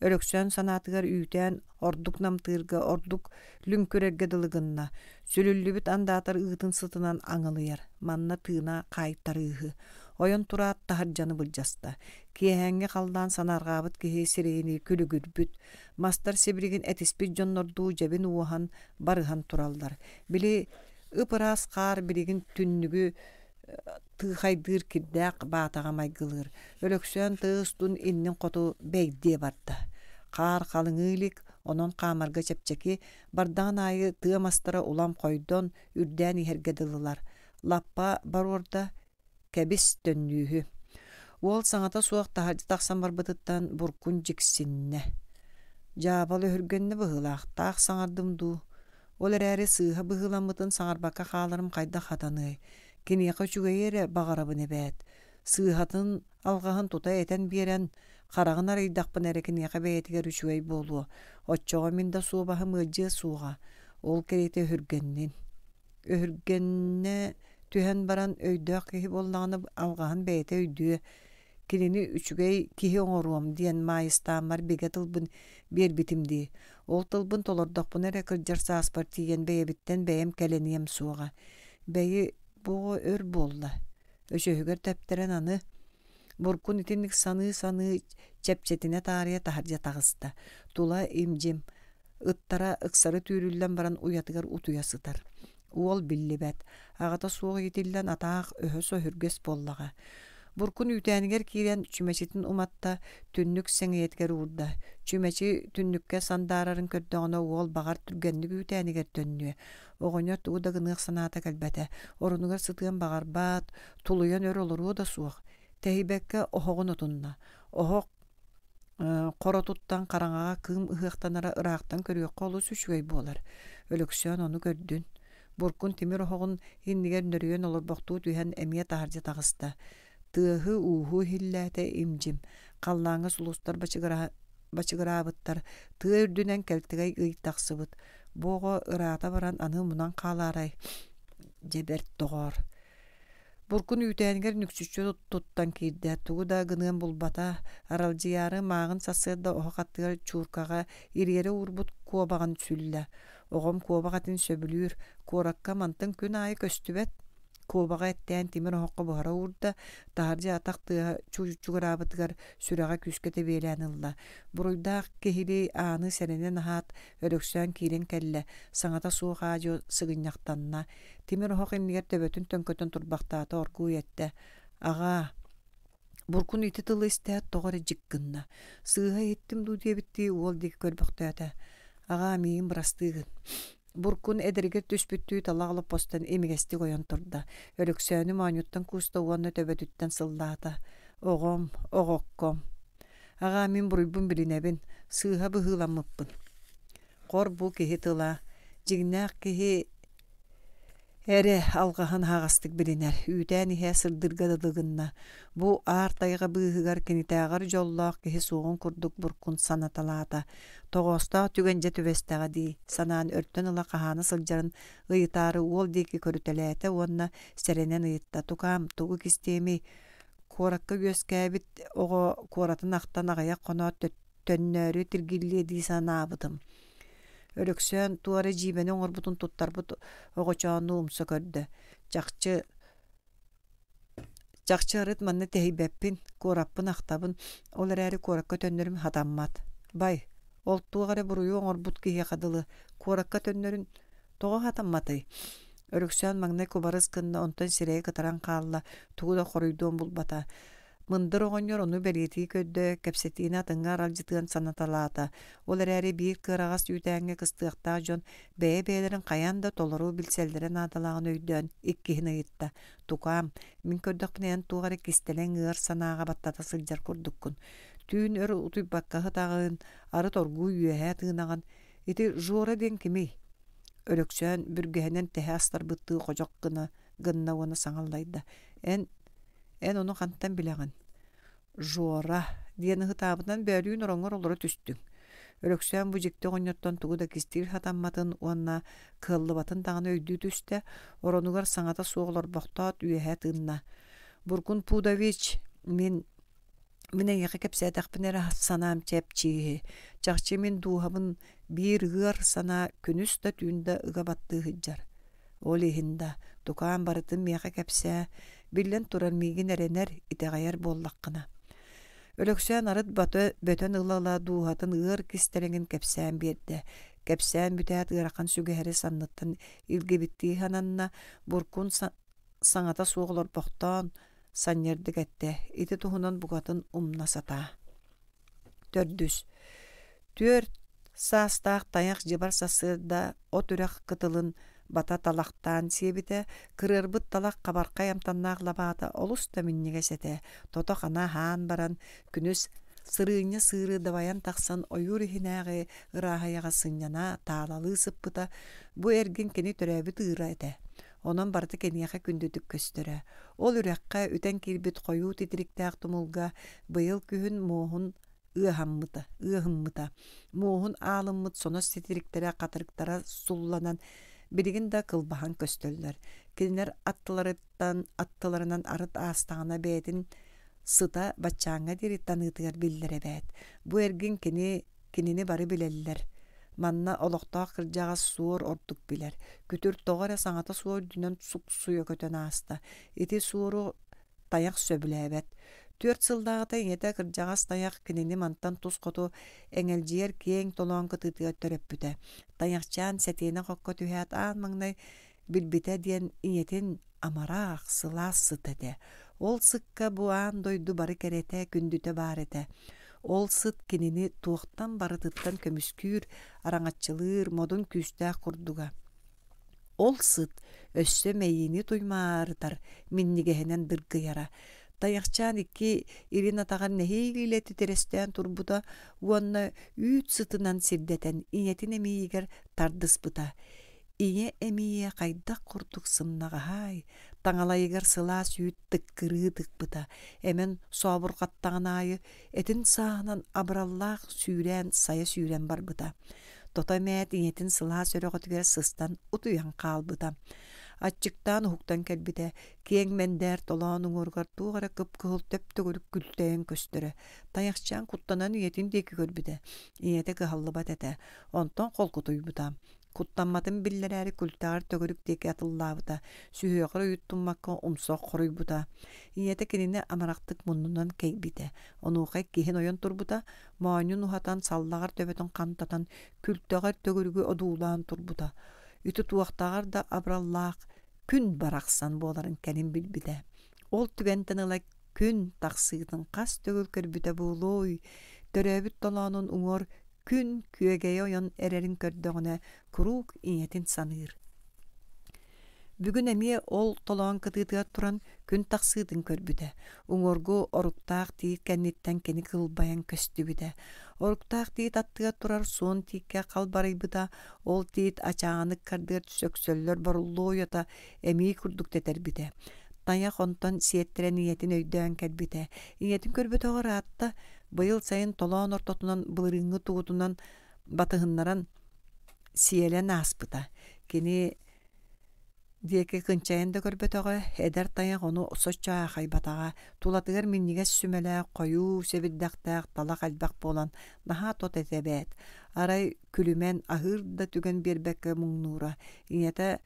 Өлөксөөн санаатыгар үүтээн ордук намтыырга, ордук лүҥкүрэргэ дылы гынна. Сүлүллүбүт андаатар ыытын сытынан аҥылыйар, манна тыына хаайтарыыһы. Ойон тураат таһырдьаны былдьаста. Киэһээҥҥи халлаан санаарҕаабыт киһи сирэйинии күлүгүрбүт, мастар сибилигин этиспит дьоннордуу дьэбин уоһан, барыһан тураллар. Били ып-ыраас хаар билигин түннүгү тыыхайдыыр кирдээх баатаҕа майгылыыр. Өлөксөөн тыа устун иннин хоту бэйдиэ барда. Хаар халыҥыы илик, онон хаамарга чэпчэки, бардаҕын аайы тыа мастара улам хойдон, үрдээн иһэргэ дылылар. Лаппа боруорда, кэбис, төннүүһү. Уол саҥата суох таһырдьа тахсан барбытыттан буркун дьиксиннэ. Дьаабал өһүргэннэ быһыылаах, таах саҥардым дуу, Ол эрээри сыыһа быһыыламмытын саҥарбакка хааларым хайдах хатаныай? Киниэхэ үчүгэйи эрэ баҕарабын эбээт. Сыыһатын, алҕаһын тута этэн биэрэн, хараҕын арыйдахпына эрэ киниэхэ бэйэтигэр үчүгэй буолуо. Оччоҕо мин да суобаһым ыалдьыа суоҕа. Ол кэриэтэ өһүргэннин. Өһүргэннэ түһэн баран өйдөөх киһи буоллаҕына алҕаһын бэйэтэ өйдүө. Кинини үчүгэй киһи оҥоруом диэн Маайыстааммар бигэ тылбын биэрбитим дии. Ол тылбын толордохпуна эрэ кырдьар сааспар тиийэн бэйэбиттэн бэйэм кэлэниэм суоҕа. Бэйи, бу оҕо өр буолла. Өчөһүгэр тэптэрэн аны Буркун итинник саныы-саныы чэпчэтинэ таарыйа таһырдьа таҕыста. Тула им-дьим, ыттара ыксары түүрүллэн баран уйатыгар утуйа сытар. Уол биллибэт, аҕата суох иитиллэн атаах өһөс өһүргэс буоллаҕа. Буркун үүтээнигэр киирэн чүмэчитин уматта, түннүк сэҥийэтигэр уурда. Чүмэчи түннүккэ сандаарарын көрдөҕүнэ уол баҕар түргэнник үүтээнигэр төннүө. Оҕонньор тугу да гыныах санаата кэлбэтэ. Орунугар сытыан баҕарбат, тулуйан өр олоруо да суох. Тэһийбэккэ оһоҕун отунна. Оһох Хоротуттан хараҥаҕа кыым ыһыахтанара ыраахтан көрүөххэ олус үчүгэй буолар. Өлөксөөн ону көрдүн. Буркун тимир оһоҕун иннигэр нөрүйэн олорбохтуу түһэн эмиэ таһырдьа таҕыста. Тыаһы-ууһу иһиллээтэ им-дьим. Халлааҥҥа сулустар бачыгыраабыттар, тыа үрдүнэн кэлтэгэй ый тахсыбыт. Бу оҕо ыраата баран аны мунан хаалаарай? Дьэ бэрт доҕоор. Буркун үүтээнигэр нүксүччү туттан киирдэ, тугу да гыныан булбата, аралдьыйаары мааҕын сарсыарда оһох аттыгар чууркаҕа ириэрэ уурбут куобаҕын сүллэ. Оҕом куобах этин сөбүлүүр, куоракка мантан күн аайы көстүбэт. Куобаҕы эттээн тимир оһоххо буһара уурда, таһырдьа атах тыаһа чугураабытыгар сүрэҕэ күүскэ тэбиэлээн ылла. Буруйдаах киһилии ааны сэрэнэн аһаат, Өлөксөөн киирэн кэллэ, саҥата суох аа-дьуо сыгынньахтанна. Тимир оһох иннигэр төбөтүн төҥкөтөн турбахтаата, оргууй эттэ: «Аҕаа, Буркун ити тылы истээт тоҕо эрэ дьик гынна, сыыһа иһиттим дуу диэбиттии уол диэки көрбөхтөөтө: «Аҕаа, миигин бырастыы гын» Буркун эдэригэр түспүттүү талах олоппостон имигэстик ойон турда, Өлөксөөнү моонньуттан кууста уонна төбөтүттэн сыллаата: «Оҕом, оҕокком, аҕаа, мин буруйбун билинэбин, сыыһа быһыыламмыппын». Хор бу киһи тыла, дьиҥнээх киһи эрэ алҕаһын аһаҕастык билинэр, үүтээн иһэ сырдырга дылы гынна. Бу аар тайҕа быыһыгар кинитээҕэр дьоллоох киһи суоҕун курдук буркун санаталаата. Тоҕоостоох түгэн дьэ түбэстэҕэ дии санаан өртөн ыла хаһаана сылдьарын ыйытаары уол диэки көрүтэлээтэ уонна сэрэнэн ыйытта: «Тукаам, тугу кистиэмий? Куоракка үөскээбит оҕо куоратын ахтан аҕыйах хоноот төннөөрү тиргиллиэ дии санаабытым. Өлөксөөн туох эрэ дьиибэни оҥорбутун туттарбыт оҕочоонуу умса көрдө. Чахчы чахчы арыт манна тэһийбэппин, куораппын ахтабын, ол эрээри куоракка төннөрүм сатаммат. Бай, ол туох эрэ буруйу оҥорбут киһиэхэ дылы, куоракка төннөрүн тоҕо сатамматый? Өлөксөөн маҥнай кубарыс гынна, онтон сирэйэ кытаран хаалла, тугу да хоруйдуон булбата. Мындыр оҕонньор ону бэлиэтии көрдө, кэпсэтиини атыҥҥа аралдьытыан санаталаата. Ол эрээри биир кыараҕас үүтээҥҥэ кыстыахтаах дьон бэйэ-бэйэлэрин хайаан да толору билсэллэрэ наадалааҕын өйдөөн иккиһин ыйытта: «Тукаам, мин көрдөхпүнэ эн туох эрэ кистэлэҥ ыар санааҕа баттата сылдьар курдуккун. Түүн өр утуйбакка сытаҕын, арыт оргууй үөһээ тыынаҕын. Ити Жора диэн кимий?» Өлөксөөн бүргэһинэн тэһэ астарбыттыы ходьох гына гынна уонна саҥа аллайда: «Эн Эн ону хантан билэҕин? Жора, диэн ыһытаабытынан бөөлүүн ороҥҥор олоро түстүҥ. Өлөксөөн бу дьикти оҕонньортон тугу да кистиир сатамматын уонна кыаллыбатын даҕаны өйдүү түстэ, оронугар саҥата суох олорбохтоот үөһэ тыынна. Буркун Пудович, мин мин эйиэхэ кэпсээтэхпинэ эрэ санаам чэпчииһи. Чахчы мин дууһабын биир ыар санаа күнүс да түүн да ыга баттыы сылдьар. Ол иһин да, тукаам барытын миэхэ кэпсээ, биллэн турар миигин эрэнэр, итэҕэйэр буоллаххына. Өлөксөөн арыт баты бөтөн ыла-ыла дууһатын ыар кистэлэҥин кэпсээн биэрдэ. Кэпсээн бүтээт ыарахан сүгэһэри санныттан илгибиттии сананна, буркун саҥата суох олорбохтоон, санньыардык эттэ: ити туһунан букатын умна сатаа. Төрдүс. Түөрт саастаах тайах дьыбар сарсыарда от үрэх кытылын бата талахтаан сиэбитэ, кырыарбыт талах хабархай амтаннаах лабаата олус да минньигэс этэ. Тото-хана аһаан баран, күнүс сырыынньа сыыры дабайан тахсан ойуур иһинээҕи ырааһыйаҕа сынньана, таалалыы сыппыта. Бу эргин кини төрөөбүт ыыра этэ. Онон барыта киниэхэ күндүтүк көстөрө. Ол үрэххэ үтэн киирбит хойуу титириктээх тумулга быйыл күһүн муоһун ыаһаммыта, ыаһыммыта. Муоһун аалыммыт сонос титириктэрэ хатырыктара сулланан билигин да кылбаһан көстөллөр. Кинилэр аттыларыттан аттыларынан арыт аастаҕына бэйэтин сыта баччааҥҥа диэри таныытыгар биллэр эбээт. Бу эргин кини Кинини бары билэллэр. Манна олохтоох кырдьаҕас суор ордук билэр. Күтүр тоҕо эрэ саҥата суох үрдүнэн суксуйа көтөн ааста. Ити суору тайах сөбүлээбэт. Түөрт сыллааҕыта ийэтэ кырдьаҕас тайах кинини мантан тус хоту эҥэлдьийэр киэҥ толоон кытыытыгар төрөппүтэ. Тайахчаан сэтиэнэх окко түһээт аан маҥнай билбитэ диэн ийэтин амарах, сылаас сыт этэ. Ол сыкка бу аан дойду бары кэрэтэ, күндүтэ баар этэ. Ол сыт кинини туохтан барытыттан көмүскүүр, араҥаччылыыр, модун күүстээх курдуга. Ол сыт өссө мэйиини туймаарытар, минньигэһинэн дыргыйара. Тайахчаан икки илин атаҕар нэһиилэ титирэстээн турбута уонна үүт сытынан сирдэтэн ийэтин эмиийигэр тардыспыта. Ийэ эмиийэ хайдах курдук сымнаҕаһай, таҥалайыгар сылаас үүт тыккырыы тыкпыта, эмэн сообурҕаттаҕын аайы этин сааһынан абыраллаах сүүрээн сайа сүүрэн барбыта. Тото эмээт ийэтин сылаас өрөҕөтүгэр сыстан утуйан хаалбыта. Аччыктаан уһуктан кэлбитэ, киэҥ мэндээр толоон уҥуоругар туох эрэ кып-кыһыл төп-төгүрүк күлтэйэн көстөрө. Тайахчаан куттанан ийэтин диэки көрбүтэ. Ийэтэ кыһаллыбат этэ, онтон холкутуйбута. Куттамматын биллэрээри күлтэҕэр төгүрүк диэки атыллаабыта, сүһүөҕэр уйуттуммакка умса хоруйбута. Ийэтэ кинини амарахтык муннунан кэйбитэ. Онуоха иккиһин ойон турбута, моонньун уһатан, саллаҕар төбөтүн хантатан, күлтэҕэр төгүрүгү одуулаан турбута. Ити туохтааҕар да абыраллаах күн барахсан буоларын кэлин билбитэ. Ол түгэнтэн ыла күн тахсыытын хас төгүл көрбүтэ буолуой, төрөөбүт толоонун уҥуор күн күөгэйэ ойон эрэрин көрдөҕүнэ куруук ийэтин саныыр. Бүгүн эмиэ ол толоон кытыытыгар туран күн тахсыытын көрбүтэ. Уҥуоргу оруктаах тиит кэнниттэн кини кылбайан көстүбүтэ. Оруктаах тиит аттыгар турар суон тииккэ халбарыйбыта, ол тиит ачаанык кардыар сөксөллөр боруллуо уйата эмиий курдук тэтэрбитэ. Тайах онтон сиэттэрэн ийэтин өйдөөн кэлбитэ. Ийэтин көрбөтөҕө ыраатта, быйыл сайын толоон ортотунан былырыыҥҥы тугутунан батыһыннаран сиэлэн ааспыта. Кини диэки кынчайан да көрбөтөҕө, эдэр тайах ону соччо аахайбатаҕа, тулатыгар минньигэс сүмэлээх, хойуу сэбирдэхтээх талах элбэх буолан наһаа тот этэ эбээт. Арай күлүмэн аһыыр да түгэн биэрбэккэ муҥнуура. Ийэтэ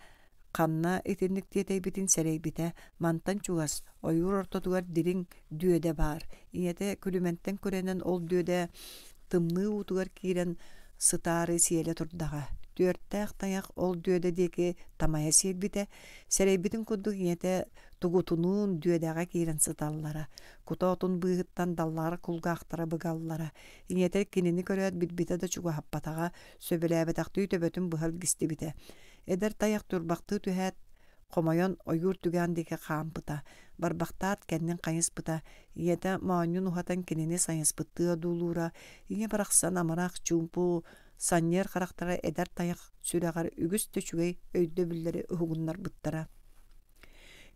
Ханна итинник тиэтэйбитин сэрэйбитэ, мантан чугас, ойуур ортотугар дириҥ дүөдэ баар. Ийэтэ күлүмэнтэн күрэнэн ол дүөдэ тымныы уутугар киирэн сытаары сиэлэ турдаҕа. Түөртээх тайах ол дүөдэ диэки тамайа сиэлбитэ, сэрэйбитин курдук ийэтэ тугутунуун дүөдэҕэ киирэн сыталлара. Кута отун быыһыттан даллаҕар кулгаахтара быгаллара. Ийэтэ кинини көрөөт билбитэ да чугаһаппатаҕа, сөбүлээбэтэхтии төбөтүн быһа илгистибитэ. Эдэр тайах турбахтыы түһээт, хомойон ойуур түгэҕин диэки хаампыта, барбахтаат кэннин хайыспыта, ийэтэ моонньун уһатан кинини сайыспыттыы одуулуура, ийэ барахсан амарах, чуумпу, санньыар харахтара эдэр тайах сүрэҕэр үгүс да үчүгэй өйдөбүллэри уһугуннарбыттара.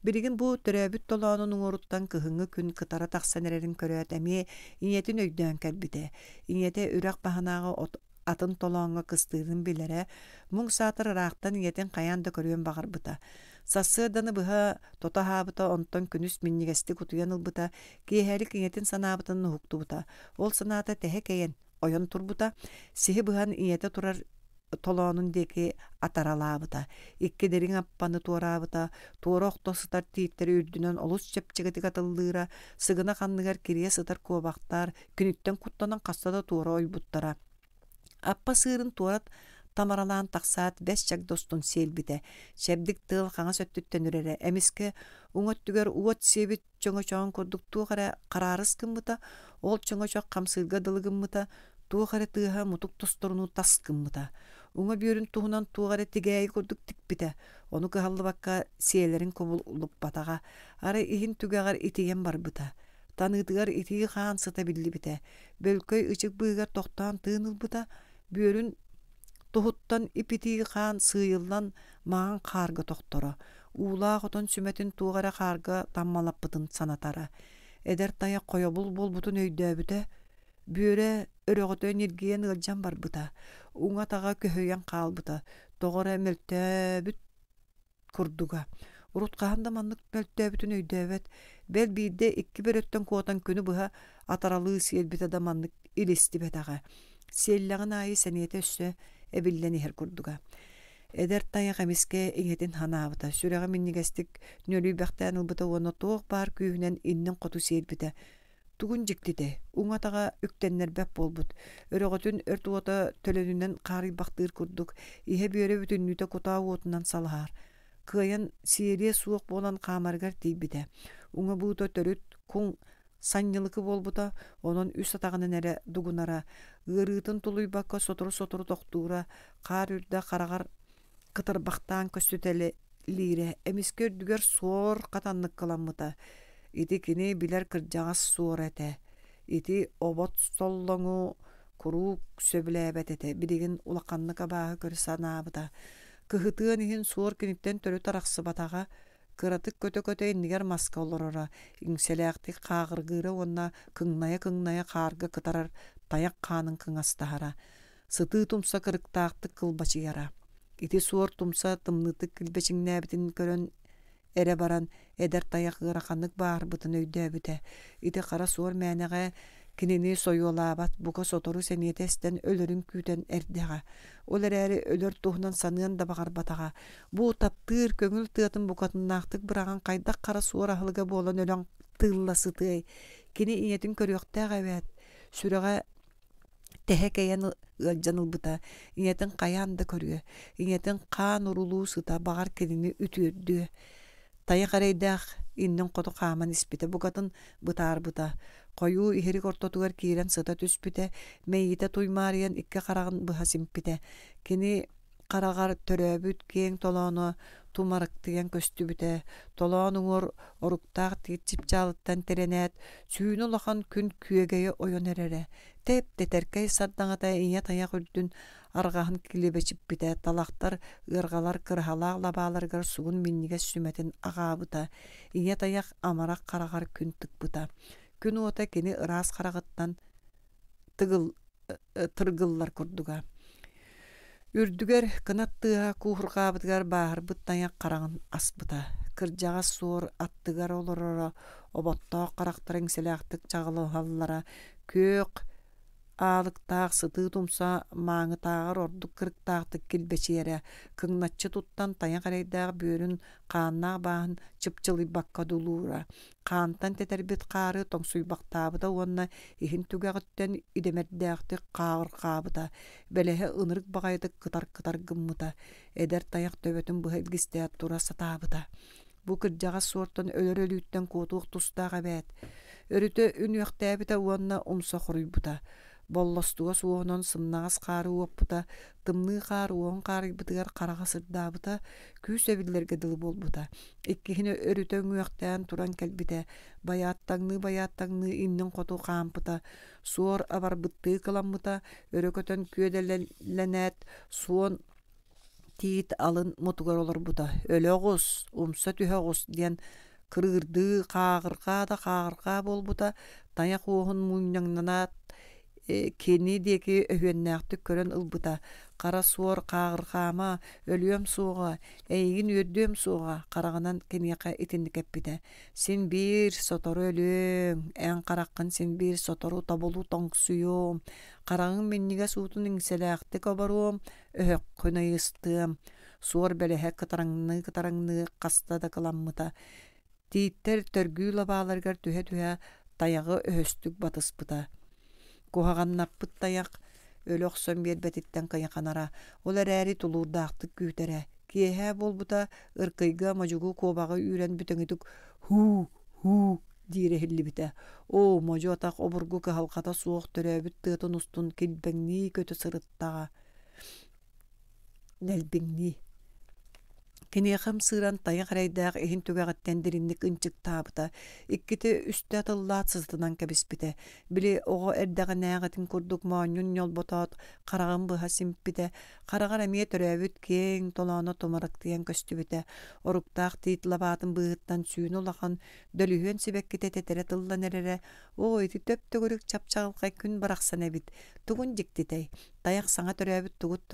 Билигин бу төрөөбүт толоонун уҥуоруттан кыһыҥҥы күн кытара тахсан эрэрин көрөөт эмиэ ийэтин өйдөөн кэлбитэ. Ийэтэ үрэх баһынааҕы от атын толооҥҥо кыстыырын билэрэ, муҥ саатар ыраахтан ийэтин хайаан да көрүөн баҕарбыта. Сарсыарданы быһа тото аһаабыта, онтон күнүс минньигэстик утуйан ылбыта, киэһэлик ийэтин санаабытын уһуктубута. Ол санаата тэһэ кэйэн, ойон турбута, сиһи быһан ийэтэ турар толоонун диэки атаралаабыта, икки дириҥ аппаны туораабыта, туора охто сытар тииттэри үрдүнэн олус чэпчэкитик атыллыыра, сыгынах анныгар кирийэ сытар куобахтар Киниттэн куттанан хаста да туора ойбуттара. Аппа сыырын туорат тамаралаан тахсаат бэс чагда устун сиэлбитэ. Чэбдик тыал хаҥас өттүттэн үрэрэ. Эмискэ уҥа өттүгэр уот сиэбит чөҥөчөҕүн курдук туох эрэ хараарыс гыммыта, ол чөҥөчөх хамсыырга дылы гыммыта, туох эрэ тыаһа мутук тосторунуу тас гыммыта. Уҥа бүөрүн туһунан туох эрэ тигээйи курдук тикпитэ, ону кыһаллыбакка сиэлэрин кубулуппатаҕа, арай иһин түгэҕэр итийэн барбыта. Таныытыгар итии хаан сыта биллибитэ, бөлкөй ычык быыһыгар тохтоон тыын ылбыта, бүөрүн туһуттан ип-итии хаан сыыйыллан маҥан хаарга тохторо, уулаах отон сүмэтин туох эрэ хаарга таммалаппытын санатара. Эдэр тайах хойобул буолбутун өйдөөбүтэ, бүөрэ өрөҕөтө ньиргийэн ыалдьан барбыта, уҥа атаҕа көһүйэн хаалбыта, тоҕо эрэ мөлтөөбүт курдуга. Урут хаһан да маннык мөлтөөбүтүн өйдөөбөт, бэл биирдэ икки бөрөттөн куотан күнү быһа атаралыы сиэлбитэ да маннык илистибэтэҕэ. Сиэллэҕин аайы сэниэтэ өссө эбиллэн иһэр курдуга. Эдэр тайах эмискэ иҥэтин ханаабыта, сүрэҕэ минньигэстик ньөлүйбэхтээн ылбыта уонна туох баар күүһүнэн иннин хоту сиэлбитэ. Тугун дьиктитэй, уҥа атаҕа үктэннэрбэт буолбут, өрөҕөтүн өрт уота төлөнүнэн хаарыйбахтыыр курдук, иһэ бүөрэ бүтүннүүтэ кутаа уотунан салаһар. Кыайан сиэлиэ суох буолан хаамарыгар тиийбитэ. Уҥа буута төрүт куҥ санньылыкы буолбута, онон үс атаҕынан эрэ дугунара, ыарыытын тулуйбакка сотору-сотору тохтуура, хаар үрдэ хараҕар кытарбахтаан көстүтэлиирэ, эмискэ үрдүгэр суор хатаннык кыламмыта. Ити кини билэр кырдьаҕас суора этэ. Ити обот соллоҥу куруук сөбүлээбэт этэ, билигин улаханнык абааһы көрө санаабыта. Кыһытыан иһин суор киниттэн төрүт арахсыбатаҕа, кыратык көтө-көтө иннигэр маска олороро, иҥсэлээхтик хааҕыргыыра уонна кыҥнайа-кыҥнайа хаарга кытарар тайах хаанын кыҥастаһара. Сытыы тумса кырыктаахтык кылбачыйара. Ити суор тумса тымныытык килбэчиҥнээбитин көрөн эрэ баран, эдэр тайах ыараханнык бааһырбытын өйдөөбүтэ. Ити хара суор мээнэҕэ Кинини сойуолаабат, бука сотору сэниэтэ эстэн өлөрүн күүтэн эрдэҕэ. Ол эрээри өлөр туһунан саныан да баҕарбатаҕа. Бу таптыыр көҥүл тыатын букатыннаахтык быраҕан хайдах хара суор аһылыга буолан өлөн тыылла сытыай? Кини ийэтин көрүөхтээх эбээт. Сүрэҕэ тэһэ кэйэн ыалдьан ылбыта. Ийэтин хайаан да көрүө. Ийэтин хаан урулуу сыта баҕар кинини үтүөрдүө. Тайах эрэйдээх иннин хоту хааман испитэ букатын бытаарбыта. Хойуу иһирик ортотугар киирэн сыта түспүтэ, мэйиитэ туймаарыйан икки хараҕын быһа симпитэ. Кини хараҕар төрөөбүт киэҥ толооно тумарыктыйан көстүбүтэ, толоон уҥуор оруктаах тиит чыпчаалыттан тирэнээт, сүүнэ улахан күн күөгэйэ ойон эрэрэ. Тэп-тэтэркэй сардаҥата ийэ тайах үрдүн арҕаһын килэбэчиппитэ, талахтар, ыарҕалар кыраһалаах лабааларыгар сугун минньигэс сүмэтин аҕаабыта, ийэ тайах амарах хараҕар күн тыкпыта. Күн уота кини ыраас хараҕыттан тыгыл тыргыллар курдуга. Үрдүгэр кынат тыаһа куурҕаабытыгар бааһырбыт тайах хараҕын аспыта. Кырдьаҕас суор аттыгар олороро, оботтоох харахтара иҥсэлээхтик чаҕылыһаллара, күөх аалыктаах сытыы тумса мааҥытааҕар ордук кырыктаахтык килбэчийэрэ, кыҥначчы туттан тайах эрэйдээх бүөрүн хааннаах бааһын чыпчылыйбакка дулуура. Хаантан тэтэрбит хаары тоҥсуйбахтаабыта уонна иһин түгэҕиттэн идэмэрдээхтик хааҕырҕаабыта, бэлэһэ ынырык баҕайытык кытар-кытар гыммыта, эдэр тайах төбөтүн быһа илгистээт тура сатаабыта. Бу кырдьаҕас суортан өлөр өлүүттэн куотуох тустаах эбээт. Өрүтэ үнүөхтээбитэ уонна умса хоруйбута. Боллостугас уоһунан сымнаҕас хаары уоппута, тымныы хаар уоһун хаарыйбытыгар хараҕа сырдаабыта, күүс эбиллэргэ дылы буолбута. Иккиһин өрүтэ үҥүөхтээн туран кэлбитэ, байааттаҥныы-байааттаҥныы иннин хоту хаампыта, суор абарбыттыы кыламмыта, өрө көтөн күөдэлэнээт, суон тиит алын мутугар олорбута. «Өлө оҕус, умса түһэ оҕус» диэн кырыырдыы хааҕырҕаа да хааҕырҕаа буолбута, тайах уоһун мунньаҥнанаат кини диэки өһүөннээхтик көрөн ылбыта: «Хара суор хааҕырҕаама, өлүөм суоҕа, эйигин үөрдүөм суоҕа» хараҕынан киниэхэ итинник эппитэ: «Син биир сотору өлүөҥ, эн хараххын син биир сотору тобулу тоҥсуйуом, хараҕыҥ минньигэс уутун иҥсэлээхтик оборуом, өһөххүн ыйыстыам». Суор бэлэһэ кытараҥныы-кытараҥныы хаста да кыламмыта. Тииттэр төргүү лабааларыгар түһэ-түһэ тайаҕы өһөстүк батыспыта. Куһаҕаннаппыт тайах өлө охсон биэрбэтиттэн кыйаханара, ол эрээри тулуурдаахтык күүтэрэ. Киэһэ буолбута, ыркыйга модьугу куобаҕы үүрэн бүтэҥитик «һуу, һуу» диирэ иһиллибитэ. Оо, модьу атах обургу кыһалҕата суох төрөөбүт тыатын устун килбэҥнии көтө сырыттаҕа. Нэлбиҥнии Киниэхэ ымсыыран тайах эрэйдээх иһин түгэҕиттэн дириҥник ынчыктаабыта, иккитэ үстэ атыллаат сытынан кэбиспитэ, били оҕо эрдэҕинээҕитин курдук моонньун ньолботоот хараҕын быһа симпитэ, хараҕар эмиэ төрөөбүт киэҥ толооно тумарыктыйан көстүбүтэ, оруктаах тиит лабаатын быыһыттан сүүнэ улахан дөлүһүөн сибэккитэ тэтэрэ тыллан эрэрэ, оо, ити төп-төгүрүк чап-чаҕылхай күн барахсан эбит, тугун дьиктитэй, тайах саҥа төрөөбүт тугут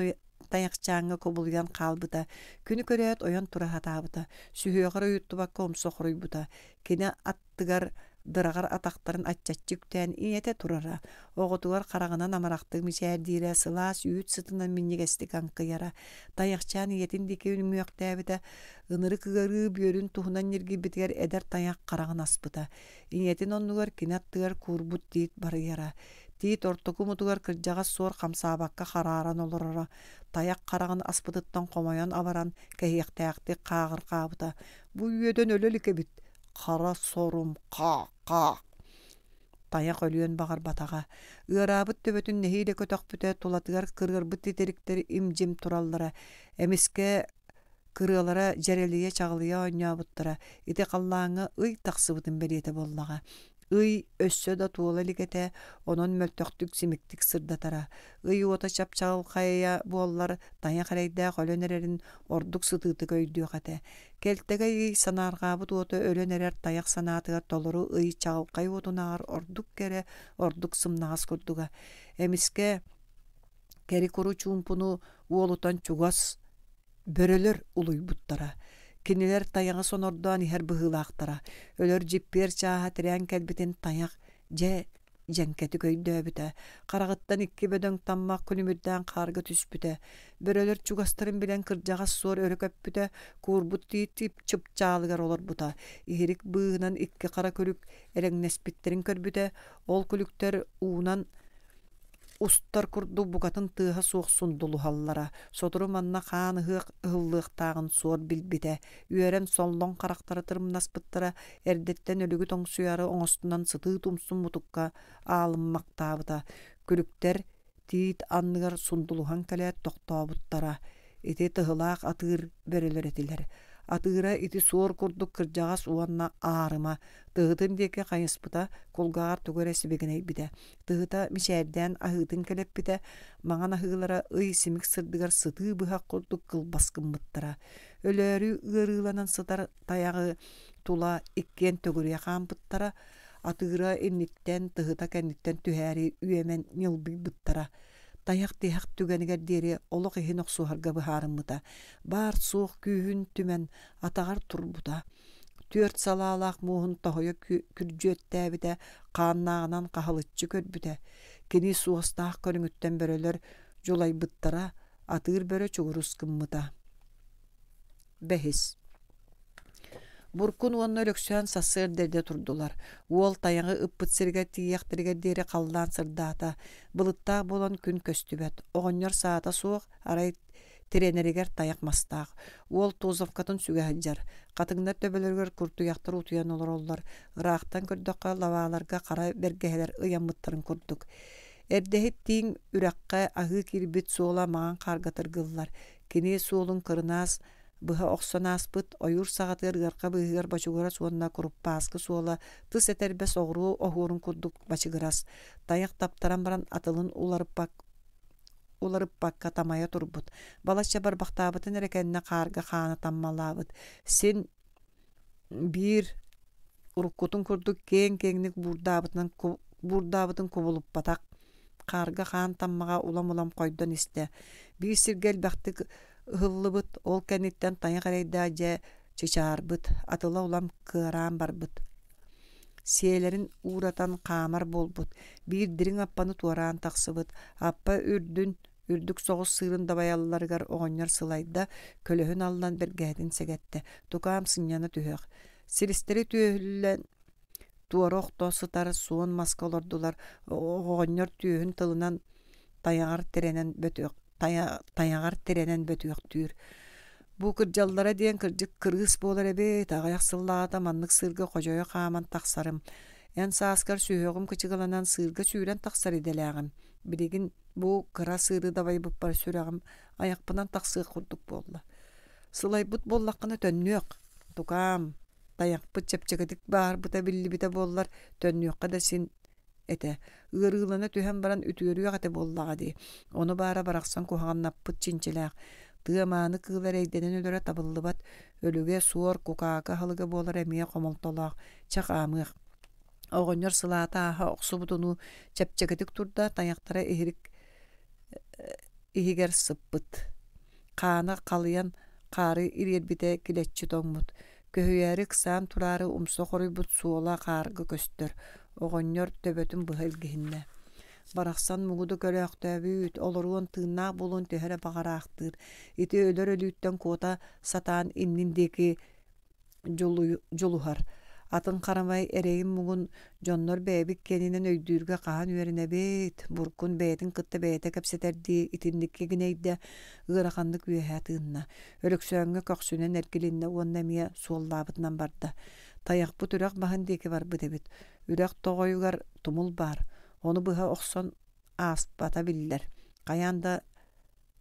тайахчааҥҥа кубулуйан хаалбыта, күнү көрөөт ойон тура сатаабыта, сүһүөҕэр уйуттубакка умса хоруйбута. Кини аттыгар дыраҕар атахтарын аччаччы үктээн ийэтэ турара, оҕотугар хараҕынан амарахтык мичээрдиирэ, сылаас үүт сытынан минньигэстик аҥкыйара. Тайахчаан ийэтин диэки үҥүөхтээбитэ, ынырык ыарыы бүөрүн туһунан ньиргийбитигэр эдэр тайах хараҕын аспыта. Ийэтин оннугар кини аттыгар куурбут тиит барыйара. Тиит ортоку мутугар кырдьаҕас суор хамсаабакка харааран олороро, тайах хараҕын аспытыттан хомойон абаран, кэһиэхтээхтик хааҕырҕаабыта: «Бу үөдэн өлө илик эбит, хара сорум хаа-хаа!» Тайах өлүөн баҕарбатаҕа, ыараабыт төбөтүн нэһиилэ көтөхпүтэ, тулатыгар кырыарбыт титириктэр им-дьим тураллара. Эмискэ Кырыалара дьэрэлийэ чаҕылыйа оонньообуттара, ити халлааҥҥа ый тахсыбытын бэлиэтэ буоллаҕа. Ый өссө да туола илик этэ, онон мөлтөхтүк симиктик сырдатара. Ый уота чап-чаҕылхайа буоллар, тайах эрэйдээх өлөн эрэрин ордук сытыытык өйдүөх этэ. Кэлтэгэй ый санаарҕаабыт уота өлөн эрэр тайах санаатыгар толору ый чаҕылхай уотунааҕар ордук кэрэ, ордук сымнаҕас курдуга. Эмискэ кэри-куру чуумпуну уолутан чугас Бөрөлөр улуйбуттара. Кинилэр тайаҕы сонордоон иһэр быһыылаахтара. Өлөр дьиппиэр чааһа тирээн кэлбитин тайах, дьэ, дьэҥкэтик өйдөөбүтэ. Хараҕыттан икки бөдөҥ таммах күлүмүрдээн хаарга түспүтэ. Бөрөлөр чугастарын билэн кырдьаҕас суор өрө көппүтэ, куурбут тиит чыпчаалыгар олорбута. Иһирик быыһынан икки хара күлүк эрэҥнэспиттэрин көрбүтэ. Ол күлүктэр уунан устар курдук букатын тыаһа суох сундулуһаллара. Сотору манна хаан ыһыах ыһыллыахтааҕын суор билбитэ. Үөрэн соллоҥ харахтара тырымнаспыттара, эрдэттэн өлүгү тоҥсуйаары оҥостунан сытыы тумсун мутукка аалыммахтаабыта. Күлүктэр тиит анныгар сундулуһан кэлээт тохтообуттара. Ити тыһылаах атыыр бөрөлөр этилэр. Атыыра ити суор курдук кырдьаҕас уонна аарыма. Тыһытын диэки хайыспыта, кулгааҕар тугу эрэ сибигинэйбитэ. Тыһыта мичээрдээн аһыытын кэлэппитэ, маҥан аһыылара ый симик сырдыгар сытыы быһах курдук кылбас гыммыттара. Өлөөрү ыарыыланан сытар тайаҕы тула иккиэн төгүрүйэ хаампыттара, атыыра инниттэн, тыһыта кэнниттэн түһээри үөмэн ньылбыйбыттара. Тайах тиһэх түгэнигэр диэри олох иһин охсуһарга быһаарыммыта. Баар-суох күүһүн түмэн атаҕар турбута. Түөрт салаалаах муоһун тоһуйа күрдьүөттээбитэ, хааннааҕынан хаһылыччы көрбүтэ. Кини суостаах көрүҥүттэн бөрөлөр дьулайбыттара, атыыр бөрө чугурус гыммыта. Бэһис. Буркун уонна Өлөксөөн сарсыарда эрдэ турдулар. Уол тайаҕы ыппыт сиригэр тиийиэхтэригэр диэри халлаан сырдаата. Былыттаах буолан күн көстүбэт. Оҕонньор саата суох, арай тирэнэригэр тайах мастаах. Уол тозовкатын сүгэ сылдьар. Хатыҥнар төбөлөрүгэр куртуйахтар утуйан олороллор. Ыраахтан көрдөххө лабааларга хара бэргэһэлэр ыйаммыттарын курдук. Эрдэһит тииҥ үрэххэ аһыы киирбит суола маҥан хаарга тыргыллар. Кини суолун кырынаас быһа охсон ааспыт ойуур саҕатыгар ыарха быыһыгар бочугурас уонна куруппааскы суола тыс этэрбэс оҕуруо оһуорун курдук бачыгырас, тайах таптаран баран атылын уларыппакка тамайа турбут, балачча барбахтаабытын эрэ кэннэ хаарга хаана таммалаабыт, син биир уруккутун курдук киэҥ-киэҥник буурдаабытынан буурдаабытын кубулуппатах, хаарга хаан таммаҕа улам-улам хойдон истэ. Биир сиргэ элбэхтик ыһыллыбыт, ол кэнниттэн тайах эрэйдээх дьэ чычаарбыт, атыла улам кыараан барбыт. Сиэлэрин ууратан хаамар буолбут, биир дириҥ аппаны туораан тахсыбыт, аппа үрдүн үрдүк соҕус сыырын дабайалларыгар оҕонньор сылайда, көлөһүн аллан бэргэһэтин сэгэттэ, тукаам сынньана түһүөх. Силистэри түөһүллэн туора охто сытар суон маска олордулар, оҕонньор түөһүн тылынан тайаҕар тирэнэн бөтүөх тайаҕар тирэнэн бөтүөхтүүр. Бу кырдьаллара диэн кырдьык кырыыс буолар эбит, аҕыйах сыллааҕыта маннык сыырга ходьойо хааман тахсарым. Эн сааскар сүһүөҕүм кычыгыланан сыырга сүүрэн тахсар идэлээҕим. Билигин бу кыра сыыры дабайбыппар сүрэҕим айахпынан тахсыах курдук буолла. Сылайбыт буоллаххына төннүөх, тукаам, тайахпыт чэпчэкитик бааһырбыта биллибитэ буоллар, төннүөххэ да син этэ. Ыарыылана түһэн баран үтүөрүөх этэ буоллаҕа дии. Ону баара барахсан куһаҕаннаппыт чинчилээх. Тыа мааны кыыла эрэйдэнэн өлөрө табыллыбат. Өлүгэ, суор, кукаакы аһылыга буолара эмиэ хомолтолоох. Чэ хаамыах. Оҕонньор сылаата ааһа охсубутунуу чэпчэкитик турда, тайахтара иһирик иһигэр сыппыт. Хаана халыйан хаары ириэрбитэ килэччи тоҥмут. Көһүйээри ыксаан тураары умса хоруйбут суола хаарга көстөр. Оҕонньор төбөтүн быһа илгиһиннэ. Барахсан муҥу да көрөөхтөөбүт, олоруон тыыннаах буолуон төһө эрэ баҕараахтыыр. Ити өлөр өлүүттэн куота сатаан иннин диэки дьулуһар. Атын харамай эрэйин-муҥун дьоннор бэйэбит киэнинэн өйдүүргэ хаһан үөрэнэбит, Буркун бэйэтин кытта бэйэтэ кэпсэтэрдии итинник кигинэйдэ, ыараханнык үөһэ тыынна. Өлөксөөҥҥө көхсүнэн эргилиннэ уонна эмиэ суоллаабытынан барда. Тайахпыт үрэх баһын диэки барбыт эбит. Үрэх тоҕойугар тумул баар, ону быһа охсон ааспата биллэр. Хайаан да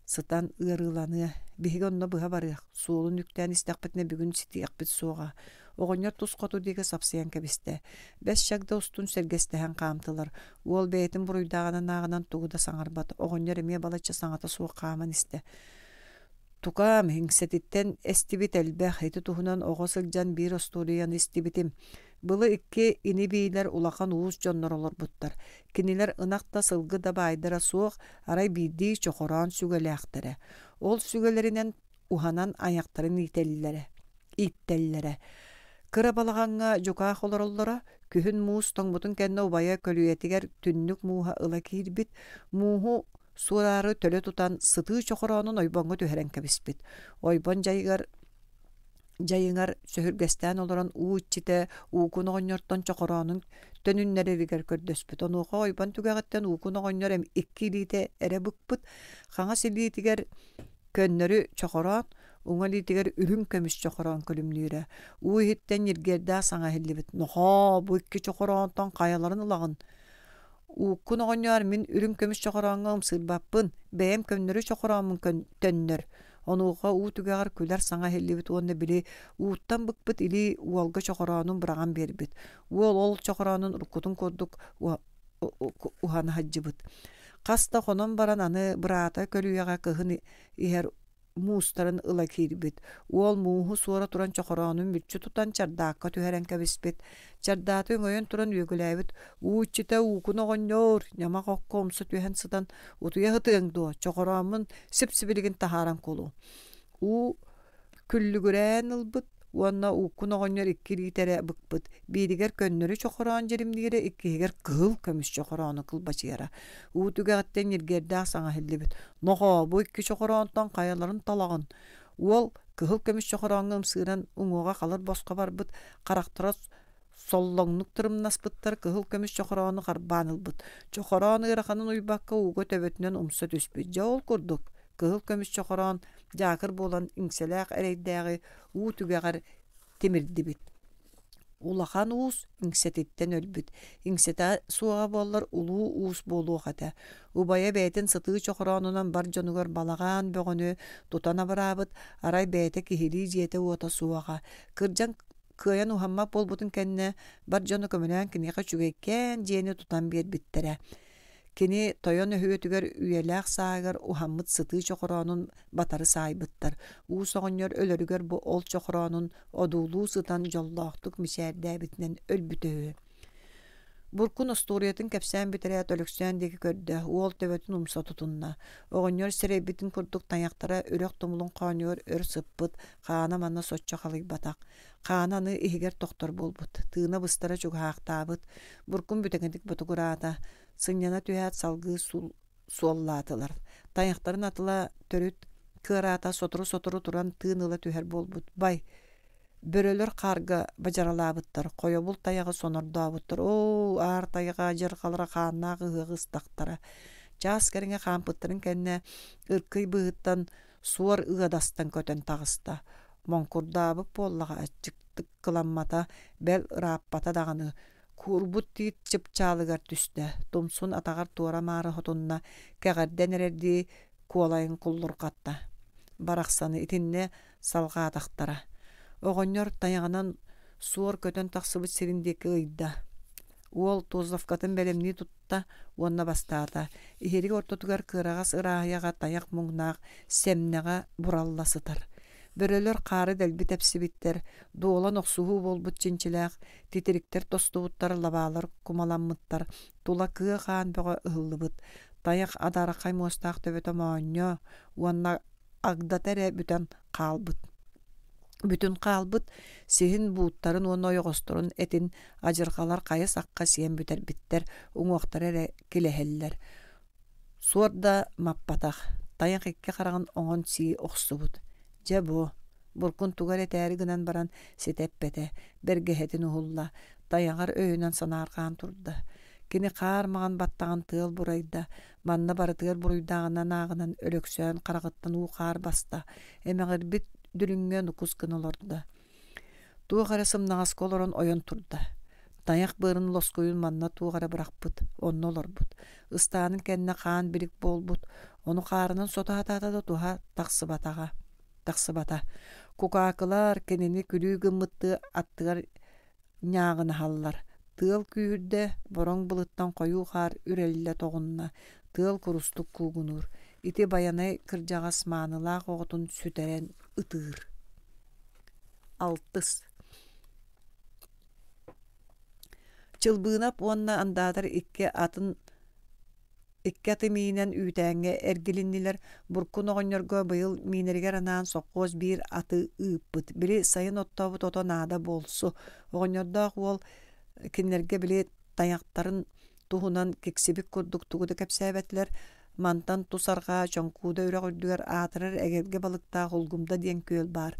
сытан ыарыыланыа, биһиги онно быһа барыах, суолун үктээн истэхпитинэ бүгүн ситиэхпит суоҕа. Оҕонньор тус хоту диэки сапсыйан кэбистэ. Бэс чагда устун сэргэстэһэн хаамтылар. Уол бэйэтин буруйдааҕынан ааҕынан тугу да саҥарбат. Оҕонньор эмиэ балачча саҥата суох хааман истэ. Тукаам, иҥсэтиттэн эстибит элбэх, ити туһунан оҕо сылдьан биир остуоруйаны истибитим. Былы икки ини-биилэр улахан уус дьоннор олорбуттар. Кинилэр ынах да сылгы да баайдара суох, арай биирдии чохороон сүгэлээхтэрэ. Ол сүгэлэринэн уһанан айахтарын иитэллэрэ. Ииттэллэрэ. Кыра балаҕаҥҥа дьукаах олороллоро, күһүн муус тоҥмутун кэннэ убайа көлүйэтигэр түннүк мууһа ыла киирбит, мууһу суораары төлө тутан сытыы чохороонун ойбоҥҥо түһэрэн кэбиспит. Ойбон дьайыгар дьайыҥар сөһүргэстээн олорон уу иччитэ Уукун оҕонньортон чохороонун төнүннэрэригэр көрдөспүт. Онуоха ойбон түгэҕиттэн Уукун оҕонньор икки илиитэ эрэ быкпыт, хаҥас илиитигэр көннөрү чохороон, уҥа илиитигэр үрүҥ көмүс чохороон күлүмнүүрэ. Уу иһиттэн ньиргиэрдээх саҥа иһиллибит: «Нохоо, бу икки чохороонтон хайаларын ылаҕын?» Ууккун оҕонньоор, мин үрүҥ көмүс чохорооҥҥо ымсыырбаппын, бэйэм көннөрү чохорооммун төннөр. Онуоха уу түгэҕэр күлэр саҥа иһиллибит уонна били ууттан быкпыт илии уолга чохороонун быраҕан биэрбит. Уол ол чохороонун уруккутун курдук уһана сылдьыбыт. Хас да хонон баран аны быраата көлүйэҕэ кыһын иһэр муустарын ыла киирбит. Уол мууһу суора туран чохороонун мүччү тутан чардаакка түһэрэн кэбиспит. Чардааты өҥөйөн туран үөгүлээбит: «Уу иччитэ уукун оҕонньоор, ньамах окко умса түһэн сытан утуйа сытыаҥ дуо, чохорооммун сип-сибилигин таһааран кулу». Уу күллүгүрээн ылбыт уонна Ууккун оҕонньор икки илиитэ эрэ быкпыт, бииригэр көннөрү чохороон дьиримниирэ, иккиһигэр кыһыл көмүс чохороону кылбачыйара. Уу түгэҕиттэн ньиргиэрдээх саҥа иһиллибит: «Нохоо, бу икки чохороонтон хайаларын талаҕын?» Уол кыһыл көмүс чохорооҥҥо ымсыыран уҥуоҕа халыр босхо барбыт, харахтара соллоҥнук тырымнаспыттар кыһыл көмүс чохороону харбаан ылбыт. Чохороон ыараханын уйбакка ууга төбөтүнэн умса түспүт. Дьэ ол курдук кыһыл көмүс чохороон дьаакыр буолан иҥсэлээх эрэйдээҕи уу түгэҕэр тимирдибит. Улахан уус иҥсэтиттэн өлбүт. Иҥсэтэ суоҕа буоллар улуу уус буолуох этэ. Убайа бэйэтин сытыы чохороонунан бар дьонугар балаҕан бөҕөнү тутан абыраабыт, арай бэйэтэ киһилии дьиэтэ-уота суоҕа. Кырдьан кыайан уһаммат буолбутун кэннэ бар дьону көмөлөөн киниэхэ үчүгэйкээн дьиэни тутан биэрбиттэрэ. Кини тойон өһүөтүгэр үйэлээх сааһыгар уһаммыт сытыы чохороонун батары саайбыттар. Уус оҕонньор өлөрүгэр бу ол чохороонун одуулуу сытан дьоллоохтук мичээрдээбитинэн өлбүтэ үһү. Буркун остуоруйатын кэпсээн бүтэрээт Өлөксөөн диэки көрдө, уол төбөтүн умса тутунна. Оҕонньор сэрэйбитин курдук тайахтара үрэх тумулун хоонньугар өр сыппыт, хаана манна соччо халыйбатах. Хаана аны иһигэр тохтор буолбут, тыына быстара чугаһаахтаабыт. Буркун бүтэҥитик ботугураата, сынньана түһээт салгыы суоллаатылар. Тайахтарын атыла төрүт кыараата сотору-сотору туран тыын ыла түһэр буолбут. Бай, Бөрөлөр хаарга бадьаралаабыттар, хойобул тайаҕы сонордообуттар, оо, аар тайҕа дьарҕалара хааннаах ыһыаҕы ыстахтара. Чаас кэриҥэ хаампыттарын кэннэ ыркый быыһыттан суор ыадастан көтөн таҕыста. Моҥкурдаабыт буоллаҕа аччыктык кыламмата, бэл ырааппата даҕаны. Куурбут тиит чыпчаалыгар түстэ, тумсун атаҕар туора-маары хотунна, кэҕэрдэн эрэрдии куолайын куллурҕатта. Барахсаны итиннэ салҕаатахтара. Оҕонньор тайаҕынан суор көтөн тахсыбыт сирин диэки ыйда. Уол тозовкатын бэлэмнии тутта уонна бастаата. Иһирик ортотугар кыараҕас ырааһыйаҕа тайах муҥнаах сэмнэҕэ буралла сытар. Бөрөлөр хаары дэлби тэпсибиттэр, дуолан охсуһуу буолбут чинчилээх, титириктэр тостубуттар, лабаалар кумаламмыттар, тула кыа хаан бөҕө ыһыллыбыт. Тайах адаараххай муостаах төбөтө моонньо уонна агдата эрэ бүтэн хаалбыт. Бүтүн хаалбыт сиһин бууттарын уонна ойоҕосторун этин адьырҕалар хайа сахха сиэн бүтэрбиттэр, уҥуохтара эрэ килэһэллэр. Суор да маппатах, тайах икки хараҕын оҥон сии охсубут. Дьэ бу, Буркун тугу эрэ этээри гынан баран ситэ эппэтэ, бэргэһэтин уһулла, тайаҕар өйүнэн санаарҕаан турда. Кини хаар маҕан баттаҕын тыал бурайда, Манна барытыгар буруйдааҕынан ааҕынан Өлөксөөн хараҕыттан уу-хаар баста, эмэҕирбит дүлүҥҥэ нукус гына олордо. Туох эрэ сымнаҕаска олорон ойон турда. Тайах быарын лоскуйун манна туох эрэ бырахпыт, онно олорбут. Ыстаанын кэннэ хаан билик буолбут, ону хаарынан сото сатаата да туһа тахсыбатаҕа. Тахсыбата. Кукаакылар кинини күлүү гыммыттыы аттыгар ньааҕынаһаллар. Тыал күүһүрдэ, бороҥ былыттан хойуу хаар үрэллэ тоҕунна, тыал курустук куугунуур. Ити Байанай кырдьаҕас маанылаах оҕотун сүтэрэн ытыыр. Алтыс Чылбыынап уонна андаатар икки атын Икки аты миинэн үүтээҥҥэ эргилиннилэр. Буркун оҕонньорго быйыл миинэригэр анаан сопхуос биир аты ыыппыт. Били сайын оттообут ото наада буолсу. Оҕонньордоох уол кинилэргэ били тайахтарын туһунан киксибит курдук тугу да кэпсээбэтилэр. Мантан тус арҕаа Чоҥкууда үрэх үрдүгэр аатырар эгэлгэ балыктаах Улгумда диэн күөл баар.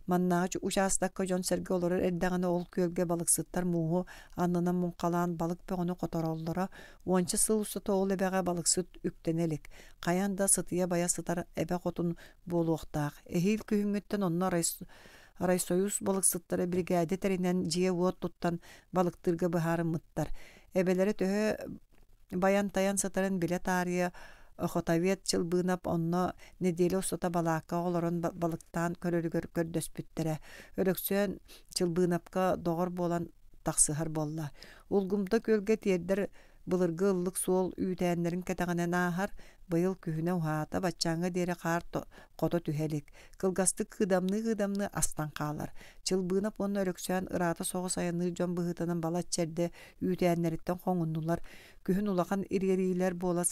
Маннааҕы учаастакка дьон-сэргэ олорор эрдэҕинэ ол күөлгэ балыксыттар мууһу аннынан муҥхалаан балык бөҕөнү хотороллоро. Уонча сыл устата ол эбэҕэ балыксыт үктэнэ илик. Хайаан да сытыйа-байа сытар эбэ хотун буолуохтаах. Эһиил күһүҥҥүттэн онно райсоюз балыксыттара биригээдэ тэринэн дьиэ-уот туттан балыктыырга быһаарыммыттар. Эбэлэрэ төһө Байан-тайан сытарын билэ таарыйа охотовед Чылбыынап онно нэдиэлэ устата балааккаҕа олорон балыктаан көрөрүгэр көрдөспүттэрэ. Өлөксөөн Чылбыынапка доҕор буолан тахсыһар буолла. Улгумда күөлгэ тиэрдэр былыргы ыллык суол үүтээннэрин кэтэҕинэн ааһар, быйыл күһүнэ уһаата, баччааҥҥа диэри хаар хото түһэ илик. Кылгастык кыыдамныы-кыыдамныы астан хаалар. Чылбыынап уонна Өлөксөөн ыраата соҕус айанныыр дьон быһыытынан балачча эрдэ үүтээннэриттэн хоҥуннулар, күһүн улахан ириэриилэр буола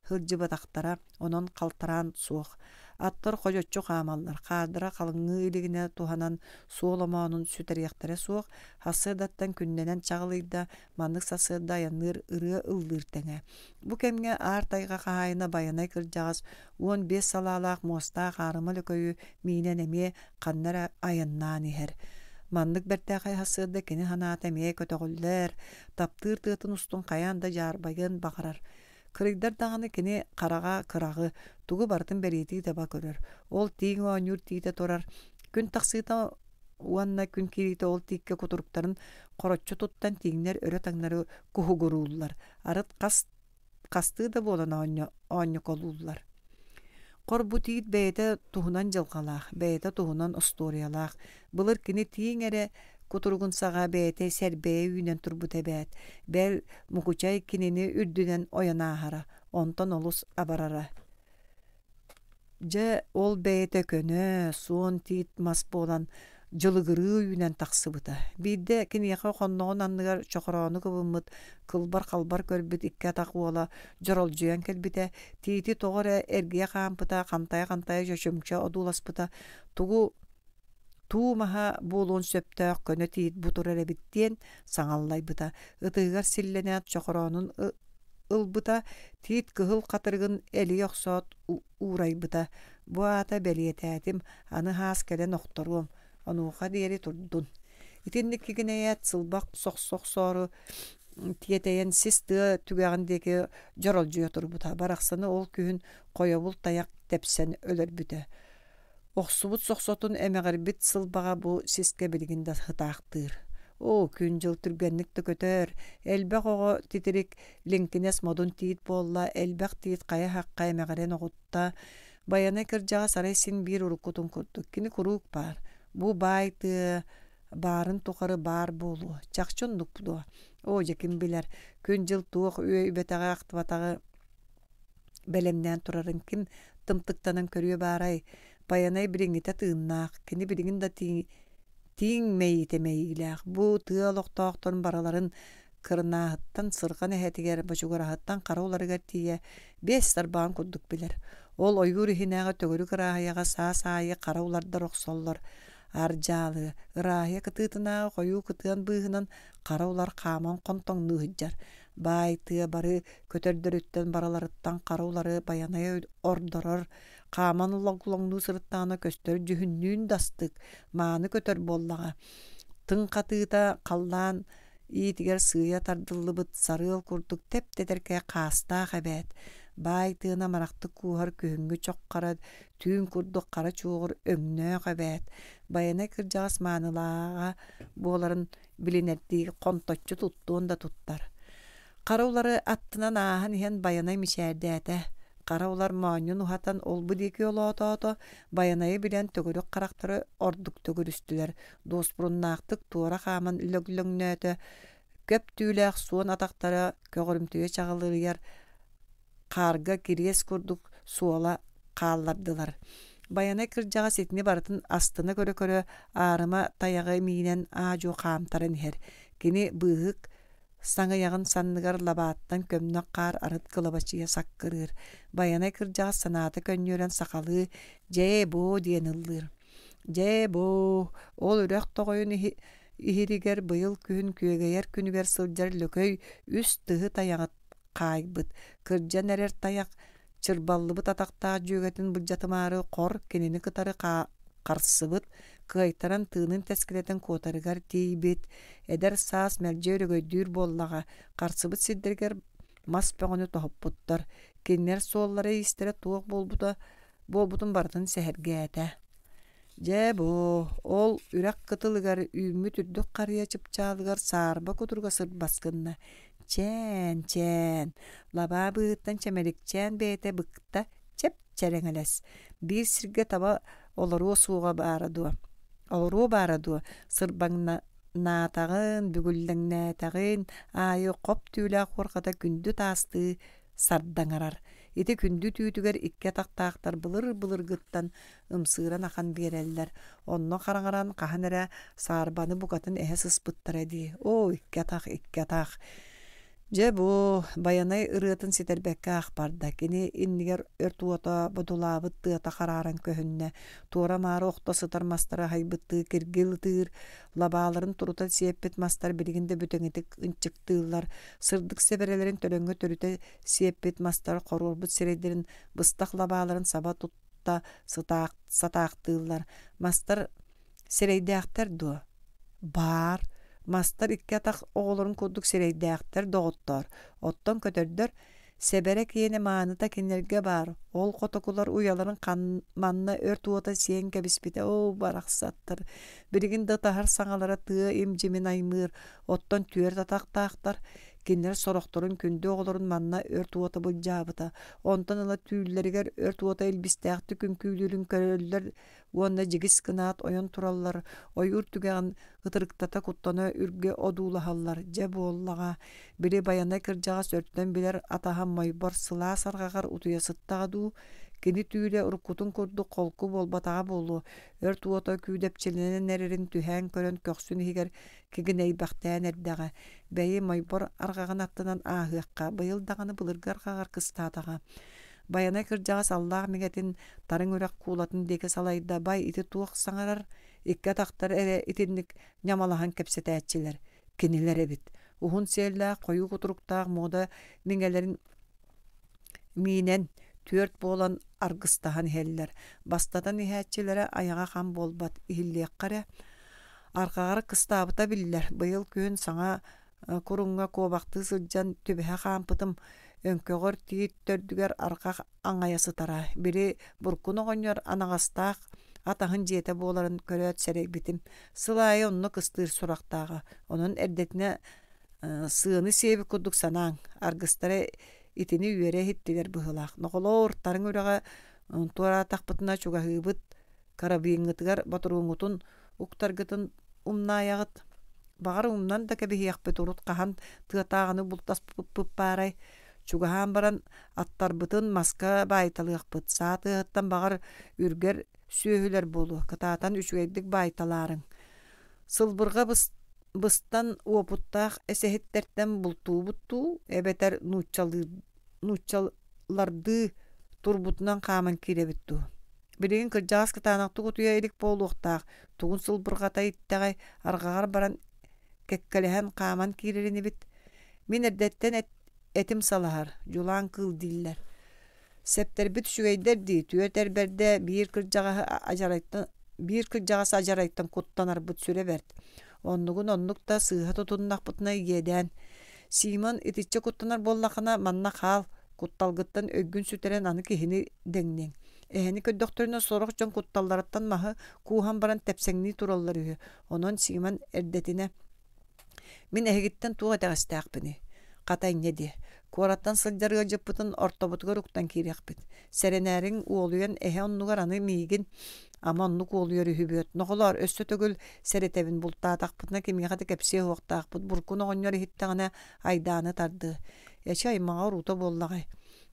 сылдьыбатахтара, онон халтараан суох. Аттар ходьоччу хаамаллар, хаардара халыҥыы илигинэ туһанан суол омоонун сүтэриэхтэрэ суох, сарсыардаттан күннэнэн чаҕылыйда, маннык сарсыарда айанныыр ырыа ыллыыр тэҥэ. Бу кэмҥэ аар тайҕа хаһаайына Байанай кырдьаҕас 15 салаалаах муостаах аарыма лөкөйү миинэн эмиэ ханна эрэ айаннаан иһэр. Маннык бэртээхэй сарсыарда кини санаата эмиэ көтөҕүллэр, таптыыр тыатын устун хайаан да дьаарбайыан баҕарар. Кырыйдар даҕаны кини хараҕа кыраҕы, тугу барытын бэлиэтии таба көрөр. Ол тииҥ оонньуур тиитэ турар. Күн тахсыыта уонна күн киириитэ ол тииккэ кутуруктарын хороччу туттан тииҥнэр өрө-таҥнары куһугурууллар. Арыт хас хастыы да буолан оонньоколууллар. Хорбу тиит бэйэтэ туһунан дьылҕалаах, бэйэтэ туһунан остуоруйалаах. Былыр кини тииҥ эрэ кутуругун саҕа бэйэтэ сэрбэйэ үүнэн турбута эбээт. Бэл, Мукучай кинини үрдүнэн ойон ааһара, онтон олус абарара. Дьэ, ол бэйэтэ көнө, суон тиит мас буолан дьылыгырыы үүнэн тахсыбыта. Биирдэ киниэхэ хонноҕун анныгар чохороону кыбыммыт, кылбар-халбар көрбүт икки атах уола дьоролдьуйан кэлбитэ, тиити тоҕо эрэ эргийэ хаампыта, хантайа-хантайа чочумча одууласпыта, тугу туу маһа буолуон сөптөөх көнө тиит бу турар эбит диэн саҥаллайбыта. Ытыһыгар силлэнээт чохороонун ылбыта, тиит кыһыл хатырыгын элийэ охсоот уурайбыта. Бу аата бэлиэтээтим, аны хаас кэлэн охторуом, онуоха диэри турдун. Итинник кигинэйээт сылбах сохсохсоору тиэтэйэн сис тыа түгэҕин диэки дьоролдьуйа турбута. Барахсаны ол күһүн хойобул тайах тэпсэн өлөрбүтэ. Охсубут сохсотун эмэҕирбит сылбаҕа бу сискэ билигин да сытаахтыыр. Оо, күн-дьыл түргэнник да көтөр, элбэх оҕо титирик, лиҥкинэс модун тиит буолла, элбэх тиит хайа-хахха эмэҕирэн оҕутта. Байанай кырдьаҕас арай син биир уруккутун курдук, кини куруук баар. Бу баай тыа баарын тухары баар буолуо. Чахчы оннук дуо? Оо, дьэ ким билэр, күн-дьыл туох үөйбэтэҕи-ахтыбатаҕы бэлэмнээн турарын ким тымтыктанан көрүө баарай, Байанай билиҥҥитэ тыыннаах, кини билигин да тииҥ мэйиитэ мэйиилээх, бу тыа олохтоохторун барыларын кырынааһыттан сырҕан эһэтигэр, бочугураһыттан хара уларыгар тиийэ биэс тарбаҕын курдук билэр. Ол ойуур иһинээҕи төгүрүк ырааһыйаҕа саас аайы хара улардар охсоллор. Ардьаалы, ырааһыйа кытыытынааҕы хойуу кытыан быыһынан хара улар хааман хонтоҥнуу сылдьар. Баай тыа бары көтөрдөрүттэн барыларыттан хара улары Байанай ордорор, хааман логлоҥнуу сырыттаҕына көстөр дьүһүннүүн да астык, мааны көтөр буоллаҕа. Тыҥ хатыыта халлаан иитигэр сыыйа тардыллыбыт сарыал курдук тэп-тэтэркэй хаастаах эбээт. Баай тыаны амарахтык кууһар күһүҥҥү чох хара түүн курдук хара чуоҕур өҥнөөх эбээт. Байанай кырдьаҕас маанылааҕа буоларын билинэрдии хонточчу туттуон да туттар. Хара улары аттынан ааһан иһэн Байанай мичээрдээтэ. Хара улар моонньун уһатан ол-бу диэки олоотоото, Байанайы билэн төгүрүк харахтара ордук төгүрүстүлэр, дуоспуруннаахтык туора хааман лөглөҥнөөтө, көп түүлээх суон атахтара көҕөрүмтүйэ чаҕылыйар хаарга кириэс курдук суола хааллардылар. Байанай кырдьаҕас итини барытын астына көрө-көрө аарыма тайаҕы миинэн аа-дьуо хаамтаран иһэр. Кини быыһык Саҥыйаҕын санныгар лабааттан көмнөх хаар арыт кылабачыйа саккырыыр. Байанай кырдьаҕас санаата көнньүөрэн сахалыы «Дьээ-буо» диэн ыллыыр. Дьээ-буо, ол үрэх тоҕойун иһиригэр быйыл күһүн күөгэйэр күнүгэр сылдьар лөкөй үс тыһы тайаҕы хаайбыт, кырдьан эрэр тайах чырбаллыбыт атахтаах дьүөгэтин былдьатымаары хор кинини кытары харсыбыт, кыайтаран тыынын тэскилэтэн куотарыгар тиийбит, эдэр саас мэлдьи өрөгөйдүүр буоллаҕа, харсыбыт сирдэригэр мас бөҕөнү тоһуппуттар, кинилэр суоллара-иистэрэ туох буолбута буолбутун барытын сэһэргээтэ. Дьэ бу, ол үрэх кытылыгар үүммүт үрдүк харыйа чыпчаалыгар саарба кутуруга сырбас гынна. Чээн, чээн, лабаа быыһыттан чэмэликчээн бэйэтэ быкта чэп-чэрэҥэлэс. Биир сиргэ таба олоруо суоҕа баара дуо? Олоруо баара дуо? Сырбаҥнаатаҕын, бүгүллэҥнээтэҕин аайы хоп түүлээх уорҕата күндү таастыы сардаҥарар. Ити күндү түүтүгэр икки атахтаахтар былыр-былыргыттан ымсыыран ахан биэрэллэр. Онно хараҥаран хаһан эрэ саарбаны букатын эһэ сыспыттара дии. Оо, икки атах, икки атах. Дьэ бу Байанай ырыатын ситэрбэккэ ах барда. Кини иннигэр өрт уота бодулаабыт тыата харааран көһүннэ. Туора-маары охто сытар мастары аһайбыттыы киргил ытыыр, лабааларын турута сиэппит мастар билигин да бүтэҥитик ынчыктыыллар. Сырдык сэбэрэлэрин төлөҥҥө төрүтэ сиэппит мастар хоруорбут сирэйдэрин быстах лабааларын саба тутта сытаах, сатаахтыыллар. Мастар сирэйдээхтэр дуо? Баар. Мастар икки атах оҕолорун курдук сирэйдээхтэр доҕоттоор. Оттон көтөрдөр сэбэрэ киэнэ мааныта кинилэргэ баар. Ол хотокулар уйаларын хан манна өрт уота сиэн кэбиспитэ. Оо, барахсаттар. Билигин да ытаһар саҥалара тыа им-дьимин аймыыр. Оттон түөрт атахтаахтар. Кинилэр сорохторун күндү оҕолорун манна өрт уота былдьаабыта. Онтон ыла түүллэригэр өрт уота илбистээхтик үҥкүүлүүрүн көрөллөр уонна дьигис гынаат ойон тураллар, ойуур түгэҕин ытырыктата куттана үргэ одуулаһаллар. Дьэ буоллаҕа, били Байанай кырдьаҕас өртөн билэр атаһа Мойбор сылаас арҕаҕар утуйа сыттаҕа дуу, кини түүлэ уруккутун курдук холку буолбатаҕа буолуо, өрт уота күүдэпчилэнэн эрэрин түһээн көрөн көхсүн иһигэр кигинэйбэхтээн эрдэҕэ. Бэйи Мойбор арҕаҕын аттынан ааһыахха, быйыл даҕаны былыргы арҕаҕар кыстаатаҕа. Байанай кырдьаҕас аллаах миҥэтин Тарыҥ үрэх куулатын диэки салайда, бай ити туох саҥарар, икки атахтар эрэ итинник ньамалаһан кэпсэтээччилэр, кинилэр эбит. Уһун сиэллээх, хойуу кутуруктаах муода миҥэлэрин миинэн түөрт буолан аргыстаһан иһэллэр. Бастатан иһээччилэрэ айаҕа хам буолбат, иһиллиэххэ эрэ. Арҕаҕар кыстаабыта биллэр, быйыл күһүн саҥа куруҥҥа куобахтыы сылдьан түбэһэ хаампытым, өҥкөҕөр тиит төрдүгэр арҕах аҥайа сытара. Били Буркун оҕонньор анаҕастаах атаһын дьиэтэ буоларын көрөөт сэрэйбитим. Сыл аайы онно кыстыыр сурахтааҕа. Онон эрдэтинэ сыаны сиэбит курдук санааҥ, аргыстара итини үөрэ иһиттилэр быһыылаах. Нохолоор, тарыҥ үрэҕэ туораатахпытына чугаһыыбыт, карабиҥҥытыгар ботуруоҥҥутун уктаргытын умнаайаҕыт. Баҕар умнан да кэбиһиэхпит урут хаһан тыатааҕыны бултаспыппыт баарай. Чугаһаан баран аттарбытын маска баайталыахпыт. Саа тыаһыттан баҕар үргэр сүөһүлэр буолуо. Кытаатан үчүгэйдик баайталаарыҥ. Сылбырҕа быстан уопуттаах эсэһиттэртэн бултуубут дуу, эбэтэр нууччалардыы турбутунан хааман киирэбит дуу. Билигин кырдьаҕас кытаанахтык утуйа илик буолуохтаах, тугун сылбырҕата иттэҕэй, арҕаҕар баран кэккэлэһэн хааман киирэр инибит. Мин эрдэттэн этим салаһар, дьулаан кыыл дииллэр. Сэптэрбит үчүгэйдэр дии, түөрт эр бэрдэ биир кырдьаҕаһы адьарайтан биир кырдьаҕас адьарайтан куттанарбыт сүрэ бэрт. Оннугун оннук да сыыһа тутуннахпытына иэдээн. Симон итиччэ куттанар буоллахына манна хаал, кутталгыттан өйгүн сүтэрэн аны киһини дэҥниэҥ. Эһэни көрдөхтөрүнэ сорох дьон кутталларыттан маһы кууһан баран тэпсэҥнии тураллар үһү. Онон Симон эрдэтинэ Мин эһигиттэн туох итэҕэстээхпиний? Хата инньэ диэ. Куораттан сылдьар ыалдьыппытын ортобутугар уктан киириэхпит. Сэрэнээриҥ уолуйан эһэ оннугар аны миигин ама оннук уолуйар үһүбүөт. Нохолоор, өссө төгүл сэрэтэбин бултаатахпытына кимиэхэ да кэпсиэ суохтаахпыт. Буркун оҕонньор иһиттэҕинэ айдааны тардыа. Эчи аймаҕа уруута буоллаҕай.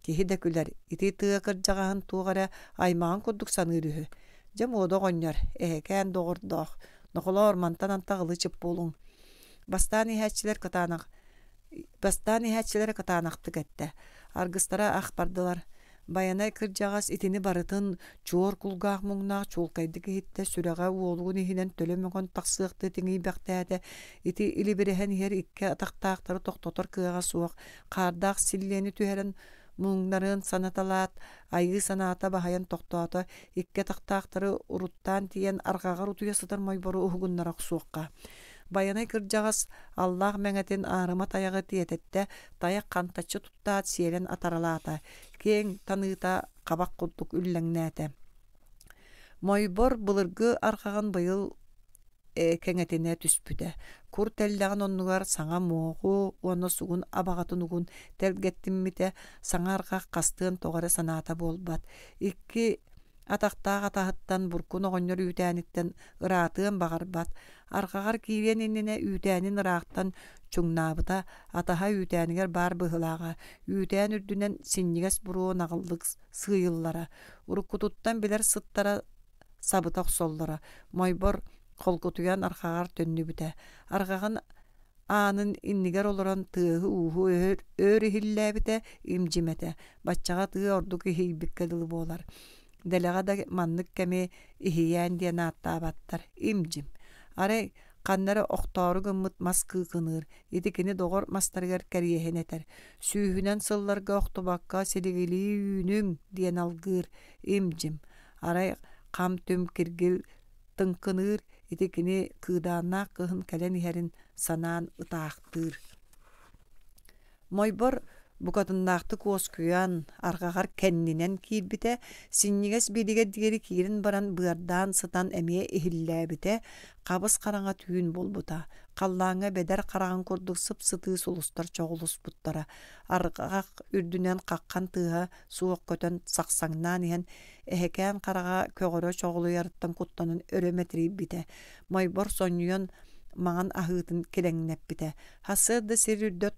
Киһи да күлэр, ити тыа кырдьаҕаһын туох эрэ аймаҕын курдук саныыр үһү. Дьэ муода оҕонньор, эһэкээн доҕордоох, нохолоор мантан антах ылы-чып буолуҥ. Бастаан иһээччилэр кытаанах. Бастаан иһээччилэрэ кытаанахтык эттэ. Аргыстара ах бардылар. Байанай кырдьаҕас итини барытын чуор кулгаах муҥнаах чуолкайдык иһиттэ, сүрэҕэ уолугун иһинэн төлө мөҥөн тахсыахтыы тиҥийбэхтээтэ. Ити илибирэһэн иһэр икки атахтаахтары тохтотор кыаҕа суох, хаардаах силлиэни түһэрэн муҥнарын санаталаат, айыы санаата баһыйан тохтоото, икки атахтаахтары уруттаан тиийэн арҕаҕар утуйа сытар мойбору уһугуннара охсуохха. Байанай кырдьаҕас аллаах мэҥэтин аарыма тайаҕы тиэтэттэ, тайах хантаччы туттаат сиэлэн атаралаата, киэҥ таныыта хабах курдук үллэҥнээтэ. Мойбор былыргы арҕаҕын быйыл кэҥэтинэ түспүтэ. Кур тэллэҕин оннугар саҥа муоҕу уонна сугун абаҕатын угун тэлгэттиммитэ, саҥа арҕах хастыан тоҕо эрэ санаата буолбат. Икки атахтаах атаһыттан Буркун оҕонньор үүтээниттэн ыраатыан баҕарбат. Арҕаҕар киириэн иннинэ үүтээнин ыраахтан чуҥнаабыта, атаһа үүтээнигэр баар быһыылааҕа. Үүтээн үрдүнэн синньигэс буруо наҕыллык сыыйыллара. Уруккутуттан билэр сыттара сабыта охсоллоро. Мойбор холкутуйан арҕаҕар төннүбүтэ. Арҕаҕын аанын иннигэр олорон тыаһы-ууһу өр, өр иһиллээбитэ, им-дьим этэ. Баччаҕа тыа ордук иһийбиккэ дылы буолар. Дэлэҕэ да маннык кэми иһийээн диэн ааттаабаттар, им-дьим. Арай ханна эрэ охтоору гыммыт мас кыыкыныыр, ити кини доҕор мастарыгар кэриэһин этэр. Сүүһүнэн сылларга охтубакка силигилии үүнүҥ диэн алгыыр, им-дьим. Арай хам-түм киргил тыҥкыныыр, ити кини кыыдааннаах кыһын кэлэн иһэрин санаан ытаахтыыр. Мойбор букатыннаахтык уоскуйан, арҕаҕар кэннинэн киирбитэ, синньигэс биилигэр диэри киирэн баран быардаан сытан эмиэ иһиллээбитэ, хабыс-хараҥа түүн буолбута. Халлааҥҥа бэдэр хараҕын курдук сып-сытыы сулустар чоҕулуспуттара. Арҕах үрдүнэн хаххан тыаһа суох көтөн сахсаҥнаан иһэн эһэкээн хараҕа көҕөрө чоҕулуйарыттан куттанан өрө мэтирийбитэ. Мойбор сонньуйан маҥан аһыытын килэҥнэппитэ. Сарсыарда сир үрдэ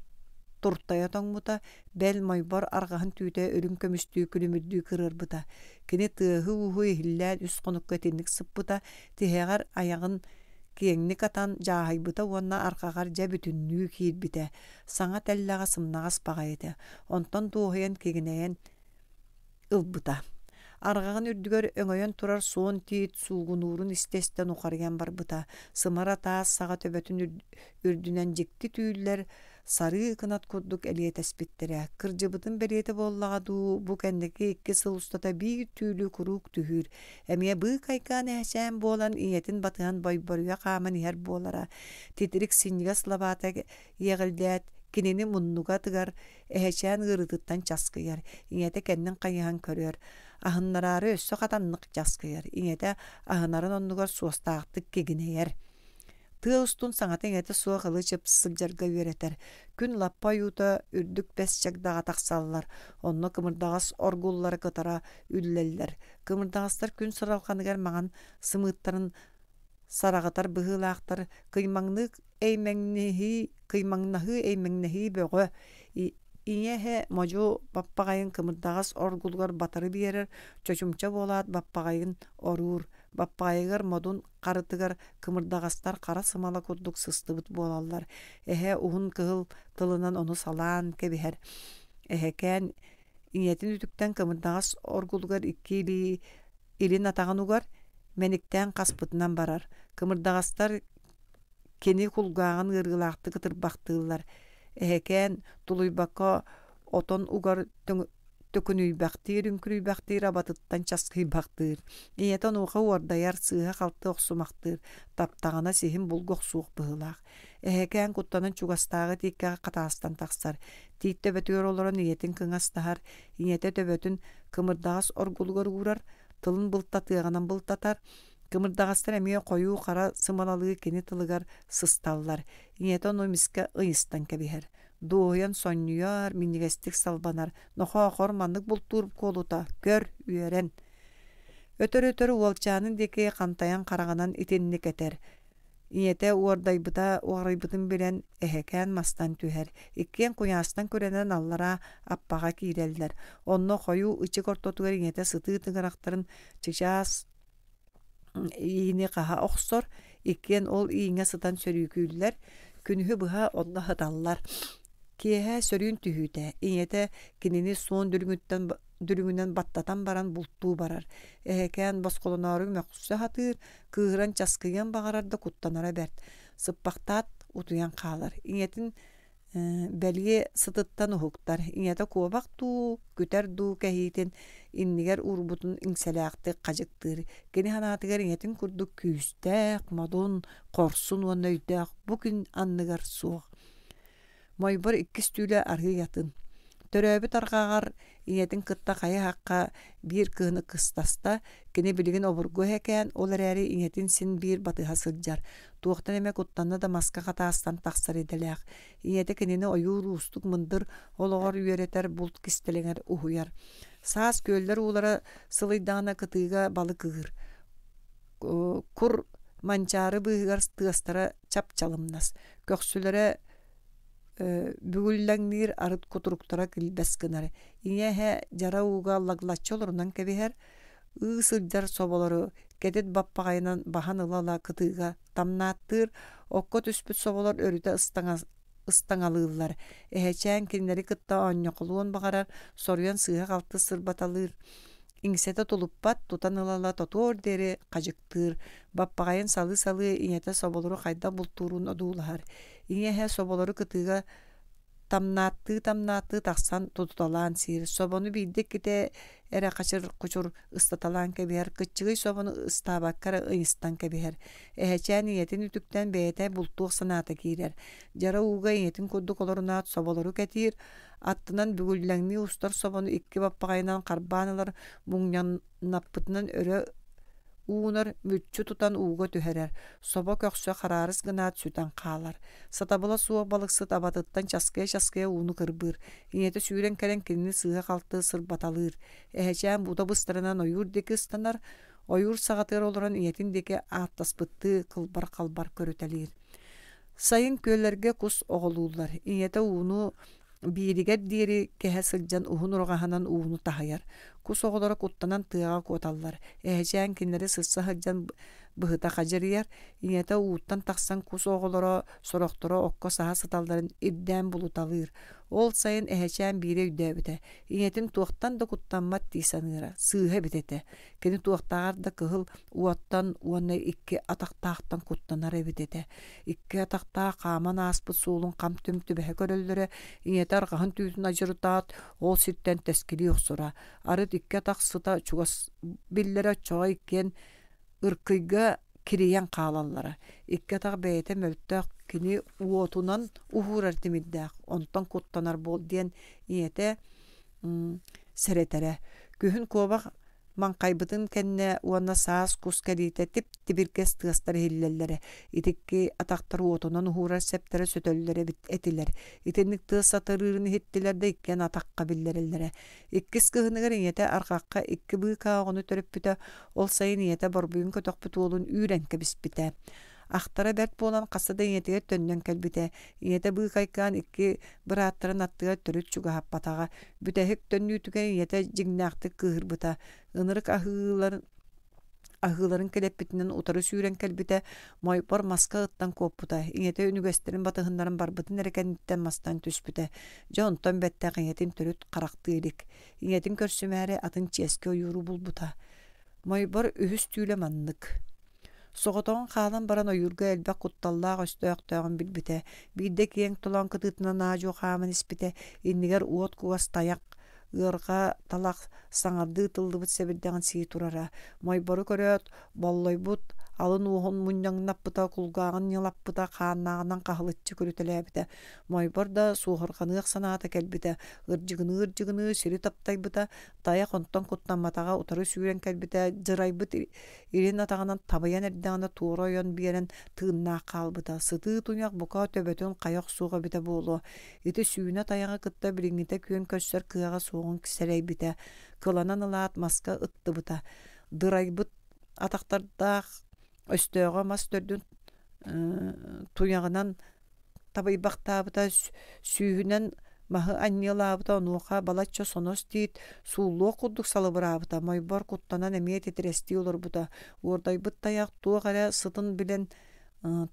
туртайа тоҥмута, бэл мойбор арҕаһын түүтэ үрүҥ көмүстүү күлүмүрдүү кырыарбыта. Кини тыаһы-ууһу иһиллээн үс хонукка итинник сыппыта, тиһэҕэр айаҕын киэҥник атан дьааһыйбыта уонна арҕаҕар дьэ бүтүннүү киирбитэ. Саҥа тэллэҕэ сымнаҕас баҕайы этэ. Онтон дуоһуйан кигинэйэн ылбыта. Арҕаҕын үрдүгэр өҥөйөн турар суон тиит суугунуурун истэ-истэ нухарыйан барбыта. Сымара таас саҕа төбөтүн үрдүнэн дьикти түүллэр сарыы кынат курдук элиэтэспиттэрэ. Кырдьыбытын бэлиэтэ буоллаҕа дуу, бу кэнники икки сыл устата биир түүлү куруук түһүүр. Эмиэ быыкайкаан эһэчээн буолан ийэтин батыһан бойборуйа хааман иһэр буолара. Титирик синньигэс лабаата иэҕилдээт, кинини муннуга тыгар Эһэчээн ыарыытыттан часкыйар, ийэтэ кэннин хайыһан көрөр, аһыннараары өссө хатаннык часкыйар, ийэтэ аһынарын оннугар суостаахтык кигинэйэр. Тыа устун саҥата-иҥэтэ суох ылы-чып сылдьарга үөрэтэр. Күн лаппа ойуута үрдүк бэс чагдаҕа тахсаллар, онно кымырдаҕас оргуллара кытара үллэллэр. Кымырдаҕастар күн сыралҕаныгар маҥан сымыыттарын сараҕытар быһыылаахтар, кыймаҥныы эймэҥниһии, кыймаҥнаһыы эймэҥнэһии бөҕө. Ийэ эһэ модьу баппаҕайын кымырдаҕас оргулугар батары биэрэр, чочумча буолаат баппаҕайын оруур. Баппаҕайыгар модун харытыгар кымырдаҕастар хара сымала курдук сыстыбыт буолаллар. Эһэ уһун кыһыл тылынан ону салаан кэбиһэр. Эһэкээн ийэтин үтүктэн кымырдаҕас оргулугар икки илии илин атаҕын угар, мэниктээн хаспытынан барар. Кымырдаҕастар кини кулгааҕын ыарыылаахтык ытырбахтыыллар. Эһэкээн тулуйбакка отон угар төкүнүйбэхтиир, үҥкүрүйбэхтиир, абатыттан часкыйбахтыыр. Ийэтэ онуоха уордайар, сыыһа-халты охсумахтыыр, таптаҕына сиһин булгу охсуох быһыылаах. Эһэкээн куттанан чугастааҕы тииккэҕэ хатаастан тахсар. Тиит төбөтүгэр олорон ийэтин кыҥастаһар, ийэтэ төбөтүн кымырдаҕас оргулугар уурар, тылын былтатыаҕынан былтатар, Кымырдаҕастар эмиэ хойуу хара сымалалыы кини тылыгар сысталлар, ийэтэ ону эмискэ ыйыстан кэбиһэр. Дуоһуйан сонньуйар, минньигэстик салбанар, нохоохор маннык бултуур куолута, көр, үөрэн. Өтөр-өтөр уолчаанын диэки хантайан хараҕынан итинник этэр. Ийэтэ уордайбыта уҕарыйбытын билэн, эһэкээн мастан түһэр. Иккиэн куйаастан күрэнэн аллараа аппаҕа киирэллэр. Онно хойуу ычык ортотугар ийэтэ сытыы тыҥырахтарын чычаас иини хаһа охсор, иккиэн ол ииҥҥэ сытан сөрүүкүүллэр, күнүһү быһа онно сыталлар. Киэһэ сөрүүн түһүүтэ, ийэтэ кинини суон дүлүҥүттэн дүлүҥүнэн баттатан баран бултуу барар. Эһэкээн босхолоноору мөхсө сатыыр, кыыһыран часкыйыан баҕарар да куттанара бэрт. Сыппахтаат утуйан хаалар. Ийэтин бэлиэ сытыттан уһуктар, ийэтэ куобах дуу, күтэр дуу кэһиитин иннигэр уурбутун иҥсэлээхтик хадьыктыыр. Кини санаатыгар ийэтин курдук күүстээх, модун, хорсун уонна өйдөөх бу күн анныгар суох. Мойбор иккис түүлэ арыый атын. Төрөөбүт арҕаҕар ийэтин кытта хайа-хахха биир кыһыны кыстаста, кини билигин обургу эһэкээн, ол эрээри ийэтин син биир батыһа сылдьар. Туохтан эмэ куттанна да маска хатаастан тахсар идэлээх. Ийэтэ кинини ойуур уустук мындыр олоҕор үөрэтэр, булт кистэлэҥэр уһуйар. Саас күөллэр уулара сылыйдаҕына кытыыга балык ыыр. Кур манчаары быыһыгар тыастара чап-чалымнас. Көхсүлэрэ бүгүллэҥниир арыт кутуруктара килбэс гынар. Ийэ эһэ дьара ууга лаглаччы олорунан кэбиһэр, ыы сылдьар соболору кэтит баппаҕайынан баһан ыла-ыла кытыыга тамнааттыыр, окко түспүт соболор өрүтэ ыстаҥалыыллар. Эһэчээн кинилэри кытта оонньохолуон баҕарар, соруйан сыыһа-халты сырбаталыыр. Иҥсэтэ тулуппат, тутан ыла-ыла тотуор диэри хадьыктыыр, баппаҕайын салыы-салыы ийэтэ соболору хайдах бултуурун одуулаһар. Ийэ эһэ соболору кытыыга тамнааттыы-тамнааттыы тахсан тутуталаан сиир. Собону биирдэ-иккитэ эрэ хачыр-хучур ыстаталаан кэбиһэр, кыччыгый собону ыстаабакка эрэ ыйыстан кэбиһэр. Эһэчээн ийэтин үтүктэн бэйэтэ бултуох санаата киирэр. Дьара ууга ийэтин курдук олорунаат соболору кэтиир, аттынан бүгүллэҥнии устар собону икки баппаҕайынан харбаан ылар, муҥньаннаппытынан өрө уунар, мүччү тутан ууга түһэрэр, собо көхсө хараарыс гынаат сүтэн хаалар. Сатабыла суох балыксыт абатыттан часкыйа-часкыйа ууну кырбыыр, ийэтэ сүүрэн кэлэн кинини сыыһа-халты сырбаталыыр. Эһэчээн буута быстарынан ойуур диэки ыстанар, ойуур саҕатыгар олорон ийэтин диэки ааттаспыттыы кылбар-халбар көрүтэлиир. Сайын күөллэргэ кус оҕолууллар, ийэтэ ууну бииригэр диэри кэһэ сылдьан уһун ураҕаһынан ууну таһыйар. Кус оҕолоро куттанан тыаҕа куоталлар. Эһэчээн кинилэри сырса сылдьан быһыта хадьырыйар, ийэтэ ууттан тахсан кус оҕолоро сорохторо окко саһа сыталларын ирдээн булуталыыр. Ол сайын эһэчээн биири өйдөөбүтэ. Ийэтин туохтан да куттаммат дии саныыра, сыыһа эбит этэ. Кини туохтааҕар да кыһыл уоттан уонна икки атахтаахтан куттанар эбит этэ. Икки атахтаах хааман ааспыт суолун хам-түм түбэһэ көрөллөрө, ийэтэ арҕаһын түүтүн адьырытаат, ол сиртэн тэскилии охсоро. Арыт икки атах сыта чугас биллэрэ оччоҕо иккиэн ыркыйга кирийэн хаалаллара. Икки атах бэйэтэ мөлтөх, кини уотунан уһуурар тимирдээх, онтон куттанар буол диэн ийэтэ сэрэтэрэ. Күһүн куобах маҥхайбытын кэннэ уонна саас кус кэлиитэ тип-тибиргэс тыастар иһиллэллэрэ. Итикки атахтар уотунан уһуурар сэптэрэ сөтөллөр эбит этилэр. Итинник тыас сатарыырын иһиттилэр да иккиэн атахха биллэрэллэрэ. Иккис кыһыныгар ийэтэ арҕахха икки быыкаа оҕону төрөппүтэ, ол сайын ийэтэ борбуйун көтөхпүт уолун үүрэн кэбиспитэ. Ахтара бэрт буолан хаста да ийэтигэр төннөн кэлбитэ. Ийэтэ быыкайкаан икки бырааттарын аттыгар төрүт чугаһаппатаҕа. Бүтэһик төннүүтүгэр ийэтэ дьиҥнээхтик кыыһырбыта. Ынырык аһыыларын аһыыларын кэлэппитинэн утары сүүрэн кэлбитэ, Мойбор маска ыттан куоппута, ийэтэ үнүгэстэрин батыһыннаран барбытын эрэ кэнниттэн мастан түспүтэ. Дьэ онтон бэттэх ийэтин төрүт харахтыы илик. Ийэтин көрсүмээри атын чиэски ойууру булбута. Мойбор үһүс түүлэ маннык. Соҕотоҕун хаалан баран ойуурга элбэх кутталлаах өстөөхтөөҕүн билбитэ. Биирдэ киэҥ толоон кытыытынан аа-дьуо хааман испитэ, иннигэр уот кугас тайах ыарҕа талах саҥардыы ытыллыбыт сэбирдэҕин сии турара. Мойбору көрөөт, боллойбут алын уоһун мунньаҥнаппыта, кулгааҕын ньылаппыта, хааннааҕынан хаһылыччы көрүтэлээбитэ. Мойбор да суоһурҕаныах санаата кэлбитэ, ырдьыгыныы-ырдьыгыныы сири таптайбыта, тайах онтон куттамматаҕа утары сүүрэн кэлбитэ, дьырайбыт Илин атаҕынан табыйан эрдэҕинэ туора ойон биэрэн тыыннаах хаалбыта. Сытыы туйах бука төбөтүн хайа охсуох эбитэ буолуо. Ити сүүнэ тайаҕы кытта билиҥҥитэ күөн көрсөр кыаҕа суоҕун сэрэйбитэ. Кыланан ылаат маска ыттыбыта. Дырайбыт атахтардаах өстөөҕө мас төрдүн туйаҕынан табыйбахтаабыта, сүүһүнэн маһы анньыалаабыта, онуоха балачча сонос тиит сууллуох курдук салыбыраабыта, Мойбор куттанан эмиэ титирэстии олорбута, уордайбыт тайах туох эрэ сытын билэн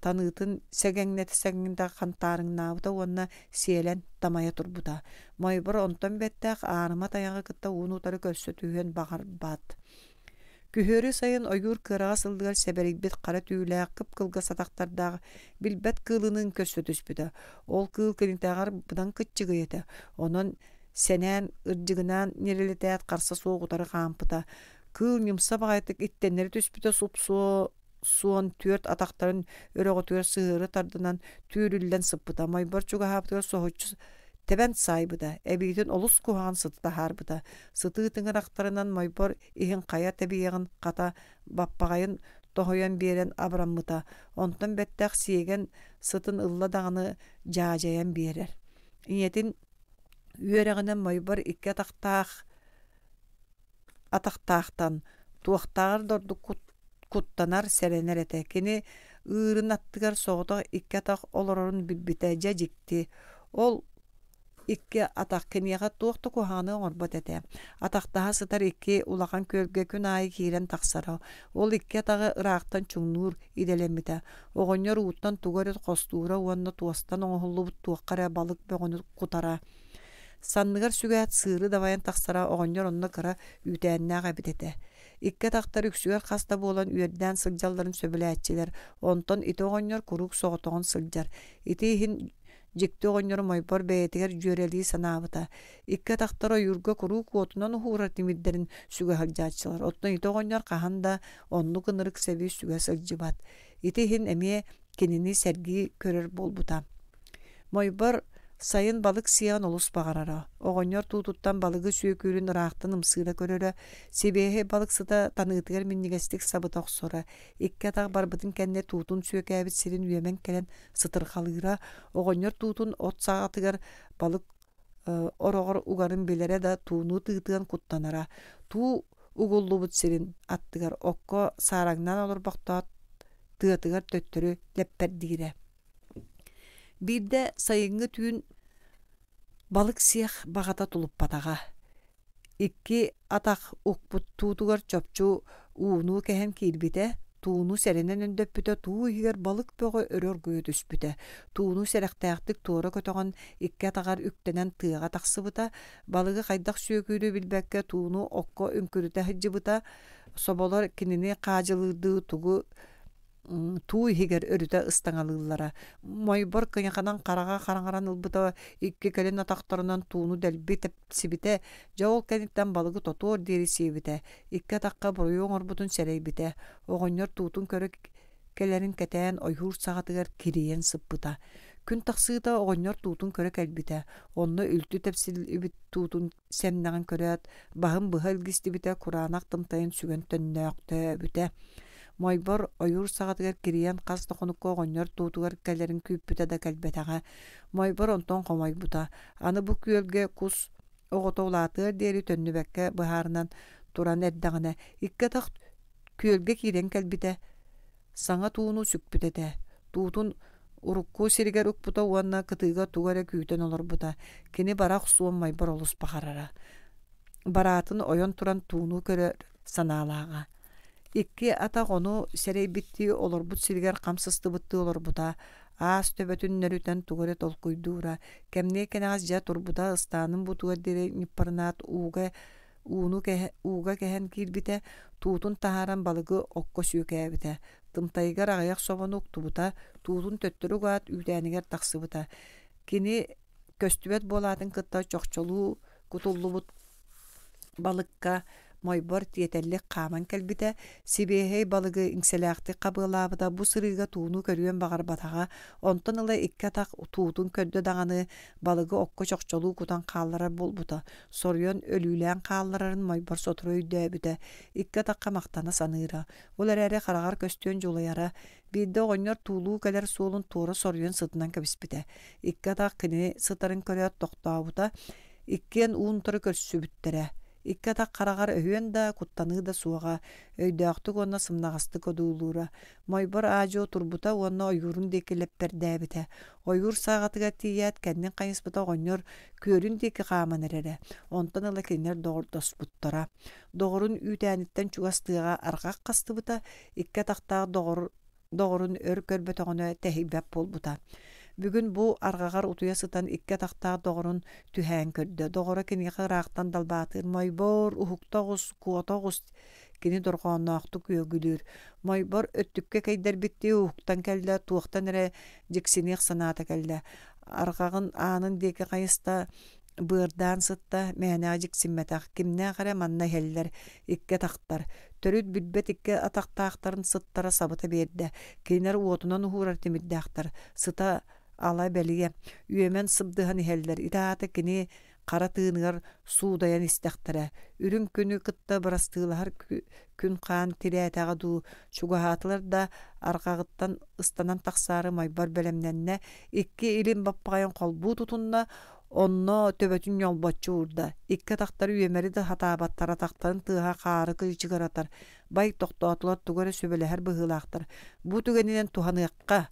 таныытын сэгэҥнэтэ-сэгэҥнэтэ хантаарыҥнаабыта уонна сиэлэн тамайа турбута. Мойбор онтон бэттээх аарыма тайаҕы кытта уун-утары көрсө түһүөн баҕарбат. Күһүөрү сайын ойуур кыараҕас ыллыгар сэбэрийбит хара түүлээх, кып-кылгас атахтардаах билбэт кыылыныын көрсө түспүтэ. Ол кыыл кинитээҕэр быдан кыччыгый этэ. Онон сэнээн, ырдьыгынаан ньирилитээт харса суох утары хаампыта. Кыыл ньымса баҕайытык иттэннэри түспүтэ суп-суо суон түөрт атахтарын өрөҕөтүгэр сыһыары тардынан түүрүллэн сыппыта. Мойбор чугаһаабытыгар соһуччу тэбэн саайбыта, эбиитин олус куһаҕан сыты таһаарбыта. Сытыы тыҥырахтарынан Мойбор иһин хайа тэбиэҕин хата баппаҕайын тоһуйан биэрэн абыраммыта. Онтон бэттэх сиэгэн сытын ылла даҕаны дьаадьайан биэрэр. Ийэтин үөрэҕинэн Мойбор икки атахтаах атахтаахтан туохтааҕар да ордук куттанар, сэрэнэр этэ. Кини ыырын аттыгар соҕотох икки атах олорорун билбитэ дьэ дьикти. Ол икки атах киниэхэ туох да куһаҕаны оҥорбот этэ. Атахтаһа сытар икки улахан күөлгэ күн аайы киирэн тахсара. Ол икки атаҕы ыраахтан чуҥнуур идэлэммитэ. Оҕонньор ууттан тугу эрэ хостуура уонна туостан оҥоһуллубут туохха эрэ балык бөҕөнү кутара. Санныгар сүгээт сыыры дабайан тахсара оҕонньор онно кыра үүтээннээх эбит этэ. Икки атахтар үксүгэр хас да буолан үөрдээн сылдьалларын сөбүлээччилэр, онтон ити оҕонньор куруук соҕотоҕун сылдьар. Ити иһин дьикти оҕонньору Мойбор бэйэтигэр дьүөрэлии санаабыта. Икки атахтар ойуурга куруук уотунан уһуурар тимирдэрин сүгэ сылдьааччылар, оттон ити оҕонньор хаһан да оннук ынырык сэби сүгэ сылдьыбат. Ити иһин эмиэ кинини сэргии көрөр буолбута. Мойбор сайын балык сиэҕин олус баҕарара. Оҕонньор туутуттан балыгы сүөкүүрүн ыраахтан ымсыыра көрөрө, сибиэһэй балык сыта таныытыгар минньигэстик сабыта охсоро. Икки атах барбытын кэннэ туутун сүөкээбит сирин үөмэн кэлэн сытырҕалыыра. Оҕонньор туутун от саҕатыгар балык ороҕор угарын билэрэ да тууну тыытыан куттанара. Туу угуллубут сирин аттыгар окко саараҥнаан олорбохтоот тыатыгар төттөрү лэппэрдиирэ. Биирдэ сайыҥҥы түүн балык сиэх баҕата тулуппатаҕа. Икки атах укпут туутугар чопчу ууну кэһэн киирбитэ, тууну сэрэнэн өндөппүтэ туу иһигэр балык бөҕө өрө оргуйа түспүтэ. Тууну сэрэхтээхтик туора көтөҕөн икки атаҕар үктэнэн тыаҕа тахсыбыта, балыгы хайдах сүөкүүрү билбэккэ тууну окко үҥкүрүтэ сылдьыбыта, соболор кинини хаадьылыырдыы тугу туу иһигэр өрүтэ ыстаҥалыыллара. Мойбор кыйаханан хараҕа хараҥаран ылбыта, икки кэлин атахтарынан тууну дэлби тэпсибитэ, дьэ ол кэнниттэн балыгы тотуор диэри сиэбитэ, икки атахха буруйу оҥорбутун сэрэйбитэ. Оҕонньор туутун көрө кэлэрин кэтээн ойуур саҕатыгар кирийэн сыппыта. Күн тахсыыта оҕонньор туутун көрө кэлбитэ, онно үлтү тэпсиллибит туутун сэмнэҕин көрөөт, баһын быһа илгистибитэ, кураанах тымтайын сүгэн төннөөхтөөбүтэ. Мойбор ойуур саҕатыгар кирийэн хас да хонукка оҕонньор туутугар кэлэрин күүппүтэ да кэлбэтэҕэ. Мойбор онтон хомойбута. Аны бу күөлгэ кус оҕото улаатыар диэри төннүбэккэ быһаарынан туран эрдэҕинэ, икки атах күөлгэ киирэн кэлбитэ. Саҥа тууну сүкпүт этэ. Туутун урукку сиригэр укпута уонна кытыыга тугу эрэ күүтэн олорбута. Кини бара охсуон Мойбор олус баҕарара. Бараатын ойон туран тууну көрөр санаалааҕа. Икки атах ону сэрэйбиттии олорбут сиригэр хам сыстыбыттыы олорбута, аас төбөтүн нөрүтэн тугу эрэ толкуйдуура, кэмниэ кэнэҕэс дьэ турбута ыстаанын бутугар диэри ньыппарынаат ууга ууну ууга кэһэн киирбитэ, туутун таһааран балыгы окко сүөкээбитэ, тымтайыгар аҕыйах собону уктубута, туутун төттөрү угаат үүтээнигэр тахсыбыта. Кини көстүбэт буолаатын кытта чохчолуу кутуллубут балыкка Мойбор тиэтэллик хааман кэлбитэ, сибиэһэй балыгы иҥсэлээхтик хабыалаабыта, бу сырыыга тууну көрүөн баҕарбатаҕа, онтон ыла икки атах туутун көрдө даҕаны балыгы окко чохчолуу кутан хаалларар буолбута, соруйан өлүүлээн хаалларарын Мойбор сотору өйдөөбүтэ, икки атахха махтана саныыра, ол эрээри хараҕар көстүөн дьулайара, Биирдэ оҕонньор туулуу кэлэр суолун туора соруйан сытынан кэбиспитэ. Икки атах кинини сытарын көрөөт тохтообута, иккиэн уун-утары көрсүбүттэрэ. Икки атах хараҕар өһүөн да, куттаныы да суоҕа, өйдөөхтүк уонна сымнаҕастык одуулуура. Мойбор аа-дьуо турбута уонна ойуурун диэки лэппэрдээбитэ. Ойуур сааҕатыгар тиийээт, кэннин хайыспыта оҕонньор күөлүн диэки хааман эрэрэ. Онтон ыла кинилэр доҕордоспуттара. Доҕорун үүтээниттэн чугас тыаҕа арҕах хастыбыта, икки атахтаах доҕор доҕорун өр көрбөтөҕүнэ тэһийбэт буолбута. Бүгүн бу арҕаҕар утуйа сытан икки атахтаах доҕорун түһээн көрдө. Доҕоро киниэхэ ыраахтан далбаатыыр «Мойбоор, уһукта оҕус, куота оҕус» кини дорҕоонноохтук үөгүлүүр. Мойбор өттүккэ кэйдэрбиттии уһуктан кэллэ, туохтан эрэ дьиксиниэх санаата кэллэ. Арҕаҕын аанын диэки хайыста, быардаан сытта, мээнэҕэ дьиксиммэтэх, кимнээх эрэ манна иһэллэр, икки атахтар. Төрүт билбэт икки атахтаахтарын сыттара сабыта биэрдэ. Кинилэр уотунан уһуурар тимирдээхтэр, сыта ала бэлиэ, үөмэн сыбдыһан иһэллэр. Ити аата кини хара тыыныгар суудайан истэхтэрэ. Үрүҥ күнү кытта бырастыылаһар күн хаан тирээтэҕэ дуу, чугаһаатылар да арҕаҕыттан ыстанан тахсаары Мойбор бэлэмнэннэ, икки илин баппаҕайын холбуу тутунна, онно төбөтүн ньолбоччу уурда. Икки атахтары үөмэри да сатаабаттар, атахтарын тыаһа хаары кыычыгыратар. Бай тохтоотулар, тугу эрэ сүбэлэһэр быһыылаахтар. Бу түгэнинэн туһаныахха.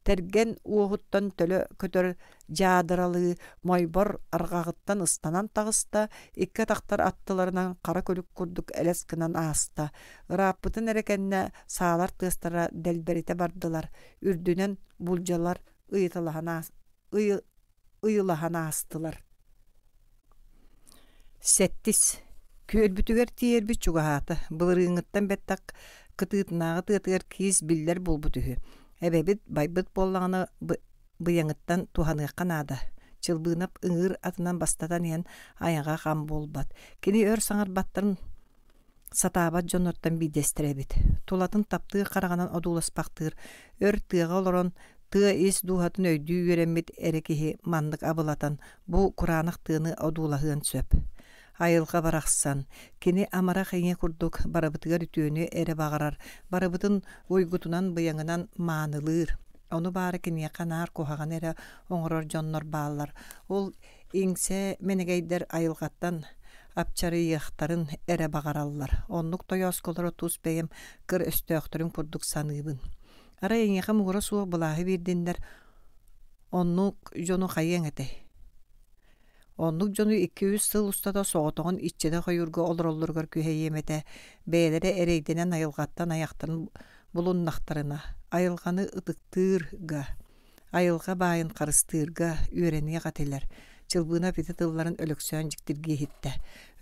Тэргэн уоһуттан төлө көтөр дьаадыралыы Мойбор арҕаҕыттан ыстанан таҕыста, икки атахтар аттыларынан хара күлүк курдук элэс гынан ааста. Ырааппытын эрэ кэннэ саалар тыастара дэлбэритэ бардылар, үрдүнэн булдьалар ыйыталаһан ыйылаһан аастылар. Сэттис Күөлбүтүгэр тиийэрбит чугаһаата. Былырыыҥҥыттан бэттэх кытыытынааҕы тыатыгар киис биллэр буолбут үһү. Эбэбит байбыт буоллаҕына быйаҥыттан туһаныахха наада. Чылбыынап ыҥыыр атынан бастатан иһэн айаҕа хам буолбат. Кини өр саҥарбаттарын сатаабат дьоннортон биирдэстэрэ эбит. Тулатын таптыыр хараҕынан одууласпахтыыр, өр тыаҕа олорон тыа ис дууһатын өйдүү үөрэммит эрэ киһи маннык абылатан бу кураанах тыаны одуулаһыан сөп. Айылҕа барахсан, кини амарах ийэ курдук барыбытыгар үтүөнү эрэ баҕарар, барыбытын уйгутунан-быйаҥынан маанылыыр. Ону баара киниэхэ наар куһаҕаны эрэ оҥорор дьоннор бааллар. Ол иҥсэ мэнэгэйдэр айылҕаттан апчарыйыахтарын эрэ баҕараллар. Оннук тойоосколору тус бэйэм кыр өстөөхтөрүн курдук саныыбын. Арай эйиэхэ муҥура суох былааһы биэрдиннэр, оннук дьону хайыаҥ этэй? Оннук дьону икки-үс сыл устата соҕотоҕун иччитэх ойуурга олороллоругар күһэйиэм этэ, бэйэлэрэ эрэйдэнэн айылҕаттан айахтарын булуннахтарына, айылҕаны ытыктыырга, айылҕа баайын харыстыырга үөрэниэх этилэр. Чылбыына ити тылларын Өлөксөөн дьиктиргии иһиттэ.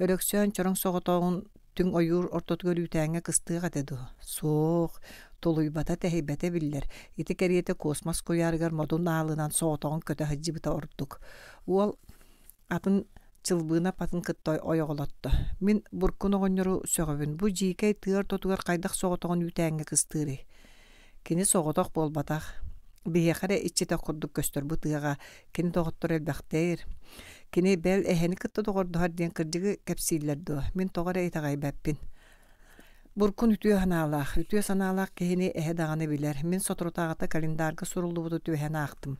Өлөксөөн чороҥ соҕотоҕун түҥ ойуур ортотугар үүтээҥҥэ кыстыах этэ дуо? Суох, тулуйбата-тэһийбэтэ биллэр. Ити кэриэтэ космос куйаарыгар модун аалынан соҕотоҕун көтө сылдьыбыта ордук. Уол атын Чылбыына атын кытта ойоҕолотто. Мин Буркун оҕонньору сөҕөбүн. Бу дьиикэй тыа ортотугар хайдах соҕотоҕун үүтээҥҥэ кыстыырый? Кини соҕотох буолбатах. Биһиэхэ эрэ иччитэх курдук көстөр бу тыаҕа кини доҕотторо элбэхтэр. Кини бэл эһэни кытта доҕордоһор диэн кырдьыгы кэпсииллэр дуо? Мин тоҕо эрэ итэҕэйбэппин. Буркун үтүө санаалаах, үтүө санаалаах киһини эһэ даҕаны билэр. Мин соторутааҕыта календарга суруллубуту түбэһэн аахтым.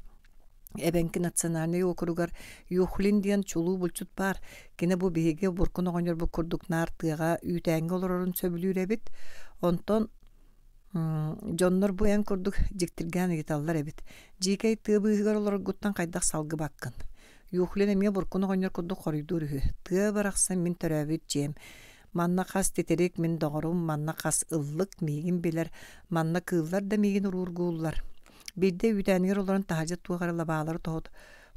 Эбэҥки национальнай уокуругар Юхлин диэн чулуу булчут баар. Кини бу биһиги Буркун оҕонньорбут курдук наар тыаҕа үүтээҥҥэ олорорун сөбүлүүр эбит. Онтон дьоннор бу эн курдук дьиктиргээн ыйыталлар эбит. Дьиикэй тыа быыһыгар олороргуттан хайдах салгыбаккын? Юхлин эмиэ Буркун оҕонньор курдук хоруйдуур үһү. Тыа барахсан мин төрөөбүт дьиэм. Манна хас титирик мин доҕорум, манна хас ыллык миигин билэр, манна кыыллар да миигин уруургууллар. Биирдэ үүтээнигэр олорон таһырдьа туох эрэ лабаалары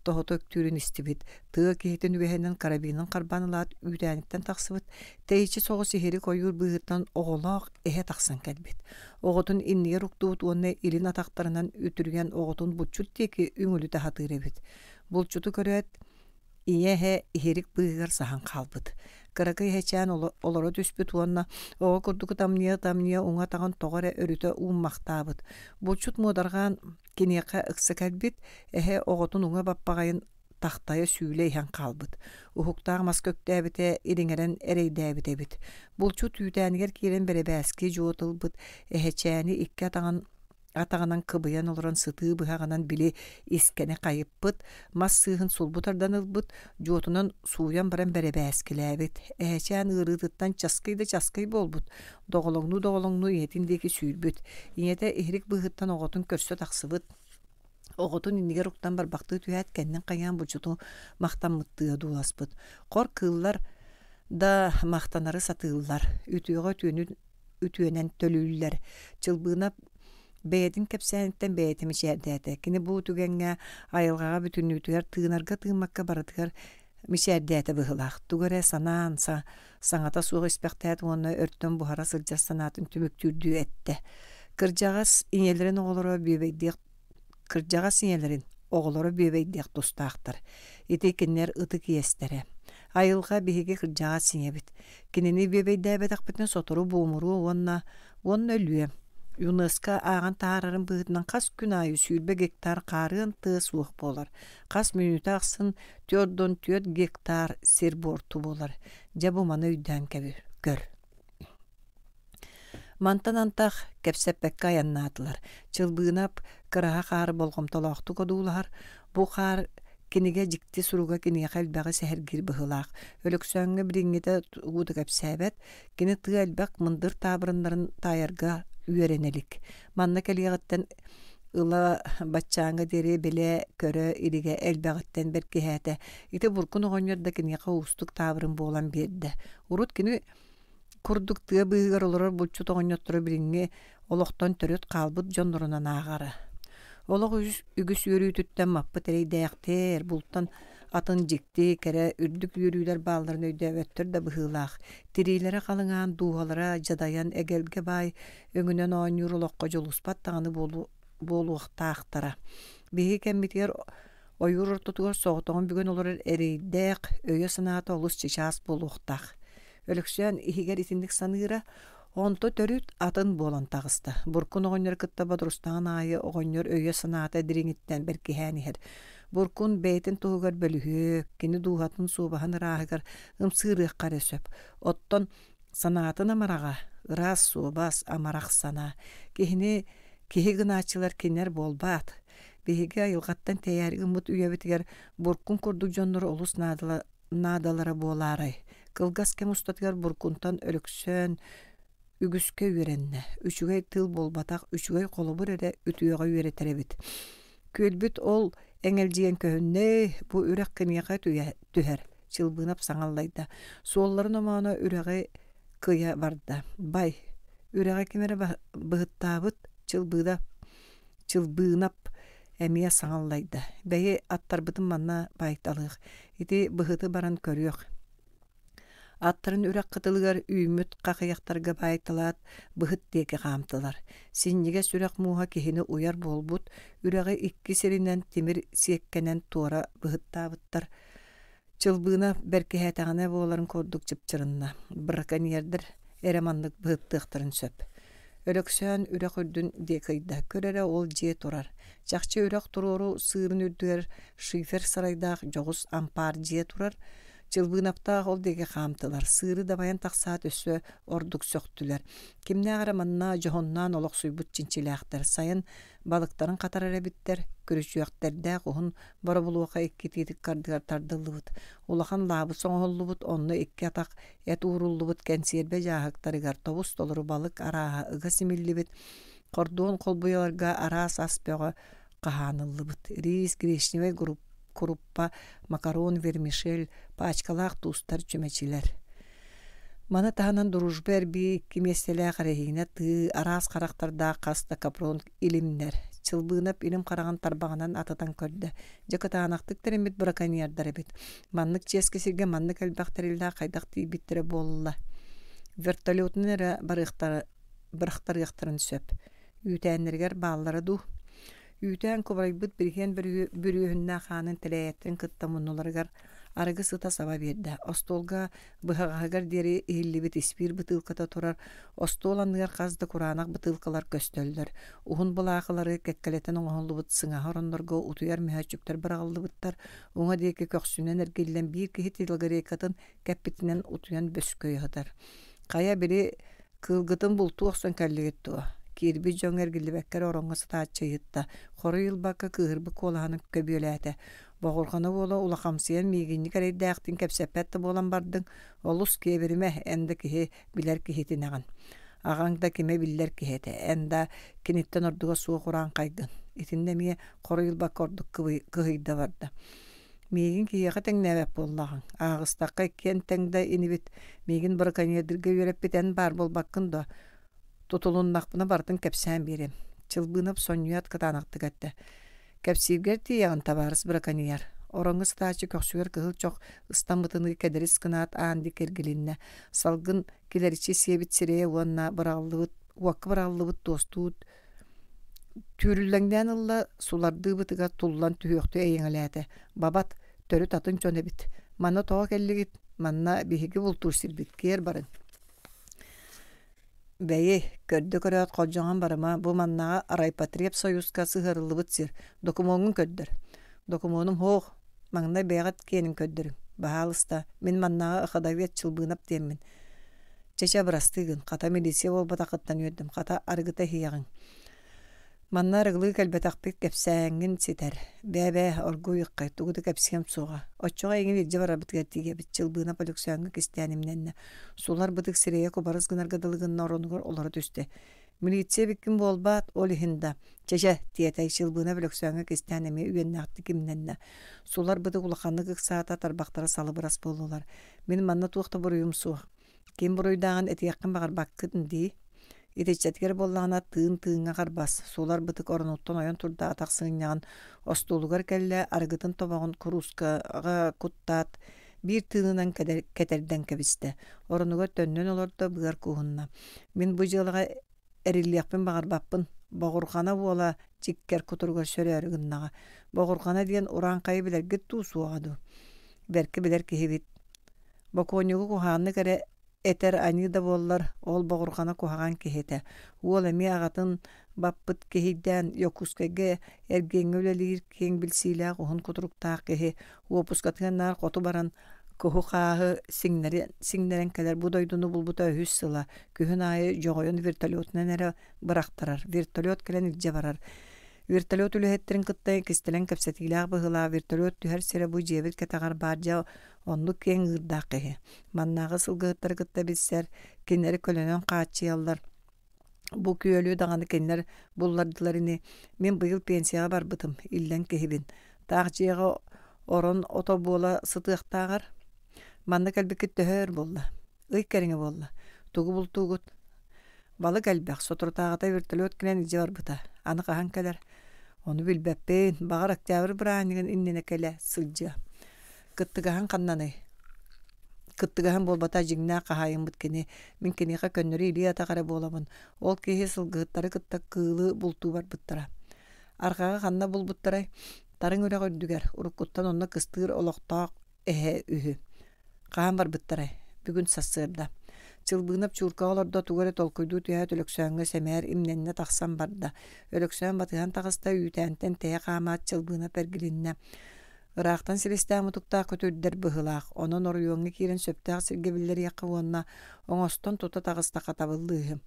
тоһута үктүүрүн истибит. Тыа киһитин үгэһинэн карабинын харбаан ылаат үүтээниттэн тахсыбыт. Тэйиччи соҕус иһирик ойуур быыһыттан оҕолоох эһэ тахсан кэлбит. Оҕотун иннигэр уктубут уонна илин атахтарынан үтүрүйэн оҕотун булчут диэки үҥүлүтэ сатыыр эбит. Булчуту көрөөт, Ийэ эһэ иһирик быыһыгар саһан хаалбыт. Кыракый эһэчээн олоро түспүт уонна оҕо курдук ытамньыйа-ытамньыйа уҥа атаҕын тоҕо эрэ өрүтэ ууммахтаабыт. Булчут муодарҕаан киниэхэ ыкса кэлбит, эһэ оҕотун уҥа баппаҕайын тахтайа сүүлэ иһэн хаалбыт. Уһуктаах маска үктээбитэ, ириҥэрэн эрэйдээбит эбит. Булчут үүтээнигэр киирэн бэрэбээски дьуот ылбыт, эһэчээни икки атаҕын атаҕынан кыбыйан олорон сытыы быһаҕынан били искэни хайыппыт, мас сыыһын сулбу тардан ылбыт, дьуотунан сууйан баран бэрэбээскилээбит. Эһэчээн ыарыытыттан часкый да часкый буолбут, доҕолоҥнуу-доҕолоҥнуу ийэтин диэки сүүрбүт. Ийэтэ иһирик быыһыттан оҕотун көрсө тахсыбыт. Оҕотун иннигэр уктан барбахтыы түһээт, кэннин хайаан булчуту махтаммыттыы одууласпыт. Хор кыыллар да махтанары сатыыллар. Үтүөҕэ үтүөнү үтүөнэн төлүүллэр. Чылбыына Бэйэтин кэпсээниттэн бэйэтэ мичээрдээтэ. Кини бу түгэҥҥэ айылҕаҕа бүтүннүүтүгэр тыынарга-тыыммакка барытыгар мичээрдээтэ быһыылаах. Тугу эрэ санаан, саҥата суох испэхтээт уонна өртөн буһара сылдьар санаатын түмүктүүрдүү эттэ. Кырдьаҕас ийэлэрин оҕолоро бүөбэйдиэх кырдьаҕас ийэлэрин оҕолоро бүөбэйдиэх тустаахтар. Ити кинилэр ытык иэстэрэ. Айылҕа биһиги кырдьаҕас ийэбит. Кинини бүөбэйдээбэтэхпитинэ сотору буомуруо уонна уонна өлүө. ЮНЕСКО ааҕан таһаарарын быһыытынан хас күн аайы 20 гектар хаарыан тыа суох буолар. Хас мүнүүтэ ахсын 44 гектар сир буорту буолар. Дьэ бу маны өйдөөн көр. Мантан антах кэпсэппэккэ айаннаатылар. Чылбыынап кыраһа хаары болҕомтолоохтук одуулаһар. Бу хаар кинигэ дьикти суруга киниэхэ элбэҕи сэһэргиир быһыылаах. Өлөксөөҥҥө билиҥҥитэ тугу да кэпсээбэт. Кини тыа элбэх мындыр таабырыннарын таайарга үөрэнэ илик. Манна кэлиэҕиттэн ыла баччааҥҥа диэри билэ-көрө илигэ элбэҕиттэн бэркиһээтэ. Ити Буркун оҕонньор да киниэхэ уустук таабырын буолан биэрдэ. Урут кини курдук тыа быыһыгар олорор булчут оҕонньоттору билиҥҥи олохтон төрүт хаалбыт дьоннорунан ааҕара. Олох үгүс үөрүүтүттэн маппыт эрэйдээхтэр, бултан атын дьикти, кэрэ, үрдүк үөрүүлэр баалларын өйдөөбөттөр да быһыылаах. Тириилэрэ халыҥаан, дууһалара дьадайан, эгэлгэ баай өҥүнэн оонньуур олоххо дьулуспат даҕаны буолуохтаахтара. Биһиги кэммитигэр Ойуур ортотугар соҕотоҕун бүгэн олорор эрэйдээх, өйө-санаата олус чычаас буолуохтаах. Өлөксөөн иһигэр итинник саныыра, онто төрүт атын буолан таҕыста. Буркун оҕонньору кытта бодорустанан аайы оҕонньор өйө-санаата дириҥиттэн бэркиһээн иһэр. Буркун бэйэтин туһугар бөлүһүөк, кини дууһатын суобаһын ырааһыгар ымсыырыахха эрэ сөп. Оттон санаатын амараҕа, ыраас суобас, амарах санаа. Киһини киһи гынааччылар кинилэр буолбаат. Биһиги айылҕаттан тэйээри гыммыт үйэбитигэр буркун курдук дьоннор олус наадалара буолаарай? Кылгас кэм устатыгар буркунтан Өлөксөөн үгүскэ үөрэннэ. Үчүгэй тыл буолбатах, үчүгэй холобур эрэ үтүөҕэ үөрэтэр эбит. Күөлбүт ол эҥэлдьийэн көһүннэ, бу үрэх киниэхэ түһэр, Чылбыынап саҥа аллайда. Суолларын омооно үрэҕи кыйа барда. Бай, үрэҕи ким эрэ быһыттаабыт, Чылбыыда Чылбыынап эмиэ саҥа аллайда: «Бэйи, аттарбытын манна баайталыах, ити быһыты баран көрүөх» Аттарын үрэх кытылыгар үүммүт хахыйахтарга баайталаат, быһыт диэки хаамтылар. Синньигэс үрэх мууһа киһини уйар буолбут, үрэҕи икки сиринэн тимир сиэккэнэн туора быһыттаабыттар. Чылбыына бэркиһээтэҕинэ буоларын курдук чыпчырынна. Браконьердар эрэ маннык быһыттыахтарын сөп. Өлөксөөн үрэх үрдүн диэки ыйда. Көр эрэ ол дьиэ турар. Чахчы үрэх туруору сыырын үрдүгэр шифер сарайдаах дьоҕус ампаар дьиэ турар. Чылбыынаптаах ол диэки хаамтылар. Сыыры дабайан тахсаат өссө ордук сөхтүлэр. Кимнээх эрэ манна дьоһуннаан олохсуйбут чинчилээхтэр. Сайын балыктарын хатарар эбиттэр, күрүчүөктэрдээх уһун боробулуоха икки тиитик ардыгар тардыллыбыт, улахан лаабыс оҥоһуллубут, онно икки атах эт ууруллубут кэнсиэрбэ дьааһыктарыгар тобус-толору балык арааһа ыга симиллибит, хордуон холбуйаларга араас ас бөҕө хаһааныллыбыт, рис, гречневай куруппа, макарон, вермишель, пачкалаах туустар, чүмэчилэр. Маны таһынан Дружба эрбии икки миэстэлээх эрэһиинэ тыы, араас харахтардаах хас да капрон илимнэр. Чылбыынап илим хараҕын тарбаҕынан атытан көрдө. Дьэ кытаанахтык тэриммит браконьердар эбит. Маннык чиэски сиргэ маннык элбэх тэриллээх хайдах тиийбиттэрэ буолла. Вертолетунан эрэ барыахтара бырахтарыахтарын сөп. Үүтээннэригэр бааллара дуу? Үүтээн кубарыйбыт бириһиэн бүрүөһүннээх аанын тэлээйэттэрин кытта муннуларыгар арыгы сыта саба биэрдэ. Остуолга быһаҕаһыгар диэри иһиллибит испиир бытыылката турар, остуол анныгар хас да кураанах бытыылкалар көстөллөр. Уһун былаахылары кэккэлэтэн оҥоһуллубут сыҥаһа ороннорго утуйар мөһөөччүктэр быраҕыллыбыттар. Уҥа диэки көхсүнэн эргиллэн биир киһи телогрейкатын кэппитинэн утуйан бөскөйө сытар. Хайа били кыылгытын бултуу охсон кэллигит дуо? Киирбит дьоҥҥо эргиллибэккэ эрэ ороҥҥо сытааччы ыйытта. Хоруй ылбакка кыыһырбыт куолаһын көбүөлээтэ. Боҕурҕана уола улахамсыйан миигинньик эрэйдээхтин кэпсэппэт да буолан бардыҥ, олус киэбиримэ, эн да киһи билэр киһитинэҕин. Аҕаҥ да кимэ биллэр киһи этэ, эн да киниттэн ордуга суох урааҥхайгын. Итиннэ эмиэ хоруй ылбакка ордук кыһыйда барда. Миигин киһиэхэ тэҥнээбэт буоллаҕыҥ, ааҕыстахха иккиэн тэҥ да инибит, миигин браконьердыырга үөрэппит эн баар буолбаккын дуо? Тутулуннахпына барытын кэпсээн биэриэм. Чылбыынап сонньуйаат кытаанахтык эттэ: «Кэпсииргэр тиийэҕин, табаарыс быраканьыйар». Ороҥҥо сытааччы көхсүгэр кыһыл чох ыстаммытыныы кэдэрис гынаат аан диэки эргилиннэ. Салгын килэриччи сиэбит сирэйэ уонна быраҕыллыбыт уокка быраҕыллыбыт туостуу түүрүллэҥнээн ылла, сулардыы бытыга туллан түһүөхтүү эйэҥэлээтэ: «Бабат, төрүт атын дьон эбит. Манна тоҕо кэллигит? Манна биһиги бултуур сирбит, киэр барыҥ». Бэйи, көрдө көрөөт холдьоҕон барыма, бу маннаҕа райпотребсоюзка сыһыарыллыбыт сир, докумуоҥҥун көрдөр. Докумуонум суох, маҥнай бэйэҕит киэнин көрдөрүҥ, баһаалыста, мин маннааҕы ходовец Чылбыынап диэммин. Чэ-чэ, бырастыы гын, хата милиция буолбатаххыттан үөрдүм, хата арыгыта иһиэҕиҥ. Манна арыгылыы кэлбэтэхпит кэпсээҥҥин ситэр. Бээ-бээ, оргууй ыккай, тугу да кэпсиэм суоҕа. Оччоҕо эйигин илдьэ барарбытыгар тиийэбит, Чылбыынап Өлөксөөҥҥө кистээн имнэннэ. Сулар бытык сирэйэ кубарыс гынарга дылы гынна оронугар олоро түстэ. Милиция эбиккин буолбаат, ол иһин да. Чэ-чэ, тиэтэй, Чылбыынап Өлөксөөҥҥө кистээн эмиэ үөннээхтик имнэннэ. Сулар бытык улаханнык ыксаата, тарбахтара салыбырас буоллулар. Мин манна туох да буруйум суох. Ким буруйдааҕын этиэххин баҕарбаккын дии. Итиччэтигэр буоллаҕына тыын тыыҥҥа харбас, сулар бытык оронуттан ойон турда атах сыгынньаҕын остуолугар кэллэ, арыгытын тобоҕун куруускаҕа куттаат, биир тыынынан кэтэрдэн кэбистэ. Оронугар төннөн олордо, быар кууһунна. Мин бу дьыалаҕа эриллиэхпин баҕарбаппын. Боҕурҕана уола чиккэр кутуругар сөрөөрү гыннаҕа. Боҕурҕана диэн урааҥхайы билэргит дуу, суоҕа дуу? Бэркэ билэр киһибит. Бокуонньугу куһаҕаннык эрэ этэр аньыы да буоллар, ол боҕурҕана куһаҕан киһи этэ. Уол эмиэ аҕатын баппыт киһийдээн Якутскайга эргиэҥҥэ үлэлиир киэҥ билсиилээх уһун кутуруктаах киһи уоппускатыгар наар хоту баран куһу-хааһы сиҥнэрэн кэлэр бу дойдуну булбута үһүс сыла. Күһүн аайы дьоҕойон вертолетунан эрэ бырахтарар. Вертолет кэлэн илдьэ барар. Вертолет үлэһиттэрин кытта кистэлэҥ кэпсэтиилээх быһыылаах вертолет түһэр сирэ бу дьиэбит кэтэҕэр баар дьэ оннук киэҥ ыырдаах киһи. Маннааҕы сылгыһыттары кытта билсэр, кинилэри көлөнөн хааччыйаллар. Бу күөлү даҕаны кинилэр буллардылар ини. Мин быйыл пенсияҕа барбытым, иллэҥ киһибин. Таах дьиэҕэ орон ото буола сытыахтааҕар. Манна кэлбиккит төһө өр буолла? Ый кэриҥэ буолла. Тугу бултуугут? Балык элбэх, соторутааҕыта вертолет кэлэн илдьэ барбыта. Аны хаһан кэлэр? Ону билбэппин. Баҕар, октябрь бырааһынньыгын иннинэ кэлэ сылдьыа. Кыттыгаһын ханнаный? Кыттыгаһын буолбата дьиҥнээх хаһаайыммыт кини. Мин киниэхэ көннөрү илии-атах эрэ буолабын. Ол киһи сылгыһыттары кытта кыылы бултуу барбыттара. Арҕаҕы ханна булбуттарай? Тарыҥ үрэх үрдүгэр, уруккуттан онно кыстыыр олохтоох эһэ үһү. Хаһан барбыттарай? Бүгүн сарсыарда. Чылбыынап чууркаҕа олордо, тугу эрэ толкуйдуу түһээт Өлөксөөҥҥө сэмээр имнэннэ тахсан барда. Өлөксөөн батыһан таҕыста, үүтээнтэн тэйэ хаамаат Чылбыынап эргилиннэ. Ыраахтан силистээх мутуктаах көтүрдэр быһыылаах, онон оройуоҥҥа киирэн сөптөөх сиргэ биллэриэххэ уонна оҥостон тута таҕыстахха табыллыыһы.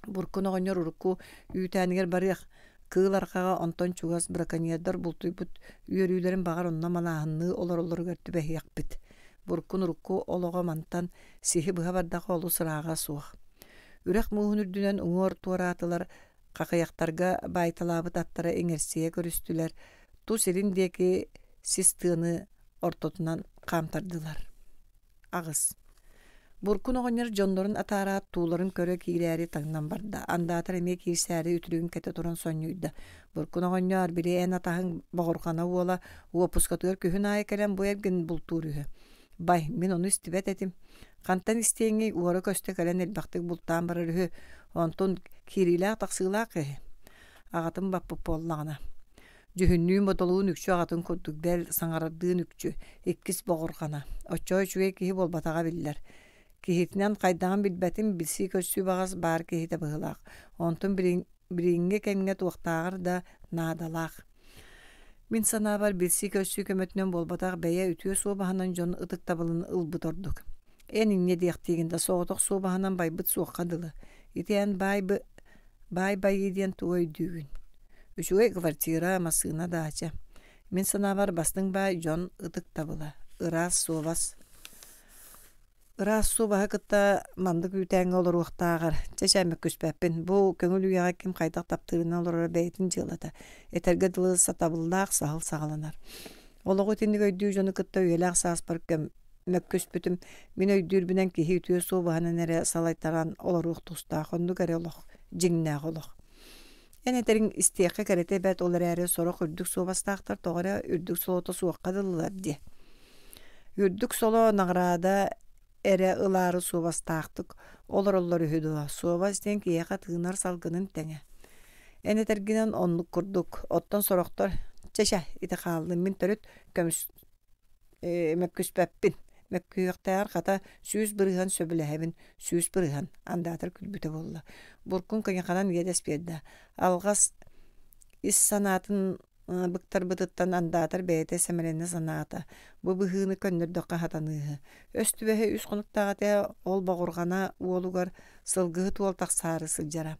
Буркун оҕонньор урукку үүтээнигэр барыах, кыыл арҕаҕа онтон чугас браконьердар бултуйбут үөрүүлэрин баҕар онно малааһынныы олороллоругар түбэһиэхпит. Буркун урукку олоҕо мантан сиһи быһа бардахха олус ырааҕа суох. Үрэх мууһун үрдүнэн уҥуор туораатылар, хахыйахтарга баайталаабыт аттара иҥэрсийэ көрүстүлэр, тус илин диэки сис тыаны ортотунан хаамтардылар. Аҕыс. Буркун оҕонньор дьоннорун атаараат тууларын көрө киирээри таҥнан барда. Андаатар эмиэ киирсээри үтүрүгүн кэтэ туран сонньуйда. Буркун оҕонньоор, били эн атаһыҥ боҕурҕана уола уоппускатыгар күһүн аайы кэлэн бу эргин бултуур үһү. Бай, мин ону истибэт этим. Хантан истиэҥий, уора-көстө кэлэн элбэхтик бултаан барар үһү. Онтун киириилээх-тахсыылаах киһи. Аҕатын баппыт буоллаҕына. Дьүһүннүүн-бодолуун үкчү аҕатын курдук, бэл, саҥарардыын үкчү, иккис боҕурҕана. Оччоҕо үчүгэй киһи буолбатаҕа биллэр. Киһитинэн хайдаҕын билбэтим, билсии-көрсүү баҕас баар киһитэ быһыылаах. Онтун билиҥҥи кэмҥэ туохтааҕар да наадалаах. Мин санаабар, билсии-көрсүү көмөтүнэн буолбатах, бэйэ үтүө суобаһынан дьон ытыктабылын ылбыт ордук. Эн инньэ диэхтиигин да соҕотох суобаһынан байбыт суохха дылы. Ити эн баай Баай байыы диэн тугу өйдүүгүн? Үчүгэй квартира, массыына, даача. Мин санаабар, бастыҥ баай дьон ытыктабыла, ыраас суобас. Ыраас суобаһы кытта маннык үүтээҥҥэ олоруохтааҕар, чэ чэ мөккүспэппин. Бу көҥүл үйэҕэ ким хайдах таптыырынан олороро бэйэтин дьыалата. Этэргэ дылы сатабыллаах саһыл саҕаланар. Олоҕу итинник өйдүүр дьону кытта үйэлээх сааспар көм мөккүспүтүм. Мин өйдүүрбүнэн киһи үтүө суобаһынан эрэ салайтаран олоруох тустаах, оннук эрэ олох, дьиҥнээх олох. Эн этэриҥ истиэххэ кэрэтэ эбээт ол эрээри сорох үрдүк суобастаахтар тоҕо эрэ үрдүк солото суохха дылылар дии. Үрдүк соло наҕараада эрэ ылаары суобастаахтык олороллор үһү дуо? Суобас диэн киһиэхэ тыынар салгынын тэҥэ. Эн этэргинэн оннук курдук. Оттон сорохтор чэ-чэ ити хааллым мин төрүт көмүс мөккүспэппин. Мөккүһүөхтээҕэр хата 100% сөбүлэһэбин, 100% андаатар күлбүтэ буолла. Буркун кыйаханан иэдэс биэрдэ. Алҕас ис санаатын быктарбытыттан андаатар бэйэтэ сэмэлэнэ санаата. Бу быһыыны көннөрдөххө сатаныыһы. Өс түбэһэ үс хонуктаах этэ, ол боҕурҕана уолугар сылгыһыт уол тахсаары сылдьара.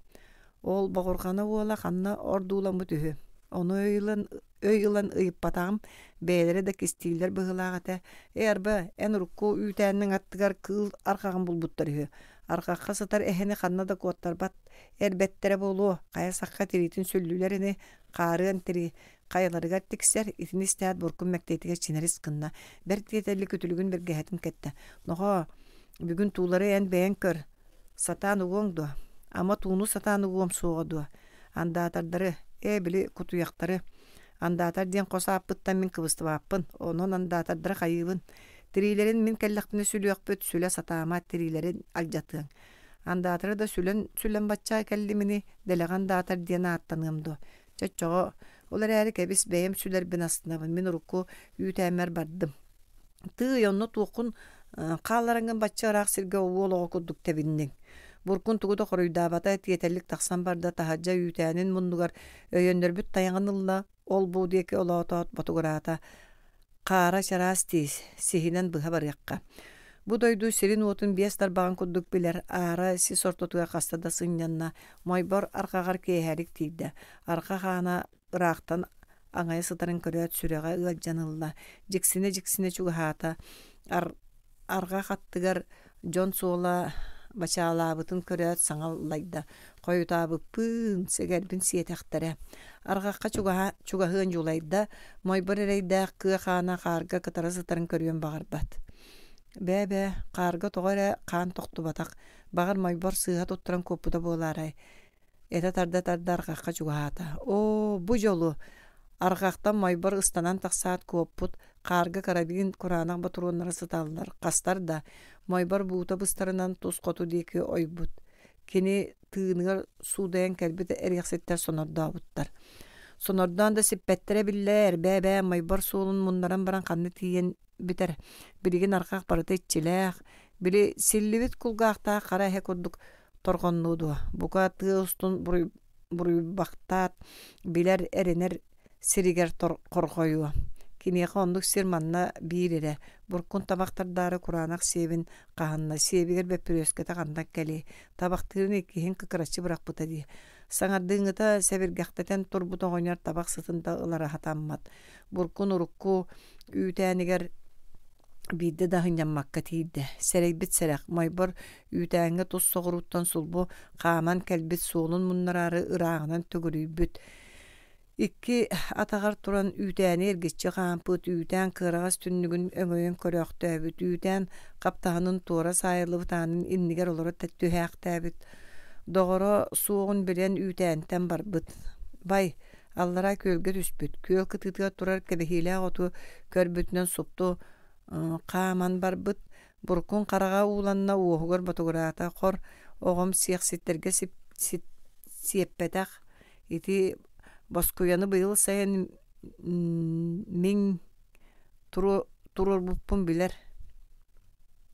Ол боҕурҕана уола ханна ордууламмыт үһү. Ону өй ылан өй ылан ыйыппатаҕым, бэйэлэрэ да кистииллэр быһыылаах этэ. Ээ, арба, эн урукку үүтээниҥ аттыгар кыыл арҕаҕын булбуттар үһү. Арҕахха сытар эһэни ханна да куоттарбат эрбэттэрэ буолуо, хайа сахха тириитин сүллүлэр ини, хаарыан тирии хайаларыгар тиксэр, итини истээт буркун мэктиэтигэр чинэрис гынна. Бэрт тиэтэллик үтүлүгүн бэргэһэтин кэттэ. Нохоо, бүгүн туулары эн бэйэҥ көр, сатаан угуоҥ дуо? Ама тууну сатаан угуом суоҕа дуо? Андаатардары, ээ били кутуйахтары. Андаатар диэн хос ааппыттан мин кыбыстыбаппын, онон андаатардары хайыыбын. Тириилэрин мин кэллэхпинэ сүлүөхпүт, сүлэ сатаама, тириилэрин алдьатыаҥ. Андаатары да сүлэн сүлэн бачча кэллим ини, дэлэҕэ андаатар диэн ааттаныам дуо? Чэ оччоҕо, ол эрээри кэбис бэйэм сүлэрбин астынабын, мин урукку үүтээммэр бардым. Тыый, онно туоххун хааллараҥҥын бачча ыраах сиргэ уол оҕо курдук тэбинниҥ. Буркун тугу да хоруйдаабата, тиэтэллик тахсан барда, таһырдьа үүтээнин муннугар өйөннөрбүт тайаҕын ылла, ол-бу диэки олоотоот ботугураата. Хаара чараас тиис, сиһинэн быһа барыахха. Бу дойду сирин-уотун биэс тарбаҕын курдук билэр, аара сис ортотугар хаста да сынньанна, Мойбор арҕаҕар киэһэлик тиийдэ. Арҕах аана ыраахтан аҥайа сытарын көрөөт сүрэҕэ ыалдьан ылла, дьиксинэ-дьиксинэ чугаһаата, арҕах аттыгар дьон суола бачаалаабытын көрөөт саҥа аллайда: «Хойутаабыппыын, сэгэрбин сиэтэхтэрэ». Арҕахха чугаһыан дьулайда, Мойбор эрэйдээх кыа хаана хаарга кытара сытарын көрүөн баҕарбат. Бээ-бээ, хаарга тоҕо эрэ хаан тохтубатах, баҕар Мойбор сыыһа туттаран куоппута буолаарай Этэ тарда-тарда арҕахха чугаһаата. Оо, бу дьолу! Арҕахтан мойбор ыстанан тахсаат куоппут, хаарга карабин кураанах ботуруоннара сыталлар, хастар да, мойбор буута быстарынан тус хоту диэки ойбут. Кини тыыныгар суудайан кэлбит эриэхситтэр сонордообуттар. Сонордоон да сиппэттэрэ биллэр, бээ-бээ мойбор суолун муннаран баран ханна тиийэн бүтэр. Билигин арҕах барыта иччилээх, били силлибит кулгаахтаах хара эһэ курдук торҕоннуо дуо, бука тыа устун буруйбахтаат, билэр, эрэнэр сиригэр хорҕойуо. Киниэхэ оннук сир манна биир эрэ, буркун табахтардаары кураанах сиэбин хаһынна, сиэбигэр бөппүрүөскэтэ хантан кэлиэй, табахтыырын иккиһин кыкыраччы бырахпыта дии. Саҥардыыҥҥыта сэбиргэхтэтэн турбут оҕонньор табах сытын да ылара сатаммат. Буркун урукку үүтээнигэр Биирдэ да сынньаммакка тиийдэ, сэрэйбит сэрэх, Мойбор үүтээҥҥэ тус соҕурууттан сулбу хааман кэлбит суолун муннараары ырааҕынан төгүрүйбүт. Икки атаҕар туран үүтээни эргиччи хаампыт, үүтээн кыараҕас түннүгүн өҥөйөн көрөөхтөөбүт, үүтээн хаптаһынын туора саайыллыбыт аанын иннигэр олоро түһээхтээбит. Доҕоро суоҕун билэн үүтээнтэн барбыт. Бай, Аллараа күөлгэ түспүт, күөл кытыытыгар турар кэбиһиилээх оту көрбүтүнэн супту хааман барбыт, буркун хараҕа ууланна, уоһугар ботугураата, хор, оҕом сиэхситтэргэ сиэппэтэх, ити боскуйаны быйыл сайын мин туруорбуппун билэр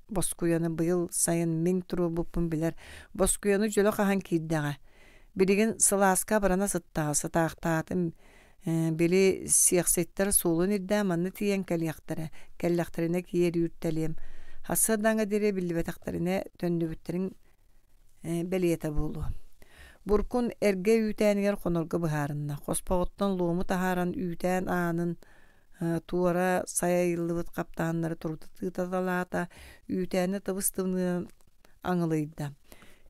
Боскуйаны быйыл сайын мин туруорбуппун билэр, боскуйаны дьөлө хаһан киирдэҕэ Билигин сылааска абырана сыттаҕа, сытаахтаатым били сиэхситтэр суолун ирдээн манна тиийэн кэлиэхтэрэ, кэллэхтэринэ киэр үүртэлиэм. Сарсыардааҥҥа диэри биллибэтэхтэринэ төннүбүттэрин бэлиэтэ буолуо. Буркун эргэ үүтээнигэр хонорго быһаарынна. Хоспоҕуттан луому таһааран үүтээн аанын туора сайайыллыбыт хаптаһыннары турута тыыталаата, үүтээнэ тыбыс-тымныынан аҥылыйда.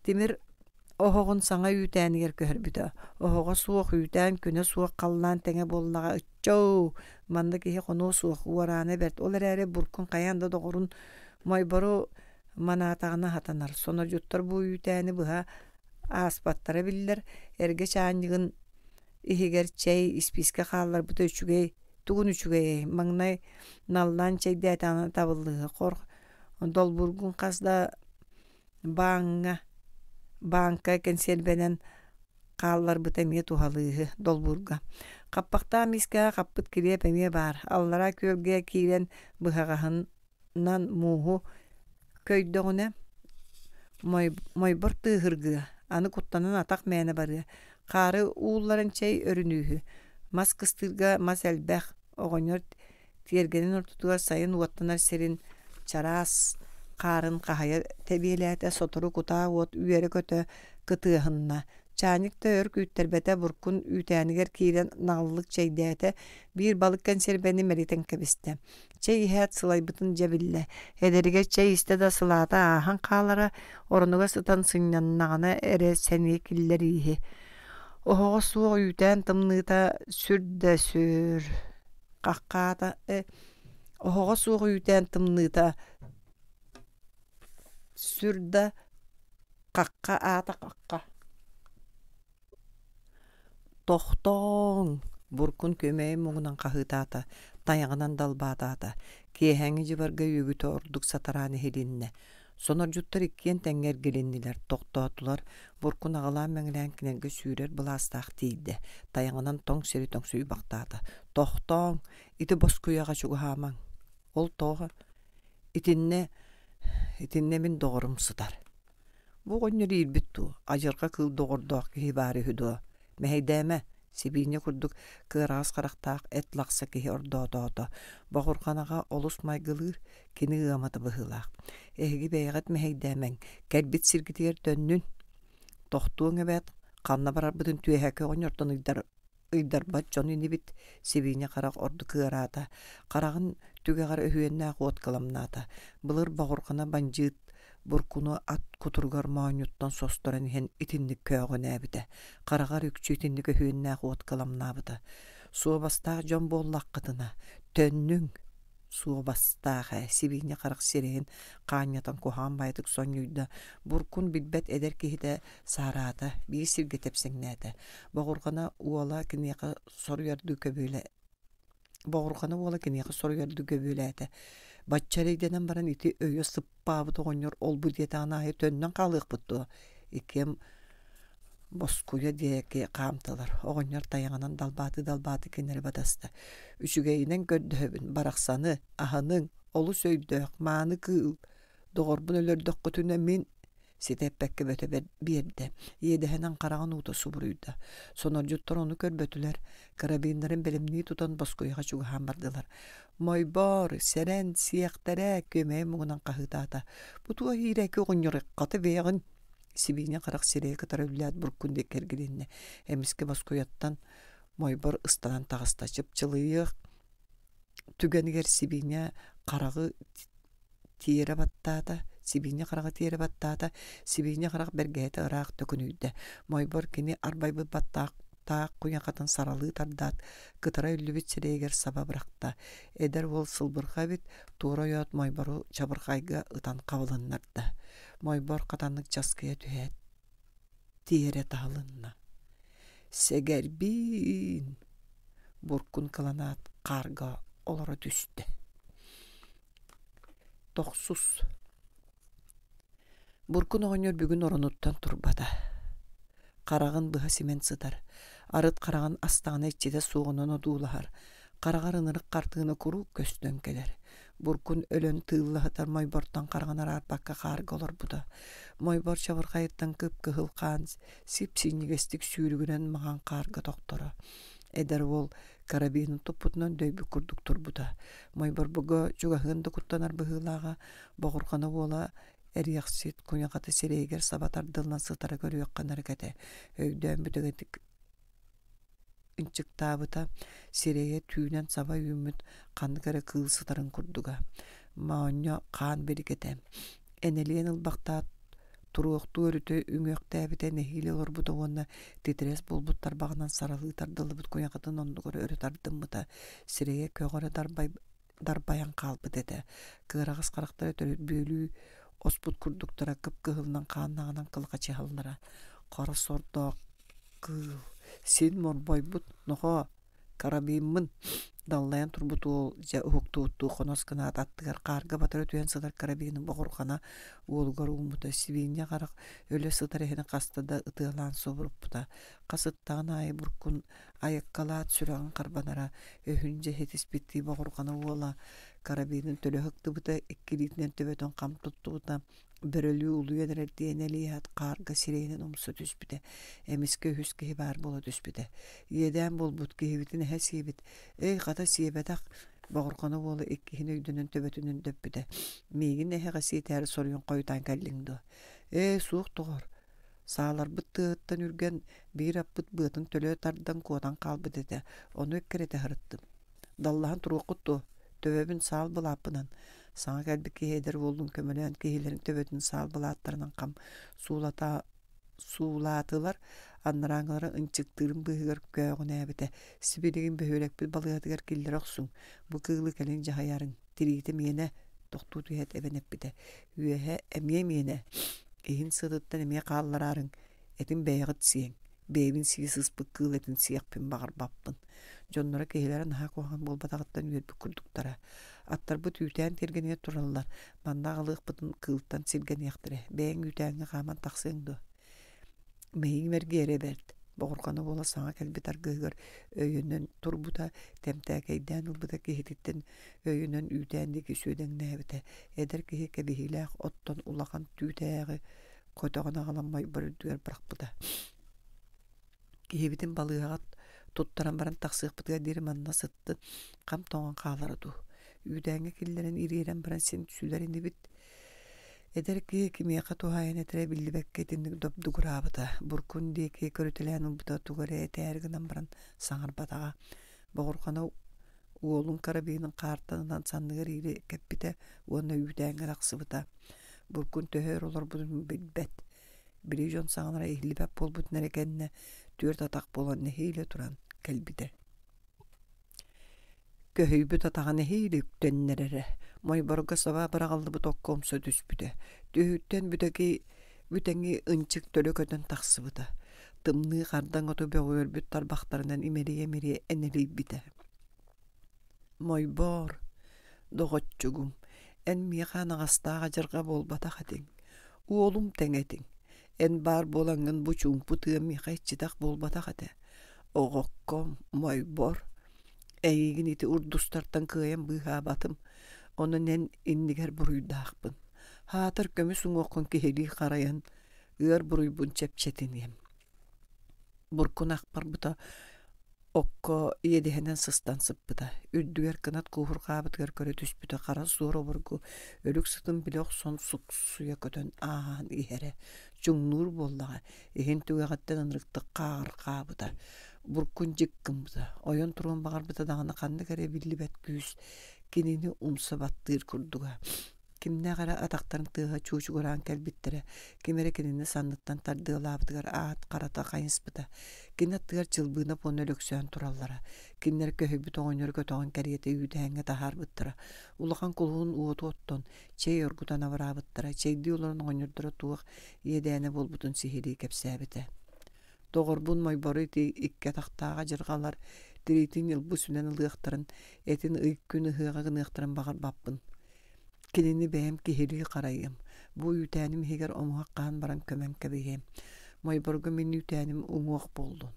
Тимир оһоҕун саҥа үүтээнигэр көһөрбүтэ. Оһоҕо суох үүтээн күнэ суох халлаан тэҥэ буоллаҕа ыччоо! Манна киһи хонуо суох, уораана бэрт. Ол эрээри буркун хайаан да доҕорун Мойбору манаатаҕына сатанар. Сонордьуттар бу үүтээни быһа ааспаттара биллэр. Эргэ чаанньыгын Иһигэр чэй, испиискэ хаалларбыта үчүгэй, тугун үчүгэйэй, маҥнай наллаан чэйдээтэҕинэ табыллыыһы, хор долбуургун хас да бааҥҥа бааҥка кэнсиэрбэнэн хаалларбыта эмиэ туһалыыһы долбуурга. Хаппахтаах миискэҕэ хаппыт килиэп эмиэ баар, аллараа күөлгэ киирэн быһаҕаһынан мууһу көйдөҕүнэ мойбор тыаһыргыа, аны куттанан атах мээнэ барыа, хаары уулларан чэй өрүнүүһү, мас кыстыырга мас элбэх, оҕонньор тиэргэнин ортотугар сайын уоттанар сирин чараас хаарын хаһыйа тэбиэлээтэ, сотору кутаа уот үөрэ-көтө кытыаһынна, Чаанньык да өр күүттэрбэтэ, буркун үүтээнигэр киирэн наҕыллык чэйдээтэ, биир балык кэнсиэрбэни мэлитэн кэбистэ. Чэй иһээт сылайбытын дьэ биллэ. Эдэригэр чэй истэ да сылаата ааһан хаалара, оронугар сытан сынньаннаҕына эрэ сэниэ киллэрииһи. Оһоҕо суох үүтээн тымныыта сүр да сүр. Хаххаата оһоҕо суох үүтээн тымныыта сүр да хахха аата хахха Тохтооҥ! Буркун күөмэйин муҥунан хаһыытаата, тайаҕынан далбаатаата, киэһээҥҥи дьыбарга үөгүтэ ордук сатараан иһилиннэ. Сонордьуттар иккиэн тэҥҥэ эргилиннилэр, тохтоотулар, Буркун аҕылаан-мэҥилээн кинилэргэ сүүрэр былаастаах тиийдэ, тайаҕынан тоҥ сири тоҥсуйбахтаата. Тохтооҥ! Ити боскуйаҕа чугаһаамаҥ! Ол тоҕо? Итиннэ, итиннэ мин доҕорум сытар. Бу оҕонньор иирбит дуу, адьырҕа кыыл доҕордоох киһи баар үһү дуо? Мэһэйдээмэ, сибиинньэ курдук кыараҕас харахтаах эт лахса киһи ордоотоото. Боҕурҕанаҕа олус майгылыыр, кини ыамата быһыылаах. Эһиги бэйэҕит мэһэйдээмэҥ, кэлбит сиргитигэр төннүн. Тохтуоҥ эбээт, ханна барарбытын түөһээки оҕонньортон ыйдар ыйдарбат дьон инибит, сибиинньэ харах ордук ыараата, хараҕын түгэҕэр өһүөннээх уот кыламнаата. Былыр боҕурҕана бандьыыт буркуну ат кутуругар моонньуттан состорон иһэн итинник көөҕүнээбитэ, хараҕар үкчү итинник өһүөннээх уот кыламнаабыта. Суобастаах дьон буоллаххытына, төннүҥ! Суобастаах ээ, сибиинньэ харах сирэйин хаанньатан куһаҕан баайытык сонньуйда, буркун билбэт эдэр киһитэ саараата, биир сиргэ тэпсэҥнээтэ. Боҕурҕана уола киниэхэ соруйардыы көбүөлэ Боҕурҕана уола киниэхэ соруйардыы көбүөлээтэ. Бачча эрэйдэнэн баран ити өйө сыппаабыт оҕонньор ол-бу диэтэҕин аайы төннөн хаалыахпыт дуо? Иккиэн боскуйа диэки хаамтылар. Оҕонньор тайаҕынан далбаатыы-далбаатыы кинилэри батыста. Үчүгэйинэн көрдөһөбүн, барахсаны, аһыныҥ, олус өйдөөх, мааны кыыл. Доҕорбун өлөрдөххүтүнэ мин ситэ эппэккэ бөтө биэрдэ, иэдэһинэн хараҕын уута субуруйда. Сонордьуттар ону көрбөтүлэр, карабиннарын бэлэмнии тутан боскуйаҕа чугаһаан бардылар. «Мойбоор, сэрэн, сиэхтэрэ!» күөмэйин муҥунан хаһыытаата. «Бу туох иирээки оҕонньор хата бэйэҕин!» Сибиинньэ харах сирэйэ кытары үллээт буркун диэки эргилиннэ. Эмискэ боскуйаттан мойбор ыстанан таҕыста. Чыпчылыйыах түгэнигэр сибиинньэ хараҕы тиэрэ баттаата, сибиинньэ хараҕы тиэрэ баттаата, сибиинньэ харах бэргэһэтэ ыраах төкүнүйдэ. Мойбор кини арбайбыт баттаах таах куйахатын саралыы тардаат, кытара үллүбүт сирэйигэр саба бырахта. Эдэр уол сылбырҕа эбит, туора ойоот Мойбору чабырҕайга ытан хабылыннарда. Мойбор хатаннык часкыйа түһээт, тиэрэ таһылынна. Сэгэрбиин! Буркун кыланаат хаарга олоро түстэ. Тохсус Буркун оҕонньор бүгүн оронуттан турбата. Хараҕын быһа симэн сытар. Арыт хараҕын астаҕына иччитэ суоҕунан одуулаһар. Хараҕар ынырык хартыына куруук көстөн кэлэр. Буркун өлөн тыылла сытар мойбортон хараҕын араарбакка хаарга олорбута. Мойбор чабырҕайыттан кып-кыһыл хаан сип-синньигэстик сүүрүгүнэн маҥан хаарга тохторо. Эдэр уол карабинын туппутунан дөйбүт курдук турбута. Мойборбуга чугаһыан да куттанар быһыылааҕа, боҕурҕана уола эриэхсит куйахата сирэйигэр саба тардыллан сытара көрүөххэ ынырык этэ. Өйдөөн бүтэгэтик ынчыктаабыта, сирэйэ түүнэн саба үүммүт ханнык эрэ кыыл сытарын курдуга. Моонньо хаан билик этэ. Энэлийэн ылбахтаат туруохтуу өрүтэ үҥүөхтээбитэ нэһиилэ олорбута уонна титирэс буолбут тарбаҕынан саралыы тардыллыбыт куйахатын оннугар өрө тардыммыта, сирэйэ көҕөрө дарбайан хаалбыт этэ. Кыараҕас харахтара төрүт бүөлүү оспут курдуктара кып-кыһылынан хааннаҕынан кылахачыһаллара. Хара сордоох кыыл. Син морбойбут, нохоо, карабиммын даллайан турбут уол дьэ уһуктубуттуу хонос гынаат аттыгар хаарга батары түһэн сытар карабины боҕурҕана уолугар ууммута сибиинньэ харах өлө сытар эһэни хаста да ытыалаан субуруппута хас ыттаҕын аайы буркун айаккалаат сүрэҕин харбанара өһүн дьэ ситиспиттии боҕурҕана уола карабинын төлө ыһыктыбыта икки илиитинэн төбөтүн хам туттубута бөрөлүү улуйан эрэрдии энэлиэһэт хаарга сирэйинэн умса түспүтэ эмискэ үһүс киһи баар буола түспүтэ иэдээн буолбут киһибитин эһэ сиэбит эй хата сиэбэтэх боҕурҕана уола иккиһин өйдөнөн төбөтүн өндөппүтэ миигин эһэҕэ сиэтээри соруйан хойутаан кэллиҥ дуо ээ суох доҕор сааларбыт тыаһыттан үргэн биир аппыт быатын төлө тардан куотан хаалбыт этэ ону эккирэтэ сырыттым Даллаһан туруоххут дуо, төбөбүн саал былааппынан, саҥа кэлбит киһи эдэр уоллуун көмөлөөн киһилэрин төбөтүн саал былааттарынан хам суулата суулаатылар, анарааҥҥылара ынчыктыырын быыһыгар көөҕүнээбитэ, сибилигин бөһүөлэкпит балыыһатыгар киллэрэ охсуҥ, бу кыылы кэлин дьаһайарыҥ, тириитэ миэнэ, тохтуу түһээт эбэн эппитэ, үөһэ эмиэ миэнэ, иһин сытыттан эмиэ хааллараарыҥ, этин бэйэҕит сиэҥ, бэйэбин сии сыспыт кыыл этин сиэхпин баҕарбаппын Дьонноро киһилэрэ наһаа куһаҕан буолбатаҕыттан үөрбүт курдуктара. Аттарбыт үүтээн тиэргэнигэр тураллар, манна аҕалыахпытын кыылтан сиргэниэхтэрэ, бэйэҥ үүтээҥҥэ хааман тахсыаҥ дуо? Мэйиим эргийэрэ бэрт, боҕурҕана буола саҥа кэлбит аргыһыгар өйөнөн турбута, тэмтээкэйдээн ылбыта киһититтэн өйөнөн үүтээн диэки сүөдэҥнээбитэ. Эдэр киһи кэбиһиилээх оттон улахан түүтээҕи көтөҕөн аҕалан мойбор үрдүгэр бырахпыта. Киһибитин балыыһаҕа туттаран баран тахсыахпытыгар диэри манна сыттын, хам тоҥон хаалара дуу. Үүтээҥҥэ киллэрэн ириэрэн баран син сүлэр инибит. Эдэр киһи кимиэхэ туһаайан этэрэ биллибэккэ итинник добдугураабыта, буркун диэки көрүтэлээн ылбыта тугу эрэ этээри гынан баран саҥарбатаҕа. Боҕурҕана уолун карабинын хаартан ылан санныгар иилэ кэппитэ уонна үүтээҥҥэ тахсыбыта. Буркун төһө өр олорбутун билбэт. Били дьон саҥалара иһиллибэт буолбутун эрэ кэннэ түөрт атах буолан нэһиилэ туран кэлбитэ. Көһүйбүт атаҕа нэһиилэ үктэннэрэрэ, мойборго саба быраҕыллыбыт окко умса түспүтэ. Түөһүттэн бүтэки бүтэҥи ынчык төлө көтөн тахсыбыта. Тымныы хардаҥ оту бөҕүөрбүт тарбахтарынан имэрийэ-имэрийэ энэлийбитэ. Мойбоор, доҕоччугум, эн миэхэ анаҕастаах адьырҕа буолбатах этиҥ. Уолум тэҥэ этиҥ. Эн баар буолаҥҥын бу чуумпу тыа миэхэ иччитэх буолбатах этэ. Оҕокком, мойбор, эйигин ити урдустартан кыайан быыһаабатым, онон эн иннигэр буруйдаахпын. Аатар көмүс уҥуоххун киһилии харайан, ыар буруйбун чэпчэтиниэм. Буркун ахпарбыта Окко иэдэһинэн сыстан сыппыта, үрдүгэр кынат кууһурҕаабытыгар көрө түспүтэ хара суор обургу өлүк сытын билэ охсон суксуйа көтөн ааһан иһэрэ, чуҥнуур буоллаҕа, иһин түгэҕиттэн ынырыктык хааҕырҕаабыта, буркун дьик гыммыта, ойон туруон баҕарбыта даҕаны ханнык эрэ биллибэт күүс кинини умса баттыыр курдуга. Кимнээх эрэ атахтарын тыаһа чуучугураан кэлбиттэрэ, ким эрэ кинини санныттан тардыалаабытыгар аат харата хайыспыта. Кини аттыгар Чылбыынап уонна Өлөксөөн тураллара. Кинилэр көһүйбүт оҕонньору көтөҕөн кэриэтэ үүтээҥҥэ таһаарбыттара. Улахан кулуһун уоту оттон, чэй оргутан абыраабыттара. Чэйдии олорон оҕонньордоро туох иэдээнэ буолбутун сиһилии кэпсээбитэ. Доҕорбун Мойбору ити икки атахтаах адьырҕалар тириитин ньылбы сүнэн ылыахтарын, этин ый күн ыһыаҕа гыныахтарын баҕарбаппын. Кинини бэйэм киһилии харайыам, бу үүтээним иһигэр омуһах хаһан баран көмөн кэбиһиэм. Мойборго мин үүтээним уҥуох буоллун.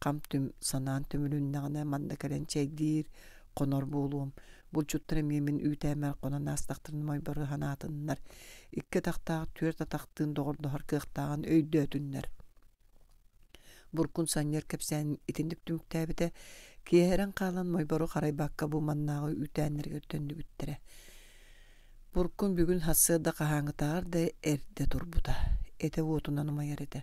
Хам-түм санаан түмүлүннэҕинэ манна кэлэн чэйдиир, хонор буолуом. Булчуттар эмиэ мин үүтээммэр хонон аастахтарына Мойбору санаатыннар, икки атахтаах түөрт атахтыын доҕордоһор кыахтааҕын өйдөөтүннэр. Буркун санньыар кэпсээнин итинник түмүктээбитэ, киэһэрэн хаалан Мойбору харайбакка бу маннааҕы үүтээннэригэр төннүбүттэрэ. Буркун бүгүн сарсыарда хаһааҥҥытааҕар да эрдэ турбута, этэ уотунан умайар этэ.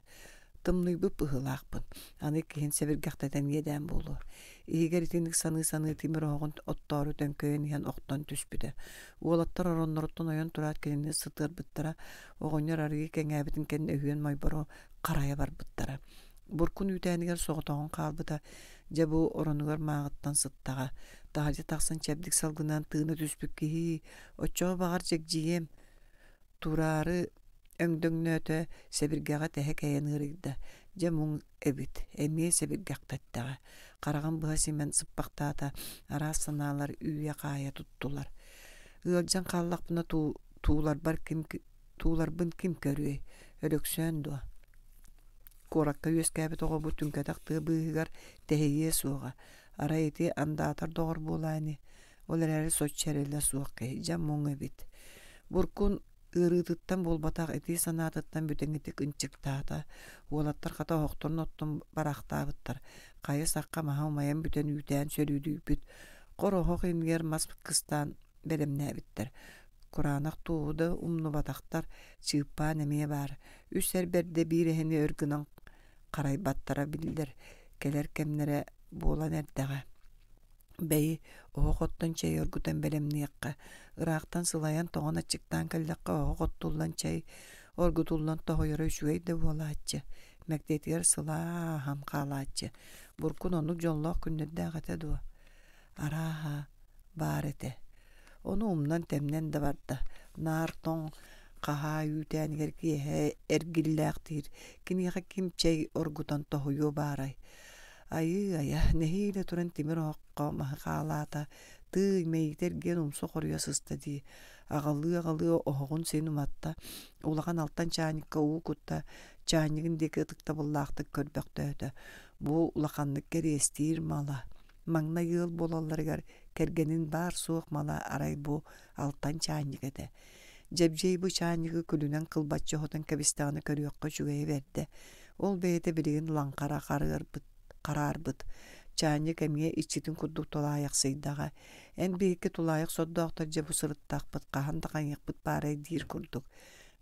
Тымныйбыт быһыылаахпын, аны иккиһин сэбиргэхтэтэн иэдээн буолуо. Иһигэр итинник саныы-саныы тимир оһоҕун оттоору төҥкөйөн иһэн охтон түспүтэ. Уолаттар оронноруттан ойон тураат кинини сытыарбыттара, оҕонньор арыый кэҥээбитин кэннэ үһүөн Мойбору харайа барбыттара. Буркун үүтээнигэр соҕотоҕун хаалбыта, дьэ бу оронугар мааҕыттан сыттаҕа. Таһырдьа тахсан чэбдик салгынан тыына түспүт киһи, оччоҕо баҕар дьэгдьийиэм, тураары өҥдөҥнөөтө, сэбиргэҕэ тэһэ кэйэн ыарыйда. Дьэ муҥ эбит, эмиэ сэбиргэхтэттэҕэ. Хараҕын быһа симэн сыппахтаата, араас санаалар үүйэ-хаайа туттулар. Ыалдьан хааллахпына тууларбар ким тууларбын ким көрүөй, Өлөксөөн дуо? Куоракка үөскээбит оҕобут түҥкэтэх тыа быыһыгар тэһийиэ суоҕа, арай ити андаатар доҕор буолаа ини, ол эрээри соччо эрэлэ суох киһи, дьэ муҥ эбит. Буркун ыарыытыттан буолбатах итии санаатыттан бүтэҥитик ынчыктаата, уолаттар хата оһохторун оттон бараахтаабыттар, хайа сахха маһа умайан бүтэн үүтээн сөрүүдүйбүт, хор оһох иннигэр мас кыстаан бэлэмнээбиттэр. Кураанах туоһу да умнубатахтар, чыыппаан эмиэ баар. Үс эр бэрдэ биир эһэни өр гынан харайбаттара биллэр, кэлэр кэмнэрэ буолан эрдэҕэ. Бэйи, оһох оттон чэй оргутан бэлэмниэххэ, ыраахтан сылайан тоҥон аччыктаан кэллэххэ оһох оттуллан чэй оргутуллан тоһуйара үчүгэй да буолааччы, мэктиэтигэр сылааһан хаалааччы. Буркун оннук дьоллоох күннэрдээх этэ дуо? Арааһа, баар этэ. Ону умнан-тэмнэн да барда, наар тоҥ хаһаа үүтээнигэр киэһэ эргиллээхтиир, киниэхэ ким чэй оргутан тоһуйуо баарай. Айыы-айа, нэһиилэ туран тимир оһоххо маһы хаалаата, тыый, мэйиитэ эргийэн умса хоруйа сыста дии. Аҕалыы-аҕалыы оһоҕун син уматта, улахан алтан чаанньыкка уу кутта, чаанньыгын диэки ытыктабыллаахтык көрбөхтөөтө. Бу улаханнык кэриэстиир мала. Маҥнай ыал буолалларыгар кэргэнин баар-суох мала арай бу алтан чаанньык этэ. Дьэбдьиэй бу чаанньыгы күлүнэн кылбаччы оһотон кэбистэҕинэ көрүөххэ үчүгэйэ бэрдэ. Ол бэйэтэ билигин лаҥхара харыарбыт, хараарбыт. Чаанньык эмиэ иччитин курдук тулаайахсыйдаҕа. Эн биһикки тулаайах сордоохтор дьэ бу сырыттахпыт, хаһан да хайыахпыт баарай диир курдук.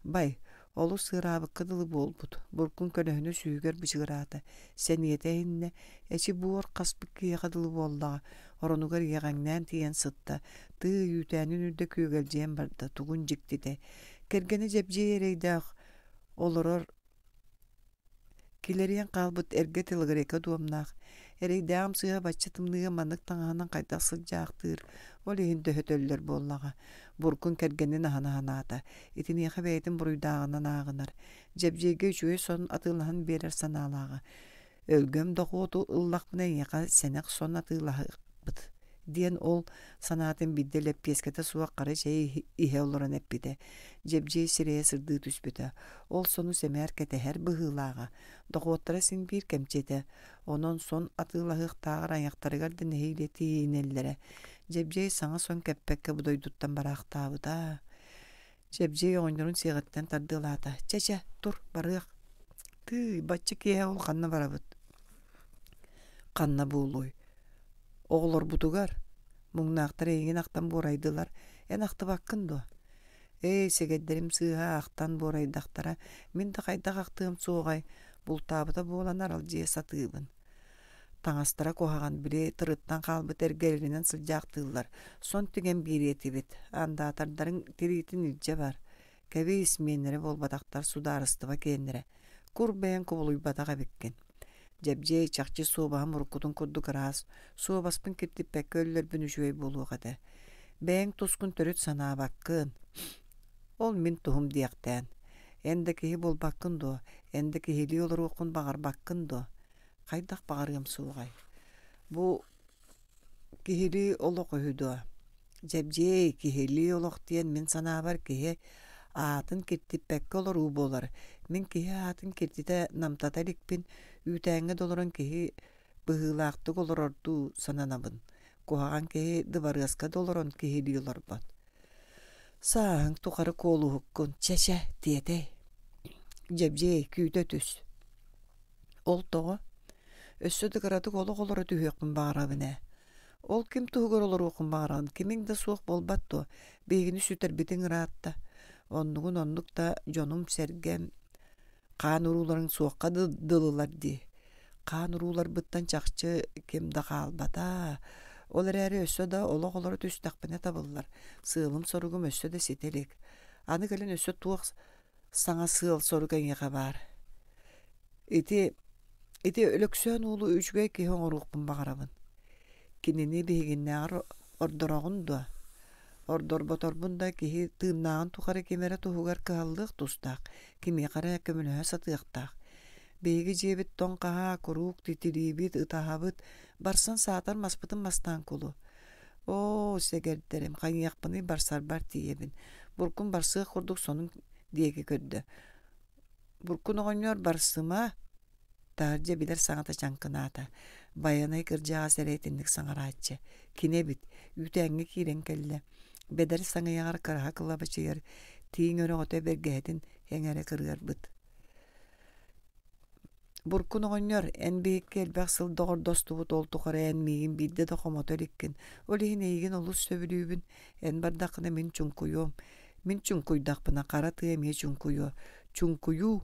Бай, олус ыараабыкка дылы буолбут, буркун көлөһүнэ сүүһүгэр бычыгыраата, сэниэтэ эһиннэ, эчи буор хаспыт киһиэхэ дылы буоллаҕа, оронугар иэҕэҥнээн тиийэн сытта, тыы үүтээнин үрдэ күөгэлдьийэн барда, тугун дьиктитэ. Кэргэнэ Дьэбдьиэй эрэйдээх олорор Килэрийэн хаалбыт эргэ телогрейка дуомнаах, эрэйдээҕим сыыһа бачча тымныыга маннык таҥаһынан хайдах сылдьаахтыыр, ол иһин дөһөтөллөр буоллаҕа. Буркун кэргэнин аһына санаата, итиниэхэ бэйэтин буруйдааҕынан ааҕынар. Дьэбдьиэйгэ үчүгэй сон атыылаһан биэрэр санаалааҕа. Өлгөм дохуоту ыллахпына эйиэхэ сэнэх сон атыылаһыахпыт диэн ол санаатын биирдэ лэппиэскэтэ суох хара чэй иһэ олорон эппитэ. Дьэбдьиэй сирэйэ сырдыы түспүтэ. Ол сону сэмээр кэтэһэр быһыылааҕа. Дохуоттара син биир кэмчи этэ. Онон сон атыылаһыахтааҕар айахтарыгар да нэһиилэ тиийинэллэрэ. Дьэбдьиэй саҥа сон кэппэккэ бу дойдуттан бараахтаабыта. Дьэбдьиэй оҕонньорун сиэҕиттэн тардыалаата. Чэ-чэ, тур, барыах. Тыый, бачча киэһэ ол ханна барабыт? Ханна буолуой? Оҕолорбутугар муҥнаахтар эйигин ахтан буорайдылар, эн ахтыбаккын дуо? Ээ, сэгэйдэрим сыыһа ахтан буорайдахтара, мин да хайдах ахтыам суоҕай, бултаабыта буолан аралдьыйа сатыыбын. Таҥастара куһаҕан, били тырыттан хаалбыт эргэлэринэн сылдьаахтыыллар, сон түгэн биэриэ этибит, андаатардарыҥ тириитин илдьэ бар. Кэбиис, миэннэрэ буолбатахтар, судаарыстыба киэннэрэ. Кур бэйэҥ кубулуйбатах эбиккин. Дьэбдьиэй чахчы суобаһым уруккутун курдук ыраас, суобаспын киртиппэккэ өллөрбүн үчүгэй буолуох этэ. Бэйэҥ тускун төрүт санаабаккын. Ол мин туһум диэхтээн. Эн да киһи буолбаккын дуо? Эн да киһилии олоруоххун баҕарбаккын дуо? Хайдах баҕарыам суоҕай? Бу киһилии олох үһү дуо? Дьэбдьиэй, киһилии олох диэн мин санаабар киһи аатын киртиппэккэ олоруу буолар. Мин киһи аатын киртитэ намтата иликпин, үүтээҥҥэ да олорон киһи быһыылаахтык олорордуу сананабын. Куһаҕан киһи дыбарыаска да олорон киһилии олорбот. Сааһыҥ тухары куолуһуккун, чэ-чэ, тиэтэй. Дьэбдьиэй, күүтэ түс. Ол тоҕо? Өссө да кыратык олох олоро түһүөхпүн баҕарабын ээ. Ол ким туһугар олоруоххун баҕараҕын, кимиҥ да суох буолбат дуо? Биһигини сүтэрбитиҥ ыраатта. Оннугун оннук да дьонум-сэргэм хаан урууларыҥ суохха дылылар дии. Хаан урууларбыттан чахчы ким да хаалбата. Ол эрээри өссө да олох олоро түстэхпинэ табыллар. Сыалым-соругум өссө да ситэ илик. Аны кэлин өссө туох саҥа сыал-сорук эйиэхэ баар. Ити ити Өлөксөөн уолу үчүгэй киһи оҥоруохпун баҕарабын. Кинини биһигиннээҕэр ордороҕун дуо? Ордорботорбун да киһи тыыннааҕын тухары ким эрэ туһугар кыһаллыах тустаах, кимиэхэ эрэ көмөлөһө сатыахтаах. Биһиги дьиэбит тоҥ хаһаа, куруук титириибит, ытаһабыт, барсан саатар маспытын мастаан кулу. Оо, сэгэрдэрим, хайыахпыный барсарбар тиийэбин. Буркун барсыах курдук сонун диэки көрдө. Буркун оҕонньор барсыма, таһырдьа билэр саҥата чаҥкынаата. Байанай кырдьаҕас эрэ итинник саҥарааччы. Кини эбит, үүтээҥҥэ киирэн кэллэ. Бэдэр саҥыйаҕар кыраһа кылабачыйар, тииҥ өрөҕөтө бэргэһэтин эҥэрэ кырыарбыт. Буркун оҕонньор, эн биһикки элбэх сыл доҕордостубут ол тухары эн миигин биирдэ да хомото иликкин. Ол иһин эйигин олус сөбүлүүбүн. Эн бардаххына мин чуҥкуйуом. Мин чуҥкуйдахпына хара тыа эмиэ чуҥкуйуо. Чуҥкуйуу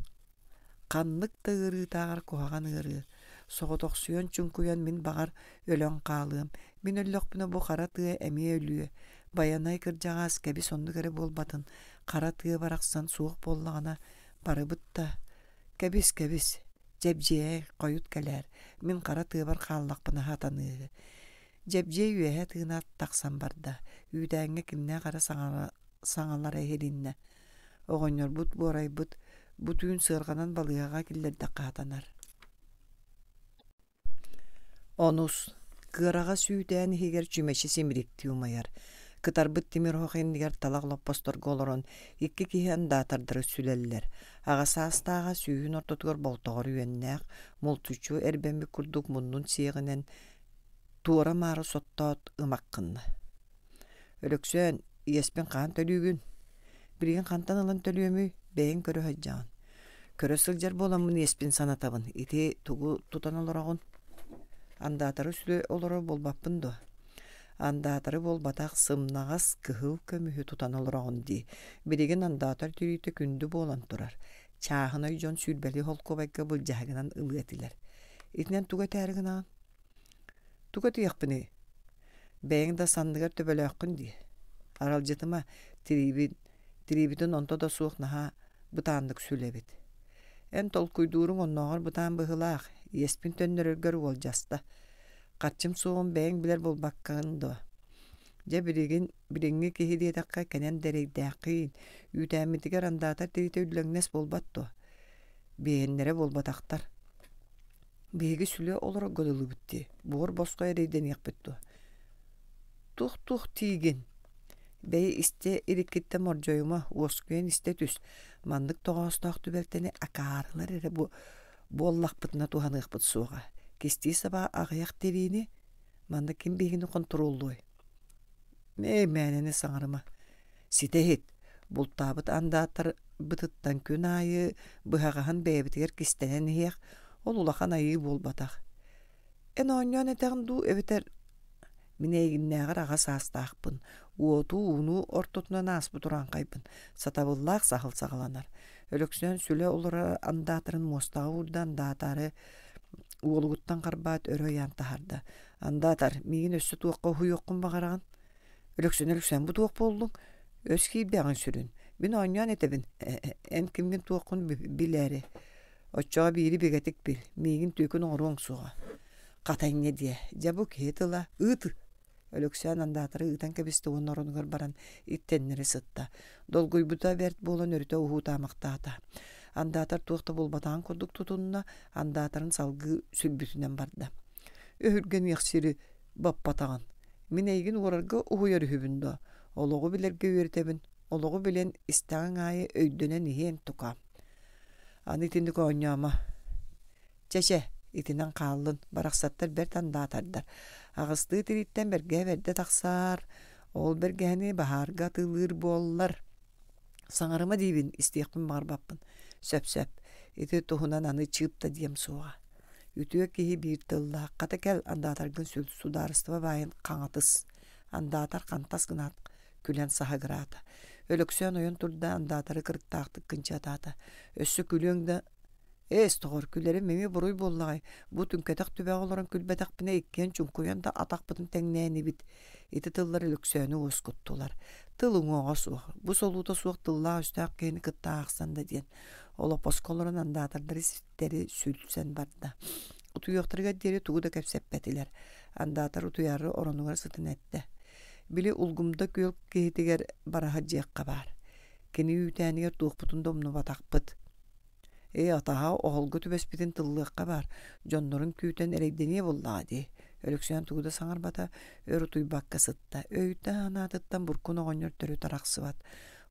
ханнык да ыарыытааҕар куһаҕан ыарыы. Соҕотохсуйан чуҥкуйан мин баҕар өлөн хаалыам. Мин өллөхпүнэ бу хара тыа эмиэ өлүө. Байанай кырдьаҕас кэбис оннук эрэ буолбатын. Хара тыа барахсан суох буоллаҕына барыбыт да Кэбис, кэбис, Дьэбдьиэй, хойут кэлээр, мин хара тыабар хааллахпына сатаныыһы. Дьэбдьиэй үөһэ тыынаат тахсан барда, үүтээҥҥэ кимнээх эрэ саҥалара иһилиннэ. Оҕонньорбут буорайбыт, бу түүн сыарҕанан балыыһаҕа киллэрдэххэ сатанар. Онус, кыараҕас үүтээн иһигэр чүмэчи симириктии умайар. Кытарбыт тимир оһох иннигэр талах лоппосторго олорон икки киһи андаатардары сүлэллэр. Аҕа саастааҕа сүүһүн ортотугар болтоҕор үөннээх, мултуччу эрбэммит курдук муннун сиэҕинэн туора-маары соттоот ымах гынна. Өлөксөөн, иэспин хаһан төлүүгүн? Билигин хантан ылан төлүөмүй, бэйэҥ көрө сылдьаҕын. Көрө сылдьар буоламмын иэспин санатабын. Ити тугу тутан олороҕун? Андаатары сүлэ олорор буолбаппын дуо? Андаатары буолбатах сымнаҕас кыһыл көмүһү тутан олороҕун дии. Билигин андаатар тириитэ күндү буолан турар. Чааһынай дьон сүүрбэлии холкуобайга былдьаһыгынан ылыа этилэр. Итинэн тугу этээри гынаҕын? Тугу этиэхпиний? Бэйэҥ да санныгар төбөлөөххүн дии. Аралдьытыма, тириибин, тириибитин онто да суох наһаа бытааннык сүлэбит. Эн толкуйдууруҥ оннооҕор бытаан быһыылаах, иэспин төннөрөргөр уолдьаста. Харчым суоҕун бэйэҥ билэр буолбаккын дуо? Дьэ билигин билиҥҥи киһи диэтэххэ кэнэн да эрэйдээххиин, үүтээммитигэр андаатар тириитэ үллэҥнэс буолбат дуо? Биэһиннэрэ буолбатахтар. Биһиги сүлэ олорорго дылыбыт дии, буор босхо эрэйдэниэхпит дуо? Туох-туох тиигин? Бэйи истэ иликкиттэн мордьойума, уоскуйан истэ түс. Маннык тоҕоостоох түбэлтэни акаарылар эрэ бу буоллахпытына туһаныахпыт суоҕа. Кистии саба аҕыйах тириини манна ким биһигини хонтуруоллуой? Ээ, мээнэни саҥарыма. Ситэ иһит, бултаабыт андаатарбытыттан күн аайы быһаҕаһын бэйэбитигэр кистэнэн иһиэх, ол улахан айыы буолбатах. Эн оонньоон этэҕин дуу эбэтэр мин эйигиннээҕэр аҕа саастаахпын, уоту ууну ортотунан ааспыт урааҥхайбын, сатабыллаах саһыл саҕаланар. Өлөксөөн сүлэ олорор андаатарын муостаҕа уурда андаатаары уолугуттан харбаат өрө ыйаан таһаарда. Андаатар, миигин өссө туохха уһуйуоххун баҕараҕын? Өлөксөөн Өлөксөөн бу туох буоллуҥ? Өс киирбэҕиҥ сүрүн. Мин оонньоон этэбин, эн кимҥин туоххун билээри. Оччоҕо биири бигэтик бил, миигин түөкүн оҥоруоҥ суоҕа. Хата инньэ диэ, дьэ бу киһи тыла, ыыт! Өлөксөөн андаатары ыытан кэбистэ уонна оронугар баран иттэннэри сытта. Долгуйбута бэрт буолан өрүтэ уһуутаамахтаата. Андаатар туох да буолбатаҕын курдук тутунна, андаатарын салгыы сүлбүтүнэн барда. Өһүргэниэх сири баппатаҕын. Мин эйигин уорарга уһуйар үһүбүн дуо? Олоҕу билэргэ үөрэтэбин, олоҕу билэн истэҕиҥ аайы өйдөнөн иһиэҥ тукаам. Аны итинник оонньоомо. Чэ-чэ, итинэн хааллын, барахсаттар бэрт андаатардар. Аҕыстыы тирииттэн бэргэһэ бэрдэ тахсаар, ол бэргэһэни баһаарга атыылыыр буоллар. Саҥарыма диибин, истиэхпин баҕарбаппын. Сөп-сөп, ити туһунан аны чыып да диэм суоҕа. Үтүө киһи биир тыллаах, хата кэл, андаатаргын сүл, судаарыстыба баайын хаҥатыс. Андаатар хантас гынаат күлэн саһыгыраата. Өлөксөөн ойон турда, андаатары кырыктаахтык кынчыатаата. Өссө күлүөҥ да Эс, доҕор, күлэрим эмиэ буруй буоллаҕай. Бу түҥкэтэх түбэҕэ олорон күлбэтэхпинэ иккиэн чуҥкуйан да атахпытын тэҥнээн инибит. Ити тыллар Өлөксөөнү уоскуттулар. Тыл уҥуоҕа суох, бу солуута суох тыллаах-өстөөх киһини кытта аахсан да диэн. Олоппоско олорон андаатардары ситтэри сүлсэн барда. Утуйуохтарыгар диэри тугу да кэпсэппэтилэр. Андаатар утуйаары оронугар сытан эттэ. Били Улгумда күөл киһитигэр бараһа дьиэххэ баар. Кини үүтээнигэр туохпутун да умнубатахпыт. Ээ, атаһа оһолго түбэспитин тыллыахха баар, дьоннорун күүтэн эрэйдэниэ буоллаҕа дии. Өлөксөөн тугу да саҥарбата, өр утуйбакка сытта. Өйүттэн-санаатыттан Буркун оҕонньор төрүт арахсыбат.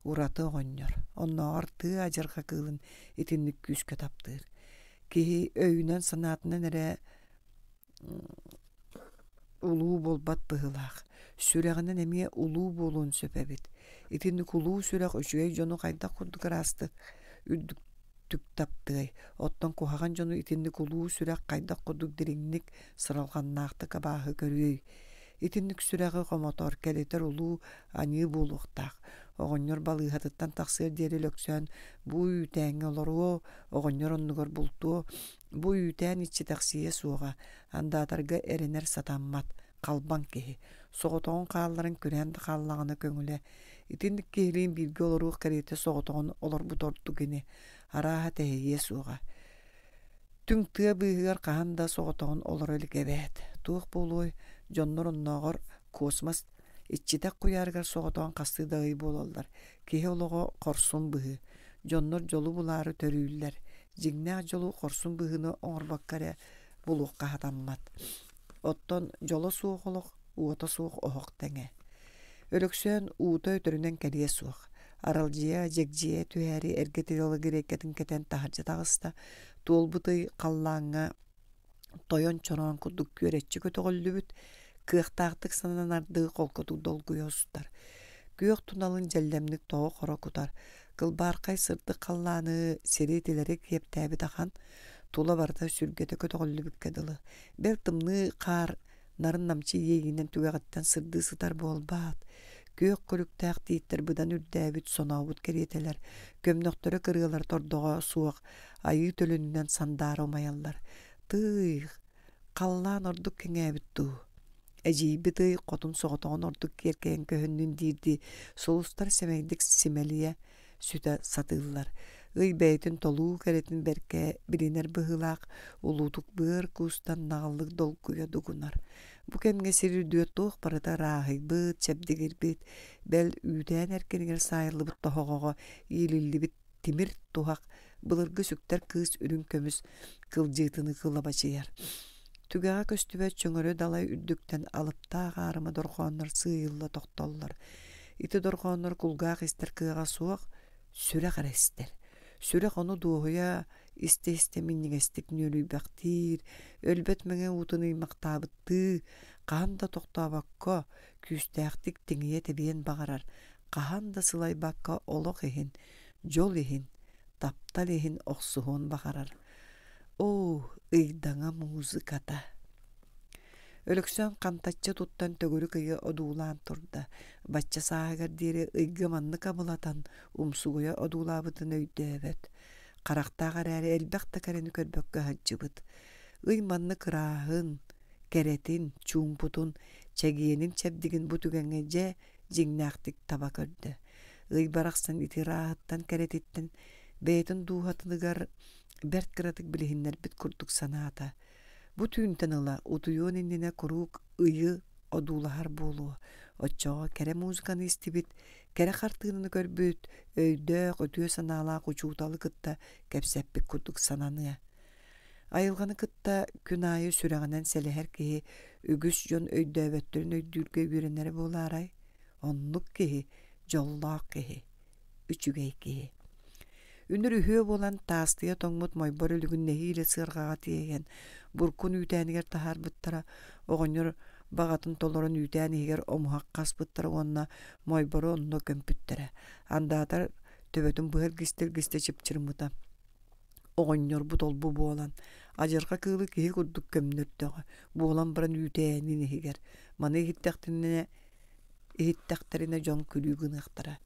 Ураты оҕонньор. Оннооҕор тыа адьырҕа кыылын итинник күүскэ таптыыр. Киһи өйүнэн-санаатынан эрэ улуу буолбат быһыылаах, сүрэҕинэн эмиэ улуу буолуон сөп эбит. Итинник улуу сүрэх үчүгэй дьону хайдах курдук ыраастык, үрдүктүк таптыай, оттон куһаҕан дьону итинник улуу сүрэх хайдах курдук дириҥник, сыралҕаннаахтык абааһы көрүөй. Итинник сүрэҕи хомотор, кэлитэр улуу аньыы буолуохтаах. Оҕонньор балыыһатыттан тахсыар диэри Лөксөөн бу үүтээҥҥэ олоруо, оҕонньор оннугар бултуо, Бу үүтээн иччитэхсийиэ суоҕа, андаатарга эрэнэр сатаммат, халбаҥ киһи, соҕотоҕун хаалларан күрээн да хааллаҕына көҥүлэ. Итинник киһилиин бииргэ олоруох кэриэтэ соҕотоҕун олорбут ордук ини, арааһа тэһийиэ суоҕа. Түҥ тыа быыһыгар хаһан да соҕотоҕун олоро илик эбээт. Туох буолуой, дьоннор оннооҕор космос иччитэх куйаарыгар соҕотоҕун хастыы да ый буолаллар. Киһи олоҕо хорсун быһыы. Дьоннор дьолу булаары төрүүллэр. Дьиҥнээх дьолу хорсун быһыыны оҥорбокко эрэ булуохха сатаммат. Оттон дьоло суох олох уота суох оһох тэҥэ. Өлөксөөн уута өтөрүнэн кэлиэ суох. Аралдьыйа, дьэгдьийэ түһээри эргэ тилигириэккэтин кэтэн таһырдьа таҕыста. Туолбут ый халлааҥҥа тойон чороон курдук күөрэччи көтөҕүллүбүт, кыахтаахтык сананардыы холкутук долгуйа устар. Күөх туналын дьэллэмник тоҕо-хоро кутар, кылбаархай сырдык халлааны сири тилэри киэптээбит ахан, тула барыта сүргэтэ көтөҕүллүбүккэ дылы. Бэл тымныы хаар нарын-намчы иэйиинэн түгэҕиттэн сырдыы сытар буолбаат, күөх күлүктээх тииттэр быдан үрдээбит сонообут кэриэтэлэр, көмнөхтөрө кырыалар тордоҕо суох айыы төлөнүнэн сандаара умайаллар. Тыый, халлаан ордук кэҥээбит дуу? Эдьиийбит ый хотун соҕотоҕун ордук киэркэйэн көһүннүн диирдии сулустар сэмэйдик симэлийэ сүтэ сатыыллар. Ый бэйэтин толуу кэрэтин бэркэ билинэр быһыылаах, улуутук быар куустан наҕыллык долгуйа дугунар. Бу кэмҥэ сир үрдүгэр туох барыта ырааһыйбыт, чэбдигирбит, бэл үүтээн эркинигэр саайыллыбыт тоһоҕоҕо иилиллибит тимир туһах былыргы сүктэр кыыс үрүҥ көмүс кылдьыытыны кылабачыйар. Түгэҕэ көстүбэт чөҥөрө далай үрдүктэн алыптаах аарыма дорҕооннор сыыйылла тохтоллор. Ити дорҕооннор кулгаах истэр кыаҕа суох, сүрэх эрэ истэр. Сүрэх ону дуоһуйа истэ-истэ минньигэстик нүөлүйбэхтиир, өлбөт мэҥэ уутун ыймахтаабыттыы, хаһан да тохтообокко, күүстээхтик тиҥийэ тэбиэн баҕарар, хаһан да сылайбакка олох иһин, дьол иһин, таптал иһин охсуһуон баҕарар. Оо, ыйдаҥа музыката! Өлөксөөн хантаччы туттан төгүрүк ыйы одуулаан турда. Бачча сааһыгар диэри ыйга маннык абылатан, умсугуйа одуулаабытын өйдөөбөт. Харахтаах эрээри элбэх да кэрэни көрбөккө сылдьыбыт. Ый маннык ырааһын, кэрэтин, чуумпутун, чэгиэнин-чэбдигин бу түгэҥҥэ дьэ дьиҥнээхтик таба көрдө. Ый барахсан ити ырааһыттан кэрэтиттэн бэйэтин дууһатыныгар бэрт кыратык билиһиннэрбит курдук санаата. Бу түүнтэн ыла утуйуон иннинэ куруук ыйы одуулаһар буолуо. Оччоҕо кэрэ музыканы истибит, кэрэ хартыынаны көрбүт, өйдөөх, үтүө санаалаах учууталы кытта кэпсэппит курдук сананыа. Айылҕаны кытта күн аайы сүрэҕинэн сэлэһэр киһи үгүс дьон өйдөөбөттөрүн өйдүүргэ үөрэнэрэ буолаарай? Оннук киһи дьоллоох киһи, үчүгэй киһи. Үнүр үһүө буолан таастыйа тоҥмут мойбор өлүгүн нэһиилэ сыарҕаҕа тиэйэн, буркун үүтээнигэр таһаарбыттара, оҕонньор баҕатын толорон үүтээн иһигэр омуһах хаспыттара уонна мойбору онно көмпүттэрэ. Андаатар төбөтүн быһа илгистэ-илгистэ чыпчырыммыта. Оҕонньорбут олбу буолан, адьырҕа кыылы киһи курдук көмнөрдөҕө, буолан баран үүтээнин иһигэр. Маны иһиттэхтэринэ иһиттэхтэринэ дьон күлүү гыныахтара.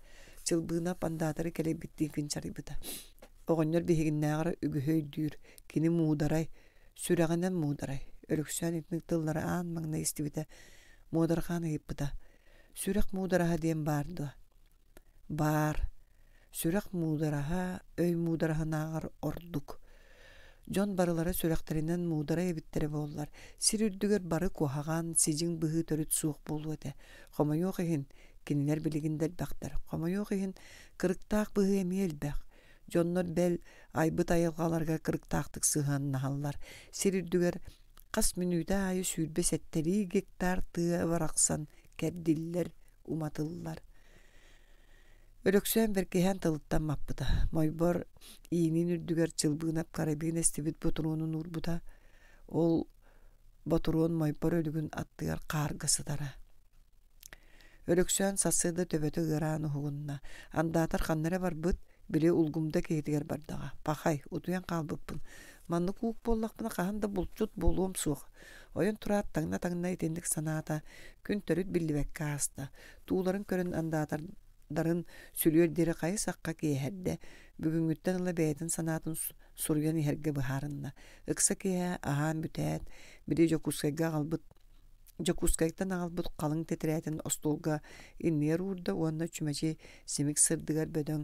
Чылбыына пандаатары кэлэйбиттии кынчарыйбыта. Оҕонньор биһигиннээҕэр үгүһү өйдүүр, кини муударай, сүрэҕинэн муударай. Өлөксөөн итинник тыллары аан маҥнай истибитэ, муодарҕаан ыйыппыта: «Сүрэх муудараһа диэн баар дуо?» Баар, сүрэх муудараһа өй муудараһынааҕар ордук. Дьон барылара сүрэхтэринэн муударай эбиттэрэ буоллар, сир үрдүгэр бары куһаҕан, сидьиҥ быһыы төрүт суох буолуо этэ. Хомойуох иһин, кинилэр билигин да элбэхтэр. Хомойуох иһин, кырыктаах быһыы эмиэ элбэх. Дьоннор бэл айбыт айылҕаларыгар кырыктаахтык сыһыаннаһаллар. Сир үрдүгэр хас мүнүүтэ аайы 27 гектар тыа барахсан кэрдиллэр, уматыллар. Өлөксөөн бэркиһээн тылыттан маппыта. Мойбор иинин үрдүгэр Чылбыынап карабин эстибит ботуруонун уурбута. Ол ботуруон Мойбор өлүгүн аттыгар хаарга сытара. Өлөксөөн сарсыарда төбөтө ыараан уһугунна. Андаатар ханна эрэ барбыт, били улгумда киһитигэр бардаҕа. Пахай, утуйан хаалбыппын. Маннык уук буоллахпына хаһан да булчут буолуом суох. Ойон тураат таҥна-таҥна итинник санаата күн төрүт биллибэккэ ааста. Тууларын көрөн андаатардарын сүлүөр диэри хайы-сахха киэһэрдэ. Бүгүҥҥүттэн ыла бэйэтин санаатын суруйан иһэргэ быһаарынна. Ыкса киэһэ аһаан бүтээт, били Дьокуускайга аҕалбыт Дьокуускайтан аҕалбыт халыҥ тэтэрээтин остуолга иннигэр уурда уонна чүмэчи симик сырдыгар бөдөҥ,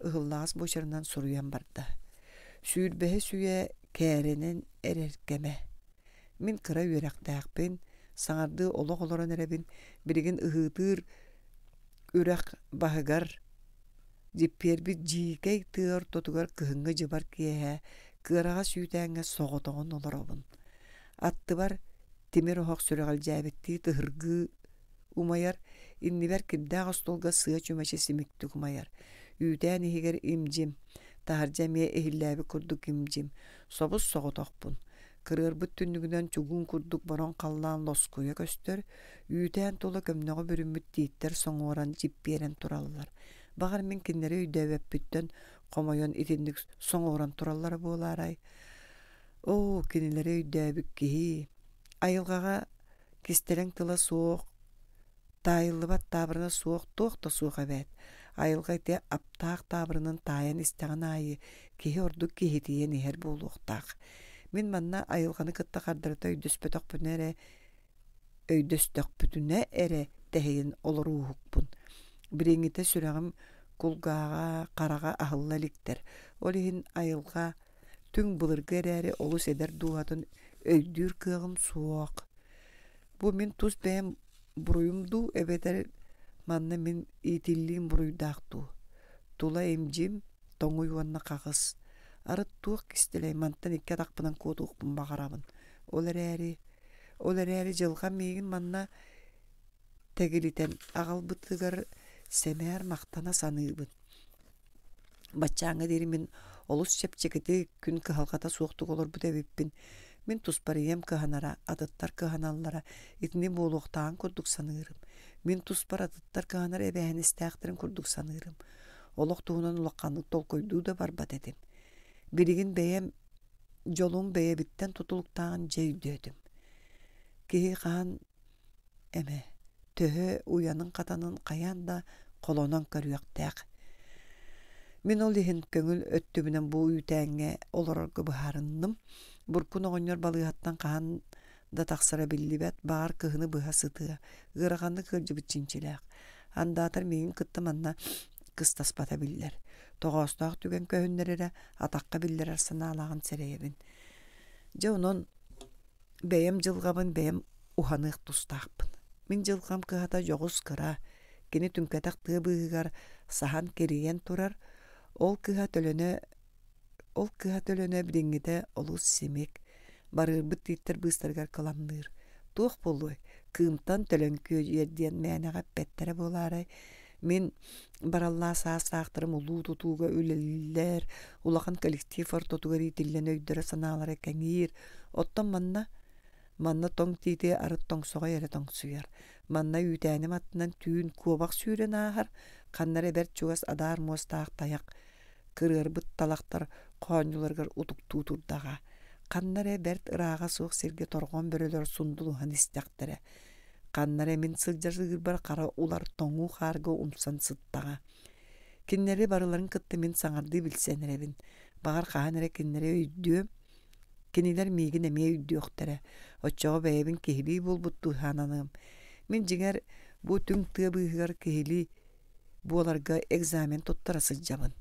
ыһыллаҕас буочарынан суруйан барда. Сүүрбэһис үйэ кээрэнэн эрэр кэмэ. Мин кыра үөрэхтээхпин, саҥардыы олох олорон эрэбин, билигин ыһыытыыр үрэх баһыгар дьиппиэрбит дьиикэй тыа ортотугар кыһыҥҥы дьыбар киэһэ кыараҕас үүтээҥҥэ соҕотоҕун олоробун. Аттыбар тимир оһох сүрэҕэлдьээбиттии тыһыргыы умайар, иннибэр кирдээх остуолга сыа чүмэчи симиктик умайар. Үүтээн иһигэр им-дьим, таһырдьа эмиэ иһиллээбит курдук им-дьим, собус-соҕотохпун. Кырыарбыт түннүгүнэн чугуун курдук бороҥ халлаан лоскуйа көстөр, үүтээн тула көмнөҕү бүрүммүт тииттэр соҥуоран дьиппиэрэн тураллар. Баҕар мин кинилэри өйдөөбөппүттэн хомойон итинник соҥуоран тураллара буолаарай? Оо, кинилэри өйдөөбүт киһи, айылҕаҕа кистэлэҥ тыла суох, таайыллыбат таабырына суох туох да суох эбээт. Айылҕа ити аптаах таабырынын таайан истэҕин аайы киһи ордук киһитийэн иһэр буолуохтаах. Мин манна айылҕаны кытта хардарыта өйдөспөтөхпүнэ эрэ өйдөстөхпүтүнэ эрэ тэһийэн олорууһукпун. Билиҥҥитэ сүрэҕим кулгааҕа, хараҕа аһылла иликтэр. Ол иһин айылҕа Түҥ былыргы эрээри олус эдэр дууһатын өйдүүр кыаҕым суох. Бу мин тус бэйэм буруйум дуу эбэтэр манна мин иитиллиим буруйдаах дуу? Тула имдьим, тоҥуй уонна хаҕыс. Арыт туох кистэлэй мантан икки атахпынан куотуохпун баҕарабын. Ол эрээри, ол эрээри дьылҕам миигин манна тэгилитэн аҕалбытыгар сэмээр махтана саныыбын. Баччааҥҥа диэри мин олус чэпчэкитик, күн кыһалҕата суохтук олорбут эбиппин. Мин туспар ийэм кыһанара, атыттар кыһаналлара итини буолуохтааҕын курдук саныырым. Мин туспар атыттар кыһанар эбээһинэстээхтэрин курдук саныырым. Олох туһунан улаханнык толкуйдуу да барбат этим. Билигин бэйэм дьолум бэйэбиттэн тутулуктааҕын дьэ өйдөөтүм. Киһи хаһан эмэ төһө уйанын-хатанын хайаан да холонон көрүөхтээх. Мин ол иһин көҥүл өттүбүнэн бу үүтээҥҥэ олорорго быһаарынным. Буркун оҕонньор балыыһаттан хаһан да тахсара биллибэт, баҕар кыһыны быһа сытыа, ыараханнык ыалдьыбыт чинчилээх. Андаатар миигин кытта манна кыстаспата биллэр. Тоҕоостоох түгэн көһүннэр эрэ атахха биллэрэр санаалааҕын сэрэйэбин. Дьэ онон Бэйэм дьылҕабын бэйэм уһаныах тустаахпын. Мин дьылҕам кыһата дьоҕус кыра, кини түҥкэтэх тыа быыһыгар саһан кирийэн турар, ол кыһа төлөнө ол кыһа төлөнө билиҥҥитэ олус симик, барыырбыт тииттэр быыстарыгар кыламныыр. Туох буолуой, кыымтан төлөн күөдьүйэр диэн мээнэҕэ эппэттэрэ буолаарай? Мин бараллаа саастаахтарым улуу тутууга үлэлииллэр, улахан коллектив ортотугар иитиллэн өйдөрө-санаалара кэҥиир. Оттон манна манна тоҥ тиити арыт тоҥсоҕой эрэ тоҥсуйар. Манна үүтээним аттынан түүн куобах сүүрэн ааһар, ханна эрэ бэрт чугас адаар муостаах тайах кырыарбыт талахтар хоонньуларыгар утуктуу турдаҕа. Ханна эрэ бэрт ырааҕа суох сиргэ торҕон бөрөлөр сундулуһан истэхтэрэ. Ханна эрэ мин сылдьар ыырбар хара улар тоҥуу хаарга умсан сыттаҕа. Кинилэри барыларын кытта мин саҥардыы билсэн эрэбин. Баҕар хаһан эрэ кинилэри өйдүөм. Кинилэр миигин эмиэ өйдүөхтэрэ. Оччоҕо бэйэбин киһилии буолбуттуу сананыам. Мин дьиҥэр бу түҥ тыа быыһыгар киһилии буоларга экзамен туттара сылдьабын.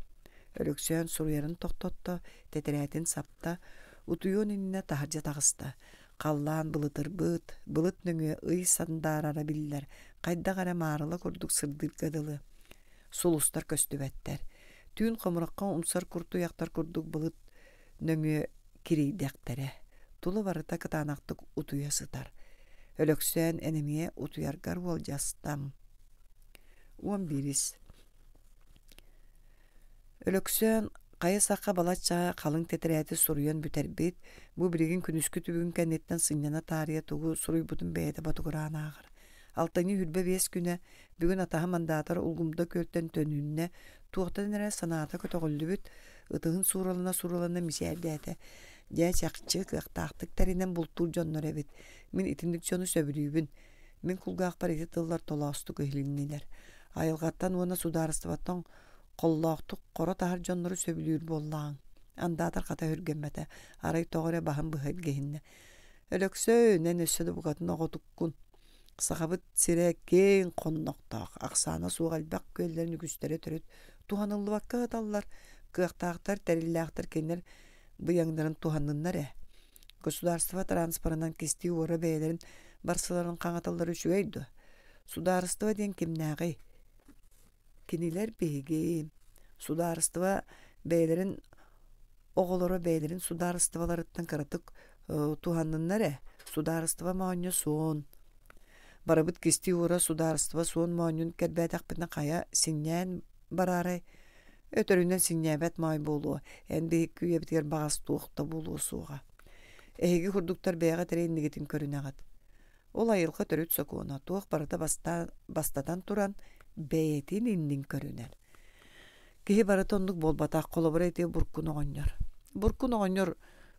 Өлөксөөн суруйарын тохтотто, тэтэрээтин сапта, утуйуон иннинэ таһырдьа таҕыста. Халлаан былытырбыт, былыт нөҥүө ый сандаарара биллэр, хайдах эрэ маарыла курдук сырдыырга дылы. Сулустар көстүбэттэр. Түүн хомурахха умсар куртуйахтар курдук былыт нөҥүө кирийдэхтэрэ. Тула барыта кытаанахтык утуйа сытар. Өлөксөөн эн эмиэ утуйаргар уолдьастам. 11. Өлөксөөн хайа сахха балачча халыҥ тэтэрээти суруйан бүтэрбит, бу билигин күнүскү түбүгүн кэнниттэн сынньана таарыйа тугу суруйбутун бэйэтэ ботугураан ааҕар. Алтынньы 25 күнэ бүгүн атаһа мандаатар Улгумда күөлтэн төнүннэ, туохтан эрэ санаата көтөҕүллүбүт, ытыһын сууралана-сууралана мичээрдээтэ. Дьэ, чахчы, кыахтаахтык тэринэн бултуур дьоннор эбит. Мин итинник дьону сөбүлүүбүн. Мин кулгаахпар ити тыллар толоостук иһилиннилэр. Айылҕаттан уонна судаарыстыбаттан холлоохтук хоро таһар дьоннору сөбүлүүр буоллаҕыҥ. Андаатар хата өһүргэммэтэ, арай тоҕо эрэ баһын быһа илгиһиннэ. Өлөксөй, эн өссө да букатын оҕотуккун. Сахабыт сирэ киэҥ хоннохтоох, ахсаана суох элбэх күөллэрин үгүстэрэ төрүт туһаныллыбакка ыыталлар. Кыахтаахтар, тэриллээхтэр кинилэр быйаҥнарын туһанныннар ээ. Государство транспорынан кистии уора бэйэлэрин барсаларын хаҥаталлара үчүгэй дуо? Судаарыстыба диэн кимнээҕий? Кинилэр биһиги. Судаарыстыба бэйэлэрин оҕолоро бэйэлэрин судаарыстыбаларыттан кыратык туһанныннар ээ. Судаарыстыба моонньо суон. Барыбыт кистии уора судаарыстыба суон моонньун кэрбээтэхпитинэ хайа синньээн бараарай? Өтөрүнэн синньээбэт моой буолуо, эн биһикки үйэбитигэр баҕас туох да буолуо суоҕа. Эһиги курдуктар бэйэҕит эрэ иннигитин көрүнэҕит. Ол айылҕа төрүт сокуона туох барыта бастаан, бастатан туран, бэйэтин иннин көрүнэр. Киһи барыта оннук буолбатах, холобура ити Буркун оҕонньор. Буркун оҕонньор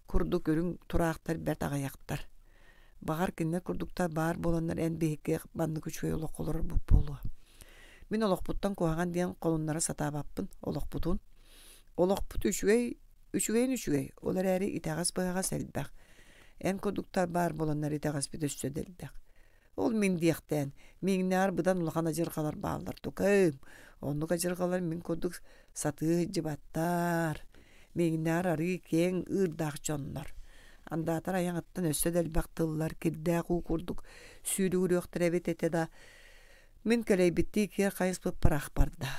курдук үрүҥ тураахтар бэрт аҕыйахтар. Баҕар кинилэр курдуктар баар буоланнар эн биһикки маннык үчүгэй олоххо олорорбут буолуо. Мин олохпуттан куһаҕан диэн холуннара сатаабаппын, олохпутун. Олохпут үчүгэй, үчүгэйин үчүгэй, ол эрээри итэҕэс-быһаҕас элбэх. Эн курдуктар баар буоланнар итэҕэспит өссө да элбэх. Ол мин диэхтээн, миҥнээр быдан улахан адьырҕалар бааллар тукаым. Оннук адьырҕалар мин курдук сатыы сылдьыбаттар. Миҥнээр арыы киэҥ ыырдаах дьоннор. Андаатар айаҕыттан өссө да элбэх тыллар кирдээх уу курдук сүүрүгүрүөхтэрэ эбит этэ да, мин кэлэйбиттии киэр хайыспыппар ах барда.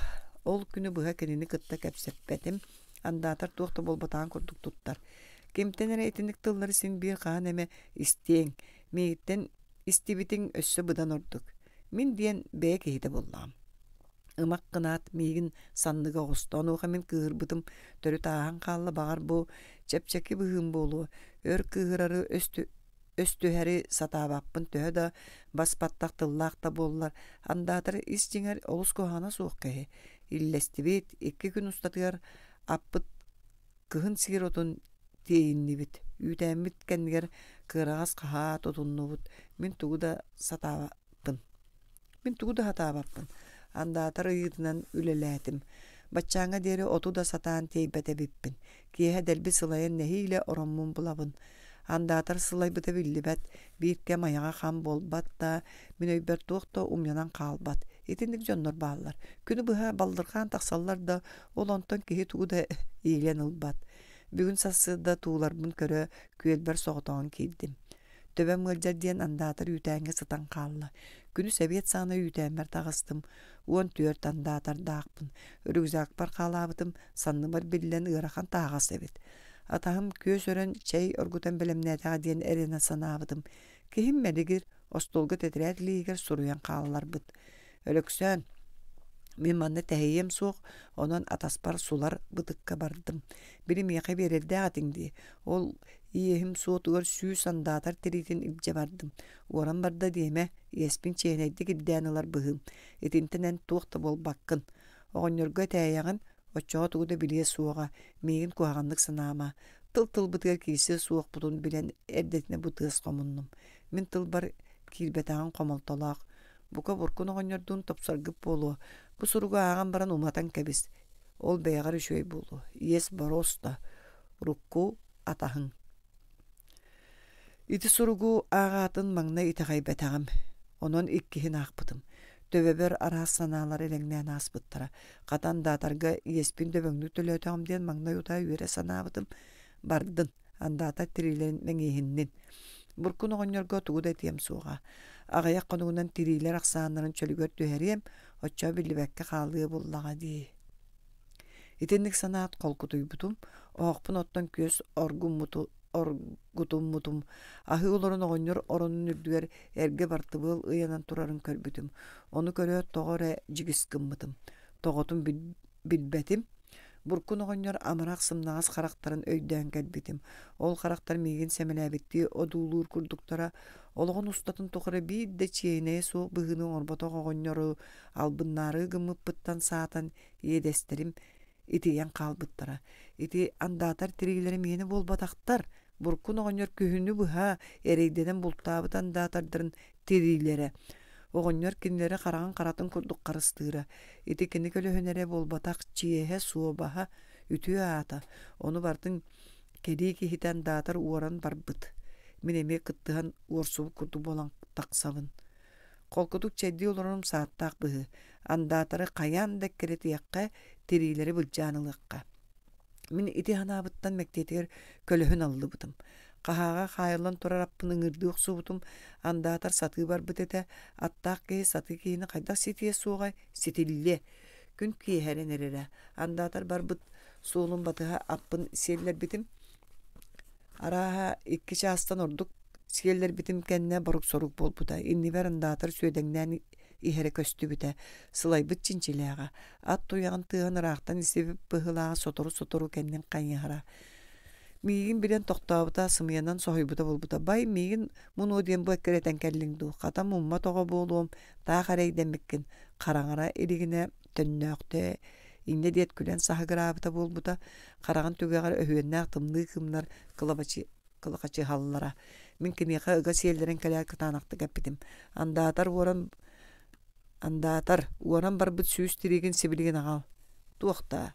Ол күнү быһа кинини кытта кэпсэппэтим. Андаатар туох да буолбатаҕын курдук туттар. Кимтэн эрэ итинник тыллары син биир хаһан эмэ истиэҥ, миигиттэн истибитиҥ өссө быдан ордук. Мин диэн бэйэ киһитэ буоллаҕым. Ымах гынаат миигин санныга оҕуста, онуоха мин кыыһырбытым төрүт ааһан хаалла, баҕар бу чэпчэки быһыым буолуо, өр кыыһырары өстүһэри сатаабаппын төһө да бас-баттах тыллаах да буоллар, андаатар ис дьиҥэр олус куһаҕана суох киһи. Иллэстибит, икки күн устатыгар аппыт кыһын сиир отун тиэйиннибит, үүтээммит кэннигэр кыараҕас хаһаа тутуннубут, мин тугу да сатаабаппын. Мин тугу да сатаабаппын, андаатар ыйыытынан үлэлээтим. Баччааҥҥа диэри оту да сатаан тиэйбэт эбиппин. Киэһэ дэлби сылайан нэһиилэ ороммун булабын. Андаатар сылайбыта биллибэт, биир кэм айаҕа хам буолбат да, мин өйбөр туох да умньанан хаалбат. Итинник дьоннор бааллар. Күнү быһа баллырҕаан тахсаллар да, ол онтон киһи тугу да иилэн ылбат. Бүгүн сарсыарда тууларбын көрө күөлбэр соҕотоҕун киирдим. Төбөм ыалдьар диэн андаатар үүтээҥҥэ сытан хаалла. Күнүс эбиэт саҕана үүтээммэр таҕыстым. 14 андаатардаахпын. Рюкзакпар хаалаабытым санныбар биллэн ыарахан таһаҕас эбит. Атаһым күөс өрөн чэй оргутан бэлэмнээтэҕэ диэн эрэнэ санаабытым. Киһим мэлигир, остуолга тэтэрээт илииһигэр суруйан хаалларбыт. Өлөксөөн, мин манна тэһийиэм суох, онон атаспар сулар бытыкка бардым. Били миэхэ биэрэрдээх этиҥ дии. Ол иэһим суотугар сүүс андаатар тириитин илдьэ бардым. Уоран барда диэмэ, иэспин чиэһинэйдик ирдээн ылар быһыым. Итинтэн эн туох да буолбаккын. Оҕонньорго этээйэҕин, оччоҕо тугу да билиэ суоҕа, миигин куһаҕаннык санаама. Тыл-тылбытыгар киирсиэ суохпутун билэн эрдэтинэ бу тыас хомуннум. Мин тылбар киирбэтэҕиҥ хомолтолоох. Бука Буркун оҕонньордуун тупсаргыт буолуо. Бу суругу ааҕан баран уматан кэбис. Ол бэйэҕэр үчүгэй буолуо. Иэс боруоста. Урукку атаһыҥ. Ити суругу ааҕаатын маҥнай итэҕэйбэтэҕим. Онон иккиһин аахпытым. Төбөбөр араас санаалар элэҥнээн ааспыттара. Хата андаатарга иэспин дөбөҥнүк төлөөтөҕүм диэн маҥнай утаа үөрэ санаабытым. Бардын, андаатар тириилэрин мэҥиэһиннин. Буркун оҕонньорго тугу да этиэм суоҕа. Аҕыйах хонугунан тириилэр ахсааннарын чөлүгэр түһэриэм, оччоҕо биллибэккэ хаалыа буоллаҕа дии. Итинник санаат холкутуйбутум, оһохпун оттон күөс оргуммуту оргутуммутум. Аһыы олорон оҕонньор оронун үрдүгэр эргэ бартыбыал ыйанан турарын көрбүтүм. Ону көрөөт тоҕо эрэ дьигис гыммытым. Тоҕотун билбэтим. Буркун оҕонньор амарах сымнаҕас харахтарын өйдөөн кэлбитим. Ол харахтар миигин сэмэлээбиттии одуулуур курдуктара. Олоҕун устатын тухары биир да чиэһинэйэ суох быһыыны оҥорботох оҕонньору албыннаары гыммыппыттан саатан иэдэстэрим итийэн хаалбыттара. Ити андаатар тириилэрэ миэнэ буолбатахтар. Буркун оҕонньор күһүнү быһа эрэйдэнэн бултаабыт андаатардарын тириилэрэ. Оҕонньор кинилэри хараҕын харатын курдук харыстыыра. Ити кини көлөһүнэ эрэ буолбатах, чиэһэ, суобаһа, үтүө аата. Ону барытын кэлии киһитэ андаатар уоран барбыт. Мин эмиэ кыттыһан уорсубут курдук буолан тахсабын. Холкутук чэйдии олорорум сааттаах быһыы. Андаатары хайаан да эккирэтиэххэ, тириилэри былдьаан ылыахха. Мин ити санаабыттан мэктиэтигэр көлөһүн аллыбытым. Хаһааҕа хаайыллан турар аппын ыҥырдыы охсубутум, андаатар сатыы барбыт этэ, аттаах киһи сатыы киһини хайдах ситиэ суоҕай, ситиллиэ. Күн киэһэрэн эрэрэ. Андаатар барбыт суолун батыһа аппын сиэллэрбитим. Арааһа, икки чаастан ордук сиэллэрбитим кэннэ борук-сорук буолбута. Иннибэр андаатар сүөдэҥнээн иһэрэ көстүбүтэ, сылайбыт чинчилээҕэ, ат туйаҕын тыаһын ыраахтан истибит быһыылааҕа сотору-сотору кэннин хайыһара. Миигин билэн тохтообута, сымыйанан соһуйбута буолбута. Бай, миигин мунуо диэн бу эккирэтэн кэллиҥ дуу, хата муммат оҕо буолуом, таах эрэйдэммиккин, хараҥара илигинэ төннөөхтөө, инньэ диэт күлэн саһыгыраабыта буолбута, хараҕын түгэҕэр өһүөннээх тымныы кыымнар кылабачы кылахачыһаллара. Мин киниэхэ ыга сиэллэрэн кэлээт кытаанахтык эппитим: «Андаатар уоран андаатар, уоран барбыт сүүс тириигин сибилигин аҕал». «Туохтаа?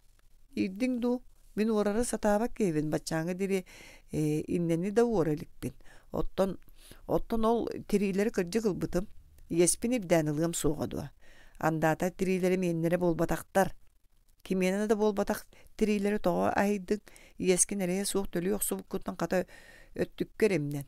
Иирдиҥ дуу? Мин уорары сатаабат киһибин, баччааҥҥа диэри ээ, иннэни да уора иликпин. Оттон оттон ол тириилэри кырдьык ылбытым. Иэспин ирдээн ылыам суоҕа дуо? Андаатар тириилэрим иэннэрэ буолбатахтар. Кимиэнэ да буолбатах тириилэри тоҕо аһыйдыҥ, иэскин эрэйэ суох төлүү охсубуккуттан хата өттүккэр имнэн.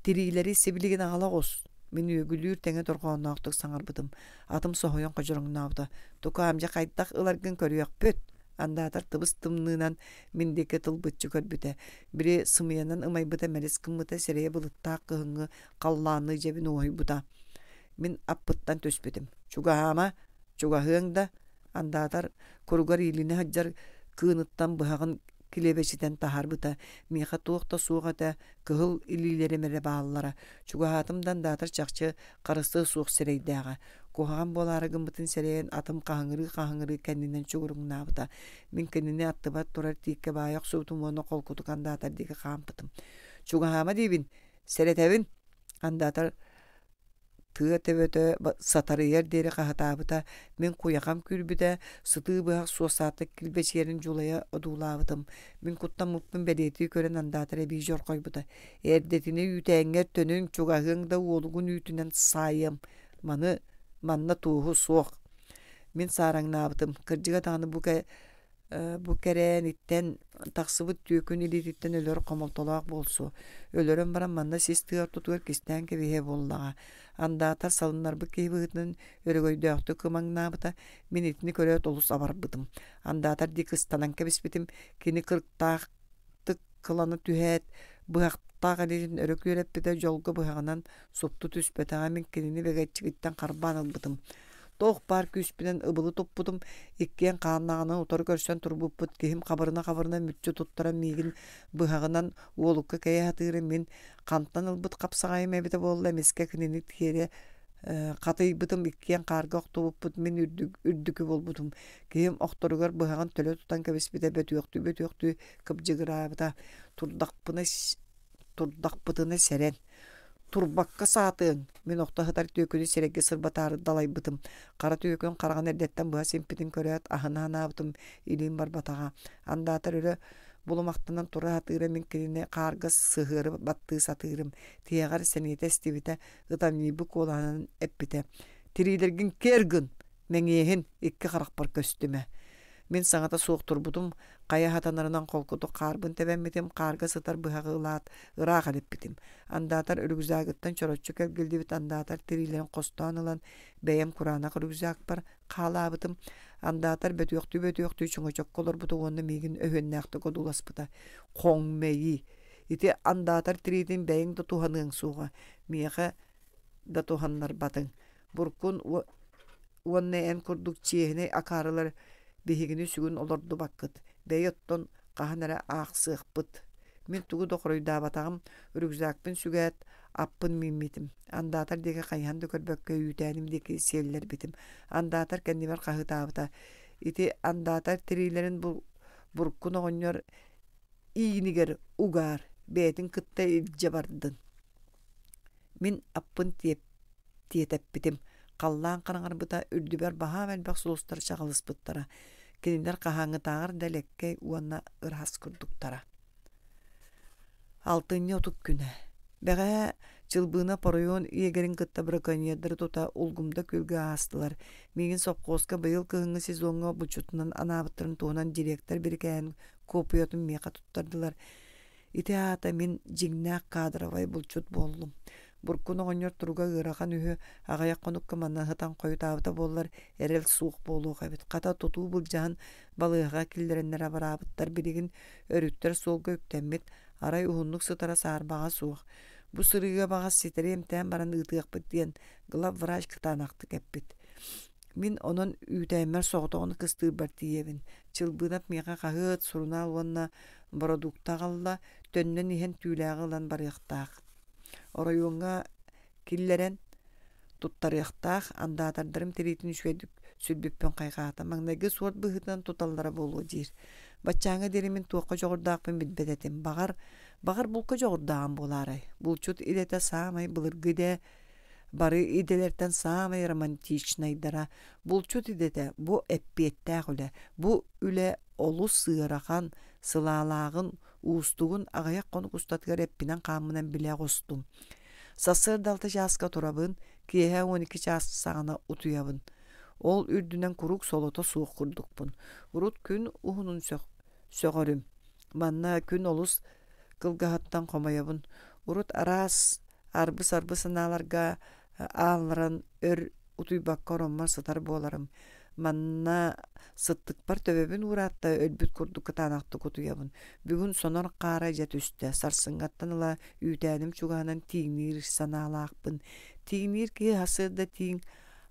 Тириилэри сибилигин аҕала оҕус. Мин үөгүлүүр тэҥэ дорҕоонноохтук саҥарбытым. Атым соһуйан ходьороҥнообута. Тукаам дьэ хайдах ыларгын көрүөхпүт. Андаатар тыбыс-тымныынан мин диэки тылбыччы көрбүтэ. Били сымыйанан ымайбыта мэлис гыммыта, сирэйэ былыттаах кыһыҥҥы халлаанныы дьэбин уоһуйбута. Мин аппыттан түспүтүм. Чугаһаама, чугаһыаҥ да, Андаатар куругар иилинэ сылдьар кыыныттан быһаҕын килэбэчитэн таһаарбыта. Миэхэ туох да суох этэ, кыһыл илиилэрим эрэ бааллара. Чугаһаатым да андаатар чахчы харыстыа суох сирэйдээҕэ. Куһаҕан буолаары гыммытын сэрэйэн атым хаһыҥырыы-хаһыҥырыы кэннинэн чугуруҥнаабыта. Мин кинини аттыбар турар тииккэ баайа охсубутум уонна холкутук андаатар диэки хаампытым. Чугаһаама диибин, сэрэтэбин. Андаатар Тыа төбөтө сатарыйар диэри хаһытаабыта, мин куйахам күүрбүтэ, сытыы быһах суосаатык килбэчийэрин дьулайа одуулаабытым. Мин куттаммыппын бэлиэтии көрөн андаатар эбии дьорҕойбута: «Эрдэтинэ үүтээҥҥэр төнүн, чугаһыаҥ да уолугун үүтүнэн саайыам. Маны манна туоһу суох». Мин саараҥнаабытым, кырдьыга даҕаны бу Бу кэрээниттэн тахсыбыт түөкүн илиититтэн өлөр хомолтолоох буолсу. Өлөрөн баран манна сис тыа ортотугар кистээн кэбиһиэ буоллаҕа. Андаатар салыннарбыт киһи быһыытынан өрөгөйдөөхтүк ымаҥнаабыта. Мин итини көрөөт олус абарбытым. Андаатар диэки ыстанан кэбиспитим. Кини кырыктаахтык кылана түһээт, быһахтаах илиитин өрө күөрэппитэ, дьолго быһаҕынан супту түспэтэҕэ. Мин кинини бэгэччигиттэн харбаан ылбытым. Туох баар күүспүнэн ыбылы туппутум, иккиэн хааннаҕынан утары көрсөн турбуппут, киһим хабырына-хабырына мүччү туттаран миигин быһаҕынан уолукка кэйэ сатыырын мин хантан ылбыт хапсаҕайым эбитэ буолла эмискэ кинини тиэрэ хатыйбытым, иккиэн хаарга охтубуппут, мин үрдүкү буолбутум. Киһим охторугар быһаҕын төлө тутан кэбиспитэ, бөтүөхтүү-бөтүөхтүү кыбдьыгыраабыта. Турдахпына турдахпытына сэрэн Турбакка саатыаҥ, мин охто сытар түөкүнү сирэйгэ сырбатаары далайбытым. Хара түөкүн хараҕын эрдэттэн быһа симпитин көрөөт, аһына анаабытым, илиим барбатаҕа. Андаатар өрө булумахтанан тура сатыыра, мин кинини хаарга сыһыары баттыы сатыырым. Тиһэҕэр сэниэтэ эстибитэ, ытамньыйбыт куолаһынан эппитэ: «Тириилэргин киэр гын, мэҥиэһин, икки харахпар көстүмэ». Мин саҥата суох турбутум, Хайа хатанарынан холкутук хаарбын тэбэммитим, хаарга сытар быһаҕы ылаат, ыраах элиппитим. Андаатар рюкзагыттан чороччу кэлгиллибит андаатар тириилэрин хостоон ылан, бэйэм кураанах рюкзакпар хаалаабытым. Андаатар бөтүөхтүү-бөтүөхтүү чөҥөчөккө олорбута уонна миигин өһүөннээхтик одууласпыта. Хоҥ мэйии! Ити андаатар тириитин бэйэҥ да туһаныаҥ суоҕа, миэхэ да туһаннарбатыҥ. Буркун уонна эн курдук чиэһинэй акаарылар биһигини сүгүн олордубаккыт, бэйэ оттон хаһан эрэ аахсыахпыт. Мин тугу да хоруйдаабатаҕым, рюкзакпын сүгээт, аппын мииммитим. Андаатар диэки хайыһан да көрбөккө үүтээним диэки сиэллэрбитим. Андаатар кэннибэр хаһыытаабыта: «Ити андаатар тириилэрин буркун оҕонньор иинигэр угаар, бэйэтин кытта илдьэ бардын». Мин аппын тиэтэппитим, халлаан хараҥарбыта, үрдүбэр баһаам элбэх сулустар чаҕылыспыттара, кинилэр хаһааҥҥытааҕар да элэккэй уонна ыраас курдуктара. Алтынньы отут күнэ. Бэҕэһээ Чылбыына оройуон иэгэрин кытта браконьердары тута Улгумда күөлгэ аастылар. Миигин сопхуоска быйыл кыһыҥҥы сезоҥҥа булчутунан анаабыттарын туһунан директор бирикээһин куоппуйатын миэхэ туттардылар. Ити аата мин дьиҥнээх кадровай булчут буоллум. Буркун оҕонньор туруга ыарахан үһү, аҕыйах хонукка манна сытан хойутаабыта буоллар, эрэл суох буолуох эбит. Хата тутуу былдьаһан балыыһаҕа киллэрэннэр абыраабыттар. Билигин өрүттэр суолга үктэммит, арай уһуннук сытара саарбаҕа суох. Бу сырыыга баҕас ситэри эмтээн баран ыытыахпыт диэн главврач кытаанахтык эппит. Мин онон үүтээммэр соҕотоҕун кыстыырбар тиийэбин. Чылбыынап миэхэ хаһыат, сурунаал уонна бородуукта аҕалла, төннөн иһэн түүлээҕи ылан барыахтаах. Оройуоҥҥа киллэрэн туттарыахтаах, андаатардарым тириитин үчүгэйдик сүлбүппүн хайҕаата. Маҥнайгы суорт быһыытынан туталлара буолуо диир. Баччааҥҥа диэри мин туохха дьоҕурдаахпын билбэт этим. Баҕар, баҕар булка дьоҕурдааҕым буолаарай? Булчут идэтэ саамай былыргы идэ Бары идэлэртэн саамай романтичнайдара булчут идэтэ бу эппиэттээх үлэ. Бу үлэ олус ыарахан, сылаалааҕын, уустугун аҕыйах хонук устатыгар эппинэн-хааммынан билэ оҕустум. Сарсыарда алта чааска турабын, киэһэ 12 чаас саҕана утуйабын. Ол үрдүнэн куруук солото суох курдукпун. Урут күн уһунун сөҕөрүм. Манна күн олус кылгаһыттан хомойобун. Урут араас арбы-сарбы санааларга аалларан өр утуйбакка ороммор сытар буоларым. Манна сыттыкпар төбөбүн уураатта өлбүт курдук кытаанахтык утуйабын. Бүгүн сонор хаара дьэ түстэ. Сарсыҥҥаттан ыла үүтээним чугаһынан тииҥниир санаалаахпын. Тииҥниир киһи сарсыарда тииҥ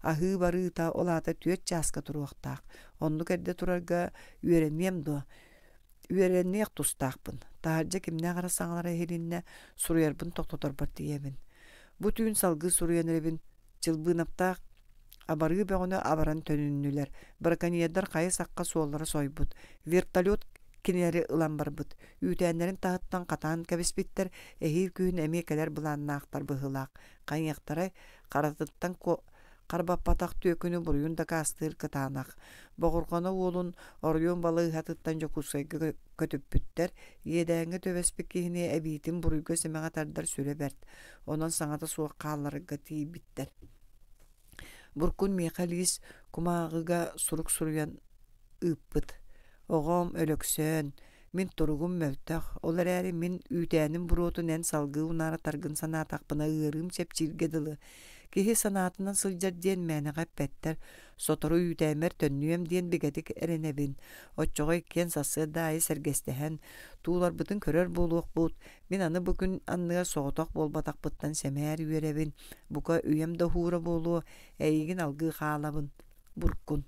аһыы барыыта ол аата түөрт чааска туруохтаах. Оннук эрдэ турарга үөрэниэм дуо? Үөрэниэх тустаахпын, таһырдьа кимнээх эрэ саҥалара иһилиннэ, суруйарбын тохтоторбор тиийэбин. Бу түүн салгыы суруйан эрэбин, Чылбыынаптаах абарыы бөҕөнү абаран төнүннүлэр, браконьердар хайы-сахха суоллара сойбут, вертолет кинилэри ылан барбыт, үүтээннэрин таһыттан хатаан кэбиспиттэр, эһиил күһүн эмиэ кэлэр былааннаахтар быһыылаах, хайыахтарай, харатыттан Харбаппатах түөкүнү буруйун дакаастыыр кытаанах. Боҕурҕана уолун оройуон балыыһатыттан Дьокуускайга көтүппүттэр, иэдээҥҥэ түбэспит киһини эбиитин буруйга-сэмэҕэ тардар сүрэ бэрт, онон саҥата суох хаалларарга тиийбиттэр. Буркун миэхэ лиис кумааҕыга сурук суруйан ыыппыт. Оҕом Өлөксөөн, Мин туругум мөлтөх, ол эрээри мин үүтээним буруотун эн салгыы унаарытаргын санаатахпына ыарыым чэпчииргэ дылы. Киһи санаатынан сылдьар диэн мээнэҕэ эппэттэр, сотору үүтээммэр төннүөм диэн бигэтик эрэнэбин. Оччоҕо иккиэн сарсыарда аайы сэргэстэһэн, тууларбытын көрөр буолуохпут. Мин аны бу күн анныгар соҕотох буолбатахпыттан сэмээр үөрэбин. Бука үйэм да уһуура буолуо, эйигин алгыы хаалабын. Буркун.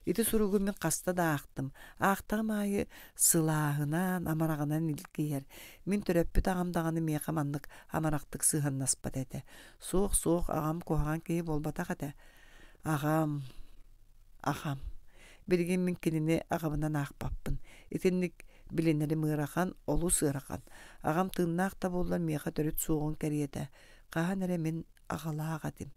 Ити суругу мин хаста да аахтым. Аахтаҕым аайы сылааһынан, амараҕынан илгийэр. Мин төрөппүт аҕам даҕаны миэхэ маннык амарахтык сыһыаннаспат этэ. Суох, суох, аҕам куһаҕан киһи буолбатах этэ. Аҕам, аҕам. Билигин мин кинини аҕабынан аахпаппын. Итинник билинэрим ыарахан, олус ыарахан. Аҕам тыыннаах да буоллар миэхэ төрүт суоҕун кэриэтэ. Хаһан эрэ мин аҕалаах этим.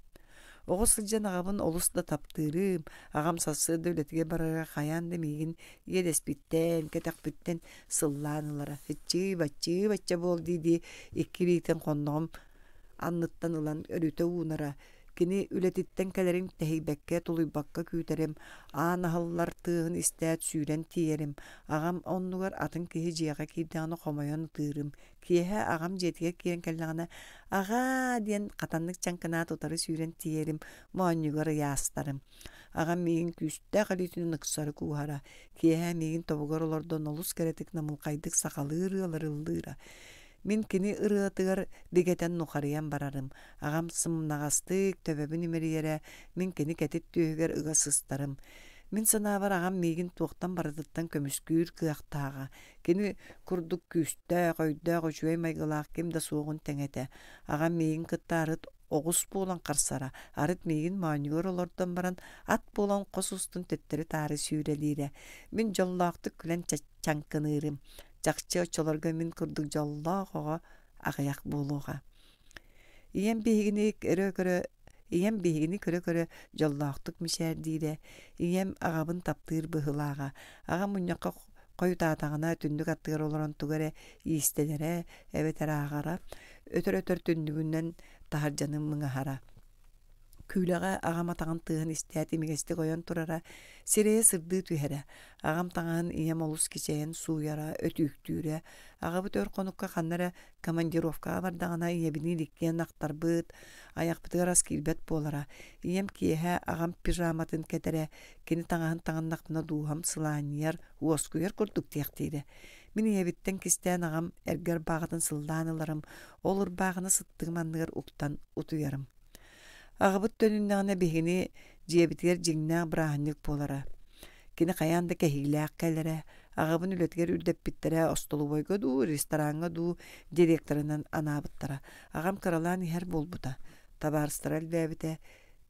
Оҕо сылдьан аҕабын олус да таптыырым, аҕам сарсыарда үлэтигэр барара хайаан да миигин иэдэспиттэн, кэтэхпиттэн сыллаан ылара. Ыччыы-баччыы бачча буол дии-дии икки илиитин хонноҕум анныттан ылан өрүтэ уунара. Кини үлэтиттэн кэлэрин тэһийбэккэ, тулуйбакка күүтэрим, аан аһыллар тыаһын истээт сүүрэн тиийэрим, аҕам оннугар атын киһи дьиэҕэ киирдэҕинэ хомойон ытыырым. Киэһэ аҕам дьиэтигэр киирэн кэллэҕинэ «Аҕаа!» диэн хатаннык чаҥкынаат утары сүүрэн тиийэрим, моонньугар ыйаастарым. Аҕам миигин күүстээх илиитинэн ыксары кууһара, киэһэ миигин тобугар олордон олус кэрэтик намылхайдык сахалыы ырыалары ыллыыра. Мин кини ырыатыгар бигэтэн нухарыйан барарым, аҕам сымнаҕастык төбөбүн имэрийэрэ, мин кини кэтит түөһүгэр ыга сыстарым. Мин санаабар аҕам миигин туохтан барытыттан көмүскүүр кыахтааҕа, кини курдук күүстээх, өйдөөх, үчүгэй майгылаах ким да суоҕун тэҥэ этэ. Аҕам миигин кытта арыт оҕус буолан харсара, арыт миигин моонньугар олордон баран ат буолан хос устун төттөрү-таары сүүрэлиирэ. Мин дьоллоохтук күлэн чаҥкыныырым. Чахчы оччолорго мин курдук дьоллоох оҕо аҕыйах буолуоҕа. Ийэм биһигини көрө-көрө Ийэм биһигини көрө-көрө дьоллоохтук мичээрдиирэ. Ийэм аҕабын таптыыр быһыылааҕа. Аҕам мунньахха хойутаатаҕына түннүк аттыгар олорон тугу эрэ иистэнэрэ эбэтэр ааҕара, өтөр-өтөр түннүгүнэн таһырдьаны мыҥаһара. Күүлэҕэ аҕам атаҕын тыаһын истээт имигэстик ойон турара, сирэйэ сырдыы түһэрэ. Аҕам таҥаһын ийэм олус кичэйэн сууйара, өтүүктүүрэ. Аҕабыт өр хонукка ханна эрэ командировкаҕа бардаҕына ийэбиниин иккиэн ахтарбыт, айахпытыгар ас киирбэт буолара. Ийэм киэһэ аҕам пижаматын кэтэрэ, кини таҥаһын таҥыннахпына дууһам сылаанньыйар, уоскуйар курдук диэхтиирэ. Мин ийэбиттэн кистээн аҕам эргэ ырбааҕытын сыллаан ыларым, ол ырбааҕыны сыттыгым анныгар уктан утуйарым. Аҕабыт төнүннэҕинэ биһигини дьиэбитигэр дьиҥнээх бырааһынньык буолара. Кини хайаан да кэһиилээх кэлэрэ, аҕабын үлэтигэр үрдэппиттэрэ, остолобуойга дуу, рестораҥҥа дуу директорынан анаабыттара. Аҕам кыралаан иһэр буолбута, табаарыстара элбээбитэ.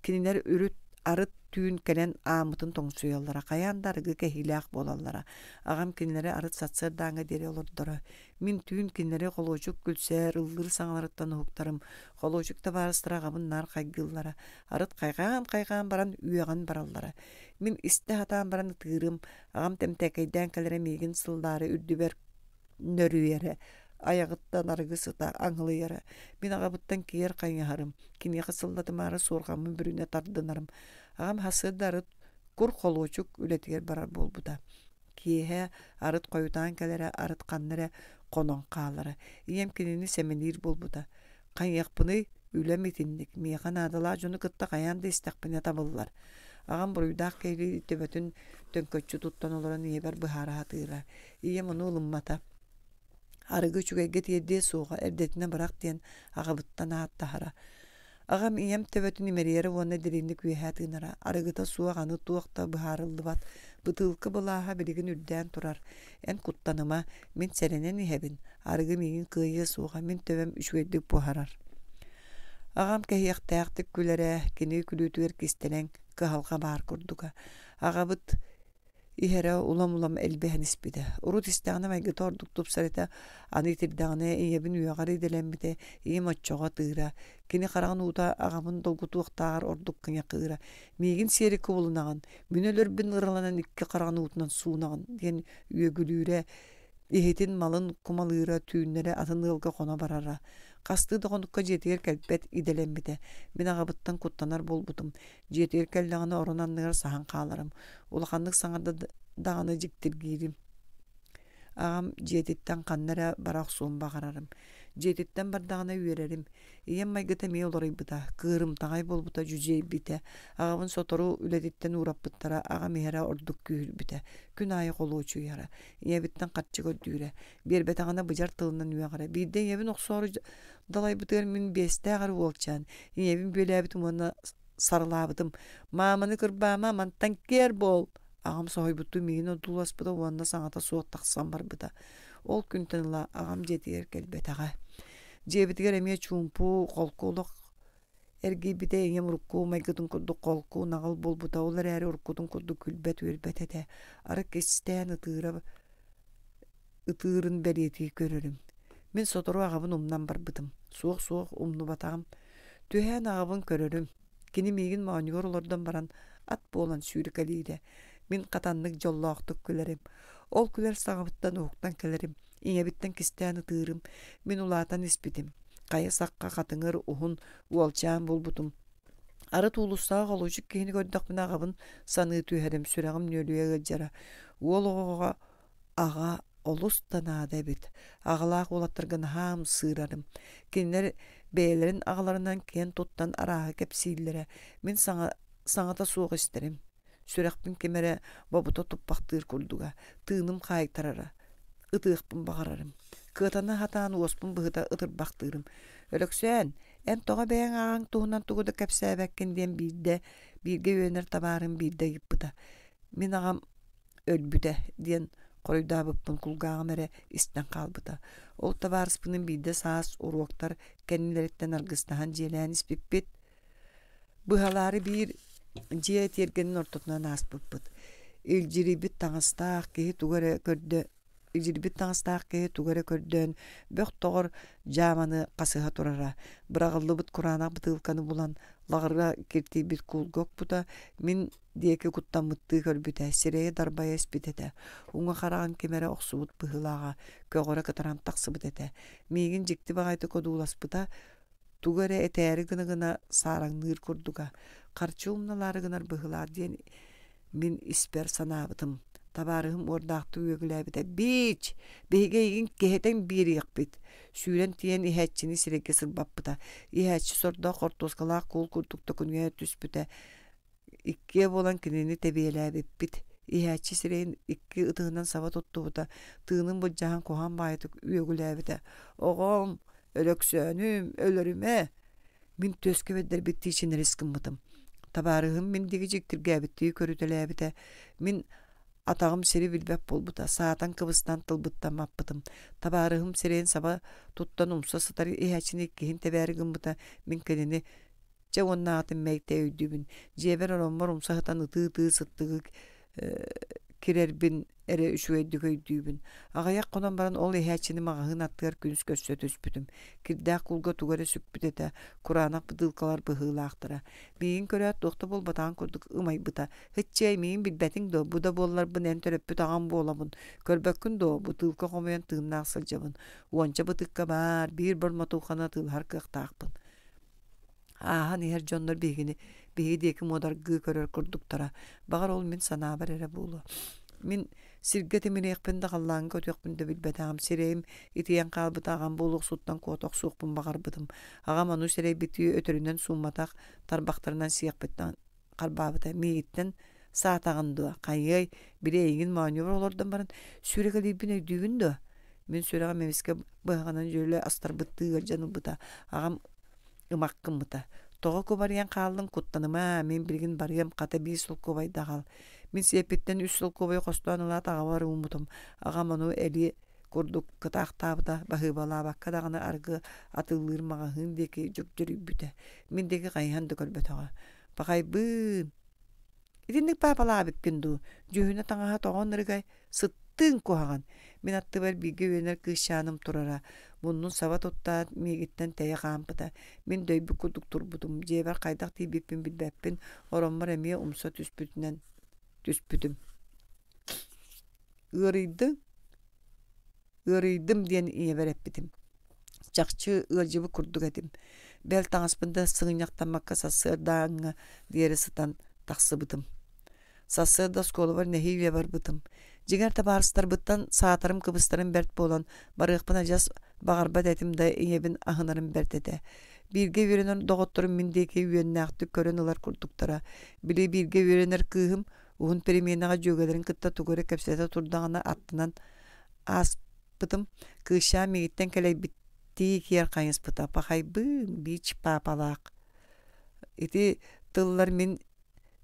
Кинилэр үрүт арыт түүн кэлэн ааммытын тоҥсуйаллара, хайаан да арыгы кэһиилээх буолаллара. Аҕам кинилэри арыт сарсыардааҥҥа диэри олордоро. Мин түүн кинилэри холуочук күлсэр, ыллыыр саҥаларыттан уһуктарым. Холуочук табаарыстара аҕабын наар хайгыыллара. Арыт хайҕаан-хайҕаан баран үөҕэн бараллара. Мин истэ сатаан баран ытыырым, аҕам тэмтэкэйдээн кэлэрэ миигин сыллаары үрдүбэр нөрүйэрэ, айаҕыттан арыгы сыта аҥылыйара. Мин аҕабыттан киэр хайыһарым, киниэхэ сыллатымаары суорҕаммын бүрүнэ тардынарым. Аҕам сарсыарда арыт кур холуочук үлэтигэр барар буолбута. Киэһэ арыт хойутаан кэлэрэ, арыт ханна эрэ хонон хаалара. Ийэм кинини сэмэлиир буолбута. Хайыахпыный, үлэм итинник, миэхэ наадалаах дьону кытта хайаан да истэхпинэ табыллар. Аҕам буруйдаах киһи төбөтүн төҥкөччү туттан олорон ийэбэр быһаара сатыыра. Ийэм ону ылыммата. Арыгы үчүгэйгэ тиэрдиэ суоҕа, эрдэтинэ бырах диэн аҕабыттан ааттаһара. Аҕам ийэм төбөтүн имэрийэрэ уонна дириҥник үөһэ тыынара. Арыгыта суох аны туох да быһаарыллыбат. Бытыылка былааһа билигин үрдээн турар. Эн куттаныма, мин сэрэнэн иһэбин. Арыгы миигин кыайыа суоҕа, мин төбөм үчүгэйдик буһарар. Аҕам кэһиэхтээхтик күлэрэ, кини күлүүтүгэр кистэлэҥ кыһалҕа баар курдуга. Аҕабыт иһэрэ улам-улам элбээн испитэ. Урут истэҕинэ майгыта ордук тупсар этэ, аны итирдэҕинэ ийэбин үөҕэр идэлэммитэ, ийэм оччоҕо атыыра. Кини хараҕын уута аҕабын долгутуохтааҕар ордук кыҥакыыра. «Миигин сиэри кубулунаҕын, мин өлөрбүн ыраланан икки хараҕын уутунан суунаҕын» диэн үөгүлүүрэ, иһитин малын кумалыыра, түүннэри атын ыалга хоно барара. Хастыы да хонукка дьиэтигэр кэлбэт идэлэммитэ. Мин аҕабыттан куттанар буолбутум. Дьиэтигэр кэллэҕинэ орон анныгар саһан хааларым, улаханнык саҥарда даҕаны дьиктиргиирим. Аҕам дьиэтиттэн ханна эрэ бара охсуон баҕарарым. Дьиэтиттэн бардаҕына үөрэрим. Ийэм майгыта эмиэ уларыйбыта, кыырымтаҕай буолбута дьүдьэйбитэ. Аҕабын сотору үлэтиттэн уураппыттара, аҕам иһэрэ ордук күүһүрбүтэ. Күн аайы холуочуйара. Ийэбиттэн харчы көрдүүрэ. Биэрбэтэҕинэ быдьар тылынан үөҕэрэ. Биирдэ ийэбин охсоору далайбытыгар мин биэстээх эрэ уолчаан ийэбин бүөлээбитим уонна сарылаабытым. «Мааманы кырбаама, мантан киэр буол!» Аҕам соһуйбуттуу миигин одууласпыта уонна саҥата суох тахсан барбыта. Ол күнтэн ыла аҕам дьиэтигэр кэлбэтэҕэ. Дьиэбитигэр эмиэ чуумпу, холку олох эргийбитэ, ийэм урукку майгытын курдук холку, наҕыл буолбута, ол эрээри уруккутун курдук күлбэт-үөрбэт этэ. Арыт кистээн ытыыра ытыырын бэлиэтии көрөрүм. Мин сотору аҕабын умнан барбытым. Суох-суох умнубатаҕым. Түһээн аҕабын көрөрүм. Кини миигин моонньугар олордон баран ат буолан сүүрэкэлиирэ. Мин хатаннык дьоллоохтук күлэрим. Ол күлэр саҥабыттан уһуктан кэлэрим. Ийэбиттэн кистээн ытыырым. Мин улаатан испитим. Хайа сахха хатыҥыр уһун уолчаан буолбутум. Арыт уулуссаҕа холуочук киһини көрдөхпүнэ аҕабын саныы түһэрим, сүрэҕим нүөлүйэ ыалдьара. Уол оҕоҕо аҕа олус да наада эбит. Аҕалаах уолаттарга наһаа ымсыырарым. Кинилэр бэйэлэрин аҕаларынан киэн туттан арааһы кэпсииллэрэ. Мин саҥа, саҥата суох истэрим. Сүрэхпин ким эрэ бобута туппахтыыр курдуга, тыыным хаайтарара, ытыахпын баҕарарым. Кыатана сатаан уоспун быһыта ытырбахтыырым. Өлөксөөн, эн тоҕо бэйэҥ аҕаҥ туһунан тугу да кэпсээбэккин диэн биирдэ бииргэ үөрэнэр табаарым биирдэ ыйыппыта. Мин аҕам өлбүтэ диэн хоруйдаабыппын кулгааҕым эрэ истэн хаалбыта. Ол табаарыспынын биирдэ саас уруоктар кэннилэриттэн аргыстаһан дьиэлээн испиппит. Быһалаары биир дьиэ тиэргэнин ортотунан ааспыппыт. Илдьирийбит таҥастаах киһи тугу эрэ көрдө илдьирийбит таҥастаах киһи тугу эрэ көрдөөн бөх тоҕор дьааманы хасыһа турара. Быраҕыллыбыт кураанах бытыылканы булан лаҕырга киртийбит куулга укпута, мин диэки куттаммыттыы көрбүтэ, сирэйэ дарбайа испит этэ. Уҥа хараҕын ким эрэ охсубут быһыылааҕа, көҕөрө кытаран тахсыбыт этэ. Миигин дьикти баҕайытык одууласпыта, тугу эрэ этээри гына-гына саараҥныыр курдуга, харчы умналаары гынар быһыылаах диэн мин испэр санаабытым. Табаарыһым уордаахтык үөгүлээбитэ: «Биич, биһиги эйигин киһитэн биэриэхпит!» Сүүрэн тиийэн иһээччини сирэйгэ сырбаппыта. Иһээччи сордоох хортуоскалаах куул курдук төкүнүйэ түспүтэ. Иккиэ буолан кинини тэбиэлээбиппит. Иһээччи сирэйин икки ытыһынан саба туттубута, тыынын былдьаһан куһаҕан баайытык үөгүлээбитэ: «Оҕом, Өлөксөөнүм, өлөрүмэ!» Мин түөскэ бэрдэрбиттии чинэрис гыммытым. Табаарыһым мин диэки дьиктиргээбиттии көрүтэлээбитэ. Мин атаҕым сири билбэт буолбута, саатан кыбыстан тылбыттан маппытым. Табаарыһым сирэйин саба туттан умса сытар иһээччини иккиһин тэбээри гыммыта. Мин кинини Чэ уоннааҕытын мэйтэй өйдүүбүн. Дьиэбэр ороммор умса сытан ытыы-ытыы сыттыгы кирэрбин эрэ үчүгэйдик өйдүүбүн. Аҕыйах хонон баран ол иһээччини маҕаһыын аттыгар күнүс көрсө түспүтүм. Кирдээх куулга тугу эрэ сүкпүт этэ, кураанах бытыылкалар быһыылаахтара. Миигин көрөөт туох да буолбатаҕын курдук ымайбыта. «Һыччыай, миигин билбэтиҥ дуо? Бу да буолларбын эн төрөппүт аҕам буолабын. Көрбөккүн дуо? Бытыылка хомуйан тыыннаах сылдьабын. Уонча бытыыкка баар, биир бормотуоханы атыылаһар кыахтаахпын. Ааһан иһэр дьоннор биһигини биһиги диэки муодаргыы көрөр курдуктара. Баҕар ол мин санаабар эрэ буолуо. Мин сиргэ тимириэхпин да халлааҥҥа көтүөхпүн да билбэтэҕим. Сирэйим итийэн хаалбыта аҕам буолуохсуттан куота охсуохпун баҕарбытым. Аҕам ону сэрэйбиттии өтөрүнэн суумматах тарбахтарынан сиэхпиттэн харбаабыта. Миигиттэн саатаҕын дуо? Хайыай, били эйигин моонньубар олордон баран сүрэгэлиирбин өйдүүгүн дуо? Мин сүрэҕим эмискэ быһаҕынан дьүөлэ астарбыттыы ыалдьан ылбыта. Аҕам ымах гыммыта. Тоҕо кубарыйан хааллыҥ, куттаныма, мин билигин барыам, хата биир солкуобайда аҕал. Мин сиэппиттэн үс солкуобайы хостоон ылаат аҕабар ууммутум. Аҕам ону элиэ курдук кытаахтаабыта, баһыыбалаабакка даҕаны арыгы атыылыыр маҕаһыын диэки дьөгдьөрүйбүтэ. Мин диэки хайыһан да көрбөтөҕө. Пахайбыын! Итинник паапалаабыккын дуу, дьүһүнэ таҥаһа тоҕо ынырыгай, сыттыын куһаҕан. Мин аттыбар бииргэ үөрэнэр кыысчааным турара, муннун саба туттаат, миигиттэн тэйэ хаампыта. Мин дөйбүт курдук турбутум, дьиэбэр хайдах тиийбиппин билбэппин, ороммор эмиэ умса түспүтүнэн түспүтүм. Ыарыйдыҥ? Ыарыйдым диэн ийэбэр эппитим. Чахчы ыалдьыбыт курдук этим. Бэл таҥаспын да сыгынньахтаммакка сарсыардааҥҥа диэри сытан тахсыбытым. Сарсыарда оскуолабар нэһиилэ барбытым. Дьиҥэр табаарыстарбыттан саатарым-кыбыстарым бэрт буолан, барыахпын адьас баҕарбат этим да ийэбин аһынарым бэрт этэ. Бииргэ үөрэнэр доҕотторум мин диэки үөннээхтик көрөн ылар курдуктара. Били бииргэ үөрэнэр кыыһым уһун переменаҕа дьүөгэлэрин кытта тугу эрэ кэпсэтэ турдаҕына аттынан ааспытым. Кыысчаан миигиттэн кэлэйбиттии киэр хайыспыта. Пахайбыын, биич паапалаах. Ити тыллар мин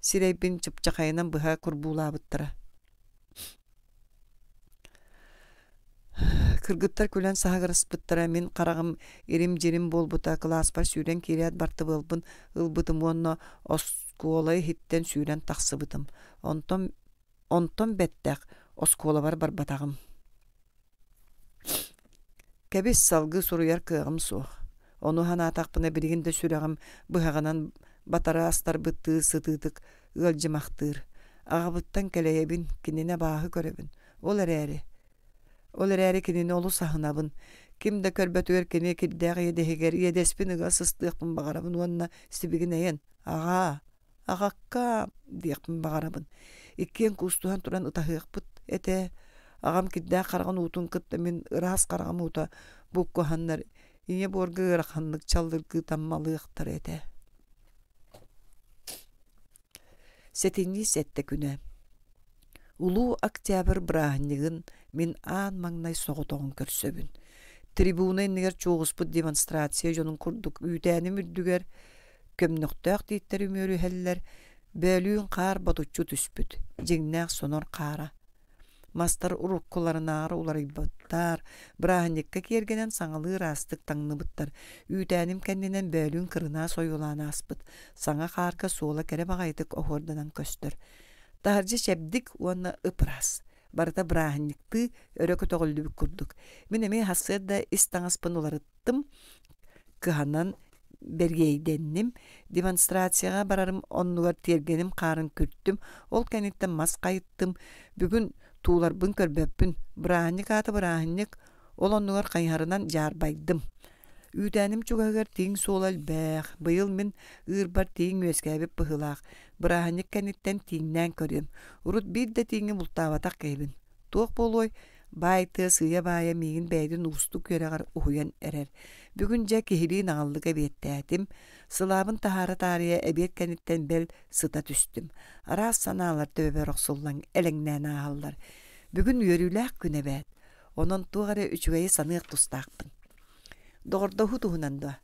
сирэйбин чыпчахайынан быһа курбуулаабыттара. Кыргыттар күлэн саһыгырыспыттара, мин хараҕым ирим-дьирим буолбута, кылааспар сүүрэн киирээт бартыбыалбын ылбытым уонна оскуола иһиттэн сүүрэн тахсыбытым. Онтон Онтон бэттэх оскуолабар барбатаҕым. Кэбис, салгыы суруйар кыаҕым суох. Ону санаатахпына билигин да сүрэҕим быһаҕынан батары астарбыттыы сытыытык ыалдьымахтыыр. Аҕабыттан кэлэйэбин, кинини абааһы көрөбүн. Ол эрээри, ол эрээри кинини олус аһынабын. Ким да көрбөтүгэр кини кирдээх иэдэһигэр иэдэспин ыга сыстыахпын баҕарабын уонна сибигинэйэн. Аҕаа, аҕаккаа диэхпин баҕарабын. Иккиэн куустуһан туран ытаһыахпыт этэ. Аҕам кирдээх хараҕын уутун кытта мин ыраас хараҕым уута буккуһаннар ийэ буорга ыараханнык чаллыргыы таммалыахтара этэ. Сэтинньи сэттэ күнэ. Улуу Октябрь бырааһынньыгын мин аан маҥнай соҕотоҕун көрсөбүн. Трибуна иннигэр чуоҕуспут демонстрация дьонун курдук үүтээним үрдүгэр көмнөхтөөх тииттэр үмүөрүһэллэр, бөөлүүн хаар ботуччу түспүт, дьиҥнээх сонор хаара. Мастар уруккуларынааҕар уларыйбыттар, бырааһынньыкка киэргэнэн саҥалыы ыраастык таҥныбыттар, үүтээним кэннинэн бөөлүүн кырынаас ойуулаан ааспыт, саҥа хаарга суола кэрэ баҕайытык оһуорданан көстөр. Таһырдьа чэбдик уонна ып-ыраас, барыта бырааһынньыктыы өрө көтөҕүллүбүт курдук. Мин эмиэ сарсыарда ис таҥаспын уларыттым, кыһанан бэргэйдэнним, демонстрацияҕа барарым оннугар тиэргэним хаарын күртүм, ол кэнниттэн мас хайыттым, бүгүн тууларбын көрбөппүн, бырааһынньык аата бырааһынньык, ол оннугар хайыһарынан дьаарбайдым. Үүтээним чугаһыгар тииҥ суола элбэх, быйыл мин ыырбар тииҥ үөскээбит быһыылаах, бырааһынньык кэнниттэн тииҥнээн көрүөм. Урут биир да тииҥи бултаабатах киһибин. Туох буолуой, баай тыа сыыйа-баайа миигин бэйэтин уустук үөрэҕэр уһуйан эрэр. Бүгүн дьэ киһилии наҕыллык эбиэттээтим. Сылаабын таһаара таарыйа эбиэт кэнниттэн бэл сыта түстүм. Араас санаалар төбөбөр охсуллан элэҥнээн ааһаллар. Бүгүн үөрүүлээх күн эбээт. Онон туох эрэ үчүгэйи саныах тустаахпын. Доҕордоһуу туһунан дуо?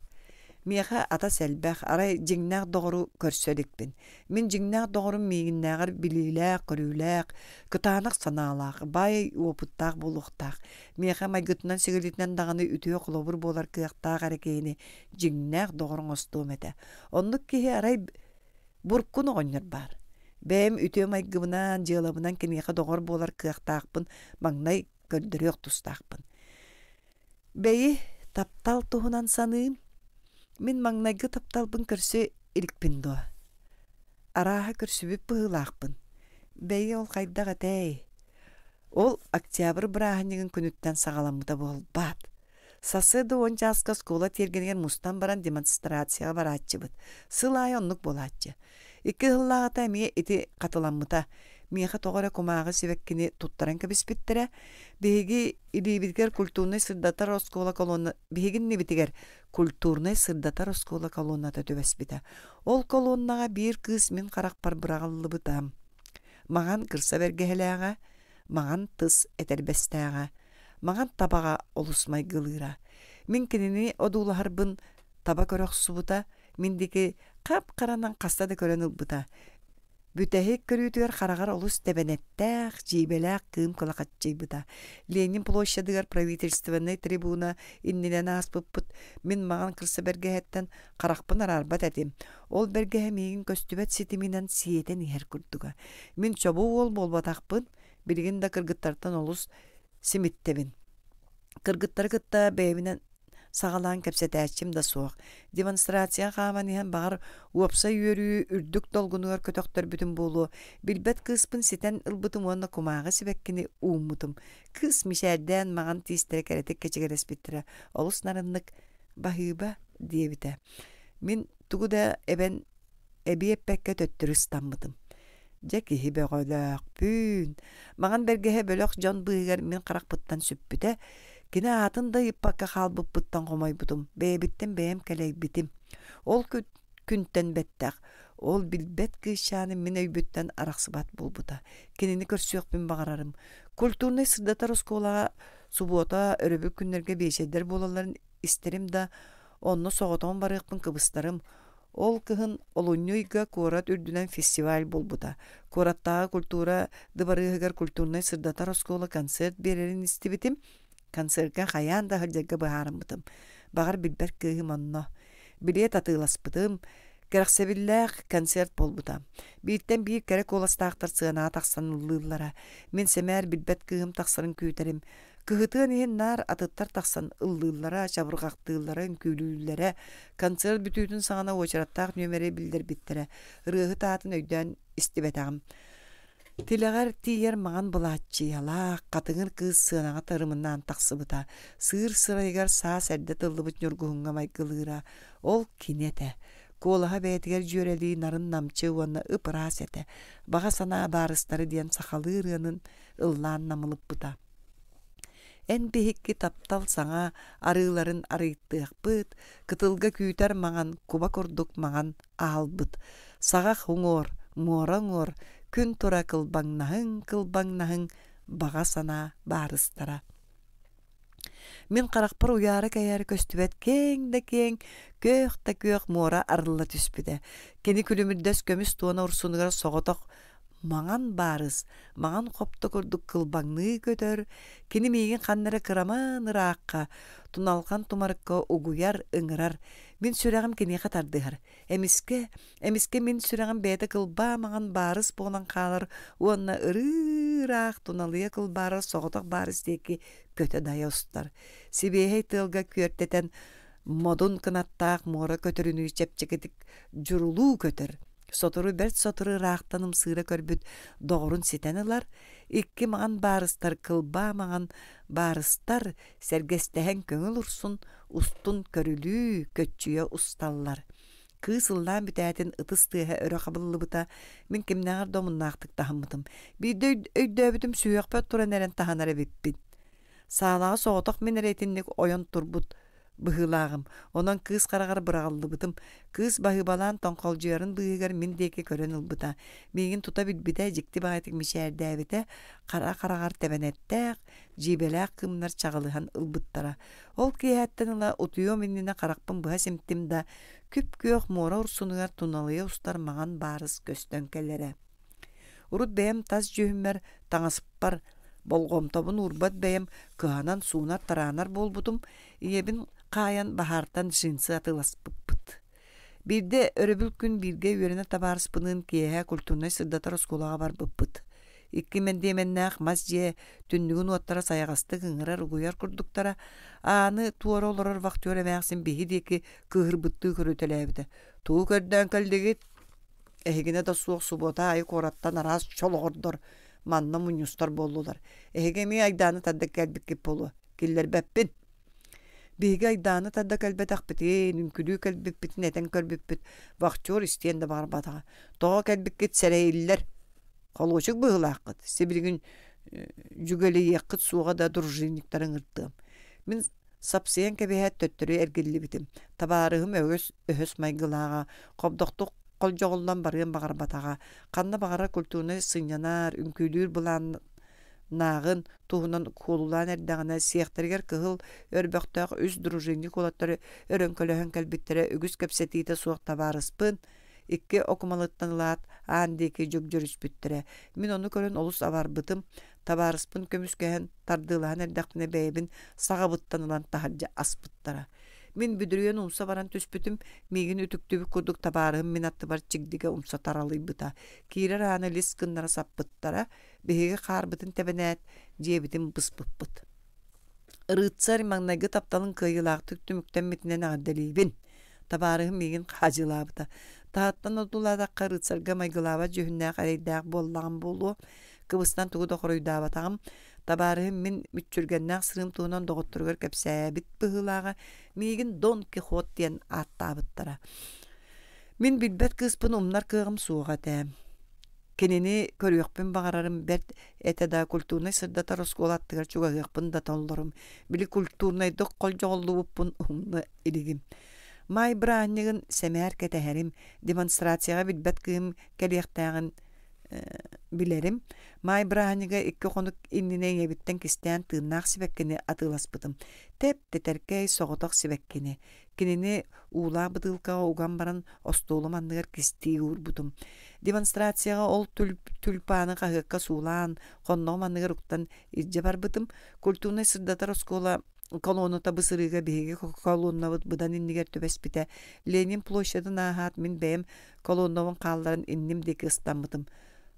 Миэхэ атас элбэх, арай дьиҥнээх доҕору көрсө иликпин. Мин дьиҥнээх доҕорум миигиннээҕэр билиилээх-көрүүлээх, кытаанах санаалаах, баай уопуттаах буолуохтаах. Миэхэ майгытынан-сигилитинэн даҕаны үтүө холобур буолар кыахтаах эрэ киһини дьиҥнээх доҕор оҥостуом этэ. Оннук киһи арай Буркун оҕонньор баар. Бэйэм үтүө майгыбынан, дьыалабынан киниэхэ доҕор буолар кыахтаахпын маҥнай көрдөрүөх тустаахпын. Бэйи, таптал туһунан саныым. Мин маҥнайгы тапталбын көрсө иликпин дуо? Арааһа көрсүбүт быһыылаахпын. Бэйи ол хайдах этэй? Ол октябрь бырааһынньыгын күнүттэн саҕаламмыта буолбаат. Сарсыарда уон чааска оскуола тиэргэнигэр мустан баран демонстрацияҕа барааччыбыт. Сыл аайы оннук буолааччы. Икки сыллааҕыта эмиэ ити хатыламмыта. Миэхэ тоҕо эрэ кумааҕы сибэккини туттаран кэбиспиттэрэ. Биһиги илиибитигэр культурнай сырдатар оскуола колонна биһиги иннибитигэр культурнай сырдатар оскуола колонната түбэспитэ. Ол колоннаҕа биир кыыс мин харахпар быраҕыллыбыта. Маҥан кырса бэргэһэлээҕэ, маҥан тыс этэрбэстээҕэ, маҥан табаҕа олус майгылыыра. Мин кинини одуулаһарбын таба көрө охсубута, мин диэки хап-харанан хаста да көрөн ылбыта. Бүтэһик көрүүтүгэр хараҕар олус тэбэнэттээх, дьиибэлээх кыым кылахаччыйбыта. Ленин площадыгар правительственнай трибуна иннинэн ааспыппыт. Мин маҥан кырса бэргэһэттэн харахпын араарбат этим. Ол бэргэһэ миигин көстүбэт ситиминэн сиэтэн иһэр курдуга. Мин чобу уол буолбатахпын, билигин да кыргыттартан олус симиттэбин. Кыргыттары кытта бэйэбинэн саҕалаан кэпсэтээччим да суох. Демонстрацияҕа хааман иһэн баҕар уопсай үөрүү үрдүк долгунугар көтөхтөрбүтүм буолуо, билбэт кыыспын ситэн ылбытым уонна кумааҕы сибэккини ууммутум. Кыыс мичээрдээн маҥан тиистэрэ кэрэтик кэчигирэспиттэрэ олус нарыннык «Баһыыба» диэбитэ. Мин тугу да эбэн эбии эппэккэ төттөрү ыстаммытым. Дьэ киһи бөҕөлөөхпүн. Маҥан бэргэһэ бөлөх дьон быыһыгар мин харахпыттан сүппүтэ. Кини аатын да ыйыппакка хаалбыппыттан хомойбутум, бэйэбиттэн бэйэм кэлэйбитим. Ол күнтэн бэттэх, ол билбэт кыысчааным мин өйбүттэн арахсыбат буолбута. Кинини көрсүөхпүн баҕарарым. Культурнай сырдатар оскуолаҕа субуота, өрөбүл күннэргэ биэчэрдэр буолалларын истэрим да, онно соҕотоҕун барыахпын кыбыстарым. Ол кыһын олунньу ыйга куорат үрдүнэн фестиваль буолбута. Куораттааҕы культура дыбарыаһыгар культурнай сырдатар оскуола концерт биэрэрин истибитим. Концертка хайаан да сылдьарга быһаарыммытым. Баҕар билбэт кыыһым онно. Билиэт атыыласпытым. Кэрэхсэбиллээх концерт буолбута. Бииртэн биир кэрэ куоластаахтар сыанаҕа тахсан ыллыыллара. Мин сэмээр билбэт кыыһым тахсарын күүтэрим. Кыһытыан иһин наар атыттар тахсан ыллыыллара, чабырҕахтыыллара, үҥкүүлүүллэрэ. Концерт бүтүүтүн саҕана уочараттаах нүөмэри биллэрбиттэрэ. Ырыаһыт аатын өйдөөн истибэтэҕим. Тилэҕэр тиийэр маҥан былааччыйалаах, хатыҥыр кыыс сыанаҕа тарымнаан тахсыбыта. Сыыр сырайыгар саас эрдэ тыллыбыт ньургуһуҥҥа майгылыыра. Ол кини этэ. Куолаһа бэйэтигэр дьүөрэлии нарын-намчы уонна ып-ыраас этэ. Баҕа санаа баарыстары диэн сахалыы ырыанын ыллаан намылыппыта. Эн биһикки таптал саҥа арыыларын арыйтыахпыт, кытылга күүтэр маҥан куба курдук маҥан аалбыт. Саҕах уҥуор, муора уҥуор, күн тура кылбаҥнаһыҥ, кылбаҥнаһыҥ, баҕа санаа баарыстара. Мин харахпар уйаара-кэйээрэ көстүбэт киэҥ да киэҥ, күөх да күөх муора арылла түспүтэ. Кини күлүмүрдэс көмүс туона урсунугар соҕотох маҥан баарыс, маҥан хопто курдук кылбаҥныы көтөр, кини миигин ханна эрэ кыраман ыраахха, туналҕан тумарыкка угуйар, ыҥырар. Мин сүрэҕим киниэхэ тардыһар. Эмискэ, эмискэ мин сүрэҕим бэйэтэ кылбаа маҥан баарыс буолан хаалар уонна ырыы-ыраах туналыйа кылбаарар соҕотох баарыс диэки көтө-дайа устар. Сибиэһэй тыалга күөртэтэн модун кынаттаах муора көтөрүнүү чэпчэкитик дьурулуу көтөр. Сотору бэрт сотору ыраахтан ымсыыра көрбүт доҕорун ситэн ылар, икки маҥан баарыстар кылбаа маҥан баарыстар сэргэстэһэн көҥүл урсун устун көрүлүү, көччүйэ усталлар. Кыыс ыллаан бүтээтин ытыс тыаһа өрө хабыллыбыта, мин кимнээҕэр да омуннаахтык таһыммытым. Биирдэ өйдөөбүтүм сүһүөхпэр туран эрэн таһынар эбиппин. Саалаҕа соҕотох мин эрэ итинник ойон турбут быһыылааҕым. Онон кыыс хараҕар быраҕыллыбытым. Кыыс баһыыбалаан тоҥхолдьуйарын быыһыгар мин диэки көрөн ылбыта. Миигин тута билбитэ, дьикти баҕайытык мичээрдээбитэ, хара хараҕар тэбэнэттээх, дьиибэлээх кыымнар чаҕылыһан ылбыттара. Ол киэһэттэн ыла утуйуом иннинэ харахпын быһа симтим да, күп-күөх муора урсунугар туналыйа устар маҥан баарыс көстөн кэлэрэ. Урут бэйэм тас дьүһүммэр, таҥаспар болҕомтобун уурбат бэйэм кыһанан суунар-тараанар буолбутум, ийэбин хаайан баһаартан джинсы атыыласпыппыт. Биирдэ өрөбүл күн бииргэ үөрэнэр табаарыспыныын киэһэ культурнай-сырдатар оскуолаҕа барбыппыт. Икки мэндиэмэннээх мас дьиэ түннүгүн уоттара сайаҕастык ыҥырар-угуйар курдуктара, ааны туора олорор вахтер эмээхсин биһи диэки кыыһырбыттыы көрүтэлээбитэ. «Тугу көрдөөн кэллигит? Эһигинэ да суох субуота аайы куораттан араас чолоҕордор манна мунньустар буоллулар. Эһиги эмиэ айдааны тарда кэлбиккит буолуо. Киллэрбэппин!» Биһиги айдааны тарда кэлбэтэхпитин, үҥкүлүү кэлбиппитин этэн көрбүппүт, вахтер истиэн да баҕарбатаҕа. Тоҕо кэлбиккит сэрэйиллэр. Холуочук быһыылааххыт, сибилигин дьүгэлийиэххит суоҕа да дружинниктары ыҥыртыам. Мин сапсыйан кэбиһээт төттөрү эргиллибитим. Табаарыһым өһөс, өһөс майгылааҕа, хобдохтук холдьоҕуллан барыан баҕарбатаҕа. Ханна баҕарар культурнай сынньанар, үҥкүүлүүр былаан нааҕын туһунан куолулаан эрдэҕинэ сиэхтэригэр кыһыл өрбөхтөөх үс дружинник уолаттары өрөҥкөлөһөн кэлбиттэрэ үгүс кэпсэтиитэ суох табаарыспын икки окумалыттан ылаат аан диэки дьөгдьөрүспүттэрэ. Мин ону көрөн олус абарбытым, табаарыспын көмүскэһэн тардыалаһан эрдэхпинэ бэйэбин саҕабыттан ылан таһырдьа аспыттара. Мин бүдүрүйэн умса баран түспүтүм, миигин үтүктүбүт курдук табаарыһым мин аттыбар чигдигэ умса таралыйбыта. Киирэр ааны лис гыннара саппыттара, Биһиги хаарбытын тэбэнээт, дьиэбитин быспыппыт. Рыцарь маҥнайгы тапталын кыайыылаахтык түмүктэммитинэн эҕэрдэлиибин. Табаарыһым миигин хаадьылаабыта. Таһыттан одуулаатахха рыцарга майгылаабат дьүһүннээх эрэйдээх буоллаҕым буолуо. Кыбыстан тугу да хоруйдаабатаҕым. Табаарыһым мин мүччүргэннээх сырыым туһунан доҕотторугар кэпсээбит быһыылааҕа. Миигин Дон Кихот диэн ааттаабыттара. Мин билбэт кыыспын умнар кыаҕым суох этэ. Кинини көрүөхпүн баҕарарым бэрт этэ да культурнай-сырдатар оскуола аттыгар чугаһыахпын да толлорум. Били культурнайдык холдьоҕоллубуппун умна илигим. Маай бырааһынньыгын сэмээр кэтэһэрим, демонстрацияҕа билбэт кыыһым кэлиэхтээҕин билэрим. Маай бырааһынньыга икки хонук иннинэ ийэбиттэн кистээн тыыннаах сибэккини атыыласпытым. Тэп-тэтэркэй соҕотох сибэккини. Кинини уулаах бытыылкаҕа уган баран остуолум анныгар кистии уурбутум. Демонстрацияҕа ол тюльпаны хаһыакка суулаан, хонноҕум анныгар уктан илдьэ барбытым. Культурнай-сырдатар оскуола колонната бу сырыыга биһиги колоннабыт быдан иннигэр түбэспитэ. Ленин площадын ааһаат мин бэйэм колоннабын хаалларан инним диэки ыстаммытым.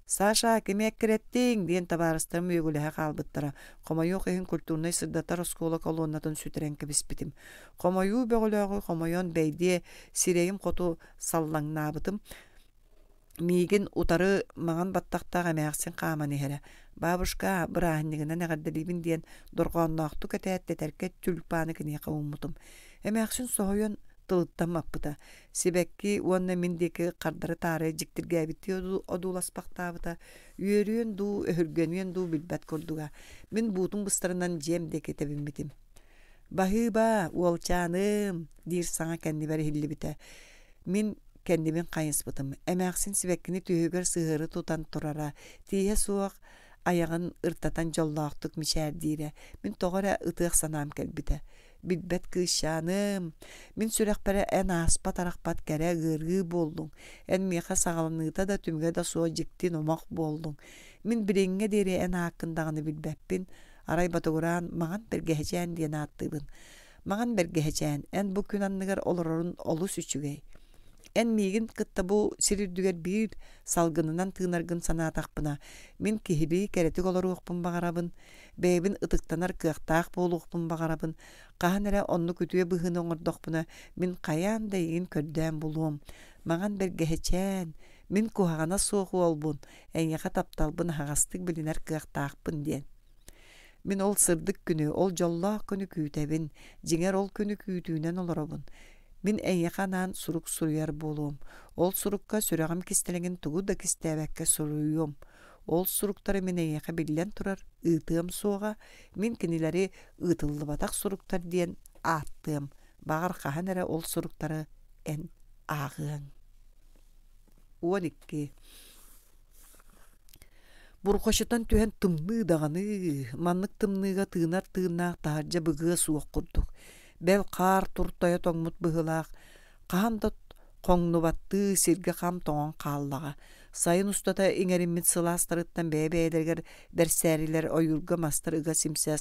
«Саша, кими эккирэттиҥ?» диэн табаарыстарым үөгүлэһэ хаалбыттара. Хомойуох иһин культурнай-сырдатар оскуола колоннатын сүтэрэн кэбиспитим. Хомойуу бөҕөлөөҕү хомойон бэйдиэ сирэйим хоту саллаҥнаабытым. Миигин утары маҥан баттахтаах эмээхсин хааман иһэрэ. «Бабушка, бырааһынньыгынан эҕэрдэлиибин» диэн дорҕоонноохтук этээт тэтэркэй тюльпаны киниэхэ ууммутум. Эмээхсин соһуйан тыл тылыттан маппыта. Сибэкки уонна мин диэки хардары-таары дьиктиргээбиттии одууласпахтаабыта. Үөрүөн дуу, өһүргэниэн дуу билбэт курдуга. Мин буутум быстарынан дьиэм диэки тэбиммитим. «Баһыыба, уолчааным!» диир саҥа кэннибэр иһиллибитэ. Мин кэннибин хайыспытым. Эмээхсин сибэккини түөһүгэр сыһыары тутан турара. Тииһэ суох айаҕын ыртатан дьоллоохтук мичээрдиирэ. Мин тоҕо эрэ ытыах санаам кэлбитэ. Билбэт кыысчааным, мин сүрэхпэр эн ааспат-арахпат кэрэ ыарыы буоллуҥ. Эн миэхэ саҕаланыыта да түмүгэ да суох дьикти номох буоллуҥ. Мин билиҥҥэ диэри эн ааккын даҕаны билбэппин. Арай ботугураан Маҥан Бэргэһэчээн диэн ааттыыбын. Маҥан Бэргэһэчээн, эн бу күн анныгар олорорун олус үчүгэй. Эн миигин кытта бу сир үрдүгэр биир салгынынан тыынаргын санаатахпына, мин киһилии кэрэтик олоруохпун баҕарабын, бэйэбин ытыктанар кыахтаах буолуохпун баҕарабын. Хаһан эрэ оннук үтүө быһыыны оҥордохпуна, мин хайаан да эйигин көрдөөн булуом. Маҥан Бэргэһэчээн, мин куһаҕана суох уолбун, эйиэхэ тапталбын аһаҕастык билинэр кыахтаахпын диэн. Мин ол сырдык күнү, ол дьоллоох күнү күүтэбин, дьиҥэр ол күнү күүтүүнэн олоробун. Мин эйиэхэ анаан сурук суруйар буолуом. Ол сурукка сүрэҕим кистэлэҥин тугу да кистээбэккэ суруйуом. Ол суруктары мин эйиэхэ биллэн турар ыытыам суоҕа, мин кинилэри ыытыллыбатах суруктар диэн ааттыам. Баҕар хаһан эрэ ол суруктары эн ааҕыаҥ. 12. Бурҕачытан түһэн тымныы даҕаны, маннык тымныыга тыынар тыыннаах таһырдьа быгыа суох курдук. Бэл хаар туртайа тоҥмут быһыылаах, хаһан да хоҥнубаттыы сиргэ хам тоҥон хааллаҕа. Сайын устата иҥэриммит сылаастарыттан бэйэ-бэйэлэригэр бэрсээрилэр ойуурга мастар ыга симсэ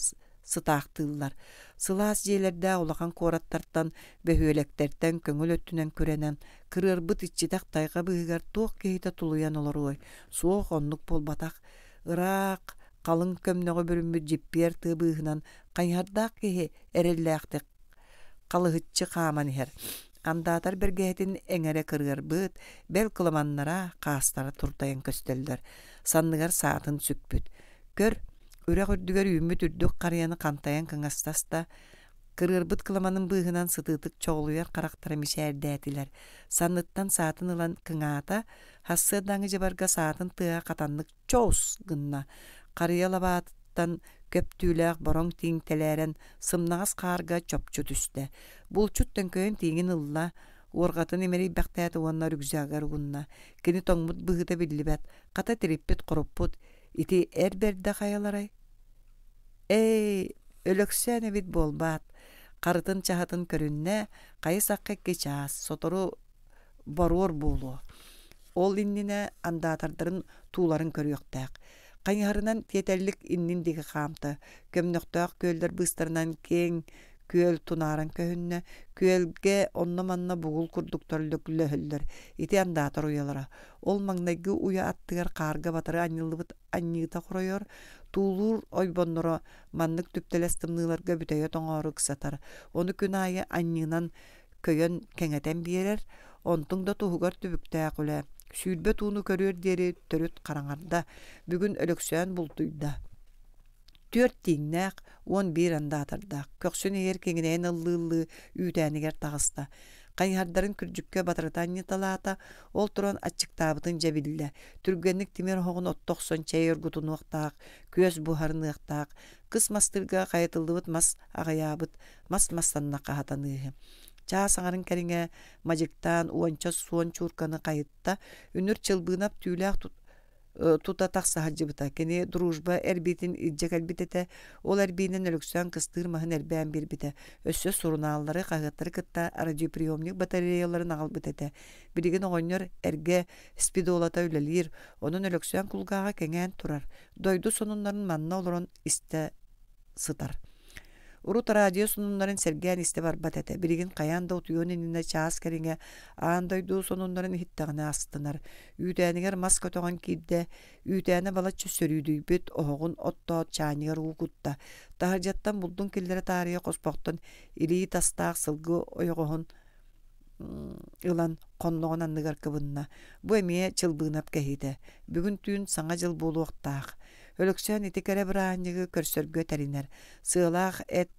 сытаахтыыллар. Сылаас дьиэлэрдээх улахан куораттартан, бөһүөлэктэртэн көҥүл өттүнэн күрэнэн, кырыарбыт иччитэх тайҕа быыһыгар туох киһитэ тулуйан олоруой? Суох, оннук буолбатах. Ыраах, халыҥ көмнөҕү бүрүммүт дьиппиэр тыа быыһынан хайыһардаах киһи эрэллээхтик халыһыччы хааман иһэр. Андаатар бэргэһэтин эҥэрэ кырыарбыт, бэл кыламаннара, хаастара туртайан көстөллөр. Санныгар саатын сүкпүт. Көр, үрэх үрдүгэр үүммүт үрдүк харыйаны хантайан кыҥастаста, кырыарбыт кыламанын быыһынан сытыытык чоҕулуйар харахтара мичээрдээтилэр. Санныттан саатын ылан кыҥаата, сарсыардааҥы дьыбарга саатын тыаһа хатаннык чоус гынна. Харыйа лабаатыттан көп түүлээх бороҥ тииҥ тэлээрэн сымнаҕас хаарга чопчу түстэ. Булчут төҥкөйөн тииҥин ылла, уорҕатын имэрийбэхтээтэ уонна рюкзагар угунна. Кини тоҥмут быһыыта биллибэт, хата тириппит-хоруппут, Ити эр бэрдэ хайаларай? Эй, Өлөксөөн эбит буолбаат, харытын чаһытын көрүннэ, хайы-сахха икки чаас, сотору боруор буолуо. Ол иннинэ андаатардарын тууларын көрүөхтээх. Хайыһарынан тиэтэллик иннин диэки хаамта, көмнөхтөөх күөллэр быыстарынан киэҥ күөл тунааран көһүннэ, күөлгэ онно-манна бугул курдуктар лөглөһөллөр. Ити андаатар уйалара. Ол маҥнайгы уйа аттыгар хаарга батары анньыллыбыт анньыыта хоройор, туулуур ойбонноро маннык түптэлэс тымныыларга бүтэйэ тоҥоору ыксатар. Ону күн аайы анньыынан көйөн кэҥэтэн биэрэр, онтуҥ да туһугар түбүктээх үлэ. 20 тууну көрүөр диэри төрүт хараҥарда. Бүгүн Өлөксөөн бултуйда. Түөрт тииҥнээх, 11 андаатардаах, көхсүн иһигэр киҥинэйэн ыллыы-ыллыы үүтээнигэр таҕыста. Хайыһардарын күрдьүккэ батарыта анньыталаата, ол туран аччыктаабытын дьэ биллэ. Түргэнник тимир оһоҕун отто охсон чэй оргутунуохтаах, күөс буһарыныахтаах, кыс мастыырга хайытыллыбыт мас аҕыйаабыт, мас мастанна хаһатаныыһы. Чаас аҥарын кэриҥэ мадьыктаан уонча суон чуурканы хайытта, үнүр Чылбыынап түүлээх тута тахса сылдьыбыта. Кини дружба эрбиитин илдьэ кэлбит этэ. Ол эрбиинэн Өлөксөөн кыстыыр маһын эрбээн биэрбитэ. Өссө сурунааллары, хаһыаттары кытта радиоприемник батареяларын аҕалбыт этэ. Билигин оҕонньор эргэ спидолата үлэлиир, онон Өлөксөөн кулгааҕа кэҥээн турар. Дойду сонуннарын манна олорон истэ сытар. Урут радио сонуннарын сэргээн истэ барбат этэ. Билигин хайаан да утуйуон иннинэ чаас кэриҥэ аан дойду сонуннарын иһиттэҕинэ астынар. Үүтээнигэр мас көтөҕөн киирдэ. Үүтээнэ балачча сөрүүдүйбүт, оһоҕун оттоот чаанньыгар уу кутта. Таһырдьаттан булдун киллэрэ таарыйа хоспохтон илии тастаах сылгы ойоҕоһун ылан хонноҕун анныгар кыбынна. Бу эмиэ Чылбыынап кэһиитэ. Бүгүн түүн Саҥа дьыл буолуохтаах. Өлөксөөн ити кэрэ бырааһынньыгы көрсөргө тэринэр. Сыалаах эт,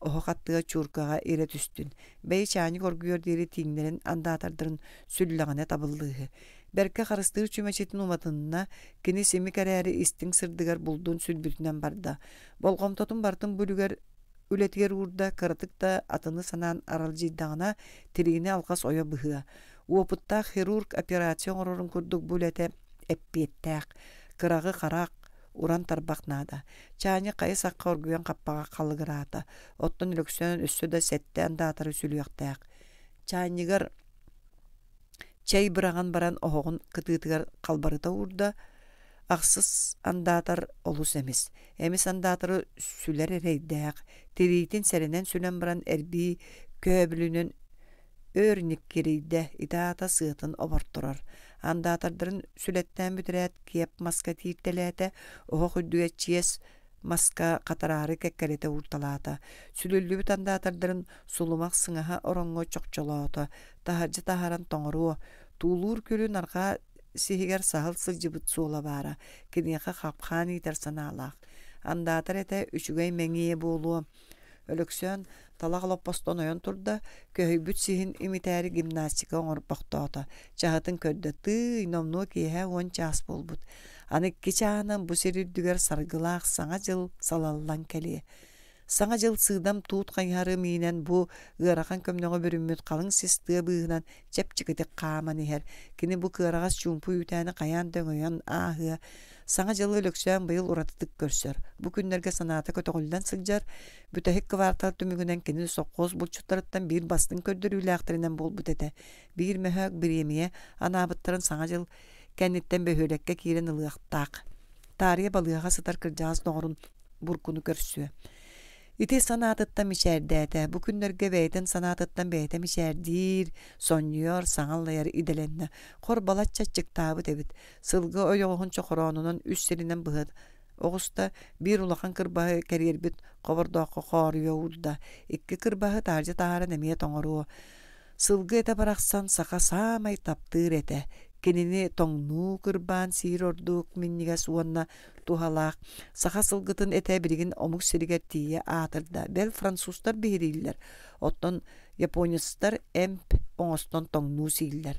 Оһох аттыгар чууркаҕа ирэ түстүн. Бэйи чаанньык оргуйуор диэри тииҥнэрин андаатардарын сүллэҕинэ табыллыыһы. Бэркэ харыстыыр чүмэчитин уматынна, кини симик эрээри истиҥ сырдыгар булдун сүлбүтүнэн барда. Болҕомтотун барытын бу үлүгэр үлэтигэр уурда, кыратык да атыны санаан аралдьыйдаҕына, тириини алҕас ойо быһыа. Уопуттаах хирург операция оҥорорун курдук бу үлэтэ эппиэттээх. Кыраҕы харах, уран тарбах наада. Чаанньык хайа сахха оргуйан хаппаҕа халыгыраата. Оттон Өлөксөөн өссө да сэттэ андаатары сүлүөхтээх. Чаанньыгар чэй быраҕан баран оһоҕун кытыытыгар халбарыта уурда. Ахсыс андаатар олус эмис. Эмис андаатары сүлэр эрэйдээх. Тириитин сэрэнэн сүлэн баран эрбии көөбүлүнэн өр ньиккирийдэ, ити аата сыатын оборторор. Андаатардарын сүлэттээн бүтэрээт киэп маска тииртэлээтэ, оһох үрдүгэр чиэс маска хатараары кэккэлэтэ уурталаата. Сүлүллүбүт андаатардарын сулумах сыҥаһа ороҥҥо чохчолоото, таһырдьа таһааран тоҥоруо. Туулуур күлүн арҕаа сиһигэр саһыл сылдьыбыт суола баара, киниэхэ хапхаан иитэр санаалаах. Андаатар этэ үчүгэй мэҥиэ буолуо. Өлөксөөн талах олоппостон ойон турда, көһүйбүт сиһин имитээри гимнастика оҥорбохтоото. Чаһытын көрдө, тыый, номнуо киэһэ 10 чаас буолбут. Аны икки чааһынан бу сир үрдүгэр саргылаах Саҥа дьыл салаллан кэлиэ. Саҥа дьыл сыыдам туут хайыһары миинэн бу ыарахан көмнөҕү бүрүммүт халыҥ сис тыа быыһынан чэпчэкитик хааман иһэр. Кини бу кыараҕас чуумпу үүтээни хайаан да өҥөйөн ааһыа. Саҥа дьылы Өлөксөөн быйыл уратытык көрсөр. Бу күннэргэ санаата көтөҕүллэн сылдьар. Бүтэһик квартал түмүгүнэн кини сопхуос булчуттарыттан биир бастыҥ көрдөрүүлээхтэринэн буолбут этэ. Биир мөһөөк бириэмийэ анаабыттарын Саҥа дьыл кэнниттэн бөһүөлэккэ киирэн ылыахтаах. Таарыйа балыыһаҕа сытар кырдьаҕас доҕорун буркуну көрсүө. Ити санаатыттан мичээрдээтэ. Бу күннэргэ бэйэтин санаатыттан бэйэтэ мичээрдиир, сонньуйар, саҥа аллайар идэлэннэ. Хор балачча аччыктаабыт эбит. Сылгы ойоҕоһун чохороонунан үс сиринэн быһа оҕуста, биир улахан кырбаһы кэриэрбит хобордооххо хооруйа уурда. Икки кырбаһы таһырдьа таһааран эмиэ тоҥоруо. Сылгы этэ барахсан саха саамай таптыыр этэ. Кинини тоҥнуу кырбаан сиир ордук минньигэс уонна туһалаах. Саха сылгытын этэ билигин омук сиригэр тиийэ аатырда. Бэл французтар биһирииллэр. Оттон японецтар эмп оҥостон тоҥнуу сииллэр.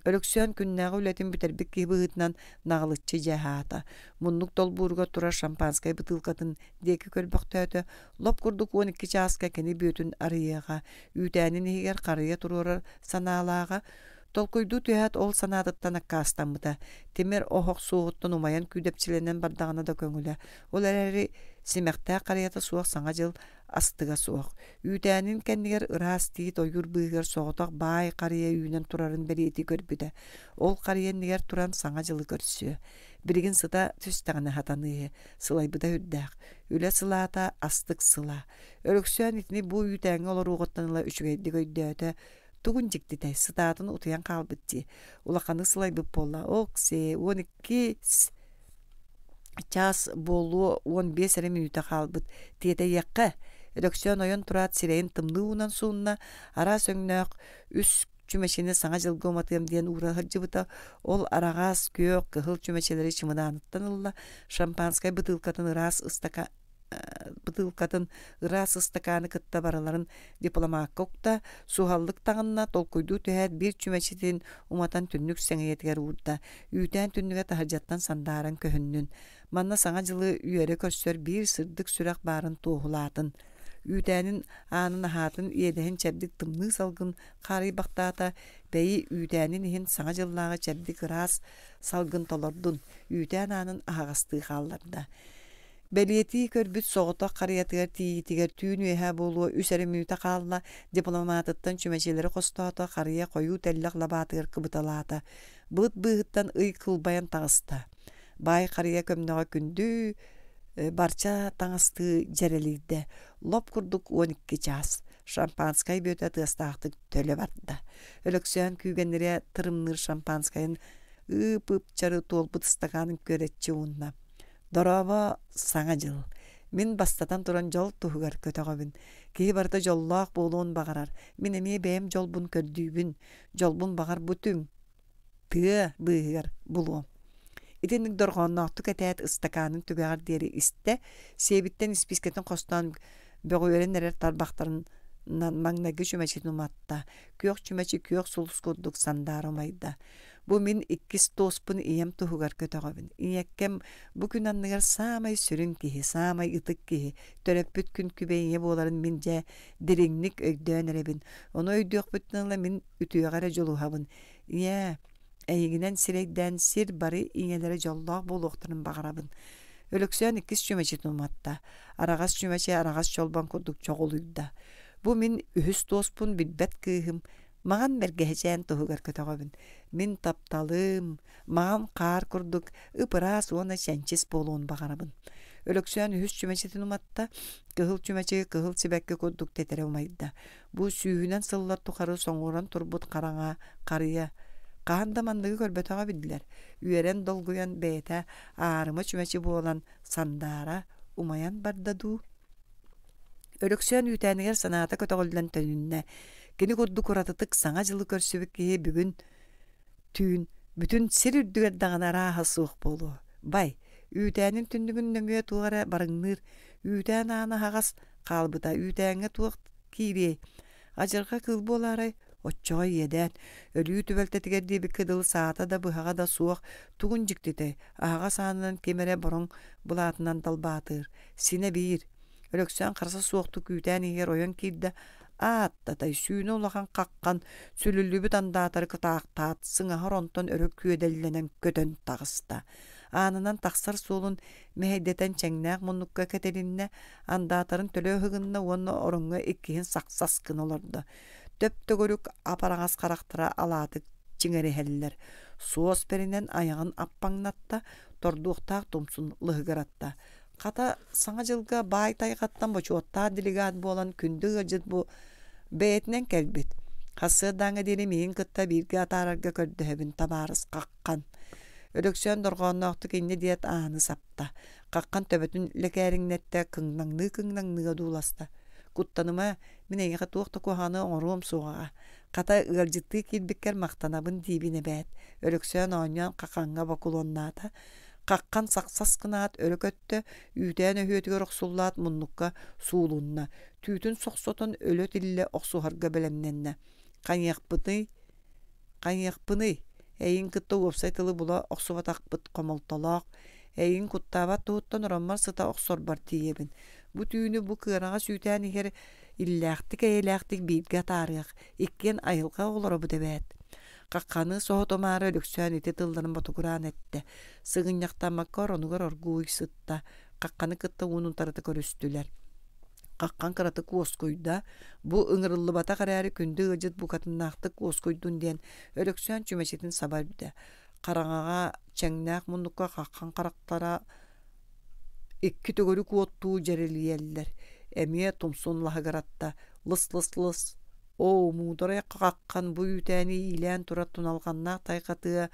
Өлөксөөн күннээҕи үлэтин бүтэрбит киһи быһыытынан наҕылыччы дьэ аһаата. Муннук долбууругар турар шампанскай бытыылкатын диэки көрбөхтөөтө. Лоп курдук 12 чааска кини бүөтүн арыйыаҕа, үүтээнин иһигэр харыйа туруорар санаалааҕа. Толкуйдуу түһээт ол санаатыттан аккаастаммыта. Тимир оһох суоһуттан умайан күүдэпчилэнэн бардаҕына да көҥүлэ. Ол эрээри симэхтээх харыйата суох Саҥа дьыл астыга суох. Үүтээнин кэннигэр ыраас тиит ойуур быыһыгар соҕотох баай харыйа үүнэн турарын бэлиэтии көрбүтэ. Ол харыйа иннигэр туран Саҥа дьылы көрсүө. Билигин сыта түстэҕинэ сатаныыһы. Сылайбыта сүрдээх. Үлэ сылаата, астык сыла. Өлөксөөн итини бу үүтээҥҥэ олоруоҕуттан ыла үчүгэйдик өйдөөтө. Тугун дьиктитэй, сытаатын утуйан хаалбыт дии. Улаханнык сылайбыт буолла. Ок-сиэ, 12 чаас буолуо 15 эрэ мүнүүтэ хаалбыт. Тиэтэйиэххэ. Өлөксөөн ойон тураат сирэйин тымныы уунан суунна, араас өҥнөөх үс чүмэчини Саҥа дьылга уматыам диэн уура сылдьыбыта. Ол араҕас, күөх, кыһыл чүмэчилэри чымыдааныттан ылла, шампанскай бытыылкатын ыраас ыстака бытыылкатын ыраас ыстакааны кытта барыларын дипломакка укта, суһаллык таҥынна, толкуйдуу түһээт биир чүмэчитин уматан түннүк сэҥийэтигэр уурда. Үүтээн түннүгэ таһырдьаттан сандааран көһүннүн. Манна Саҥа дьылы үөрэ көрсөр биир сырдык сүрэх баарын туоһулаатын. Үүтээнин аанын аһаатын иэдэһин чэбдик тымныы салгын хаарыйбахтаата, бэйи үүтээнин иһин Саҥа дьыллааҕы чэбдик ыраас салгын толордун, үүтээн аанын аһаҕастыы хаалларда. Бэлиэтии көрбүт соҕотох харыйатыгар тиийиитигэр түүн үөһэ буолуо үс эрэ мүнүүтэ хаалла, дипломатыттан чүмэчилэри хостоото, харыйа хойуу тэллэх лабаатыгар кыбыталаата. Былыт быыһыттан ый кылбайан таҕыста. Баай харыйа көмнөҕө күндү барча таҥастыы дьэрэлийдэ. Лоп курдук 12 чаас. Шампанскай бүөтэ тыастаахтык төлө барда. Өлөксөөн күүгэннирэ тырымныыр шампанскайын ыы-пыпчары туолбут ыстакаанын күөрэччи уунна. Дорообо, Саҥа дьыл! Мин бастатан туран дьол туһугар көтөҕөбүн. Киһи барыта дьоллоох буолуон баҕарар. Мин эмиэ бэйэм дьолбун көрдүүбүн. Дьолбун баҕар бу түҥ, тыа быыһыгар булуом. Итинник дорҕоонноохтук этээт ыстакаанын түгэҕэр диэри истэ, сиэбиттэн испиискэтин хостоон Бөҕүөрэн эрэр тарбахтарынан маҥнайгы чүмэчитин уматта. Күөх чүмэчи күөх сулус курдук сандаара умайда. Бу мин иккис туоспун ийэм туһугар көтөҕөбүн. Ийэккэм бу күн анныгар саамай сүрүн киһи, саамай ытык киһи, төрөппүт күн күбэй ийэ буоларын мин дьэ дириҥник өйдөөн эрэбин. Ону өйдүөхпүттэн ыла мин үтүөҕэ эрэ дьулуһабын. Ийээ, эйигинэн сирэйдээн сир бары ийэлэрэ дьоллоох буолуохтарын баҕарабын. Өлөксөөн иккис чүмэчитин уматта. Араҕас чүмэчи араҕас чолбон курдук чоҕулуйда. Бу мин үһүс туоспун билбэт кыыһым Маҕан бэргэһэчээн туһугар көтөҕөбүн. Мин тапталым, маҕан хаар курдук ып-ыраас уонна чэнчис буолуон баҕарабын. Өлөксөөн үһүс чүмэчитин уматта, кыһыл чүмэчи кыһыл сибэкки курдук тэтэрэ умайда. Бу сүүһүнэн сыллар тухары соҥуоран турбут хараҥа харыйа хаһан да манныгы көрбөтөҕө биллэр. Үөрэн долгуйан бэйэтэ аарыма чүмэчи буолан сандаара умайан барда дуу? Өлөксөөн үүтээнигэр санаата көтөҕүллэн төнүннэ. Кини курдук уратытык Саҥа дьылы көрсүбүт киһи бүгүн түүн бүтүн сир үрдүгэр даҕаны арааһа суох буолуо. Бай, үүтээнин түннүгүн нөҥүө туох эрэ барыҥныыр, үүтээн аана аһаҕас хаалбыта, үүтээҥҥэ туох киириэй? Адьырҕа кыыл буолаарай? Оччоҕо иэдээн, өлүү түбэлтэтигэр диэбиккэ дылы саата да быһаҕа да суох, тугун дьиктитэй, аһаҕас аанынан ким эрэ бороҥ былаатынан далбаатыыр. Синэ биир. Өлөксөөн харса суохтук үүтээн иһигэр ойон киирдэ, ааттатай сүүнэ улахан хаххан, сүлүллүбүт андаатары кытаахтаат, сыҥаһар онтон өрө күөдэллэнэн көтөн таҕыста. Аанынан тахсар суолун мэһэйдэтэн чэҥнээх муннукка кэтилиннэ, андаатарын төлө ыһыгынна уонна ороҥҥо иккиһин сахсас гына олордо. Төп-төгүрүк ап-араҥас харахтара алаатык чиҥэриһэллэр. Суос бэринэн айаҕын аппаҥнатта, тордуохтаах тумсун лыһыгыратта. Хата, Саҥа дьылга баай тайҕаттан бочуоттаах делегат буолан күндү ыалдьыт бу бэйэтинэн кэлбит. Хассыардааҥҥа диэри миигин кытта бииргэ атаарарга көрдөһөбүн, табаарыс Хаххан. Өлөксөөн дорҕоонноохтук инньэ диэт ааны сапта. Хаххан төбөтүн лэкээриҥнэттэ, кыҥнаҥныы-кыҥнаҥныы одууласта. Куттаныма, мин эйиэхэ туох да куһаҕаны оҥоруом суоҕа. Хата, ыалдьыттыы киирбиккэр махтанабын диибин эбээт. Өлөксөөн оонньоон Хахаҥҥа бокулуоннаата. Хаххан сахсас гынаат өрө көттө, үүтээн өһүөтүгэр охсуллаат муннукка суулунна, түүтүн сохсотон өлө-тиллэ охсуһарга бэлэмнэннэ. Хайыахпытый? Хайыахпыный? Эйигин кытта уопсай тылы була охсубатахпыт хомолтолоох. Эйигин куттаабат туһуттан ороммор сыта охсорбор тиийэбин. Бу түүнү бу кыараҕас үүтээн иһэр иллээхтик-эйэлээхтик бииргэ атаарыах, иккиэн айылҕа оҕолоробут эбээт. Хахханы соһутумаары Өлөксөөн ити тылларын ботугураан эттэ. Сыгынньахтаммакка оронугар оргууй сытта. Хахханы кытта уун утарыта көрүстүлэр. Хаххан кыратык уоскуйда, бу ыҥырыллыбатах эрээри күндү ыалдьыт букатыннаахтык уоскуйдун диэн Өлөксөөн чүмэчитин саба үрдэ. Хараҥаҕа чэҥнээх муннукка хаххан харахтара икки төгүрүк уоттуу дьэрэлийэллэр. Эмиэ тумсун лаһыгыратта, лыс-лыс-лыс Оо, муударай хаххан бу үүтээни иилээн турар туналҕаннаах тайҕа тыа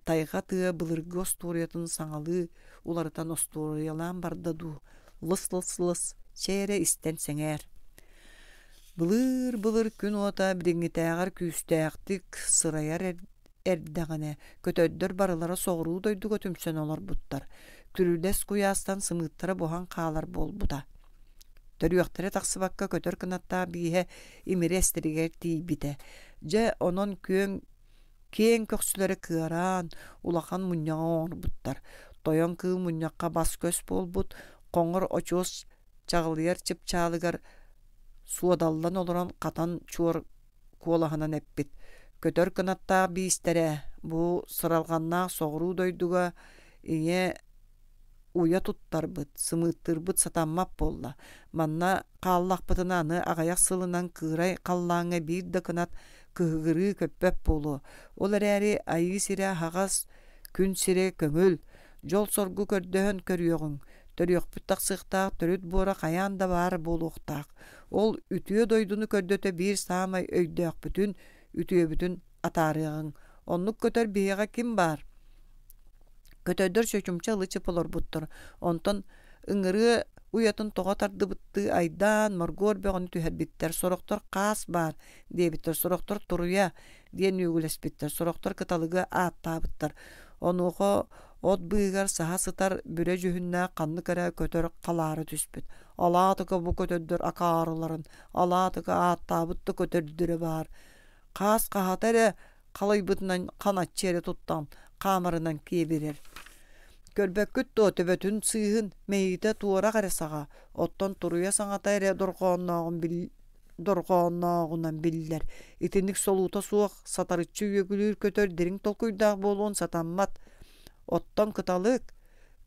тайҕа тыа былыргы остуоруйатын саҥалыы уларытан остуоруйалаан барда дуу, лыс-лыс-лыс, чэй эрэ истэн сэҥээр. Былыыр-былыр күн уота билиҥҥитээҕэр күүстээхтик сырайар эрдэҕинэ, көтөрдөр барылара соҕуруу дойдуга түмсэн олорбуттар. Күрүлэс куйаастан сымыыттара буһан хаалар буолбута. Төрүөхтэрэ тахсыбакка көтөр кынаттаах бииһэ имири эстэригэр тиийбитэ. Дьэ, онон күөҥ киэҥ көхсүлэрэ кыараан, улахан мунньаҕы оҥорбуттар. Тойон кыыл мунньахха бас-көс буолбут, хоҥор очуос чаҕылыйар чыпчаалыгар суодаллан олорон хатан чуор куолаһынан эппит: «Көтөр кынаттаах биистэрэ, бу сыралҕаннаах соҕуруу дойдуга ийэ уйа туттарбыт, сымыыттыырбыт сатаммат буолла. Манна хааллахпытына аны аҕыйах сылынан кыырай халлааҥҥа биир да кынат кыһыгырыы көппөт буолуо. Ол эрээри айыы сирэ аһаҕас, күн сирэ көҥүл, дьол-соргу көрдөһөн көрүөҕүҥ, төрүөхпүт тахсыахтаах төрүт буора хайаан да баар буолуохтаах. Ол үтүө дойдуну көрдөтө биир саамай өйдөөхпүтүн, үтүөбүтүн атаарыаҕыҥ. Оннук көтөр биһиэхэ ким баар? Көтөрдөр чочумча ылы-чып олорбуттар. Онтон ыҥырыа уйатын тоҕо тардыбыттыы айдаан, моргуор бөҕөнү түһэрбиттэр. Сорохтор хаас баар диэбиттэр, сорохтор туруйа диэн үөгүлэспиттэр, сорохтор кыталыгы ааттаабыттар. Онуоха От быыһыгар саһа сытар бүрэ дьүһүннээх ханнык эрэ көтөр халаара түспүт. Алаатыка бу көтөрдөр акаарыларын, алаатыка ааттаабыт да көтөрдөрө баар. Хаас хаһата эрэ халыйбытынан ханаччы эрэ туттан хаамарынан киэбирэр. Көрбөккүт дуо төбөтүн сыыһын мэйиитэ туорах эрэ саҕа, оттон туруйа саҥата эрэ дорҕооннооҕун дорҕооннооҕунан биллэр. Итинник солуута суох сатарыччы үөгүлүүр көтөр дириҥ толкуйдаах буолуон сатаммат. Оттон кыталык,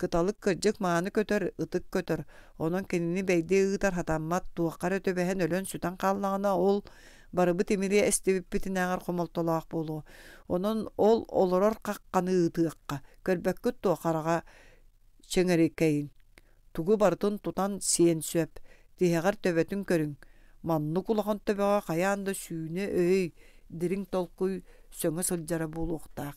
кыталык кырдьык мааны көтөр, ытык көтөр. Онон кинини бэйдиэ ыытар сатаммат, туохха эрэ түбэһэн өлөн-сүтэн хааллаҕына, ол барыбыт имири эстибиппитинээҕэр хомолтолоох буолуо. Онон ол олорор хахханы ыытыахха, көрбөккүт дуо хараҕа чэҥэрикэйин Тугу барытын тутан сиэн сөп, тиһэҕэр төбөтүн көрүҥ, маннык улахан төбөҕө хайаан да сүүнэ өй, дириҥ толкуй сөҥө сылдьара буолуохтаах.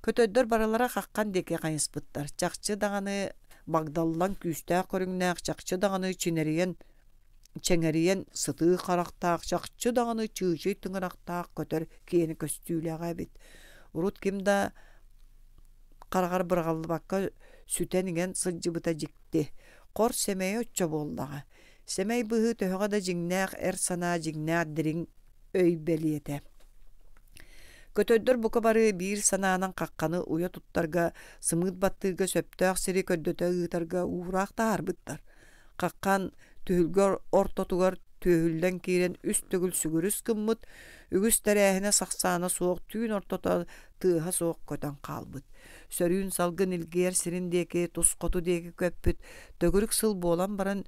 Көтөрдөр барылара хаххан диэки хайыспыттар, чахчы даҕаны багдаллан күүстээх көрүҥнээх, чахчы даҕаны чинэрийэн чэҥэрийэн сытыы харахтаах, чахчы даҕаны чыычый тыҥырахтаах көтөр киэнэ көстүүлээҕэ эбит. Урут ким да хараҕар быраҕыллыбакка сүтэн-иҥэн сылдьыбыта дьикти. Хор сэмэйэ оччо буоллаҕа. Сэмэй быһыы төһөҕө да дьиҥнээх эр санаа дьиҥнээх дириҥ өй бэлиэтэ. Көтөрдөр бука бары биир санаанан хахханы уйа туттарга, сымыыт баттыырга сөптөөх сири көрдөтө ыытарга уураах таһаарбыттар. Хаххан түһүлгэ ортотугар түөһүллэн киирэн үс төгүл сүгүрүс гыммыт, үгүс тэрээһинэ сахсаана суох түүн ортото тыаһа суох көтөн хаалбыт. Сөрүүн салгын илгийэр сирин диэки тус хоту диэки көппүт, төгүрүк сыл буолан баран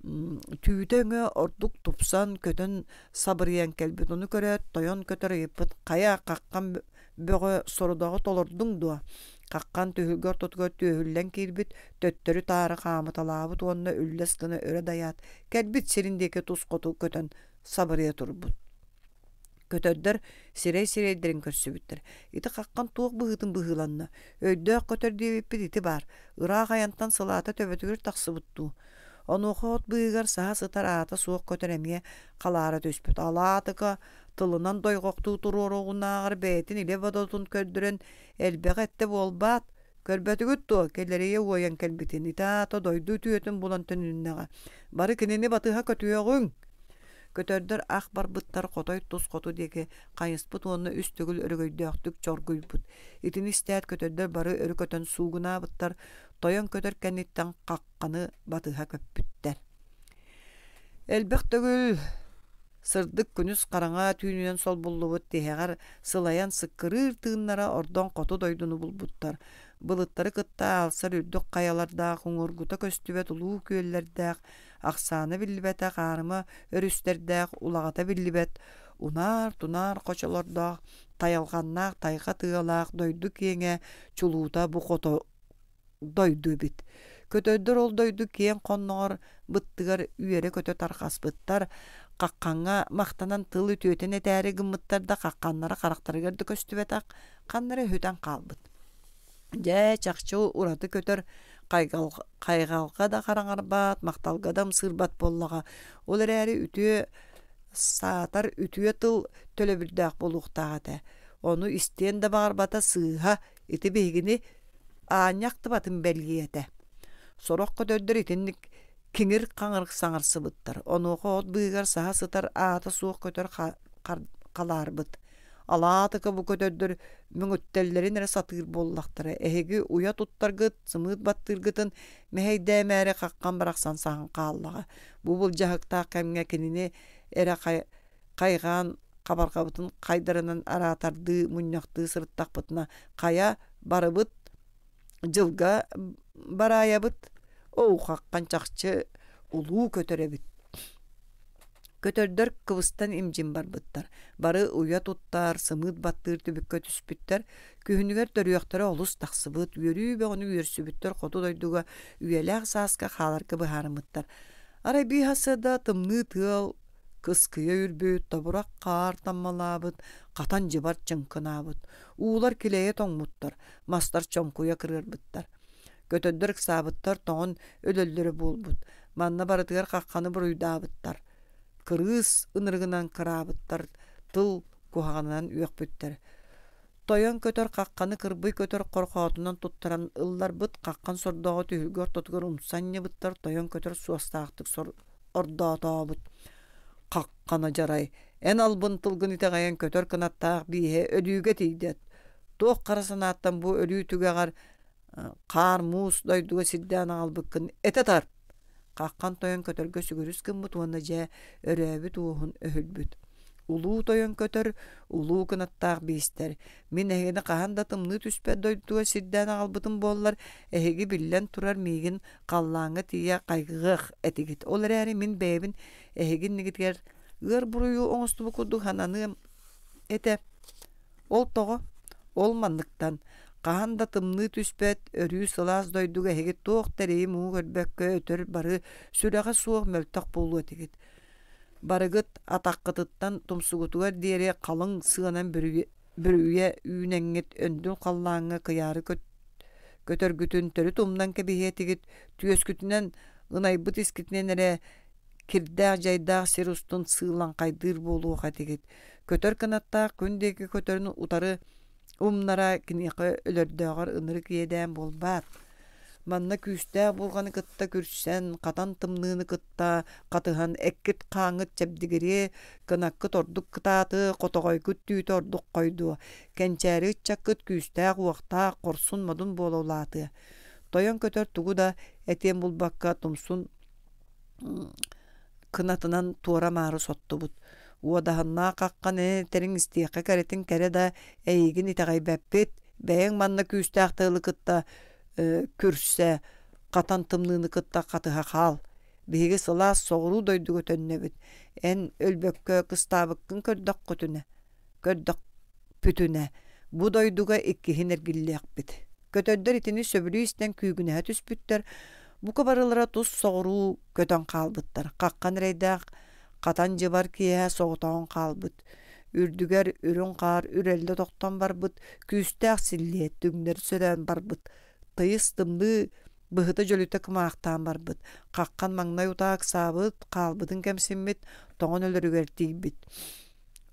түүтэ-өҥө ордук тупсан, көтөн сабырыйан кэлбит. Ону көрөөт, тойон көтөр ыйыппыт: «Хайа, хаххан бөҕө сорудаҕы толордуҥ дуо?» Хаххан түһүлгэ ортотугар түөһүллэн киирбит, төттөрү-таары хаамыталаабыт уонна үллэс гына өрө дайаат, кэлбит сирин диэки тус хоту көтөн сабырыйа турбут. Көтөрдөр сирэй-сирэйдэрин көрсүбүттэр. Ити хаххан туох быһыытын быһыыланна? Өйдөөх көтөр диэбиппит ити баар. Ыраах айантан сылаата төбөтүгэр тахсыбыт дуу? Онуоха от быыһыгар саһа сытар аата суох көтөр эмиэ халаара түспүт. Алаатыка тылынан дойҕохтуу туруоруоҕунааҕар бэйэтин илэ бодотун көрдөрөн элбэҕи эттэ буолбаат, көрбөтүгүт дуо, кэлэрийэ уойан кэлбитин, ити аата дойду үтүөтүн булан төнүннэҕэ. Бары кинини батыһа көтүөҕүҥ. Көтөрдөр ах барбыттар хотой тус хоту диэки хайыспыт уонна үс төгүл өрөгөйдөөхтүк чоргуйбут. Итини истээт көтөрдөр бары өрө көтөн суугунаабыттар, тойон көтөр кэнниттэн хахханы батыһа көппүттэр. Элбэх төгүл Сырдык күнүс хараҥа түүнүнэн солбуллубут тиһэҕэр сылайан сыккырыыр тыыннара ордон хоту дойдуну булбуттар. Былыттары кытта аалсар үрдүк хайалардаах, уҥуоргута көстүбэт улуу күөллэрдээх, ахсаана биллибэтэх аарыма өрүстэрдээх, улаҕата биллибэт унаар-тунаар хочолордоох, тайалҕаннаах тайҕа тыалаах дойду киэҥэ чулуута бу хоту дойду эбит. Көтөрдөр ол дойду киэҥ хонноҕор быттыгар үөрэ-көтө тарҕаспыттар, хаххаҥҥа махтанан тыл үтүөтүн этээри гыммыттар да хахханнара харахтарыгар да көстүбэтэх, ханна эрэ сүтэн хаалбыт. Дьэ, чахчы ураты көтөр хайҕалга да хараҥарбат, махталга да ымсыырбат буоллаҕа. Ол эрээри үтүө саатар үтүө тыл төлөбүрдээх буолуохтаах этэ. Ону истиэн да баҕарбата сыыһа, Ити биһигини аанньа ахтыбатын бэлиэтэ. Сорох көтөрдөр итинник киҥир-хаҥыр саҥарсыбыттар. Онуоха от быыһыгар саһа сытар аата суох көтөр халаарбыт. Алаатыка бу көтөрдөр мөҥүттэллэрин эрэ сатыыр буоллахтара. Эһиги уйа туттаргыт, сымыыт баттыыргытын мэһэйдээмээри хаххан барахсан саһан хааллаҕа. Бу былдьаһыктаах кэмҥэ кинини эрэ хайҕаан хабарҕабытын хайдарынан араатардыы мунньахтыы сырыттахпытына хайа барыбыт дьылга бараайабыт оу хаххан чахчы улуу көтөр эбит Көтөрдөр кыбыстан имдьин барбыттар. Бары уйа туттар, сымыыт баттыыр түбүккэ түспүттэр. Күһүнүгэр төрүөхтэрэ олус тахсыбыт, үөрүү бөҕөнү үөрсүбүттэр хоту дойдуга үйэлээх сааска хааларга быһаарыммыттар. Арай биир сарсыарда тымныы тыал Кыскыйа үрбүт, тобурах хаар таммалаабыт, хатан дьыбар чыҥкынаабыт. Уулар килэйэ тоҥмуттар, мастар чоҥкуйа кырыарбыттар. Көтөрдөр ыксаабыттар, тоҥон өлөллөрө буолбут. Манна барытыгар хахханы буруйдаабыттар. Кырыыс ынырыгынан кыраабыттар, тыл куһаҕанынан үөхпүттэр. Тойон көтөр хахханы кырбый көтөр хорхоотунан туттаран ылларбыт, хаххан сордооҕу түһүлгэ ортотугар умса анньыбыттар, тойон көтөр суостаахтык сор ордоотообут. Хаххана дьарай, эн албын тылгын итэҕэйэн көтөр кынаттаах бииһэ өлүүгэ тиийдэ. Туох хара санааттан бу өлүү түгэҕэр хаар-муус дойдуга сирдээн аҕалбыккын этэ тарт! Хаххан тойон көтөргө сүгүрүс гыммыт уонна дьэ өрөөбүт уоһун өһүлбүт. Улуу тойон көтөр, улуу кынаттаах биистэр, мин эһигини хаһан да тымныы түспэт дойдуга сирдээн аҕалбытым буоллар, эһиги биллэн турар миигин халлааҥҥа тиийэ хайҕыах этигит. Ол эрээри мин бэйэбин эһиги иннигитигэр ыар буруйу оҥостубут курдук сананыам этэ. Ол тоҕо? Ол манныктан, хаһан да тымныы түспэт, өрүү сылаас дойдуга эһиги туох да эрэйи-муҥу көрбөккө өтөр бары сүрэҕэ суох мөлтөх буолуо этигит. Барыгыт атаххытыттан тумсугутугар диэри халыҥ сыанан бүрүйэ үүнэҥҥит өндүн халлааҥҥа кыйаары көтөргүтүн төрүт умнан кэбиһиэ этигит, түөскүтүнэн ынайбыт искитинэн эрэ кирдээх-дьайдаах сир устун сыылаҥхайдыыр буолуох этигит. Көтөр кынаттаах күн диэки көтөрүн утары умнара киниэхэ өлөрдөөҕөр ынырык иэдээн буолбаат. Манна күүстээх буурҕаны кытта күрсэн, хатан тымныыны кытта хатыһан эккит-хааҥҥыт чэбдигириэ, кынаккыт ордук кытаатыа, хотоҕойгут түүтэ ордук хойдуо, кэнчээри ыччаккыт күүстээх-уохтаах, хорсун-модун буола улаатыа. Тойон көтөр тугу да этиэн булбакка тумсун кынатынан туора-маары соттубут. Уодаһыннаах хаххан эн этэриҥ истиэххэ кэрэтин кэрэ да эйигин итэҕэйбэппит, бэйэҥ манна күүстээх тыалы кытта күрсэ, хатан тымныыны кытта хатыһа хаал. Биһиги сылаас соҕуруу дойдуга төннөбүт. Эн өлбөккө кыстаабыккын көрдөххүтүнэ, көрдөхпүтүнэ, бу дойдуга иккиһин эргиллиэхпит. Көтөрдөр итини сөбүлүү истэн күүгүнэһэ түспүттэр, бука барылара тус соҕуруу көтөн хаалбыттар. Хаххан эрэйдээх хатан дьыбар киэһэ соҕотоҕун хаалбыт. Үрдүгэр үрүҥ хаар үрэллэ тохтон барбыт, күүстээх силлиэ түҥнэри сөрөөн барбыт. Тыйыс тымныы быһыта дьөлүтэ кымаахтаан барбыт. Хаххан маҥнай утаа ыксаабыт, хаалбытын кэмсиммит, тоҥон өлөрүгэр тиийбит.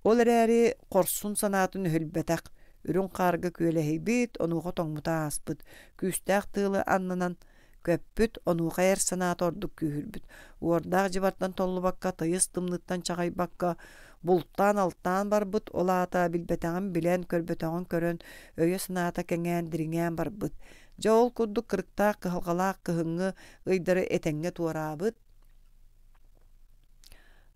Ол эрээри хорсун санаатын өһүлбэтэх, үрүҥ хаарга күөлэһийбит, онуоха тоҥмута ааспыт, күүстээх тыалы аннынан көппүт, онуоха эр санаата ордук күүһүрбүт. Уордаах дьыбартан толлубакка, тыйыс тымныыттан чаҕыйбакка, бултаан-алтаан барбыт, ол аата билбэтэҕин билэн, көрбөтөҕүн көрөн, өйө-санаата кэҥээн, дириҥээн барбыт. Дьэ ол курдук кырыктаах кыһалҕалаах кыһыҥҥы ыйдары этэҥҥэ туораабыт,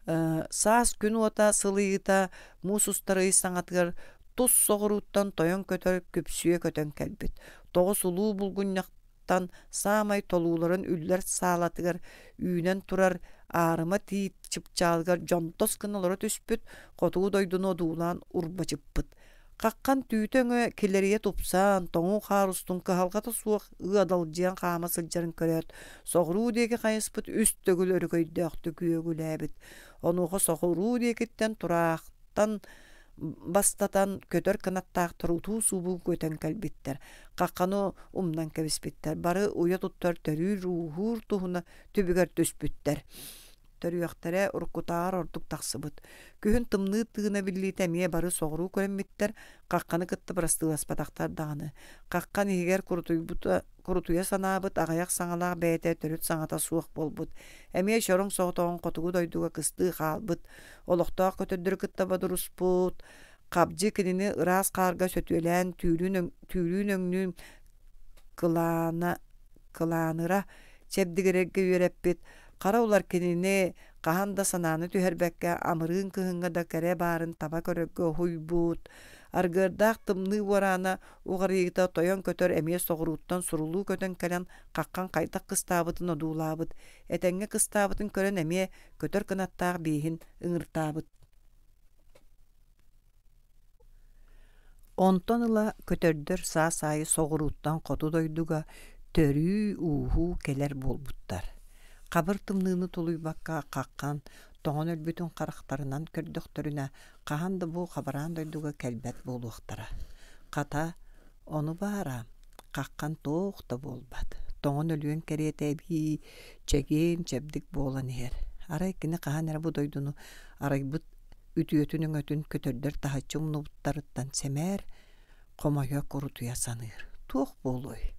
Саас күн уота сылыйыыта муус устар ый саҥатыгар тус соҕурууттан тойон көтөр күпсүө көтөн кэлбит. Тоҕус улуу булгунньахтан саамай толууларын үллэр саалатыгар үүнэн турар аарыма тиит чыпчаалыгар дьонтос гына олоро түспүт, хотугу дойдуну одуулаан урбачыппыт. Хаххан түүтэ-өҥө килэрийэ тупсан, тоҥуу хаар устун кыһалҕата суох ыадалдьыйан хаама сылдьарын көрөөт, соҕуруу диэки хайыспыт үс төгүл өрөгөйдөөхтүк үөгүлээбит. Онуоха соҕуруу диэкиттэн тураахтан бастатан көтөр кынаттаахтар утуу-субуу көтөн кэлбиттэр. Хахханы умнан кэбиспиттэр. Бары уйа туттар төрүүр-ууһуур туһуна түбүгэр түспүттэр. Төрүөхтэрэ уруккутааҕар ордук тахсыбыт. Күһүн тымныы тыына биллиитэ эмиэ бары соҕуруу көрөммүттэр, хахханы кытта бырастыыласпатахтар даҕаны. Хаххан иһигэр курутуйбута курутуйа санаабыт аҕыйах саҥалаах бэйэтэ төрүт саҥата суох буолбут. Эмиэ чороҥ соҕотоҕун хотугу дойдуга кыстыы хаалбыт. Олохтоох көтөрдөрү кытта бодоруспут. Хабдьы кинини ыраас хаарга сөтүөлээн түүрүүн, түүрүүн өҥнүүн кылаана кылааныра чэбдигирэргэ үөрэппит хара улар кинини хаһан да санааны түһэрбэккэ амырыын кыһыҥҥа да кэрэ баарын таба көрөргө уһуйбут, аргыардаах тымныы уораана уҕарыйыыта тойон көтөр эмиэ соҕурууттан сурулуу көтөн кэлэн хаххан хайдах кыстаабытын одуулаабыт, этэҥҥэ кыстаабытын көрөн эмиэ көтөр кынаттаах бииһин ыҥыртаабыт. Онтон ыла көтөрдөр саас аайы соҕурууттан хоту дойдуга төрүү-ууһуу кэлэр буолбуттар. Хабыр тымныыны тулуйбакка хаххан, тоҥон өлбүтүн харахтарынан көрдөхтөрүнэ, хаһан да бу хабараан дойдуга кэлбэт буолуохтара. Хата, ону баара, хаххан туох да буолбат, тоҥон өлүөн кэриэтэ эбии чэгиэн, чэбдик буолан иһэр. Арай кини хаһан эрэ бу дойдуну арайбыт үтүөтүн-өҥөтүн көтөрдөр таһыччы умнубуттарыттан сэмээр, Хомойо курутуйа саныыр. Туох буолуой?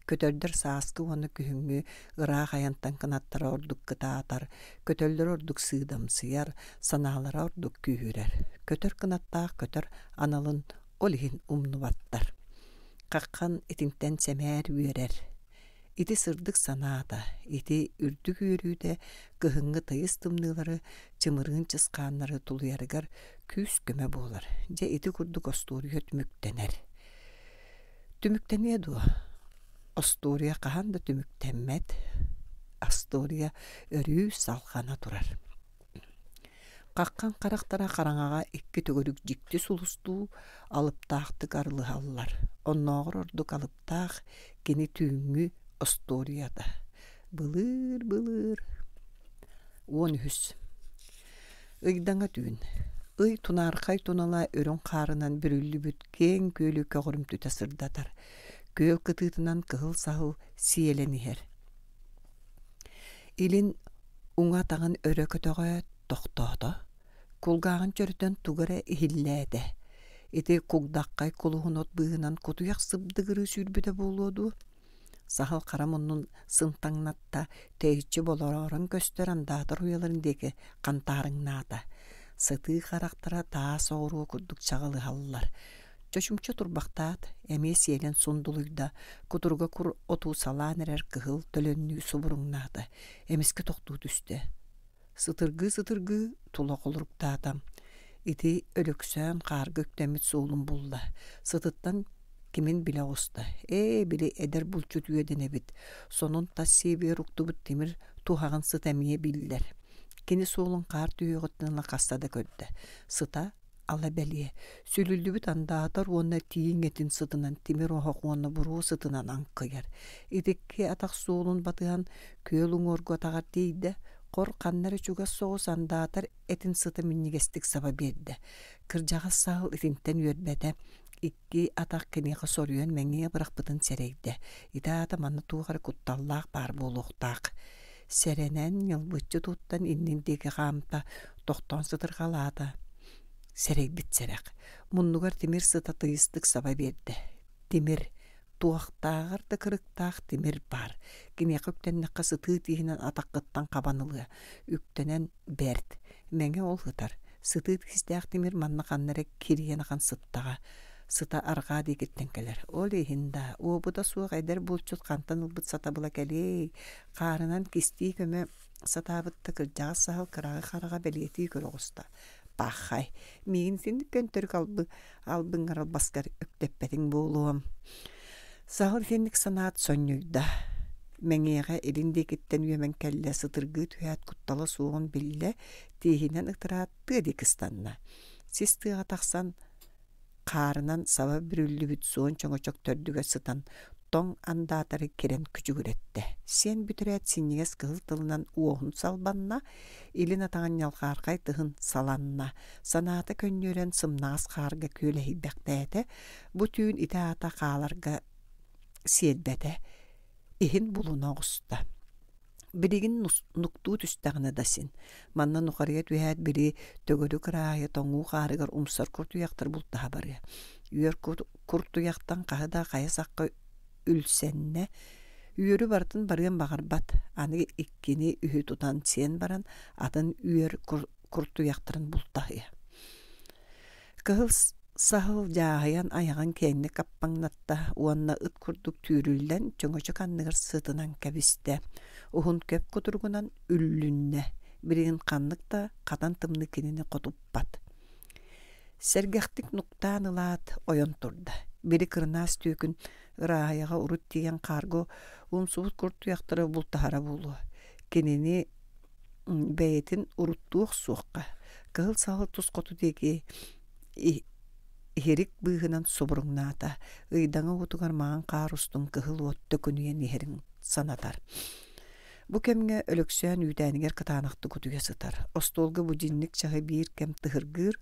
Көтөрдөр сааскы уонна күһүҥҥү ыраах айантан кынаттара ордук кытаатар, көтөллөр ордук сыыдамсыйар, санаалара ордук күүһүрэр. Көтөр кынаттаах көтөр аналын ол иһин умнубаттар. Хаххан итинтэн сэмээр үөрэр. Ити сырдык санаата, ити үрдүк үөрүүтэ кыһыҥҥы тыйыс тымныылары, чымырыын чысхааннары тулуйарыгар күүс-көмө буолар. Дьэ ити курдук остуоруйа түмүктэнэр. Түмүктэниэ дуо? Остуоруйа хаһан да түмүктэммэт. Остуоруйа өрүү салҕана турар. Хаххан харахтара хараҥаҕа икки төгүрүк дьикти сулустуу алыптаахтык арылыһаллар. Оннооҕор ордук алыптаах кини түүҥҥү остуоруйата. Былыыр-былыр 13 Ыйдаҥа түүн. Ый тунаархай тунала үрүҥ хаарынан бүрүллүбүт киэҥ күөлү көҕүрүмтүтэ сырдатар. Күөл кытыытынан кыһыл саһыл сиэлэн иһэр. Илин уҥа атаҕын өрө көтөҕөөт, тохтоото, кулгааҕын чөрөтөн тугу эрэ иһиллээтэ. Ити кугдаххай кулуһун от быыһынан кутуйах сыбдыгырыы сүүрбүтэ буолуо дуо? Саһыл хара муннун сынтаҥнатта, тэйиччи болороорон көстөр андаатар уйаларын диэки хантаарыҥнаата. Сытыы харахтара таас оҕуруо курдук чаҕылыһаллар. Чочумча турбахтаат, эмиэ сиэлэн сундулуйда, кутуруга кур оту салаан эрэр кыһыл төлөннүү субуруҥнаата, эмискэ тохтуу түстэ. Сытыргыы-сытыргыы тула холоруктаата. Ити Өлөксөөн хаарга үктэммит суолун булла. Сытыттан кимин билэ оҕуста. Ээ, били эдэр булчут үөдэн эбит. Сонун тас сиэбигэр уктубут тимир туһаҕын сыта эмиэ биллэр. Кини суолун хаар түһүөҕүттэн ыла хаста да көрдө. Сыта ала бэлиэ, сүлүллүбүт андаатар уонна тииҥ этин сытынан тимир оһох уонна буруо сытынан аҥкыйар. Итикки атах суолун батыһан күөл уҥуоргу атаҕар тиийдэ, хор ханна эрэ чугас соҕус андаатар этин сыта минньигэстик саба биэрдэ. Кырдьаҕас саһыл итинтэн үөрбэтэ, икки атах киниэхэ соруйан мэҥиэ бырахпытын сэрэйдэ. Ити аата манна туох эрэ кутталлаах баар буолуохтаах. Сэрэнэн, ньылбыччы туттан иннин диэки хаамта, тохтоон сытырҕалаата. Сэрэйбит сэрэх. Муннугар тимир сыта тыйыстык саба биэрдэ. Тимир. Туохтааҕар да кырыктаах тимир баар. Киниэхэ үктэннэххэ сытыы тииһинэн атаххыттан хабан ылыа. Үктэнэн бэрт. Мэҥэ ол сытар. Сытыы тиистээх тимир манна ханна эрэ кирийэн ахан сыттаҕа. Сыта арҕаа диэкиттэн кэлэр. Ол иһин да, уопута суох эдэр булчут хантан ылбыт сатабыла кэлиэй, хаарынан кистии көмө сатаабыт да кырдьаҕас саһыл кыраҕы хараҕа бэлиэтии көрө оҕуста. Пахай, миигин итинник көнтөрүк албы албыҥҥар албаскар үктэппэтиҥ буолуом. Саһыл итинник санаат сонньуйда. Мэҥиэҕэ илин диэкиттэн үөмэн кэллэ, сытыргыы түһээт куттала суоҕун биллэ, тииһинэн ытыраат тыа диэки ыстанна. Сис тыаҕа тахсан хаарынан саба бүрүллүбүт суон чөҥөчөк төрдүгэр сытан тоҥ андаатары кирэн күчүгүрэттэ. Сиэн бүтэрээт синньигэс кыһыл тылынан уоһун салбанна, илин атаҕын ньалҕаархай тыһын саланна, санаата көнньүөрэн сымнаҕас хаарга күөлэһийбэхтээтэ, бу түүн ити аата хааларга сиэрбэтэ, иһин булуна оҕуста. Билигин нуктуу түстэҕинэ да син, манна нухарыйа түһээт били төгүрүк ырааһы тоҥуу хаарыгар умсар куртуйахтар бултаһа барыа. Үөр куртуйахтан хаһы да хайа сахха үлсэннэ, үөрү барытын барыан баҕарбат, аны иккини үһү тутан сиэн баран атын үөр куртуйахтарын бултаһыа. Кыһыл саһыл дьааһыйан айаҕын киэҥник аппаҥнатта уонна ыт курдук түүрүллэн чөҥөчөк анныгар сытынан кэбистэ, уһун көп кутуругунан үллүннэ, билигин ханнык да хатан тымныы кинини хотуппат. Сэргэхтик нуктаан ылаат, ойон турда. Били кырынаас түөкүн ырааһыйаҕа урут тиийэн хаарга умсубут куртуйахтары бултаһара буолуо. Кинини бэйэтин уруттуох суохха, кыһыл саһыл тус хоту диэки иһирик быыһынан субуруҥнаата, ыйдаҥа уутугар маҥан хаар устун кыһыл уот төкүнүйэн иһэрин санатар. Бу кэмҥэ Өлөксөөн үүтээнигэр кытаанахтык утуйа сытар. Остуолга будильник чаһы биир кэм тыһыргыыр,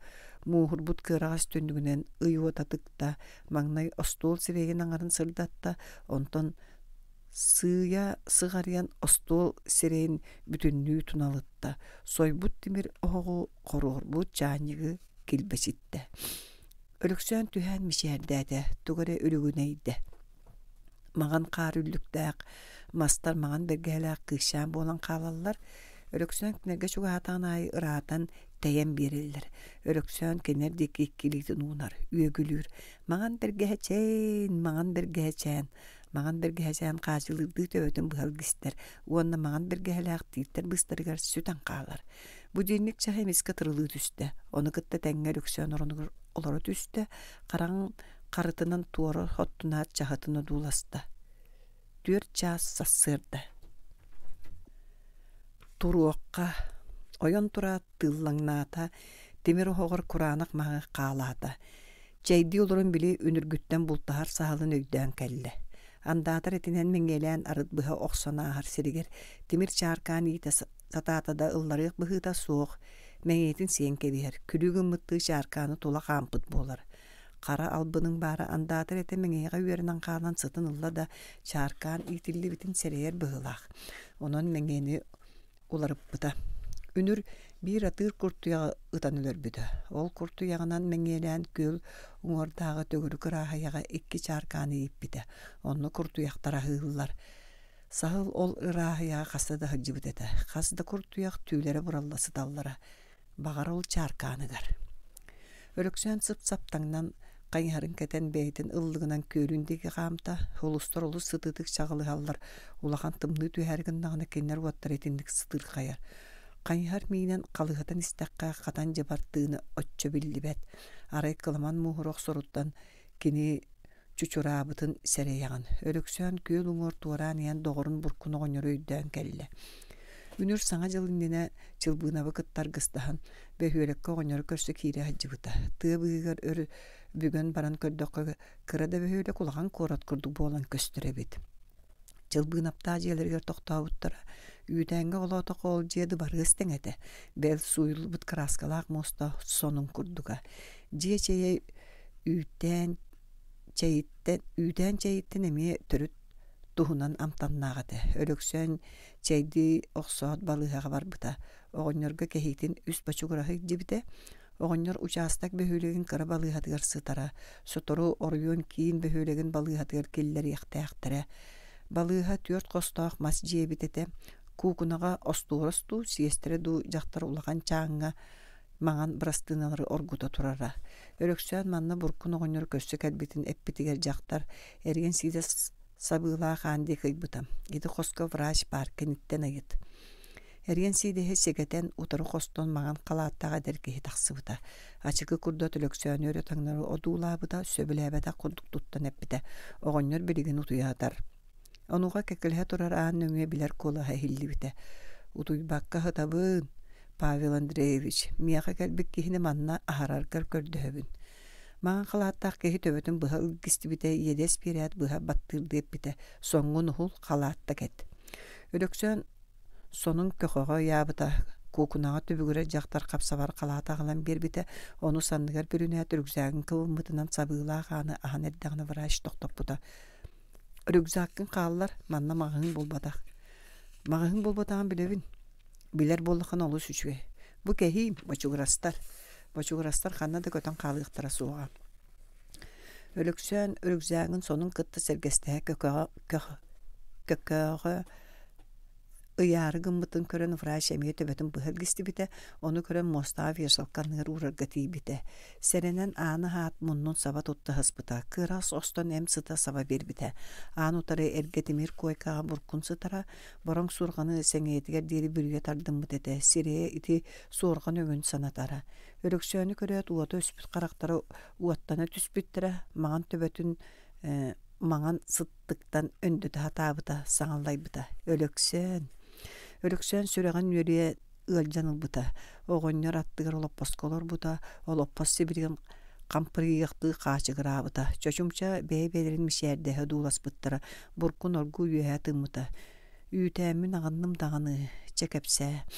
мууһурбут кыараҕас түннүгүнэн ый уота тыкта, маҥнай остуол сирэйин аҥарын сырдатта, онтон Сыыйа сыҕарыйан остуол сирэйин бүтүннүү туналытта, сойбут тимир оһоҕу хоруорбут чаанньыгы килбэчиттэ. Өлөксөөн түһээн мичээрдээтэ, тугу эрэ үлүгүнэйдэ. Маҥан хаар үллүктээх, мастар маҥан бэргэһэлээх кыысчаан буолан хаалаллар. Өлөксөөн кинилэргэ чугаһаатаҕын аайы ыраатан, тэйэн биэрэллэр. Өлөксөөн кинилэр диэки икки илиитин уунар, үөгүлүүр: «Маҥан бэргэһэчээн, маҥан бэргэһэчээн!» Маҥан бэргэһэчээн хаачылыырдыы төбөтүн быһа илгистэр уонна маҥан бэргэһэлээх тииттэр быыстарыгар сүтэн хаалар. Будильник чаһа эмискэ тырылыы түстэ, ону кытта тэҥҥэ Өлөксөөн оронугар олоро түстэ, хараҥ харытынан туора хоттунаат чаһытын одууласта. 4 чаас сарсыарда. Туруохха, ойон тураат тыыллаҥнаата, тимир оһоҕор кураанах маһы хаалаата. Чэйдии олорон били үнүргүттэн бултаһар саһылын өйдөөн кэллэ. Андаатар этинэн мэҥиэлээн арыт быһа охсон ааһар сиригэр тимир чааркаан иитэ сатаата да ылларыах быһыыта суох, мэҥиэтин сиэн кэбиһэр, күлүү гыммыттыы чааркааны тула хаампыт буолар. Хара албыныҥ баара андаатар этэ мэҥиэҕэ үөрэнэн хаалан сытын ылла да чааркаан иитиллибитин сэрэйэр быһыылаах. Онон мэҥиэни уларыппыта. Үнүр биир атыыр куртуйаҕы ытан өлөрбүтэ. Ол куртуйаҕынан мэҥиэлээн күөл уҥуордааҕы төгүрүк ырааһыйаҕа икки чааркааны ииппитэ. Онно куртуйахтар аһыыллар. Саһыл ол ырааһыйаҕа хаста да сылдьыбыт этэ. Хас да куртуйах түүлэрэ буралла сыталлара. Баҕар ол чааркааныгар. Өлөксөөн сып-сап таҥнан хайыһарын кэтэн бэйэтин ыллыгынан күөлүн диэки хаамта, сулустар олус сытыытык чаҕылыһаллар, улахан тымныы түһээри гыннаҕына кинилэр уоттара итинник сытыырхайар. Хайыһар миинэн халыһытан истэххэ хатан дьыбар тыына оччо биллибэт. Арай кыламан мууһура охсоруттан кини чучураабытын сэрэйэҕин. Өлөксөөн күөл уҥуор туораан иһэн доҕорун Буркун оҕонньору өйдөөн кэллэ. Үнүр Саҥа дьыл иннинэ Чылбыынабы кытта аргыстаһан, бөһүөлэккэ оҕонньору көрсө киирэ сылдьыбыта. Тыа быыһыгар өр бүгэн баран көрдөххө, кыра да бөһүөлэк улахан куорат курдук буолан көстөр эбит. Чылбыынаптаах дьиэлэригэр тохтообуттара. Үүтээҥҥэ олоотоххо ол дьиэ дыбарыас тэҥэ этэ. Бэл сууйуллубут кырааскалаах муоста сонун курдуга. Дьиэ чэйэ үүттээн чэйиттэн үүтээн чэйиттэн эмиэ төрүт туһунан амтаннаах этэ. Өлөксөөн чэйдии охсоот балыыһаҕа барбыта. Оҕонньорго кэһиитин үс бочугураһы илдьибитэ. Оҕонньор учаастак бөһүөлэгин кыра балыыһатыгар сытара. Сотору оройуон киин бөһүөлэгин балыыһатыгар киллэриэхтээхтэрэ. Балыыһа түөрт хостоох мас дьиэ эбит этэ. Куукунаҕа остуорас дуу, сиэстэрэ дуу дьахтар улахан чааҥҥа маҥан бырастыыналары оргута турара. Өлөксөөн манна Буркун оҕонньору көрсө кэлбитин эппитигэр дьахтар эриэн сиидэ сабыылаах аан диэки ыйбыта. Ити хоско врач баар киниттэн ыйыт. Эриэн сиидэһи сэгэтэн утары хостон маҥан халааттаах эдэр киһи тахсыбыта. Ачыкы курдат Өлөксөөнү өрө таҥнары одуулаабыта, сөбүлээбэтэх курдук туттан эппитэ. Оҕонньор билигин утуйаатар. Онуоха кэккэлэһэ турар аан нөҥүө билэр куолаһа иһиллибитэ: «Утуйбакка сытабын, Павел Андреевич, миэхэ кэлбит киһини манна аһараргар көрдөһөбүн». Маҥан халааттаах киһи төбөтүн быһа илгистибитэ, иэдэс биэрээт быһа баттыырдыы эппитэ: «Соҥҥун уһул, халаатта кэт». Өлөксөөн сонун көхөҕө ыйаабыта, куукунаҕа түбүгүрэр дьахтар хапсабар халаат аҕалан биэрбитэ, ону санныгар бүрүнээт рюкзагын кыбыммытынан сабыылаах ааны аһан эрдэҕинэ врач тохтоппута: Рюкзаккын хааллар, манна маҕаһыын буолбатах. Маҕаһыын буолбатаҕын билэбин. Билэр буоллаххына олус үчүгэй. Бу кэһиим, бочугурастар. Бочугурастар ханна да көтөн хаалыахтара суоҕа. Өлөксөөн рюкзагын сонун кытта сэргэстэһэ көкөҕө көкөҕө Ыйаары гыммытын көрөн врач эмиэ төбөтүн быһа илгистибитэ, ону көрөн муостаҕа вешалка анныгар уурарга тиийбитэ. Сэрэнэн ааны аһаат муннун саба тутта сыспыта, кыараас остон эм сыта саба биэрбитэ. Аан утары эргэ тимир куойкаҕа буркун сытара, бороҥ суорҕаны сэҥийэтигэр диэри бүрүйэ тардыммыт этэ, сирэйэ ити суорҕан өҥүн санатара. Өлөксөөнү көрөөт уота өспүт харахтара уоттана түспүттэрэ, маҥан төбөтүн маҥан сыт тыктан өндөтө сатаабыта, саҥаллайбыта. Өлөксөөн! Өлөксөөн сүрэҕин үөрүйэ ыалдьан ылбыта. Оҕонньор аттыгар олоппоско олорбута, олоппос сибилигин хампырыйыахтыы хаачыгыраабыта. Чочумча бэйэ-бэйэлэрин мичээрдэһэ одууласпыттара, буркун оргууй үөһэ тыыммыта. Үүтээммин аҕынным даҕаны, чэ кэпсээ.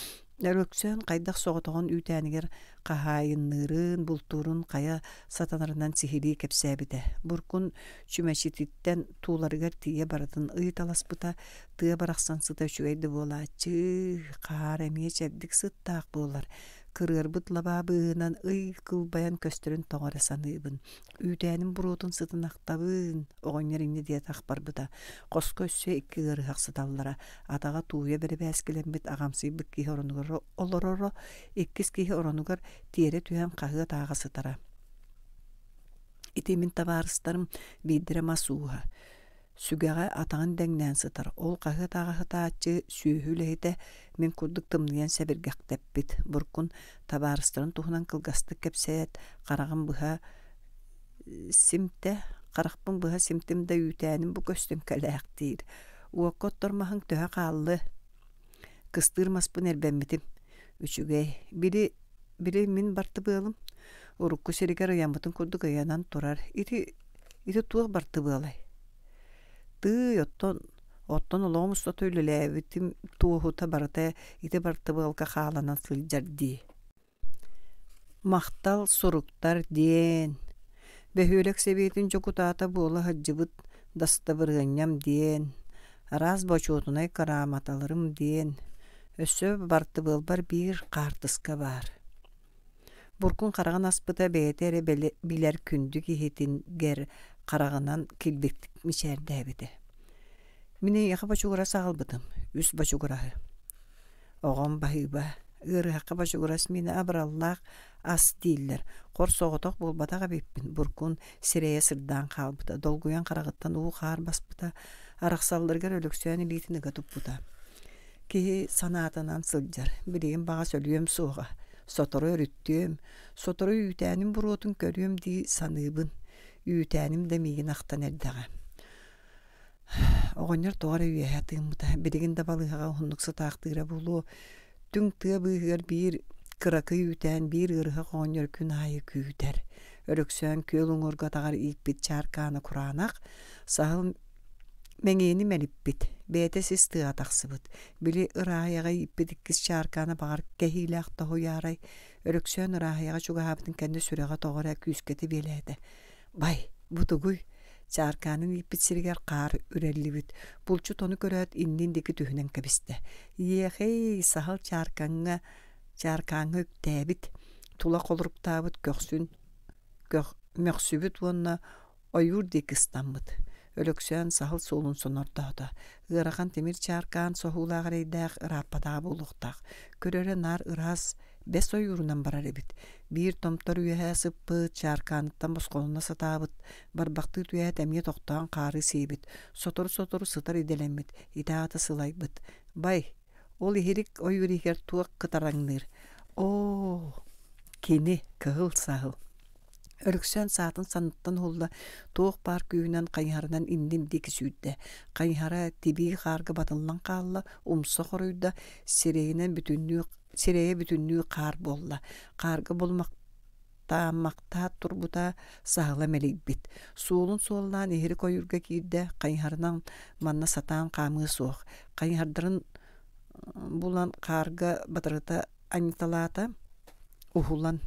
Өлөксөөн хайдах соҕотоҕун үүтээнигэр хаһаайынныырын, бултуурун хайа сатанарынан сиһилии кэпсээбитэ. Буркун чүмэчититтэн тууларыгар тиийэ барытын ыйыталаспыта, тыа барахсан сыта үчүгэй да буолааччы, хаар эмиэ чэбдик сыттаах буолар. Кырыарбыт лабаа быыһынан ый кылбайан көстөрүн тоҕо эрэ саныыбын. Үүтээним буруотун сытын ахтабын, оҕонньор инньэ диэтэх барбыта. Хоско өссө икки ыарыһах сыталлара. Атаҕа тууйа бэрэбээскилэммит аҕамсыйбыт киһи оронугар олороро, иккис киһи оронугар тиэрэ түһэн хаһыат ааҕа сытара. Ити мин табаарыстарым биирдэрэ мас ууһа. Сүгэҕэ атаҕын дэҥнээн сытар, ол хаһыат ааҕа сытааччы сүөһү үлэһитэ мин курдук тымныйан сэбиргэхтэппит. Буркун табаарыстарын туһунан кылгастык кэпсээт, хараҕын быһа симтэ, харахпын быһа симтим да үүтээним бу көстөн кэлээхтиир. Уокка оттор маһыҥ төһө хааллы? Кыстыыр маспын эрбэммитим. Үчүгэй. Били, били мин бартыбыалым. Урукку сиригэр ыйаммытын курдук ыйанан турар. Ити, ити туох бартыбыалай? Тыый, оттон, оттон олоҕум устата үлэлээбитим туоһута барыта ити бартыбыалга хааланан сылдьар дии. Махтал суруктар диэн, бөһүөлэк сэбиэтин дьокутаата буола сылдьыбыт дастабырыанньам диэн, араас бочуотунай кырааматаларым диэн, өссө бартыбыалбар биир хаартыска баар. Буркун хараҕын аспыта бэйэтэ эрэ билэр күндү киһитигэр хараҕынан килбиктик мичээрдээбитэ. Мин эйиэхэ бочугурас аҕалбытым, үс бочугураһы. Оҕом баһыыба, ыарыһахха бочугурас миинэ абыраллаах ас дииллэр. Хор соҕотох буолбатах эбиппин, Буркун сирэйэ сырдаан хаалбыта, долгуйан хараҕыттан уу-хаар баспыта, арахсалларыгар Өлөксөөн илиитин ыга туппута. Киһи санаатынан сылдьар, билигин баҕас өлүөм суоҕа, сотору өрүттүөм, сотору үүтээним буруотун көрүөм дии саныыбын. Үүтээним да миигин ахтан эрдэҕэ. Оҕонньор тоҕо эрэ үөһэ тыыммыта, билигин да балыыһаҕа уһуннук сытаахтыыра буолуо, түҥ тыа быыһыгар биир кыракый үүтээн биир ыарыһах оҕонньор күн аайы күүтэр. Өлөксөөн күөл уҥуоргу атаҕар ииппит чааркаана кураанах, саһыл мэҥиэни мэлиппит, бэйэтэ сис тыаҕа тахсыбыт. Били ырааһыйаҕа ииппит иккис чааркаана баҕар кэһиилээх тоһуйаарай, Өлөксөөн ырааһыйаҕа чугаһаабытын кэннэ сүрэҕэ тоҕо эрэ күүскэ тибиэлээтэ. Бай, бу тугуй? Чааркаанын ииппит сиригэр хаар үрэллибит. Булчут ону көрөөт иннин диэки түһүнэн кэбистэ. Иэхэй, саһыл чааркаҥҥа чааркааҥҥа үктээбит, тула холоруктаабыт көхсүн көх, мөхсүбүт уонна ойуур диэки ыстаммыт. Өлөксөөн саһыл суолун сонордоото. Ыарахан тимир чааркаан соһуулаах эрэйдээх ырааппатаҕа буолуохтаах. Көрөрө наар ыраас бэс ойуурунан барар эбит. Биир томтор үөһэ сыппыт, чааркааныттан босхолоно сатаабыт, барбахтыы түһээт эмиэ тохтоон хаары сиэбит, сотору-сотору сытар идэлэммит, ити аата сылайбыт. Бай, ол иһирик ойуур иһигэр туох кытараҥныыр? Оо, кини кыһыл саһыл. Өлөксөөн саатын санныттан уһулла, туох баар күүһүнэн хайыһарынан иннин диэки сүүрдэ. Хайыһара тибии хаарга батыллан хаалла, умса хоруйда, сирэйинэн бүтүннүү сирэйэ бүтүннүү хаар буолла. Хаарга булумахтааммахтаат турбута, саһыла мэлийбит. Суолун суоллаан иһирик ойуурга киирдэ, хайыһарынан манна сатаан хаамыа суох. Хайыһардарын булан хаарга батарыта анньыталаата, уһулан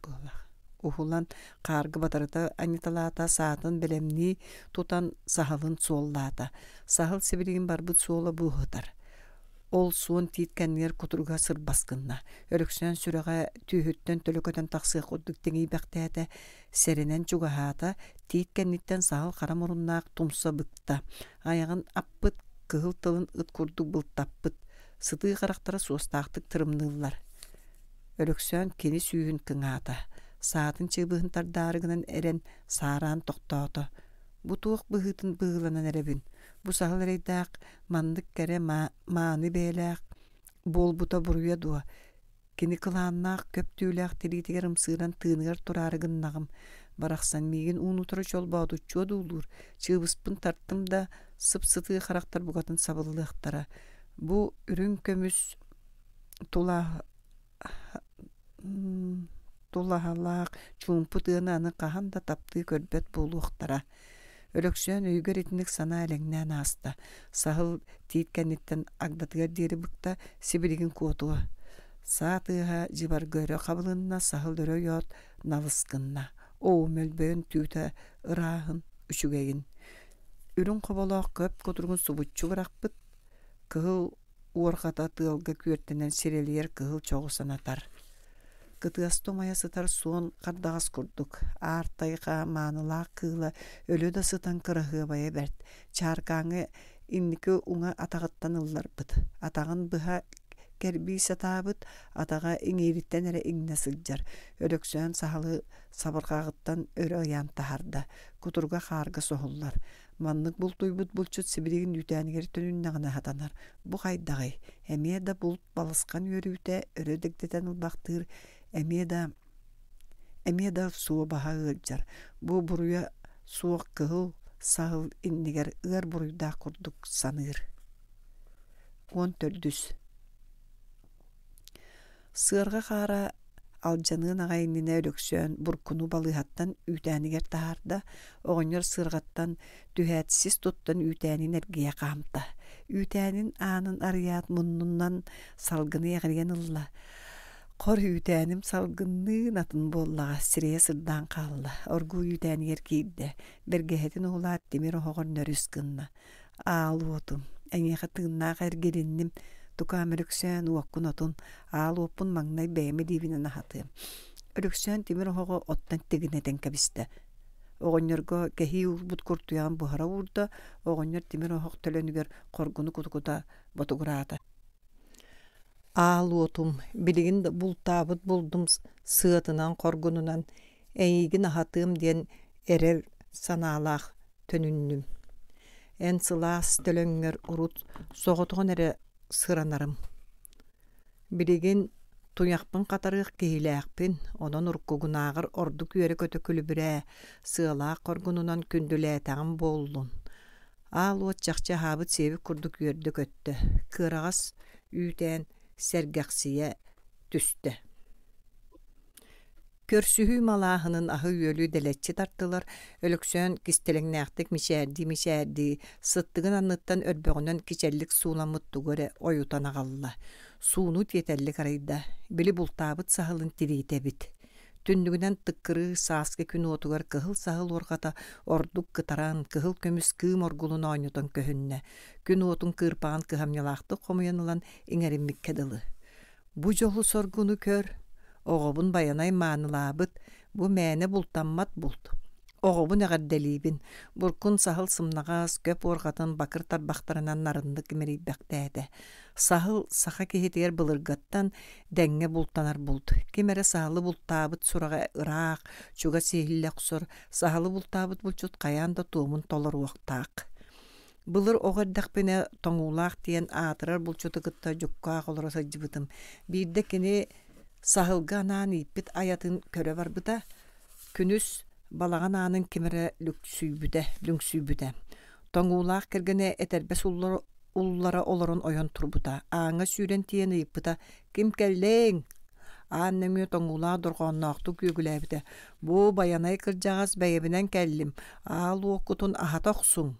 буоллах уһулан хаарга батарыта анньыталаата, саатын бэлэмнии тутан саһылын суоллаата. Саһыл сибилигин барбыт суола быыһытар. Ол суон тиит кэннигэр кутуруга сырбас гынна. Өлөксөөн сүрэҕэ түөһүттэн төлө көтөн тахсыах курдук тиҥийбэхтээтэ, сэрэнэн чугаһаата, тиит кэнниттэн саһыл хара муруннаах тумса быкта. Айаҕын аппыт, кыһыл тылын ыт курдук былтаппыт, сытыы харахтара суостаахтык тырымныыллар. Өлөксөөн кини сүүһүн кыҥаата, саатын чыыбыһын тардаары гынан эрэн саараан тохтоото. Бу туох быһыытын быһыыланан эрэбин? Бу саһыл эрэйдээх маннык кэрэ мааны бэйэлээх буолбута буруйа дуо? Кини кылааннаах көп түүлээх тириитигэр ымсыыран тыыныгар тураары гыннаҕым. Барахсан миигин уун-утары чолбоодуччуо дуулуур, чыыбыспын тартым да, сып-сытыы харахтар букатын сабыллыахтара. Бу үрүҥ көмүс тула тулаһалаах чуумпу тыаны аны хаһан да таптыы көрбөт буолуохтара. Өлөксөөн өйүгэр итинник санаа элэҥнээн ааста. Саһыл тиит кэнниттэн агдатыгар диэри быкта, сибилигин куотуо. Саа тыаһа дьыбарга өрө хабылынна, саһыл өрө ойоот налыс гынна. Оо, мөлбөйөн түүтэ ырааһын, үчүгэйин. Үрүҥ хоболоох көп кутуругун субуччу бырахпыт, кыһыл уорҕата тыалга күөртэнэн сирэлийэр кыһыл чоҕу санатар. Кытыаста умайа сытар суон хардаҕас курдук, аар тайҕа маанылаах кыыла өлө да сытан кыраһыабайа бэрт, чааркааҥҥа инники уҥа атаҕыттан ылларбыт, атаҕын быһа кэрбии сатаабыт, атаҕа иҥиириттэн эрэ иҥнэ сылдьар, Өлөксөөн саһылы сабырҕаҕыттан өрө ыйаан таһаарда, кутуруга хаарга соһуллар. Маннык бултуйбут булчут сибилигин үүтээнигэр төнүннэҕинэ сатанар. Бу хайдаҕый? Эмиэ да булт балысхан үөрүүтэ өрө дэгдэтэн ылбахтыыр, эмиэ да эмиэ да суобаһа ыалдьар. Бу буруйа суох кыһыл саһыл иннигэр ыар буруйдаах курдук саныыр. 14. Сыарҕа хаара алдьаныан аҕай иннинэ Өлөксөөн буркуну балыыһаттан үүтээнигэр таһаарда, оҕонньор сыарҕаттан түһээт сис туттан үүтээнин эргийэ хаамта. Үүтээнин аанын арыйаат муннунан салгыны эҕирийэн ылла. Хор үүтээним салгынныын атын буоллаҕа, сирэйэ сырдаан хаалла, оргууй үүтээнигэр киирдэ, бэргэһэтин уһулаат тимир оһоҕор нөрүс гынна. Аал уотум, эйиэхэ тыыннаах эргилинним, тукаам Өлөксөөн уоккун отун, аал уоппун маҥнай бэйэм илиибинэн аһатыам. Өлөксөөн тимир оһоҕу оттон тигинэтэн кэбистэ. Оҕонньорго кэһии уурбут куртуйаҕын буһара уурда, оҕонньор тимир оһох төлөнүгэр хоргуну кутукута ботугураата. Аал уотум, билигин да бултаабыт булдум сыатынан хоргунунан эйиигин аһатыам диэн эрэл санаалаах төнүннүм. Эн сылаас төлөҥҥөр урут соҕотоҕун эрэ сыранарым. Билигин туйахпын хатарыах киһилээхпин, онон уруккугунааҕар ордук үөрэ-көтө күлүбүрээ, сыалаах хоргунунан күндүлээтэҕим буоллун. Аал уот чахчы аһаабыт сиэбит курдук үөрдэ-көттө, кыараҕас үүтээн сэргэхсийэ түстэ. Көрсүһүү малааһынын аһы-үөлү дэлэччи тартылар, Өлөксөөн кистэлэҥнээхтик мичээрдии-мичээрдии, сыттыгын анныттан өрбөҕүнэн кичэллик сууламмыт тугу эрэ ойутан аҕалла. Сууну тиэтэллик арыйда, били бултаабыт саһылын тириитэ эбит. Түннүгүнэн тыккырыы сааскы күн уотугар кыһыл саһыл уорҕата ордук кытаран, кыһыл көмүс кыым оргулун оонньотон көһүннэ. Күн уотун кыырпаҕын кыһамньылаахтык хомуйан ылан иҥэриммиккэ дылы. Бу дьолу-соргуну көр, оҕобун Байанай маанылаабыт, бу мээнэ бултаммат булт. Оҕобун эҕэрдэлиибин, буркун саһыл сымнаҕас, көп уорҕатын бакыр тарбахтарынан нарыннык имэрийбэхтээтэ. Саһыл саха киһитигэр былыргаттан дэҥҥэ бултанар булт. Ким эрэ саһылы бултаабыт сураҕа ыраах, чугас иһиллэ охсор, саһылы бултаабыт булчут хайаан да туомун толоруохтаах. Былыр оҕо эрдэхпинэ Тоҥуулаах диэн аатырар булчуту кытта дьуккаах олоро сылдьыбытым. Биирдэ кини саһылга анаан ииппит айатын көрө барбыта. Күнүс балаҕан аанын ким эрэ лүксүйбүтэ, лүҥсүйбүтэ. Тоҥуулаах кэргэнэ этэрбэс уллара олорон ойон турбута. Ааҥҥа сүүрэн тиийэн ыйыппыта: «Ким кэллиҥ?» Аан нөҥүө тоҥуулаах дорҕоонноохтук үөгүлээбитэ: «Бу Байанай кырдьаҕас бэйэбинэн кэллим, аал уоккутун аһата охсуҥ!»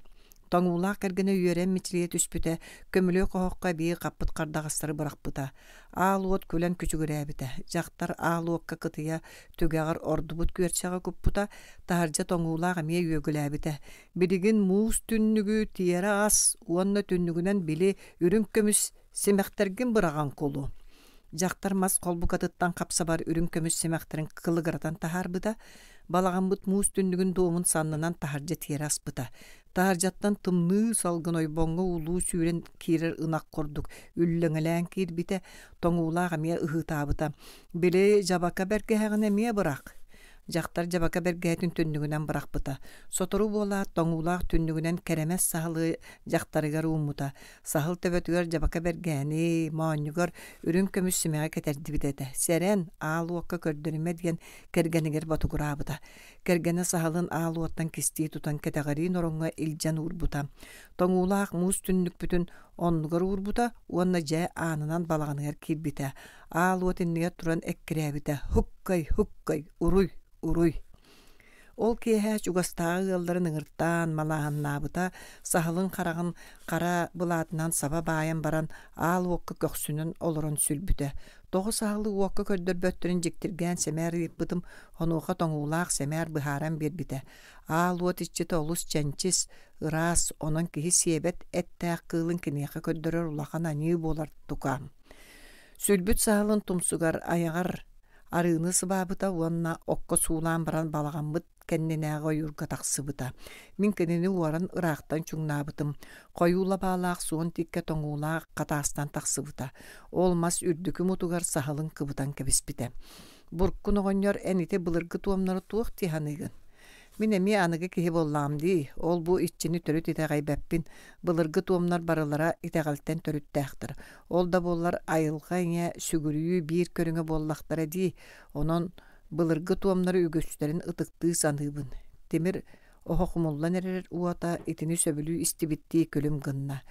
Тоҥуулаах кэргэнэ үөрэн мичилийэ түспүтэ, көмүлүөк оһоххо эбии хаппыт хардаҕастары бырахпыта. Аал уот күлэн күчүгүрээбитэ. Дьахтар аал уокка кытыйа түгэҕэр ордубут күөрчэҕи куппута, таһырдьа тоҥуулаах эмиэ үөгүлээбитэ. «Билигин муус түннүгү тиэрэ ас уонна түннүгүнэн били үрүҥ көмүс Симэхтэргин быраҕан кулу. Дьахтар мас холбукатыттан хапсабар үрүҥ көмүс симэхтэрин кылыгыратан таһаарбыта, балаҕаммыт муус түннүгүн дуомун саннынан таһырдьа тиэрэ аспыта. Таһырдьаттан тымныы салгын ойбоҥҥо уулуу сүүрэн киирэр ынах курдук үллэҥэлээн киирбитэ, тоҥуулаах эмиэ ыһыытаабыта. Били дьабака бэргэһэҕин эмиэ бырах. Дьахтар дьабака бэргэһэтин түннүгүнэн бырахпыта. Сотору буолаат, тоҥуулаах түннүгүнэн кэрэмэс саһылы дьахтарыгар ууммута. Саһыл төбөтүгэр дьабака бэргээни, моонньугар үрүҥ көмүс симэҕи кэтэрдибит этэ. Сэрэн, аал уокка көрдөрүмэ диэн кэргэнигэр ботугураабыта. Кэргэнэ саһылын аал уоттан кистии тутан кэтэҕэриин ороҥҥо илдьэн уурбута. Тоҥуулаах муус түннүкпүтүн оннугар уурбута уонна дьэ аанынан балаҕаныгар киирбитэ. Аал уот иннигэр туран эккирээбитэ. Һуккай, һуккай, уруй, уруй. Ол киэһэ чугастааҕы ыалларын ыҥыртаан малааһыннаабыта, саһылын хараҕын хара былаатынан саба баайан баран аал уокка көхсүнэн олорон сүлбүтэ. Тоҕо саһылы уокка көрдөрбөттөрүн дьиктиргээн сэмээр ыйыппытым, онуоха тоҥуулаах сэмээр быһааран биэрбитэ. Аал уот иччитэ олус чэнчис, ыраас, онон киһи сиэбэт эттээх кыылын киниэхэ көрдөрөр улахан аньыы буолар тукаам. Сүлбүт саһылын тумсугар, айаҕар. Арыыны сыбаабыта уонна окко суулаан баран балаҕаммыт кэннинээҕи ойуурга тахсыбыта. Мин кинини уоран ыраахтан чуҥнаабытым. Хойуу лабаалаах суон тииккэ тоҥуулаах хатаастан тахсыбыта. Ол мас үрдүкү мутугар саһылын кыбытан кэбиспитэ. Буркун оҕонньор эн ити былыргы туомнары туох дии саныыгын? Мин эмиэ аныгы киһи буоллаҕым дии, ол-бу иччини төрүт итэҕэйбэппин, былыргы туомнар барылара итэҕэлтэн төрүттээхтэр. Ол да буоллар айылҕа ийэ сүгүрүйүү биир көрүҥэ буоллахтара дии, онон былыргы туомнары үгүстэрин ытыктыы саныыбын. Тимир оһох умуллан эрэр уота итини сөбүлүү истибиттии күлүм гынна.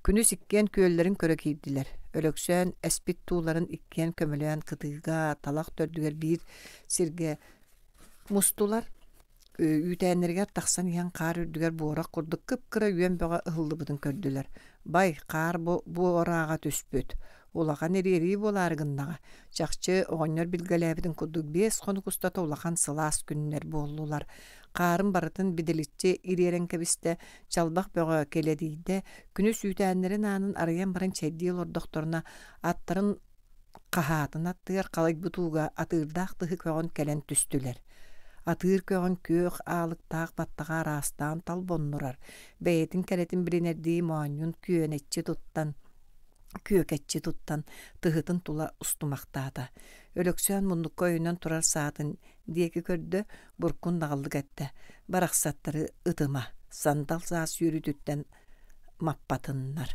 Күнүс иккиэн күөллэрин көрө киирдилэр. Өлөксөөн эспит тууларын иккиэн көмөлөөн кытыыга, талах төрдүгэр биир сиргэ мустулар. Үүтээннэригэр тахсан иһэн хаар үрдүгэр буорах курдук кып-кыра үөн бөҕө ыһыллыбытын көрдүлэр. Бай, хаар бу буорааҕа түспүт. Улахан ириэрии буолаары гыннаҕа. Чахчы, оҕонньор билгэлээбитин курдук 5 хонук устата улахан сылаас күннэр буоллулар. Хаарын барытын бидиличчи ириэрэн кэбистэ, чалбах бөҕө килэдийдэ. Күнүс үүтээннэрин аанын арыйан баран чэйдии олордохторуна, аттарын хаһаатын аттыгар халыйбыт ууга атыырдаах тыһы көҕөн кэлэн түстүлэр. Атыыр көҕөн күөх аалыктаах баттаҕа араастаан талбоннурар, бэйэтин кэрэтин билинэрдии моонньун күөнэччи туттан, күөкэччи туттан тыһытын тула устумахтаата. Өлөксөөн муннукка өйөнөн турар саатын диэки көрдө, Буркун наҕыллык эттэ: «Барахсаттары ытыма, сандал саас үөрүүтүттэн маппатыннар.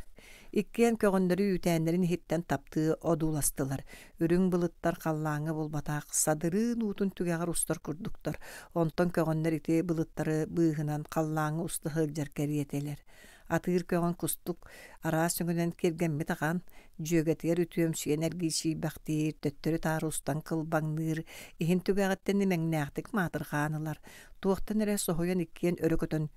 Иккиэн көҕөннөрү үүтээннэрин иһиттэн таптыы одууластылар. Үрүҥ былыттар халлааҥҥа булбатах садырыын уутун түгэҕэр устар курдуктар. Онтон көҕөннөр ити былыттары быыһынан халлааҥҥа уста сылдьар кэриэтэлэр. Атыыр көҕөн кустук араас өҥүнэн киэргэммит ахан, дьүөгэтигэр үтүөмсүйэн эргичийбэхтиир, төттөрү-таары устан кылбаҥныыр, иһин түгэҕиттэн имэҥнээхтик маатырҕаан ылар. Туохтан эрэ соһуйан иккиэн өрө көтөн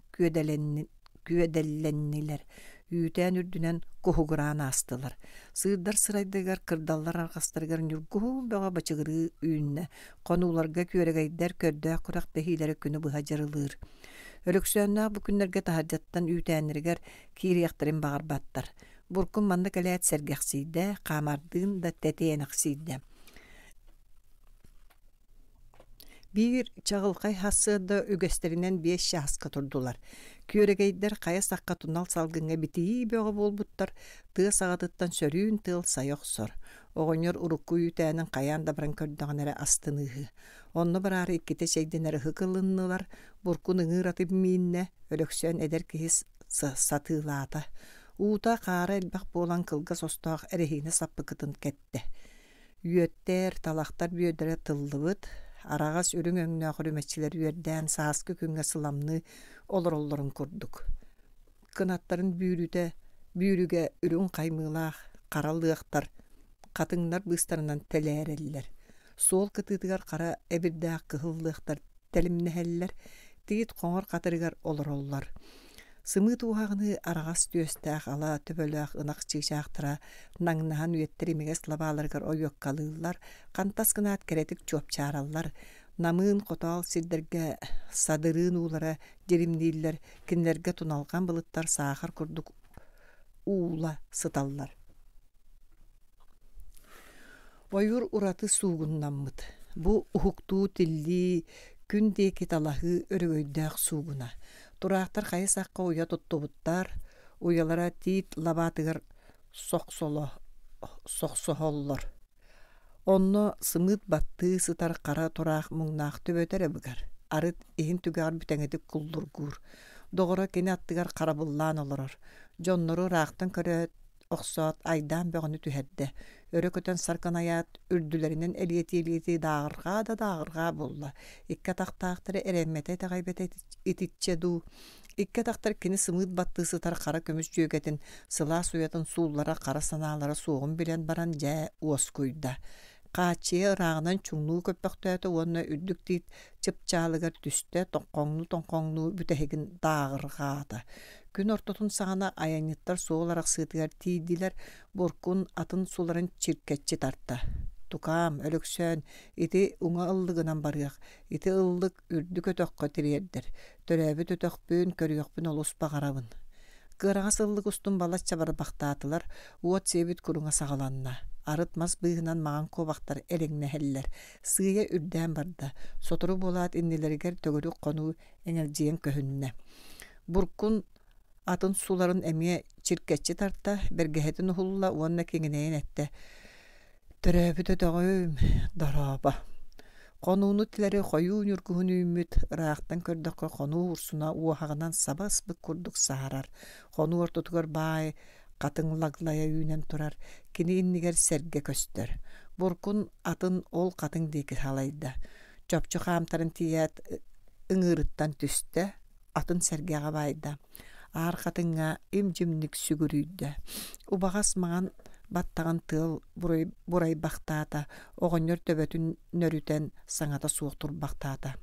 күөдэллэннилэр, үүтээн үрдүнэн куһугураан аастылар. Сыырдар сырайдарыгар, кырдаллар арҕастарыгар ньургуһун бөҕө бачыгырыы үүннэ. Хонууларга күөрэгэйдэр көрдөөх күрэхтэһиилэрэ күнү быһа дьарылыыр. Өлөксөөннөөх бу күннэргэ таһырдьаттан үүтээннэригэр киириэхтэрин баҕарбаттар. Буркун манна кэлээт сэргэхсийдэ, хаамардыын да тэтиэнэхсийдэ. Биир чаҕылхай сарсыарда үгэстэринэн 5 чааска турдулар. Күөрэгэйдэр хайа сахха тунал салгыҥҥа битийии бөҕө буолбуттар, тыа саҕатыттан сөрүүн тыал сайа охсор. Оҕонньор урукку үүтээнин хайаан да баран көрдөҕүнэ эрэ астыныыһы. Онно бараары иккитэ чэйдэнэр ыһык ылыннылар, Буркун ыҥыыр аты мииннэ, Өлөксөөн эдэр киһи сатыылаата. Уута, хаара элбэх буолан кылгас остоох эрэһиинэ саппыкытын кэттэ. Үөттэр, талахтар бүөдэрэ тыллыбыт, араҕас үрүҥ өҥнөөх үрүмэччилэр үөрдээн сааскы күҥҥэ сыламныы олороллорун курдук. Кынаттарын бүүрүтэ бүүрүгэ үрүҥ хаймыылаах хара лыахтар хатыҥнар быыстарынан тэлээрэллэр. Суол кытыытыгар хара эбирдээх кыһыл лыахтар тэлимнэһэллэр, тиит хоҥор хатырыгар олороллор. Сымыыт уоһаҕыныы араҕас түөстээх ала төбөлөөх ынах чыычаахтара наҥнаһан үөттэр имигэс лабааларыгар ойуоккалыыллар, хантас гынаат кэрэтик чуопчаараллар, намыын хотоол сирдэргэ садырыын уулара дьиримнииллэр, кинилэргэ туналҕан былыттар саахар курдук уула сыталлар. Ойуур ураты суугуннаммыт. Бу уһуктуу тиллии, күн диэки талаһыы өрөгөйдөөх суугуна. Тураахтар хайа сахха уйа туттубуттар, уйалара тиит лабаатыгар сохсоһоллор. Онно сымыыт баттыы сытар хара тураах муҥнаах төбөтө эрэ быгар, арыт иһин түгэҕэр бүтэҥитик куллургуур. Доҕоро кини аттыгар харабыллаан олорор. Дьоннору ыраахтан көрөөт, охсоот айдаан бөҕөнү түһэрдэ, өрө көтөн саркынайаат, үрдүлэринэн элиэтии-элиэтии дааҕырҕаа да дааҕырҕаа буолла. Икки атахтаахтары эрэммэтэ итэҕэйбэтэ итиччэ дуу. Икки атахтар кини сымыыт баттыы сытар хара көмүс дьүөгэтин сылаас уйатын сууллара хара санаалара суоҕун билэн баран дьэ уоскуйда. Хааччыйа ырааҕынан чуҥнуу көппөхтөөтө уонна үрдүк тиит чыпчаалыгар түстэ, тоҥхоҥнуу-тоҥхоҥнуу бүтэһигин дааҕырҕаата. Күн ортотун саҕана айанньыттар суол арахсыытыгар тиийдилэр, Буркун атын суларын чиркэччи тарта. Тукаам, Өлөксөөн, ити уҥа ыллыгынан барыах, ити ыллык үрдүк өтөххө тириэрдэр. Төрөөбүт өтөхпүн, көрүөхпүн олус баҕарабын. Кыараҕас ыллык устун балачча барбахтаатылар, уот сиэбит куруҥа саҕаланна. Арыт мас быыһынан маҥан куобахтар элэҥнэһэллэр. Сыыйа үрдээн барда. Сотору буолаат иннилэригэр төгүрүк хонуу эҥэлдьийэн көһүннэ. Буркун атын суларын эмиэ чиркэччи тарта, бэргэһэтин уһулла уонна киҥинэйэн эттэ: «Төрөөбүт өтөҕүм, дорообо. Хонууну тилэри хойуу ньургуһун үүммүт, ыраахтан көрдөххө хонуу урсуна уоһаҕынан саба ыспыт курдук саһарар. Хонуу ортотугар баай хатыҥ лаглайа үүнэн турар, кини иннигэр сэргэ көстөр. Буркун атын ол хатыҥ диэки салайда. Чопчу хаамтаран тиийээт ыҥыырыттан түстэ, атын сэргэҕэ баайда. Аар хатыҥҥа им-дьимник сүгүрүйдэ. Убаҕас маҥан баттаҕын тыал бурайбахтаата, оҕонньор төбөтүн нөрүтэн саҥата суох турбахтаата.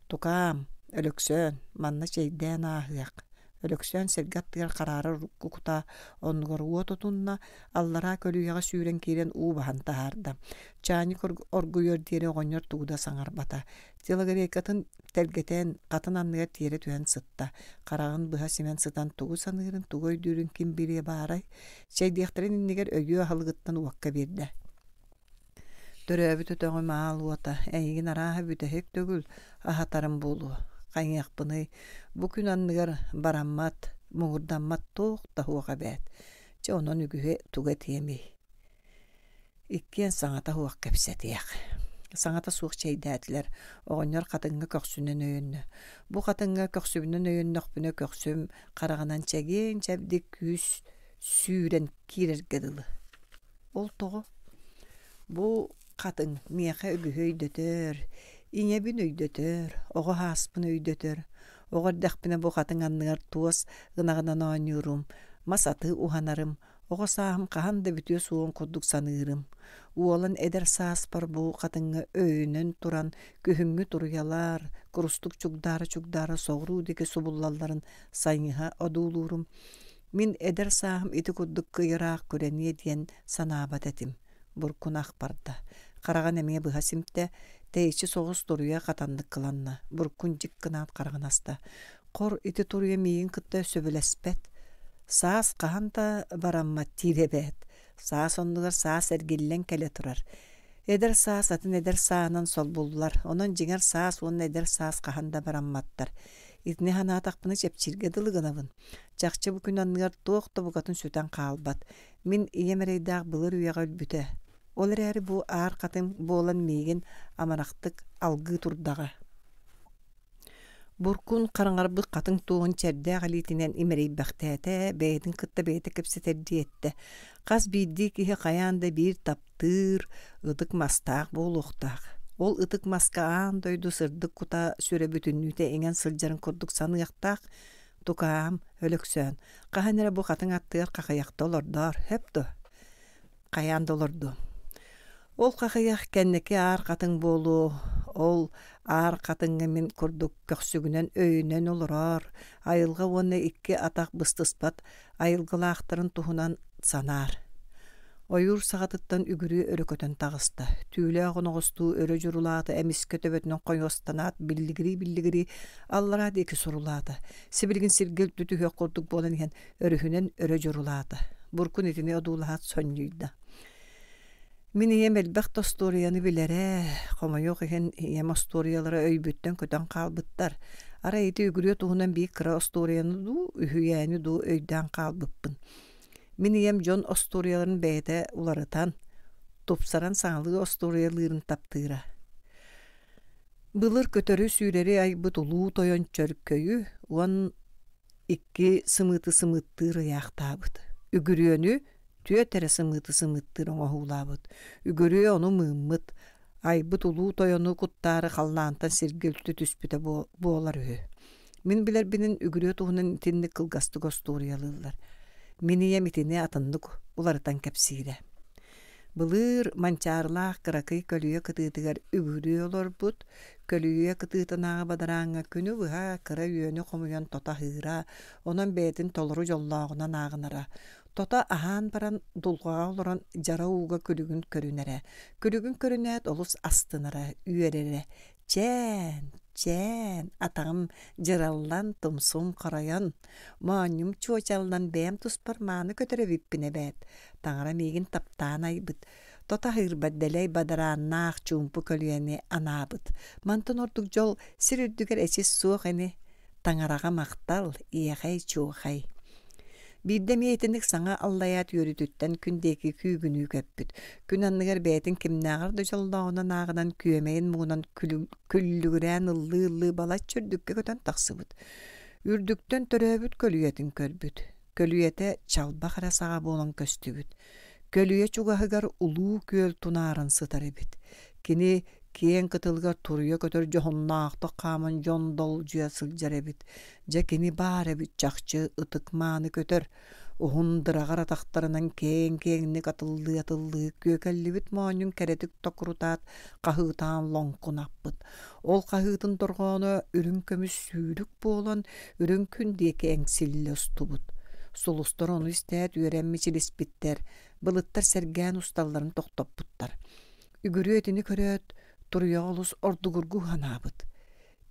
«Тукаам, Өлөксөөн, манна чэйдээн ааһыах» Өлөксөөн сэргэ аттыгар хараарар урукку кутаа оннугар уот отунна, аллараа көлүйэҕэ сүүрэн киирэн уу баһан таһаарда. Чаанньык оргуйуор диэри оҕонньор тугу да саҥарбата. Телогрейкатын тэлгэтэн, хатын анныгар тиэрэ түһэн сытта. Хараҕын быһа симэн сытан тугу саныырын, тугу өйдүүрүн ким билиэ баарай? Чэйдиэхтэрин иннигэр өйүө аһылыгыттан уокка биэрдэ. Төрөөбүт өтөҕүм аал уота, эйигин арааһа бүтэһик төгүл аһатарым буолуо. Хайыахпыный, бу күн анныгар бараммат, муҥурдаммат туох да суох эбээт. Чэ, онон үгүһү тугу этиэмий Иккиэн саҥата суох кэпсэтиэх. Саҥата суох чэйдээтилэр, оҕонньор хатыҥҥа көхсүнэн өйөннө. Бу хатыҥҥа көхсүбүнэн өйөннөхпүнэ көхсүм хараҕынан чэгиэн-чэбдик күүс сүүрэн киирэргэ дылы. Ол тоҕо? Бу хатыҥ миэхэ үгүһү өйдөтөр, ийэбин өйдөтөр, оҕо ааспын өйдөтөр. Оҕо эрдэхпинэ бу хатыҥ анныгар туос ынаҕынан оонньуурум, мас атыы уһанарым, Оҕо сааһым хаһан да бүтүө суоҕун курдук саныырым. Уолан эдэр сааспар бу хатыҥҥа өйөнөн туран күһүҥҥү туруйалар курустук чугдаара-чугдаара соҕуруу диэки субуллалларын сайыһа одуулуурум. Мин эдэр сааһым ити курдук кыйыраах күрэниэ диэн санаабат этим. Буркун ах барда. Хараҕын эмиэ быһа симтэ, тэйиччи соҕус туруйа хатаннык кыланна. Буркун дьик гынаат хараҕын аста. Хор ити туруйа миигин кытта сөбүлэспэт. Саас хаһан да бараммат диир эбээт. Саас оннугар саас эргиллэн кэлэ турар. Эдэр саас атын эдэр сааһынан солбуллар, онон дьиҥэр саас уонна эдэр саас хаһан да барамматтар. Итини санаатахпына чэпчииргэ дылы гынабын. Чахчы бу күн анныгар туох да букатын сүтэн хаалбат. Мин ийэм эрэйдээх былыр үйэҕэ өлбүтэ. Ол эрээри бу аар хатыҥ буолан миигин амарахтык алгыы турдаҕа. Буркун хараҥарбыт хатыҥ туоһун чэрдээх илиитинэн имэрийбэхтээтэ, бэйэтин кытта бэйэтэ кэпсэтэрдии эттэ: «Хас биирдии киһи хайаан да биир таптыыр, ытык мастаах буолуохтаах. Ол ытык маска аан дойду сырдык кута сүрэ бүтүннүүтэ иҥэн сылдьарын курдук саныахтаах. Тукаам, Өлөксөөн, хаһан эрэ бу хатыҥ аттыгар хахыйахта олордоор, сөп дуо?» Хайаан да олордуом. Ол хахыйах кэнники аар хатыҥ буолуо, ол аар хатыҥҥа мин курдук көхсүгүнэн өйүнэн олороор, айылҕа уонна икки атах быстыспат айылгылаахтарын туһунан санаар. Ойуур саҕатыттан үгүрүө өрө көтөн таҕыста. Түүлээх оноҕостуу өрө дьурулаата, эмискэ төбөтүнэн хойуостанаат биллигирии-биллигирии аллараа диэки сурулаата. Сибилигин сиргэ үлтү түһүөх курдук буолан иһэн өрүһүнэн өрө дьурулаата. Буркун итини одуулаһаат сонньуйда. Мин ийэм элбэх да остуоруйаны билэрэ, хомойуох иһин ийэм остуоруйалара өйбүттэн көтөн хаалбыттар. Арай ити үгүрүө туһунан биир кыра остуоруйаны дуу, үһүйээни дуу өйдөөн хаалбыппын. Мин ийэм дьон остуоруйаларын бэйэтэ уларытан, тупсаран саҥалыы остуоруйалыырын таптыыра. Былыр көтөрү-сүүрэри айбыт улуу тойон чөркөйү уон икки сымыыты сымыыттыыр ыйаахтаабыт. Үгүрүөнү түөрт эрэ сымыыты сымыыттыыр оҥоһуулаабыт. Үгүрүө ону мыыммыт, айбыт улуу тойону куттаары халлаантан сиргэ үлтү түспүтэ буолар үһү. Мин билэрбинэн үгүрүө туһунан итинник кылгастык остуоруйалыыллар. Мин ийэм итини атыннык уларытан кэпсиирэ. Былыр Манчаарылаах кыракый көлүйэ кытыытыгар үгүрүү олорбут, көлүйэ кытыытынааҕы бадарааҥҥа күнү быһа кыра үөнү хомуйан тото аһыыра, онон бэйэтин толору дьоллооҕунан ааҕынара. Тото аһаан баран дулҕаҕа олорон дьара ууга күлүгүн көрүнэрэ. Күлүгүн көрүнээт олус астынара, үөрэрэ. Чээн! Чээн, атаҕым дьыраллан, тумсум хоройон, моонньум чуочаллан бэйэм туспар мааны көтөр эбиппин эбээт. Таҥара миигин таптаан айбыт, тото аһыырбат дэлэй бадарааннаах чуумпу көлүйэни анаабыт. Мантан ордук дьол сир үрдүгэр эчис суох ини. Таҥараҕа махтал, иэхэй-чуохай. Биирдэ эмиэ итинник саҥа аллайаат үөрүүтүттэн күн диэки күүгүнүү көппүт. Күн анныгар бэйэтин кимнээҕэр да дьоллооҕунан ааҕынан күөмэйин муҥунан күллүгүрээн ыллыы-ыллыы балачча үрдүккэ көтөн тахсыбыт. Үрдүктэн төрөөбүт көлүйэтин көрбүт. Көлүйэтэ чалбах эрэ саҕа буолан көстүбүт. Көлүйэ чугаһыгар улуу күөл тунааран сытар эбит. Кини киэҥ кытылыгар туруйа көтөр дьоһуннаахтык хааман дьон долгуйа сылдьар эбит. Дьэ кини баар эбит чахчы ытык-мааны көтөр. Уһун дыраҕар атахтарынан киэҥ-киэҥник атыллыы-атыллыы күөкэллибит моонньун кэрэтик токурутаат хаһыытаан лоҥкунаппыт. Ол хаһыытын дорҕооно үрүҥ көмүс сүүрүк буолан үрүҥ күн диэки эҥсиллэ устубут. Сулустар ону истээт үөрэн мичилиспиттэр, былыттар сэргээн усталларын тохтоппуттар. Үгүрүө итини көрөөт, туруйаҕа олус ордугургуу санаабыт.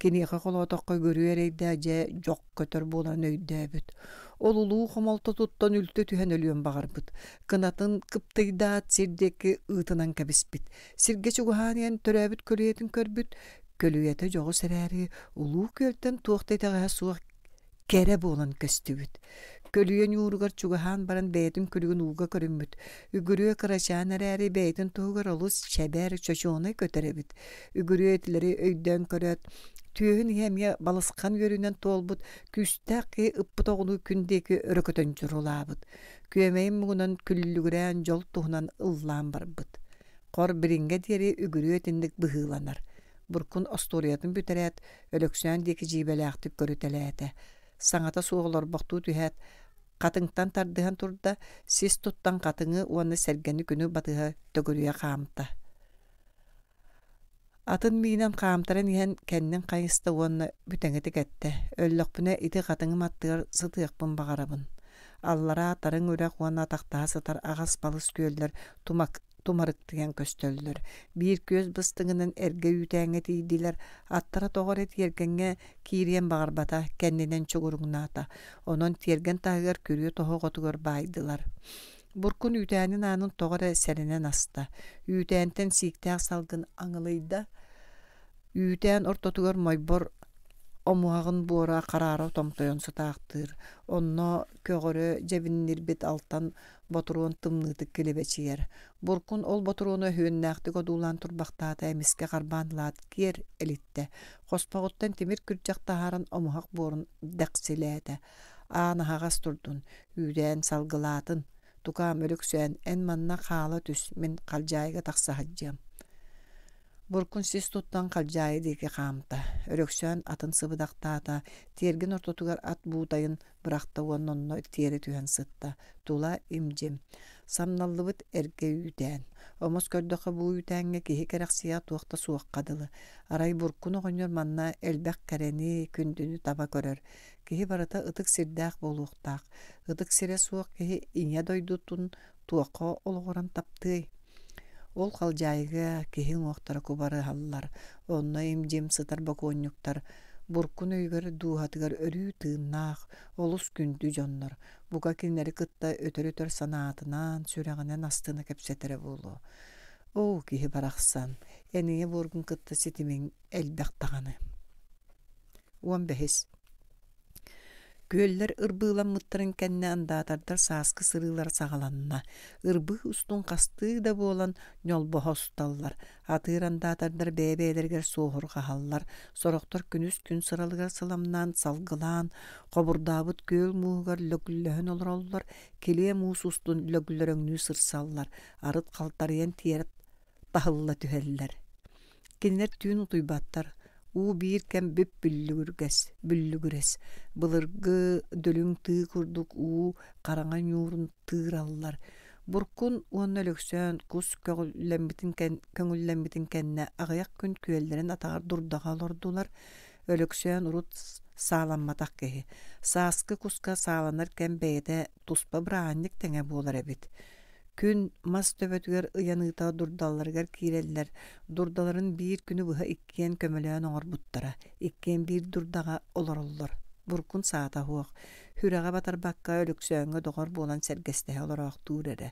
Киниэхэ холоотоххо үгүрүө эрэйдээх дьэ дьох көтөр буолан өйдөөбүт. Ол улуу хомолтотуттан үлтү түһэн өлүөн баҕарбыт. Кынатын кыптыйдаат сир диэки ыытынан кэбиспит. Сиргэ чугаһаан иһэн төрөөбүт көлүйэтин көрбүт. Көлүйэтэ дьоҕус эрээри улуу күөлтэн туох да итэҕэһэ суох кэрэ буолан көстүбүт. Көлүйэ ньууругар чугаһаан баран бэйэтин күлүгүн ууга көрүммүт. Үгүрүө кырачаан эрээри бэйэтин туһугар олус чэбэр, чочуонай көтөр эбит. Үгүрүө итилэри өйдөөн көрөөт, түөһүн иһэ эмиэ балысхан үөрүүнэн туолбут, күүстээх киһи ыппыт оҕолуу күн диэки өрө көтөн дьурулаабыт. Күөмэйин муҥунан күллүгүрээн дьол туһунан ыллаан барбыт. Хор билиҥҥэ диэри үгүрүө итинник быһыыланар. Буркун остуоруйатын бүтэрээт, Өлөксөөн диэки дьиибэлээхтик көрүтэлээтэ. Саҥата суох олорбохтуу түһээт, хатыҥтан тардыһан турда, сис туттан хатыҥы уонна сэргэни күнү батыһа төгүрүйэ хаамта. Атын миинэн хаамтаран иһэн кэннин хайыста уонна бүтэҥитик эттэ: «Өллөхпүнэ ити хатыҥым аттыгар сытыахпын баҕарабын. Аллараа тарыҥ үрэх уонна атахтаһа сытар аҕас-балыс күөллэр тумак тумарыктыйан көстөллөр. Биир күөс быстыҥынан эргэ үүтээҥҥэ тиийдилэр, аттара тоҕо эрэ тиэргэҥҥэ киириэн баҕарбата, кэннинэн чугуруҥнаата. Онон тиэргэн таһыгар күрүө тоһоҕотугар баайдылар. Буркун үүтээнин аанын тоҕо эрэ сэрэнэн аста. Үүтээнтэн сииктээх салгын аҥылыйда. Үүтээн ортотугар мойбор омуһаҕын буора хараара томтойон сытаахтыыр. Онно көҕөрө дьэбиннирбит алтан ботуруон тымныытык килэбэчийэр. Буркун ол ботуруону өһүөннээхтик одуулаан турбахтаата эмискэ харбаан ылаат киэр элиттэ. Хоспоҕуттан тимир күрдьэх таһааран омуһах буорун дэхсилээтэ. Аан аһаҕас турдун, үүрээн салгылаатын. Тукаам Өлөксөөн, эн манна хаала түс, мин халдьаайыга тахса сылдьыам. Буркун сис туттан халдьаайы диэки хаамта. Өлөксөөн атын сыбыдахтаата, тиэргэн ортотугар ат буутайын бырахта уонна онно тиэрэ түһэн сытта. Тула им-дьим. Самналлыбыт эргэ үүтээн. Омос көрдөххө бу үүтээҥҥэ киһи кэрэхсиэх туох да суохха дылы. Арай Буркун оҕонньор манна элбэх кэрэни, күндүнү таба көрөр. Киһи барыта ытык сирдээх буолуохтаах. Ытык сирэ суох киһи ийэ дойдутун туохха олоҕуран таптыай? Ол халдьаайыга киһи уҥуохтара кубарыһаллар, онно им-дьим сытар бокуонньуктар буркун өйүгэр дууһатыгар өрүү тыыннаах, олус күндү дьоннор, бука кинилэри кытта өтөр-өтөр санаатынан, сүрэҕинэн астына кэпсэтэрэ буолуо. Оо, киһи барахсан, эн ийэ буоргун кытта ситимиҥ элбэх даҕаны. 15. Күөллэр ырбыыламмыттарын кэннэ андаатардар сааскы сырыылара саҕаланна. Ырбыы устун хастыы да буолан ньолбоһо усталлар. Атыыр андаатардар бэйэ-бэйэлэригэр суоһурҕаһаллар. Сорохтор күнүс күн сыралыгар сыламнаан, салгылаан, хобурдаабыт күөл мууһугар лөглөһөн олороллор, килиэ муус устун лөглөрөҥнүү сырсаллар, арыт халтарыйан тиэрэ таһылла түһэллэр. Кинилэр түүн утуйбаттар, уу биир кэм бүп-бүллүгүргэс, бүллүгүрэс, былыргы дүлүҥ тыы курдук уу хараҥа ньуурун тыыраллар. Буркун уонна Өлөксөөн кус көҕүллэммитин, көҥүллэммитин кэннэ аҕыйах күн күөллэрин атаҕар дурдаҕа олордулар. Өлөксөөн урут сааламматах киһи. Сааскы куска сааланар кэм бэйэтэ туспа бырааһынньык тэҥэ буолар эбит. Күн мас төбөтүгэр ыйаныыта дурдаларыгар киирэллэр. Дурдаларын биир күнү быһа иккиэн көмөлөөн оҥорбуттара. Иккиэн биир дурдаҕа олороллор. Буркун саата суох. Сүрэҕэ батарбакка Өлөксөөҥҥө доҕор буолан сэргэстэһэ олороохтуур эрэ.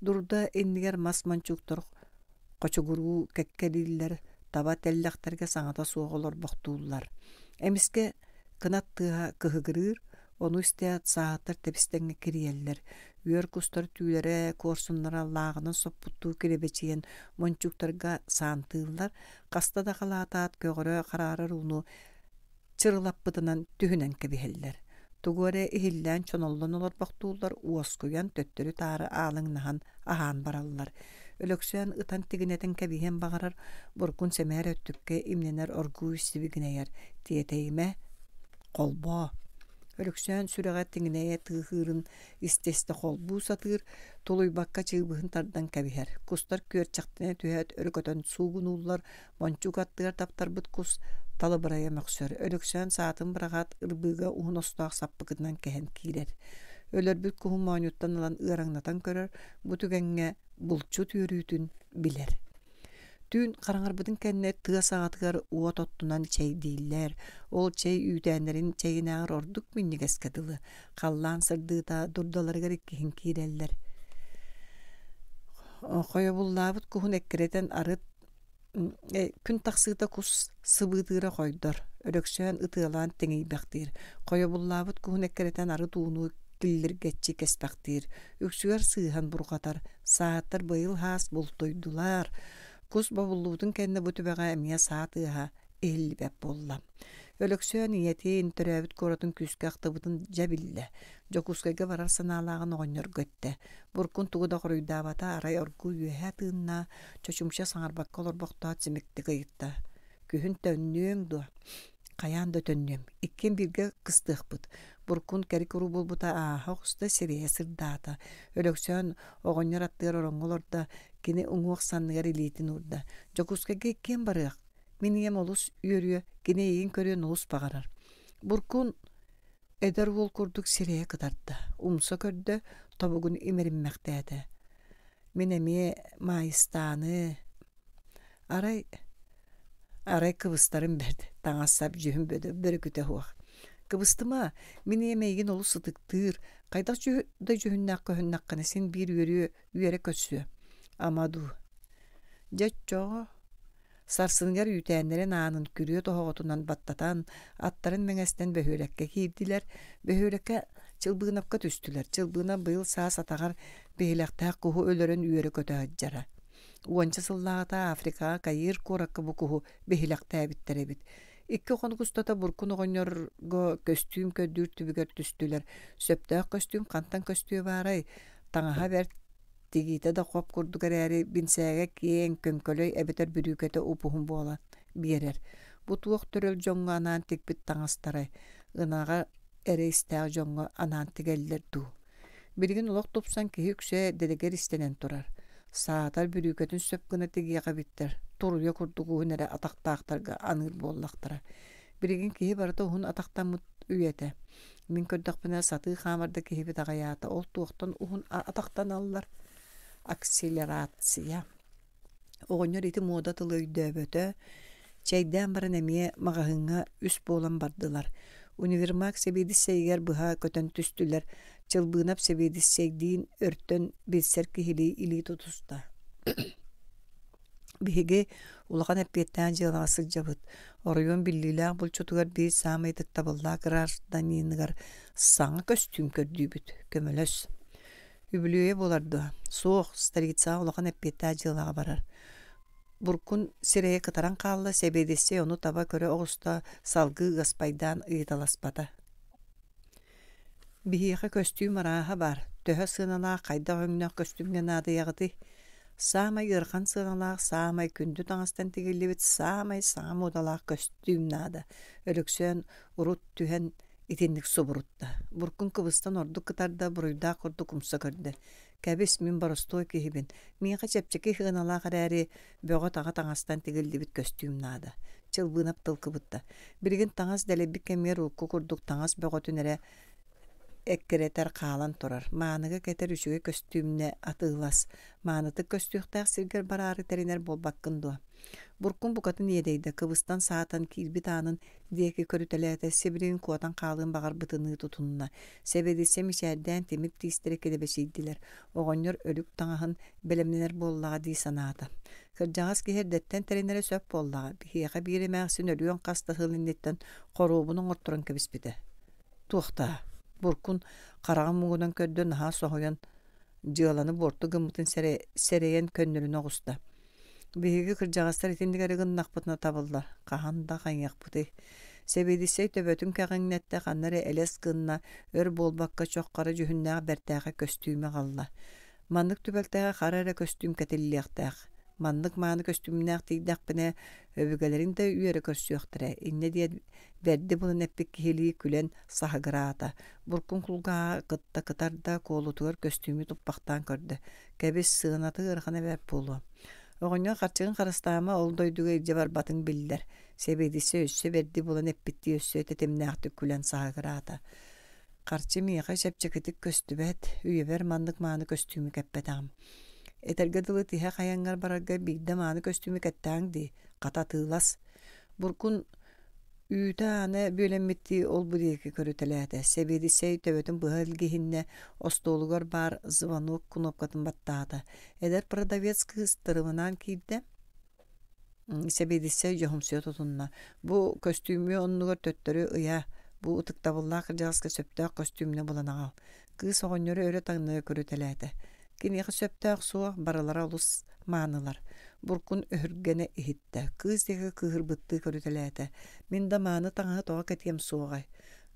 Дурда иннигэр мас мончууктар хочугуруу кэккэлииллэр, таба тэллэхтэргэ саҥата суох олорбохтууллар. Эмискэ кынат тыаһа кыһыгырыыр, ону истээт саатар тэбис-тэҥҥэ кирийэллэр. Үөр кустар түүлэрэ, куорсуннара лааҕынан соппуттуу килэбэчийэн мончууктарга саантыыллар, хаста да халаатаат көҕөрө хараарар ууну чырылаппытынан түһүнэн кэбиһэллэр. Тугу эрэ иһиллээн чоноллон олорбохтууллар, уоскуйан төттөрү-таары аалыҥнаһан аһаан бараллар. Өлөксөөн ытан тигинэтэн кэбиһиэн баҕарар, буркун сэмээр өттүккэ имнэнэр оргууй сибигинэйэр, тиэтэйимэ, холбоо. Өлөксөөн сүрэҕэ тиҥинэйэ тыаһыырын истэ-истэ холбуу сатыыр, тулуйбакка чыыбыһын тардан кэбиһэр. Кустар күөрчэхтэнэ түһээт өрө көтөн суугунууллар, мончуук аттыгар таптарбыт кус талыбырайа мөхсөр. Өлөксөөн саатын быраҕаат, ырбыыга уһун остоох саппыкытынан кэһэн киирэр. Өлөрбүт куһун моонньуттан ылан ыараҥнатан көрөр, бу түгэҥҥэ булчут үөрүүтүн билэр. Түүн хараҥарбытын кэннэ тыа саҕатыгар уот оттунан чэйдииллэр. Ол чэй үүтээннэрин чэйинээҕэр ордук минньигэскэ дылы. Халлаан сырдыыта дурдаларыгар иккиһин киирэллэр. Хойобуллаабыт куһун эккирэтэн арыт күн тахсыыта кус сыбыытыыра хойдор. Өлөксөөн ытыалаан тиҥийбэхтиир. Хойобуллаабыт куһун эккирэтэн арыт ууну киллиргэччи кэспэхтиир. Үксүгэр сыыһан бурҕатар. Сааттар быйыл хаас бултуйдулар. Кус бобуллубутун кэннэ бу түбэҕэ эмиэ саа тыаһа иһиллибэт буолла. Өлөксөөн ийэтин, төрөөбүт куоратын күүскэ ахтыбытын дьэ биллэ. Дьокуускайга барар санаалааҕын оҕонньорго эттэ. Буркун тугу да хоруйдаабата, арай оргууй үөһэ тыынна, чочумча саҥарбакка олорбохтоот симиктик ыйытта. Күһүн төннүөҥ дуо? Хайаан да төннүөм. Иккиэн бииргэ кыстыахпыт. Буркун кэри-куру буолбута ааһа оҕуста, сирэйэ сырдаата. Өлөксөөн оҕонньор аттыгар ороҥҥо олордо, кини уҥуох санныгар илиитин уурда. Дьокуускайга иккиэн барыах. Мин ийэм олус үөрүө, кини эйигин көрүөн олус баҕарар. Буркун эдэр уол курдук сирэйэ кытарда, умса көрдө, тобугун имэриммэхтээтэ. Мин эмиэ Маайыстааны арай арай кыбыстарым бэрт, таҥас-сап дьүһүн бөрүкүтэ суох. Кыбыстыма, мин ийэм эйигин олус ытыктыыр, хайдах да дьүһүннээх көһүннэххинэ син биир үөрүө үөрэ көрсүө. Ама дуу. Дьэ оччоҕо Сарсыныгар үүтээннэрин аанын күрүө тоһоҕотунан баттатан, аттарын мэҥэстэн бөһүөлэккэ киирдилэр. Бөһүөлэккэ Чылбыынапка түстүлэр. Чылбыынап быйыл саас атаҕар биһилэхтээх куһу өлөрөн үөрэ-көтө сылдьара. Уонча сыллааҕыта Африкаҕа Каир куоракка бу куһу биһилэхтээбиттэр эбит. Икки хонук устата Буркун оҕонньорго көстүүм көрдүүр түбүгэр түстүлэр. Сөптөөх көстүүм хантан көстүө баарай? Таҥаһа бэрт Тигиитэ да хоп курдук эрээри, бинсээгэ киэҥ, көҥкөлөй эбэтэр бүрүүкэтэ уп-уһун буолан биэрэр. Бу туох төрөл дьоҥҥо анаан тикпит таҥастарай, ынаҕа эрэ истээх дьоҥҥо анаан тигэллэр дуу? Билигин олох тупсан киһи үксэ дэлэгэр истэнэн турар. Саатар бүрүүкэтин сөп гына тигиэх эбиттэр, туруйа курдук уһун эрэ атахтаахтарга аныыр буоллахтара. Билигин киһи барыта уһун атахтаммыт үйэтэ. Мин көрдөхпүнэ, сатыы хаамар да киһибит аҕыйаата. Ол туохтан уһун атахтаналлар? Акселерация. Оҕонньор ити муода тылы өйдөөбөтө. Чэйдээн баран эмиэ маҕаһыыҥҥа үс буолан бардылар. Универмаг сэбиэдиссэйигэр быһа көтөн түстүлэр. Чылбыынап сэбиэдиссэйдиин өртөн билсэр киһилии илии тутуста. Биһиги улахан эппиэттээх дьыалаҕа сылдьабыт. Оройуон биллиилээх булчутугар биир саамай ытыктабыллаах гражданиныгар саҥа көстүүм көрдүүбүт. Көмөлөс. Үбүлүөйэ буолар дуо? Суох, столицаҕа улахан эппиэттээх дьыалаҕа барар. Буркун сирэйэ кытаран хаалла, сэбиэдиссэй ону таба көрө оҕуста, салгыы ыаспайдаан ыйыталаспата. Биһиэхэ көстүүм арааһа баар, төһө сыаналаах, хайдах өҥнөөх көстүүмҥэ наадыйаҕытый? Саамай ыарахан сыаналаах, саамай күндү таҥастан тигиллибит, саамай саҥа муодалаах көстүүм наада. Өлөксөөн урут түһэн итинник субурутта. Буркун кыбыстан ордук кытарда, буруйдаах курдук умса көрдө. Кэбис, мин боростуой киһибин. Миэхэ чэпчэки сыаналаах эрээри, бөҕө-таҕа таҥастан тигиллибит көстүүм наада. Чылбыынап тыл кыбытта. Билигин таҥас дэлэйбит кэмигэр урукку курдук таҥас бөҕөтүн эрэ. эккирэтэр хаалан турар. Мааныга кэтэр үчүгэй көстүүмнэ атыылас. Маанытык көстүөхтээх сиргэр бараары тэринэр буолбаккын дуо? Буркун букатын иэдэйдэ, кыбыстан саатан киирбит аанын диэки көрүтэлээтэ, сибилигин куотан хаалыан баҕарбытыныы тутунна. Сэбиэдиссэй мичээрдээн тимир тиистэрэ килэбэчийдилэр. Оҕонньор өлүк таҥаһын бэлэмнэнэр буоллаҕа дии санаата. Кырдьаҕас киһи эрдэттэн тэринэрэ сөп буоллаҕа, биһиэхэ биир эмээхсин өлүөн хас да сыл инниттэн хоруобун оҥорторон кэбиспитэ. Туохтаа? Буркун хараҕын муҥунан көрдө наһаа соһуйан дьыаланы буорту гыммытын сэрэйэн көннөрүнэ оҕуста. Биһиги кырдьаҕастар итинник эрэ гыннахпытына табыллар, хаһан да хайыахпытый. Сэбиэдиссэй төбөтүн кэҕиҥнэттэ, ханна эрэ элэс гынна, өр буолбакка чох хара дьүһүннээх бэртээхэй көстүүмү аҕалла. Маннык түбэлтэҕэ хара эрэ көстүүм кэтиллиэхтээх. Маннык мааны көстүүмнээх тиийдэхпинэ, өбүгэлэриҥ да үөрэ көрсүөхтэрэ, инньэ диэн бэрди булан эппит киһилии күлэн саһыгыраата. Буркун кулгааҕа кытта кытарда, куолутугар көстүүмү туппахтаан көрдө. Кэбис, сыаната ыарахана бэрт буолуо. Оҕонньор харчыгын харыстаама, ол дойдуга илдьэ барбатыҥ биллэр. Сэбиэдиссэй өссө бэрди булан эппиттии өссө тэтимнээхтик күлэн саһыгыраата. Харчы миэхэ чэпчэкитик көстүбэт, үйэбэр маннык мааны көстүүмү кэппэтэҕим. Этэргэ дылы тиһэх айаҥҥар барарга биирдэ мааны көстүүмү кэттээҥ дии, хата атыылас. Буркун үүтэ-аана бүөлэммиттии ол-бу диэки көрүтэлээтэ. Сэбиэдиссэй төбөтүн быһа илгиһиннэ, остуолугар баар звонок кнопкатын баттаата. Эдэр продавец кыыс тырымынаан киирдэ. Сэбиэдиссэй дьоһумсуйа тутунна. Бу көстүүмү оннугар төттөрү ыйаа, бу ытыктабыллаах кырдьаҕаска сөптөөх көстүүмнэ булан аҕал. Кыыс оҕонньору өрө таҥнары көрүтэлээтэ. Киниэхэ сөптөөх суох, барылара олус маанылар. Буркун өһүргэнэ иһиттэ. Кыыс диэки кыыһырбыттыы көрүтэлээтэ. Мин да мааны таҥаһы тоҕо кэтиэм суоҕай?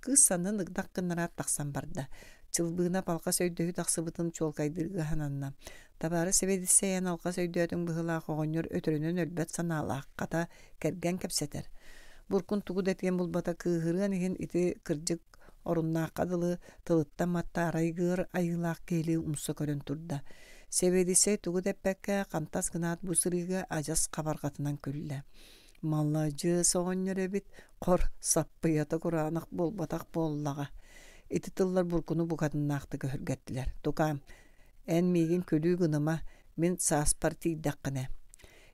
Кыыс саннын ыгдах гыннараат тахсан барда. Чылбыына алҕас өйдөһүү тахсыбытын чуолкайдыырга сананна. Табаарыс сэбиэдиссэй эн алҕас өйдөөтүҥ быһыылаах оҕонньор өтөрүнэн өлбөт санаалаах, хата, кэргэн кэпсэтэр. Буркун тугу да этиэн булбата кыыһырыан иһин ити кырдьык оруннаахха дылы тылыттан матта арай ыар айыылаах киһилии умса көрөн турда. Сэбиэдиссэй тугу да эппэккэ хантас гынаат бу сырыыга адьас хабарҕатынан күллэ. Маладьыас оҕонньор эбит, хор, саппыйата кураанах буолбатах буоллаҕа. Ити тыллар буркуну букатыннаахтык өһүргэттилэр. Тукаам, эн миигин күлүү гыныма, мин сааспар тиийдэххинэ.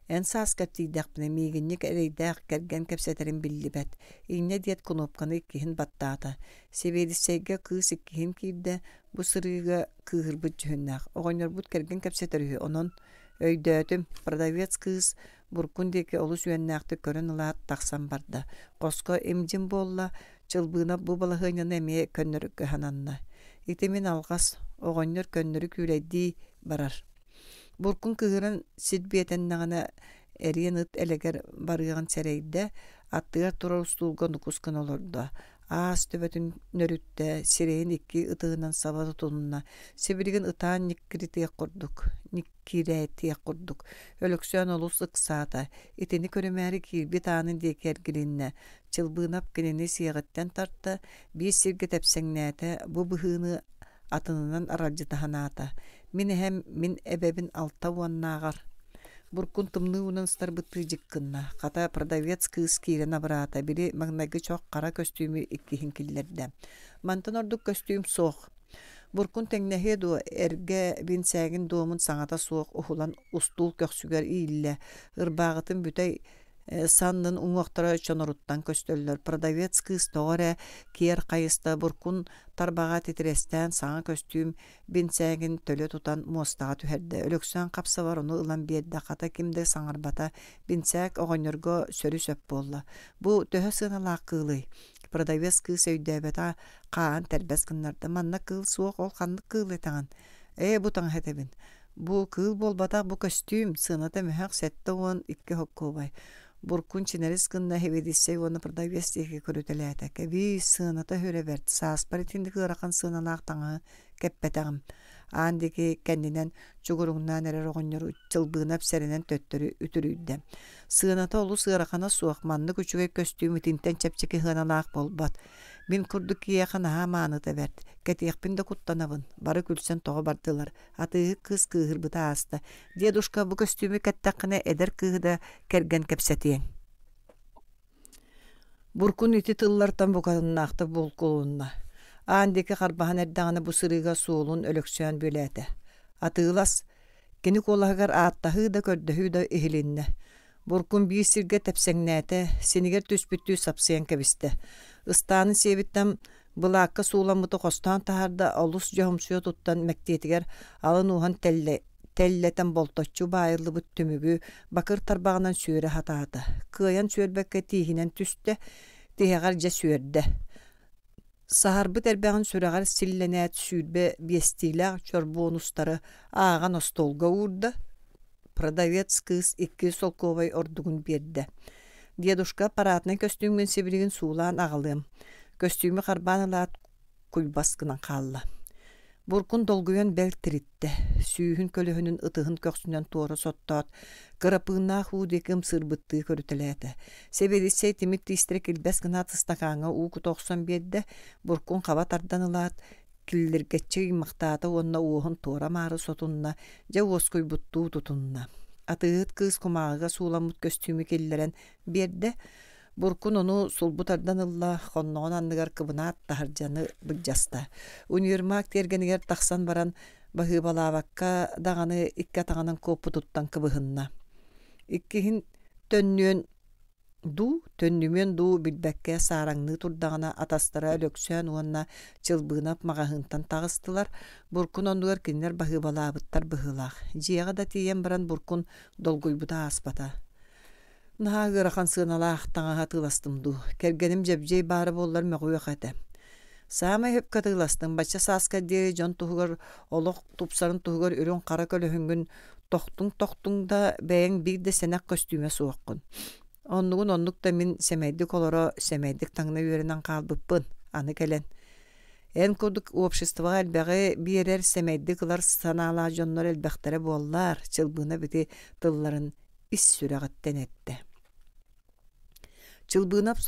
Эн сааскар тиийдэхпинэ миигинньик эрэйдээх кэргэн кэпсэтэрим биллибэт. Инньэ диэт кунуопканы иккиһин баттаата. Сэбиэдиссэйгэ кыыс иккиһин киирдэ, бу сырыыга кыыһырбыт дьүһүннээх. Оҕонньорбут кэргэн кэпсэтэр үһү, онон өйдөөтүм. Продавец кыыс буркун диэки олус үөннээхтик көрөн ылаат тахсан барда. Хоско им-дьим буолла, Чылбыына бу балаһыанньаны эмиэ көннөрөргө сананна. Ити мин алҕас, оҕонньор көннөрү күүлэйдии барар. Буркун кыыһыран силбиэтэннэҕинэ эриэн ыт элэгэр барыаҕын сэрэйдэ, аттыгар турар устуулга нукус гына олордо, аас төбөтүн нөрүттэ, сирэйин икки ытыһынан саба тутунна, сибилигин ытаан ньиккиритиэх курдук, ньиккирээтиэх курдук. Өлөксөөн олус ыксаата, итини көрүмээри киирбит аанын диэки эргилиннэ, Чылбыынап кинини сиэҕиттэн тарта, биир сиргэ тэпсэҥнээтэ, бу быһыыны атынынан аралдьыта санаата. Мин эһэм, мин эбэбин алта уоннааҕар Буркун тымныы уунан ыстарбыттыы дьик гынна. Хата продавец кыыс киирэн абыраата, били маҥнайгы чох хара көстүүмү иккиһин киллэрдэ. Мантан ордук көстүүм суох. Буркун тэҥнэһиэ дуо, эргэ бинсээгин дуомун саҥата суох уһулан устуул көхсүгэр ииллэ, ырбааҕытын бүтэй саннын уҥуохтара чоноруттан көстөллөр. Продавец кыыс тоҕо эрэ киэр хайыста буркун тарбаҕа титирэстээн саҥа көстүүм бинсээгин төлө тутан муостаҕа түһэрдэ. Өлөксөөн хапсабар ону ылан биэрдэ, хата ким да саҥарбата. Бинсээк оҕонньорго сөрү-сөп буолла. Бу төһө сыаналаах кыылый? Продавец кыыс өйдөөбөтө хаан тэрбэс гыннарда. Манна кыыл суох, ол ханнык кыыл этэҕин? Ээ, бу таҥаһы этэбин. Бу кыыл буолбатах, бу көстүүм, сыаната мөһөх 72 холкуобай. Буркун чинэрис гынна сэбиэдиссэй уонна продавец диэки көрүтэлээтэ. Кэбиис, сыаната өһүрэ бэрт, сааспар итинник ыарахан сыаналаах таҥаһы кэппэтэҕим. Аан диэки кэннинэн чугуруҥнаан эрэр оҕонньору чылбыына эпсэринэн төттөрү үтүрүйдэ. Сыаната олус ыарахана суох, маннык үчүгэй көстүүм итинтэн чэпчэки сыаналаах буолбат. Мин курдук киһиэхэ наһаа мааныта бэрт, кэтиэхпин да куттанабын. Бары күлсэн тоҕо бардылар. Атыыһыт кыыс кыыһырбыта ааста: «Дедушка, бу көстүүмү кэттэххинэ эдэр кыыһы да кэргэн кэпсэтиэҥ» Буркун ити тыллартан букатыннаахтык булкулунна. Аан диэки харбаһан эрдэҕинэ бу сырыыга суолун Өлөксөөн бүөлээтэ. Атыылас, кини куолаһыгар ааттаһыы да көрдөһүү да иһилиннэ. Буркун биир сиргэ тэпсэҥнээтэ, синигэр түспүттүү сапсыйан кэбистэ. Ыстаанын сиэбиттэн былаакка сууламмыты хостоон таһаарда, олус дьоһумсуйа туттан мэктиэтигэр алын ууһан тэллэ тэллэтэн болточчу баайыллыбыт түмүгү бакыр тарбаҕынан сүөрэ сатаата. Кыайан сүөрбэккэ тииһинэн түстэ, тиһэҕэр дьэ сүөрдэ. Саһарбыт эрбэҕин сүрэҕэр силлэнээт 25-тиилээх чорбуонустары ааҕан остуолга уурда, продавец кыыс 2 солкуобай ордугун биэрдэ. «Дедушка, параднай көстүүмҥүн сибилигин суулаан аҕалыам» көстүүмү харбаан ылаат куйбас гынан хаалла. Буркун долгуйан бэл тириттэ, сүүһүн көлөһүнүн ытыһын көхсүнэн туора соттоот, кырапыыннаах уу диэки ымсыырбыттыы көрүтэлээтэ. Сэбиэдиссэй тимир тиистэрэ килбэс гынаат ыстакааҥҥа уу кута охсон биэрдэ, Буркун хаба тардан ылаат, киллиргэччи ыймахтаата уонна уоһун туора-маары сотунна, дьэ уоскуйбуттуу тутунна. Атыыһыт кыыс кумааҕыга сууламмыт көстүүмү киллэрэн биэрдэ, Буркун ону сулбу тардан ылла, хонноҕун анныгар кыбынаат таһырдьаны былдьаста. Универмаг тиэргэнигэр тахсан баран, баһыыбалаабакка даҕаны икки атаҕынан куоппутуттан кыбыһынна. Иккиһин төннүөн дуу, төннүмүөн дуу билбэккэ саараҥныы турдаҕына атастара Өлөксөөн уонна Чылбыынап маҕаһыынтан таҕыстылар. Буркун оннугар кинилэр баһыыбалаабыттар быһыылаах. Дьиэҕэ да тиийэн баран Буркун долгуйбута ааспата. Наһаа ыарахан сыаналаах таҥаһы атыыластым дуу, кэргэним Дьэбдьиэй баара буоллар мөҕүөх этэ. Саамай сөпкө атыыластым, бачча сааска диэри дьон туһугар, олох тупсарын туһугар үрүҥ-хара көлөһүҥҥүн тохтуҥ-тохтуҥ да, бэйэҥ биир да сэнэх көстүүмэ суоххун. Оннугун оннук да мин сэмэйдик олоро, сэмэйдик таҥна үөрэнэн хаалбыппын, аны кэлэн. Эн курдук обществоҕа элбэҕи биэрэр, сэмэйдик ылар санаалаах дьоннор элбэхтэрэ буоллар, Чылбыына бити тылларын ис сүрэҕиттэн эттэ. Чылбыынап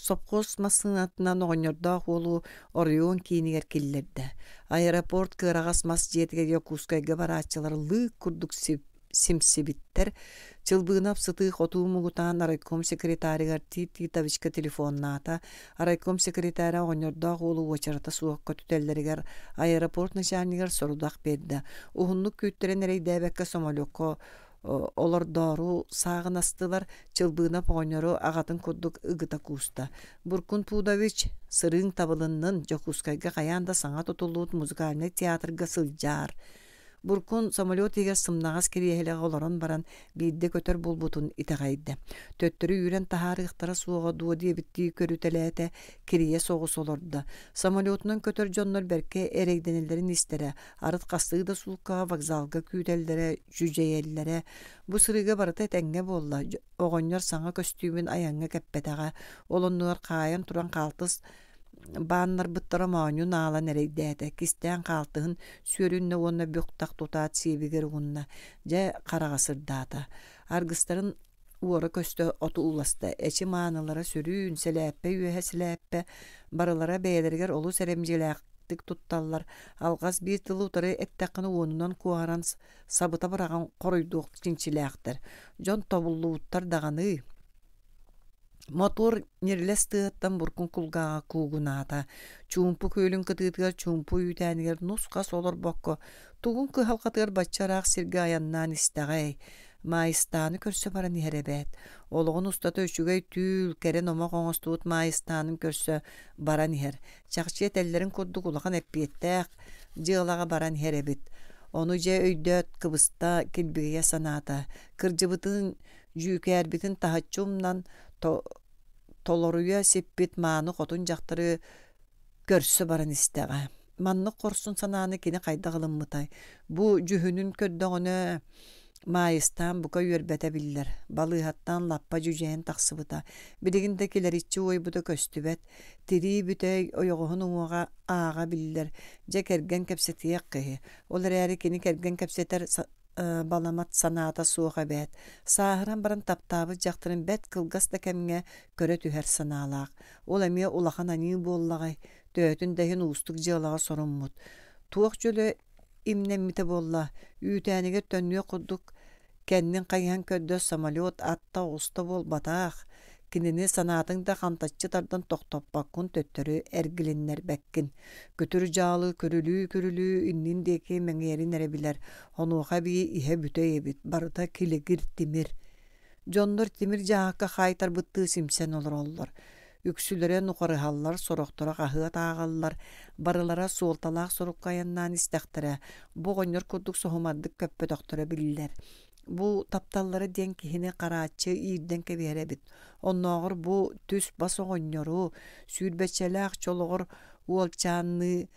сопхуос массыынатынан оҕонньордоох уолу оройуон киинигэр киллэрдэ. Аэропорт кыараҕас мас дьиэтигэр Якутскайга барааччылар лыык курдук симсибиттэр. Чылбыынап сытыы-хотуу муҥутаан райком секретарыгар Тит Титовичка телефоннаата. Райком секретара оҕонньордоох уолу уочарата суох көтүтэллэригэр аэропорт начальнигар сорудах биэрдэ. Уһуннук күүттэрэн эрэйдээбэккэ самолекка олордоору сааҕынастылар, Чылбыынап оҕонньору аҕатын курдук ыгыта кууста. Буркун Пудович, сырыыҥ табылыннын, Дьокуускайга хайаан да саҥа тутуллубут музыкальнай театрга сылдьаар. Буркун самолет иһигэр сымнаҕас кириэһилэҕэ олорон баран биирдэ көтөр буолбутун итэҕэйдэ. Төттөрү үүрэн таһаарыахтара суоҕа дуо диэбиттии көрүтэлээтэ, кирийэ соҕус олордо. Самолетунан көтөр дьоннор бэркэ эрэйдэнэллэрин истэрэ, арыт хастыы да сууккаҕа вокзалга күүтэллэрэ, дьүдьэйэллэрэ. Бу сырыыга барыта этэҥҥэ буолла, оҕонньор саҥа көстүүмүн айаҥҥа кэппэтэҕэ, ол оннугар хаайан туран хаалтыс бааннарбыттара моонньун аалан эрэйдээтэ, кистээн хаалтыһын сүөрүннэ уонна бүк-тах тутаат сиэбигэр угунна, дьэ хараҕа сырдаата. Аргыстарын уора-көстө оту ууласта, эчи маанылара сүрүүн, сэлээппэ үөһэ сэлээппэ, барылара бэйэлэригэр олус эрэмдьилээхтик тутталлар, алҕас биир тылы утары эттэххинэ уонунан куоһаран сабыта быраҕан хоруйдуох чинчилээхтэр. Дьон тобуллубуттар даҕаны. Мотуор ньирилэс тыаһыттан буркун кулгааҕа куугунаата, чуумпу күөлүн кытыытыгар чуумпу үүтээнигэр нус-хас олорбокко, тугун кыһалҕатыгар бачча ыраах сиргэ айаннаан истэҕэй, Маайыстааны көрсө баран иһэр эбээт. Олоҕун устата үчүгэй түүл, кэрэ номох оҥостубут Маайыстаанын көрсө баран иһэр. Чахчы этэллэрин курдук улахан эппиэттээх дьыалаҕа баран иһэр эбит. Ону дьэ өйдөөт кыбыста, килбигийэ санаата. Кырдьыбытын, дьүүкээрбитин таһыччы умнан, толоруйа сиппит мааны хотун дьахтары көрсө баран истэҕэ. Маннык хорсун санааны кини хайдах ылыммытай? Бу дьүһүнүн көрдөҕүнэ Маайыстаан бука үөрбэтэ биллэр. Балыыһаттан лаппа дьүдьэйэн тахсыбыта. Билигин да килэриччи уойбута көстүбэт. Тирии бүтэй ойоҕоһун уҥуоҕа ааҕа биллэр. Дьэ кэргэн кэпсэтиэх киһи. Ол эрээри кини кэргэн кэпсэтэр баламат санаата суох эбээт. Сааһыран баран таптаабыт дьахтарын бэрт кылгас да кэмҥэ көрө түһэр санаалаах. Ол эмиэ улахан аньыы буоллаҕай, төһөтүн да иһин уустук дьыалаҕа соруммут. Туох дьөлө имнэммитэ буолла, үүтээнигэр төннүөх курдук кэннин хайыһан көрдө самолет атта оҕуста буолбатах. Кинини санаатыҥ да хантаччы тардан тохтоппоккун, төттөрү эргилиннэрбэккин. Күтүр дьаалы көрүлүү-көрүлүү иннин диэки мэҥиэрин эрэ билэр, онуоха эбии иһэ бүтэй эбит, барыта килэгир тимир. Дьоннор тимир дьааһыкка хаайтарбыттыы симсэн олороллор. Үксүлэрэ нухарыһаллар, сорохторо хаһыат ааҕаллар, барылара суолталаах сорукка айаннаан истэхтэрэ, бу оҕонньор курдук соһумардык көппөтөхтөрө биллэр. Бу тапталлара диэн киһини харааччы иирдэн кэбиһэр эбит. Оннооҕор бу түс-бас оҕонньору, сүүрбэччэлээх чолоҕор уолчаанныы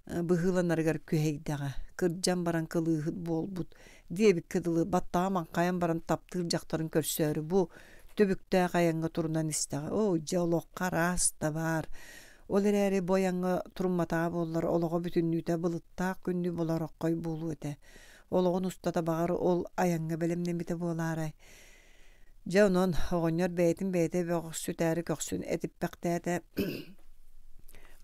быһыыланарыгар күһэйдэҕэ, кырдьан баран кылыыһыт буолбут диэбиккэ дылы баттаҕа маҥхайан баран таптыыр дьахтарын көрсөөрү бу түбүктээх айаҥҥа турунан истэҕэ. Оо, дьэ олоххо араас да баар. Ол эрээри бу айаҥҥа турумматаҕа буоллар олоҕо бүтүннүүтэ былыттаах күннүү болороххой буолуо этэ. Олоҕун устата баҕар ол айаҥҥа бэлэмнэммитэ буолаарай? Дьэ онон оҕонньор бэйэтин бэйэтэ бөҕөхсүтээри көхсүн этиппэхтээтэ,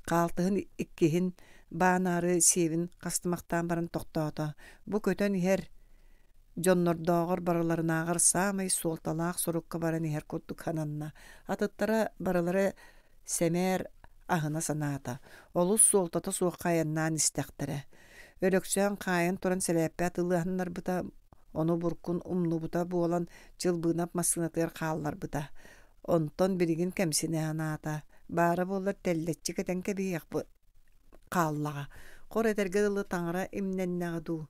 хаалтыһын иккиһин баанаары сиэбин хастымахтаан баран тохтоото. Бу көтөн иһэр дьоннордооҕор барыларынааҕар саамай суолталаах сорукка баран иһэр курдук сананна. Атыттара барылара сэмээр аһына санаата, олус суолтата суохха айаннаан истэхтэрэ. Өлөксөөн хаайан туран сэлээппэ атыылаһыннарбыта, ону буркун умнубута буолан Чылбыынап массыынатыгар хаалларбыта. Онтон билигин кэмсинэ санаата, баара буоллар тэллэччи кэтэн кэбиһиэх хааллаҕа. Хор этэргэ дылы таҥара имнэннэҕэ дуу.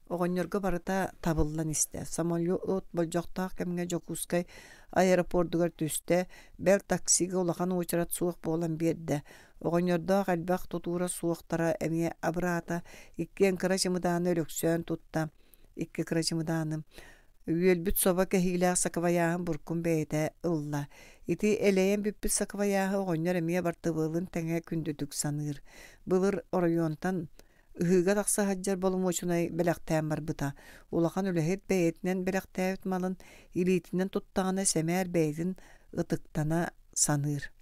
Оҕонньорго барыта табыллан истэ. Самолет болдьохтоох кэмҥэ Дьокуускай аэропордугар түстэ, бэл таксига улахан уочарат суох буолан биэрдэ. Оҕонньордоох элбэх тутуура суохтара эмиэ абыраата, иккиэн кыра чымыдааны Өлөксөөн тутта, икки кыра чымыдааны. Үөлбүт собо кэһиилээх саквояһын буркун бэйэтэ ылла. Ити элэйэн бүппүт саквояһы оҕонньор эмиэ бартыбыалын тэҥэ күндүтүк саныыр. Былыр оройуонтан ыһыыга тахса сылдьар боломуочунай бэлэхтээн барбыта. Улахан үлэһит бэйэтинэн бэлэхтээбит малын илиитинэн туттаҕына сэмээр бэйэтин ытыктана саныыр.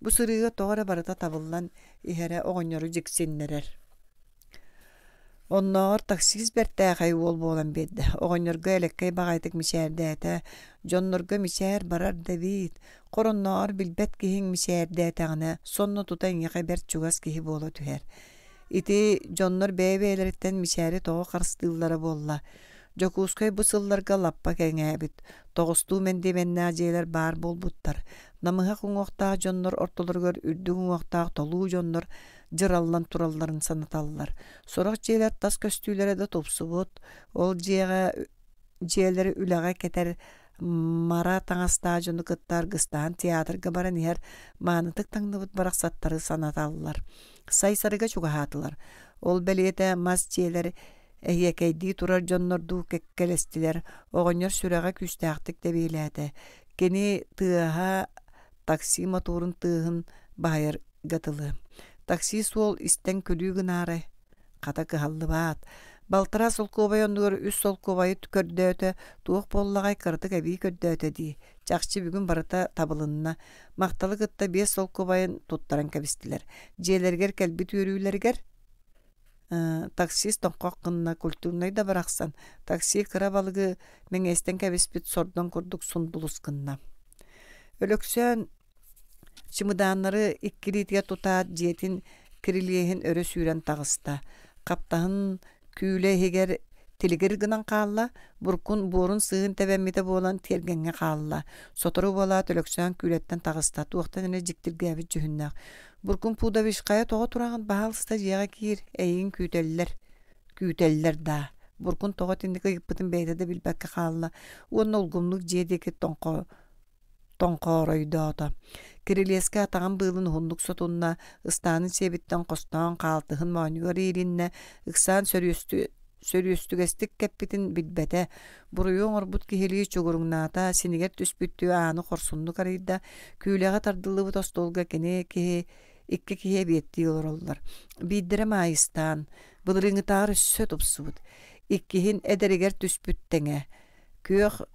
Бу сырыыга тоҕо эрэ барыта табыллан иһэрэ оҕонньору дьиксиннэрэр. Оннооҕор таксист бэртээхэй уол буолан биэрдэ. Оҕонньорго элэккэй баҕайытык мичээрдээтэ, дьоннорго мичээр барар да эбит. Хор оннооҕор билбэт киһиҥ мичээрдээтэҕинэ, сонно тута эйиэхэ бэрт чугас киһи буола түһэр. Ити дьоннор бэйэ-бэйэлэриттэн мичээри тоҕо харыстыыллара буолла. Дьокуускай бу сылларга лаппа кэҥээбит, тоҕустуу мэндиэмэннээх дьиэлэр баар буолбуттар. Намыһах уҥуохтаах дьоннор ортолоругар үрдүк уҥуохтаах толуу дьоннор дьыраллан туралларын санаталлар. Сорох дьиэлэр тас көстүүлэрэ да тупсубут, ол дьиэҕэ дьиэлэр үлэҕэ кэтэр мара таҥастаах дьону кытта аргыстаһан театрга баран иһэр маанытык таҥныбыт барахсаттары санаталлар. Сайсарыга чугаһаатылар. Ол бэлиэтэ мас дьиэлэр эһиэкэйдии турар дьоннордуу кэккэлэстилэр. Оҕонньор сүрэҕэ күүстээхтик тэбиэлээтэ. Кини тыаһа такси мотуорун тыаһын баһыйарга дылы. Такси суол истэн күлүү гынаары Хата кыһаллыбаат. Балтараа солкуобай оннугар үс солкуобайы көрдөөтө, туох буоллаҕай кыратык эбии көрдөөтө дии. Чахчы бүгүн барыта табылынна. Махталы кытта биэс солкуобайын туттаран кэбистилэр. Дьиэлэригэр кэлбит үөрүүлэригэр таксист тоҥхох гынна культурнай да барахсан такси кыра балыгы мэҥиэстэн кэбиспит сордоҥ курдук сундулус гынна. Өлөксөөн Чымыдааннары иккилиитигэр тутаат дьиэтин кирилиэһин өрө сүүрэн таҕыста. Хаптаһын күүлэ иһигэр тилигир гынан хаалла, буркун буорун сыыһын тэбэммитэ буолан тиэргэҥҥэ хаалла. Сотору буолаат Өлөксөөн күүлэттэн таҕыста, туохтан эрэ дьиктиргээбит дьүһүннээх. «Буркун Пудович, хайа тоҕо тураҕын, баһаалыста дьиэҕэ киир, эйигин күүтэллэр». Күүтэллэр даа. Буркун тоҕо итинник ыйыппытын бэйэтэ да билбэккэ хаалла уонна улгумнук дьиэ диэки тоҥхо тоҥхооройдоото. Кирилиэскэ атаҕын быылын уһуннук сотунна, ыстаанын сиэбиттэн хостоон хаалтыһын моонньугар иилиннэ, ыксаан сөрүөстүгэстик кэппитин билбэтэ, буруйу оҥорбут киһилии чугуруҥнаата, синигэр түспүттүү ааны хорсуннук арыйда, күүлэҕэ тардыллыбыт остуолга кини киһи икки киһи эбиэттии олороллор. Биирдэрэ Маайыстаан, былырыыҥҥытааҕар өссө тупсубут, иккиһин эдэригэр түспүт тэҥэ, күөх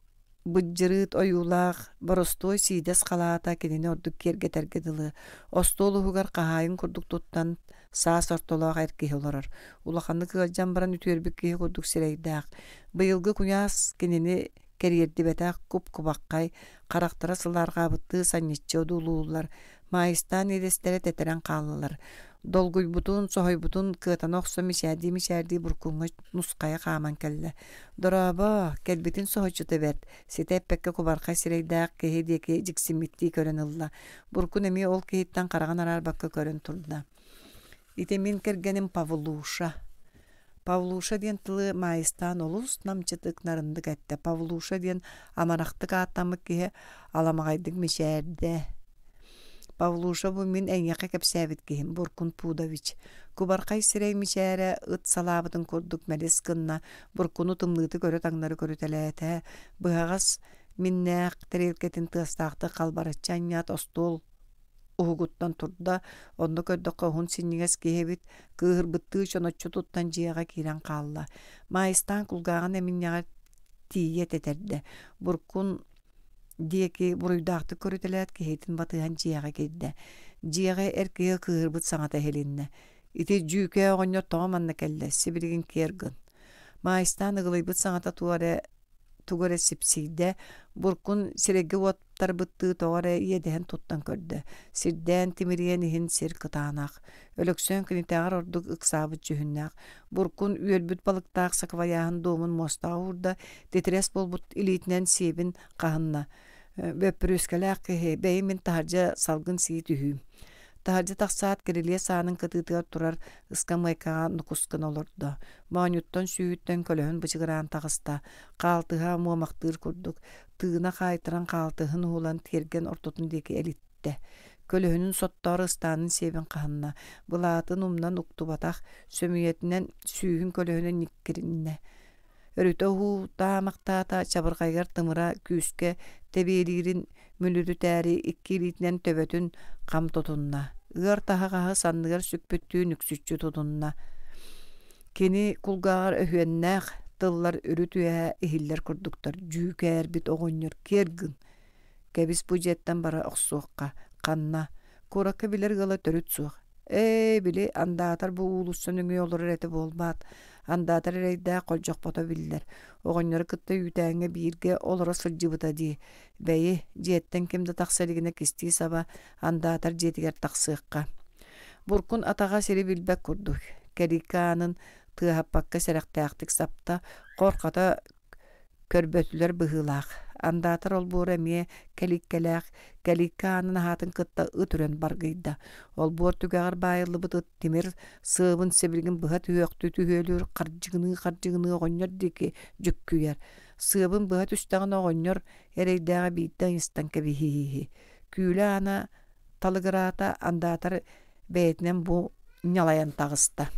Быдьырыыт ойуулаах, боростуой сиидэс халаата кинини ордук киэргэтэргэ дылы, остуол уһугар хаһаайын курдук туттан, саас ортолоох эр киһи олорор. Улаханнык ыалдьан баран үтүөрбүт киһи курдук сирэйдээх. Быйылгы куйаас кинини кэриэрдибэтэх куп-кубаххай, харахтара сылаарҕаабыттыы санньыччы одуулууллар, Маайыстаан иэдэстэрэ тэтэрэн хааллылар. Долгуйбутун, соһуйбутун кыатана охсон мичээрдии-мичээрдии буркуҥҥа нусхайа хааман кэллэ. «Дорообо, кэлбитин соһуччута бэрт», ситэ эппэккэ кубархай сирэйдээх киһи диэки дьиксиммиттии көрөн ылла. Буркун эмиэ ол киһиттэн хараҕын араарбакка көрөн турда. «Ити мин кэргэним Павлуша». Павлуша диэн тылы Маайыстаан олус намчытык, нарындык эттэ. Павлуша диэн амарахтык ааттаммыт киһи аламаҕайдык мичээрдэ. Павлуша бу мин эйиэхэ кэпсээбит киһим Буркун Пудович. Кубархай сирэй мичээрэ ыт салаабытын курдук мэлис гынна, Буркуну тымныытык өрө-таҥнары көрүтэлээтэ, быһаҕас миннээх тэриэлкэтин тыастаахтык халбарыччы анньаат остуол уһугуттан турда, онно көрдөххө уһун синньигэс киһи эбит, кыыһырбыттыы чоноччу туттан дьиэҕэ киирэн хаалла. Маайыстаан кулгааҕын эминньэҕэр тиийэ тэтэрдэ. Буркун диэки буруйдаахтык көрүтэлээт киһитин батыһан дьиэҕэ киирдэ. Дьиэҕэ эр киһи кыыһырбыт саҥата иһилиннэ. Ити дьүүкээ оҕонньор тоҕо манна кэллэ, сибилигин киэр гын. Маайыстаан ыгылыйбыт саҥата туох эрэ тугу эрэ сипсийдэ, буркун сирэйгэ уоттарбыттыы тоҕо эрэ иэдэһин туттан көрдө. Сирдээн тимириэн иһин сир кытаанах. Өлөксөөн кинитээҕэр ордук ыксаабыт дьүһүннээх. Буркун үөлбүт балыктаах саквояһын дуомун муостаҕа уурда, титирэс буолбут илиитинэн сиэбин хаһынна. Бөппүрүөскэлээх киһи, бэйи мин таһырдьа салгын сии түһүүм. Таһырдьа тахсаат кирилиэс аанын кытыытыгар турар ыскамыайкаҕа нукус гына олордо. Моонньуттан сүүһүттэн көлөһүн бычыгыраан таҕыста. Хаалтыһа муомахтыыр курдук, тыына хаайтаран хаалтыһын уһулан тиэргэн ортотун диэки элиттэ. Көлөһүнүн соттоору ыстаанын сиэбин хаһынна, былаатын умнан уктубатах, сөмүйэтинэн сүүһүн көлөһүнэ ньиккириннэ. Өрүтэ уһуутаамахтаата, чабырҕайыгар тымыра күүскэ тэбиэлиирин мүлүрүтээри икки илиитинэн төбөтүн хам тутунна. Ыар таһаҕаһы санныгар сүкпүттүү нүксүччү тутунна. Кини кулгааҕар өһүөннээх тыллар үрүт үөһэ иһиллэр курдуктар. Дьүүкээрбит оҕонньор киэр гын. Кэбис бу дьиэттэн бара охсуохха. Ханна? Куоракка билэр ыала төрүт суох. Ээ, били андаатар бу уулусса нөҥүө олорор этэ буолбаат. Андаатар эрэйдээх холдьохпото биллэр. Оҕонньору кытта үүтээҥҥэ бииргэ олоро сылдьыбыта дии. Бэйи, дьиэттэн ким да тахса илигинэ кистии саба андаатар дьиэтигэр тахсыахха. Буркун атаҕа сири билбэт курдук. Кэлииккэ аанын тыаһаппакка сэрэхтээхтик сапта, хор хата көрбөтүлэр быһыылаах. Андаатар олбуора эмиэ кэлииккэлээх, кэлииккэ аанын аһаатын кытта ыт үрэн баргыйда. Олбуор түгэҕэр баайыллыбыт ыт тимир сыабын сибилигин быһа түһүөхтүү түһүөлүүр хардьыгыныы-хардьыгыныы оҕонньор диэки дьүккүйэр. Сыабын быһа түстэҕинэ оҕонньор эрэйдээҕи биирдэ ыйыстан кэбиһииһи. Күүлэ аана талыгыраата, андаатар бэйэтинэн бу ньалайан таҕыста.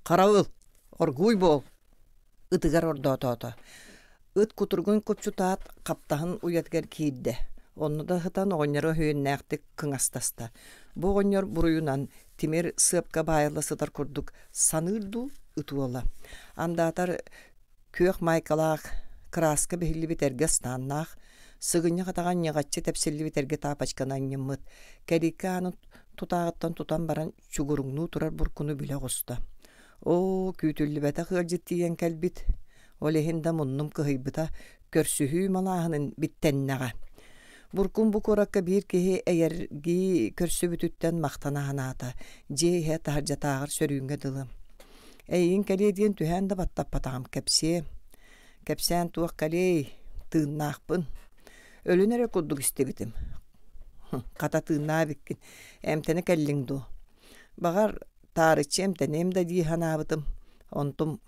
Харабыл, оргууй буол, ытыгар ордоотоото. Ыт кутуругун купчутаат, хаптаһын уйатыгар киирдэ. Онно да сытан оҕонньоро өһүөннээхтик кыҥастаста. Бу оҕонньор буруйунан тимир сыапка баайылла сытар курдук саныыр дуу, ыт уола. Андаатар күөх маайкалаах, кырааска биһиллибит эргэ ыстааннаах, сыгынньах атаҕа ньыҕаччы тэпсиллибит эргэ таапачканы анньыммыт, кэлииккэ аанын тутааҕыттан тутан баран чугуруҥнуу турар буркуну билэ оҕуста. Оо, күүтүллүбэтэх ыалдьыт тиийэн кэлбит. Ол иһин да муннум кыһыйбыта, көрсүһүү малааһынын биттэннэҕэ. Буркун бу куоракка биир киһи эйэргии көрсүбүтүттэн махтана санаата, дьиэ иһэ таһырдьатааҕар сөрүүҥҥэ дылы. Эйигин кэлиэ диэн түһээн да баттаппатаҕым кэпсиэ. Кэпсээн туох кэлиэй, тыыннаахпын. Өлүн эрэ курдук истибитим. Хата тыыннаах эбиккин. Эмтэнэ кэллиҥ дуо? Баҕар, таарыччы эмтэниэм да дии санаабытым. Онтум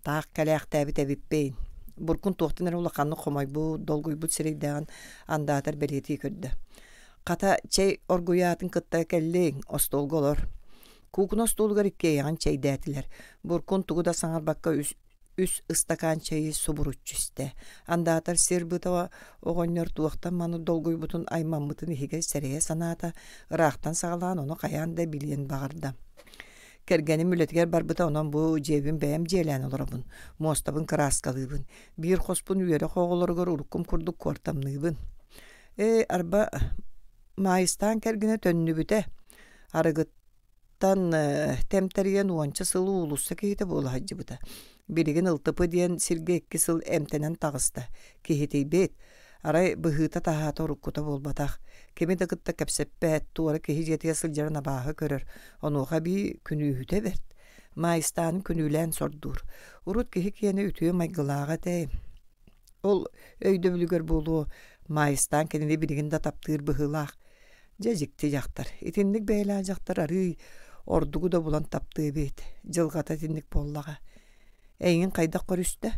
таах кэлээхтээбит эбиппин. Буркун туохтан эрэ улаханнык хомойбут, долгуйбут сирэйдээҕин андаатар бэлиэтии көрдө. Хата, чэй оргуйаатын кытта кэллиҥ, остуолга олор. Куукуна остуолугар иккиэйэҕин чэйдээтилэр. Буркун тугу да саҥарбакка үс үс ыстакаан чэйи субуруччу истэ. Андаатар сир быта оҕонньор туохтан маны долгуйбутун аймаммытын иһигэр сэрэйэ санаата, ыраахтан саҕалаан ону хайаан да билиэн баҕарда. Кэргэним үлэтигэр барбыта, онон бу дьиэбин бэйэм дьиэлээн олоробун, муостабын кырааскалыыбын, биир хоспун үөрэх оҕолоругар уруккум курдук куортамныыбын. Ээ, арба, Маайыстаан кэргэнэ төннүбүтэ, арыгыт тан тэмтэрийэн уонча сыл уулусса киһитэ буола сылдьыбыта. Билигин Ылтыпы диэн сиргэ икки сыл эмтэнэн таҕыста. Киһитийбит. Арай быһыыта-таһаата уруккута буолбатах. Кими да кытта кэпсэппэт, туора киһи дьиэтигэр сылдьарын абааһы көрөр. Онуоха эбии күнүүһүтэ бэрт. Маайыстаанын күнүүлээн сордуур. Урут киһи киэнэ үтүө майгылааҕа этэ. Ол өйдөбүлүгэр буолуо, Маайыстаан кинини билигин да таптыыр быһыылаах. Дьэ дьикти дьахтар. Итинник бэйэлээх дьахтар арыый ордугу да булан таптыа эбит. Дьылҕата итинник буоллаҕа. Эйигин хайдах көрүстэ?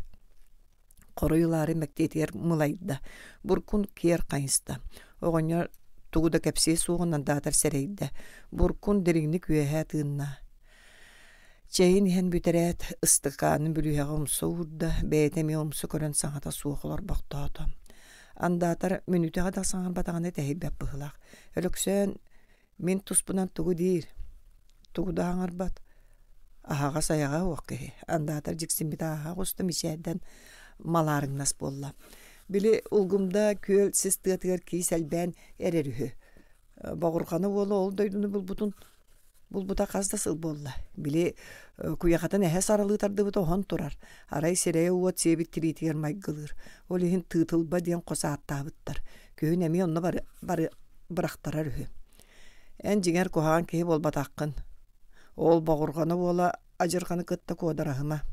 Хоруй ылаары мэктиэтигэр мылайда. Буркун киэр хайыста. Оҕонньор тугу да кэпсиэ суоҕун андаатар сэрэйдэ. Буркун дириҥник үөһэ тыынна. Чэйин иһэн бүтэрээт, ыстакаанын бүлүүһэҕэ умса уурда, бэйэтэ эмиэ умса көрөн саҥата суох олорбохтоото. Андаатар мүнүүтэҕэ да саҥарбатаҕына тэһийбэт быһыылаах. Өлөксөөн мин туспунан тугу диир? Тугу да аҥарбат. Аһаҕас айаҕа уох киһи. Андаатар дьиксиммит ааһа оҕуста мичээрдэн малаарыҥнас буолла. Били Улгумда күөл сис тыатыгар киис элбээн эрэр үһү. Боҕурҕана уола ол дойдуну булбутун Булбута хас да сыл буолла. Били куйахатын эһэ саралыы тардыбыта оһон турар. Арай сирэйэ уот сиэбит тириитигэр майгылыыр. Ол иһин тыытылба диэн хос ааттаабыттар. Күһүн эмиэ онно бары, бары бырахтарар үһү. Эн дьиҥэр куһаҕан киһи буолбатаххын. Ол боҕурҕана уола адьырҕаны кытта куодараһыма.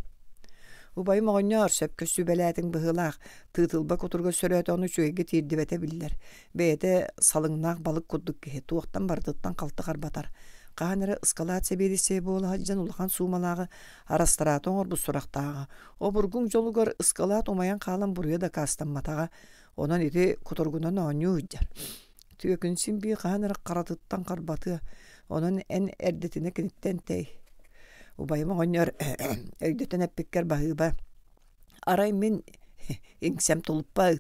Убайым оҕонньоор, сөпкө сүбэлээтиҥ быһыылаах, тыытылба кутуруга сөрөөтөҕүн үчүгэйгэ тиэрдибэтэ биллэр. Бэйэтэ салыҥнаах балык курдук киһи, туохтан барытыттан халты харбатар. Хаһан эрэ ыскалаат сэбиэдиссэйэ буола сылдьан улахан суумалааҕы арастараата оҥорбут сурахтааҕа. Обургуҥ дьолугар ыскалаат умайан хаалан буруйа дакаастамматаҕа. Онон ити кутуругунан оонньуу сылдьар. Түөкүн син биир хаһан эрэ харатыттан харбатыа, онон эн эрдэтинэ киниттэн тэй. Убайым оҕонньор өйдөтөн эппиккэр баһыыба. Арай мин иҥсэм тулуппа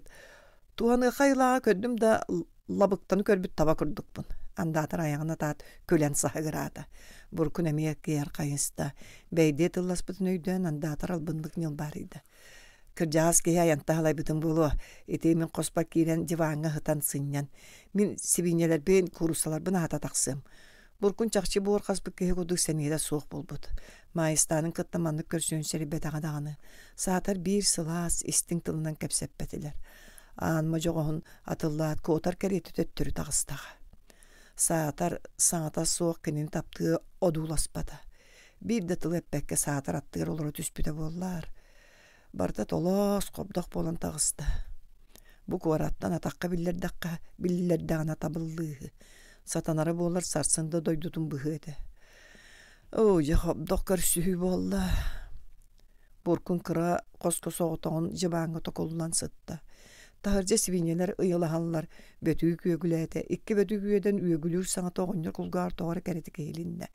туһаныаха айылааҕы көрдүм да лабыктаны көрбүт таба курдукпун. Андаатар айаҕын атаат күлэн саһыгыраата. Буркун эмиэ киэр хайыста. Бэйдиэ тылласпытын өйдөөн андаатар албыннык ньылбаарыйда. Кырдьаҕас киһи айантан аһылайбытым буолуо, ити мин хоспор киирэн диваҥҥа сытан сынньан, мин сибиинньэлэрбин, кууруссаларбын аһата тахсыам. Буркун чахчы буор хаспыт киһи курдук сэниэтэ суох буолбут. Маайыстаанын кытта маннык көрсүөн сэрэйбэтэҕэ даҕаны, саатар биир сылаас, истиҥ тылынан кэпсэппэтилэр. Аан модьоҕоһун атыллаат куотар кэриэтэ төттөрү таҕыстаҕа. Саатар саҥата суох кинини таптыы одууласпата. Биир да тылы эппэккэ саатар аттыгар олоро түспүтэ буоллар, барыта толоос, хобдох буолан таҕыста. Бу куораттан атахха биллэрдэххэ, биллэрдэҕинэ табыллыыһы. Сатанара буоллар сарсын да дойдутун быһыа этэ. Оо, дьэ хобдох көрсүһүү буолла. Буркун кыра хоско соҕотоҕун дьыбааҥҥа токуллан сытта. Таһырдьа сибиинньэлэр ыйылаһаллар, бөтүүк үөгүлээтэ, икки бөтүүк үөдэн үөгүлүүр саҥата оҕонньор кулгааҕар тоҕо эрэ кэрэтик иһилиннэ.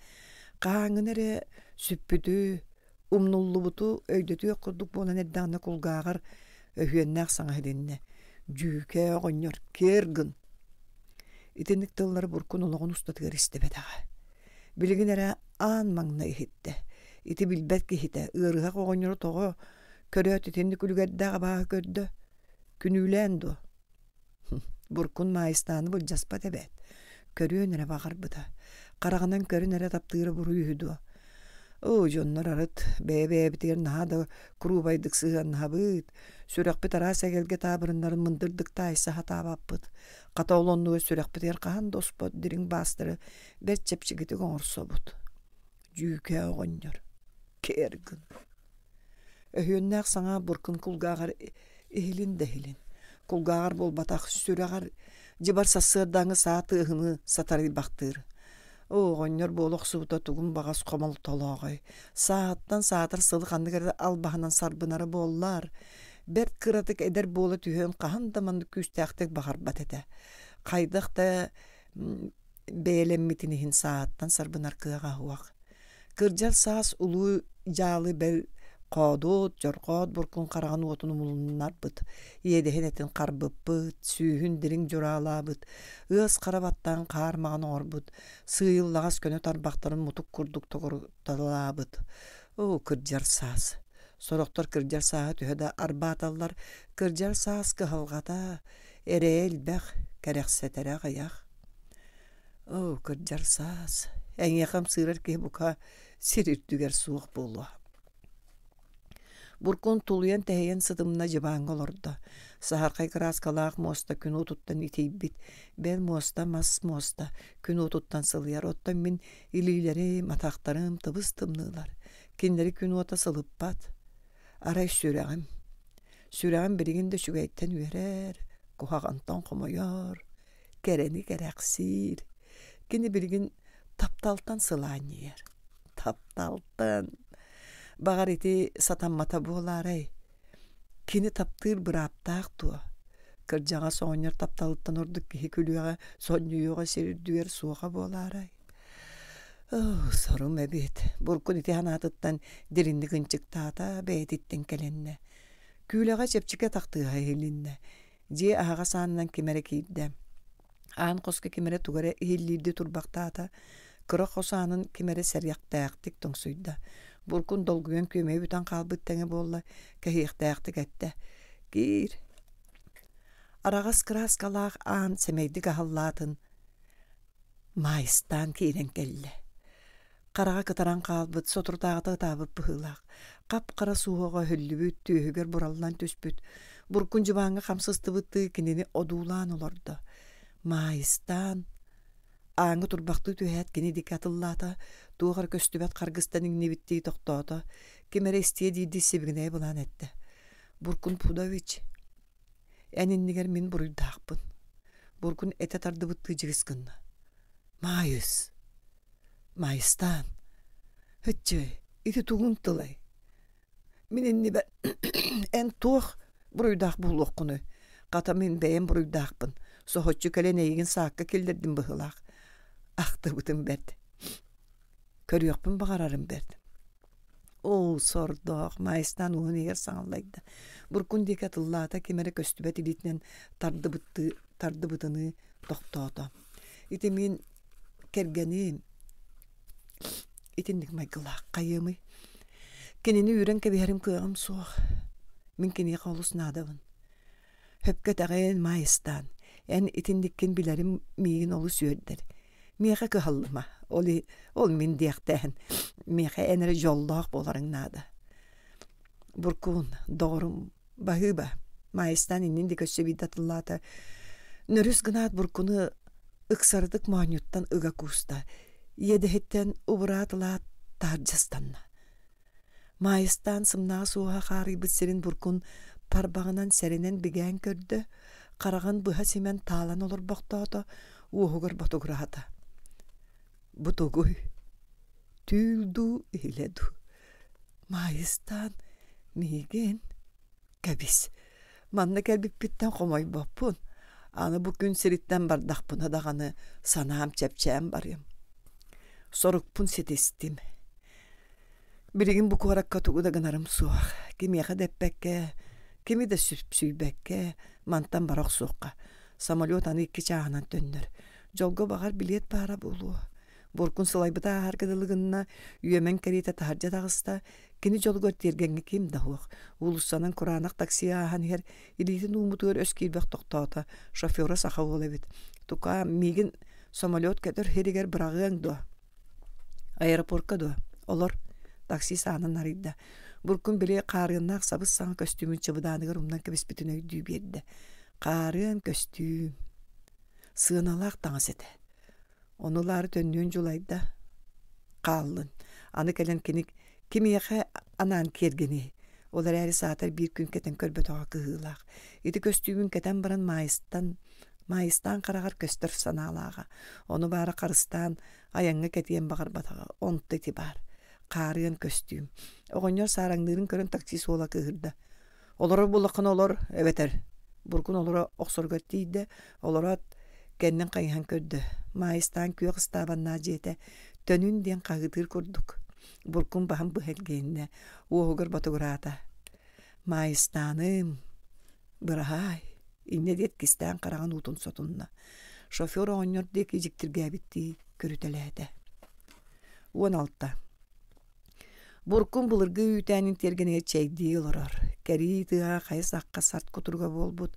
Хаһааҥҥыны эрэ сүппүтү, умнуллубуту өйдөтүөх курдук буолан эрдэҕинэ кулгааҕар өһүөннээх саҥа иһилиннэ: «Дьүүкэ оҕонньор, киэр гын!» Итинник тыллары Буркун олоҕун устатыгар истибэтэҕэ. Билигин эрэ аан маҥнай иһиттэ. Ити билбэт киһитэ ыарыһах оҕонньору тоҕо көрөөт итинник үлүгэрдээх абааһы көрдө? Күнүүлээн дуо? Буркун Маайыстааны былдьаспат эбээт. Көрүөн эрэ баҕарбыта. Хараҕынан көрөн эрэ таптыыра буруй үһү дуо? Оо, дьоннор арыт бэйэ-бэйэбитигэр наһаа да куруубайдык сыһыаннаһабыт, сүрэхпит араас эгэлгэ таабырыннарын мындырдык таайса сатаабаппыт. Хата ол оннугар сүрэхпитигэр хаһан да оспот дириҥ баастары бэрт чэпчэкитик оҥорсобут. Дьүүкэ оҕонньор, кэр гын. Өһүөннээх саҥа буркун кулгааҕар иһилин да иһилин. Кулгааҕар буолбатах, сүрэҕэр дьыбар сарсыардааҥҥы саа тыаһыныы сатарыйбахтыыр. Оо, оҕонньор буола охсубута тугун баҕас хомолтолооҕой. Сааһыттан саатар сылы ханнык эрэ албаһынан сарбынара буоллар, бэрт кыратык эдэр буола түһүөн хаһан да маннык күүстээхтик баҕарбат этэ. Хайдах да бэйэлэммитин иһин сааһыттан сарбынар кыаҕа суох. Кырдьар саас улуу дьаалы бэл хоодуот, дьорҕоот буркун хараҕын уотун умулуннарбыт, иэдэһин этин харбыппыт, сүүһүн дириҥ дьураалаабыт, ыас хара баттаан хаар маҕан оҥорбут, сыыйыллаҕас көнө тарбахтарын мутук курдук тоҕуруталаабыт. Оо, кырдьар саас! Сорохтор кырдьар сааһы төһө да арбааталлар, кырдьар саас кыһалҕата, эрэйэ элбэх, кэрэхсэтэрэ аҕыйах. Оо, кырдьар саас, эйиэхэ ымсыырар киһи бука сир үрдүгэр суох буолуо. Буркун тулуйан-тэһийэн сытымна дьыбааҥҥа олордо. Саһархай кырааскалаах муоста күн уотуттан итийбит. Бэл муоста мас муоста күн уотуттан сылыйар. Оттон мин илиилэрим, атахтарым тыбыс-тымныылар. Кинилэри күн уота сылыппат. Арай сүрэҕим. Сүрэҕим билигин да үчүгэйтэн үөрэр, куһаҕантан хомойор, кэрэни кэрэхсиир. Кини билигин тапталтан сылаанньыйар. Тапталтан. Баҕар ити сатаммата буолаарай? Кини таптыыр бырааптаах дуо? Кырдьаҕас оҕонньор тапталыттан ордук киһи күлүөҕэ, сонньуйуоҕа сир үрдүгэр суоҕа буолаарай? Оо, сорум эбит. Буркун ити санаатыттан дириҥник ынчыктаата, бэйэтиттэн кэлэннэ. Күүлэҕэ чэпчэки атах тыаһа иһилиннэ. Дьиэ аһаҕас аанынан ким эрэ киирдэ. Аан хоско ким эрэ тугу эрэ иһиллиирдии турбахтаата, кыра хос аанын ким эрэ сэрэхтээхтик тоҥсуйда. Буркун долгуйан күөмэйэ бүтэн хаалбыт тэҥэ буолла, кэһиэхтээхтик эттэ: «Киир!» Араҕас кырааскалаах аан сэмэйдик аһыллаатын, Маайыстаан киирэн кэллэ. Хараҕа кытаран хаалбыт, соторутааҕыта ытаабыт быһыылаах. Хап-хара суһуоҕа өһүллүбүт, түөһүгэр бураллан түспүт. Буркун дьыбааҥҥа хам сыстыбыттыы кинини одуулаан олордо. Маайыстаан ааҥҥа турбахтыы түһээт кини диэки атыллаата, туох эрэ көстүбэт харгыстан иҥнибиттии тохтоото, ким эрэ истиэ диирдии сибигинэйэ былаан эттэ: «Буркун Пудович, эн иннигэр мин буруйдаахпын». Буркун этэ тардыбыттыы дьигис гынна: «Маайыс, Маайыстаан, һыччыай, ити тугуҥ тылай? Мин иннибэр эн туох буруйдаах буолуоххунуй? Хата мин бэйэм буруйдаахпын, соһуччу кэлэн эйигин саакка киллэрдим быһыылаах. Ахтыбытым бэрт. Көрүөхпүн баҕарарым бэрт. Оо, сордоох, Маайыстаан уһун иһигэр саҥаллайда. Буркун диэки атыллаата, ким эрэ көстүбэт илиитинэн тардыбыттыы тардыбытыныы тохтоото. Ити мин кэргэним итинник майгылаах хайыамый? Кинини үүрэн кэбиһэрим кыаҕым суох. Мин киниэхэ олус наадабын. Хөпкө этэҕин, Маайыстаан, эн итинниккин билэрим миигин олус үөрдэр. Миэхэ кыһаллыма, ол, ол мин диэхтээн, миэхэ эн эрэ дьоллоох буоларыҥ наада. Буркуун, доҕорум, Баһыыба, Маайыстаан иннин диэки өссө биирдэ атыллаата. Нөрүс гынаат буркуну ыксарытык моонньуттан ыга кууста. Иэдэһиттэн убураат ылаат таһырдьа ыстанна. Маайыстаан сымнаҕас уоһа хаарыйбыт сирин буркун тарбаҕынан сэрэнэн бигээн көрдө, хараҕын быһа симэн таалан олорбохтоото, уоһугар ботугураата. Бу тугуй? Түүл дуу, илэ дуу? Маайыстаан миигин кэбис, манна кэлбиппиттэн хомойбоппун, аны бу күн сириттэн бардахпына даҕаны санаам чэпчээн барыам. Сорукпун ситистим. Билигин бу куоракка тугу да гынарым суох, кимиэхэ да эппэккэ, кими да сүпсүйбэккэ мантан бара охсуохха. Самолет аны икки чааһынан төннөр. Дьолго баҕар билиэт баара буолуо. Буркун сылайбыта ааһарга дылы гынна, үөмэн кэриэтэ таһырдьа таҕыста, кини дьолугар тиэргэҥҥэ ким да суох. Уулуссанан кураанах такси ааһан иһэр, илиитин ууммутугар өс киирбэх тохтоото, шофера саха уол эбит. Тукаа, миигин самолет көтөр сиригэр быраҕыаҥ дуо? Аэропорка дуо? Олор. Такси саанын арыйда. Буркун били хаарыаннаах сабыс-саҥа көстүүмүн чыбыдааныгар умнан кэбиспитин өйдүү биэрдэ. Хаарыан көстүүм. Сыаналаах таҥас этэ. Ону ылаары төннүөн дьулайда, хааллын. Аны кэлэн кини кимиэхэ анаан киэргэниэй? Ол эрээри саатар биир күн кэтэн көрбөтөҕө кыһыылаах. Ити көстүүмүн кэтэн баран Маайыстан Маайыстаан хараҕар көстөр санаалааҕа. Ону баара харыстаан айаҥҥа кэтиэн баҕарбатаҕа. Онто ити баар. Хаарыан көстүүм. Оҕонньор саараҥныырын көрөн таксист уола кыыһырда. Олорор буоллаххына олор, эбэтэр буркун олоро охсоругар тиийдэ, олороот кэннин хайыһан көрдө. Маайыстаан күөх ыстаабаннаах дьиэтэ төнүн диэн хаһыытыыр курдук. Буркун баһын быһа илгиһиннэ, уоһугар ботугураата. Маайыстааным, быраһаай, инньэ диэт кистээн хараҕын уутун сотунна. Шофер оҕонньор диэки дьиктиргээбиттии көрүтэлээтэ. 16. Буркун былыргы үүтээнин тиэргэнигэр чэйдии олорор. Кэрии тыаҕа хайа сахха сарт кутуруга буолбут.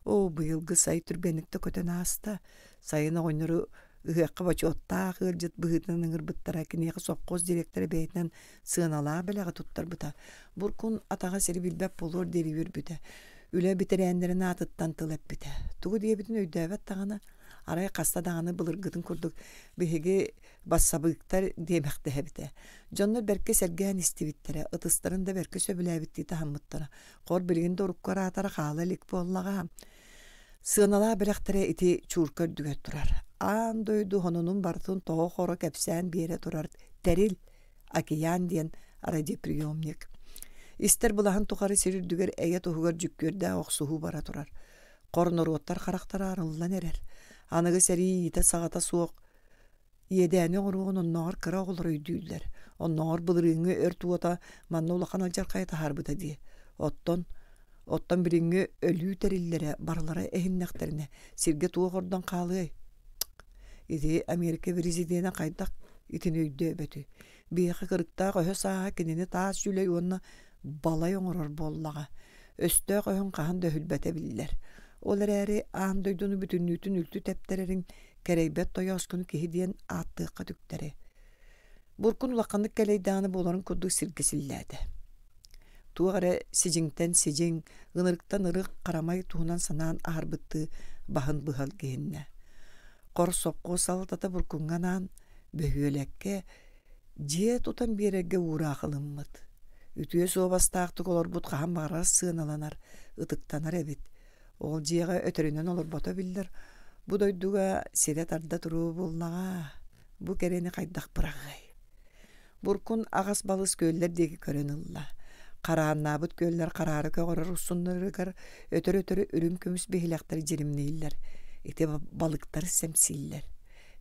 Оо, быйылгы сай түргэнник да көтөн ааста. Сайын оҕонньору Ыһыахха бочуоттаах ыалдьыт быһыытынан ыҥырбыттара, киниэхэ сопхуос директора бэйэтинэн сыаналаах бэлэҕи туттарбыта. Буркун атаҕа сири билбэт буолуор диэри үөрбүтэ. Үлэ бэтэрээннэрин аатыттан тыл эппитэ. Тугу диэбитин өйдөөбөт даҕаны, арай хаста даҕаны былыргытын курдук биһиги бассабыыктар диэмэхтэһэбитэ. Дьоннор бэркэ сэргээн истибиттэрэ, ытыстарын да бэркэ сөбүлээбиттии таһыммыттара. Хор билигин да урукку араатара хаала илик буоллаҕа. Сыаналаах бэлэхтэрэ ити чуурка үрдүгэр турар. Аан дойду сонунун барытын тоҕо-хоро кэпсээн биэрэ турар тэрил «Океан» диэн радиоприемник. Истэр былаһын тухары сир үрдүгэр эйэ туһугар дьүккүөрдээх охсуһуу бара турар. Хор норуоттар харахтара арыллан эрэр. Аныгы сэрии иитэ-саҕата суох Иэдээни оҥоруоҕун оннооҕор кыра оҕолор өйдүүллэр. Оннооҕор былырыыҥҥы өрт уота манна улахан алдьархайы таһаарбыта дии. Оттон оттон билиҥҥи өлүү тэриллэрэ барылара эһиннэхтэринэ сиргэ туох ордон хаалыай? Ити Америка президенэ хайдах итини өйдөөбөтүй? Биһиэхэ кырыктаах өһө сааһа кинини таас дьүлэй уонна балай оҥорор буоллаҕа. Өстөөх өһүн хаһан да өһүлбэтэ биллэр. Ол эрээри аан дойдуну бүтүннүүтүн үлтү тэптэрэрин кэрэйбэт тойооскуну киһи диэн ааттыахха түктэри. Буркун улаханнык кэлэйдэҕинэ буоларын курдук сиргэ силлээтэ. Туох эрэ сидьиҥтэн сидьиҥ, ынырыктан ырык харамай туһунан санаан аһарбыттыы баһын быһал гиһиннэ. Хор сопхуос салалтата Буркуҥҥа анаан бөһүөлэккэ дьиэ тутан биэрэргэ уураах ылыммыт. Үтүө суобастаахтык олорбут хаһан баҕарар сыаналанар, ытыктанар эбит. Ол дьиэҕэ өтөрүнэн олорбото биллэр, бу дойдуга сирэ тарда туруо буоллаҕа, бу кэрэни хайдах быраҕыай. Буркун аҕас-балыс күөллэр диэки көрөн ылла. Харааннаабыт күөллэр хараара көҕөрөр урсуннарыгар өтөр-өтөр үрүҥ көмүс биһилэхтэр дьиримнииллэр, ити балыктар сэмсииллэр.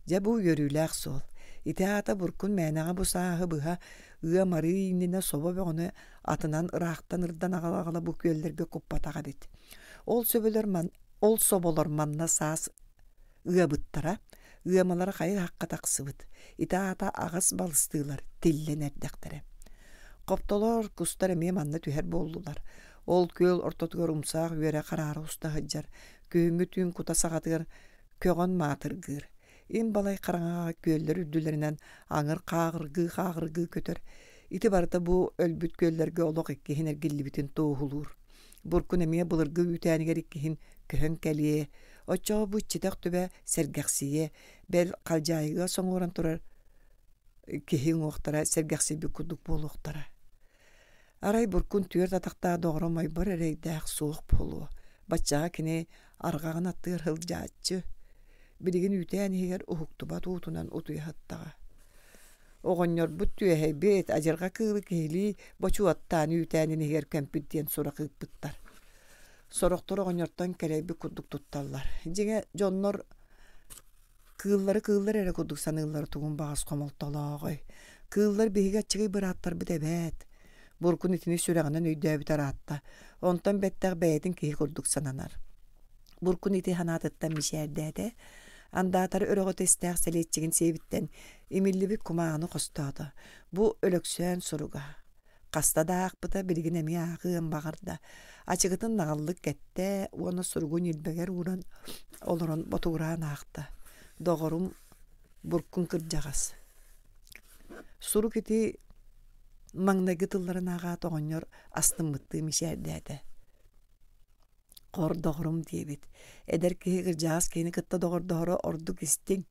Дьэ бу үөрүүлээх суол. Ити аата Буркун мээнэҕэ бу сааһы быһа ыам арыы иннинэ собо бөҕөнү атынан ыраахтан ырдан аҕала-аҕала бу күөллэргэ куппатах эбит. Ол сөбөлөр ман ол соболор манна саас ыабыттара, ыамалара хайы-хахха тахсыбыт. Ити аата аҕыс балыстыылар тиллэн эрдэхтэрэ. Хоптолор, кустар эмиэ манна түһэр буоллулар. Ол күөл ортотугар умсаах үөрэ хараара уста сылдьар, күһүҥҥү түүн кута саҕатыгар көҕөн маатыргыыр. Им балай хараҥаҕа күөллэр үрдүлэринэн аҥыр хааҕыргыы-хааҕыргыы көтөр. Ити барыта бу өлбүт күөллэргэ олох иккиһин эргиллибитин туоһулуур. Буркун эмиэ былыргы үүтээнигэр иккиһин көһөн кэлиэ. Оччоҕо бу иччитэх түбэ сэргэхсийиэ, бэл халдьаайыга соҥуоран турар киһи уҥуохтара сэргэхсийбит курдук буолуохтара. Арай Буркун түөрт атахтаах доҕоро Мойбор эрэйдээх суох буолуо. Баччаҕа кини арҕаҕын аттыгар сылдьааччы. Билигин үүтээн иһигэр уһуктубат уутунан утуйа сыттаҕа. Оҕонньорбут түөһэйбит, адьырҕа кыылы киһилии бочуоттаан үүтээнин иһигэр көмпүт диэн сурах ыыппыттар. Сорохтор оҕонньортон кэлэйбит курдук тутталлар. Дьиҥэ, дьоннор Кыыллары кыыллар эрэ курдук саныыллара тугун баҕас хомолтолооҕой. Кыыллар биһиги аччыгый бырааттарбыт эбээт. Буркун итини сүрэҕинэн өйдөөбүт араатта. Онтон бэттэх бэйэтин киһи курдук сананар. Буркун ити санаатыттан мичээрдээтэ. Андаатар өрөҕөтө истээх сэлиэччигин сиэбиттэн имиллибит кумааҕыны хостоото. Бу Өлөксөөн суруга. Хаста да аахпыта, билигин эмиэ ааҕыан баҕарда. Ачыкытын наҕыллык кэттэ уонна суругун ньилбэгэр ууран олорон ботугураан аахта. Доҕорум Буркун кырдьаҕас. Сурук ити маҥнайгы тылларын ааҕаат оҕонньор астыммыттыы мичээрдээтэ. Хор доҕорум диэбит. Эдэр киһи кырдьаҕас киһини кытта доҕордоһоро ордук истиҥ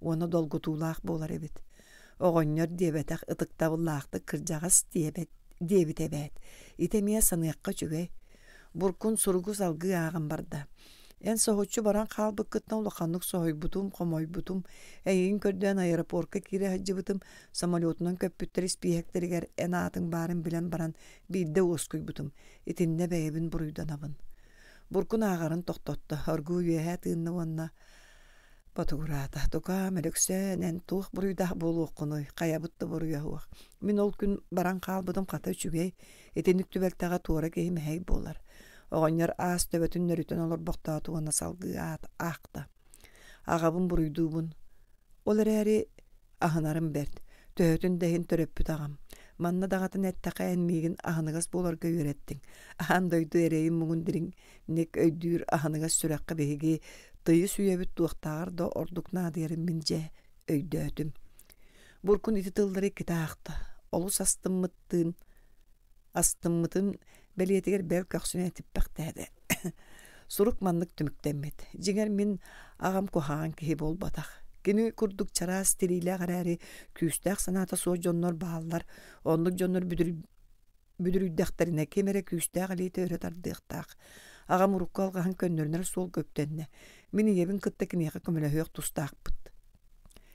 уонна долгутуулаах буолар эбит. Оҕонньор диэбэтэх ытыктабыллаахтык кырдьаҕас диэбэт диэбит эбээт. Ити эмиэ саныахха үчүгэй. Буркун суругу салгыы ааҕан барда. Эн соһуччу баран хаалбыккыттан улаханнык соһуйбутум, хомойбутум. Эйигин көрдөөн аэропорка киирэ сылдьыбытым, самолетунан көппүттэр испииһэктэригэр эн аатыҥ баарын билэн баран биирдэ уоскуйбутум. Итиннэ бэйэбин буруйданабын. Буркун ааҕарын тохтотто, оргууй үөһэ тыынна уонна ботугураата. Тукаам, Өлөксөөн, эн туох буруйдаах буолуоххунуй, хайабыт да буруйа суох. Мин ол күн баран хаалбытым хата үчүгэй, итинник түбэлтэҕэ туора киһи мэһэй буолар. Оҕонньор аас төбөтүн нөрүтэн олорбохтоото уонна салгыы аахта. Аҕабын буруйдуубун. Ол эрээри Аһынарым бэрт, төһөтүн да иһин төрөппүт аҕам. Манна даҕатан эттэххэ эн миигин аһыныгас буоларга үөрэттиҥ. Аан дойду эрэйин-муҥун дириҥник өйдүүр аһыныгас сүрэххэ биһиги Тыйыс үйэбит туохтааҕар да ордук наадыйарын мин дьэ өйдөөтүм. Буркун ити тыллары иккитэ аахта. Олус астыммыттыын астыммытын бэлиэтигэр бэл көхсүнэн этиппэхтээдэ. Сурук маннык түмүктэммит. Дьиҥэр мин аҕам куһаҕан киһи буолбатах. Кини курдук чараас тириилээх эрээри күүстээх санаата суох дьоннор бааллар. Оннук дьоннор бүдүрүйдэхтэринэ ким эрэ күүстээх илиитэ өрө тардыахтаах. Аҕам урукку алҕаһын көннөрүнэр суолга үктэннэ. Мин ийэбин кытта киниэхэ көмөлөһүөх тустаахпыт.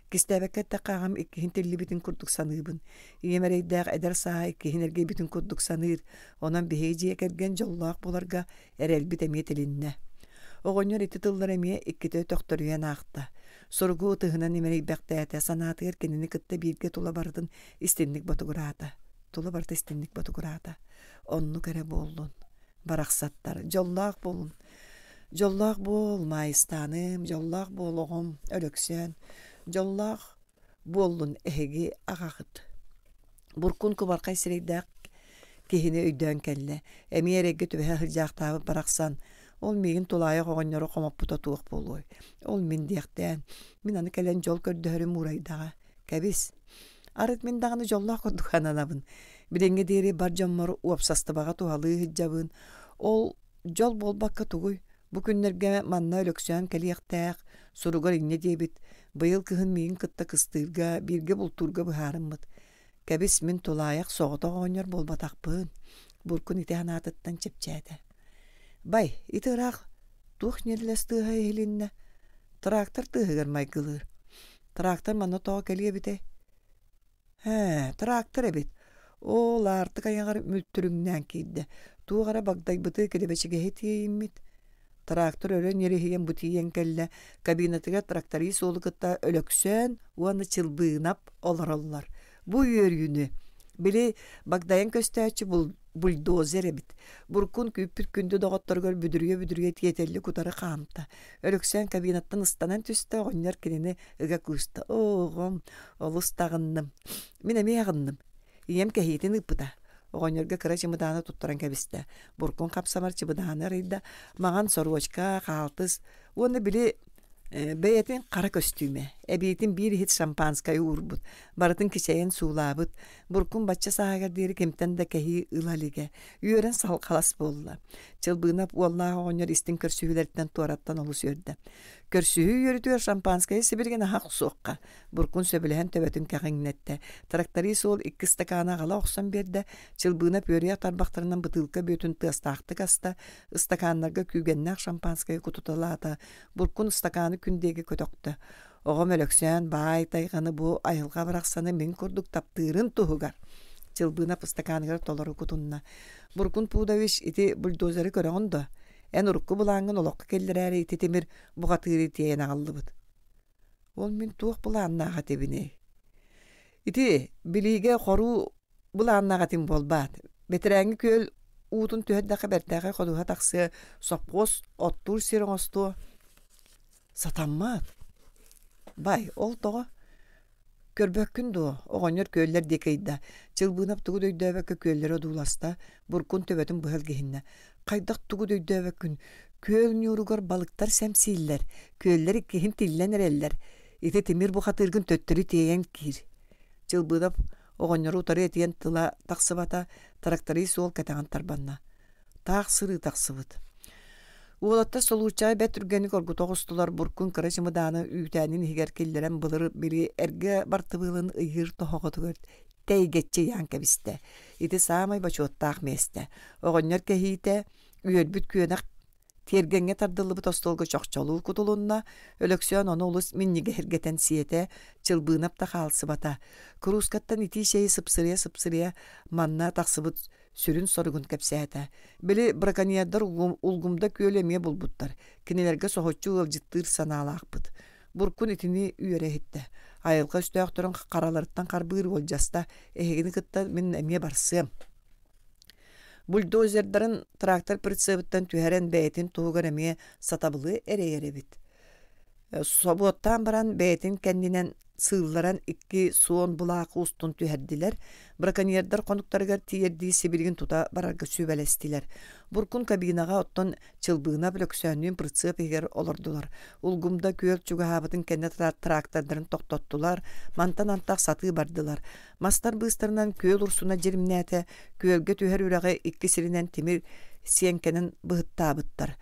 Кистээбэккэ эттэххэ, аҕам иккиһин тиллибитин курдук саныыбын. Ийэм эрэйдээх эдэр сааһа иккиһин эргийбитин курдук саныыр. Онон биһиги дьиэ кэргэн дьоллоох буоларга эрэлбит эмиэ тилиннэ. Оҕонньор ити тыллары эмиэ иккитэ төхтөрүйэн аахта. Суругу ытыһынан имэрийбэхтээтэ, санаатыгар кинини кытта бииргэ тула барытын истинник ботугураата. Тула барыта истинник ботугураата. Оннук эрэ буоллун. Барахсаттар, дьоллоох буолун. Дьоллоох буол, Маайыстааным, дьоллоох буол оҕом, Өлөксөөн, дьоллоох буоллун эһиги аҕаҕыт. Буркун кубархай сирэйдээх киһини өйдөөн кэллэ. Эмиэ эрэйгэ түбэһэ сылдьаахтаабыт барахсан, ол миигин тулаайах оҕонньору хомоппута туох буолуой? Ол мин диэхтээн, мин аны кэлэн дьол көрдөһөрүм уурайдаҕа. Кэбис. Арыт мин даҕаны дьоллоох курдук сананабын. Билиҥҥэ диэри бар дьоммор уопсастыбаҕа туһалыы сылдьабын. Ол Дьол буолбакка тугуй, бу күннэргэ манна Өлөксөөн кэлиэхтээх, суругар инньэ диэбит, быйыл кыһын миигин кытта кыстыырга, бииргэ бултуурга быһаарыммыт. Кэбис, мин тулаайах соҕотох оҕонньор буолбатахпын, Буркун ити санаатыттан чэпчээтэ. Бай, ити ыраах туох ньирилэс тыаһа иһилиннэ? Трактор тыаһыгар майгылыыр. Трактор манна тоҕо кэлиэ эбитэй? Ээ, трактор эбит. Оо, аартык айаҕар мүлтүрүҥнээн киирдэ. Туох эрэ багдайбыты килэбэчигэһи тиэйиммит. Трактор өрө ньириһийэн бу тиийэн кэллэ. Кабинатыгар тракторист уолу кытта Өлөксөөн уонна Чылбыынап олороллор. Бу үөрүүнү били багдайан көстөөччү бульдозер эбит. Буркун күүппүт күндү доҕотторугар бүдүрүйэ-бүдүрүйэ тиэтэллик утары хаамта. Өлөксөөн кабинаттан ыстанан түстэ, оҕонньор кинини ыга кууста. Оо, оҕом, олус таҕынным. Мин эмиэ аҕынным. Ийэм кэһиитин ыыппыта. Оҕонньорго кыра чымыдааны туттаран кэбистэ. Буркун хапсамар чымыдааны арыйда. Маҥан соруочка, хаалтыс уонна били бэйэтин хара көстүүмэ. Эбиитин биир иһит шампанскай уурбут. Барытын кичэйэн суулаабыт. Буркун бачча сааһыгар диэри кимтэн да кэһии ыла илигэ. Үөрэн салҕалас буолла. Чылбыынап уоллаах оҕонньор истиҥ көрсүһүүлэриттэн туораттан олус үөрдэ. Көрсүһүү үөрүүтүгэр шампанскайы сибилигин аһа охсуохха. Буркун сөбүлэһэн төбөтүн кэҕиҥнэттэ. Тракторист уол икки ыстакааны аҕала охсон биэрдэ. Чылбыына пүөрүйэх тарбахтарынан бытыылка бүөтүн тыастаахтык аста. Ыстакааннарга күүгэннээх шампанскайы кутуталаата. Буркун ыстакааны күн диэки көтөхтө. Оҕом Өлөксөөн баай тайҕаны бу айылҕа барахсаны мин курдук таптыырын туһугар Чылбыынап ыстакааныгар толору кутунна. Буркун Пудович ити бульдозеры көрөҕүн дуо? Эн урукку былааҥҥын олоххо киллэрээри ити тимир бухатыыры тиэйэн аҕаллыбыт. Ол мин туох былааннаах этибиний? Ити билиигэ хоруу былааннаах этим буолбаат. Бэтэрээҥҥи күөл уутун түһэрдэххэ бэртээхэй ходуһа тахсыа, сопхуос оттуур сир оҥостуо. Сатаммат. Бай, ол тоҕо? Көрбөккүн дуо, оҕонньор күөллэр диэки ыйда. Чылбыынап тугу да өйдөөбөккө күөллэри одууласта, буркун төбөтүн быһа илгиһиннэ. Хайдах тугу да өйдөөбөккүн, күөл ньууругар балыктар сэмсииллэр, күөллэр иккиһин тиллэн эрэллэр. Ити тимир бухатыыргын төттөрү тиэйэн киир. Чылбыынап оҕонньору утары этиэн тыла тахсыбата, тракторист суол кэтэҕин тарбанна. Таах сырыы тахсыбыт. Уолаттар солуурчаҕа бэрт түргэнник оргута оҕустулар, буркун кыра чымыдааны үүтээнин иһигэр киллэрэн былыр били эргэ бартыбыалын ыйыыр тоһоҕотугар тэйгэччи ыйаан кэбистэ. Ити саамай бочуоттаах миэстэ. Оҕонньор кэһиитэ үөрбүт күөнэх тиэргэҥҥэ тардыллыбыт остуолга чохчолуу кутулунна, Өлөксөөн ону олус минньигэһиргэтэн сиэтэ, Чылбыынап да хаалсыбата. Куруускаттан итии чэйи сыпсырыйа-сыпсырыйа манна тахсыбыт сүрүн соругун кэпсээтэ. Били браконьердар Улгумда күөлү эмиэ булбуттар. Кинилэргэ соһуччу ыалдьыттыыр санаалаахпыт. Буркун итини үөрэ иһиттэ. Айылҕа өстөөхтөрүн хараларыттан харбыыр уолдьаста. Эһигини кытта мин эмиэ барсыам. Бульдозердарын трактор прицебыттан түһэрэн бэйэтин туһугар эмиэ сатабылы эрэйэр эбит. Собуоттаан баран бэйэтин кэннинэн сыылларан икки суон былаах устун түһэрдилэр. Браконьердар хонуктарыгар тиийэрдии сибилигин тута барарга сүбэлэстилэр. Буркун кабинаҕа оттон Чылбыына Өлөксөөннүүн прицеп иһигэр олордулар. Улгумда күөл чугаһаабытын кэннэ трактордарын тохтоттулар, мантан антах сатыы бардылар. Мастар быыстарынан күөл урсуна дьиримнээтэ, күөлгэ түһэр үрэҕи икки сиринэн тимир сиэҥкэнэн быһыттаабыттар.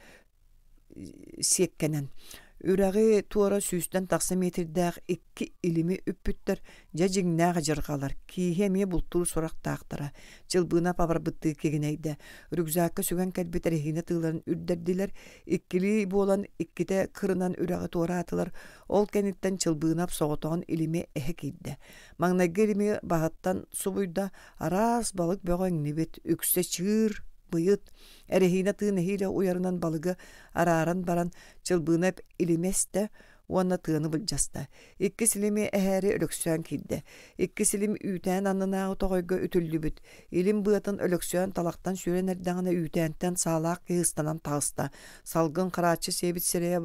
Сиэккэнэн. Үрэҕи туора сүүстэн тахса миэтирдээх икки илими үппүттэр, дьэ дьиҥнээх адьырҕалар, кииһи эмиэ бултуур сурахтаахтара. Чылбыына абарбыттыы кигинэйдэ. Рюкзакка сүгэн кэлбит эрэһиинэ тыыларын үрдэрдилэр, иккилии буолан иккитэ кырынан үрэҕи туораатылар. Ол кэнниттэн Чылбыынап соҕотоҕун илими эһэ киирдэ. Маҥнайгы илими баһыттан субуйда, араас балык бөҕө иҥнибит, үксэ чыыр, быйыт, Эрэһиинэ тыы нэһиилэ уйарынан балыгы арааран баран Чылбыынап илими эстэ уонна тыаны былдьаста. Иккис илими эһээри Өлөксөөн киирдэ. Иккис илим үүтээн аннынааҕы тоҕойго үтүллүбүт. Илим быатын Өлөксөөн талахтан сүөрэн эрдэҕинэ үүтээнтэн саалаах киһи ыстанан таҕыста. Салгын харааччы сиэбит сирэйэ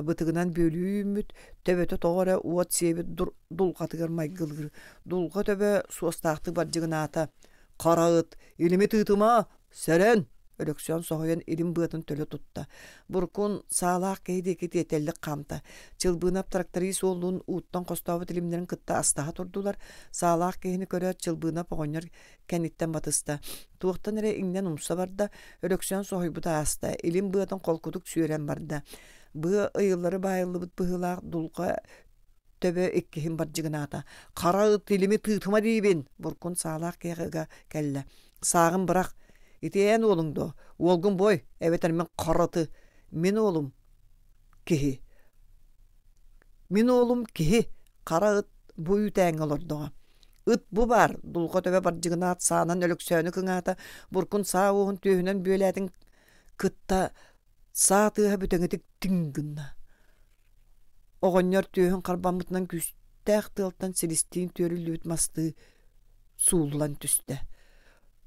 бытыгынан бүөлүү үүммүт, төбөтө тоҕо эрэ уот сиэбит дулҕатыгар майгылыыр. Дулҕа төбө суостаахтык бардьыгынаата. «Хара ыт, илими тыытыма, Сэрэн! Өлөксөөн соһуйан илим быатын төлө тутта. Буркун саалаах киһи диэки тиэтэллик хаамта. Чылбыынап тракторист уоллуун ууттан хостообут илимнэрин кытта астаһа турдулар. Саалаах киһини көрөөт Чылбыынап оҕонньор кэнниттэн батыста. Туохтан эрэ иҥнэн умса барда. Өлөксөөн соһуйбута ааста. Илим быатын холкутук сүөрэн барда. Быа ыйыллары баайыллыбыт быһыылаах дулҕа төбө иккиһин бардьыгынаата. «Хара ыт илими тыытыма диибин!» Буркун саалаах киһиэхэ ыга кэллэ. «Сааҕын бырах! Ити эн уолуҥ дуо? Уолгун буой, эбэтэр мин хара ыты! Мин уолум киһи! Мин уолум киһи! Хара ыт бу үүтээҥҥэ олордоҕо. Ыт бу баар!» Дулҕа төбө бардьыгынаат саанан Өлөксөөнү кыҥаата, Буркун саа уоһун түөһүнэн бүөлээтин кытта саа тыаһа бүтэҥитик тиҥ гынна. Оҕонньор түөһүн харбаммытынан күүстээх тыалтан силистиин түөрүллүбүт мастыы сууллан түстэ.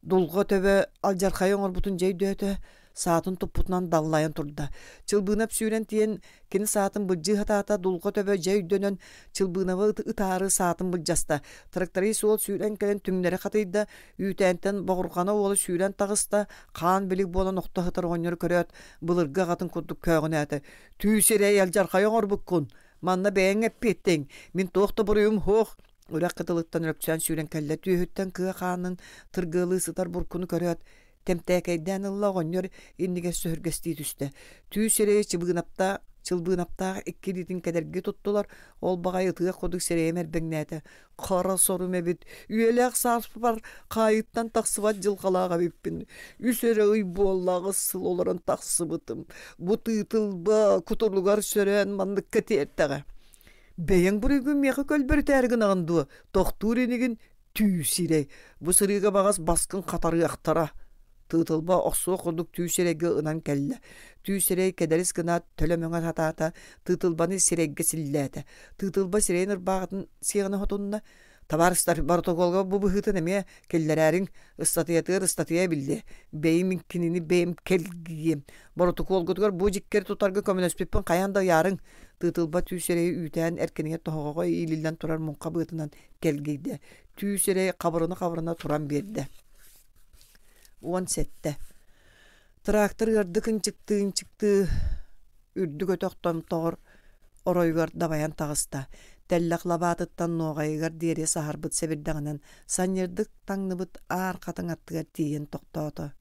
Дулҕа төбө алдьархайы оҥорбутун дьэ өйдөөтө, саатын туппутунан даллайан турда. Чылбыынап сүүрэн тиийэн кини саатын былдьыы сатаата, дулҕа төбө дьэ өйдөнөн Чылбыынабы ытаары саатын былдьаста. Тракторист уол сүүрэн кэлэн түҥнэри хатыйда, үүтээнтэн боҕурҕана уола сүүрэн таҕыста, хаан билик буолан охто сытар оҕонньору көрөөт, былыргы аҕатын курдук көөҕүнээтэ. Түү сирэй алдьархайы оҥорбуккун. Манна бэйэҥ эппиэттиҥ. Мин туох да буруйум суох. Үрэх кытылыттан Өлөксөөн сүүрэн кэллэ. Түөһүттэн кыа хаанын тыргыалыы сытар буркуну көрөөт, тэмтээкэйдээн ылла оҕонньор иннигэр сөһүргэстии түстэ. Түү сирэйи чыбыынаптаах чылбыынаптаах икки илиитин кэдэрги туттулар, ол баҕайы ытыах курдук сирэйим эрбэҥнээтэ. Хара сорум эбит, үйэлээх сааспар хаайыттан тахсыбат дьылҕалаах эбиппин. Үс эрэ ый буолла аҕыс сыл олорон тахсыбытым. Бу тыытылба кутуругар сөрөөн манныкка тиэртэҕэ. Бэйэҥ буруйгун миэхэ көлбөрүтээри гынаҕын дуо? Тохтуур инигин түү сирэй. Бу сырыыга баҕас баскын хатарыахтара. Тыытылба охсуох курдук түү сирэйгэ ынан кэллэ. Түү сирэй кэдэрис гынаат төлө мөҥө сатаата, тыытылбаны сирэйгэ силлээтэ. Тыытылба сирэйин ырбааҕытын сиэҕинэ хотунна. Табаарыстар, боротокуолга бу быһыытын эмиэ киллэрээриҥ, ыстатыйатыгар ыстатыйа биллиэ. Бэйим кинини бэйэм кэлгийиэм. Боротокуолгутугар бу дьиккэри тутарга көмөлөспүппүн хайаан да ыйаарыҥ. Тыытылба түү сирэйи үүтээн эркинигэр тоһоҕоҕо иилиллэн турар муҥха быатынан кэлгийдэ. Түү сирэй хабырына-хабырына туран биэрдэ. 17. Трактор ыардык ынчыктыы-ынчыктыы үрдүк өтөх томтоҕор оройугар дабайан таҕыста. Тэллэх лабаатыттан нуоҕайыгар диэри саһарбыт сэбирдэҕинэн санньырдык таҥныбыт аар хатыҥ аттыгар тиийэн тохтоото.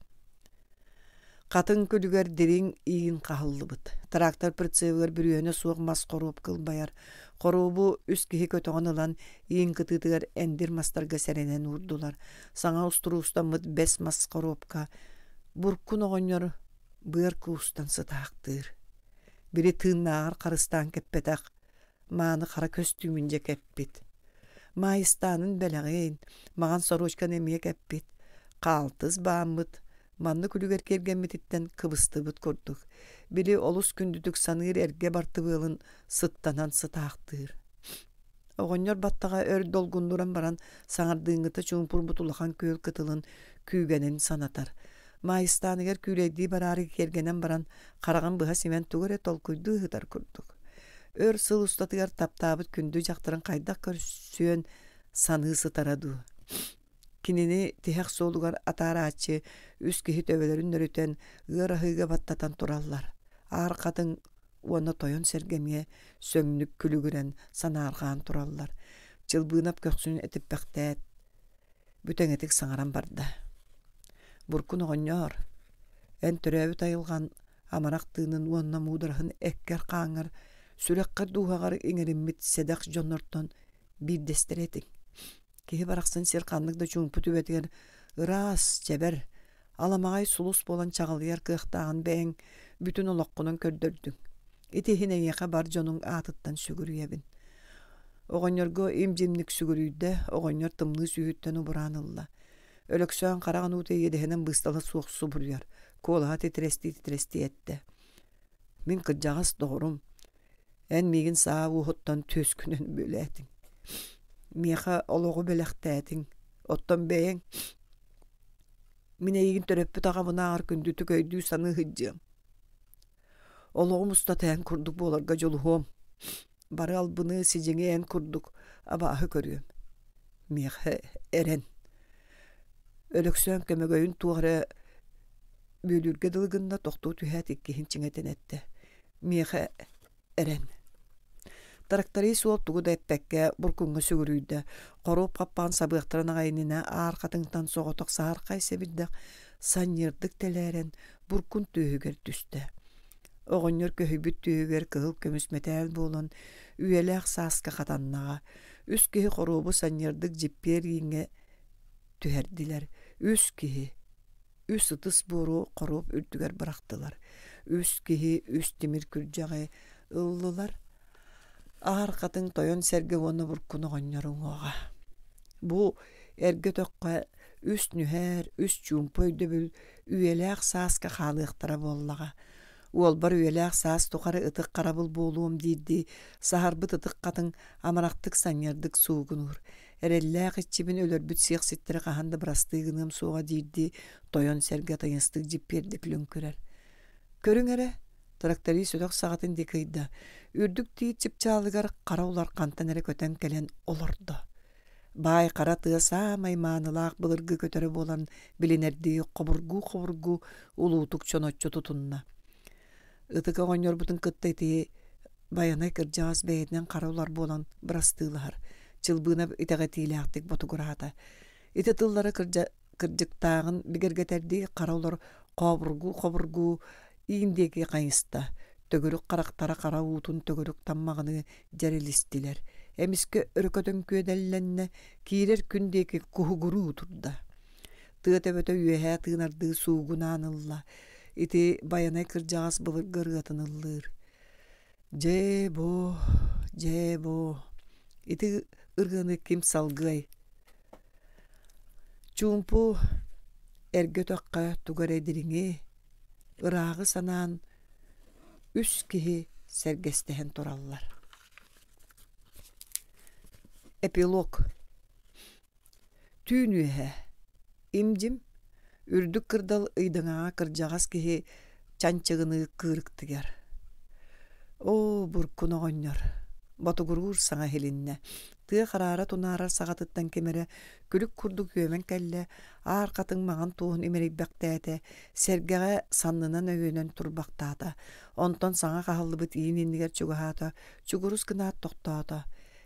Хатыҥ күлүгэр дириҥ иин хаһыллыбыт. Трактор прицебыгар бүрүөһүнэ суох мас хоруоп кылбайар. Хоруобу үс киһи көтөҕөн ылан иин кытыытыгар эндир мастарга сэрэнэн уурдулар. Саҥа устуруустаммыт бэс мас хоруопка Буркун оҕонньор быар куустан сытаахтыыр. Били тыыннааҕар харыстаан кэппэтэх мааны хара көстүүмүн дьэ кэппит. Маайыстаанын бэлэҕин, маҕан сорочканы эмиэ кэппит, хаалтыс бааммыт, маннык үлүгэр киэргэммититтэн кыбыстыбыт курдук. Били олус күндүтүк саныыр эргэ бартыбыалын сыттанан сытаахтыыр. Оҕонньор баттаҕа өр долгуннуран баран саҥардыыҥҥыта чуумпурбут улахан күөл кытылын күүгэнин санатар. Маайыстааныгар күүлэйдии бараары киэргэнэн баран, хараҕын быһа симэн тугу эрэ толкуйдуу ыһытар курдук. Өр сыл устатыгар таптаабыт күндү дьахтарын хайдах көрсүөн саныы сытара дуу. Кинини тиһэх суолугар атаарааччы үс киһи төбөлөрүн нөрүтэн ыар аһыыга баттатан тураллар. Аар хатыҥ уонна тойон сэргэ эмиэ сөҥнүк күлүгүрэн санаарҕаан тураллар. Чылбыынап көхсүн этиппэхтээт, бүтэҥитик саҥаран барда. Буркун оҕонньоор, эн төрөөбүт айылҕан амарах тыынын уонна муудараһын эккэр-хааҥҥар, сүрэххэр-дууһаҕар иҥэриммит сэдэх дьоннортон биирдэстэрэ этиҥ. Киһи барахсан сир ханнык да чуумпу түбэтигэр ыраас, чэбэр, аламаҕай сулус буолан чаҕылыйар кыахтааҕын бэйэҥ бүтүн олоххунан көрдөрдүҥ. Ити иһин эйиэхэ бар дьонуҥ аатыттан сүгүрүйэбин. Оҕонньорго им-дьимник сүгүрүйдэ, оҕонньор тымныы сүүһүттэн убураан ылла. Өлөксөөн хараҕын уута иэдэһинэн быыстала суох субуруйар, куолаһа титирэстии-титирэстии эттэ. Мин кырдьаҕас доҕорум, эн миигин саа уоһуттан түөскүнэн бүөлээтиҥ. Миэхэ олоҕу бэлэхтээтиҥ, оттон бэйэҥ мин эйигин төрөппүт аҕабынааҕар күндүтүк өйдүү-саныы сылдьыам. Олоҕум устата эн курдук буоларга дьулуһуом. Бары албыны, сидьиҥи эн курдук абааһы көрүөм. Миэхэ эрэн. Өлөксөөн көмөгөйүн туох эрэ бүөлүүргэ дылы гынна, тохтуу түһээт иккиһин чиҥэтэн эттэ. Миэхэ эрэн. Тракторист уол тугу да эппэккэ буркуҥҥа сүгүрүйдэ. Хоруоп хаппаан сабыахтарын аҕай иннинэ аар хатыҥтан соҕотох саһархай сэбирдэх санньыардык тэлээрэн буркун түөһүгэр түстэ. Оҕонньор көһүйбүт түөһүгэр кыһыл көмүс мэтээл буолан үйэлээх сааска хатаннаҕа. Үс киһи хоруобу санньыардык дьиппиэр ииҥҥэ түһэрдилэр. Үс киһи үс ытыс буору хоруоп үрдүгэр бырахтылар. Үс киһи үс тимир күрдьэҕи ыллылар. Аар хатыҥ тойон сэргэ уонна буркун оҕонньор уҥуоҕа. Бу эргэ өтөххө үс нүһэр, үс чуумпу өйдөбүл үйэлээх сааска хаалыахтара буоллаҕа. Уолбар үйэлээх саас тухары ытык харабыл буолуом диирдии саһарбыт ытык хатыҥ амарахтык санньыардык суугунуур. Эрэллээх иччибин өлөрбүт сиэхситтэри хаһан да бырастыы гыныам суоҕа диирдии тойон сэргэ тайыстык дьиппиэрдик лүҥкүрэр. Көрүҥ эрэ, тракторист өтөх саҕатын диэки ыйда. Үрдүк тиит чыпчаалыгар хара улар хантан эрэ көтөн кэлэн олордо. Баай хара тыа саамай маанылаах былыргы көтөрө буолан билинэрдии хобургуу-хобургуу улуутук чоноччу тутунна. Ытык оҕонньорбутун кытта ити Байанай кырдьаҕас бэйэтинэн хара улар буолан бырастыылаһар, Чылбыынап итэҕэтиилээхтик ботугураата. Ити тыллара кырдьыктааҕын бигэргэтэрдии хара улар хообургуу-хобургуу иин диэки хайыста, төгүрүк харахтара хара уутун төгүрүк таммаҕыныы дьэрэлистилэр. Эмискэ өрө көтөн күөдэллэннэ, киирэр күн диэки куһугуруу турда. Тыа төбөтө үөһээ тыынардыы суугунаан ылла. Ити Байанай кырдьаҕас былыргы ырыатын ыллыыр. Дьээ бу, дьээ бу, ити ырыаны ким салгыай? Чуумпу эргэ өтөххө тугу эрэ дириҥи, ырааҕы санаан үс киһи сэргэстэһэн тураллар. Эпилог Түүн үөһэ им-дьим, үрдүк кырдал ыйдаҥаҕа кырдьаҕас киһи чанчыгыныы кыырыктыгар: «Оо, буркун оҕонньор!» ботугуруур саҥа иһилиннэ. Тыа хараара тунаарар саҕатыттан ким эрэ күлүк курдук үөмэн кэллэ, аар хатыҥ маҥан туоһун имэрийбэхтээтэ, сэргэҕэ саннынан өйөнөн турбахтаата. Онтон саҥа хаһыллыбыт иин иннигэр чугаһаата, чугурус гынаат тохтоото.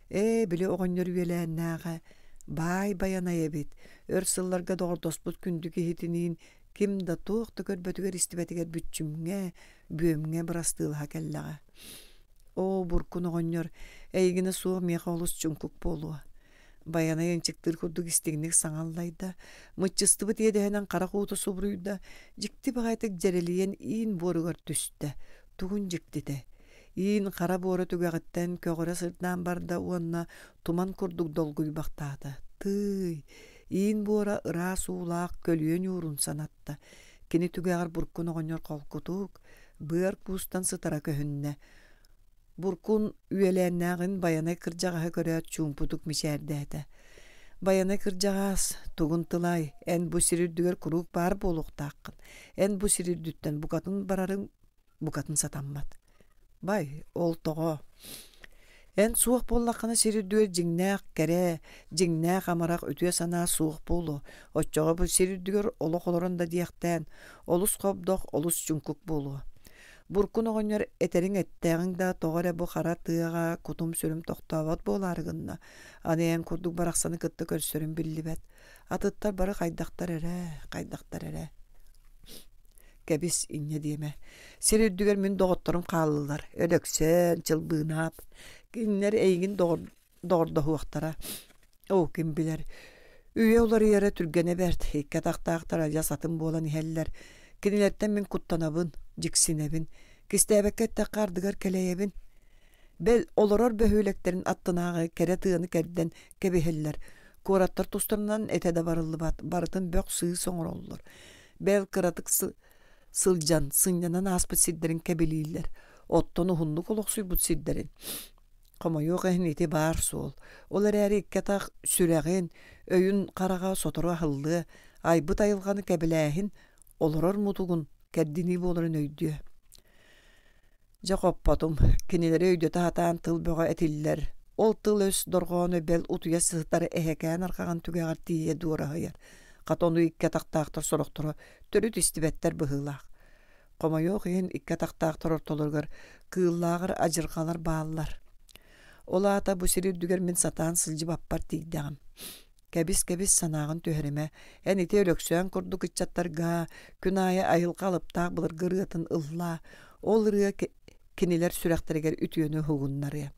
Ээ, били оҕонньор үөлээннээҕэ, баай Байанай эбит, өр сылларга доҕордоспут күндү киһитиниин ким да туох да көрбөтүгэр-истибэтигэр бүччүмҥэ, бүөмҥэ бырастыылаһа кэллэҕэ. Оо, буркун оҕонньор, эйигинэ суох миэхэ олус чуҥкук буолуо. Байанай ынчыктыыр курдук истиҥник саҥа аллайда, мыччыстыбыт иэдэһинэн харах уута субуруйда, дьикти баҕайытык дьэрэлийэн иин буоругар түстэ. Тугун дьиктитэ, Иин хара буора түгэҕиттэн көҕөрө сырдаан барда уонна туман курдук долгуйбахтаата. Тыый, иин буора ыраас уулаах көлүйэ ньуурун санатта. Кини түгэҕэр Буркун оҕонньор холкутук, быар куустан сытара көһүннэ. Буркун үөлээннээҕин Байанай кырдьаҕаһы көрөөт чуумпутук мичээрдээтэ. Байанай кырдьаҕаас, тугун тылай, эн бу сир үрдүгэр куруук баар буолуохтааххын. Эн бу сир үрдүттэн букатын барарыҥ букатын сатаммат. Бай, ол тоҕо? Эн суох буоллаххына сир үрдүгэр дьиҥнээх кэрэ, дьиҥнээх амарах үтүө санаа суох буолуо. Оччоҕо бу сир үрдүгэр олох олорон да диэхтээн, олус хобдох, олус чуҥкук буолуо. Буркун оҕонньор этэриҥ эттээҕиҥ да тоҕо эрэ бу хара тыаҕа кутум-сүрүм тохтообот буолаары гынна. Аны эн курдук барахсаны кытта көрсөрүм биллибэт. Атыттар бары хайдахтар эрэ, хайдахтар эрэ. Кэбис, инньэ диэмэ. Сир үрдүгэр мин доҕотторум хааллылар. Өлөксөөн, Чылбыынаап. Кинилэр эйигин доҕордоһуохтара. Оо, ким билэр. Үйэ уларыйара түргэнэ бэрт. Икки атахтаахтар адьас атын буолан иһэллэр. Кинилэртэн мин куттанабын, дьиксинэбин. Кистээбэккэ эттэххэ ардыгар кэлэйэбин. Бэл, олорор бөһүөлэктэрин аттынааҕы кэрэ тыаны кэрдэн кэбиһэллэр. Куораттар тустарынан этэ да барыллыбат, барытын бөх-сыыс оҥороллор. Бэл, кыратык сылдьан, сынньанан ааспыт сирдэрин кэбилииллэр. Оттон уһуннук олохсуйбут сирдэрин Хомойуох иһин ити баар суол. Ол эрээри икки атах сүрэҕин, өйүн хараҕа сотору аһыллыа, айбыт айылҕаны кэбилээһин олорор мутугун кэрдинии буоларын өйдүө. Дьэ хоппотум, кинилэри өйдөтө сатаан тыл бөҕө этиллэр. Ол тыл-өс дорҕооно бэл утуйа сытар эһэкээн арҕаҕын түгэҕэр тиийэ дуораһыйар. Хата ону икки атахтаахтар сорохторо төрүт истибэттэр быһыылаах. Хомойуох иһин икки атахтаахтар ортолоругар кыыллааҕар адьырҕалар бааллар. Ол аата бу сир үрдүгэр мин сатаан сылдьыбаппар тиийдэҕим. Кэбис-кэбис санааҕын түһэримэ. Эн ити Өлөксөөн курдук ыччаттарга күн аайы айылҕа алыптаах былыргы ырыатын ыллаа. Ол ырыа кинилэр сүрэхтэригэр үтүөнү уһугуннарыа.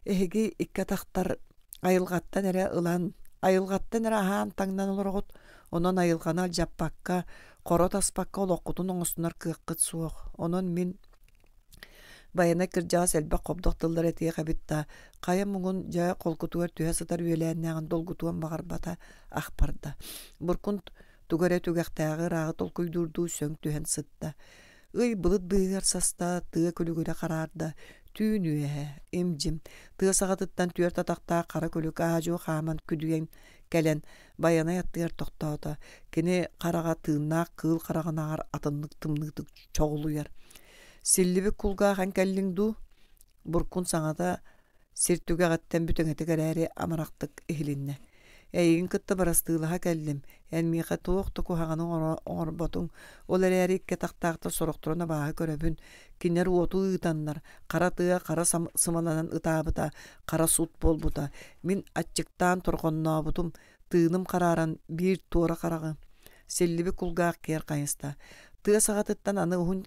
Эһиги икки атахтар айылҕаттан эрэ ылан, айылҕаттан эрэ аһаан-таҥнан олороҕут. Онон айылҕаны алдьаппакка, хоро таспакка олоххутун оҥостунар кыаххыт суох. Онон мин Байанай кырдьаҕас элбэх хобдох тыллары этиэх эбит да, хайа муҥун дьэ холкутугар түһэ сытар үөлээннээҕин долгутуон баҕарбата ах барда. Буркун тугу эрэ түгэхтээҕи ырааҕы толкуйдуурдуу сөҥ түһэн сытта. Ый былыт быыһыгар саста, тыа күлүгүрэ хараарда, түүн үөһэ, им-дьим, тыа саҕатыттан түөрт атахтаах хара күлүк аа-дьуо хааман күдүйэн кэлэн Байанай аттыгар тохтоото. Кини хараҕа тыыннаах кыыл хараҕынааҕар атыннык тымныытык чоҕулуйар. Силлибит кулгаах эн кэллиҥ дуу? Буркун саҥата сир түгэҕиттэн бүтэҥитик эрээри амарахтык иһилиннэ. Эйигин кытта бырастыылаһа кэллим. Эн миэхэ туох да куһаҕаны оҥорботуҥ. Ол эрээри икки атахтаахтар сорохторун абааһы көрөбүн. Кинилэр уоту ыытаннар, хара тыа хара сымаланан ытаабыта, хара сут буолбута. Мин аччыктаан торҕоннообутум, тыыным харааран биир туора хараҕы силлибит кулгаах киэр хайыста. Тыа саҕатыттан аны уһун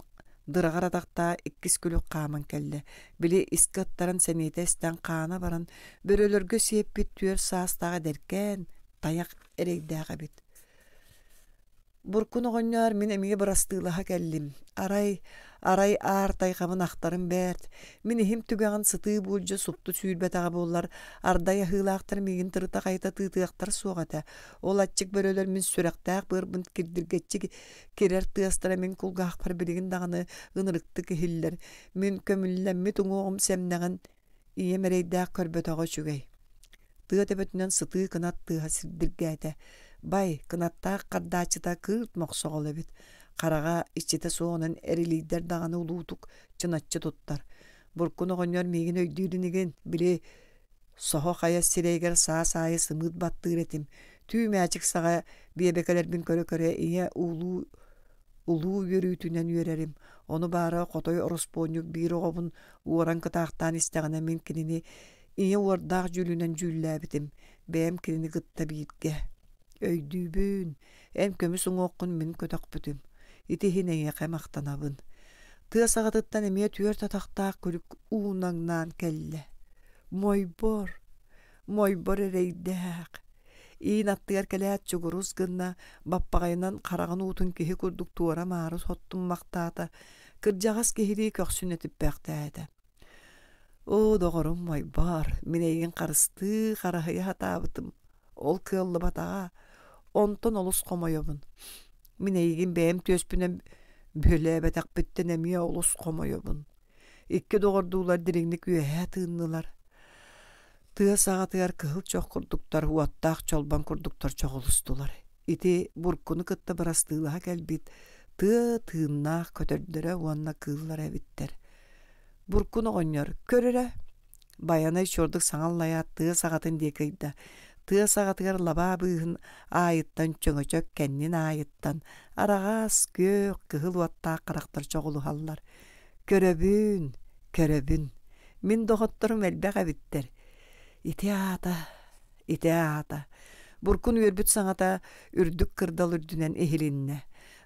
дыраҕар атахтаа иккис күлүк хааман кэллэ. Били искэ ыттаран сэниэтэ эстэн хаана баран, бөрөлөргө сиэппит түөрт саастаах эдэркээн тайах эрэйдээх эбит. Буркун оҕонньоор, мин эмиэ бырастыылаһа кэллим. Арай, арай аар тайҕабын ахтарым бэрт. Мин иһим түгэҕин сытыы буулдьа супту сүүрбэтэҕэ буоллар, ардай аһыылаахтар миигин тырыта-хайыта тыытыахтар суох этэ. Ол аччык бөрөлөр мин сүрэхтээх быарбын кирдиргэччи кирэр тыастара мин кулгаахпар билигин даҕаны ынырыктык иһиллэр. Мин көмүллэммит уҥуоҕум сэмнэҕин Ийэм эрэйдээх көрбөтөҕө үчүгэй. Тыа төбөтүнэн сытыы кынат тыаһа сирдиргээтэ. Бай, кынаттаах хардааччыта кыырт мохсоҕол эбит. Хараҕа иччитэ суоҕунан эрилийдэр даҕаны улуутук чыначчы туттар. Буркун оҕонньор миигин өйдүүр инигин, били соһо хайа сирэйигэр саас аайы сымыыт баттыыр этим. Түү мээчик саҕа биэбэкэлэрбин көрө-көрө ийэ уулуу улуу үөрүүтүнэн үөрэрим. Ону баара хотой ороспуонньук биир оҕобун уоран кытаахтаан истэҕинэ мин кинини ийэ уордаах дьүүлүнэн дьүүллээбитим. Бэйэм кинини кытта бииргэ. Өйдүүбүн, эн көмүс уҥуоххун мин көтөхпүтүм. Ити иһин эйиэхэ махтанабын. Тыа саҕатыттан эмиэ түөрт атахтаах күлүк уунаҥнаан кэллэ. Мойбор, Мойбор эрэйдээх. Иин аттыгар кэлээт чугурус гынна, баппаҕайынан хараҕын уутун киһи курдук туора-маары соттуммахтаата, кырдьаҕас киһилии көхсүн этиппэхтээтэ. Оо, доҕорум Мойбор, мин эйигин харыстыы, хараһыйа сатаабытым. Ол кыаллыбатаҕа. Онтон олус хомойобун. Мин эйигин бэйэм түөспүнэн бүөлээбэтэхпиттэн эмиэ олус хомойобун. Икки доҕордуулар дириҥник үөһээ тыыннылар. Тыа саҕатыгар кыһыл чох курдуктар, уоттаах чолбон курдуктар чоҕулустулар. Ити буркуну кытта бырастыылаһа кэлбит тыа тыыннаах көтөрдөрө уонна кыыллара эбиттэр. Буркун оҕонньор көр эрэ Байанай чуордук саҥа аллайаат тыа саҕатын диэки ыйда. Тыа саҕатыгар лабаа быыһын аайыттан чөҥөчөк кэннин аайыттан араҕас, күөх, кыһыл уоттаах харахтар чоҕулуһаллар. Көрөбүн, көрөбүн. Мин доҕотторум элбэх эбиттэр. Ити аата, ити аата. Буркун үөрбүт саҥата үрдүк кырдал үрдүнэн иһилиннэ.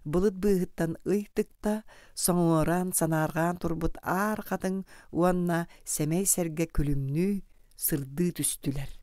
Былыт быыһыттан ый тыкта, соҥуоран, санаарҕаан турбут аар хатыҥ уонна сэмэй сэргэ күлүмнүү, сырдыы түстүлэр.